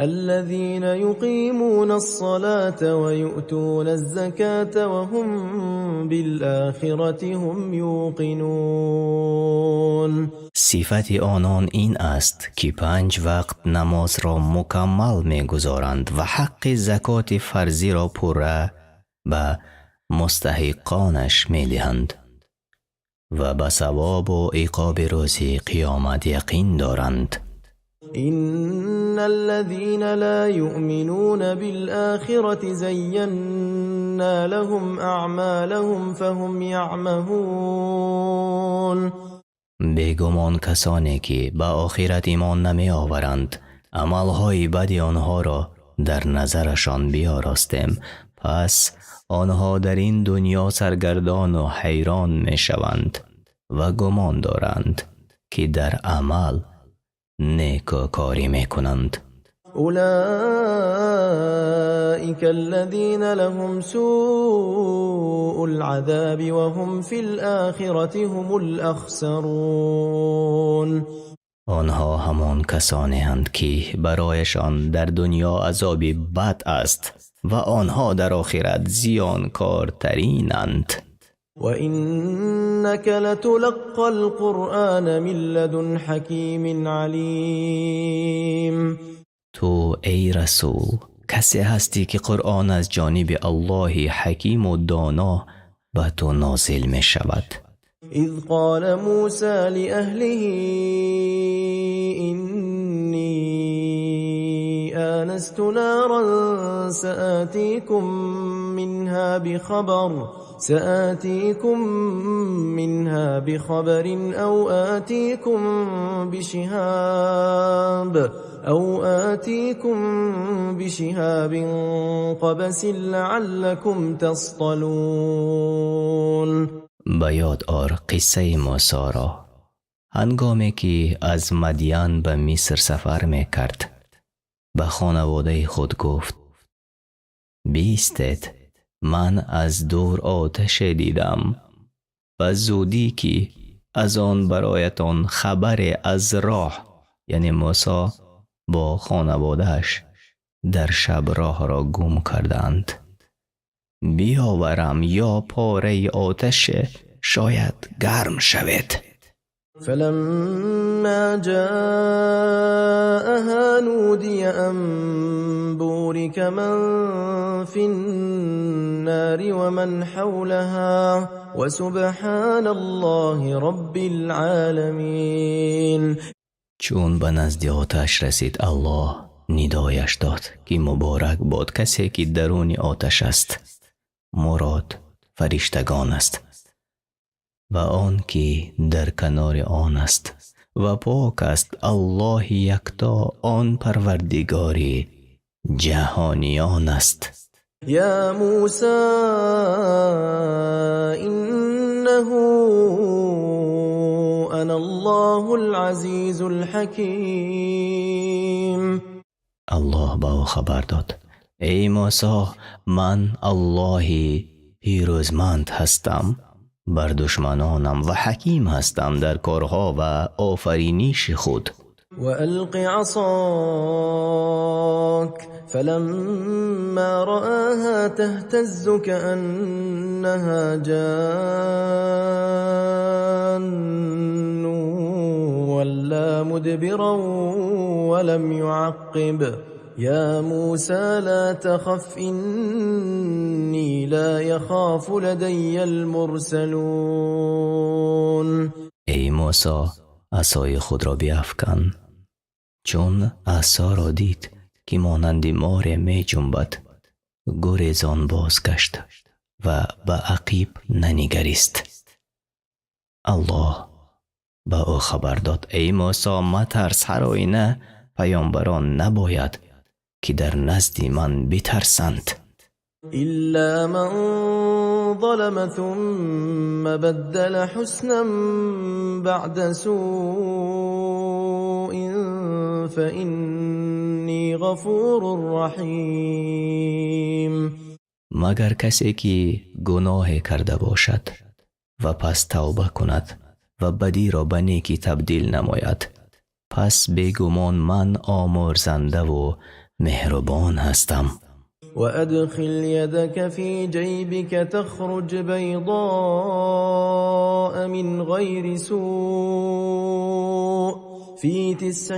الذين يقيمون الصلاة ويؤتون الزكاة وهم بالآخرة هم يوقنون. Сифати онон ин аст, ки панҷ вақт намозро мукаммал мегузоранд ва ҳаққи закоти фарзиро пурра ба мустаҳиқонаш медиҳанд ва ба савобу иқоби рӯзи қиёмат яқин доранд. إن الذين لا يؤمنون بالآخرة زينا لهم أعمالهم فهم يعمهون. Бегумон, касоне ки ба охират имон намеоваранд, амалҳои бади онҳоро дар назарашон биёростем, пас онҳо дар ин дунё саргардону ҳайрон мешаванд ва гумон доранд, ки дар амал некӯкорӣ мекунанд. أولئك الذين لهم سوء العذاب وهم في الآخرة هم الأخسرون. Онҳо ҳамон касонеанд, ки барояшон дар дунё азоби бад аст ва онҳо дар охират зиёнкортаринанд. وإنك لتلقى القرآن من لدن حكيم عليم. Ту, эй расул, касе ҳастӣ, ки Қуръон аз ҷониби Аллоҳи ҳакиму доно ба ту нозил мешавад. إذ قال موسى لأهله إني آنست نارا سآتيكم منها بخبر أو آتيكم بشهاب قبس لعلكم تصطلون. Ба ёд ор қиссаи Мусоро, ҳангоме ки аз Мадян ба Миср сафар мекард, ба хонаводаи худ гуфт: «Биистед, ман аз дур оташе дидам. Ба зудӣ ки аз он бароятон хабаре аз роҳ», яъне Мусо бо хонаводааш дар шаб роҳро гум кардаанд, «биёварам ё пораи оташе, шояд гарм шавед». فلما جاءها نودي أن بورك من في النار ومن حولها وسبحان الله رب العالمين. Чун ба назди оташ расид, Аллоҳ нидояш дод, ки муборак бод касе, ки даруни оташ аст, мурод фариштагон аст, ва он ки дар канори он аст, ва пок аст Аллоҳи якто, он Парвардигори ҷаҳониён аст. يا موسى إنه أنا الله العزيز الحكيم. Аллоҳ ба ӯ хабар дод: «Эй Мусо, ман Аллоҳи пирӯзманд ҳастам бар душманонам ва ҳаким ҳастам дар корҳо ва офариниши худ». وألق عصاك فلما رآها تهتز كأنها جان ولى مدبرا ولم يعقب. يا موسى لا تخف إني لا يخاف لدي المرسلون. Эй Мусо, асои худро биафкан. Чун асоро дид, ки монанди море меҷунбад, гурезон бозгашт ва ба ақиб нанигарист. Аллоҳ ба ӯ хабар дод: «Эй Мусо, матарс, ҳар оина паёмбарон набояд Ки дар назди ман битарсанд. إلا من ظلم ثم بدل حسنا بعد سوء فإني غفور رحيم. Магар касе ки гуноҳе карда бошад ва пас тавба кунад ва бадиро ба некӣ табдил намояд, пас бегумон ман омурзандаву меҳрубон ҳастам. وأدخل يدك في جيبك تخرج بيضاء من غير سوء في تسع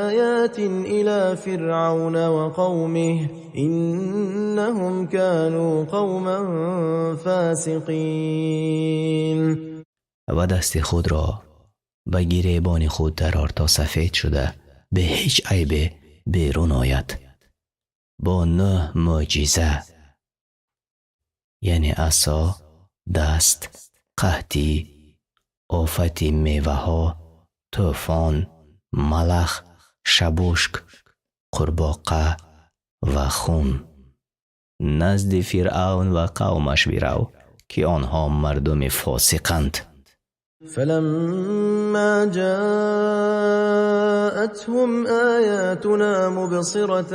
آيات إلى فرعون وقومه إنهم كانوا قوما فاسقين. Ва дасти худро ба гиребони худ дарор, то сафед шуда бе ҳеҷ айбе берун ояд, бо нӯҳ мӯъҷиза, яъне асо, даст, қаҳтӣ, офати меваҳо, тӯфон, малах, шабушк, қурбоқа ва хун. Назди Фиръавн ва қавмаш бирав, ки онҳо мардуми фосиқанд. فلما جاءتهم آياتنا مبصرة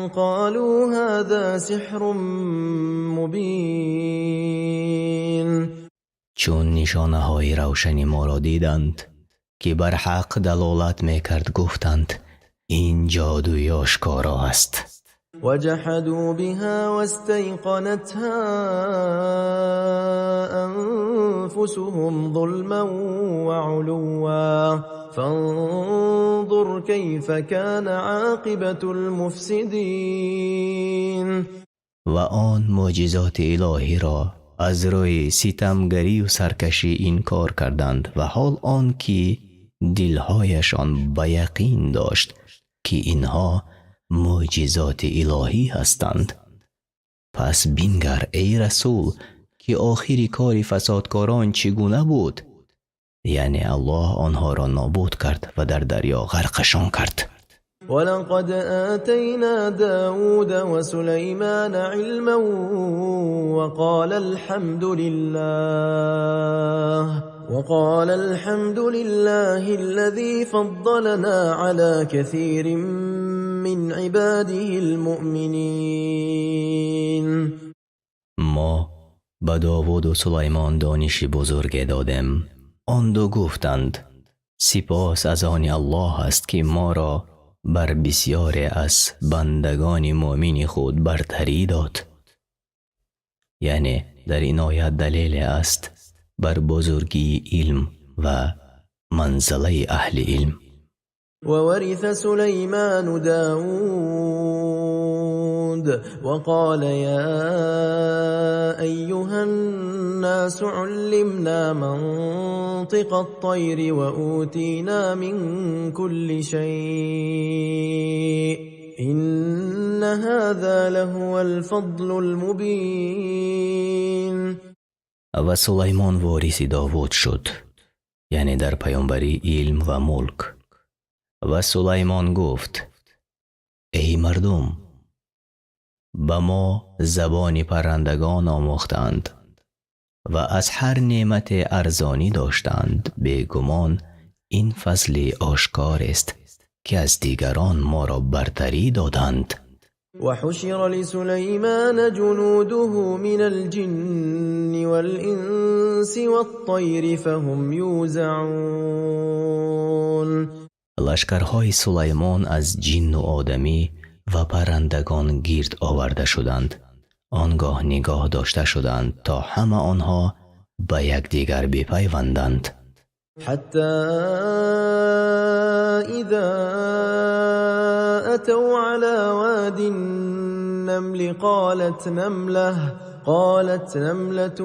قالوا هذا سحر مبين. Чун нишонаҳои равшани моро диданд, ки бар ҳақ далолат мекард, гуфтанд: ин ҷодуи ошкоро аст. وجحدوا بها واستيقنتها أنفسهم ظلما وعلوا فانظر كيف كان عاقبة المفسدين. Ва он мӯъҷизоти илоҳиро аз рӯи ситамгарию саркашӣ инкор карданд, ва ҳол он ки дилҳояшон ба яқин дошт, ки инҳо мӯъҷизоти илоҳӣ ҳастанд. Пас бингар, эй расул, ки охири кори фасодкорон чӣ гуна буд, яъне Аллоҳ онҳоро нобуд кард ва дар дарё ғарқашон кард. ولقد آتينا داود وسليمان علما وقال الحمد لله الذي فضلنا على كثير من عباده المؤمنين. Мо ба Довуду Сулаймон дониши бузурге додем. Он ду гуфтанд: сипос аз они Аллоҳ аст, ки моро бар бисьёре аз бандагони муъмини худ бартарӣ дод. Яъне дар ин оят далеле аст бар бузургии илм ва манзалаи аҳли илм. وورث سليمان داود وقال يا أيها الناس علمنا منطق الطير وأوتينا من كل شيء إن هذا لهو الفضل المبين. Ва Сулаймон вориси Довуд шуд, яъне дар паёмбарӣ, илм ва мулк. Ва Сулаймон гуфт: эй мардум, ба мо забони паррандагон омӯхтанд ва аз ҳар неъмате арзонӣ доштанд. Бегумон, ин фазли ошкорест, ки аз дигарон моро бартарӣ доданд. وحشر لسليمان جنوده من الجن والإنس والطير فهم يوزعون. Лашкарҳои Сулаймон аз ҷинну одамӣ ва паррандагон гирд оварда шуданд. Он гоҳ нигоҳ дошта шуданд, то ҳама онҳо ба якдигар бипайванданд. حتى إذا أتوا على واد النمل قالت نملة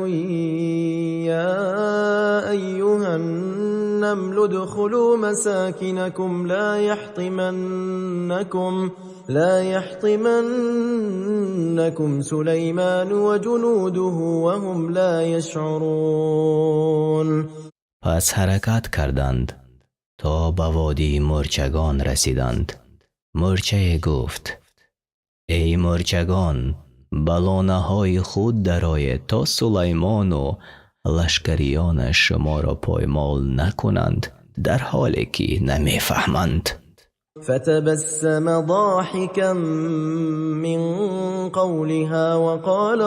يا أيها النمل ادخلوا مساكنكم لا يحطمنكم سليمان وجنوده وهم لا يشعرون. Пас ҳаракат карданд, то ба водии мӯрчагон расиданд. Мӯрчае гуфт: Эй мӯрчагон, ба лонаҳои худ дароед, то Сулаймону лашкариёнаш шуморо поймол накунанд, дар ҳоле ки намефаҳманд. فتبسم ضاحكا من قولها وقال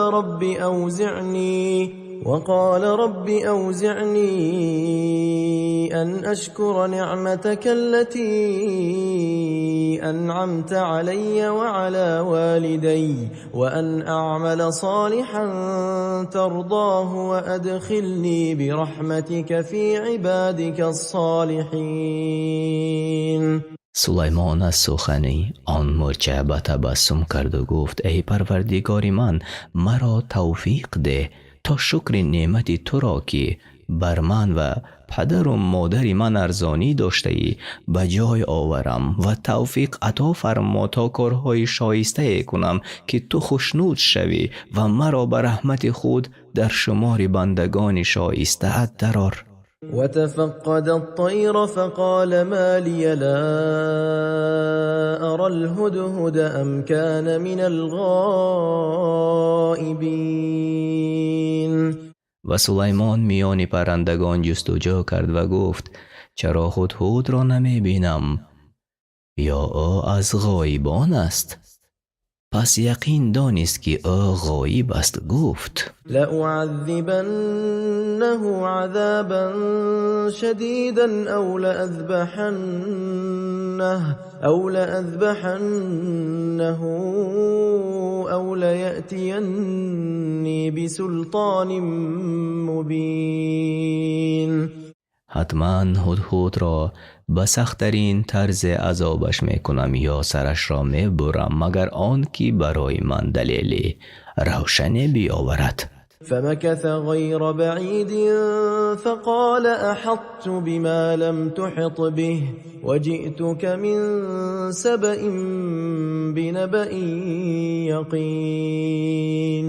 رب أوزعني أن أشكر نعمتك التي أنعمت علي وعلى والدي وأن أعمل صالحا ترضاه وأدخلني برحمتك في عبادك الصالحين. Сулаймон аз сухани он мӯрча ба табассум карду гуфт: «Эй Парвардигори ман, маро тавфиқ деҳ, то шукри неъмати туро, ки бар ман ва падару модари ман арзонӣ доштаӣ, ба ҷой оварам ва тавфиқ ато фармо, то корҳои шоистае кунам, ки ту хушнуд шавӣ, ва маро ба раҳмати худ дар шумори бандагони шоистаат дарор». وتفقد الطير فقال ما لي لا أرى الهدهد أم كان من الغائبين. Ва Сулаймон миёни паррандагон ҷустуҷӯ кард ва гуфт: «Чаро ҳудҳудро намебинам? Ё ӯ аз ғоибон аст?» Пас яқин донист, ки ӯ ғоиб аст, гуфт: لأعذبنه عذابا شديدا أو لأذبحنه أو ليأتيني بسلطان مبين. Ҳатман ҳудҳудро ба сахттарин тарзе азобаш мекунам ё сарашро мебурам, магар он ки барои ман далели равшане биёварад. فمكث غير بعيد فقال أحطت بما لم تحط به وجئتك من سبإ بنبإ يقين.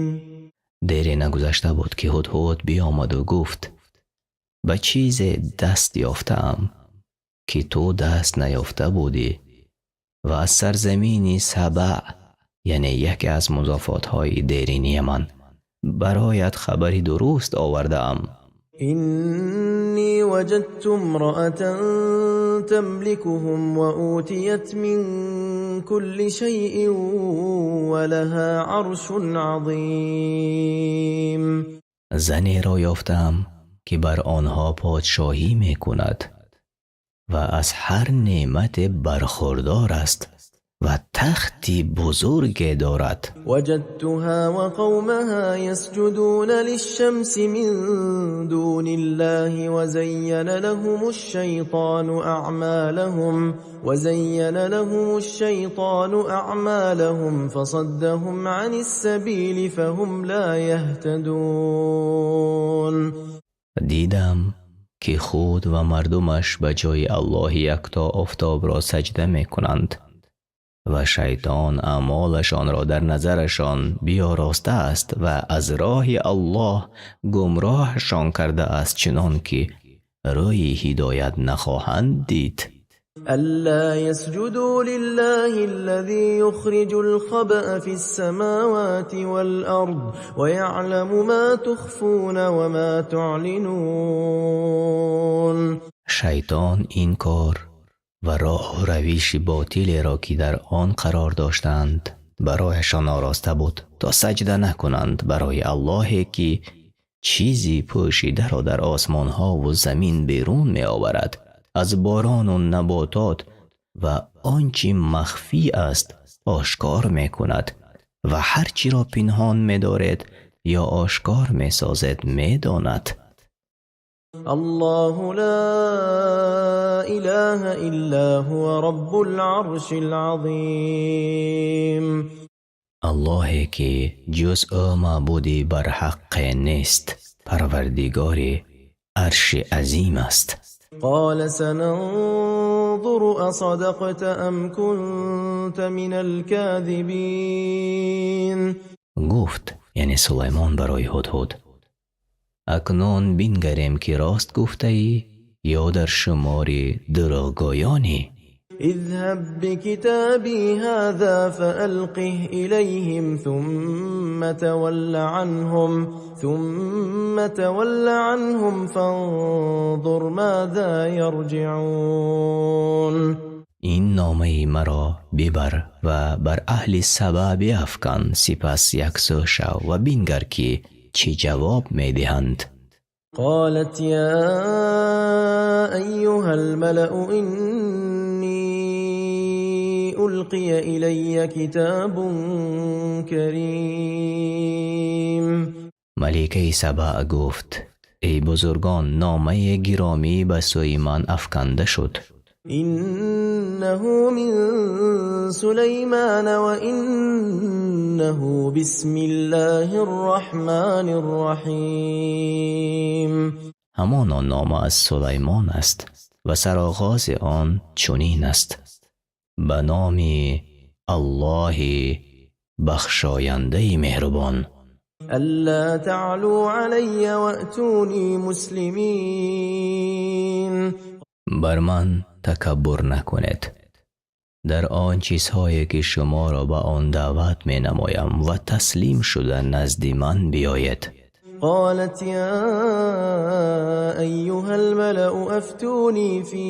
Дере нагузашта буд, ки ҳудҳуд биомаду гуфт: «Ба чизе даст ёфтаам, ки ту даст наёфта будӣ, ва аз сарзамини Сабаъ, яъне яке аз музофотҳои дерини Яман, бароят хабари дуруст овардаам». إني وجدت امرأة تملكهم وأوتيت من كل شيء ولها عرش عظيم. Занеро ёфтаам, ки бар онҳо подшоҳӣ мекунад ва аз ҳар неъмате бархурдор аст ва тахти бузурге дорад. وجدتها وقومها يسجدون للشمس من دون الله وزين لهم الشيطان أعمالهم فصدهم عن السبيل فهم لا يهتدون. Дидам, ки худ ва мардумаш ба ҷои Аллоҳи якто офтобро саҷда мекунанд ва шайтон аъмолашонро дар назарашон биёростааст ва аз роҳи Аллоҳ гумроҳашон кардааст, чунон ки рӯи ҳидоят нахоҳанд дид. ألا يسجدوا لله الذي يخرج الخبأ في السماوات والأرض ويعلم ما تخفون وما تعلنون. Шайтон ин кор ва роҳу равиши ботилеро, ки дар он қарор доштанд, барояшон ороста буд, то саҷда накунанд барои Аллоҳе, ки чизи пӯшидаро дар осмонҳову замин берун меоварад аз борону наботот ва он чи махфӣ аст ошкор мекунад ва ҳар чиро пинҳон медоред ё ошкор месозед медонад. الله لا إله إلا هو رب العرش العظيم. Аллоҳе, ки ҷуз ӯ маъбуди барҳаққе нест, Парвардигори арши азим аст. قال سننظر أصدقت أم كنت من الكاذبين. Гуфт, яъне Сулаймон барои ҳудҳуд: «Акнун бингарем, ки рост гуфтаӣ ё дар шумори дурӯғгӯёнӣ». اذهب بكتابي هذا فألقه إليهم ثم تول عنهم فانظر ماذا يرجعون. Ин номаи маро бибар ва бар аҳли Саба биафкан, сипас яксӯ шав ва бингар, ки чӣ ҷавоб медиҳанд. قالت يا أيها الملأ إني ألقي إلي كتاب كريم. Маликаи Саба гуфт: эй бузургон, номаи гиромӣ ба сӯи ман афканда шуд. إنه من سليمان وإنه بسم الله الرحمن الرحيم. Ҳамоно нома аз Сулаймон аст ва сароғози он чунин аст: ба номи Аллоҳи бахшояндаи меҳрубон. ألا تعلوا علي وأتوني مسلمين. Бар ман такаббур накунед дар он чизҳое, ки шуморо ба он даъват менамоям, ва таслим шуда назди ман биёед. قالت يا أيها الملأ أفتوني في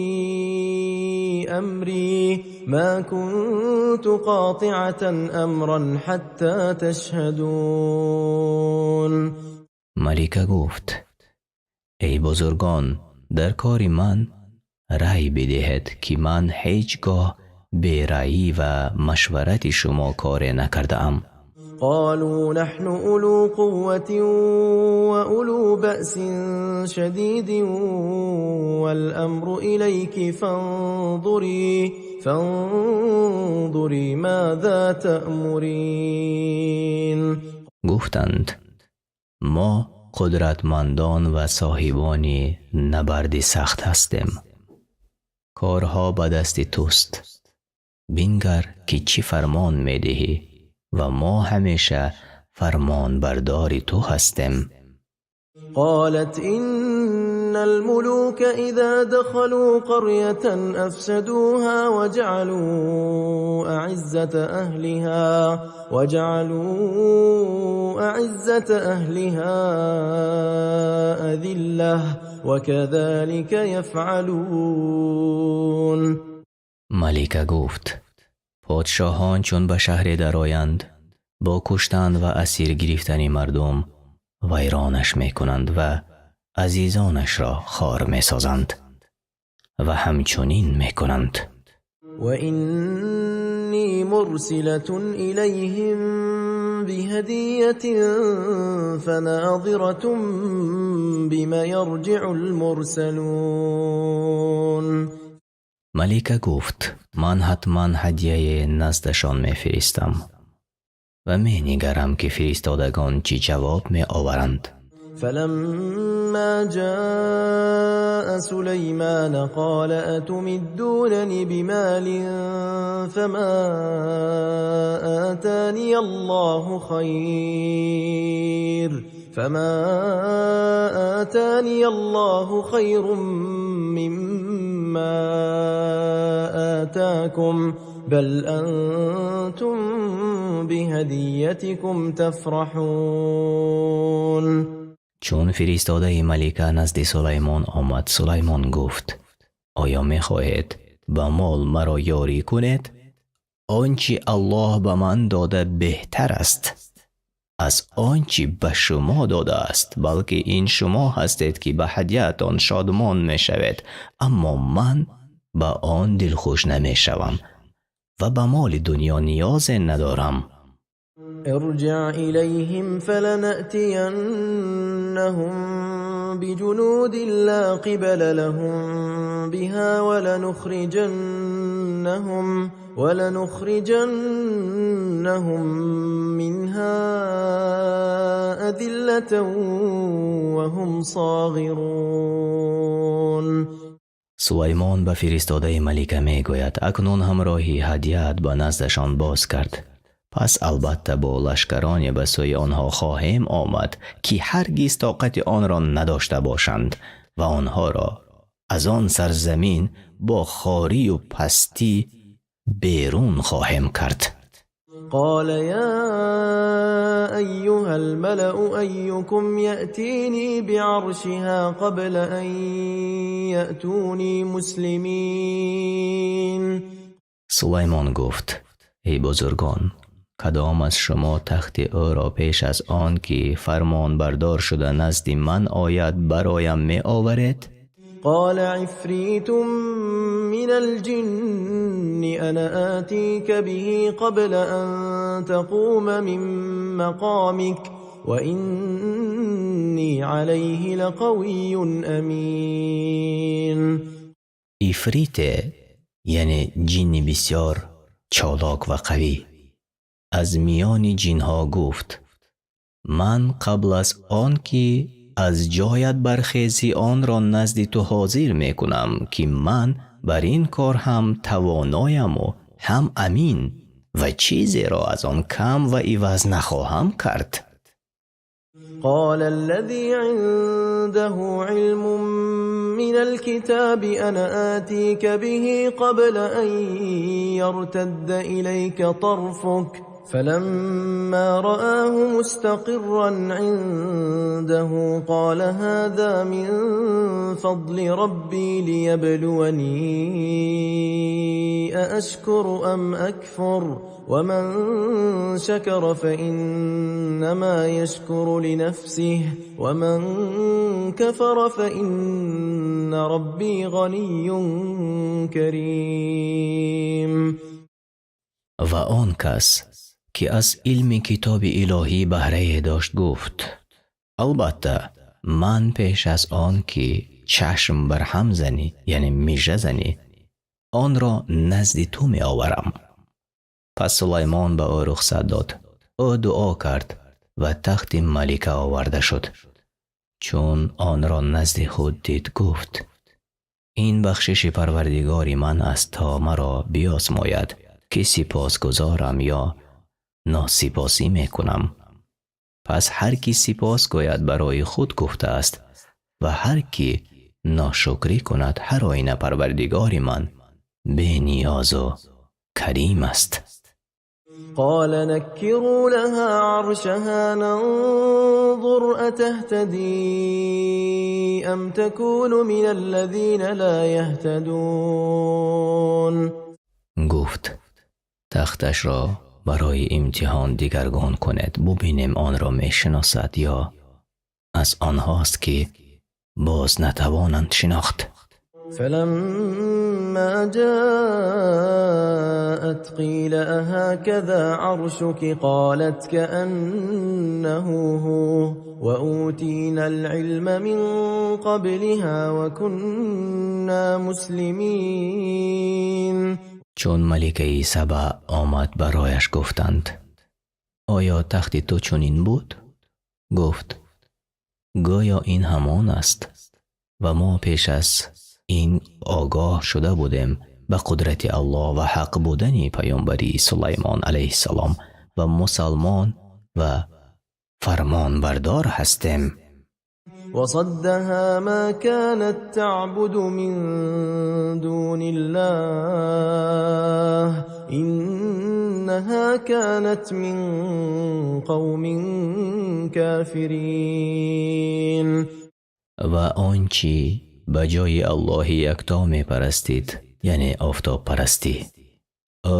أمري ما كنت قاطعة أمرا حتى تشهدون. Малика гуфт: эй бузургон, дар кори ман рай бидиҳед, ки ман ҳеҷ гоҳ бераъӣ ва машварати шумо коре накардаам. قالوا نحن أولو قوة وأولو بأس شديد والأمر إليك فانظري ماذا تأمرين. Гуфтанд: мо қудратмандон ва соҳибони набарди сахт ҳастем, корҳо ба дасти туст, бингар, ки чӣ фармон медиҳӣ, ва мо ҳамеша фармонбардори ту ҳастем. قالت إن الملوك إذا دخلوا قرية أفسدوها وجعلوا أعزة أهلها أذلة وكذلك يفعلون. Малика гуфт: подшоҳон чун ба шаҳре дароянд, бо куштан ва асир гирифтани мардум вайронаш мекунанд ва азизонашро хор месозанд ва ҳамчунин мекунанд. وإني مرسلة إليهم بهدية فناظرة بم يرجع المرسلون. Малика гуфт: ман ҳатман ҳадияе наздашон мефиристам ва менигарам, ки фиристодагон чӣ ҷавоб меоваранд. فلما جاء سليمان قال أتمدونن بمال فما آتاني الله خير مما آتاكم بل أنتم بهديتكم تفرحون. Чун фиристодаи малика назди Сулаймон омад, Сулаймон гуфт: оё мехоҳед ба мол маро ёрӣ кунед? Он чи Аллоҳ ба ман дода беҳтар аст аз он чи ба шумо додааст, балки ин шумо ҳастед, ки ба ҳадияатон шодмон мешавед, аммо ман ба он дилхуш намешавам ва ба моли дунё ниёзе надорам. ارجع إليهم فلنأتينهم بجنود لا قبل لهم بها ولنخرجنهم منها أذلة وهم صاغرون. Сулаймон ба фиристодаи малика мегӯяд: акнун ҳамроҳи ҳадияат ба наздашон боз кард, пас албатта бо лашкароне ба сӯи онҳо хоҳем омад, ки ҳаргиз тоқати онро надошта бошанд ва онҳоро Аз он сарзамин бо хорию пастӣ берун хоҳем кард. قال يا أيها الملأ أيكم يأتيني بعرشها قبل أن يأتوني مسلمين. Сулаймон гуфт: эй бузургон, кадом аз шумо тахти ӯро пеш аз он ки фармонбардор шуда назди ман ояд, бароям меоваред? قال عفريت من الجن أنا آتيك به قبل أن تقوم من مقامك وإني عليه لقوي أمين. Ифрите, яъне ҷинни бисёр чолок ва қавӣ аз миёни ҷинҳо, гуфт: ман қабл аз он ки аз ҷоят бархезӣ, онро назди ту ҳозир мекунам, ки ман бар ин кор ҳам тавонояму ҳам амин ва чизеро аз он кам ва иваз нахоҳам кард. قال الذي عنده علم من الكتاب أنا آتيك به قبل أن يرتد إليك طرفك. فلما رآه مستقرا عنده قال هذا من فضل ربي ليبلوني أأشكر أم أكفر ومن شكر فإنما يشكر لنفسه ومن كفر فإن ربي غني كريم. Ва он кас ки аз илми китоби илоҳӣ баҳрае дошт, гуфт: албатта, ман пеш аз он ки чашм бар ҳам занӣ, яъне мижа занӣ, онро назди ту меоварам. Пас Сулаймон ба ӯ рухсат дод. Ӯ дуо кард ва тахти малика оварда шуд. Чун онро назди худ дид, гуфт: ин бахшиши Парвардигори ман аст, то маро биозмояд, ки сипосгузорам ё носипосӣ мекунам. Пас ҳар ки сипос гӯяд, барои худ гуфтааст ва ҳар ки ношукрӣ кунад, ҳар оина Парвардигори ман бениёзу карим аст. قال نكروا لها عرشها ننظر أتهتدي أم تكون من الذين لا يهتدون. Гуфт: тахташро барои имтиҳон дигаргун кунед, бубинем, онро мешиносад ё аз онҳост, ки боз натавонанд шинохт. فلما جاءت قيل أهكذا عرشك؟ قالت كأنه هو وأوتينا العلم من قبلها وكنا مسلمين. Чун маликаи Саба омад, барояш гуфтанд: оё тахти ту чунин буд? Гуфт: гӯё ин ҳамон аст ва мо пеш аз ин огоҳ шуда будем ба қудрати Аллоҳ ва ҳақ будани паёмбарии Сулаймон алайҳиссалом ва мусалмон ва фармонбардор ҳастем. وصدها ما كانت تعبد من دون الله إنها كانت من قوم كافرين. Ва он чӣ ба ҷои Аллоҳи якто мепарастид, яъне офтобпарастӣ,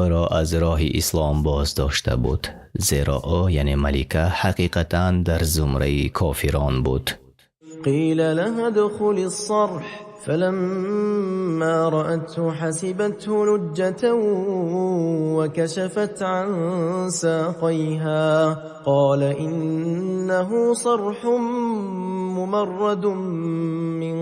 ӯро аз роҳи ислом боздошта буд, зеро ӯ, яъне малика, ҳақиқатан дар зумраи кофирон буд. قيل لها ادخلي الصرح فلما رأته حسبته لجة وكشفت عن ساقيها قال إنه صرح ممرد من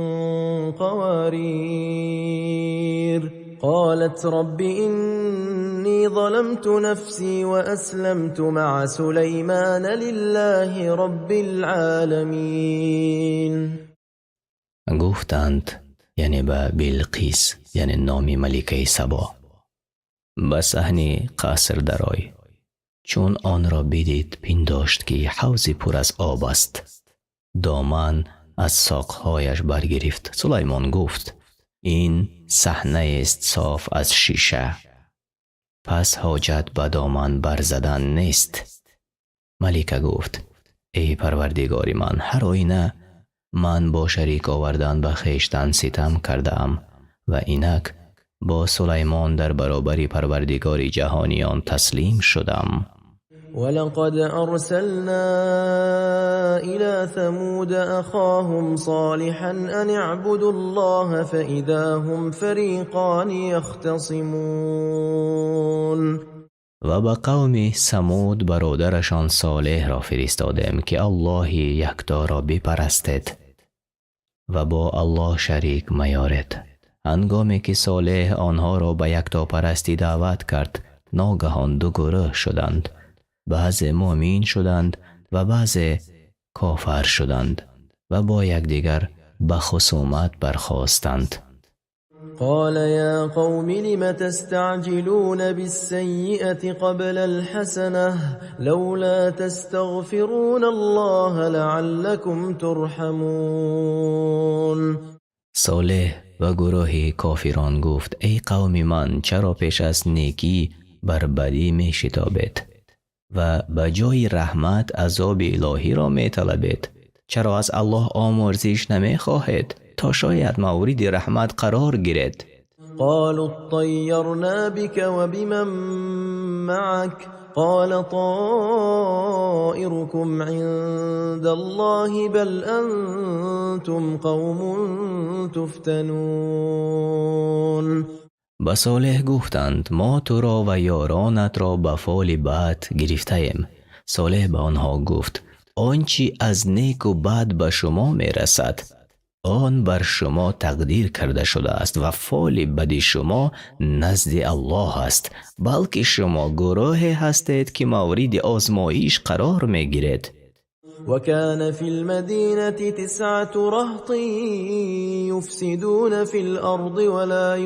قوارير قالت رب إني ظلمت نفسي وأسلمت مع سليمان لله رب العالمين. Гуфтанд, яъне ба Билқис, яъне номи маликаи Сабо: ба саҳни қаср дарой. Чун онро бидид, пиндошт, ки ҳавзи пур аз об аст, доман аз соқҳояш баргирифт. Сулаймон гуфт: Ин саҳнаест соф аз шиша, пас ҳоҷат ба доман барзадан нест. Малика гуфт: эй Парвардигори ман, ҳар оина ман бо шарик овардан ба хештан ситам кардаам ва инак бо Сулаймон дар баробари Парвардигори ҷаҳониён таслим шудам. ولقد أرسلنا إلى ثمود أخاهم صالحا أن اعبدوا الله فإذا هم فريقان يختصمون. Ва ба қавми Самуд бародарашон Солеҳро фиристодем, ки Аллоҳи якторо бипарастед ва бо Аллоҳ шарик маёред. Ҳангоме ки Солеҳ онҳоро ба яктопарастӣ даъват кард, ногаҳон ду гурӯҳ шуданд. Баъзе муъмин шуданд ва баъзе кофар шуданд ва бо якдигар ба хусумат бархостанд. قال يا قوم لم تستعجلون بالسيئة قبل الحسنة لولا تستغفرون الله لعلكم ترحمون. Солеҳ ба гурӯҳи кофирон гуфт: эй қавми ман, чаро пеш аз некӣ бар бадӣ мешитобед ва ба ҷои раҳмат азоби илоҳиро металабед? Чаро аз Аллоҳ омӯрзиш намехоҳед, то шояд мавриди раҳмат қарор гиред? قالوا اطيرنا بك وبمن معك قال طائركم عند الله بل أنتم قوم تفتنون. Ба Солеҳ гуфтанд: мо туро ва ёронатро ба фоли бад гирифтаем. Солеҳ ба онҳо гуфт: он чи аз неку бад ба шумо мерасад, он бар шумо тақдир карда шудааст ва фоли бади шумо назди Аллоҳ аст, балки шумо гурӯҳе ҳастед, ки мавриди озмоиш қарор мегиред. وكان في المدينة تسعة رهط يفسدون في الأرض ولا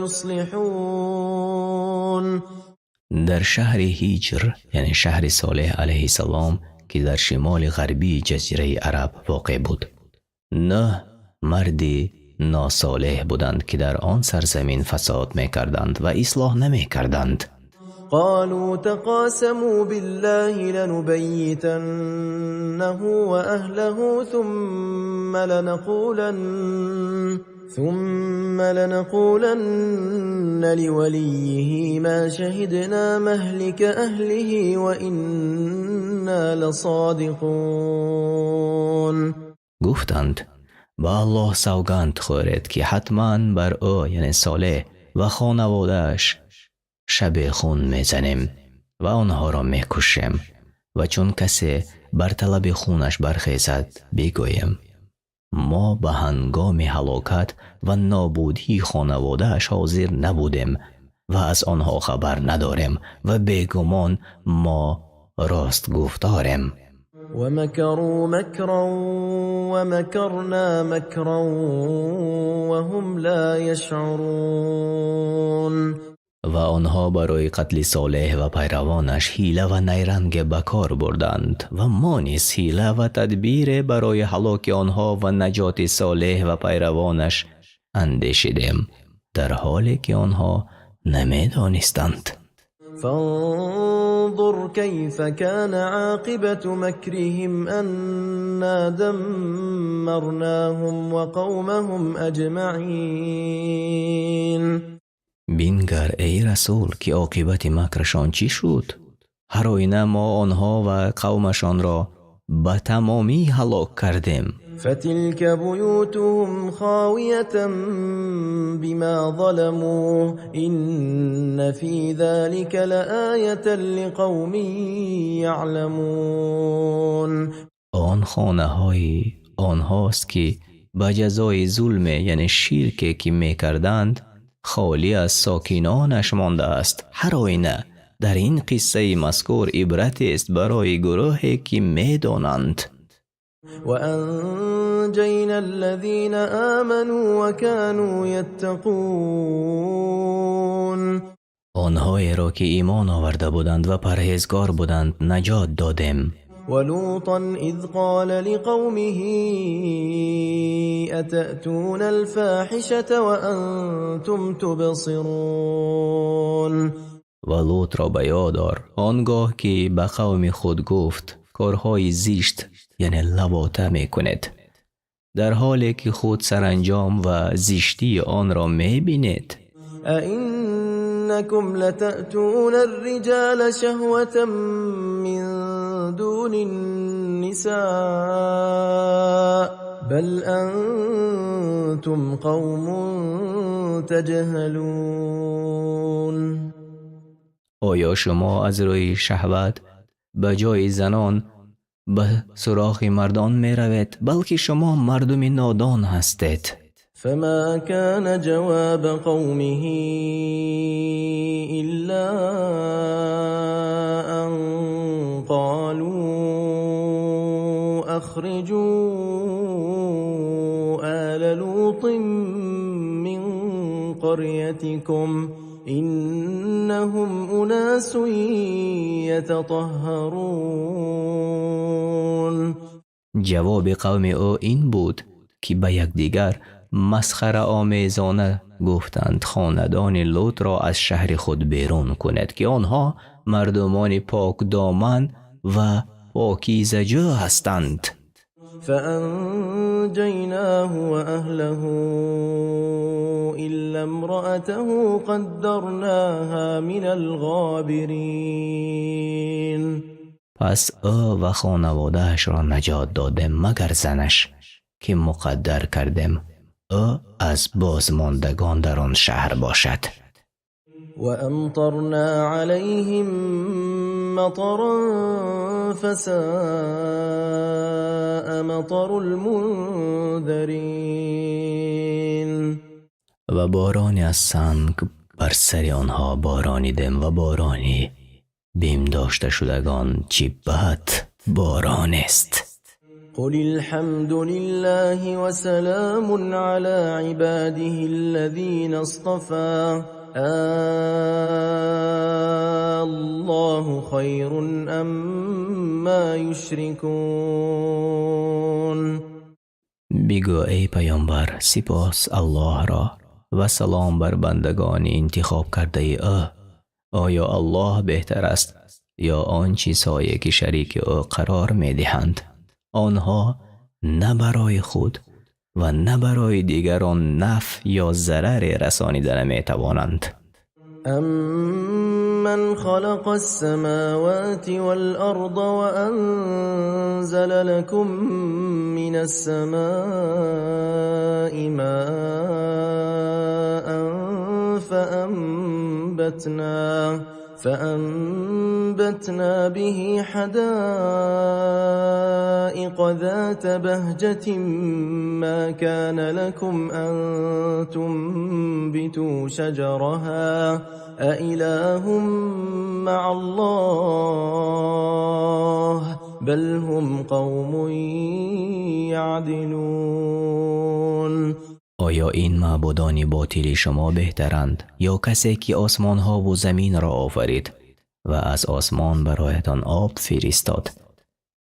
يصلحون. Дар шаҳри Ҳиҷр, яъне шаҳри Солеҳ алайҳиссалом, ки дар шимоли ғарбии ҷазираи Араб воқеъ буд, нӯҳ марди носолеҳ буданд, ки дар он сарзамин фасод мекарданд ва ислоҳ намекарданд. قالوا تقاسموا بالله لنبيتنه وأهله ثم لنقولن لوليه ما شهدنا مهلك أهله وإنا لصادقون. Гуфтанд: ба Аллоҳ савганд хӯред, ки ҳатман бар ӯ, яъне Солеҳ, ва хонаводааш шабехун мезанем ва онҳоро мекушем ва чун касе бар талаби хунаш бархезад, бигӯем: мо ба ҳангоми ҳалокат ва нобудии хонаводааш ҳозир набудем ва аз онҳо хабар надорем ва бегумон мо ростгуфторем. ومكروا مكرا ومكرنا مكرا وهم لا يشعرون. Ва онҳо барои қатли Солеҳ ва пайравонаш ҳила ва найранге ба кор бурданд ва мо низ ҳила ва тадбире барои ҳалоки онҳо ва наҷоти Солеҳ ва пайравонаш андешидем, дар ҳоле ки онҳо намедонистанд. فانظر كيف كان عاقبة مكرهم أنا دمرناهم وقومهم أجمعين. Бингар, эй расул, ки оқибати макрашон чӣ шуд. Ҳар оина мо онҳо ва қавмашонро ба тамомӣ ҳалок кардем. فتلك بيوتهم خاوية بما ظلموا إن في ذلك لآية لقوم يعلمون. Он хонаҳои онҳост, ки ба ҷазои зулме, яъне ширке, ки мекарданд, холӣ аз сокинонаш мондааст. Ҳар оина дар ин қиссаи мазкур ибратест барои гурӯҳе, ки медонанд. وأنجينا الذين آمنوا وكانوا يتقون. Онҳоеро, ки имон оварда буданд ва парҳезгор буданд, наҷот додем. ولوطا إذ قال لقومه أتأتون الفاحشة وأنتم تبصرون. Ва Лутро ба ёд ор, он гоҳ ки ба қавми худ гуфт: корҳои зишт, яъне лавота мекунед, дар ҳоле ки худ саранҷом ва зиштии онро мебинед. أئنكم لتأتون الرجال شهوة من دون النساء بل أنتم قوم تجهلون. Оё шумо аз рӯи шаҳват ба ҷои занон ба суроғи мардон меравед, балки шумо мардуми нодон ҳастед. فما كان جواب قومه إلا أن قالوا أخرجوا آل لوط من قريتكم إنهم أناس يتطهرون. Ҷавоби қавми ӯ ин буд, ки ба якдигар масхараомезона гуфтанд: хонадони Лутро аз шаҳри худ берун кунед, ки онҳо мардумони покдоман ва покизаҷӯ ҳастанд. فأنجيناه وأهله إلا امرأته قدرناها من الغابرين. Пас ӯ ва хонаводаашро наҷот додем, магар занаш, ки муқаддар кардем ӯ аз бозмондагон дар он шаҳр бошад. وأمطرنا عليهم مطرا فساء مطر المنذرين. Ва бороне аз санг бар сари онҳо боронидем, ва борони бимдошташудагон чӣ бад боронест. قل الحمد لله وسلام على عباده الذين اصطفى الله خير أما يشركون. Бигӯ, эй паёмбар: сипос Аллоҳро ва салом бар бандагони интихоб кардаи ӯ. Оё Аллоҳ беҳтар аст ё он чизҳое, ки шарики ӯ қарор медиҳанд? Онҳо на барои худ ва на барои дигарон нафъ ё зараре расонида наметавонанд. أمن خلق السماوات والأرض وأنزل لكم من السماء ماء فأنبتنا به حدائق ذات بهجة ما كان لكم أن تنبتوا شجرها أإله مع الله بل هم قوم يعدلون. Оё ин маъбудони ботили шумо беҳтаранд ё касе, ки осмонҳову заминро офарид ва аз осмон бароятон об фиристод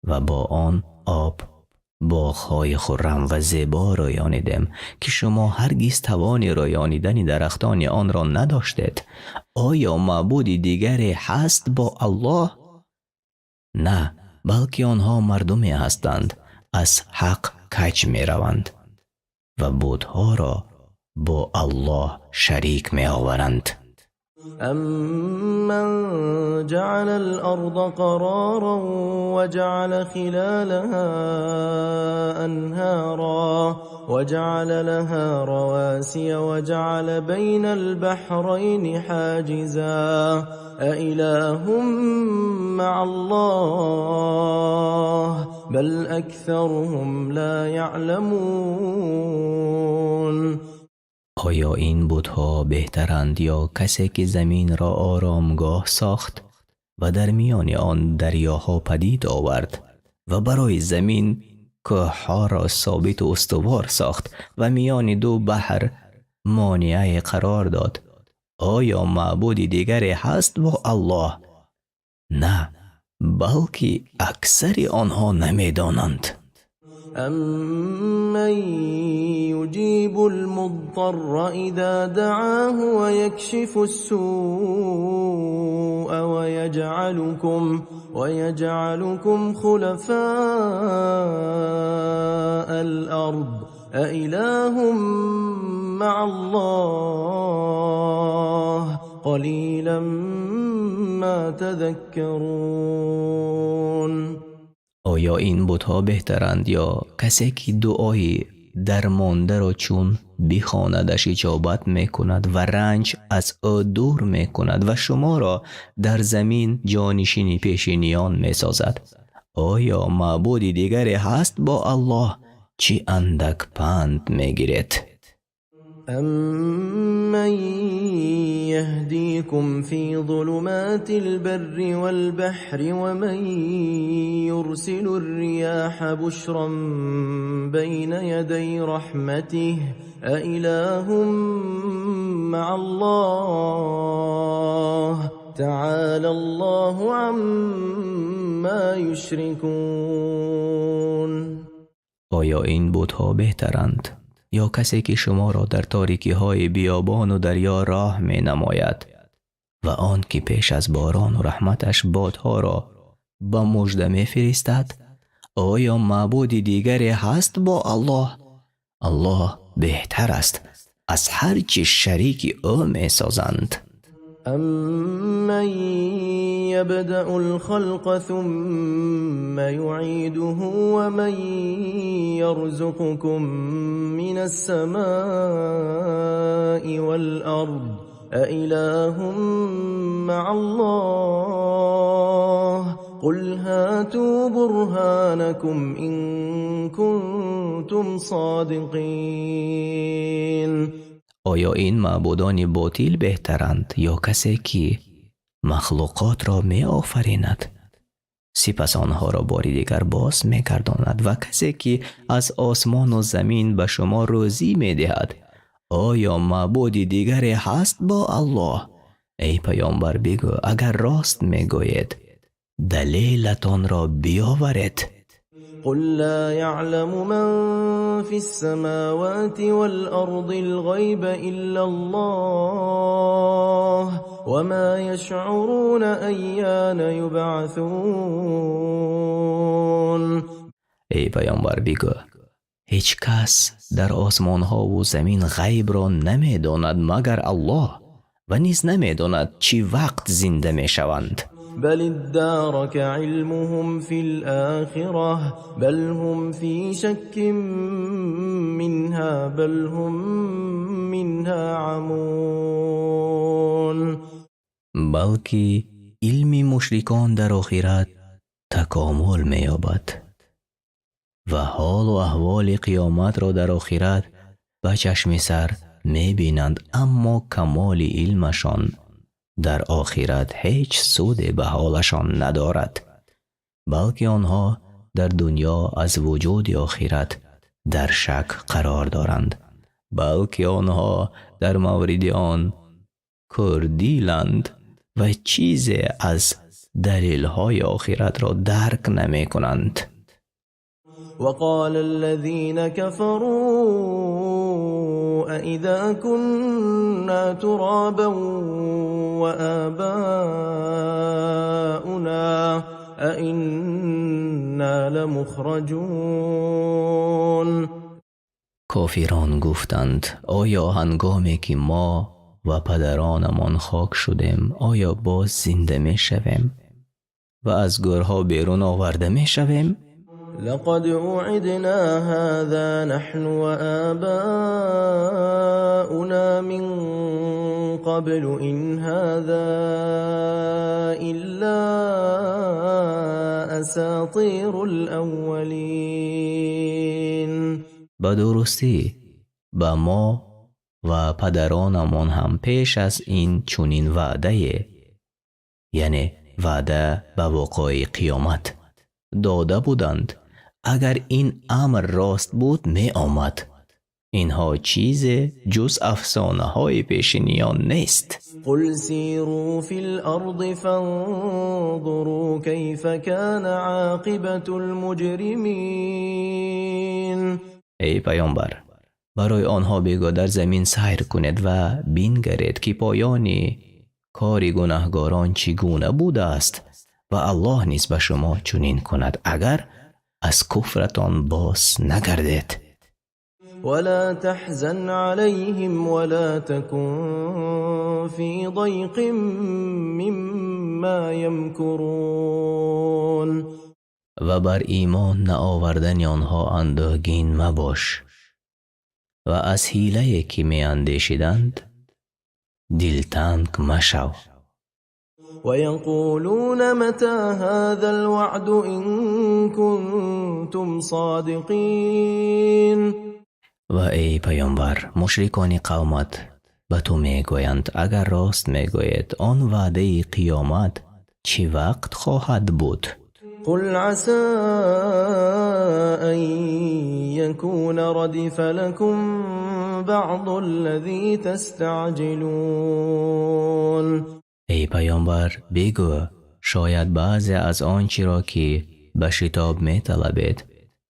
ва бо он об боғҳои хуррам ва зебо рӯёнидем, ки шумо ҳаргиз тавони рӯёнидани дарахтони онро надоштед? Оё маъбуди дигаре ҳаст бо Аллоҳ? На, балки онҳо мардуме ҳастанд, аз ҳақ каҷ мераванд ва бутҳоро бо Аллоҳ шарик меоваранд. أمن جعل الأرض قرارا وجعل خلالها أنهارا وجعل لها رواسي وجعل بين البحرين حاجزا أإله مع الله بل أكثرهم لا يعلمون. Оё ин бутҳо беҳтаранд ё касе, ки заминро оромгоҳ сохт ва дар миёни он дарёҳо падид овард ва барои замин кӯҳҳоро собиту устувор сохт ва миёни ду баҳр монеае қарор дод? Оё маъбуди дигаре ҳаст бо Аллоҳ? На, балки аксари онҳо намедонанд. أمن يجيب المضطر إذا دعاه ويكشف السوء ويجعلكم خلفاء الأرض أإله مع الله قليلا ما تذكرون. Оё ин бутҳо беҳтаранд ё касе ки дуои дармондаро чун бихонадаш иҷобат мекунад ва ранҷ аз ӯ дур мекунад ва шуморо дар замин ҷонишини пешиниён месозад? Оё маъбуди дигаре ҳаст бо Аллоҳ? Чӣ андак панд мегиред? أَمَّن يَهْدِيكُمْ فِي ظُلُمَاتِ الْبَرِّ وَالْبَحْرِ وَمَن يُرْسِلُ الرِّيَاحَ بُشْرًا بَيْنَ يَدَيْ رَحْمَتِهِ أَإِلَٰهٌ مَّعَ اللَّهِ تَعَالَى اللَّهُ عَمَّا يُشْرِكُونَ. Оё ин бутҳо беҳтаранд ё касе ки шуморо дар торикиҳои биёбону дарё роҳ менамояд ва он ки пеш аз борону раҳматаш бодҳоро ба мужда мефиристад? Оё маъбуди дигаре ҳаст бо Аллоҳ? Аллоҳ беҳтар аст аз ҳар чи шарики ӯ месозанд. أَمَّن يَبْدَأُ الْخَلْقَ ثُمَّ يُعِيدُهُ وَمَن يَرْزُقُكُم مِّنَ السَّمَاءِ وَالْأَرْضِ أَإِلَٰهٌ مَّعَ اللَّهِ قُلْ هَاتُوا بُرْهَانَكُمْ إِن كُنتُمْ صَادِقِينَ. Оё ин маъбудони ботил беҳтаранд ё касе ки махлуқотро меофаринад, сипас онҳоро бори дигар боз мегардонад, ва касе ки аз осмону замин ба шумо рӯзӣ медиҳад? Оё маъбуди дигаре ҳаст бо Аллоҳ? Эй паёмбар, бигӯ: агар рост мегӯед, далелатонро биёваред. قل لا يعلم من في السماوات والأرض الغيب إلا الله وما يشعرون أيان يبعثون. Эй паёмбар, бигӯ: ҳеҷ кас дар осмонҳову замин ғайбро намедонад магар Аллоҳ, ва низ намедонад чӣ вақт зинда мешаванд. بل ادارك علمهم في الآخرة بل هم في شك منها بل هم منها عمون. Балки илми мушрикон дар охират такомул меёбад ва ҳолу аҳволи қиёматро дар охират ба чашми сар мебинанд, аммо камоли илмашон дар охират ҳеҷ суде ба ҳолашон надорад, балки онҳо дар дунё аз вуҷуди охират дар шак қарор доранд, балки онҳо дар мавриди он кӯрдиланд ва чизе аз далелҳои охиратро дарк намекунанд. وقال الذين كفروا أإذا كنا ترابا وآباؤنا أإنا لمخرجون. Кофирон гуфтанд: оё ҳангоме ки мо ва падаронамон хок шудем, оё боз зинда мешавем ва аз гӯрҳо берун оварда мешавем? لقد وعدنا هذا نحن وآباؤنا من قبل إن هذا إلا أساطير الأولين. Ба дурустӣ ба мо ва падаронамон ҳам пеш аз ин чунин ваъдае, яъне ваъда ба воқеаи қиёмат дода буданд. Агар ин амр рост буд, меомад. Инҳо чизе ҷуз афсонаҳои пешиниён нест. قل سيروا في الأرض فانظروا كيف كان عاقبة المجرمين. Эй паёмбар, Барои онҳо бигӯ: дар замин сайр кунед ва бингаред, ки поёни кори гунаҳгорон чӣ гуна будааст, ва Аллоҳ низ ба шумо чунин кунад, агар аз куфратон боз нагардед. ولا تحزن عليهم ولا تكن في ضيق مما يمكرون. Ва бар имон наовардани онҳо андӯҳгин мабош ва аз ҳилае, ки меандешиданд, дилтанг машав. ويقولون متى هذا الوعد إن كنتم صادقين. Ва эй паёмбар, мушрикони қавмат ба ту мегӯянд: агар рост мегӯед, он ваъдаи қиёмат чӣ вақт хоҳад буд? قل عسى أن يكون ردف لكم بعض الذي تستعجلون. Эй паёмбар, бигӯ: шояд баъзе аз он чиро, ки ба шитоб металабед,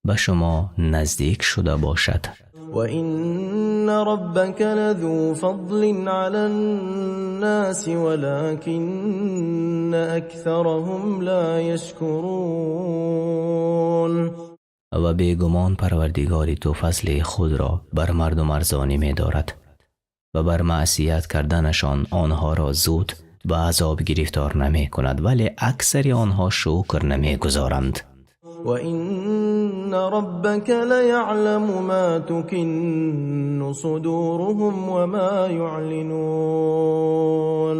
ба шумо наздик шуда бошад. وإن ربك لذو فضل على الناس ولكن أكثرهم لا يشكرون. Ва бегумон Парвардигори ту фазли худро бар мардум арзонӣ медорад ва бар маъсият карданашон онҳоро зуд ба азоб гирифтор намекунад, вале аксари онҳо шукр намегузоранд. وإن ربك ليعلم ما تكن صدورهم وما يعلنون.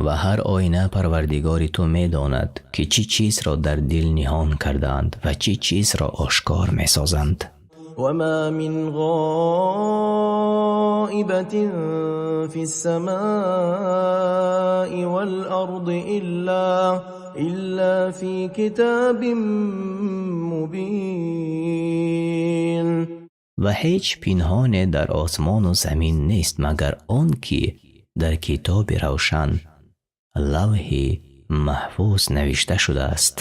Ва ҳар оина Парвардигори ту медонад, ки чӣ чизро дар дил ниҳон кардаанд ва чӣ чизро ошкор месозанд. وما من غائبة في السماء والأرض إلا في كتاب مبين. Ва ҳеҷ пинҳоне дар осмону замин нест, магар он ки дар китоби равшан, Лавҳи Маҳфуз, навишта шудааст.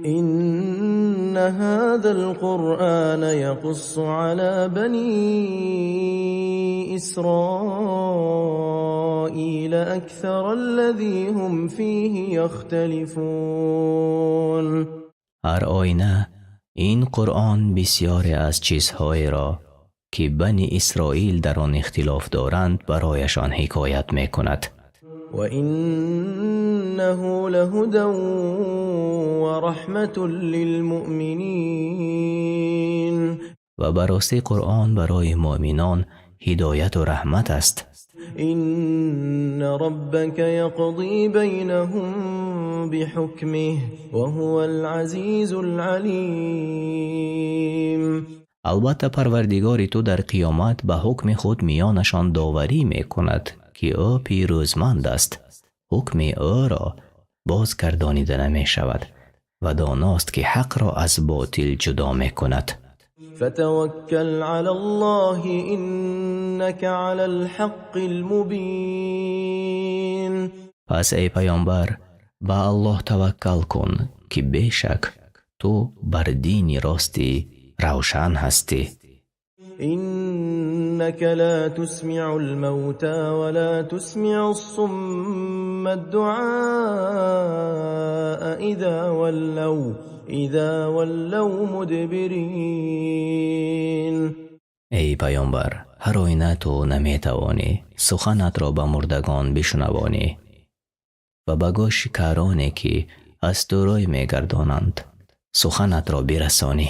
إن هذا القرآن يقص على بني إسرائيل أكثر الذي هم فيه يختلفون. Ҳар оина ин Қуръон бисёре аз чизҳоеро, ки Бани Исроил дар он ихтилоф доранд, барояшон ҳикоят мекунад. وإنه لهدى ورحمة للمؤمنين. Ва ба ростӣ Қуръон барои муъминон ҳидояту раҳмат аст. إن ربك يقضي بينهم بحكمه وهو العزيز العليم. Албатта, Парвардигори ту дар қиёмат ба ҳукми худ миёнашон доварӣ мекунад, ки ӯ пирӯзманд аст, ҳукми ӯро бозгардонида намешавад, ва доност, ки ҳақро аз ботил ҷудо мекунад. فتوكل على الله إنك على الحق المبين. Пас эй паёмбар, ба Аллоҳ таваккал кун, ки бешак ту бар дини рости равшан ҳастӣ. إنك لا تسمع الموتى ولا تسمع الصم الدعاء إذا ولوا مدبرين. Эй паёмбар, ҳар оина ту наметавонӣ суханатро ба мурдагон бишунавонӣ ва ба гӯши кароне, ки аз ту рӯй мегардонанд, суханатро бирасонӣ.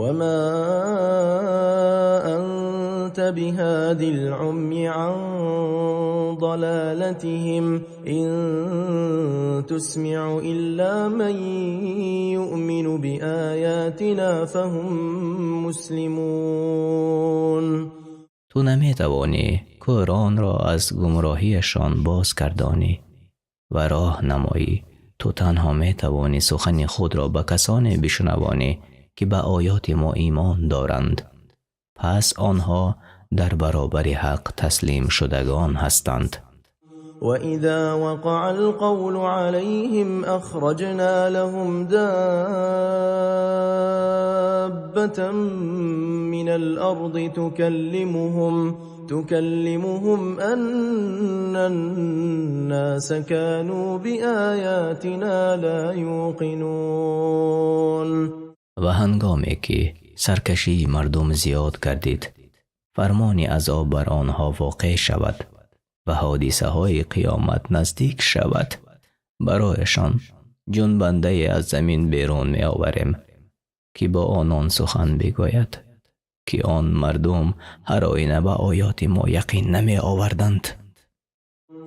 وما أنت بهاد العمي عن ضلالتهم إن تسمع إلا من يؤمن بآياتنا فهم مسلمون. Ту наметавонӣ кӯронро аз гумроҳиашон бозгардонӣ ва роҳ намоӣ. Ту танҳо метавонӣ сухани худро ба касоне бишунавонӣ, ки ба оёти мо имон доранд, пас онҳо дар баробари ҳақ таслимшудагон ҳастанд. وإذا وقع القول عليهم أخرجنا لهم دابة من الأرض تكلمهم أن الناس كانوا بآياتنا لا يوقنون. Ва ҳангоме ки саркашии мардум зиёд гардид, фармони азоб бар онҳо воқеъ шавад ва ҳодисаҳои қиёмат наздик шавад, барояшон ҷунбандае аз замин берун меоварем, ки бо онон сухан бигӯяд, ки он мардум ҳар оина ба оёти мо яқин намеоварданд.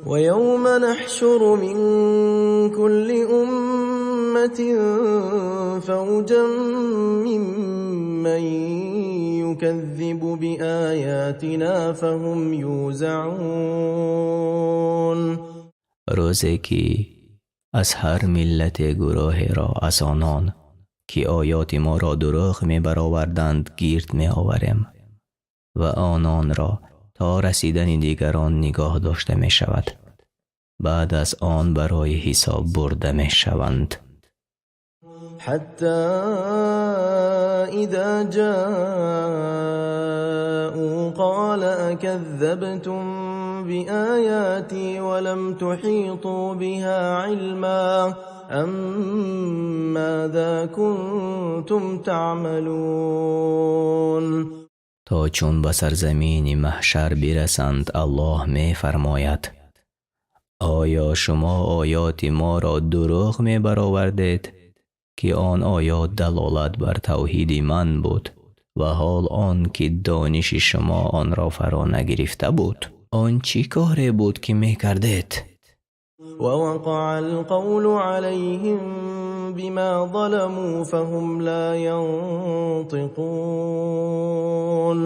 ويوم نحشر من كل أمة فوجا ممن يكذب بآياتنا فهم يوزعون. Рӯзе ки аз ҳар миллате гурӯҳеро аз онон ки оёти моро дурӯғ мебароварданд гирд меоварем ва ононро то расидани дигарон нигоҳ дошта мешавад, баъд аз он барои ҳисоб бурда мешаванд. حتى إذا جاءوا قال أكذبتم بآياتي ولم تحيطوا بها علما أم ماذا كنتم تعملون؟ То чун ба сарзамини маҳшар бирасанд, Аллоҳ мефармояд: оё шумо оёти моро дурӯғ мебаровардед, ки он оёт далолат бар тавҳиди ман буд, ва ҳол он ки дониши шумо онро фаро нагирифта буд? Он чӣ коре буд, ки мекардед? ووقع القول عليهم بما ظلموا فهم لا ينطقون.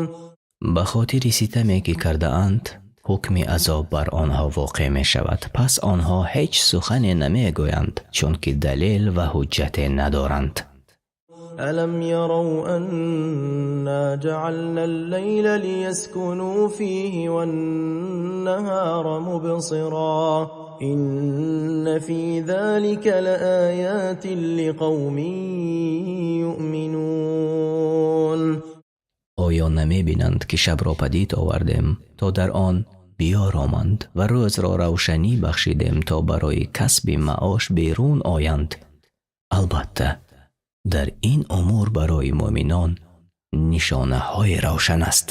Ба хотири ситаме ки кардаанд, ҳукми азоб бар онҳо воқеъ мешавад, пас онҳо ҳеҷ сухане намегӯянд, чунки далел ва ҳуҷҷате надоранд. ألم يروا أنا جعلنا الليل ليسكنوا فيه والنهار مبصرا إن في ذلك لآيات لقوم يؤمنون. Оё намебинанд, ки шабро падид овардем, то дар он биёроманд, ва рӯзро равшанӣ бахшидем, то барои касби маош берун оянд? Албатта, дар ин умур барои муъминон нишонаҳои равшан аст.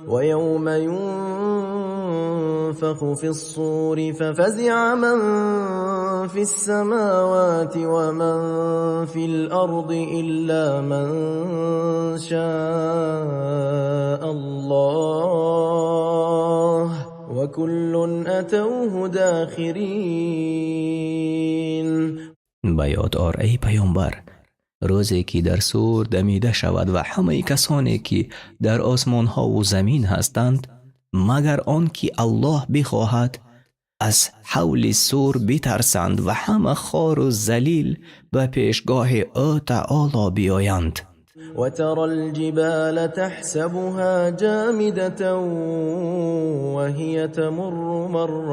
ويوم ينفخ في الصور ففزع من في السماوات ومن في الأرض إلا من شاء الله وكل أتوه داخرين. Ба ёд ор, эй паёмбар, рӯзе ки дар сур дамида шавад ва ҳамаи касоне ки дар осмонҳову замин ҳастанд, магар он ки Аллоҳ бихоҳад, аз ҳавли сур битарсанд ва ҳама хору залил ба пешгоҳи ӯ таоло биёянд. وترى الجبال تحسبها جامدة وهي تمر مر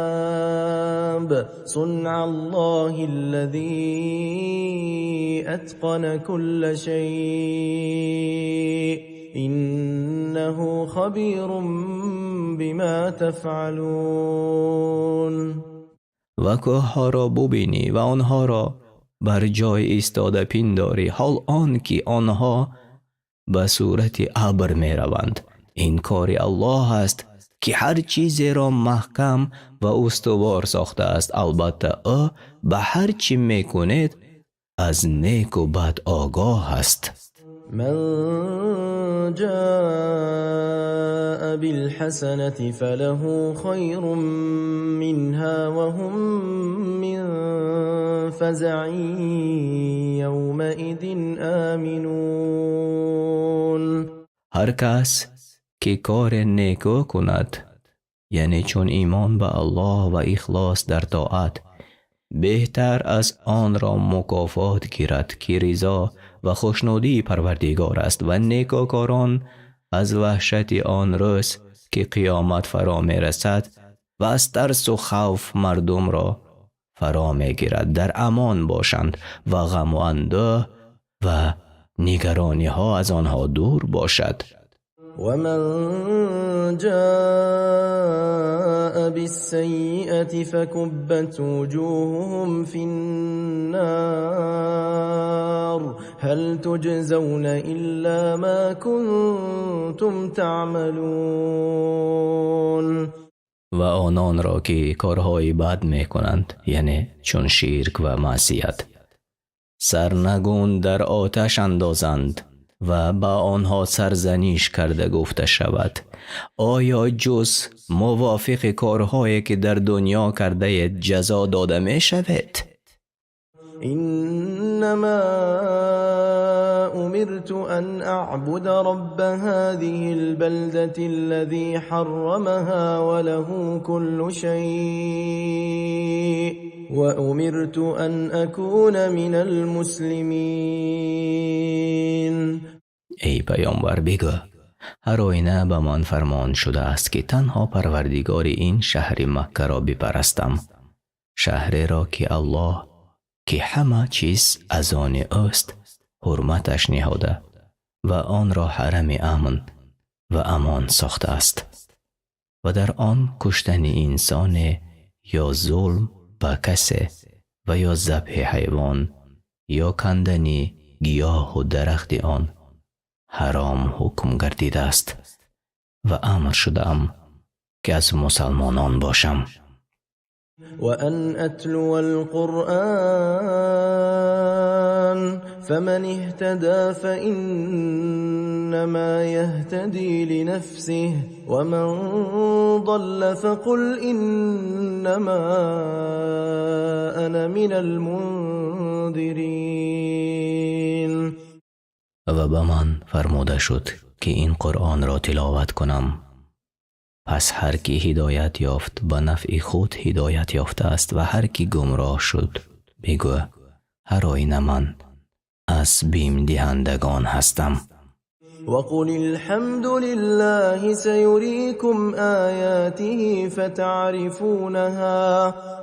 السحاب صنع الله الذي أتقن كل شيء إنه خبير بما تفعلون. Ва кӯҳҳоро бубинӣ ва онҳоро бар ҷой истода пиндорӣ, ҳол он ки онҳо ба сурати абр мераванд. Ин кори Аллоҳ аст, ки ҳар чизеро маҳкам ва устувор сохтааст. Албатта, ӯ ба ҳар чӣ мекунед аз неку бад огоҳ аст. من جاء بالحسنة فله خير منها وهم من فزع يومئذ آمنون. Ҳар кас ки коре некӯ кунад, яъне чун имон ба Аллоҳ ва ихлос дар тоат, беҳтар аз онро мукофот гирад, ки ризо ва хушнудии Парвардигор аст, ва некӯкорон аз ваҳшати он рӯз, ки қиёмат фаро мерасад. Ва аз тарсу хавф мардумро фаро мегирад, дар амон бошанд ва ғаму андӯҳ ва нигарониҳо аз онҳо дур бошад. ومن جاء بالسيئة فكبت وجوههم في النار هل تجزون إلا ما كنتم تعملون. Ва ононро ки корҳои бад мекунанд, яъне чун ширк ва маъсият, сарнагун дар оташ андозанд ва ба онҳо сарзаниш карда гуфта шавад: оё ҷуз мувофиқи корҳое ки дар дунё кардаед ҷазо дода мешавед? إنما أمرت أن أعبد رب هذه البلدة الذي حرمها وله كل شيء وأمرت أن أكون من المسلمين. Эй паёмбар, бигӯ: ҳар оина ба ман фармон шудааст, ки танҳо парвардигори ин шаҳри Маккаро бипарастам, шаҳреро ки Аллоҳ, ки ҳама чиз аз они ӯст, ҳурматаш ниҳода ва онро ҳарами амн ва амон сохтааст ва дар он куштани инсоне ё зулм ба касе ва ё забҳи ҳайвон ё кандани гиёҳу дарахти он ҳаром ҳукм гардидааст ва амр шудаам, ки аз мусалмонон бошам. وأن أتلو القرآن فمن اهتدى فإنما يهتدي لنفسه ومن ضل فقل إنما أنا من المنذرين. Ва ба ман фармуда шуд, ки ин Қуръонро тиловат кунам. Пас ҳар ки ҳидоят ёфт, ба нафъи худ ҳидоят ёфтааст ва ҳар ки гумроҳ шуд, бигӯ: ҳар оина ман аз бимдиҳандагон ҳастам. وقل الحمد لله سيريكم آياته فتعرفونها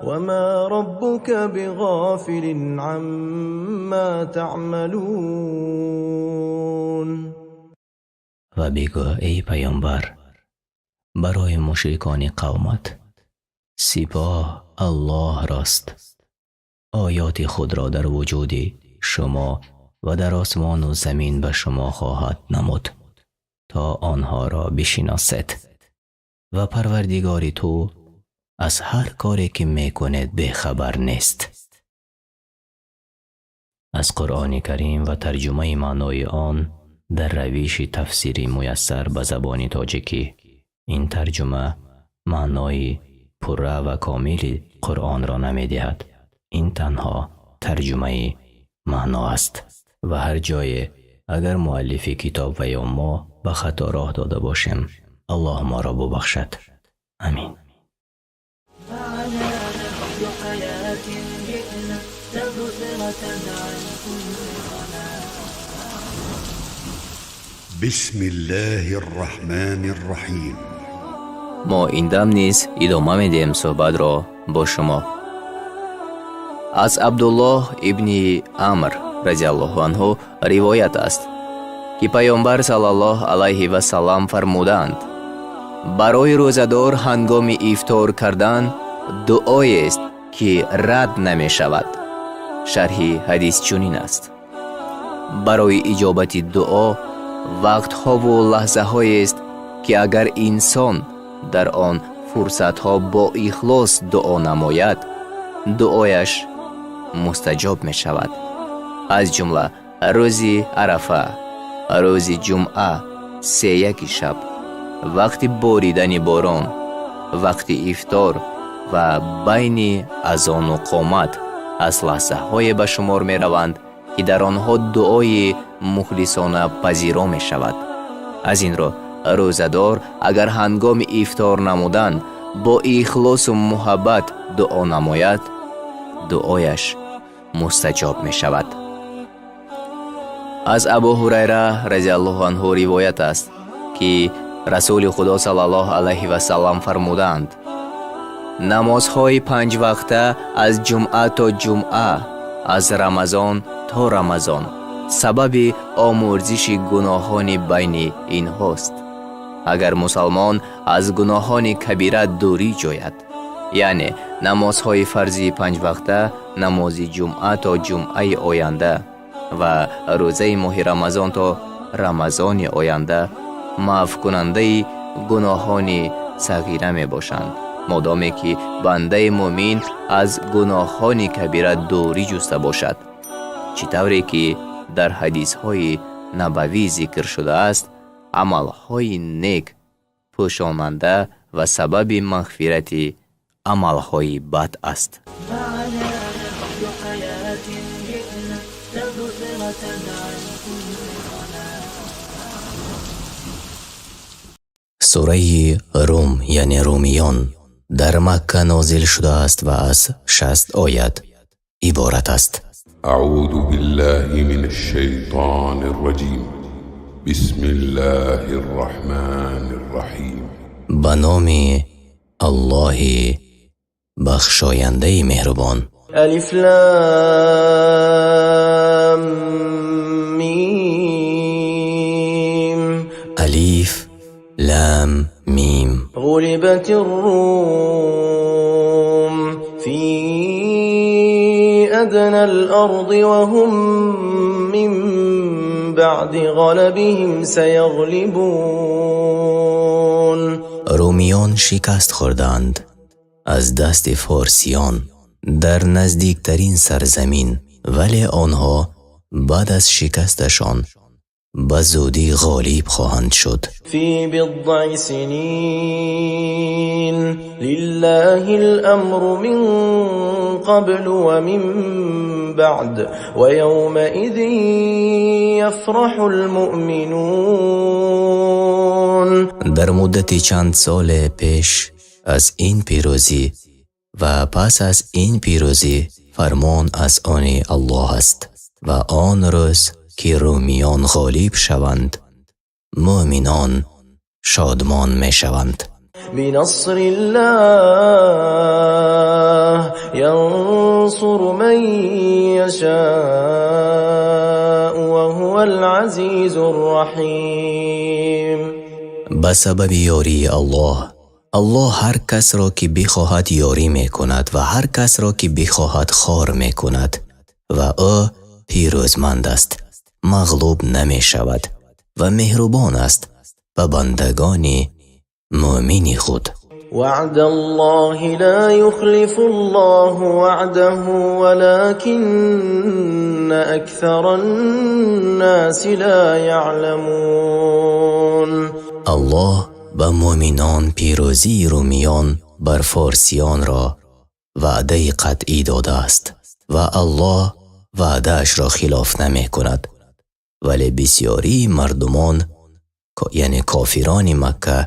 وما ربك بغافل عما تعملون. Ва бигӯ, эй паёмбар, барои мушрикони қавмат: сипоҳ Аллоҳрост, оёти худро дар вуҷуди шумо ва дар осмону замин ба шумо хоҳад намуд, то онҳоро бишиносед, ва парвардигори ту аз ҳар коре ки мекунед бехабар нест. Аз Қуръони Карим ва тарҷумаи маънои он дар равиши тафсири муяссар ба забони тоҷикӣ. Ин тарҷума маънои пурра ва комили Қуръонро намедиҳад. Ин танҳо тарҷумаи маъно аст ва ҳар ҷое агар муаллифи китоб ва ё мо ба хато роҳ дода бошем, Аллоҳ моро бубахшад. Амин. معنا نهج حياة جئنا تبصرة عن كل ظلام. بسم الله الرحمن الرحيم. Мо ин дам низ идома медиҳем суҳбатро бо шумо. Аз Абдуллоҳ ибни Амр разиаллоҳу анҳу ривоят аст, ки паёмбар саллаллоҳ алайҳи васаллам фармуданд: барои рӯзадор ҳангоми ифтор кардан дуоест, ки рад намешавад. Шарҳи ҳадис чунин аст: барои иҷобати дуо вақтҳову лаҳзаҳоест, ки агар инсон дар он фурсатҳо бо ихлос дуо намояд, дуояш мустаҷоб мешавад. Аз ҷумла рӯзи Арафа, рӯзи ҷумъа, сеяки шаб, вақти боридани борон, вақти ифтор ва байни азону қомат аз лаҳзаҳое ба шумор мераванд, ки дар онҳо дуои мухлисона пазиро мешавад. Аз ин рӯ рӯзадор агар ҳангоми ифтор намудан бо ихлосу муҳаббат дуо намояд, дуояш мустаҷоб мешавад. Аз Абу Ҳурайра разиаллоҳу анҳу ривоят аст, ки Расули Худо саллаллоҳу алайҳи васаллам фармудаанд: Намозҳои панҷвақта аз ҷумъа то ҷумъа, аз Рамазон то Рамазон сабаби омӯрзиши гуноҳони байни инҳост. Агар мусалмон аз гуноҳони кабира дурӣ ҷояд, яъне намозҳои фарзии панҷвақта, намози ҷумъа то ҷумъаи оянда ва рӯзаи моҳи Рамазон то Рамазони оянда маъфкунандаи гуноҳони сағира мебошанд, модоме ки бандаи мӯмин аз гуноҳони кабира дурӣ ҷуста бошад. Чӣ тавре ки дар ҳадисҳои набавӣ зикр шудааст, амалҳои нек пӯшонанда ва сабаби мағфирати амалҳои бад аст. معنا نهج حياة جئنا تبصرة عن كل ضلال. Сураи Рум, яъне Румиён, дар Макка нозил шудааст ва аз 60 оят иборат аст. أعوذ بالله من الشيطان الرجيم، بسم الله الرحمن الرحيم. Ба номи Аллоҳи бахшояндаи меҳрубон. ألف لام ميم. Алиф, Лам, Мим. غلبت الروم في أدنى الأرض وهم من بعد غلبهم سيغلبون. Румиён шикаст хӯрдаанд аз дасти форсиён дар наздиктарин сарзамин, вале онҳо баъд аз шикасташон ба зудӣ ғолиб хоҳанд шуд. في بضع سنين، لله الأمر من قبل ومن بعد، ويومئذ يفرح المؤمنون. Дар муддати чанд соле пеш аз ин пирӯзӣ ва пас аз ин пирӯзӣ фармон аз они Аллоҳ аст ва он рӯз ки румиён ғолиб шаванд, мӯъминон шодмон мешаванд. بنصر الله، ينصر من يشاء وهو العزيز الرحيم. Ба сабаби ёрии Аллоҳ. Аллоҳ ҳар касро ки бихоҳад ёрӣ мекунад ва ҳар касро ки бихоҳад хор мекунад ва ӯ пирӯзманд аст, мағлуб намешавад ва меҳрубон аст ба бандагони мӯъмини худ. وعد الله، لا يخلف الله وعده ولكن أكثر الناس لا يعلمون. Аллоҳ ба мӯъминон пирӯзии румиён бар форсиёнро ваъдаи қатъӣ додааст ва Аллоҳ ваъдаашро хилоф намекунад, вале бисёрии мардумон, яъне кофирони Макка,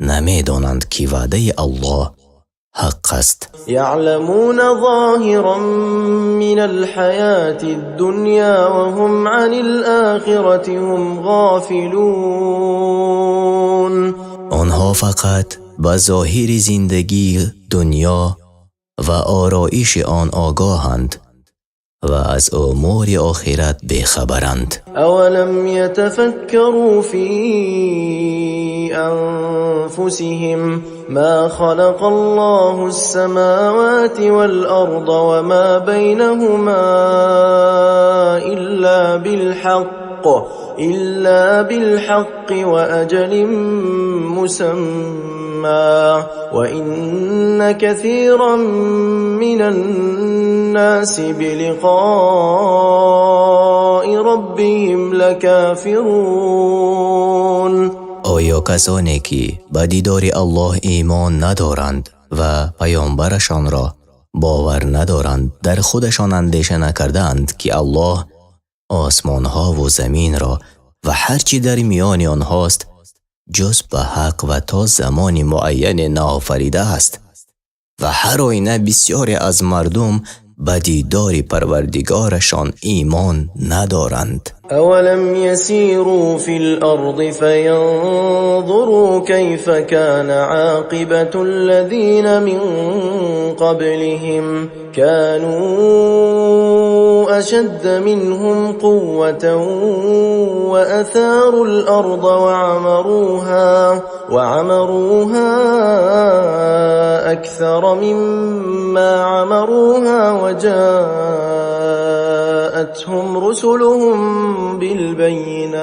намедонанд, ки ваъдаи Аллоҳ ҳақ аст. يعلمون ظاهرا من الحياة الدنيا وهم عن الآخرة هم غافلون. Онҳо фақат ба зоҳири зиндагии дунё ва ороиши он огоҳанд ва аз умури охират бехабаранд. أولم يتفكروا في أنفسهم ما خلق الله السماوات والأرض وما بينهما إلا بالحق وأجل مسمى وإن كثيرا من الناس بلقاء ربهم لكافرون. Оё касоне ки ба дидори Аллоҳ имон надоранд ва паёмбарашонро бовар надоранд, дар худашон андеша накардаанд, ки Аллоҳ осмонҳову заминро ва ҳар чӣ дар миёни онҳост ҷуз ба ҳақ ва то замони муайяне наофаридааст ва ҳар оина бисёре аз мардум Ба дидори Парвардигорашон имон надоранд. أولم يسيروا في الأرض فينظروا كيف كان عاقبة الذين من قبلهم كانوا أشد منهم قوة وأثاروا الأرض وعمروها أكثر مما عمروها وجاءتهم رسلهم بالبينات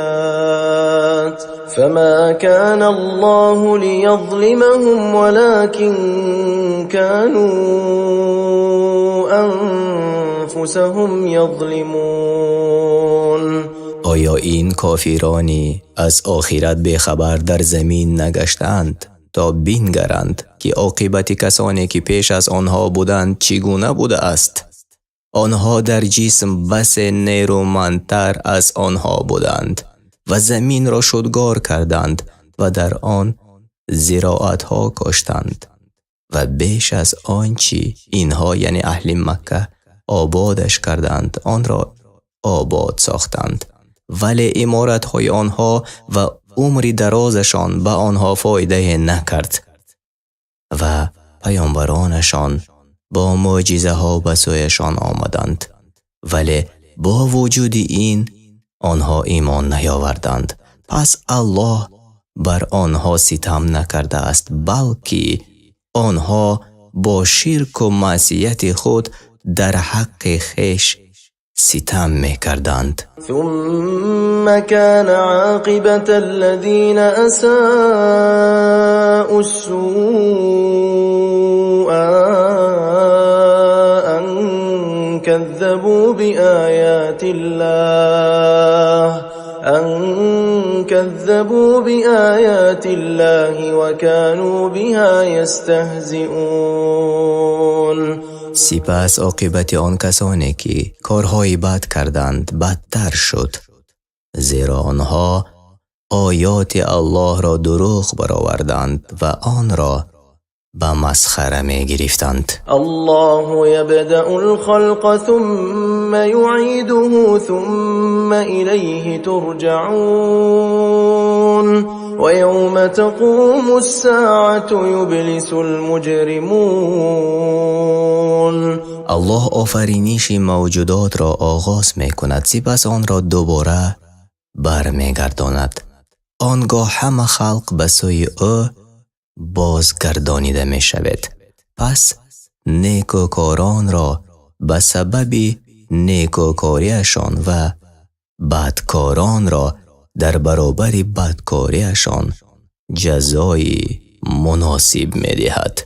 فما كان الله ليظلمهم ولكن كانوا أنفسهم يظلمون. Оё ин кофирони аз охират бехабар дар замин нагаштаанд, то бингаранд, ки оқибати касоне ки пеш аз онҳо буданд, чӣ гуна будааст? Онҳо дар ҷисм басе нерӯмандтар аз онҳо буданд ва заминро шудгор карданд ва дар он зироатҳо коштанд ва беш аз он чӣ инҳо, яъне аҳли Макка, ободаш карданд, онро обод сохтанд. Вале иморатҳои онҳо ва умри дарозашон ба онҳо фоидае накард ва паёмбаронашон бо мӯъҷизаҳо ба сӯяшон омаданд, вале бо вуҷуди ин онҳо имон наёварданд. Пас Аллоҳ бар онҳо ситам накардааст, балки онҳо бо ширку маъсияти худ дар ҳаққи хеш ситам мекарданд. ثم كان عاقبة الذين أساءوا السوء أن كذبوا بآيات الله وكانوا بها يستهزئون. Сипас оқибати он касоне ки корҳои бад карданд, бадтар шуд, зеро онҳо оёти Аллоҳро дурӯғ бароварданд ва онро ба масхара мегирифтанд. الله يبدأ الخلق ثم يعيده ثم إليه ترجعون ويوم تقوم الساعة يبلس المجرمون. Аллоҳ офариниши мавҷудотро оғоз мекунад, сипас онро дубора бармегардонад. Он гоҳ ҳама халқ ба сӯи ӯ бозгардонида мешавед. Пас некӯкоронро ба сабаби некӯкориашон ва бадкоронро дар баробари бадкориашон ҷазои муносиб медиҳад.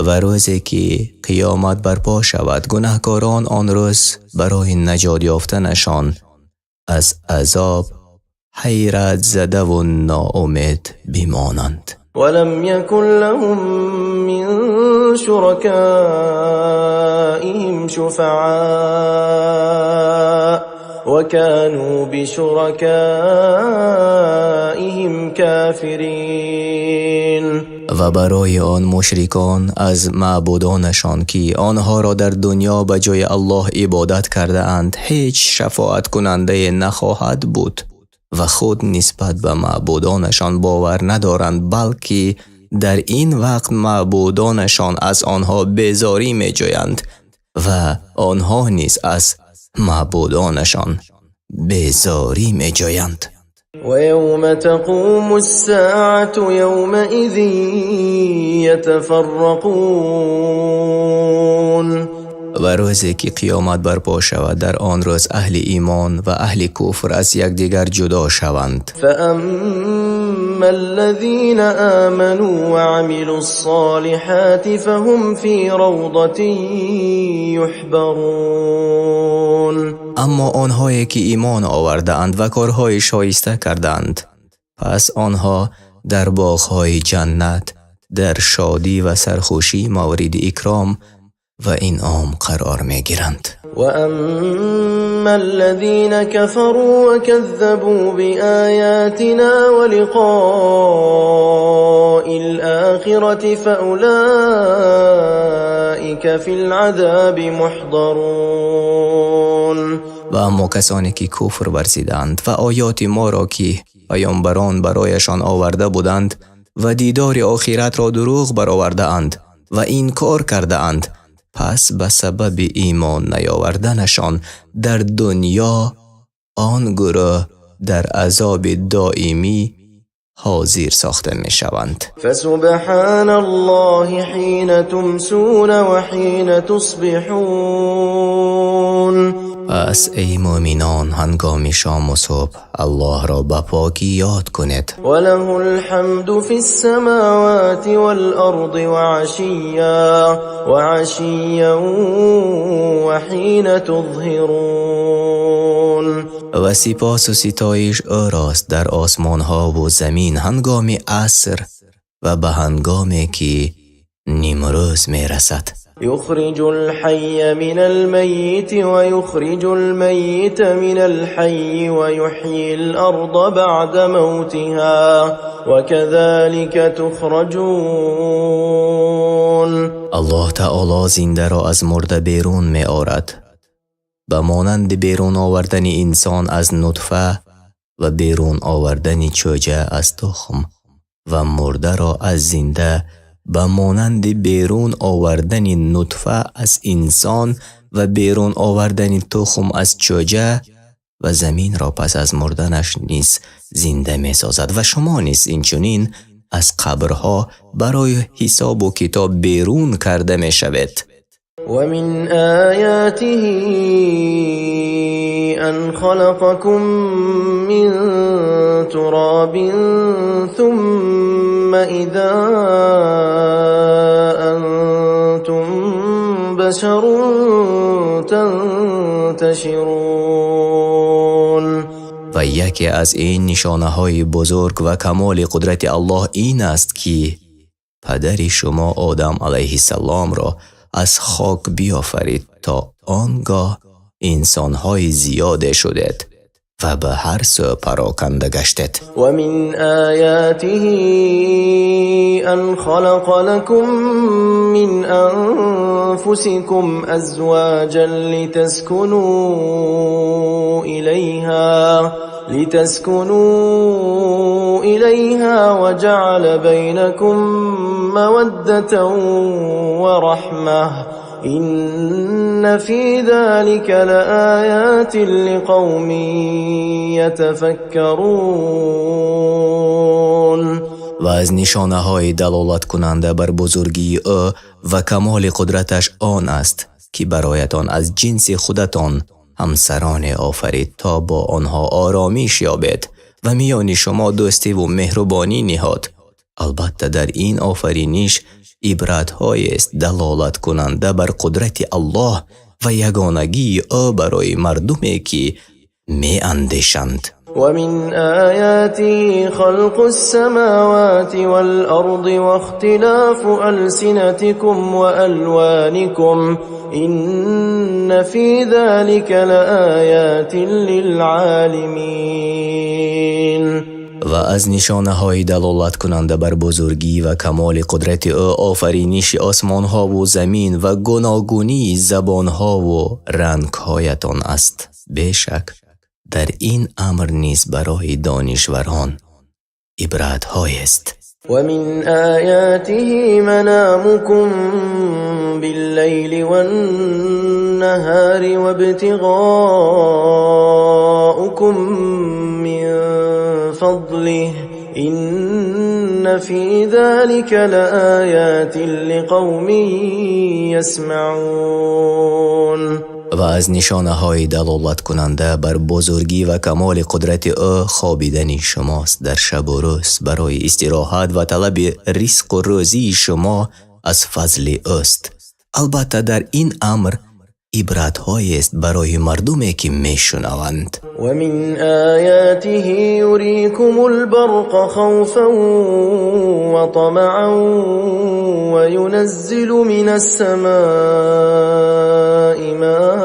Ва рӯзе ки қиёмат барпо шавад, гунаҳкорон он рӯз барои наҷот ёфтанашон аз азоб ҳайрат задаву ноумед бимонанд. ولم يكن لهم من شركائهم شفعاء وكانوا بشركائهم كافرين. Ва барои он мушрикон аз маъбудонашон, ки онҳоро дар дунё ба ҷои Аллоҳ ибодат кардаанд, ҳеҷ шафоаткунандае нахоҳад буд ва худ нисбат ба маъбудонашон бовар надоранд, балки дар ин вақт маъбудонашон аз онҳо безорӣ меҷӯянд ва онҳо низ аз маъбудонашон безорӣ меҷӯянд. ويوم تقوم الساعة يومئذ يتفرقون. Ва рӯзе ки қиёмат барпо шавад, дар он рӯз аҳли имон ва аҳли куфр аз якдигар ҷудо шаванд. فأما الذين آمنوا وعملوا الصالحات فهم في روضة يحبرون. Аммо онҳое ки имон овардаанд ва корҳои шоиста карданд, пас онҳо дар боғҳои ҷаннат дар шодӣ ва сархушӣ мавриди икром ва инъом қарор мегиранд. وأما الذين كفروا وكذبوا بآياتنا ولقاء بالآخرة فأولئك في العذاب محضرون. Ва аммо касоне ки куфр варзиданд ва оёти моро, ки паёмбарон барояшон оварда буданд, ва дидори охиратро дурӯғ баровардаанд ва инкор кардаанд, пас ба сабаби имон наёварданашон дар дунё он гурӯҳ дар азоби доимӣ ҳозир сохта мешаванд. فسبحان الله حين تمسون وحين تصبحون. Пас эй мӯъминон, ҳангоми шому субҳ Аллоҳро ба покӣ ёд кунед. وله الحمد في السماوات والأرض وعشيا وحين تظهرون. Ва сипосу ситоиш ӯрост дар осмонҳову замин ҳангоми аср ва ба ҳангоме ки нимрӯз мерасад. يخرج الحي من الميت ويخرج الميت من الحي ويحيي الأرض بعد موتها وكذلك تخرجون. Аллоҳ таоло зиндаро аз мурда берун меорад, ба монанди берун овардани инсон аз нутфа ва берун овардани чӯҷа аз тухм, ва мурдаро аз зинда ба монанди берун овардани нутфа аз инсон ва берун овардани тухм аз чӯҷа, ва заминро пас аз мурданаш низ зинда месозад, ва шумо низ инчунин аз қабрҳо барои ҳисобу китоб берун карда мешавед. ومن آياته أن خلقكم من تراب ثم إذا أنتم بشر تنتشرون. Ва яке аз ин нишонаҳои бузург ва камоли қудрати Аллоҳ ин аст, ки падари шумо Одам алайҳиссаломро аз хок биёфарид, то он гоҳ инсонҳои зиёде шудед ва ба ҳар сӯ пароканда гаштед. ومن آياته أن خلق لكم من أنفسكم أزواجا لتسكنوا إليها وجعل بينكم مودة ورحمة إن في ذلك لآيات لقوم يتفكرون. Ва аз нишонаҳои далолаткунанда бар бузургии ӯ ва камоли қудраташ он аст, ки бароятон аз ҷинси худатон ҳамсароне офарид, то бо онҳо оромиш ёбед, ва миёни шумо дӯстиву меҳрубонӣ ниҳод. Албатта, дар ин офариниш ибратҳоест далолаткунанда бар қудрати Аллоҳ ва ягонагии ӯ барои мардуме, ки меандешанд. ومن آياته خلق السماوات والأرض واختلاف ألسنتكم وألوانكم إن في ذلك لآيات للعالمين. Ва аз нишонаҳои далолаткунанда бар бузургӣ ва камоли қудрати ӯ офариниши осмонҳову замин ва гуногунии забонҳову рангҳоятон аст. Бешак, дар ин амр низ барои донишварон ибратҳоест. ومن آياته منامكم بالليل والنهار وابتغاؤكم من فضله إن في ذلك لآيات لقوم يسمعون. Ва аз нишонаҳои далолаткунанда бар бузургӣ ва камоли қудрати ӯ хобидани шумост дар шабу рӯз барои истироҳат ва талаби ризқу рӯзии шумо аз фазли ӯст. Албатта, дар ин амр ибратҳоест барои мардуме, ки мешунаванд. ومن آياته يريكم البرق خوفا وطمعا وينزل من السماء ماء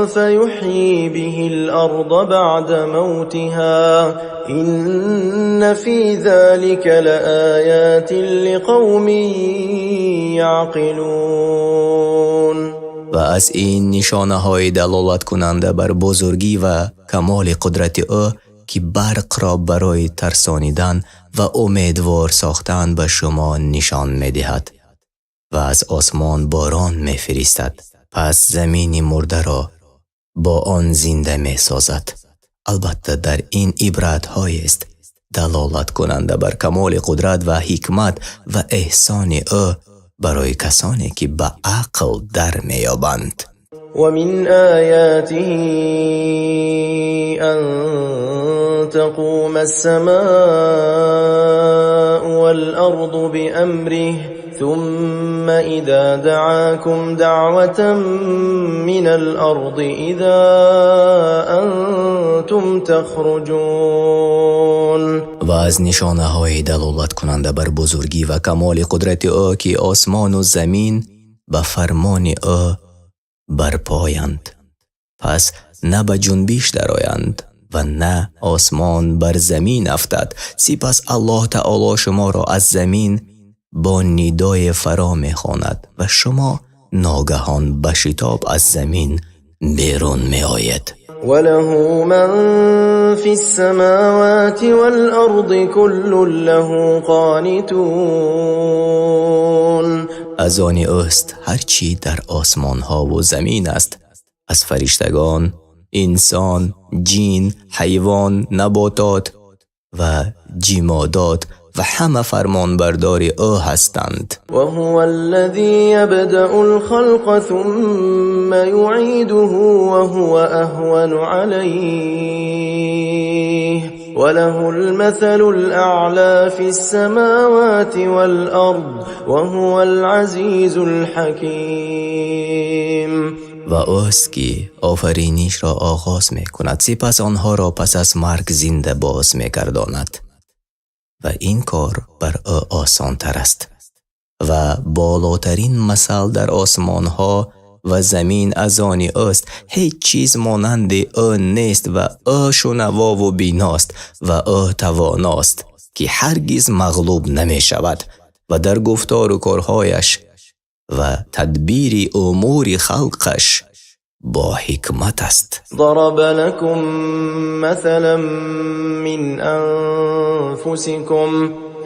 فيحيي به الأرض الأرض بعد موتها إن في ذلك لآيات لقوم يعقلون. Ва аз ин нишонаҳои далолаткунанда бар бузургӣ ва камоли қудрати ӯ, ки барқро барои тарсонидан ва умедвор сохтан ба шумо нишон медиҳад ва аз осмон борон мефиристад, пас замини мурдаро бо он зинда месозад. Албатта, дар ин ибратҳоест далолаткунанда бар камоли қудрат ва ҳикмат ва эҳсони ӯ барои касоне ки ба ақл дар меёбанд. ومن آياته أن تقوم السماء والأرض بأمره ثم إذا دعاكم دعوة من الأرض إذا أنتم تخرجون. Ва аз нишонаҳои далолаткунанда бар бузургӣ ва камоли қудрати ӯ, ки осмону замин ба фармони ӯ барпоянд, пас на ба ҷунбиш дароянд ва на осмон бар замин афтад. Сипас Аллоҳ Таоло шуморо аз замин бо нидое фаро мехонад ва шумо ногаҳон ба шитоб аз замин берун меоед. وله من في السماوات والأرض كل له قانتون. Аз они ӯст ҳар чӣ дар осмонҳову замин аст, аз фариштагон, инсон, ҷин, ҳайвон, наботот ва ҷимодот ва ҳама фармонбардори ӯ ҳастанд. وهو الذي يبدأ الخلق ثم يعيده وهو أهون عليه وله المثل الأعلى في السماوات والأرض وهو العزيز الحكيم. Ва ӯст ки офаринишро оғоз мекунад, сипас онҳоро пас аз марг зинда боз мегардонад ва ин кор бар ӯ осонтар аст ва болотарин масал дар осмонҳо ва замин аз они ӯст. Ҳеҷ чиз монанди ӯ нест ва ӯ шунавову биност ва ӯ тавоност, ки ҳаргиз мағлуб намешавад ва дар гуфтору корҳояш ва тадбири умури халқаш бо ҳикмат аст. ضرب لكم مثلا من أنفسكم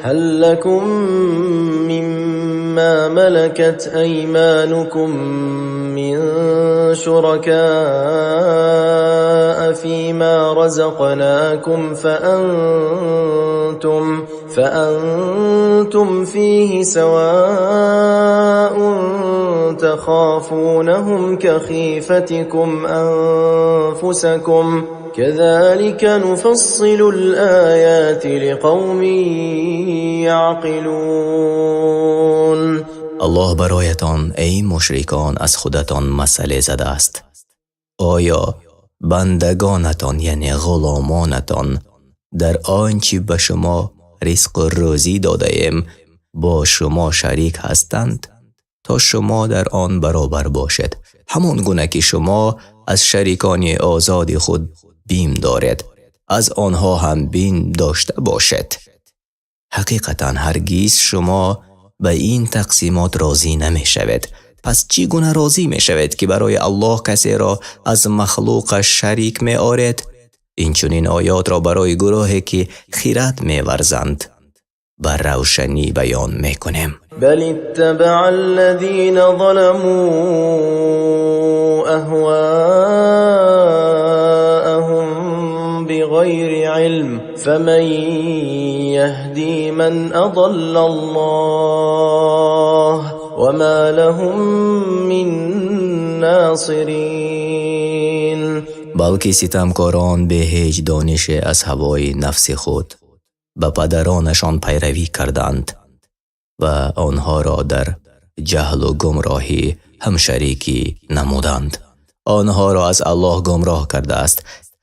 هل لكم مما ملكت أيمانكم من شركاء فيما رزقناكم فأنتم فيه سواء تخافونهم كخيفتكم أنفسكم كذلك نفصل الآيات لقوم يعقلون. Аллоҳ бароятон, эй мушрикон, аз худатон масъале задааст. Оё бандагонатон, яъне ғуломонатон, дар он чӣ ба шумо ризқу рӯзӣ додаем, бо шумо шарик ҳастанд, то шумо дар он баробар бошед, ҳамон гуна ки шумо аз шарикони озоди худ бим доред, аз онҳо ҳам бим дошта бошед? Ҳақиқатан, ҳаргиз шумо ба ин тақсимот розӣ намешавед. Пас чӣ гуна розӣ мешавед, ки барои Аллоҳ касеро аз махлуқаш шарик меоред? Инчунин оётро барои гурӯҳе ки хирад меварзанд, ба равшанӣ баён мекунем. بل اتبع الذين ظلموا أهواءهم بغير علم فمن يهدي من أضل الله وما لهم من ناصرين. Балки ситамкорон бе ҳеҷ донише аз ҳавои нафси худ ба падаронашон пайравӣ карданд ва онҳоро дар ҷаҳлу гумроҳӣ ҳамшарикӣ намуданд. Онҳоро аз Аллоҳ гумроҳ кардааст.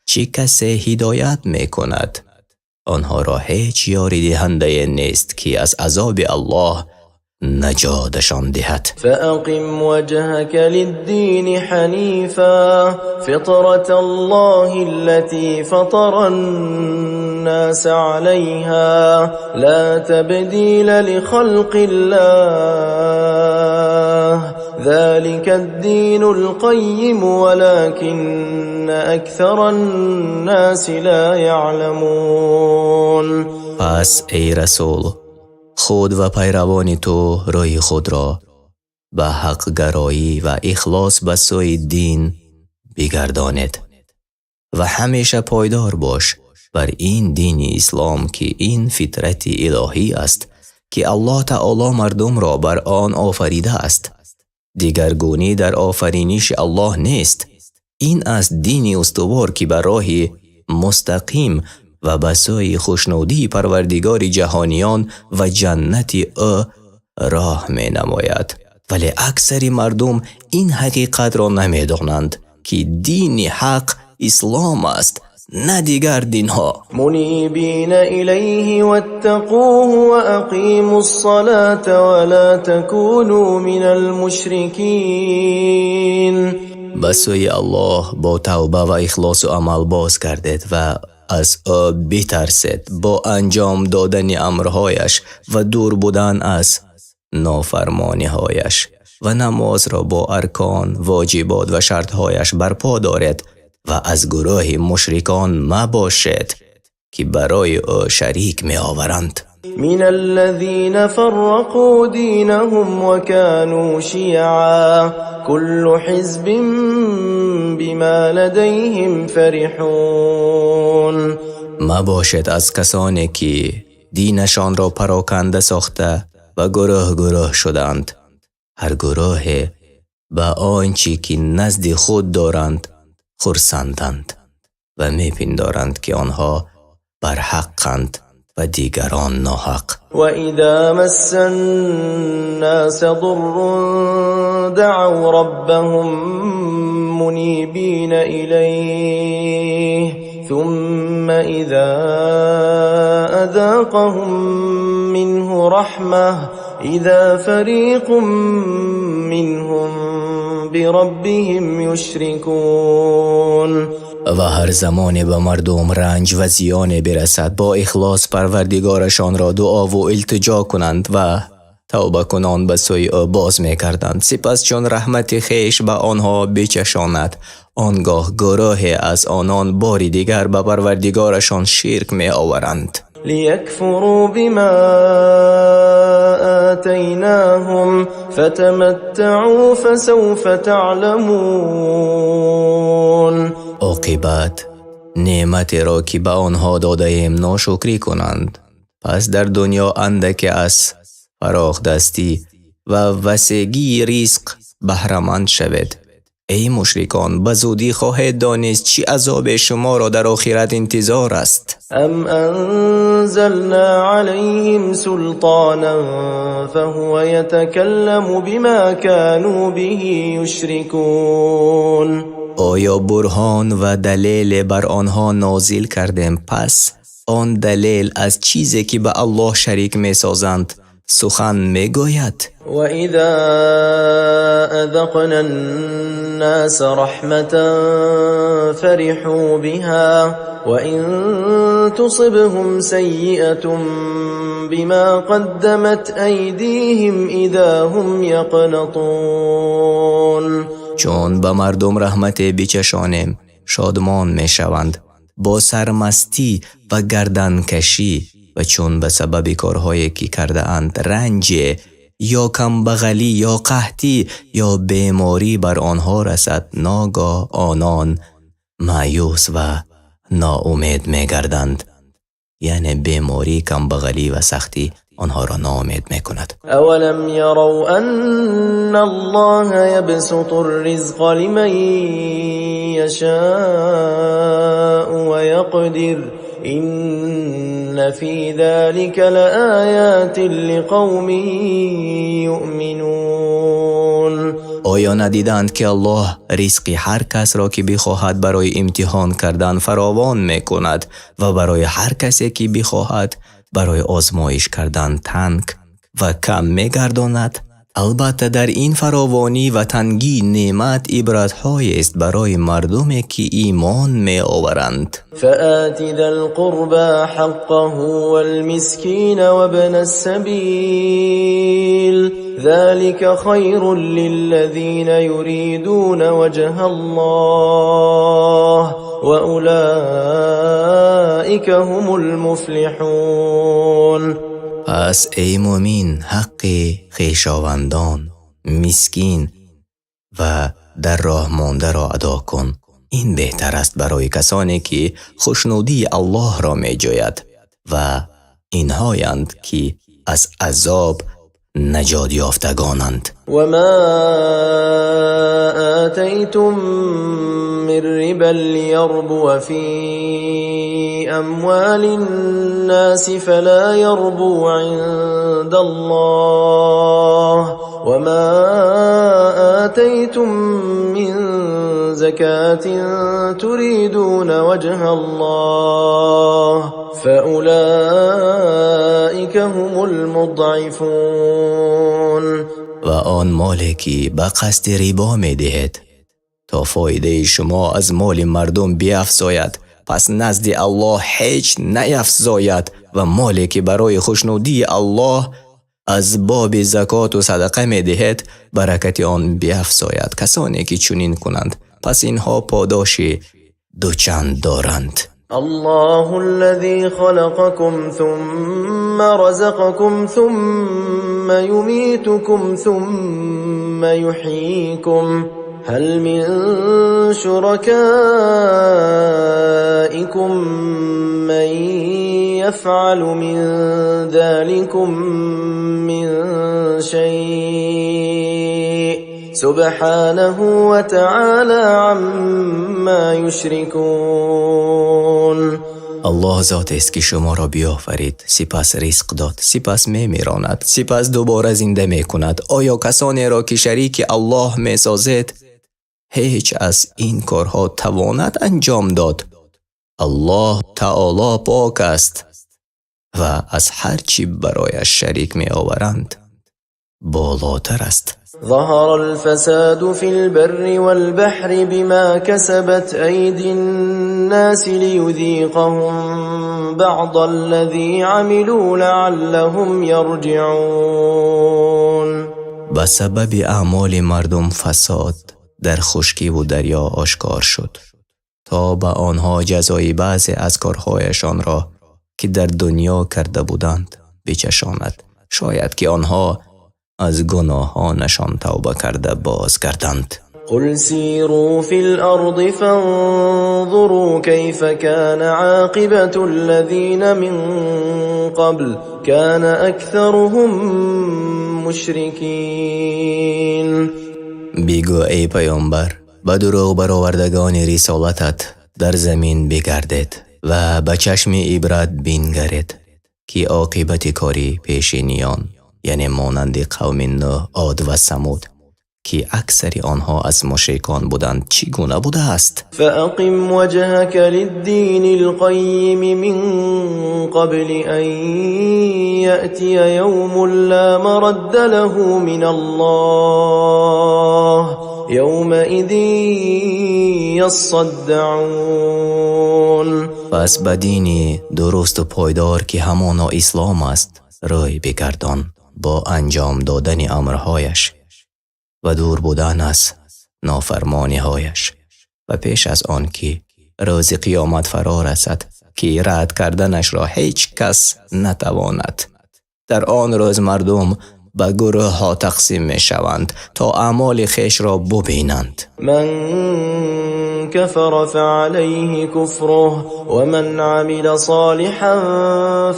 Чӣ касе ҳидоят мекунад? Онҳоро ҳеҷ ёридиҳандае нест, ки аз азоби Аллоҳ Наҷоташон диҳад. فأقم وجهك للدين حنيفا فطرة الله التي فطر الناس عليها لا تبديل لخلق الله ذلك الدين القيم ولكن أكثر الناس لا يعلمون. Пас эй расул, худ ва пайравони ту рӯи худро ба ҳақгароӣ ва ихлос ба сӯи дин бигардонед ва ҳамеша пойдор бош бар ин дини ислом, ки ин фитрати илоҳӣ аст, ки Аллоҳ таоло мардумро бар он офаридааст. Дигаргунӣ дар офариниши Аллоҳ нест. Ин аст дини устувор, ки ба роҳи мустақим ва ба сӯи хушнудии Парвардигори ҷаҳониён ва ҷаннати ӯ роҳ менамояд, вале аксари мардум ин ҳақиқатро намедонанд, ки дини ҳақ ислом аст, на дигар динҳо. منيبين إليه واتقوه وأقيموا الصلاة ولا تكونوا من المشركين. Ба сӯи Аллоҳ бо тавба ва ихлосу амал боз гардед ва аз ӯ битарсед бо анҷом додани амрҳояш ва дур будан аз нофармониҳояш ва намозро бо аркон, воҷибот ва шартҳояш барпо доред ва аз гурӯҳи мушрикон мабошед, ки барои ӯ шарик меоваранд. من الذين فرقوا دينهم وكانوا شيعا كل حزب بما لديهم فرحون. Мабошед аз касоне, ки динашонро пароканда сохта ва гурӯҳ гурӯҳ шуданд. Ҳар гурӯҳе ба он чӣ ки назди худ доранд хурсанданд ва мепиндоранд, ки онҳо барҳаққанд ва дигарон ноҳақ. وإذا مس الناس ضر دعوا ربهم منيبين إليه ثم إذا أذاقهم منه رحمة إذا فريق منهم بربهم يشركون. Ва ҳар замоне ба мардум ранҷ ва зиёне бирасад, бо ихлос Парвардигорашонро дуову илтиҷо кунанд ва тавбакунон ба сӯи ӯ боз мегарданд. Сипас чун раҳмати хеш ба онҳо бичашонад, он гоҳ гурӯҳе аз онон бори дигар ба Парвардигорашон ширк меоваранд. ليكفروا بما آتيناهم فتمتعوا فسوف تعلمون. Оқибат неъматеро, ки ба онҳо додаем, ношукрӣ кунанд. Пас дар дунё андаке аз фарохдастӣ ва васегии ризқ баҳраманд шавед. Эй мушрикон, ба зудӣ хоҳед донист, чӣ азобе шуморо дар охират интизор аст. أم أنزلنا عليهم سلطانا فهو يتكلم بما كانوا به يشركون. Оё бурҳон ва далеле бар онҳо нозил кардем, пас он далел аз чизе, ки ба Аллоҳ шарик месозанд, сухан мегӯяд? وإذا أذقنا الناس رحمة فرحوا بها وإن تصبهم سيئة بما قدمت أيديهم إذا هم يقنطون. Чун ба мардум раҳмате бичашонем, шодмон мешаванд бо сармастӣ ва гарданкашӣ, ва чун ба сабаби корҳое, ки кардаанд, ранҷе ё камбағалӣ ё қаҳтӣ ё беморӣ бар онҳо расад, ногоҳ онон маъюс ва ноумед мегарданд, яъне беморӣ, камбағалӣ ва сахтӣ онҳоро ноумед мекунад. أولم يروا أن الله يبسط الرزق لمن يشاء ويقدر إن في ذلك لآيات لقوم يؤمنون. Оё надиданд, ки Аллоҳ ризқи ҳар касро, ки бихоҳад, барои имтиҳон кардан фаровон мекунад ва барои ҳар касе, ки бихоҳад, барои озмоиш кардан танг ва кам мегардонад? Албатта дар ин фаровонӣ ва тангии неъмат ибратҳоест барои мардуме ки имон меоваранд. فآت ذا القربى حقه والمسكين وابن السبيل ذلك خير للذين يريدون وجه الله وأولئك هم المفلحون. Пас эй мӯмин, ҳаққи хешовандон, мискин ва дар роҳ мондаро адо кун. Ин беҳтар аст барои касоне ки хушнудии Аллоҳро меҷӯяд ва инҳоянд ки аз азоб наҷот ёфтагонанд. وما آتيتم من ربا ليربو في أموال الناس فلا يربو عند الله وما آتيتم من زكاة تريدون وجه الله فأولئك هم المضعفون. Ва он моле ки ба қасди рибо медиҳед то фоидаи шумо аз моли мардум биафзояд, пас назди Аллоҳ ҳеҷ наяфзояд, ва моле ки барои хушнудии Аллоҳ аз боби закоту садақа медиҳед, баракати он биафзояд. Касоне ки чунин кунанд, пас инҳо подоши дучанд доранд. الله الذي خلقكم ثم رزقكم ثم يميتكم ثم يحييكم هل من شركائكم من يفعل من ذلكم من شيء سبحانه وتعالى عما يشركون. Аллоҳ зотест ки шуморо биёфарид, сипас ризқ дод, сипас мемиронад, сипас дубора зинда мекунад. Оё касонеро ки шарики Аллоҳ месозед, ҳеҷ аз ин корҳо тавонад анҷом дод? Аллоҳ таоло пок аст ва аз ҳар чӣ барояш шарик меоваранд болотар аст. ظهر الفساد في البر والبحر بما كسبت أيدي الناس ليذيقهم بعض الذي عملوا لعلهم يرجعون. Ба сабаби аъмоли мардум фасод дар хушкиву дарё ошкор шуд, то ба онҳо ҷазои баъзе аз корҳояшонро, ки дар дунё карда буданд, бичашонад, шояд ки онҳо аз гуноҳонашон тавба карда бозгарданд. قل سيروا في الأرض فانظروا كيف كان عاقبة الذين من قبل كان أكثرهم مشركين. Бигӯ, эй паёмбар, ба дурӯғ баровардагони рисолатат: дар замин бигардед ва ба чашми ибрат бингаред, ки оқибати кори пешиниён, яъне монанди қавми Нӯҳ, Од ва Самуд, ки аксари онҳо аз мушрикон буданд, чӣ гуна будааст. فأقم وجهك للدين القيم من قبل أن يأتي يوم لا مرد له من الله يومئذ يصدعون. Пас ба дини дурусту пойдор, ки ҳамоно ислом аст, рӯй бигардон бо анҷом додани амрҳояш ва дур будан аз нофармониҳояш, ва пеш аз он ки рӯзи қиёмат фаро расад, ки рад карданашро ҳеҷ кас натавонад. Дар он рӯз мардум ба гурӯҳҳо тақсим мешаванд, то аъмоли хешро бубинанд. من كفر فعليه كفره ومن عمل صالحا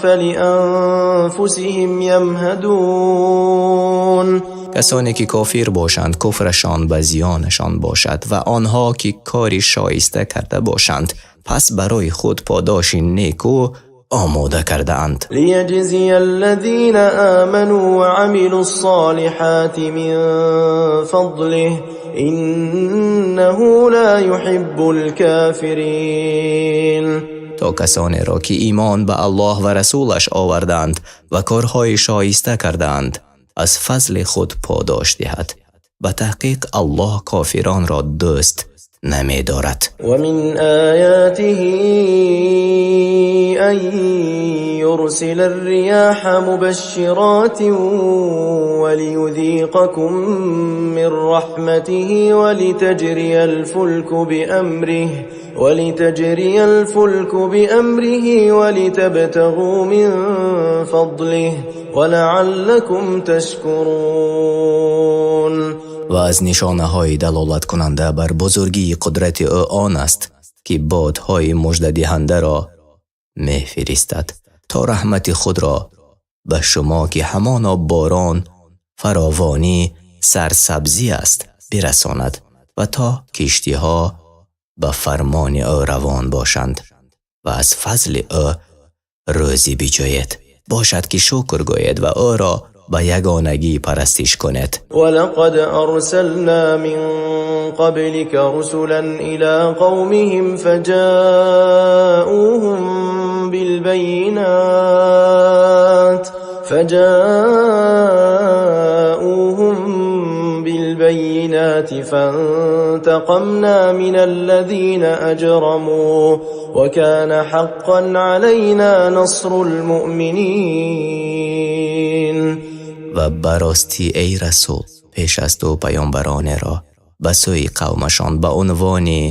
فلأنفسهم يمهدون. Касоне ки кофир бошанд, куфрашон ба зиёнашон бошад, ва онҳо ки кори шоиста карда бошанд, пас барои худ подоши некӯ омода кардаанд. ليجزي الذين آمنوا وعملوا الصالحات من فضله إنه لا يحب الكافرين. То касонеро, ки имон ба Аллоҳ ва расулаш овардаанд ва корҳои шоиста кардаанд, аз фазли худ подош диҳад. Ба таҳқиқ Аллоҳ кофиронро дӯст намедорад. ومن آياته أن يرسل الرياح مبشرات وليذيقكم من رحمته ولتجري الفلك بأمره ولتبتغوا من فضله ولعلكم تشكرون. Ва аз нишонаҳои далолаткунанда бар бузургии қудрати ӯ он аст, ки бодҳои муждадиҳандаро мефиристад, то раҳмати худро ба шумо, ки ҳамоно борон фаровонӣ сарсабзӣ аст, бирасонад ва то киштиҳо ба фармони ӯ равон бошанд ва аз фазли ӯ рӯзӣ биҷӯед. Бошад, ки шукр гӯед ва ӯро ба ягонагӣ парастиш кунед. ولقد أرسلنا من قبلك رسلا إلى قومهم فجاءوهم بالبينات فانتقمنا من الذين أجرموا وكان حقا علينا نصر المؤمنين. Ва ба ростӣ, эй расул, пеш аз ту паёмбаронеро ба сӯи қавмашон ба унвони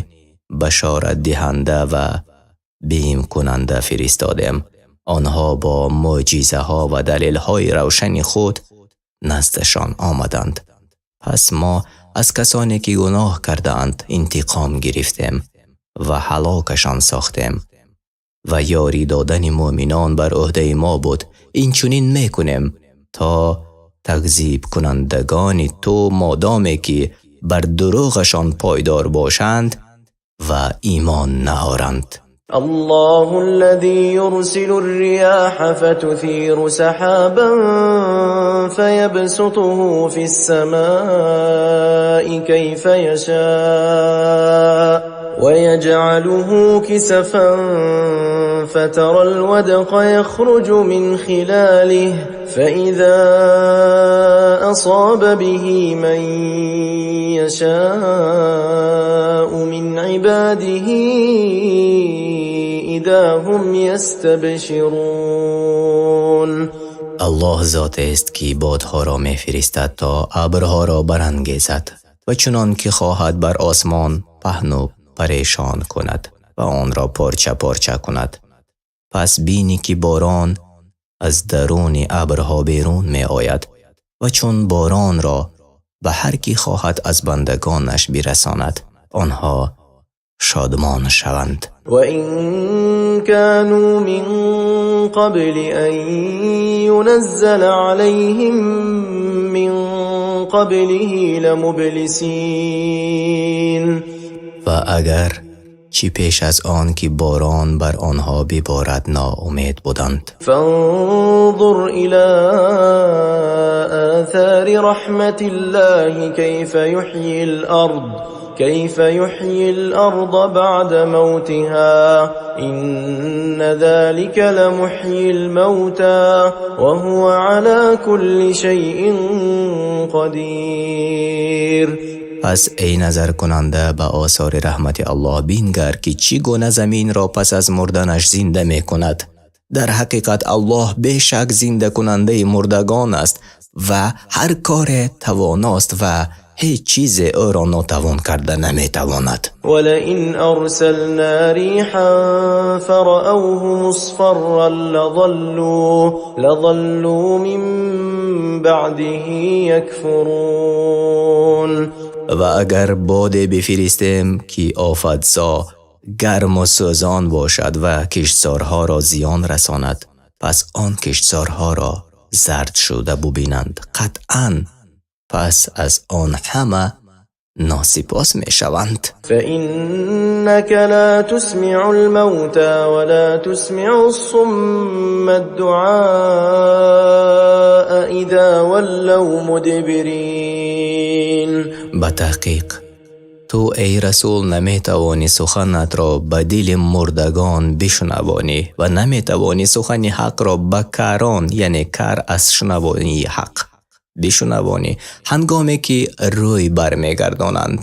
башоратдиҳанда ва бимкунанда фиристодем. Онҳо бо мӯъҷизаҳо ва далелҳои равшани худ наздашон омаданд. Пас мо аз касоне, ки гуноҳ кардаанд, интиқом гирифтем ва ҳалокашон сохтем. Ва ёрӣ додани мӯъминон бар ӯҳдаи мо буд. Инчунин мекунем то такзибкунандагони ту, модоме ки бар дурӯғашон пойдор бошанд ва имон наоранд. الله الذي يرسل الرياح فتثير سحابا فيبسطه في السماء كيف يشاء ويجعله كسفا فترى الودق يخرج من خلاله فإذا أصاب به من يشاء من عباده إذا هم يستبشرون. Аллоҳ зотест, ки бодҳоро мефиристад, то абрҳоро барангезад ва чунон ки хоҳад бар осмон паҳну парешон кунад ва онро порча порча кунад. Пас бинӣ, ки борон аз даруни абрҳо берун меояд ва чун боронро ба ҳар ки хоҳад аз бандагонаш бирасонад, онҳо шодмон шаванд. وإن كانوا من قبل أن ينزل عليهم من قبله لمبلسين. Ва агар чӣ пеш аз он ки борон бар онҳо биборад, ноумед буданд. فانظر إلى آثار رحمة الله كيف يحيي الأرض بعد موتها إن ذلك لمحيي الموتى وهو على كل شيء قدير. Пас эй назаркунанда, ба осори раҳмати Аллоҳ бингар, ки чӣ гуна заминро пас аз мурданаш зинда мекунад. Дар ҳақиқат Аллоҳ бешак зиндакунандаи мурдагон аст ва ҳар коре тавоност ва ҳеҷ чизе ӯро нотавон карда наметавонад. ولئن أرسلنا ريحا فرأوه مصفرا لظلوا من بعده يكفرون. Ва агар боде бифиристем, ки офатзо, гарму сӯзон бошад ва киштзорҳоро зиён расонад, пас он киштзорҳоро зард шуда бубинанд, қатъан пас аз он ҳама носипос мешаванд. فإنك لا تسمع الموتى ولا تسمع الصم الدعاء إذا ولوا مدبرين. Ба таҳқиқ ту Ту эй расул наметавонӣ суханатро ба дили мурдагон бишнавонӣ ва наметавонӣ сухани ҳақро ба карон, яъне кар аз шунавонии ҳақ, бишнавонӣ, ҳангоме ки рӯй бармегардонанд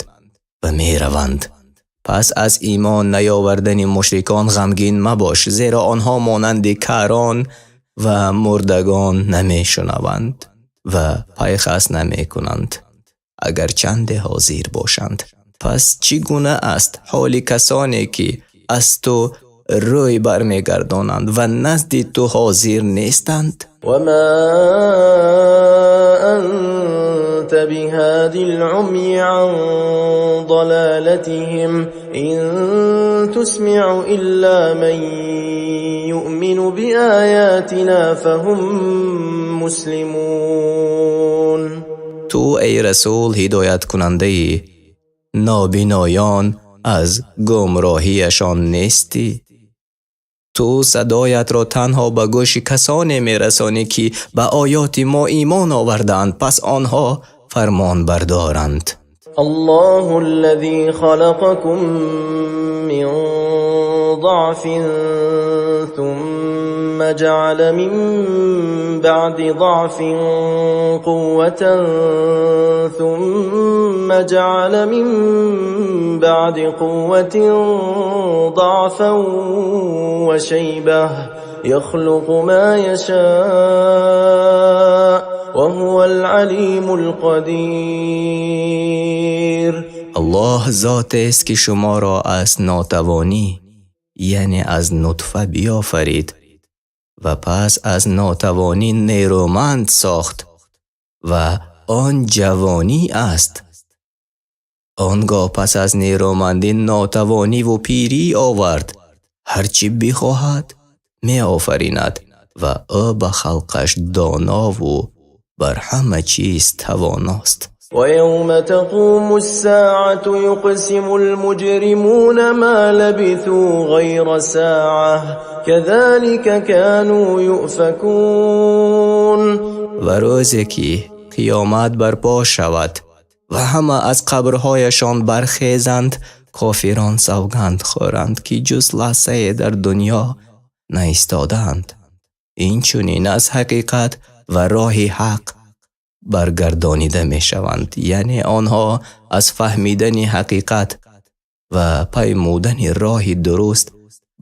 ва мераванд. Пас аз имон наовардани мушрикон ғамгин мабош, зеро онҳо монанди карон ва мурдагон намешунаванд ва пайхас намекунанд, агарчи ҳозир бошанд. Пас чӣ гуна аст ҳоли касоне ки аз ту рӯй бармегардонанд ва назди ту ҳозир нестанд? وما أنت بهاد العمي عن ضلالتهم إن تسمع إلا من يؤمن بآياتنا فهم مسلمون. Ту эй расул ҳидояткунандаи нобиноён аз гумроҳиашон нестӣ. Ту садоятро танҳо ба гӯши касоне мерасонӣ, ки ба оёти мо имон овардаанд, пас онҳо фармонбардоранд. الله الذي خلقكم من ضعف ثم جعل من بعد ضعف قوة ثم جعل من بعد قوة ضعفا وشيبة يخلق ما يشاء وهو العليم القدير. Аллоҳ зотест, ки шуморо аз нотавонӣ, яъне аз нутфа биёфарид ва пас аз нотавонӣ нерӯманд сохт ва он ҷавонӣ аст. Он гоҳ пас аз нерӯмандӣ нотавонӣ ва пирӣ овард. Ҳар чӣ бихоҳад меофаринад ва ӯ ба халқаш доно ва бар ҳама чиз тавоност. ويوم تقوم الساعة يقسم المجرمون ما لبثوا غير ساعة كذلك كانوا يؤفكون. Ва рӯзе ки қиёмат барпо шавад ва ҳама аз қабрҳояшон бархезанд, кофирон савганд хӯранд, ки ҷуз лаҳзае дар дунё наистодаанд. Инчунин аз ҳақиқат ва роҳи ҳақ баргардонида мешаванд, яъне онҳо аз фаҳмидани ҳақиқат ва паймудани роҳи дуруст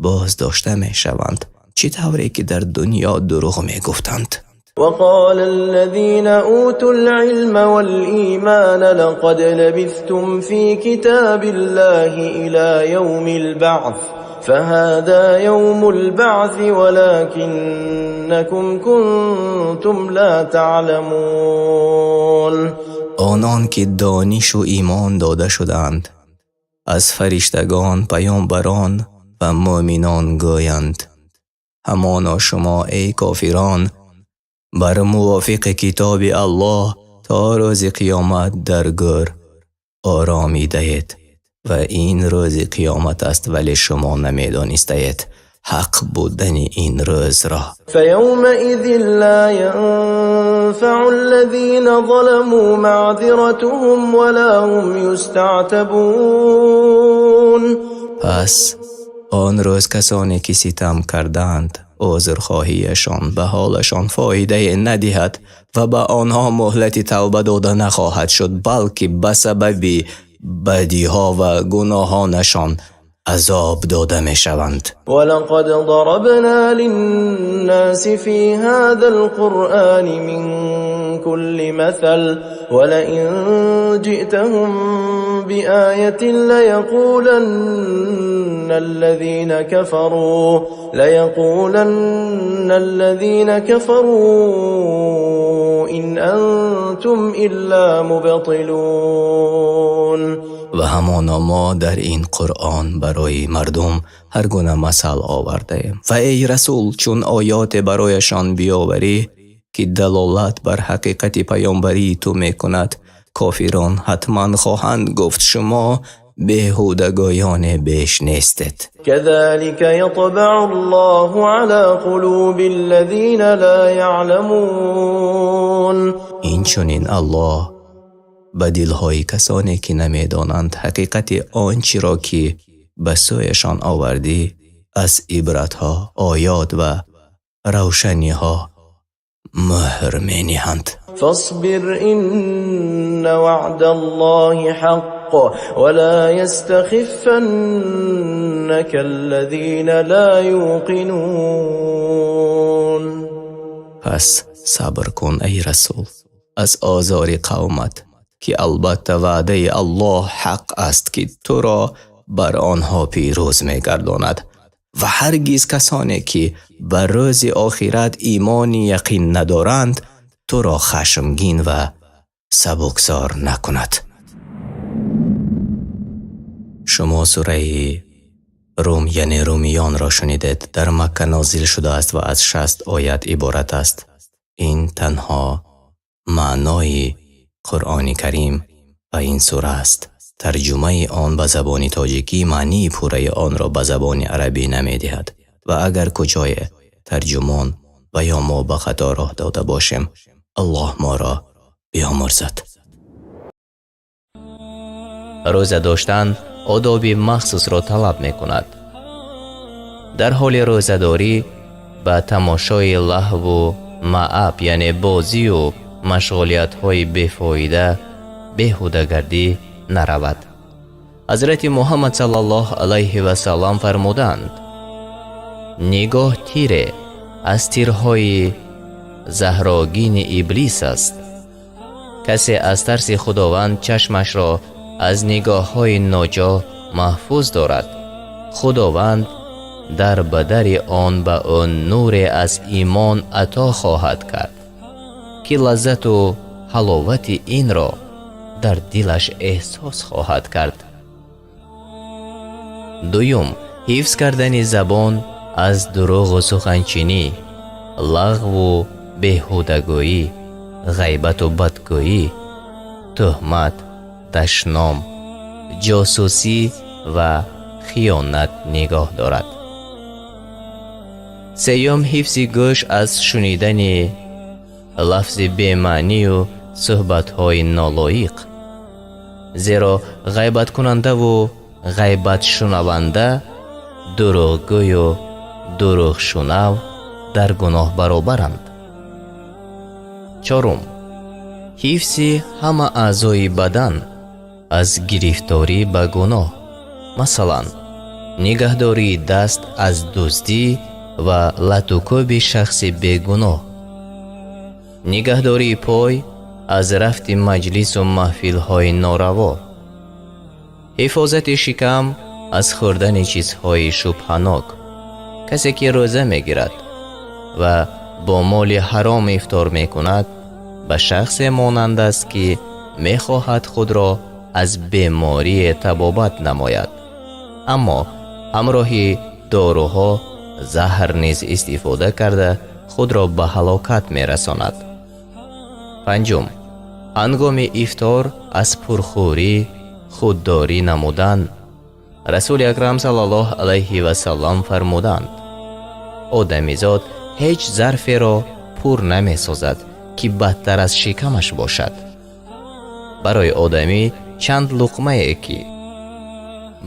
боздошта мешаванд, чӣ тавре ки дар дунё дурӯғ мегуфтанд. وقال الذين أوتوا العلم والإيمان لقد لبثتم في كتاب الله إلى يوم البعث فهذا يوم البعث ولكنكم كنتم لا تعلمون. Онон ки донишу имон дода шудаанд аз фариштагон, паёмбарон ва мӯъминон гӯянд: ҳамоно шумо эй кофирон бар мувофиқи китоби Аллоҳ то рӯзи қиёмат дар гӯр оромидаед ва ин рӯзи қиёмат аст, вале шумо намедонистаед ҳақ будани ин рӯзро. فيومئذ لا ينفع الذين ظلموا معذرتهم ولا هم يستعتبون. Пас он рӯз касоне ки ситам кардаанд, узрхоҳиашон ба ҳолашон фоидае надиҳад ва ба онҳо муҳлати тавба дода нахоҳад шуд, балки ба сабаби бадиҳо ва гуноҳонашон азоб дода мешаванд. ولقد ضربنا للناس في هذا القرآن من كل مثل ولئن جئتهم بآية ليقولن الذين كفروا إن أنتم إلا مبطلون. Ва ҳамоно мо дар ин Қуръон барои мардум ҳар гуна масал овардаем. Ва эй расул, чун оёте барояшон биёварӣ, ки далолат бар ҳақиқати паёмбарии ту мекунад, кофирон ҳатман хоҳанд гуфт: шумо беҳудагӯёне беш нестед. كذلك يطبع الله على قلوب الذين لا يعلمون. Инчунин Аллоҳ Ба дилҳои касоне ки намедонанд ҳақиқати он чиро ки ба сӯяшон овардӣ аз ибратҳо, оёт ва равшаниҳо мӯҳр мениҳанд. فاصبر إن وعد الله حق ولا يستخفنك الذين لا يوقنون. Пас сабр кун, эй расул, аз озори қавмат, ки албатта ваъдаи Аллоҳ ҳақ аст, ки туро бар онҳо пирӯз мегардонад, ва ҳаргиз касоне ки ба рӯзи охират имони яқин надоранд туро хашмгин ва сабуксор накунад. Шумо сураи Рум, яъне Румиёнро шунидед. Дар Макка нозил шудааст ва аз 60 оят иборат аст. Ин танҳо маънои Қуръони Карим ва ин сура аст. Тарҷумаи он ба забони тоҷикӣ маънии пурраи онро ба забони арабӣ намедиҳад ва агар куҷое тарҷумон ва ё мо ба хато роҳ дода бошем, Аллоҳ моро биомӯрзад. Рӯза доштан одоби махсусро талаб мекунад. Дар ҳоли рӯзадорӣ ба тамошои лаҳву маъаб, яъне бозию машғулиятҳои бефоида, беҳудагардӣ наравад. Ҳазрати Муҳаммад саллаллоҳу алайҳи васаллам фармуданд: нигоҳ тире аз тирҳои заҳрогини иблис аст. Касе аз тарси Худованд чашмашро аз нигоҳҳои ноҷо маҳфуз дорад, Худованд дар бадари он ба ӯ нуре аз имон ато хоҳад кард, ки лаззату ҳаловати инро дар дилаш эҳсос хоҳад кард. Дуюм, ҳифз кардани забон аз дурӯғу суханчинӣ, лағву беҳудагӯӣ, ғайбату бадгӯӣ, тӯҳмат, дашном, ҷосусӣ ва хиёнат нигоҳ дорад. Сеюм, ҳифзи гӯш аз шунидани лафзи бемаънию суҳбатҳои нолоиқ, зеро ғайбаткунандаву ғайбатшунаванда, дурӯғгӯю дурӯғшунав дар гуноҳ баробаранд. Чорум, ҳифзи ҳама аъзои бадан аз гирифторӣ ба гуноҳ, масалан, нигаҳдории даст аз дуздӣ ва латукӯби шахси бегуноҳ, нигаҳдории пой аз рафти маҷлису маҳфилҳои нораво, ҳифозати шикам аз хӯрдани чизҳои шубҳанок. Касе ки рӯза мегирад ва бо моли ҳаром ифтор мекунад, ба шахсе монанд аст, ки мехоҳад худро аз беморие табобат намояд, аммо ҳамроҳи доруҳо заҳр низ истифода карда худро ба ҳалокат мерасонад. Панҷум, ҳангоми ифтор аз пурхӯрӣ худдорӣ намудан. Расули Акрам саллаллоҳу алайҳи васаллам фармуданд: одамизод ҳеҷ зарферо пур намесозад, ки бадтар аз шикамаш бошад. Барои одамӣ чанд луқмае, ки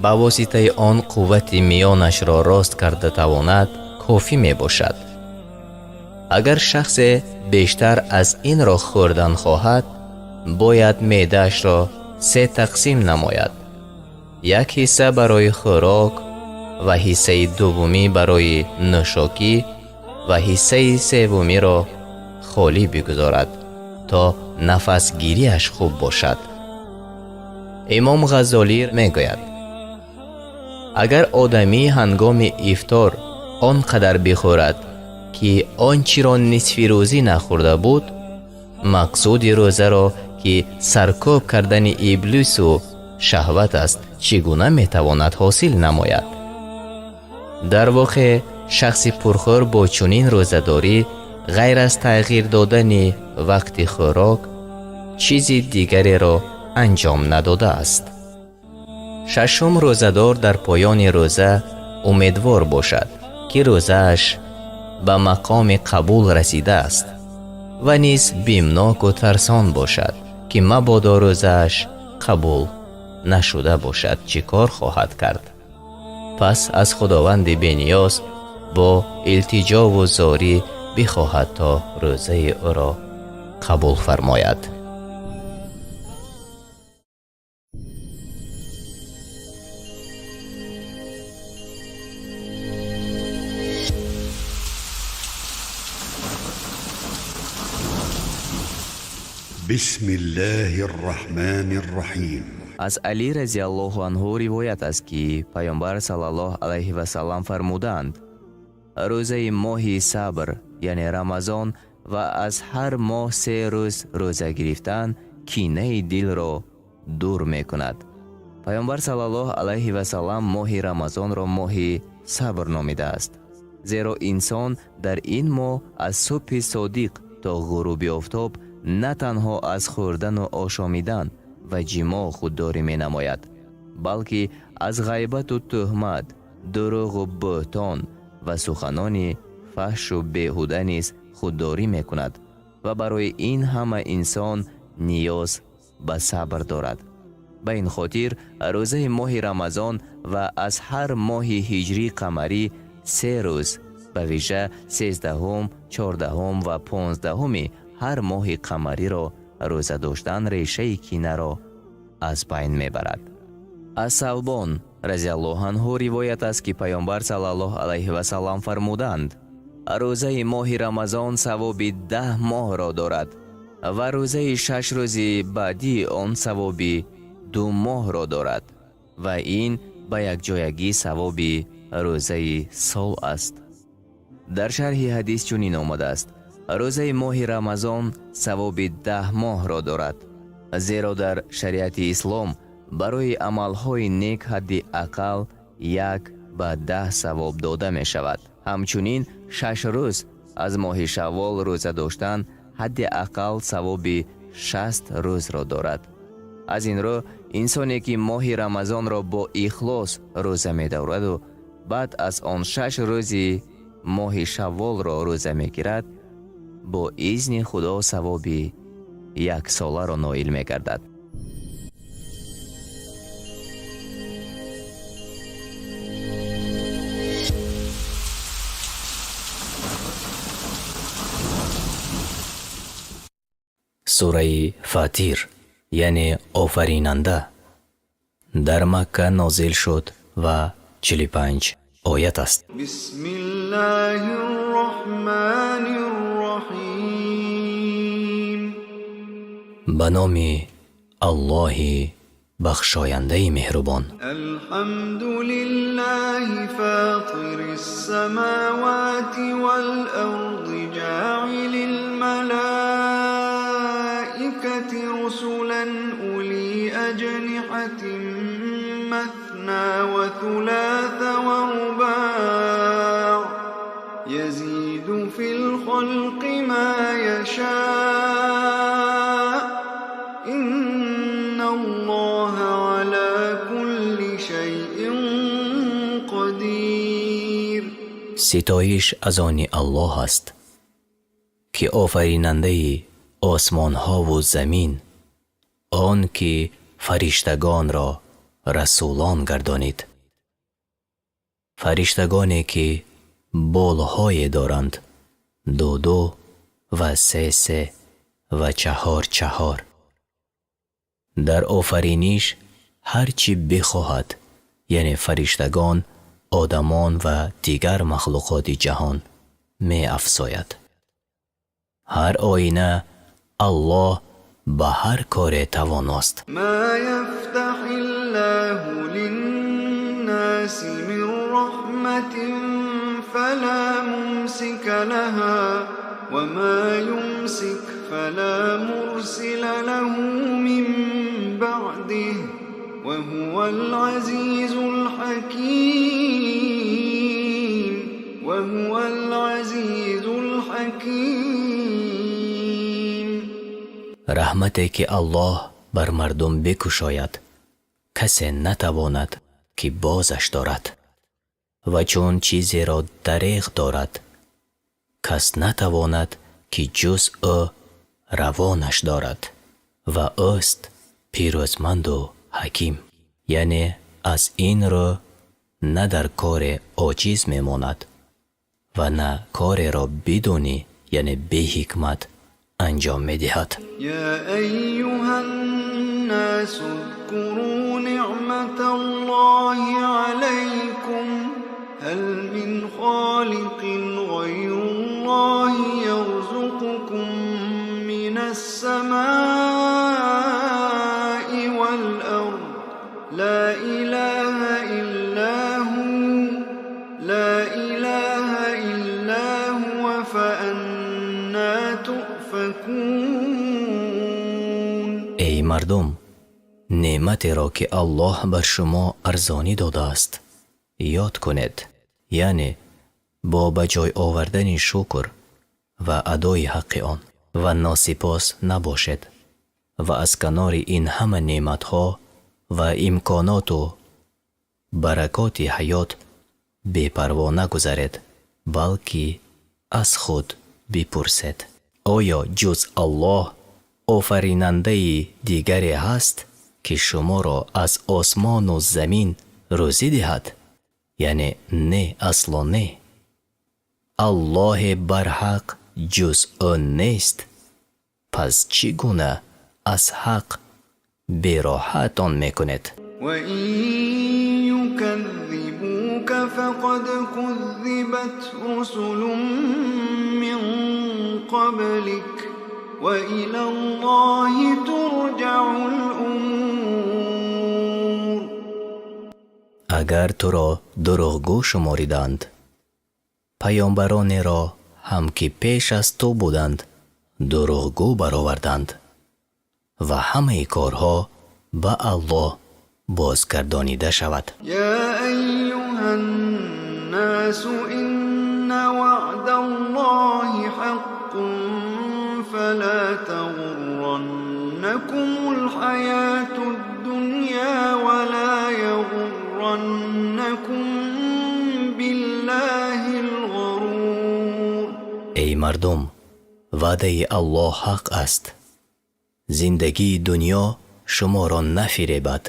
ба воситаи он қуввати миёнашро рост карда тавонад, кофӣ мебошад. Агар шахсе бештар аз инро хӯрдан хоҳад, бояд меъдаашро се тақсим намояд: як ҳисса барои хӯрок ва ҳиссаи дуввумӣ барои нӯшокӣ ва ҳиссаи севумиро холӣ бигузорад, то нафасгириаш хуб бошад. Имом Ғаззолӣ мегӯяд: агар одамӣ ҳангоми ифтор он қадар бихӯрад, ки он чиро нисфи рӯзӣ нахӯрда буд, мақсуди рӯзаро, ки саркӯб кардани иблису шаҳват аст, чӣ гуна метавонад ҳосил намояд? Дар воқеъ, шахси пурхӯр бо чунин рӯзадорӣ ғайр аз тағйир додани вақти хӯрок чизи дигареро анҷом надодааст. Шашум, рӯзадор дар поёни рӯза умедвор бошад, ки рӯзааш ба мақоми қабул расидааст, ва низ бимноку тарсон бошад, Ки мабодо рӯзааш қабул нашуда бошад, чӣ кор хоҳад кард? Пас аз Худованди бениёз бо илтиҷову зорӣ бихоҳад, то рӯзаи ӯро қабул фармояд. بسم الله الرحمن الرحيم. Аз Алӣ разиаллоҳу анҳу ривоят аст, ки Паёмбар саллаллоҳу алайҳи васаллам фармуданд: рӯзаи моҳи сабр, яъне Рамазон, ва аз ҳар моҳ 3 рӯз рӯза гирифтан кинаи дилро дур мекунад. Паёмбар саллаллоҳу алайҳи васаллам моҳи Рамазонро моҳи сабр номидааст, зеро инсон дар ин моҳ аз субҳи содиқ то ғуруби офтоб на танҳо аз хӯрдану ошомидан ва ҷимоъ худдорӣ менамояд, балки аз ғайбату тӯҳмат, дурӯғу бӯҳтон ва суханони фаҳшу беҳуда низ худдорӣ мекунад ва барои ин ҳама инсон ниёз ба сабр дорад. Ба ин хотир рӯзаи моҳи Рамазон ва аз ҳар моҳи ҳиҷрӣ қамарӣ 3 рӯз, ба вижа 13-ум, 14-ум ва 15-уми ҳар моҳи қамариро рӯза доштан решаи кинаро аз байн мебарад. Аз Савбон разиаллоҳу анҳу ривоят аст, ки Паёмбар саллаллоҳу алайҳи васаллам фармуданд: рӯзаи моҳи Рамазон савоби 10 моҳро дорад ва рӯзаи 6 рӯзи баъдии он савоби 2 моҳро дорад ва ин ба якҷоягӣ савоби рӯзаи сол аст. Дар шарҳи ҳадис чунин омадааст: рӯзаи моҳи Рамазон савоби 10 моҳро дорад, зеро дар шариати ислом барои амалҳои нек ҳадди ақал 1 ба 10 савоб дода мешавад. Ҳамчунин 6 рӯз аз моҳи Шаввол рӯза доштан ҳадди ақал савоби 60 рӯзро дорад. Аз ин рӯ инсоне ки моҳи Рамазонро бо ихлос рӯза медораду баъд аз он 6 рӯзи моҳи Шавволро рӯза мегирад, бо изни Худо савоби 1 соларо ноил мегардад. Сураи Фатир, яъне Офаринанда, дар Макка нозил шуд ва 45 оят аст. بسم الله الرحمن الرحيم. Ба номи Аллоҳи бахшояндаи меҳрубон. الحمد لله فاطر السماوات والأرض جاعل الملائكة رسلا أولي أجنحة مثنى وثلاث ورباع يزيد في الخلق ما يشاء إن الله على كل شيء قدير. Ситоиш аз они Аллоҳ аст, ки офаринандаи осмонҳову замин, он ки фариштагонро расулон гардонид, фариштагоне ки болҳое доранд ду-ду ва се-се ва чаҳор-чаҳор, дар офариниш ҳар чӣ бихоҳад, яъне фариштагон, одамон ва дигар махлуқоти ҷаҳон, меафзояд. Ҳар оина Аллоҳ ба ҳар коре тавоност. ما يفتح الله للناس من رحمة فلا ممسك لها وما يمسك فلا مرسل له من بعده وهو العزيز الحكيم وهو العزيز الحكيم. Раҳмате ки Аллоҳ бар мардум бикушояд, касе натавонад, ки бозаш дорад, ва чун чизеро дареғ дорад, кас натавонад, ки ҷуз ӯ равонаш дорад. Ва ӯст пирӯзманду ҳаким, яъне аз ин рӯ на дар коре оҷиз мемонад ва на кореро бидуни, яъне беҳикмат, анҷом медиҳад. يا أيها الناس اذكروا نعمة الله عليكم هل من خالق غير الله يرزقكم من السماء والأرض لا إله إلا هو لا إله إلا هو فأنى تؤفكون. Эй мардум, неъматеро, ки Аллоҳ бар шумо арзонӣ додааст, ёд кунед, яъне бо ба ҷой овардани шукр ва адои ҳаққи он, ва носипос набошед ва аз канори ин ҳама неъматҳо ва имконоту баракоти ҳаёт бепарво нагузаред, балки аз худ бипурсед: оё ҷуз Аллоҳ офаринандаи дигаре ҳаст, ки шуморо аз осмону замин рӯзӣ диҳад? Яъне не, асло не, Аллоҳе барҳақ ҷуз ӯ нест. Пас чӣ гуна аз ҳақ бероҳаатон мекунед? وإن يكذبوك فقد كذبت رسل من قبلك وإلى الله ترجع الأمور. Агар туро дурӯғгӯ шумориданд, паёмбаронеро ҳам, ки пеш аз ту буданд, дурӯғгӯ бароварданд, ва ҳамаи корҳо ба Аллоҳ бозгардонида шавад. يا أيها الناس إن وعد الله حق فلا تغرنكم الحياة الدنيا ولا يغرنكم بالله الغرور. Эй мардум, ваъдаи Аллоҳ ҳақ аст. Зиндагии дунё шуморо нафиребад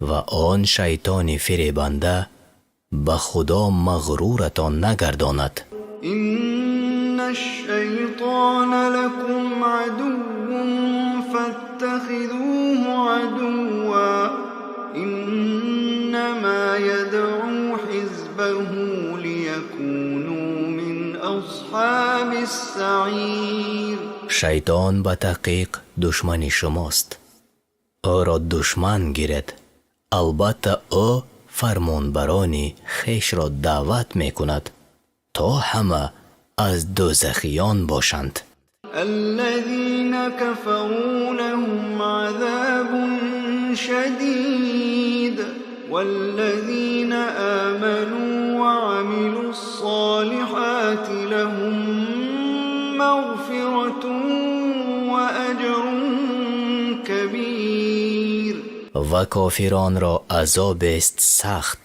ва он шайтони фиребанда ба Худо мағруратон нагардонад. إن الشيطان لكم عدو فاتخذوه عدوا إنما يدعو حزبه ليكونوا من أصحاب السعير. Шайтон ба таҳқиқ душмани шумост, ӯро душман гиред. Албатта, ӯ фармонбарони хешро даъват мекунад, то ҳама аз дӯзахиён бошанд. الذين كفروا لهم عذاب شديد والذين آمنوا وعملوا الصالحات لهم مغفرة وأجر كبير. Ва кофиронро азобест сахт,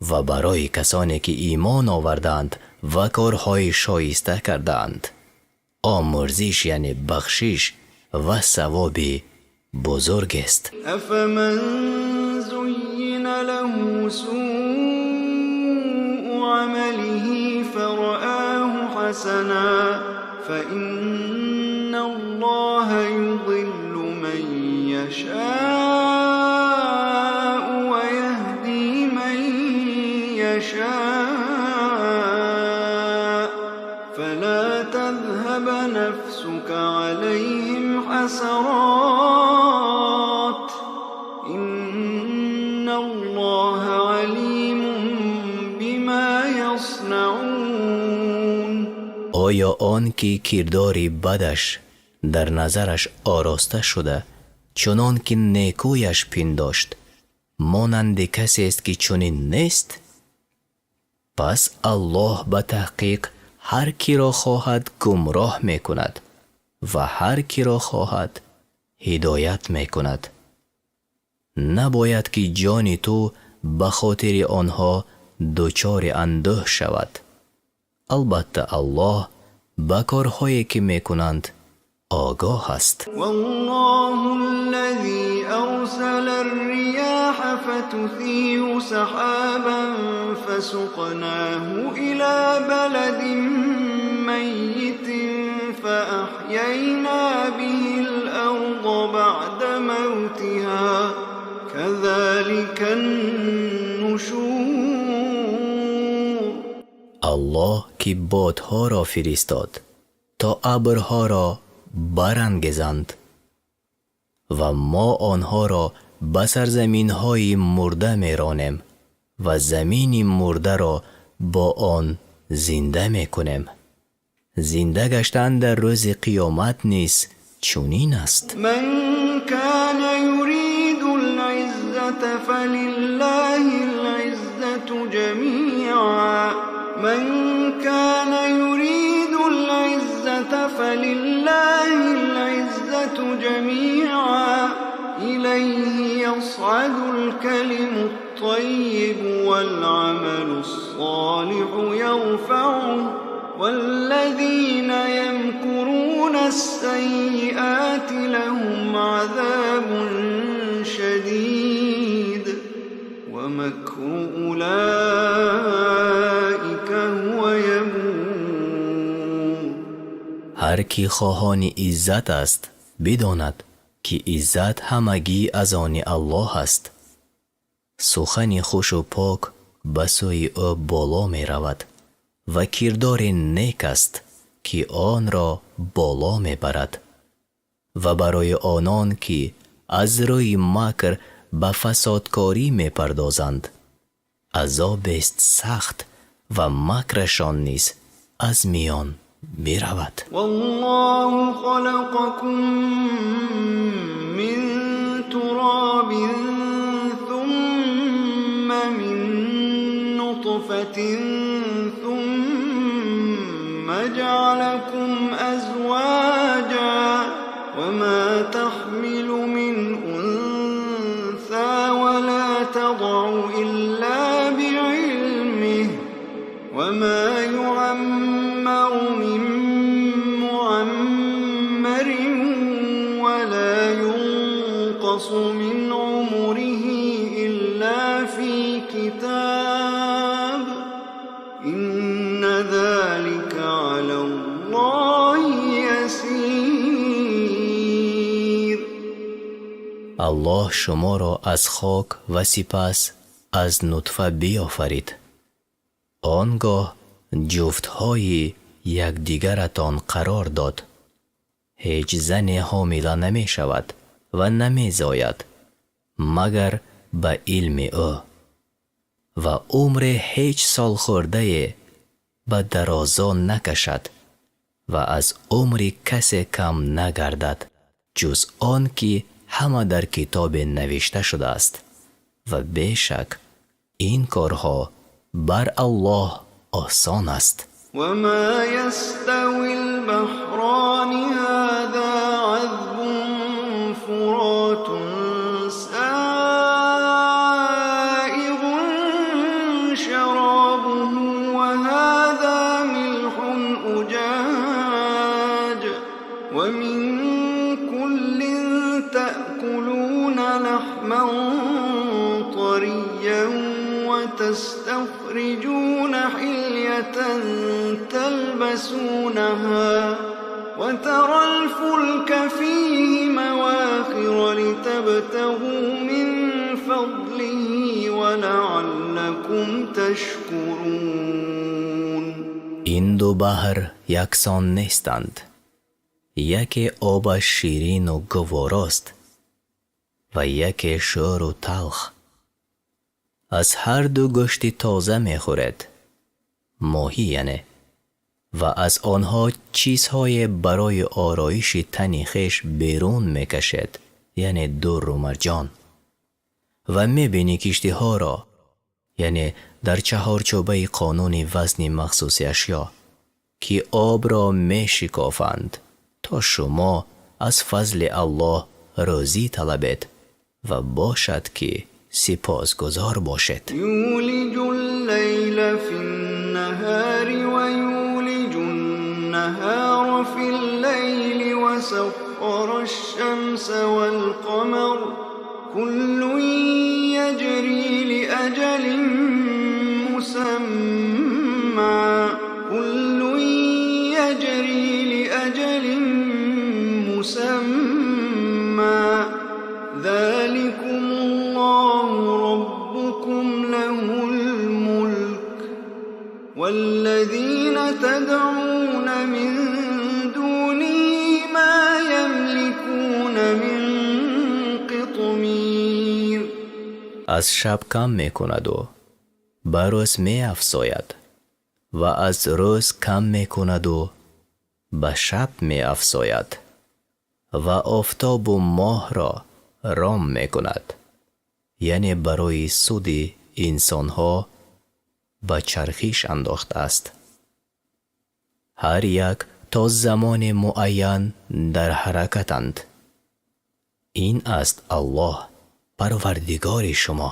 ва барои касоне, ки имон овардаанд ва корҳои шоиста кардаанд, омӯрзиш, яъне бахшиш ва савоби бузургест. أفمن زين له سوء عمله فرآه حسنا فإن الله يضل من يشاء ويهدي من يشاء فلا تذهب نفسك عليهم حسرات إن الله عليم بما يصنعون. Оё он ки кирдори бадаш дар назараш ороста шуда, чунон ки некӯяш пиндошт, монанди касест, ки чунин нест? Пас Аллоҳ ба таҳқиқ ҳар киро хоҳад гумроҳ мекунад ва ҳар киро хоҳад ҳидоят мекунад. Набояд, ки ҷони ту ба хотири онҳо дучори андӯҳ шавад. Албатта, Аллоҳ ба корҳое, ки мекунанд, Огоҳ аст. والله الذي أرسل الرياح فتثير سحابا فسقناه إلى بلد ميت فأحيينا به الأرض بعد موتها كذلك النشور. Аллоҳ ки бодҳоро фиристод, то абрҳоро барангезанд ва мо онҳоро ба сарзаминҳои мурда меронем ва замини мурдаро бо он зинда мекунем. Зинда гаштан дар рӯзи қиёмат низ чунин аст. من كان يريد العزة فلله العزة جميعا. من كان يريد العزة فلله العزة جميعا. إليه يصعد الكلم الطيب والعمل الصالح يرفعه، والذين يمكرون السيئات لهم عذاب شديد، ومكر أولئك هو يبور. Ҳар кӣ хоҳони иззат аст, бидонад, ки иззат ҳамагӣ аз они Аллоҳ аст. Сухани хушу пок ба сӯи ӯ боло меравад ва кирдори нек аст, ки онро боло мебарад, ва барои онон ки аз рӯи макр ба фасодкорӣ мепардозанд, азобест сахт ва макрашон низ аз миён биравад. والله خلقكم من تراب ثم من نطفة ثم جعلكم أزواجا، وما تحمل من أنثى ولا تضع إلا بعلمه، وما يعمر من معمر ولا ينقص من عمره إلا في كتاب، إن ذلك على الله يسير. Аллоҳ шуморо аз хок ва сипас аз нутфа биёфарид. Он гоҳ ҷуфтҳои якдигаратон қарор дод. Ҳеҷ зане ҳомила намешавад ва намезояд, магар ба илми ӯ, ва умре ҳеҷ солхӯрдае ба дарозо накашад ва аз умри касе кам нагардад, ҷуз он ки ҳама дар китобе навишта шудааст, ва бешак ин корҳо бар Аллоҳ осон аст. وما يستوي البحران هذا عذب فرات سائغ شرابه وهذا ملح أجاج، ومن كل تأكلون لحما طريا وتستخرجون حلية تلبسونها، وترى الفلك فيه مواخر لتبتغوا من فضله ولعلكم تشكرون. Ин ду баҳр яксон нестанд. Яке обаш ширину гуворост ва яке шӯру талх. Аз ҳар ду гӯшти тоза мехӯред, моҳӣ яъне, ва аз онҳо чизҳое барои ороиши тани хеш берун мекашед, яъне дурру марҷон, ва мебинӣ киштиҳоро, яъне дар чаҳорчӯбаи қонуни вазни махсуси ашё, ки обро мешикофанд, то шумо аз фазли Аллоҳ рӯзӣ талабед ва бошад ки сипосгузор бошед. يولج الليل في النهار ويولج النهار في الليل، وسخر وسخر الشمس والقمر كل يجري لأجل مسمى كل يجري لأجل مسمى ذلكم الله ربكم له الملك والذين تدعون من دونه ما يملكون من قطمير. Аз шаб кам мекунаду ба рӯз меафзояд ва аз рӯз кам мекунаду ба шаб меафзояд ва офтобу моҳро ром мекунад, яъне барои суди инсонҳо ба чархиш андохтааст. Ҳар як то замони муайян дар ҳаракатанд. Ин аст Аллоҳ, Парвардигори шумо.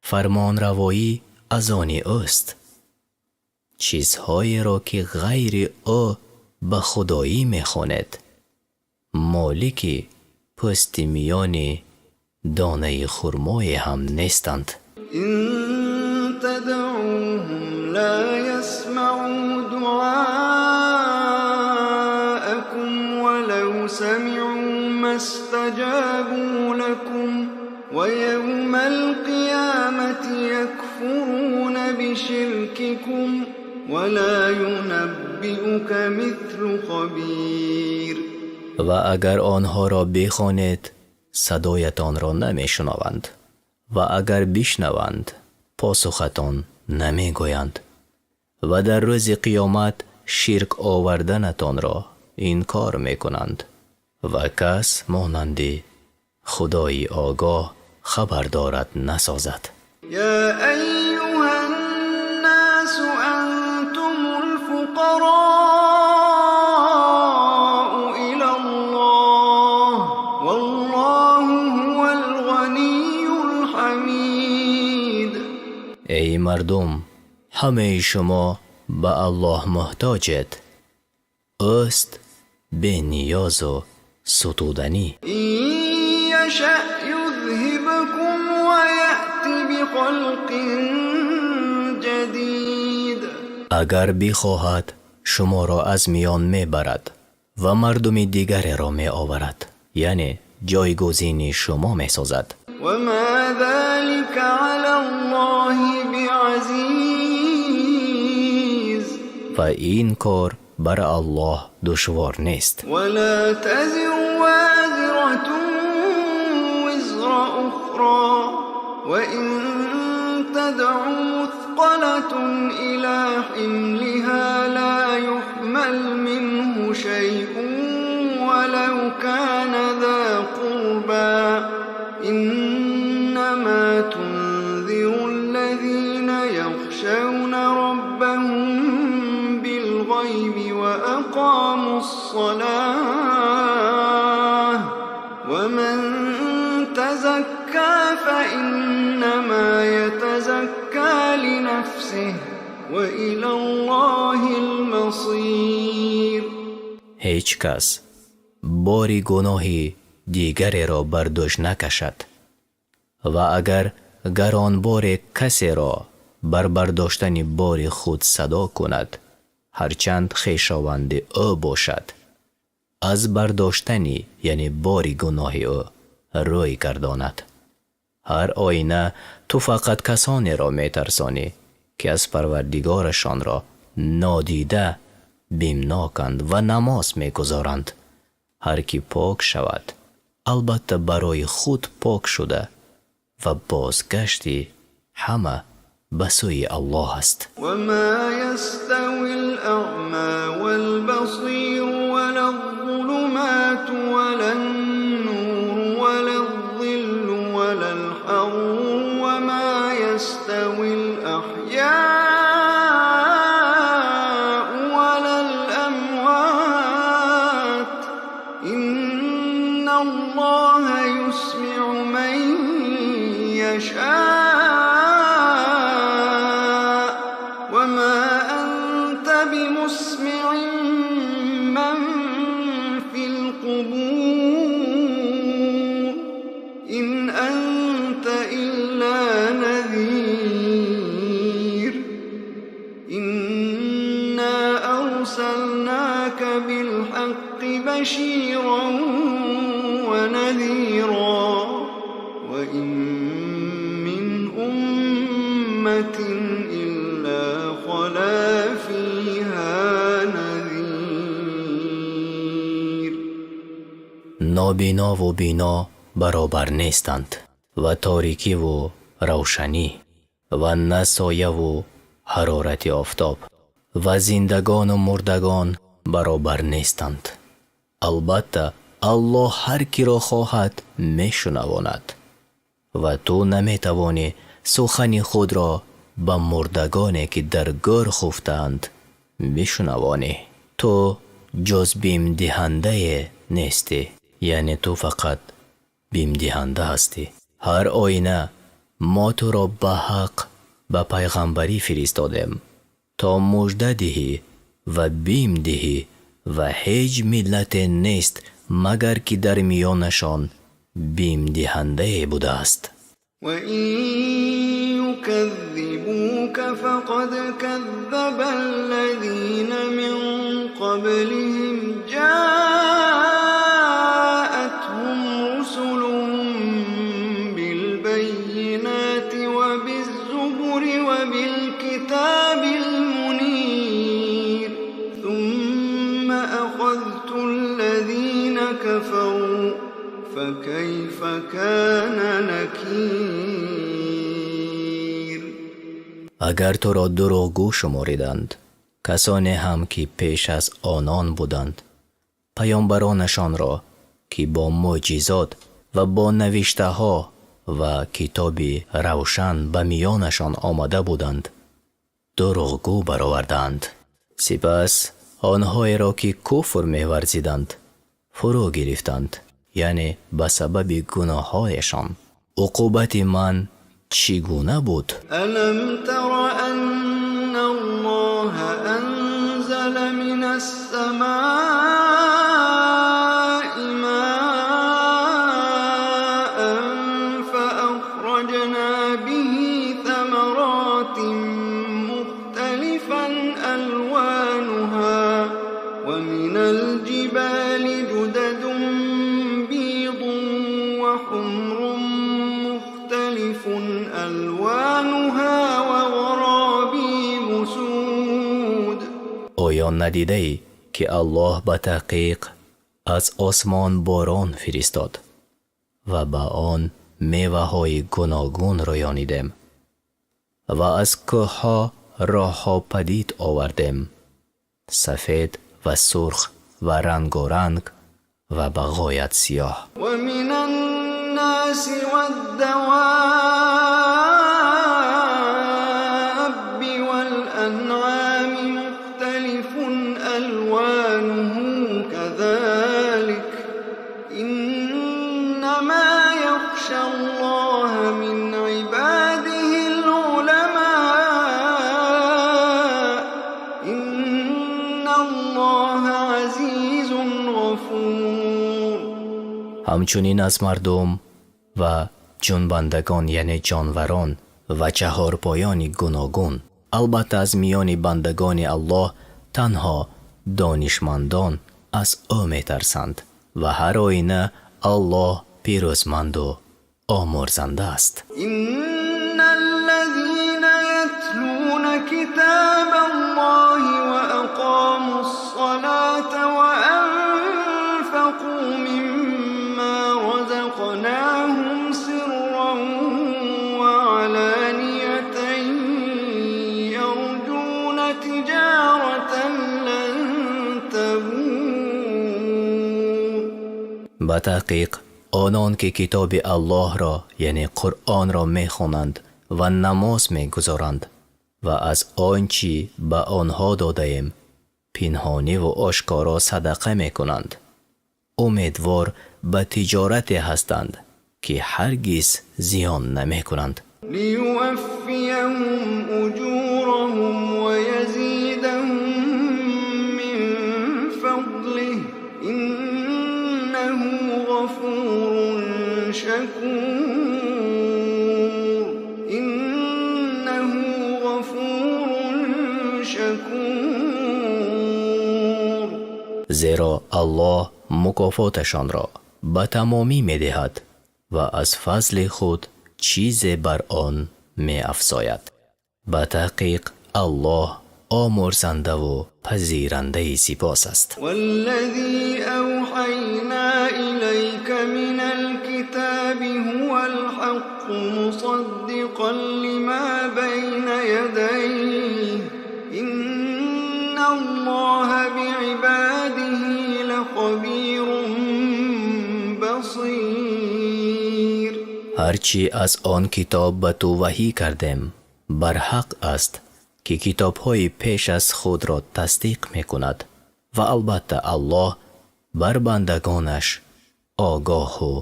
Фармонравоӣ аз они ӯст. Чизҳоеро, ки ғайри ӯ ба худоӣ мехонед, молики пӯсти миёни донаи хурмое ҳам нестанд. إن تدعوهم لا يسمعوا دعاءكم ولو سمعوا ما استجابوا لكم ويوم القيامة يكفرون بشرككم ولا ينبئك مثل خبير. Ва агар онҳоро бихонед, садоятонро намешунаванд ва агар бишнаванд, посухатон намегӯянд ва дар рӯзи қиёмат ширк оварданатонро инкор мекунанд ва кас монанди Худои огоҳ хабардорат насозад. يا أيها الناس أنتم الفقراء إلى الله والله هو الغني الحميد. Эй мардум, ҳамаи шумо ба Аллоҳ муҳтоҷед. Ӯст бениёзу сутуданӣ. إن يشأ يذهبكم ويأت بخلق جديد. Агар бихоҳад, шуморо аз миён мебарад ва мардуми дигареро меоварад, яъне ҷойгузини шумо месозад. وما ذلك على الله بعزيز. Ва ин кор бар Аллоҳ душвор нест. ولا تزر وازرة وزر أخرى وإن تدع مثقلة إلى حملها لا يحمل منه شيء ولو كان ذا قربى إنما تنذر الذين يخشون ربهم بالغيب وأقاموا الصلاة ومن تزكى فإنما يتزكى لنفسه وإلى الله المصير. Ҳеҷ кас бори гуноҳи дигареро бар дӯш накашад ва агар гаронборе касеро бар бардоштани бори худ садо кунад, ҳарчанд хешованди ӯ бошад, аз бардоштани, яъне бори гуноҳи ӯ рӯй гардонад. Ҳар оина ту фақат касонеро метарсонӣ, ки аз Парвардигорашонро нодида бимноканд ва намоз мегузоранд. Ҳар ки пок шавад, албатта барои худ пок шуда ва бозгашти ҳама ба сӯи Аллоҳ аст. وما يستوي الأعمى والبصير ولا الظلمات ولا النور ولا الظل ولا الحرور وما يستوي الأحياء ولا الأموات إن الله يسمع من يشاء وما أنت بمسمع من في القبور. بالحق بشيرا ونذيرا وإن من أمة إلا خلا فيها نذير. Нобинову бино баробар нестанд ва торикиву равшанӣ ва на сояву ҳарорати офтоб ва зиндагону мурдагон баробар нестанд. Албатта, Аллоҳ ҳар киро хоҳад мешунавонад ва ту наметавонӣ сухани худро ба мурдагоне, ки дар гӯр хуфтаанд, бишунавонӣ. Ту ҷуз бимдиҳандае нестӣ, яъне ту фақат бимдиҳанда ҳастӣ. Ҳар оина мо туро ба ҳақ ба пайғамбарӣ фиристодем, то мужда диҳӣ ва бим диҳӣ ва ҳеҷ миллате нест, магар ки дар миёнашон бимдиҳандае будааст. وإن يكذبوك فقد كذب الذين من قبلهم جاءتهم رسلهم بالبينات وبالزبر وبالكتاب المنير ثم أخذت الذين كفروا فكيف كان نكير. Агар туро дурӯғгӯ шумориданд, касоне ҳам, ки пеш аз онон буданд, паёмбаронашонро, ки бо мӯъҷизот ва бо навиштаҳо ва китоби равшан ба миёнашон омада буданд, дурӯғгӯ бароварданд. Сипас онҳоеро, ки куфр меварзиданд, фурӯ гирифтанд, яъне ба сабаби гуноҳҳояшон. Уқубати ман чӣ гуна буд? ألم تر أن الله أنزل من السماء ماء فأخرجنا به ثمرات مختلفا ألوانها ومن الجبال جدد بيض وحمر مختلف ألوانها وغرابيب سود. Оё надидаӣ, ки Аллоҳ ба таҳқиқ аз осмон борон фиристод ва ба он меваҳои гуногун рӯёнидем ва аз кӯҳҳо роҳҳо падид овардем, сафед ва сурх ва рангоранг ва ба ғоят сиёҳ. ومن الناس والدواب والأنعام مختلف ألوانه كذلك إنما يخشى الله من عباده العلماء إن الله عزيز غفور. Ҳамчунин аз мардум ва ҷунбандагон, яъне ҷонварон, ва чаҳорпоёни гуногун. Албатта, аз миёни бандагони Аллоҳ танҳо донишмандон аз ӯ метарсанд ва ҳар оина Аллоҳ пирӯзманду омӯрзанда аст. إن الذين يتلون كتاب الله وأقاموا الصلاة وأنفقوا مما رزقناهم سرا وعلانية يرجون تجارة لن تبور. Ба таҳқиқ, онон, ки китоби Аллоҳро, яъне Қуръонро, мехонанд ва намоз мегузоранд ва аз он чӣ ба онҳо додаем пинҳониву ошкоро садақа мекунанд, умедвор ба тиҷорате ҳастанд, ки ҳаргиз зиён намекунанд. ليوفيهم أجورهم ويزيدهم من فضله إنه غفور شكور إنه غفور شكور. Зеро Аллоҳ мукофоташонро ба тамомӣ медиҳад ва аз фазли худ чизе бар он меафзояд. Ба таҳқиқ Аллоҳ омурзандаву пазирандаи сипос аст. والذي أوحينا إليك من الكتاب هو الحق مصدقا لما بين يديه إن الله بعباده لخبير بصير. Ҳарчи аз он китоб ба ту ваҳӣ кардем, барҳақ аст, ки китобҳои пеш аз худро тасдиқ мекунад ва албатта Аллоҳ бар бандагонаш огоҳу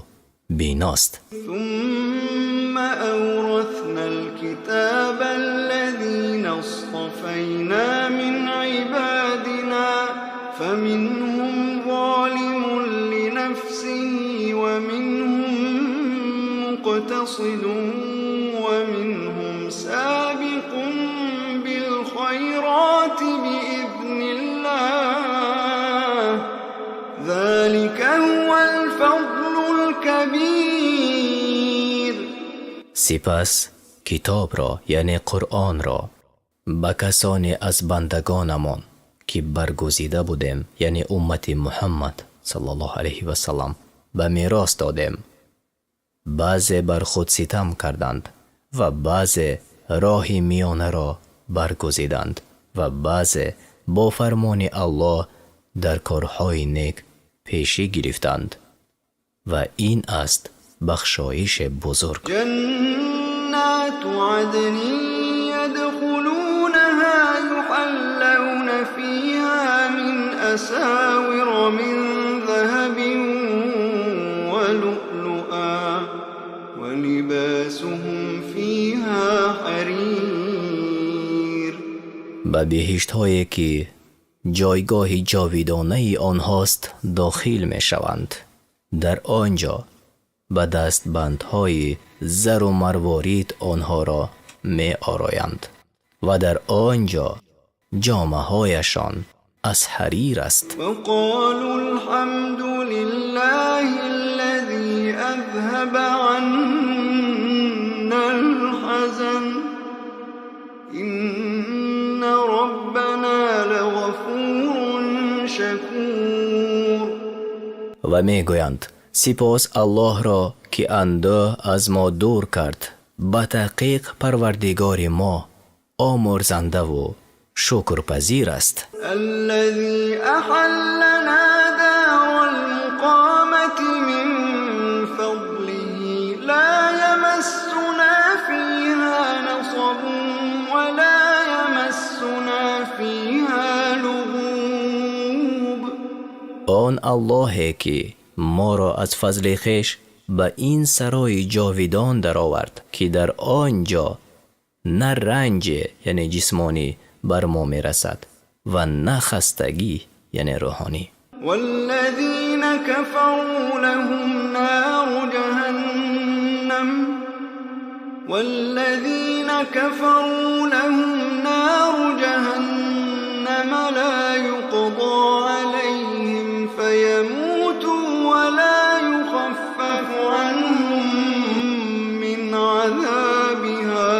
биност. ثم أورثنا الكتاب الذين اصطفينا من عبادنا فمنهم ظالم لنفسه ومنهم مقتصد ومنهم سابق بالخيرات بإذن الله ذلك هو الفضل الكبير. Сипас китобро, яъне Қуръонро, ба касоне аз бандагонамон, ки баргузида будем, яъне уммати Муҳаммад саллаллоҳу алайҳи васаллам, ба мерос додем. Баъзе бар худ ситам карданд ва баъзе роҳи миёнаро баргузиданд ва баъзе бо фармони Аллоҳ дар корҳои нек пешӣ гирифтанд. Ва ин аст бахшоише бузург. جنات عدن يدخلونها يحلون فيها من أساور من ذهب ولؤلؤا ولباسهم فيها حرير. Ба биҳиштҳое, ки ҷойгоҳи ҷовидонаи онҳост, дохил мешаванд. Дар он ҷо ба дастбандҳои зару марворид онҳоро меороянд ва дар он ҷо ҷомаҳояшон аз ҳарир аст. وقالوا الحمد لله الذي أذهب عنا الحزن إن ربنا لغفور شكور. Ва мегӯянд: сипос Аллоҳро, ки андӯҳ аз мо дур кард. Ба таҳқиқ Парвардигори мо омурзандаву шукрпазир аст. الذي أحلنا دار المقامة من فضله لا يمسنا فيها نصب ولا يمسنا فيها لغوب. Он Аллоҳе, ки моро аз фазли хеш ба ин сарои ҷовидон даровард, ки дар он ҷо на ранҷе, яъне ҷисмонӣ, бар мо мерасад ва на хастагӣ, яъне рӯҳонӣ. والذين كفروا لهم نار جهنم والذين كفروا لهم نار جهنم لا يقضى عليهم فيموتوا ولا يخفف عنهم من عذابها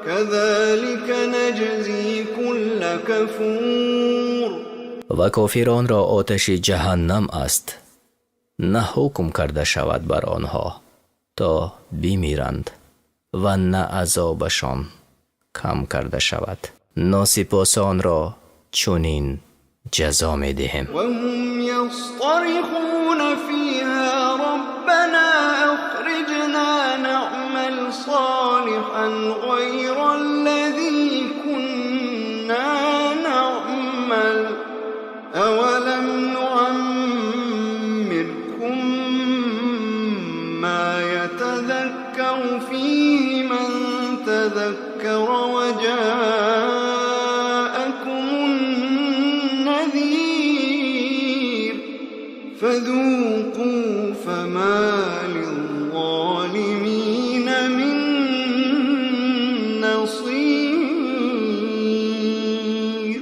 كذلك نجزي كل كفور. Ва кофиронро оташи ҷаҳаннам аст. На ҳукм карда шавад бар онҳо, то бимиранд, ва на азобашон кам карда шавад. Носипосонро чунин ҷазо медиҳем. وهم يصطرخون فيها ربنا أخرجنا نعمل صالحا غير الذي كنا نعمل أولم نعمركم ما يتذكر فيه من تذكر وجاءكم النذير فذوقوا فما للظالمين من نصير.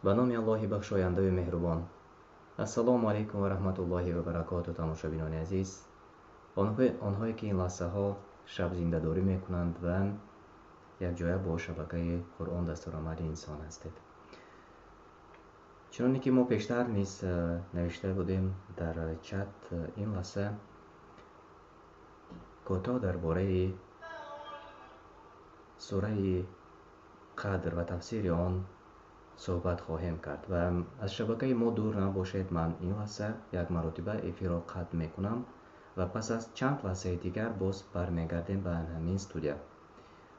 Ба номи Аллоҳи бахшояндаю меҳрубон. Ассалому алайкум ва раҳматуллоҳи ва баракоту, тамошобинони азиз, онҳое ки ин лаҳзаҳо шаб зиндадорӣ мекунанд ва якҷоя бо шабакаи Қуръон дастурамали инсон ҳастед. Чуноне ки мо пештар низ навишта будем дар чат, ин лаҳза кӯтоҳ дар бораи сураи Қадр ва тафсири он суҳбат хоҳем кард ва аз шабакаи мо дур набошед. Ман ин лаҳза як маротиба эфирро қатъ мекунам ва пас аз чанд лаҳзаи дигар боз бармегардем ба ҳамин студия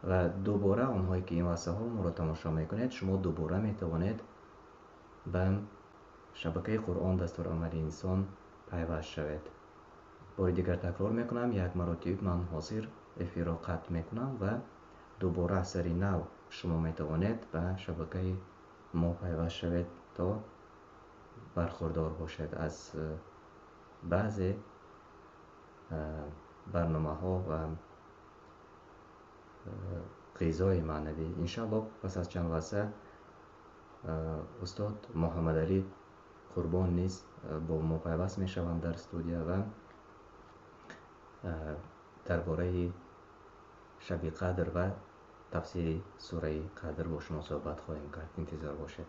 ва дубора онҳое ки ин лаҳзаҳо моро тамошо мекунед, шумо дубора метавонед ба шабакаи Қуръон дастурамали инсон пайваст шавед. Бори дигар такрор мекунам, як маротиб ман ҳозир эфирро қатъ мекунам ва дубора сари нав шумо метавонед ба шабакаи мо пайваст шавед, то бархурдор бошед аз баъзе барномаҳо ва ғизои маънавӣ. Иншааллоҳ, пас аз чанд лаҳза устод Муҳаммадалӣ Қурбон низ бо мо пайваст мешаванд дар студия ва дар бораи шаби Қадр ва тафсири сураи Қадр бо шумо суҳбат хоҳем кард. Интизор бошед.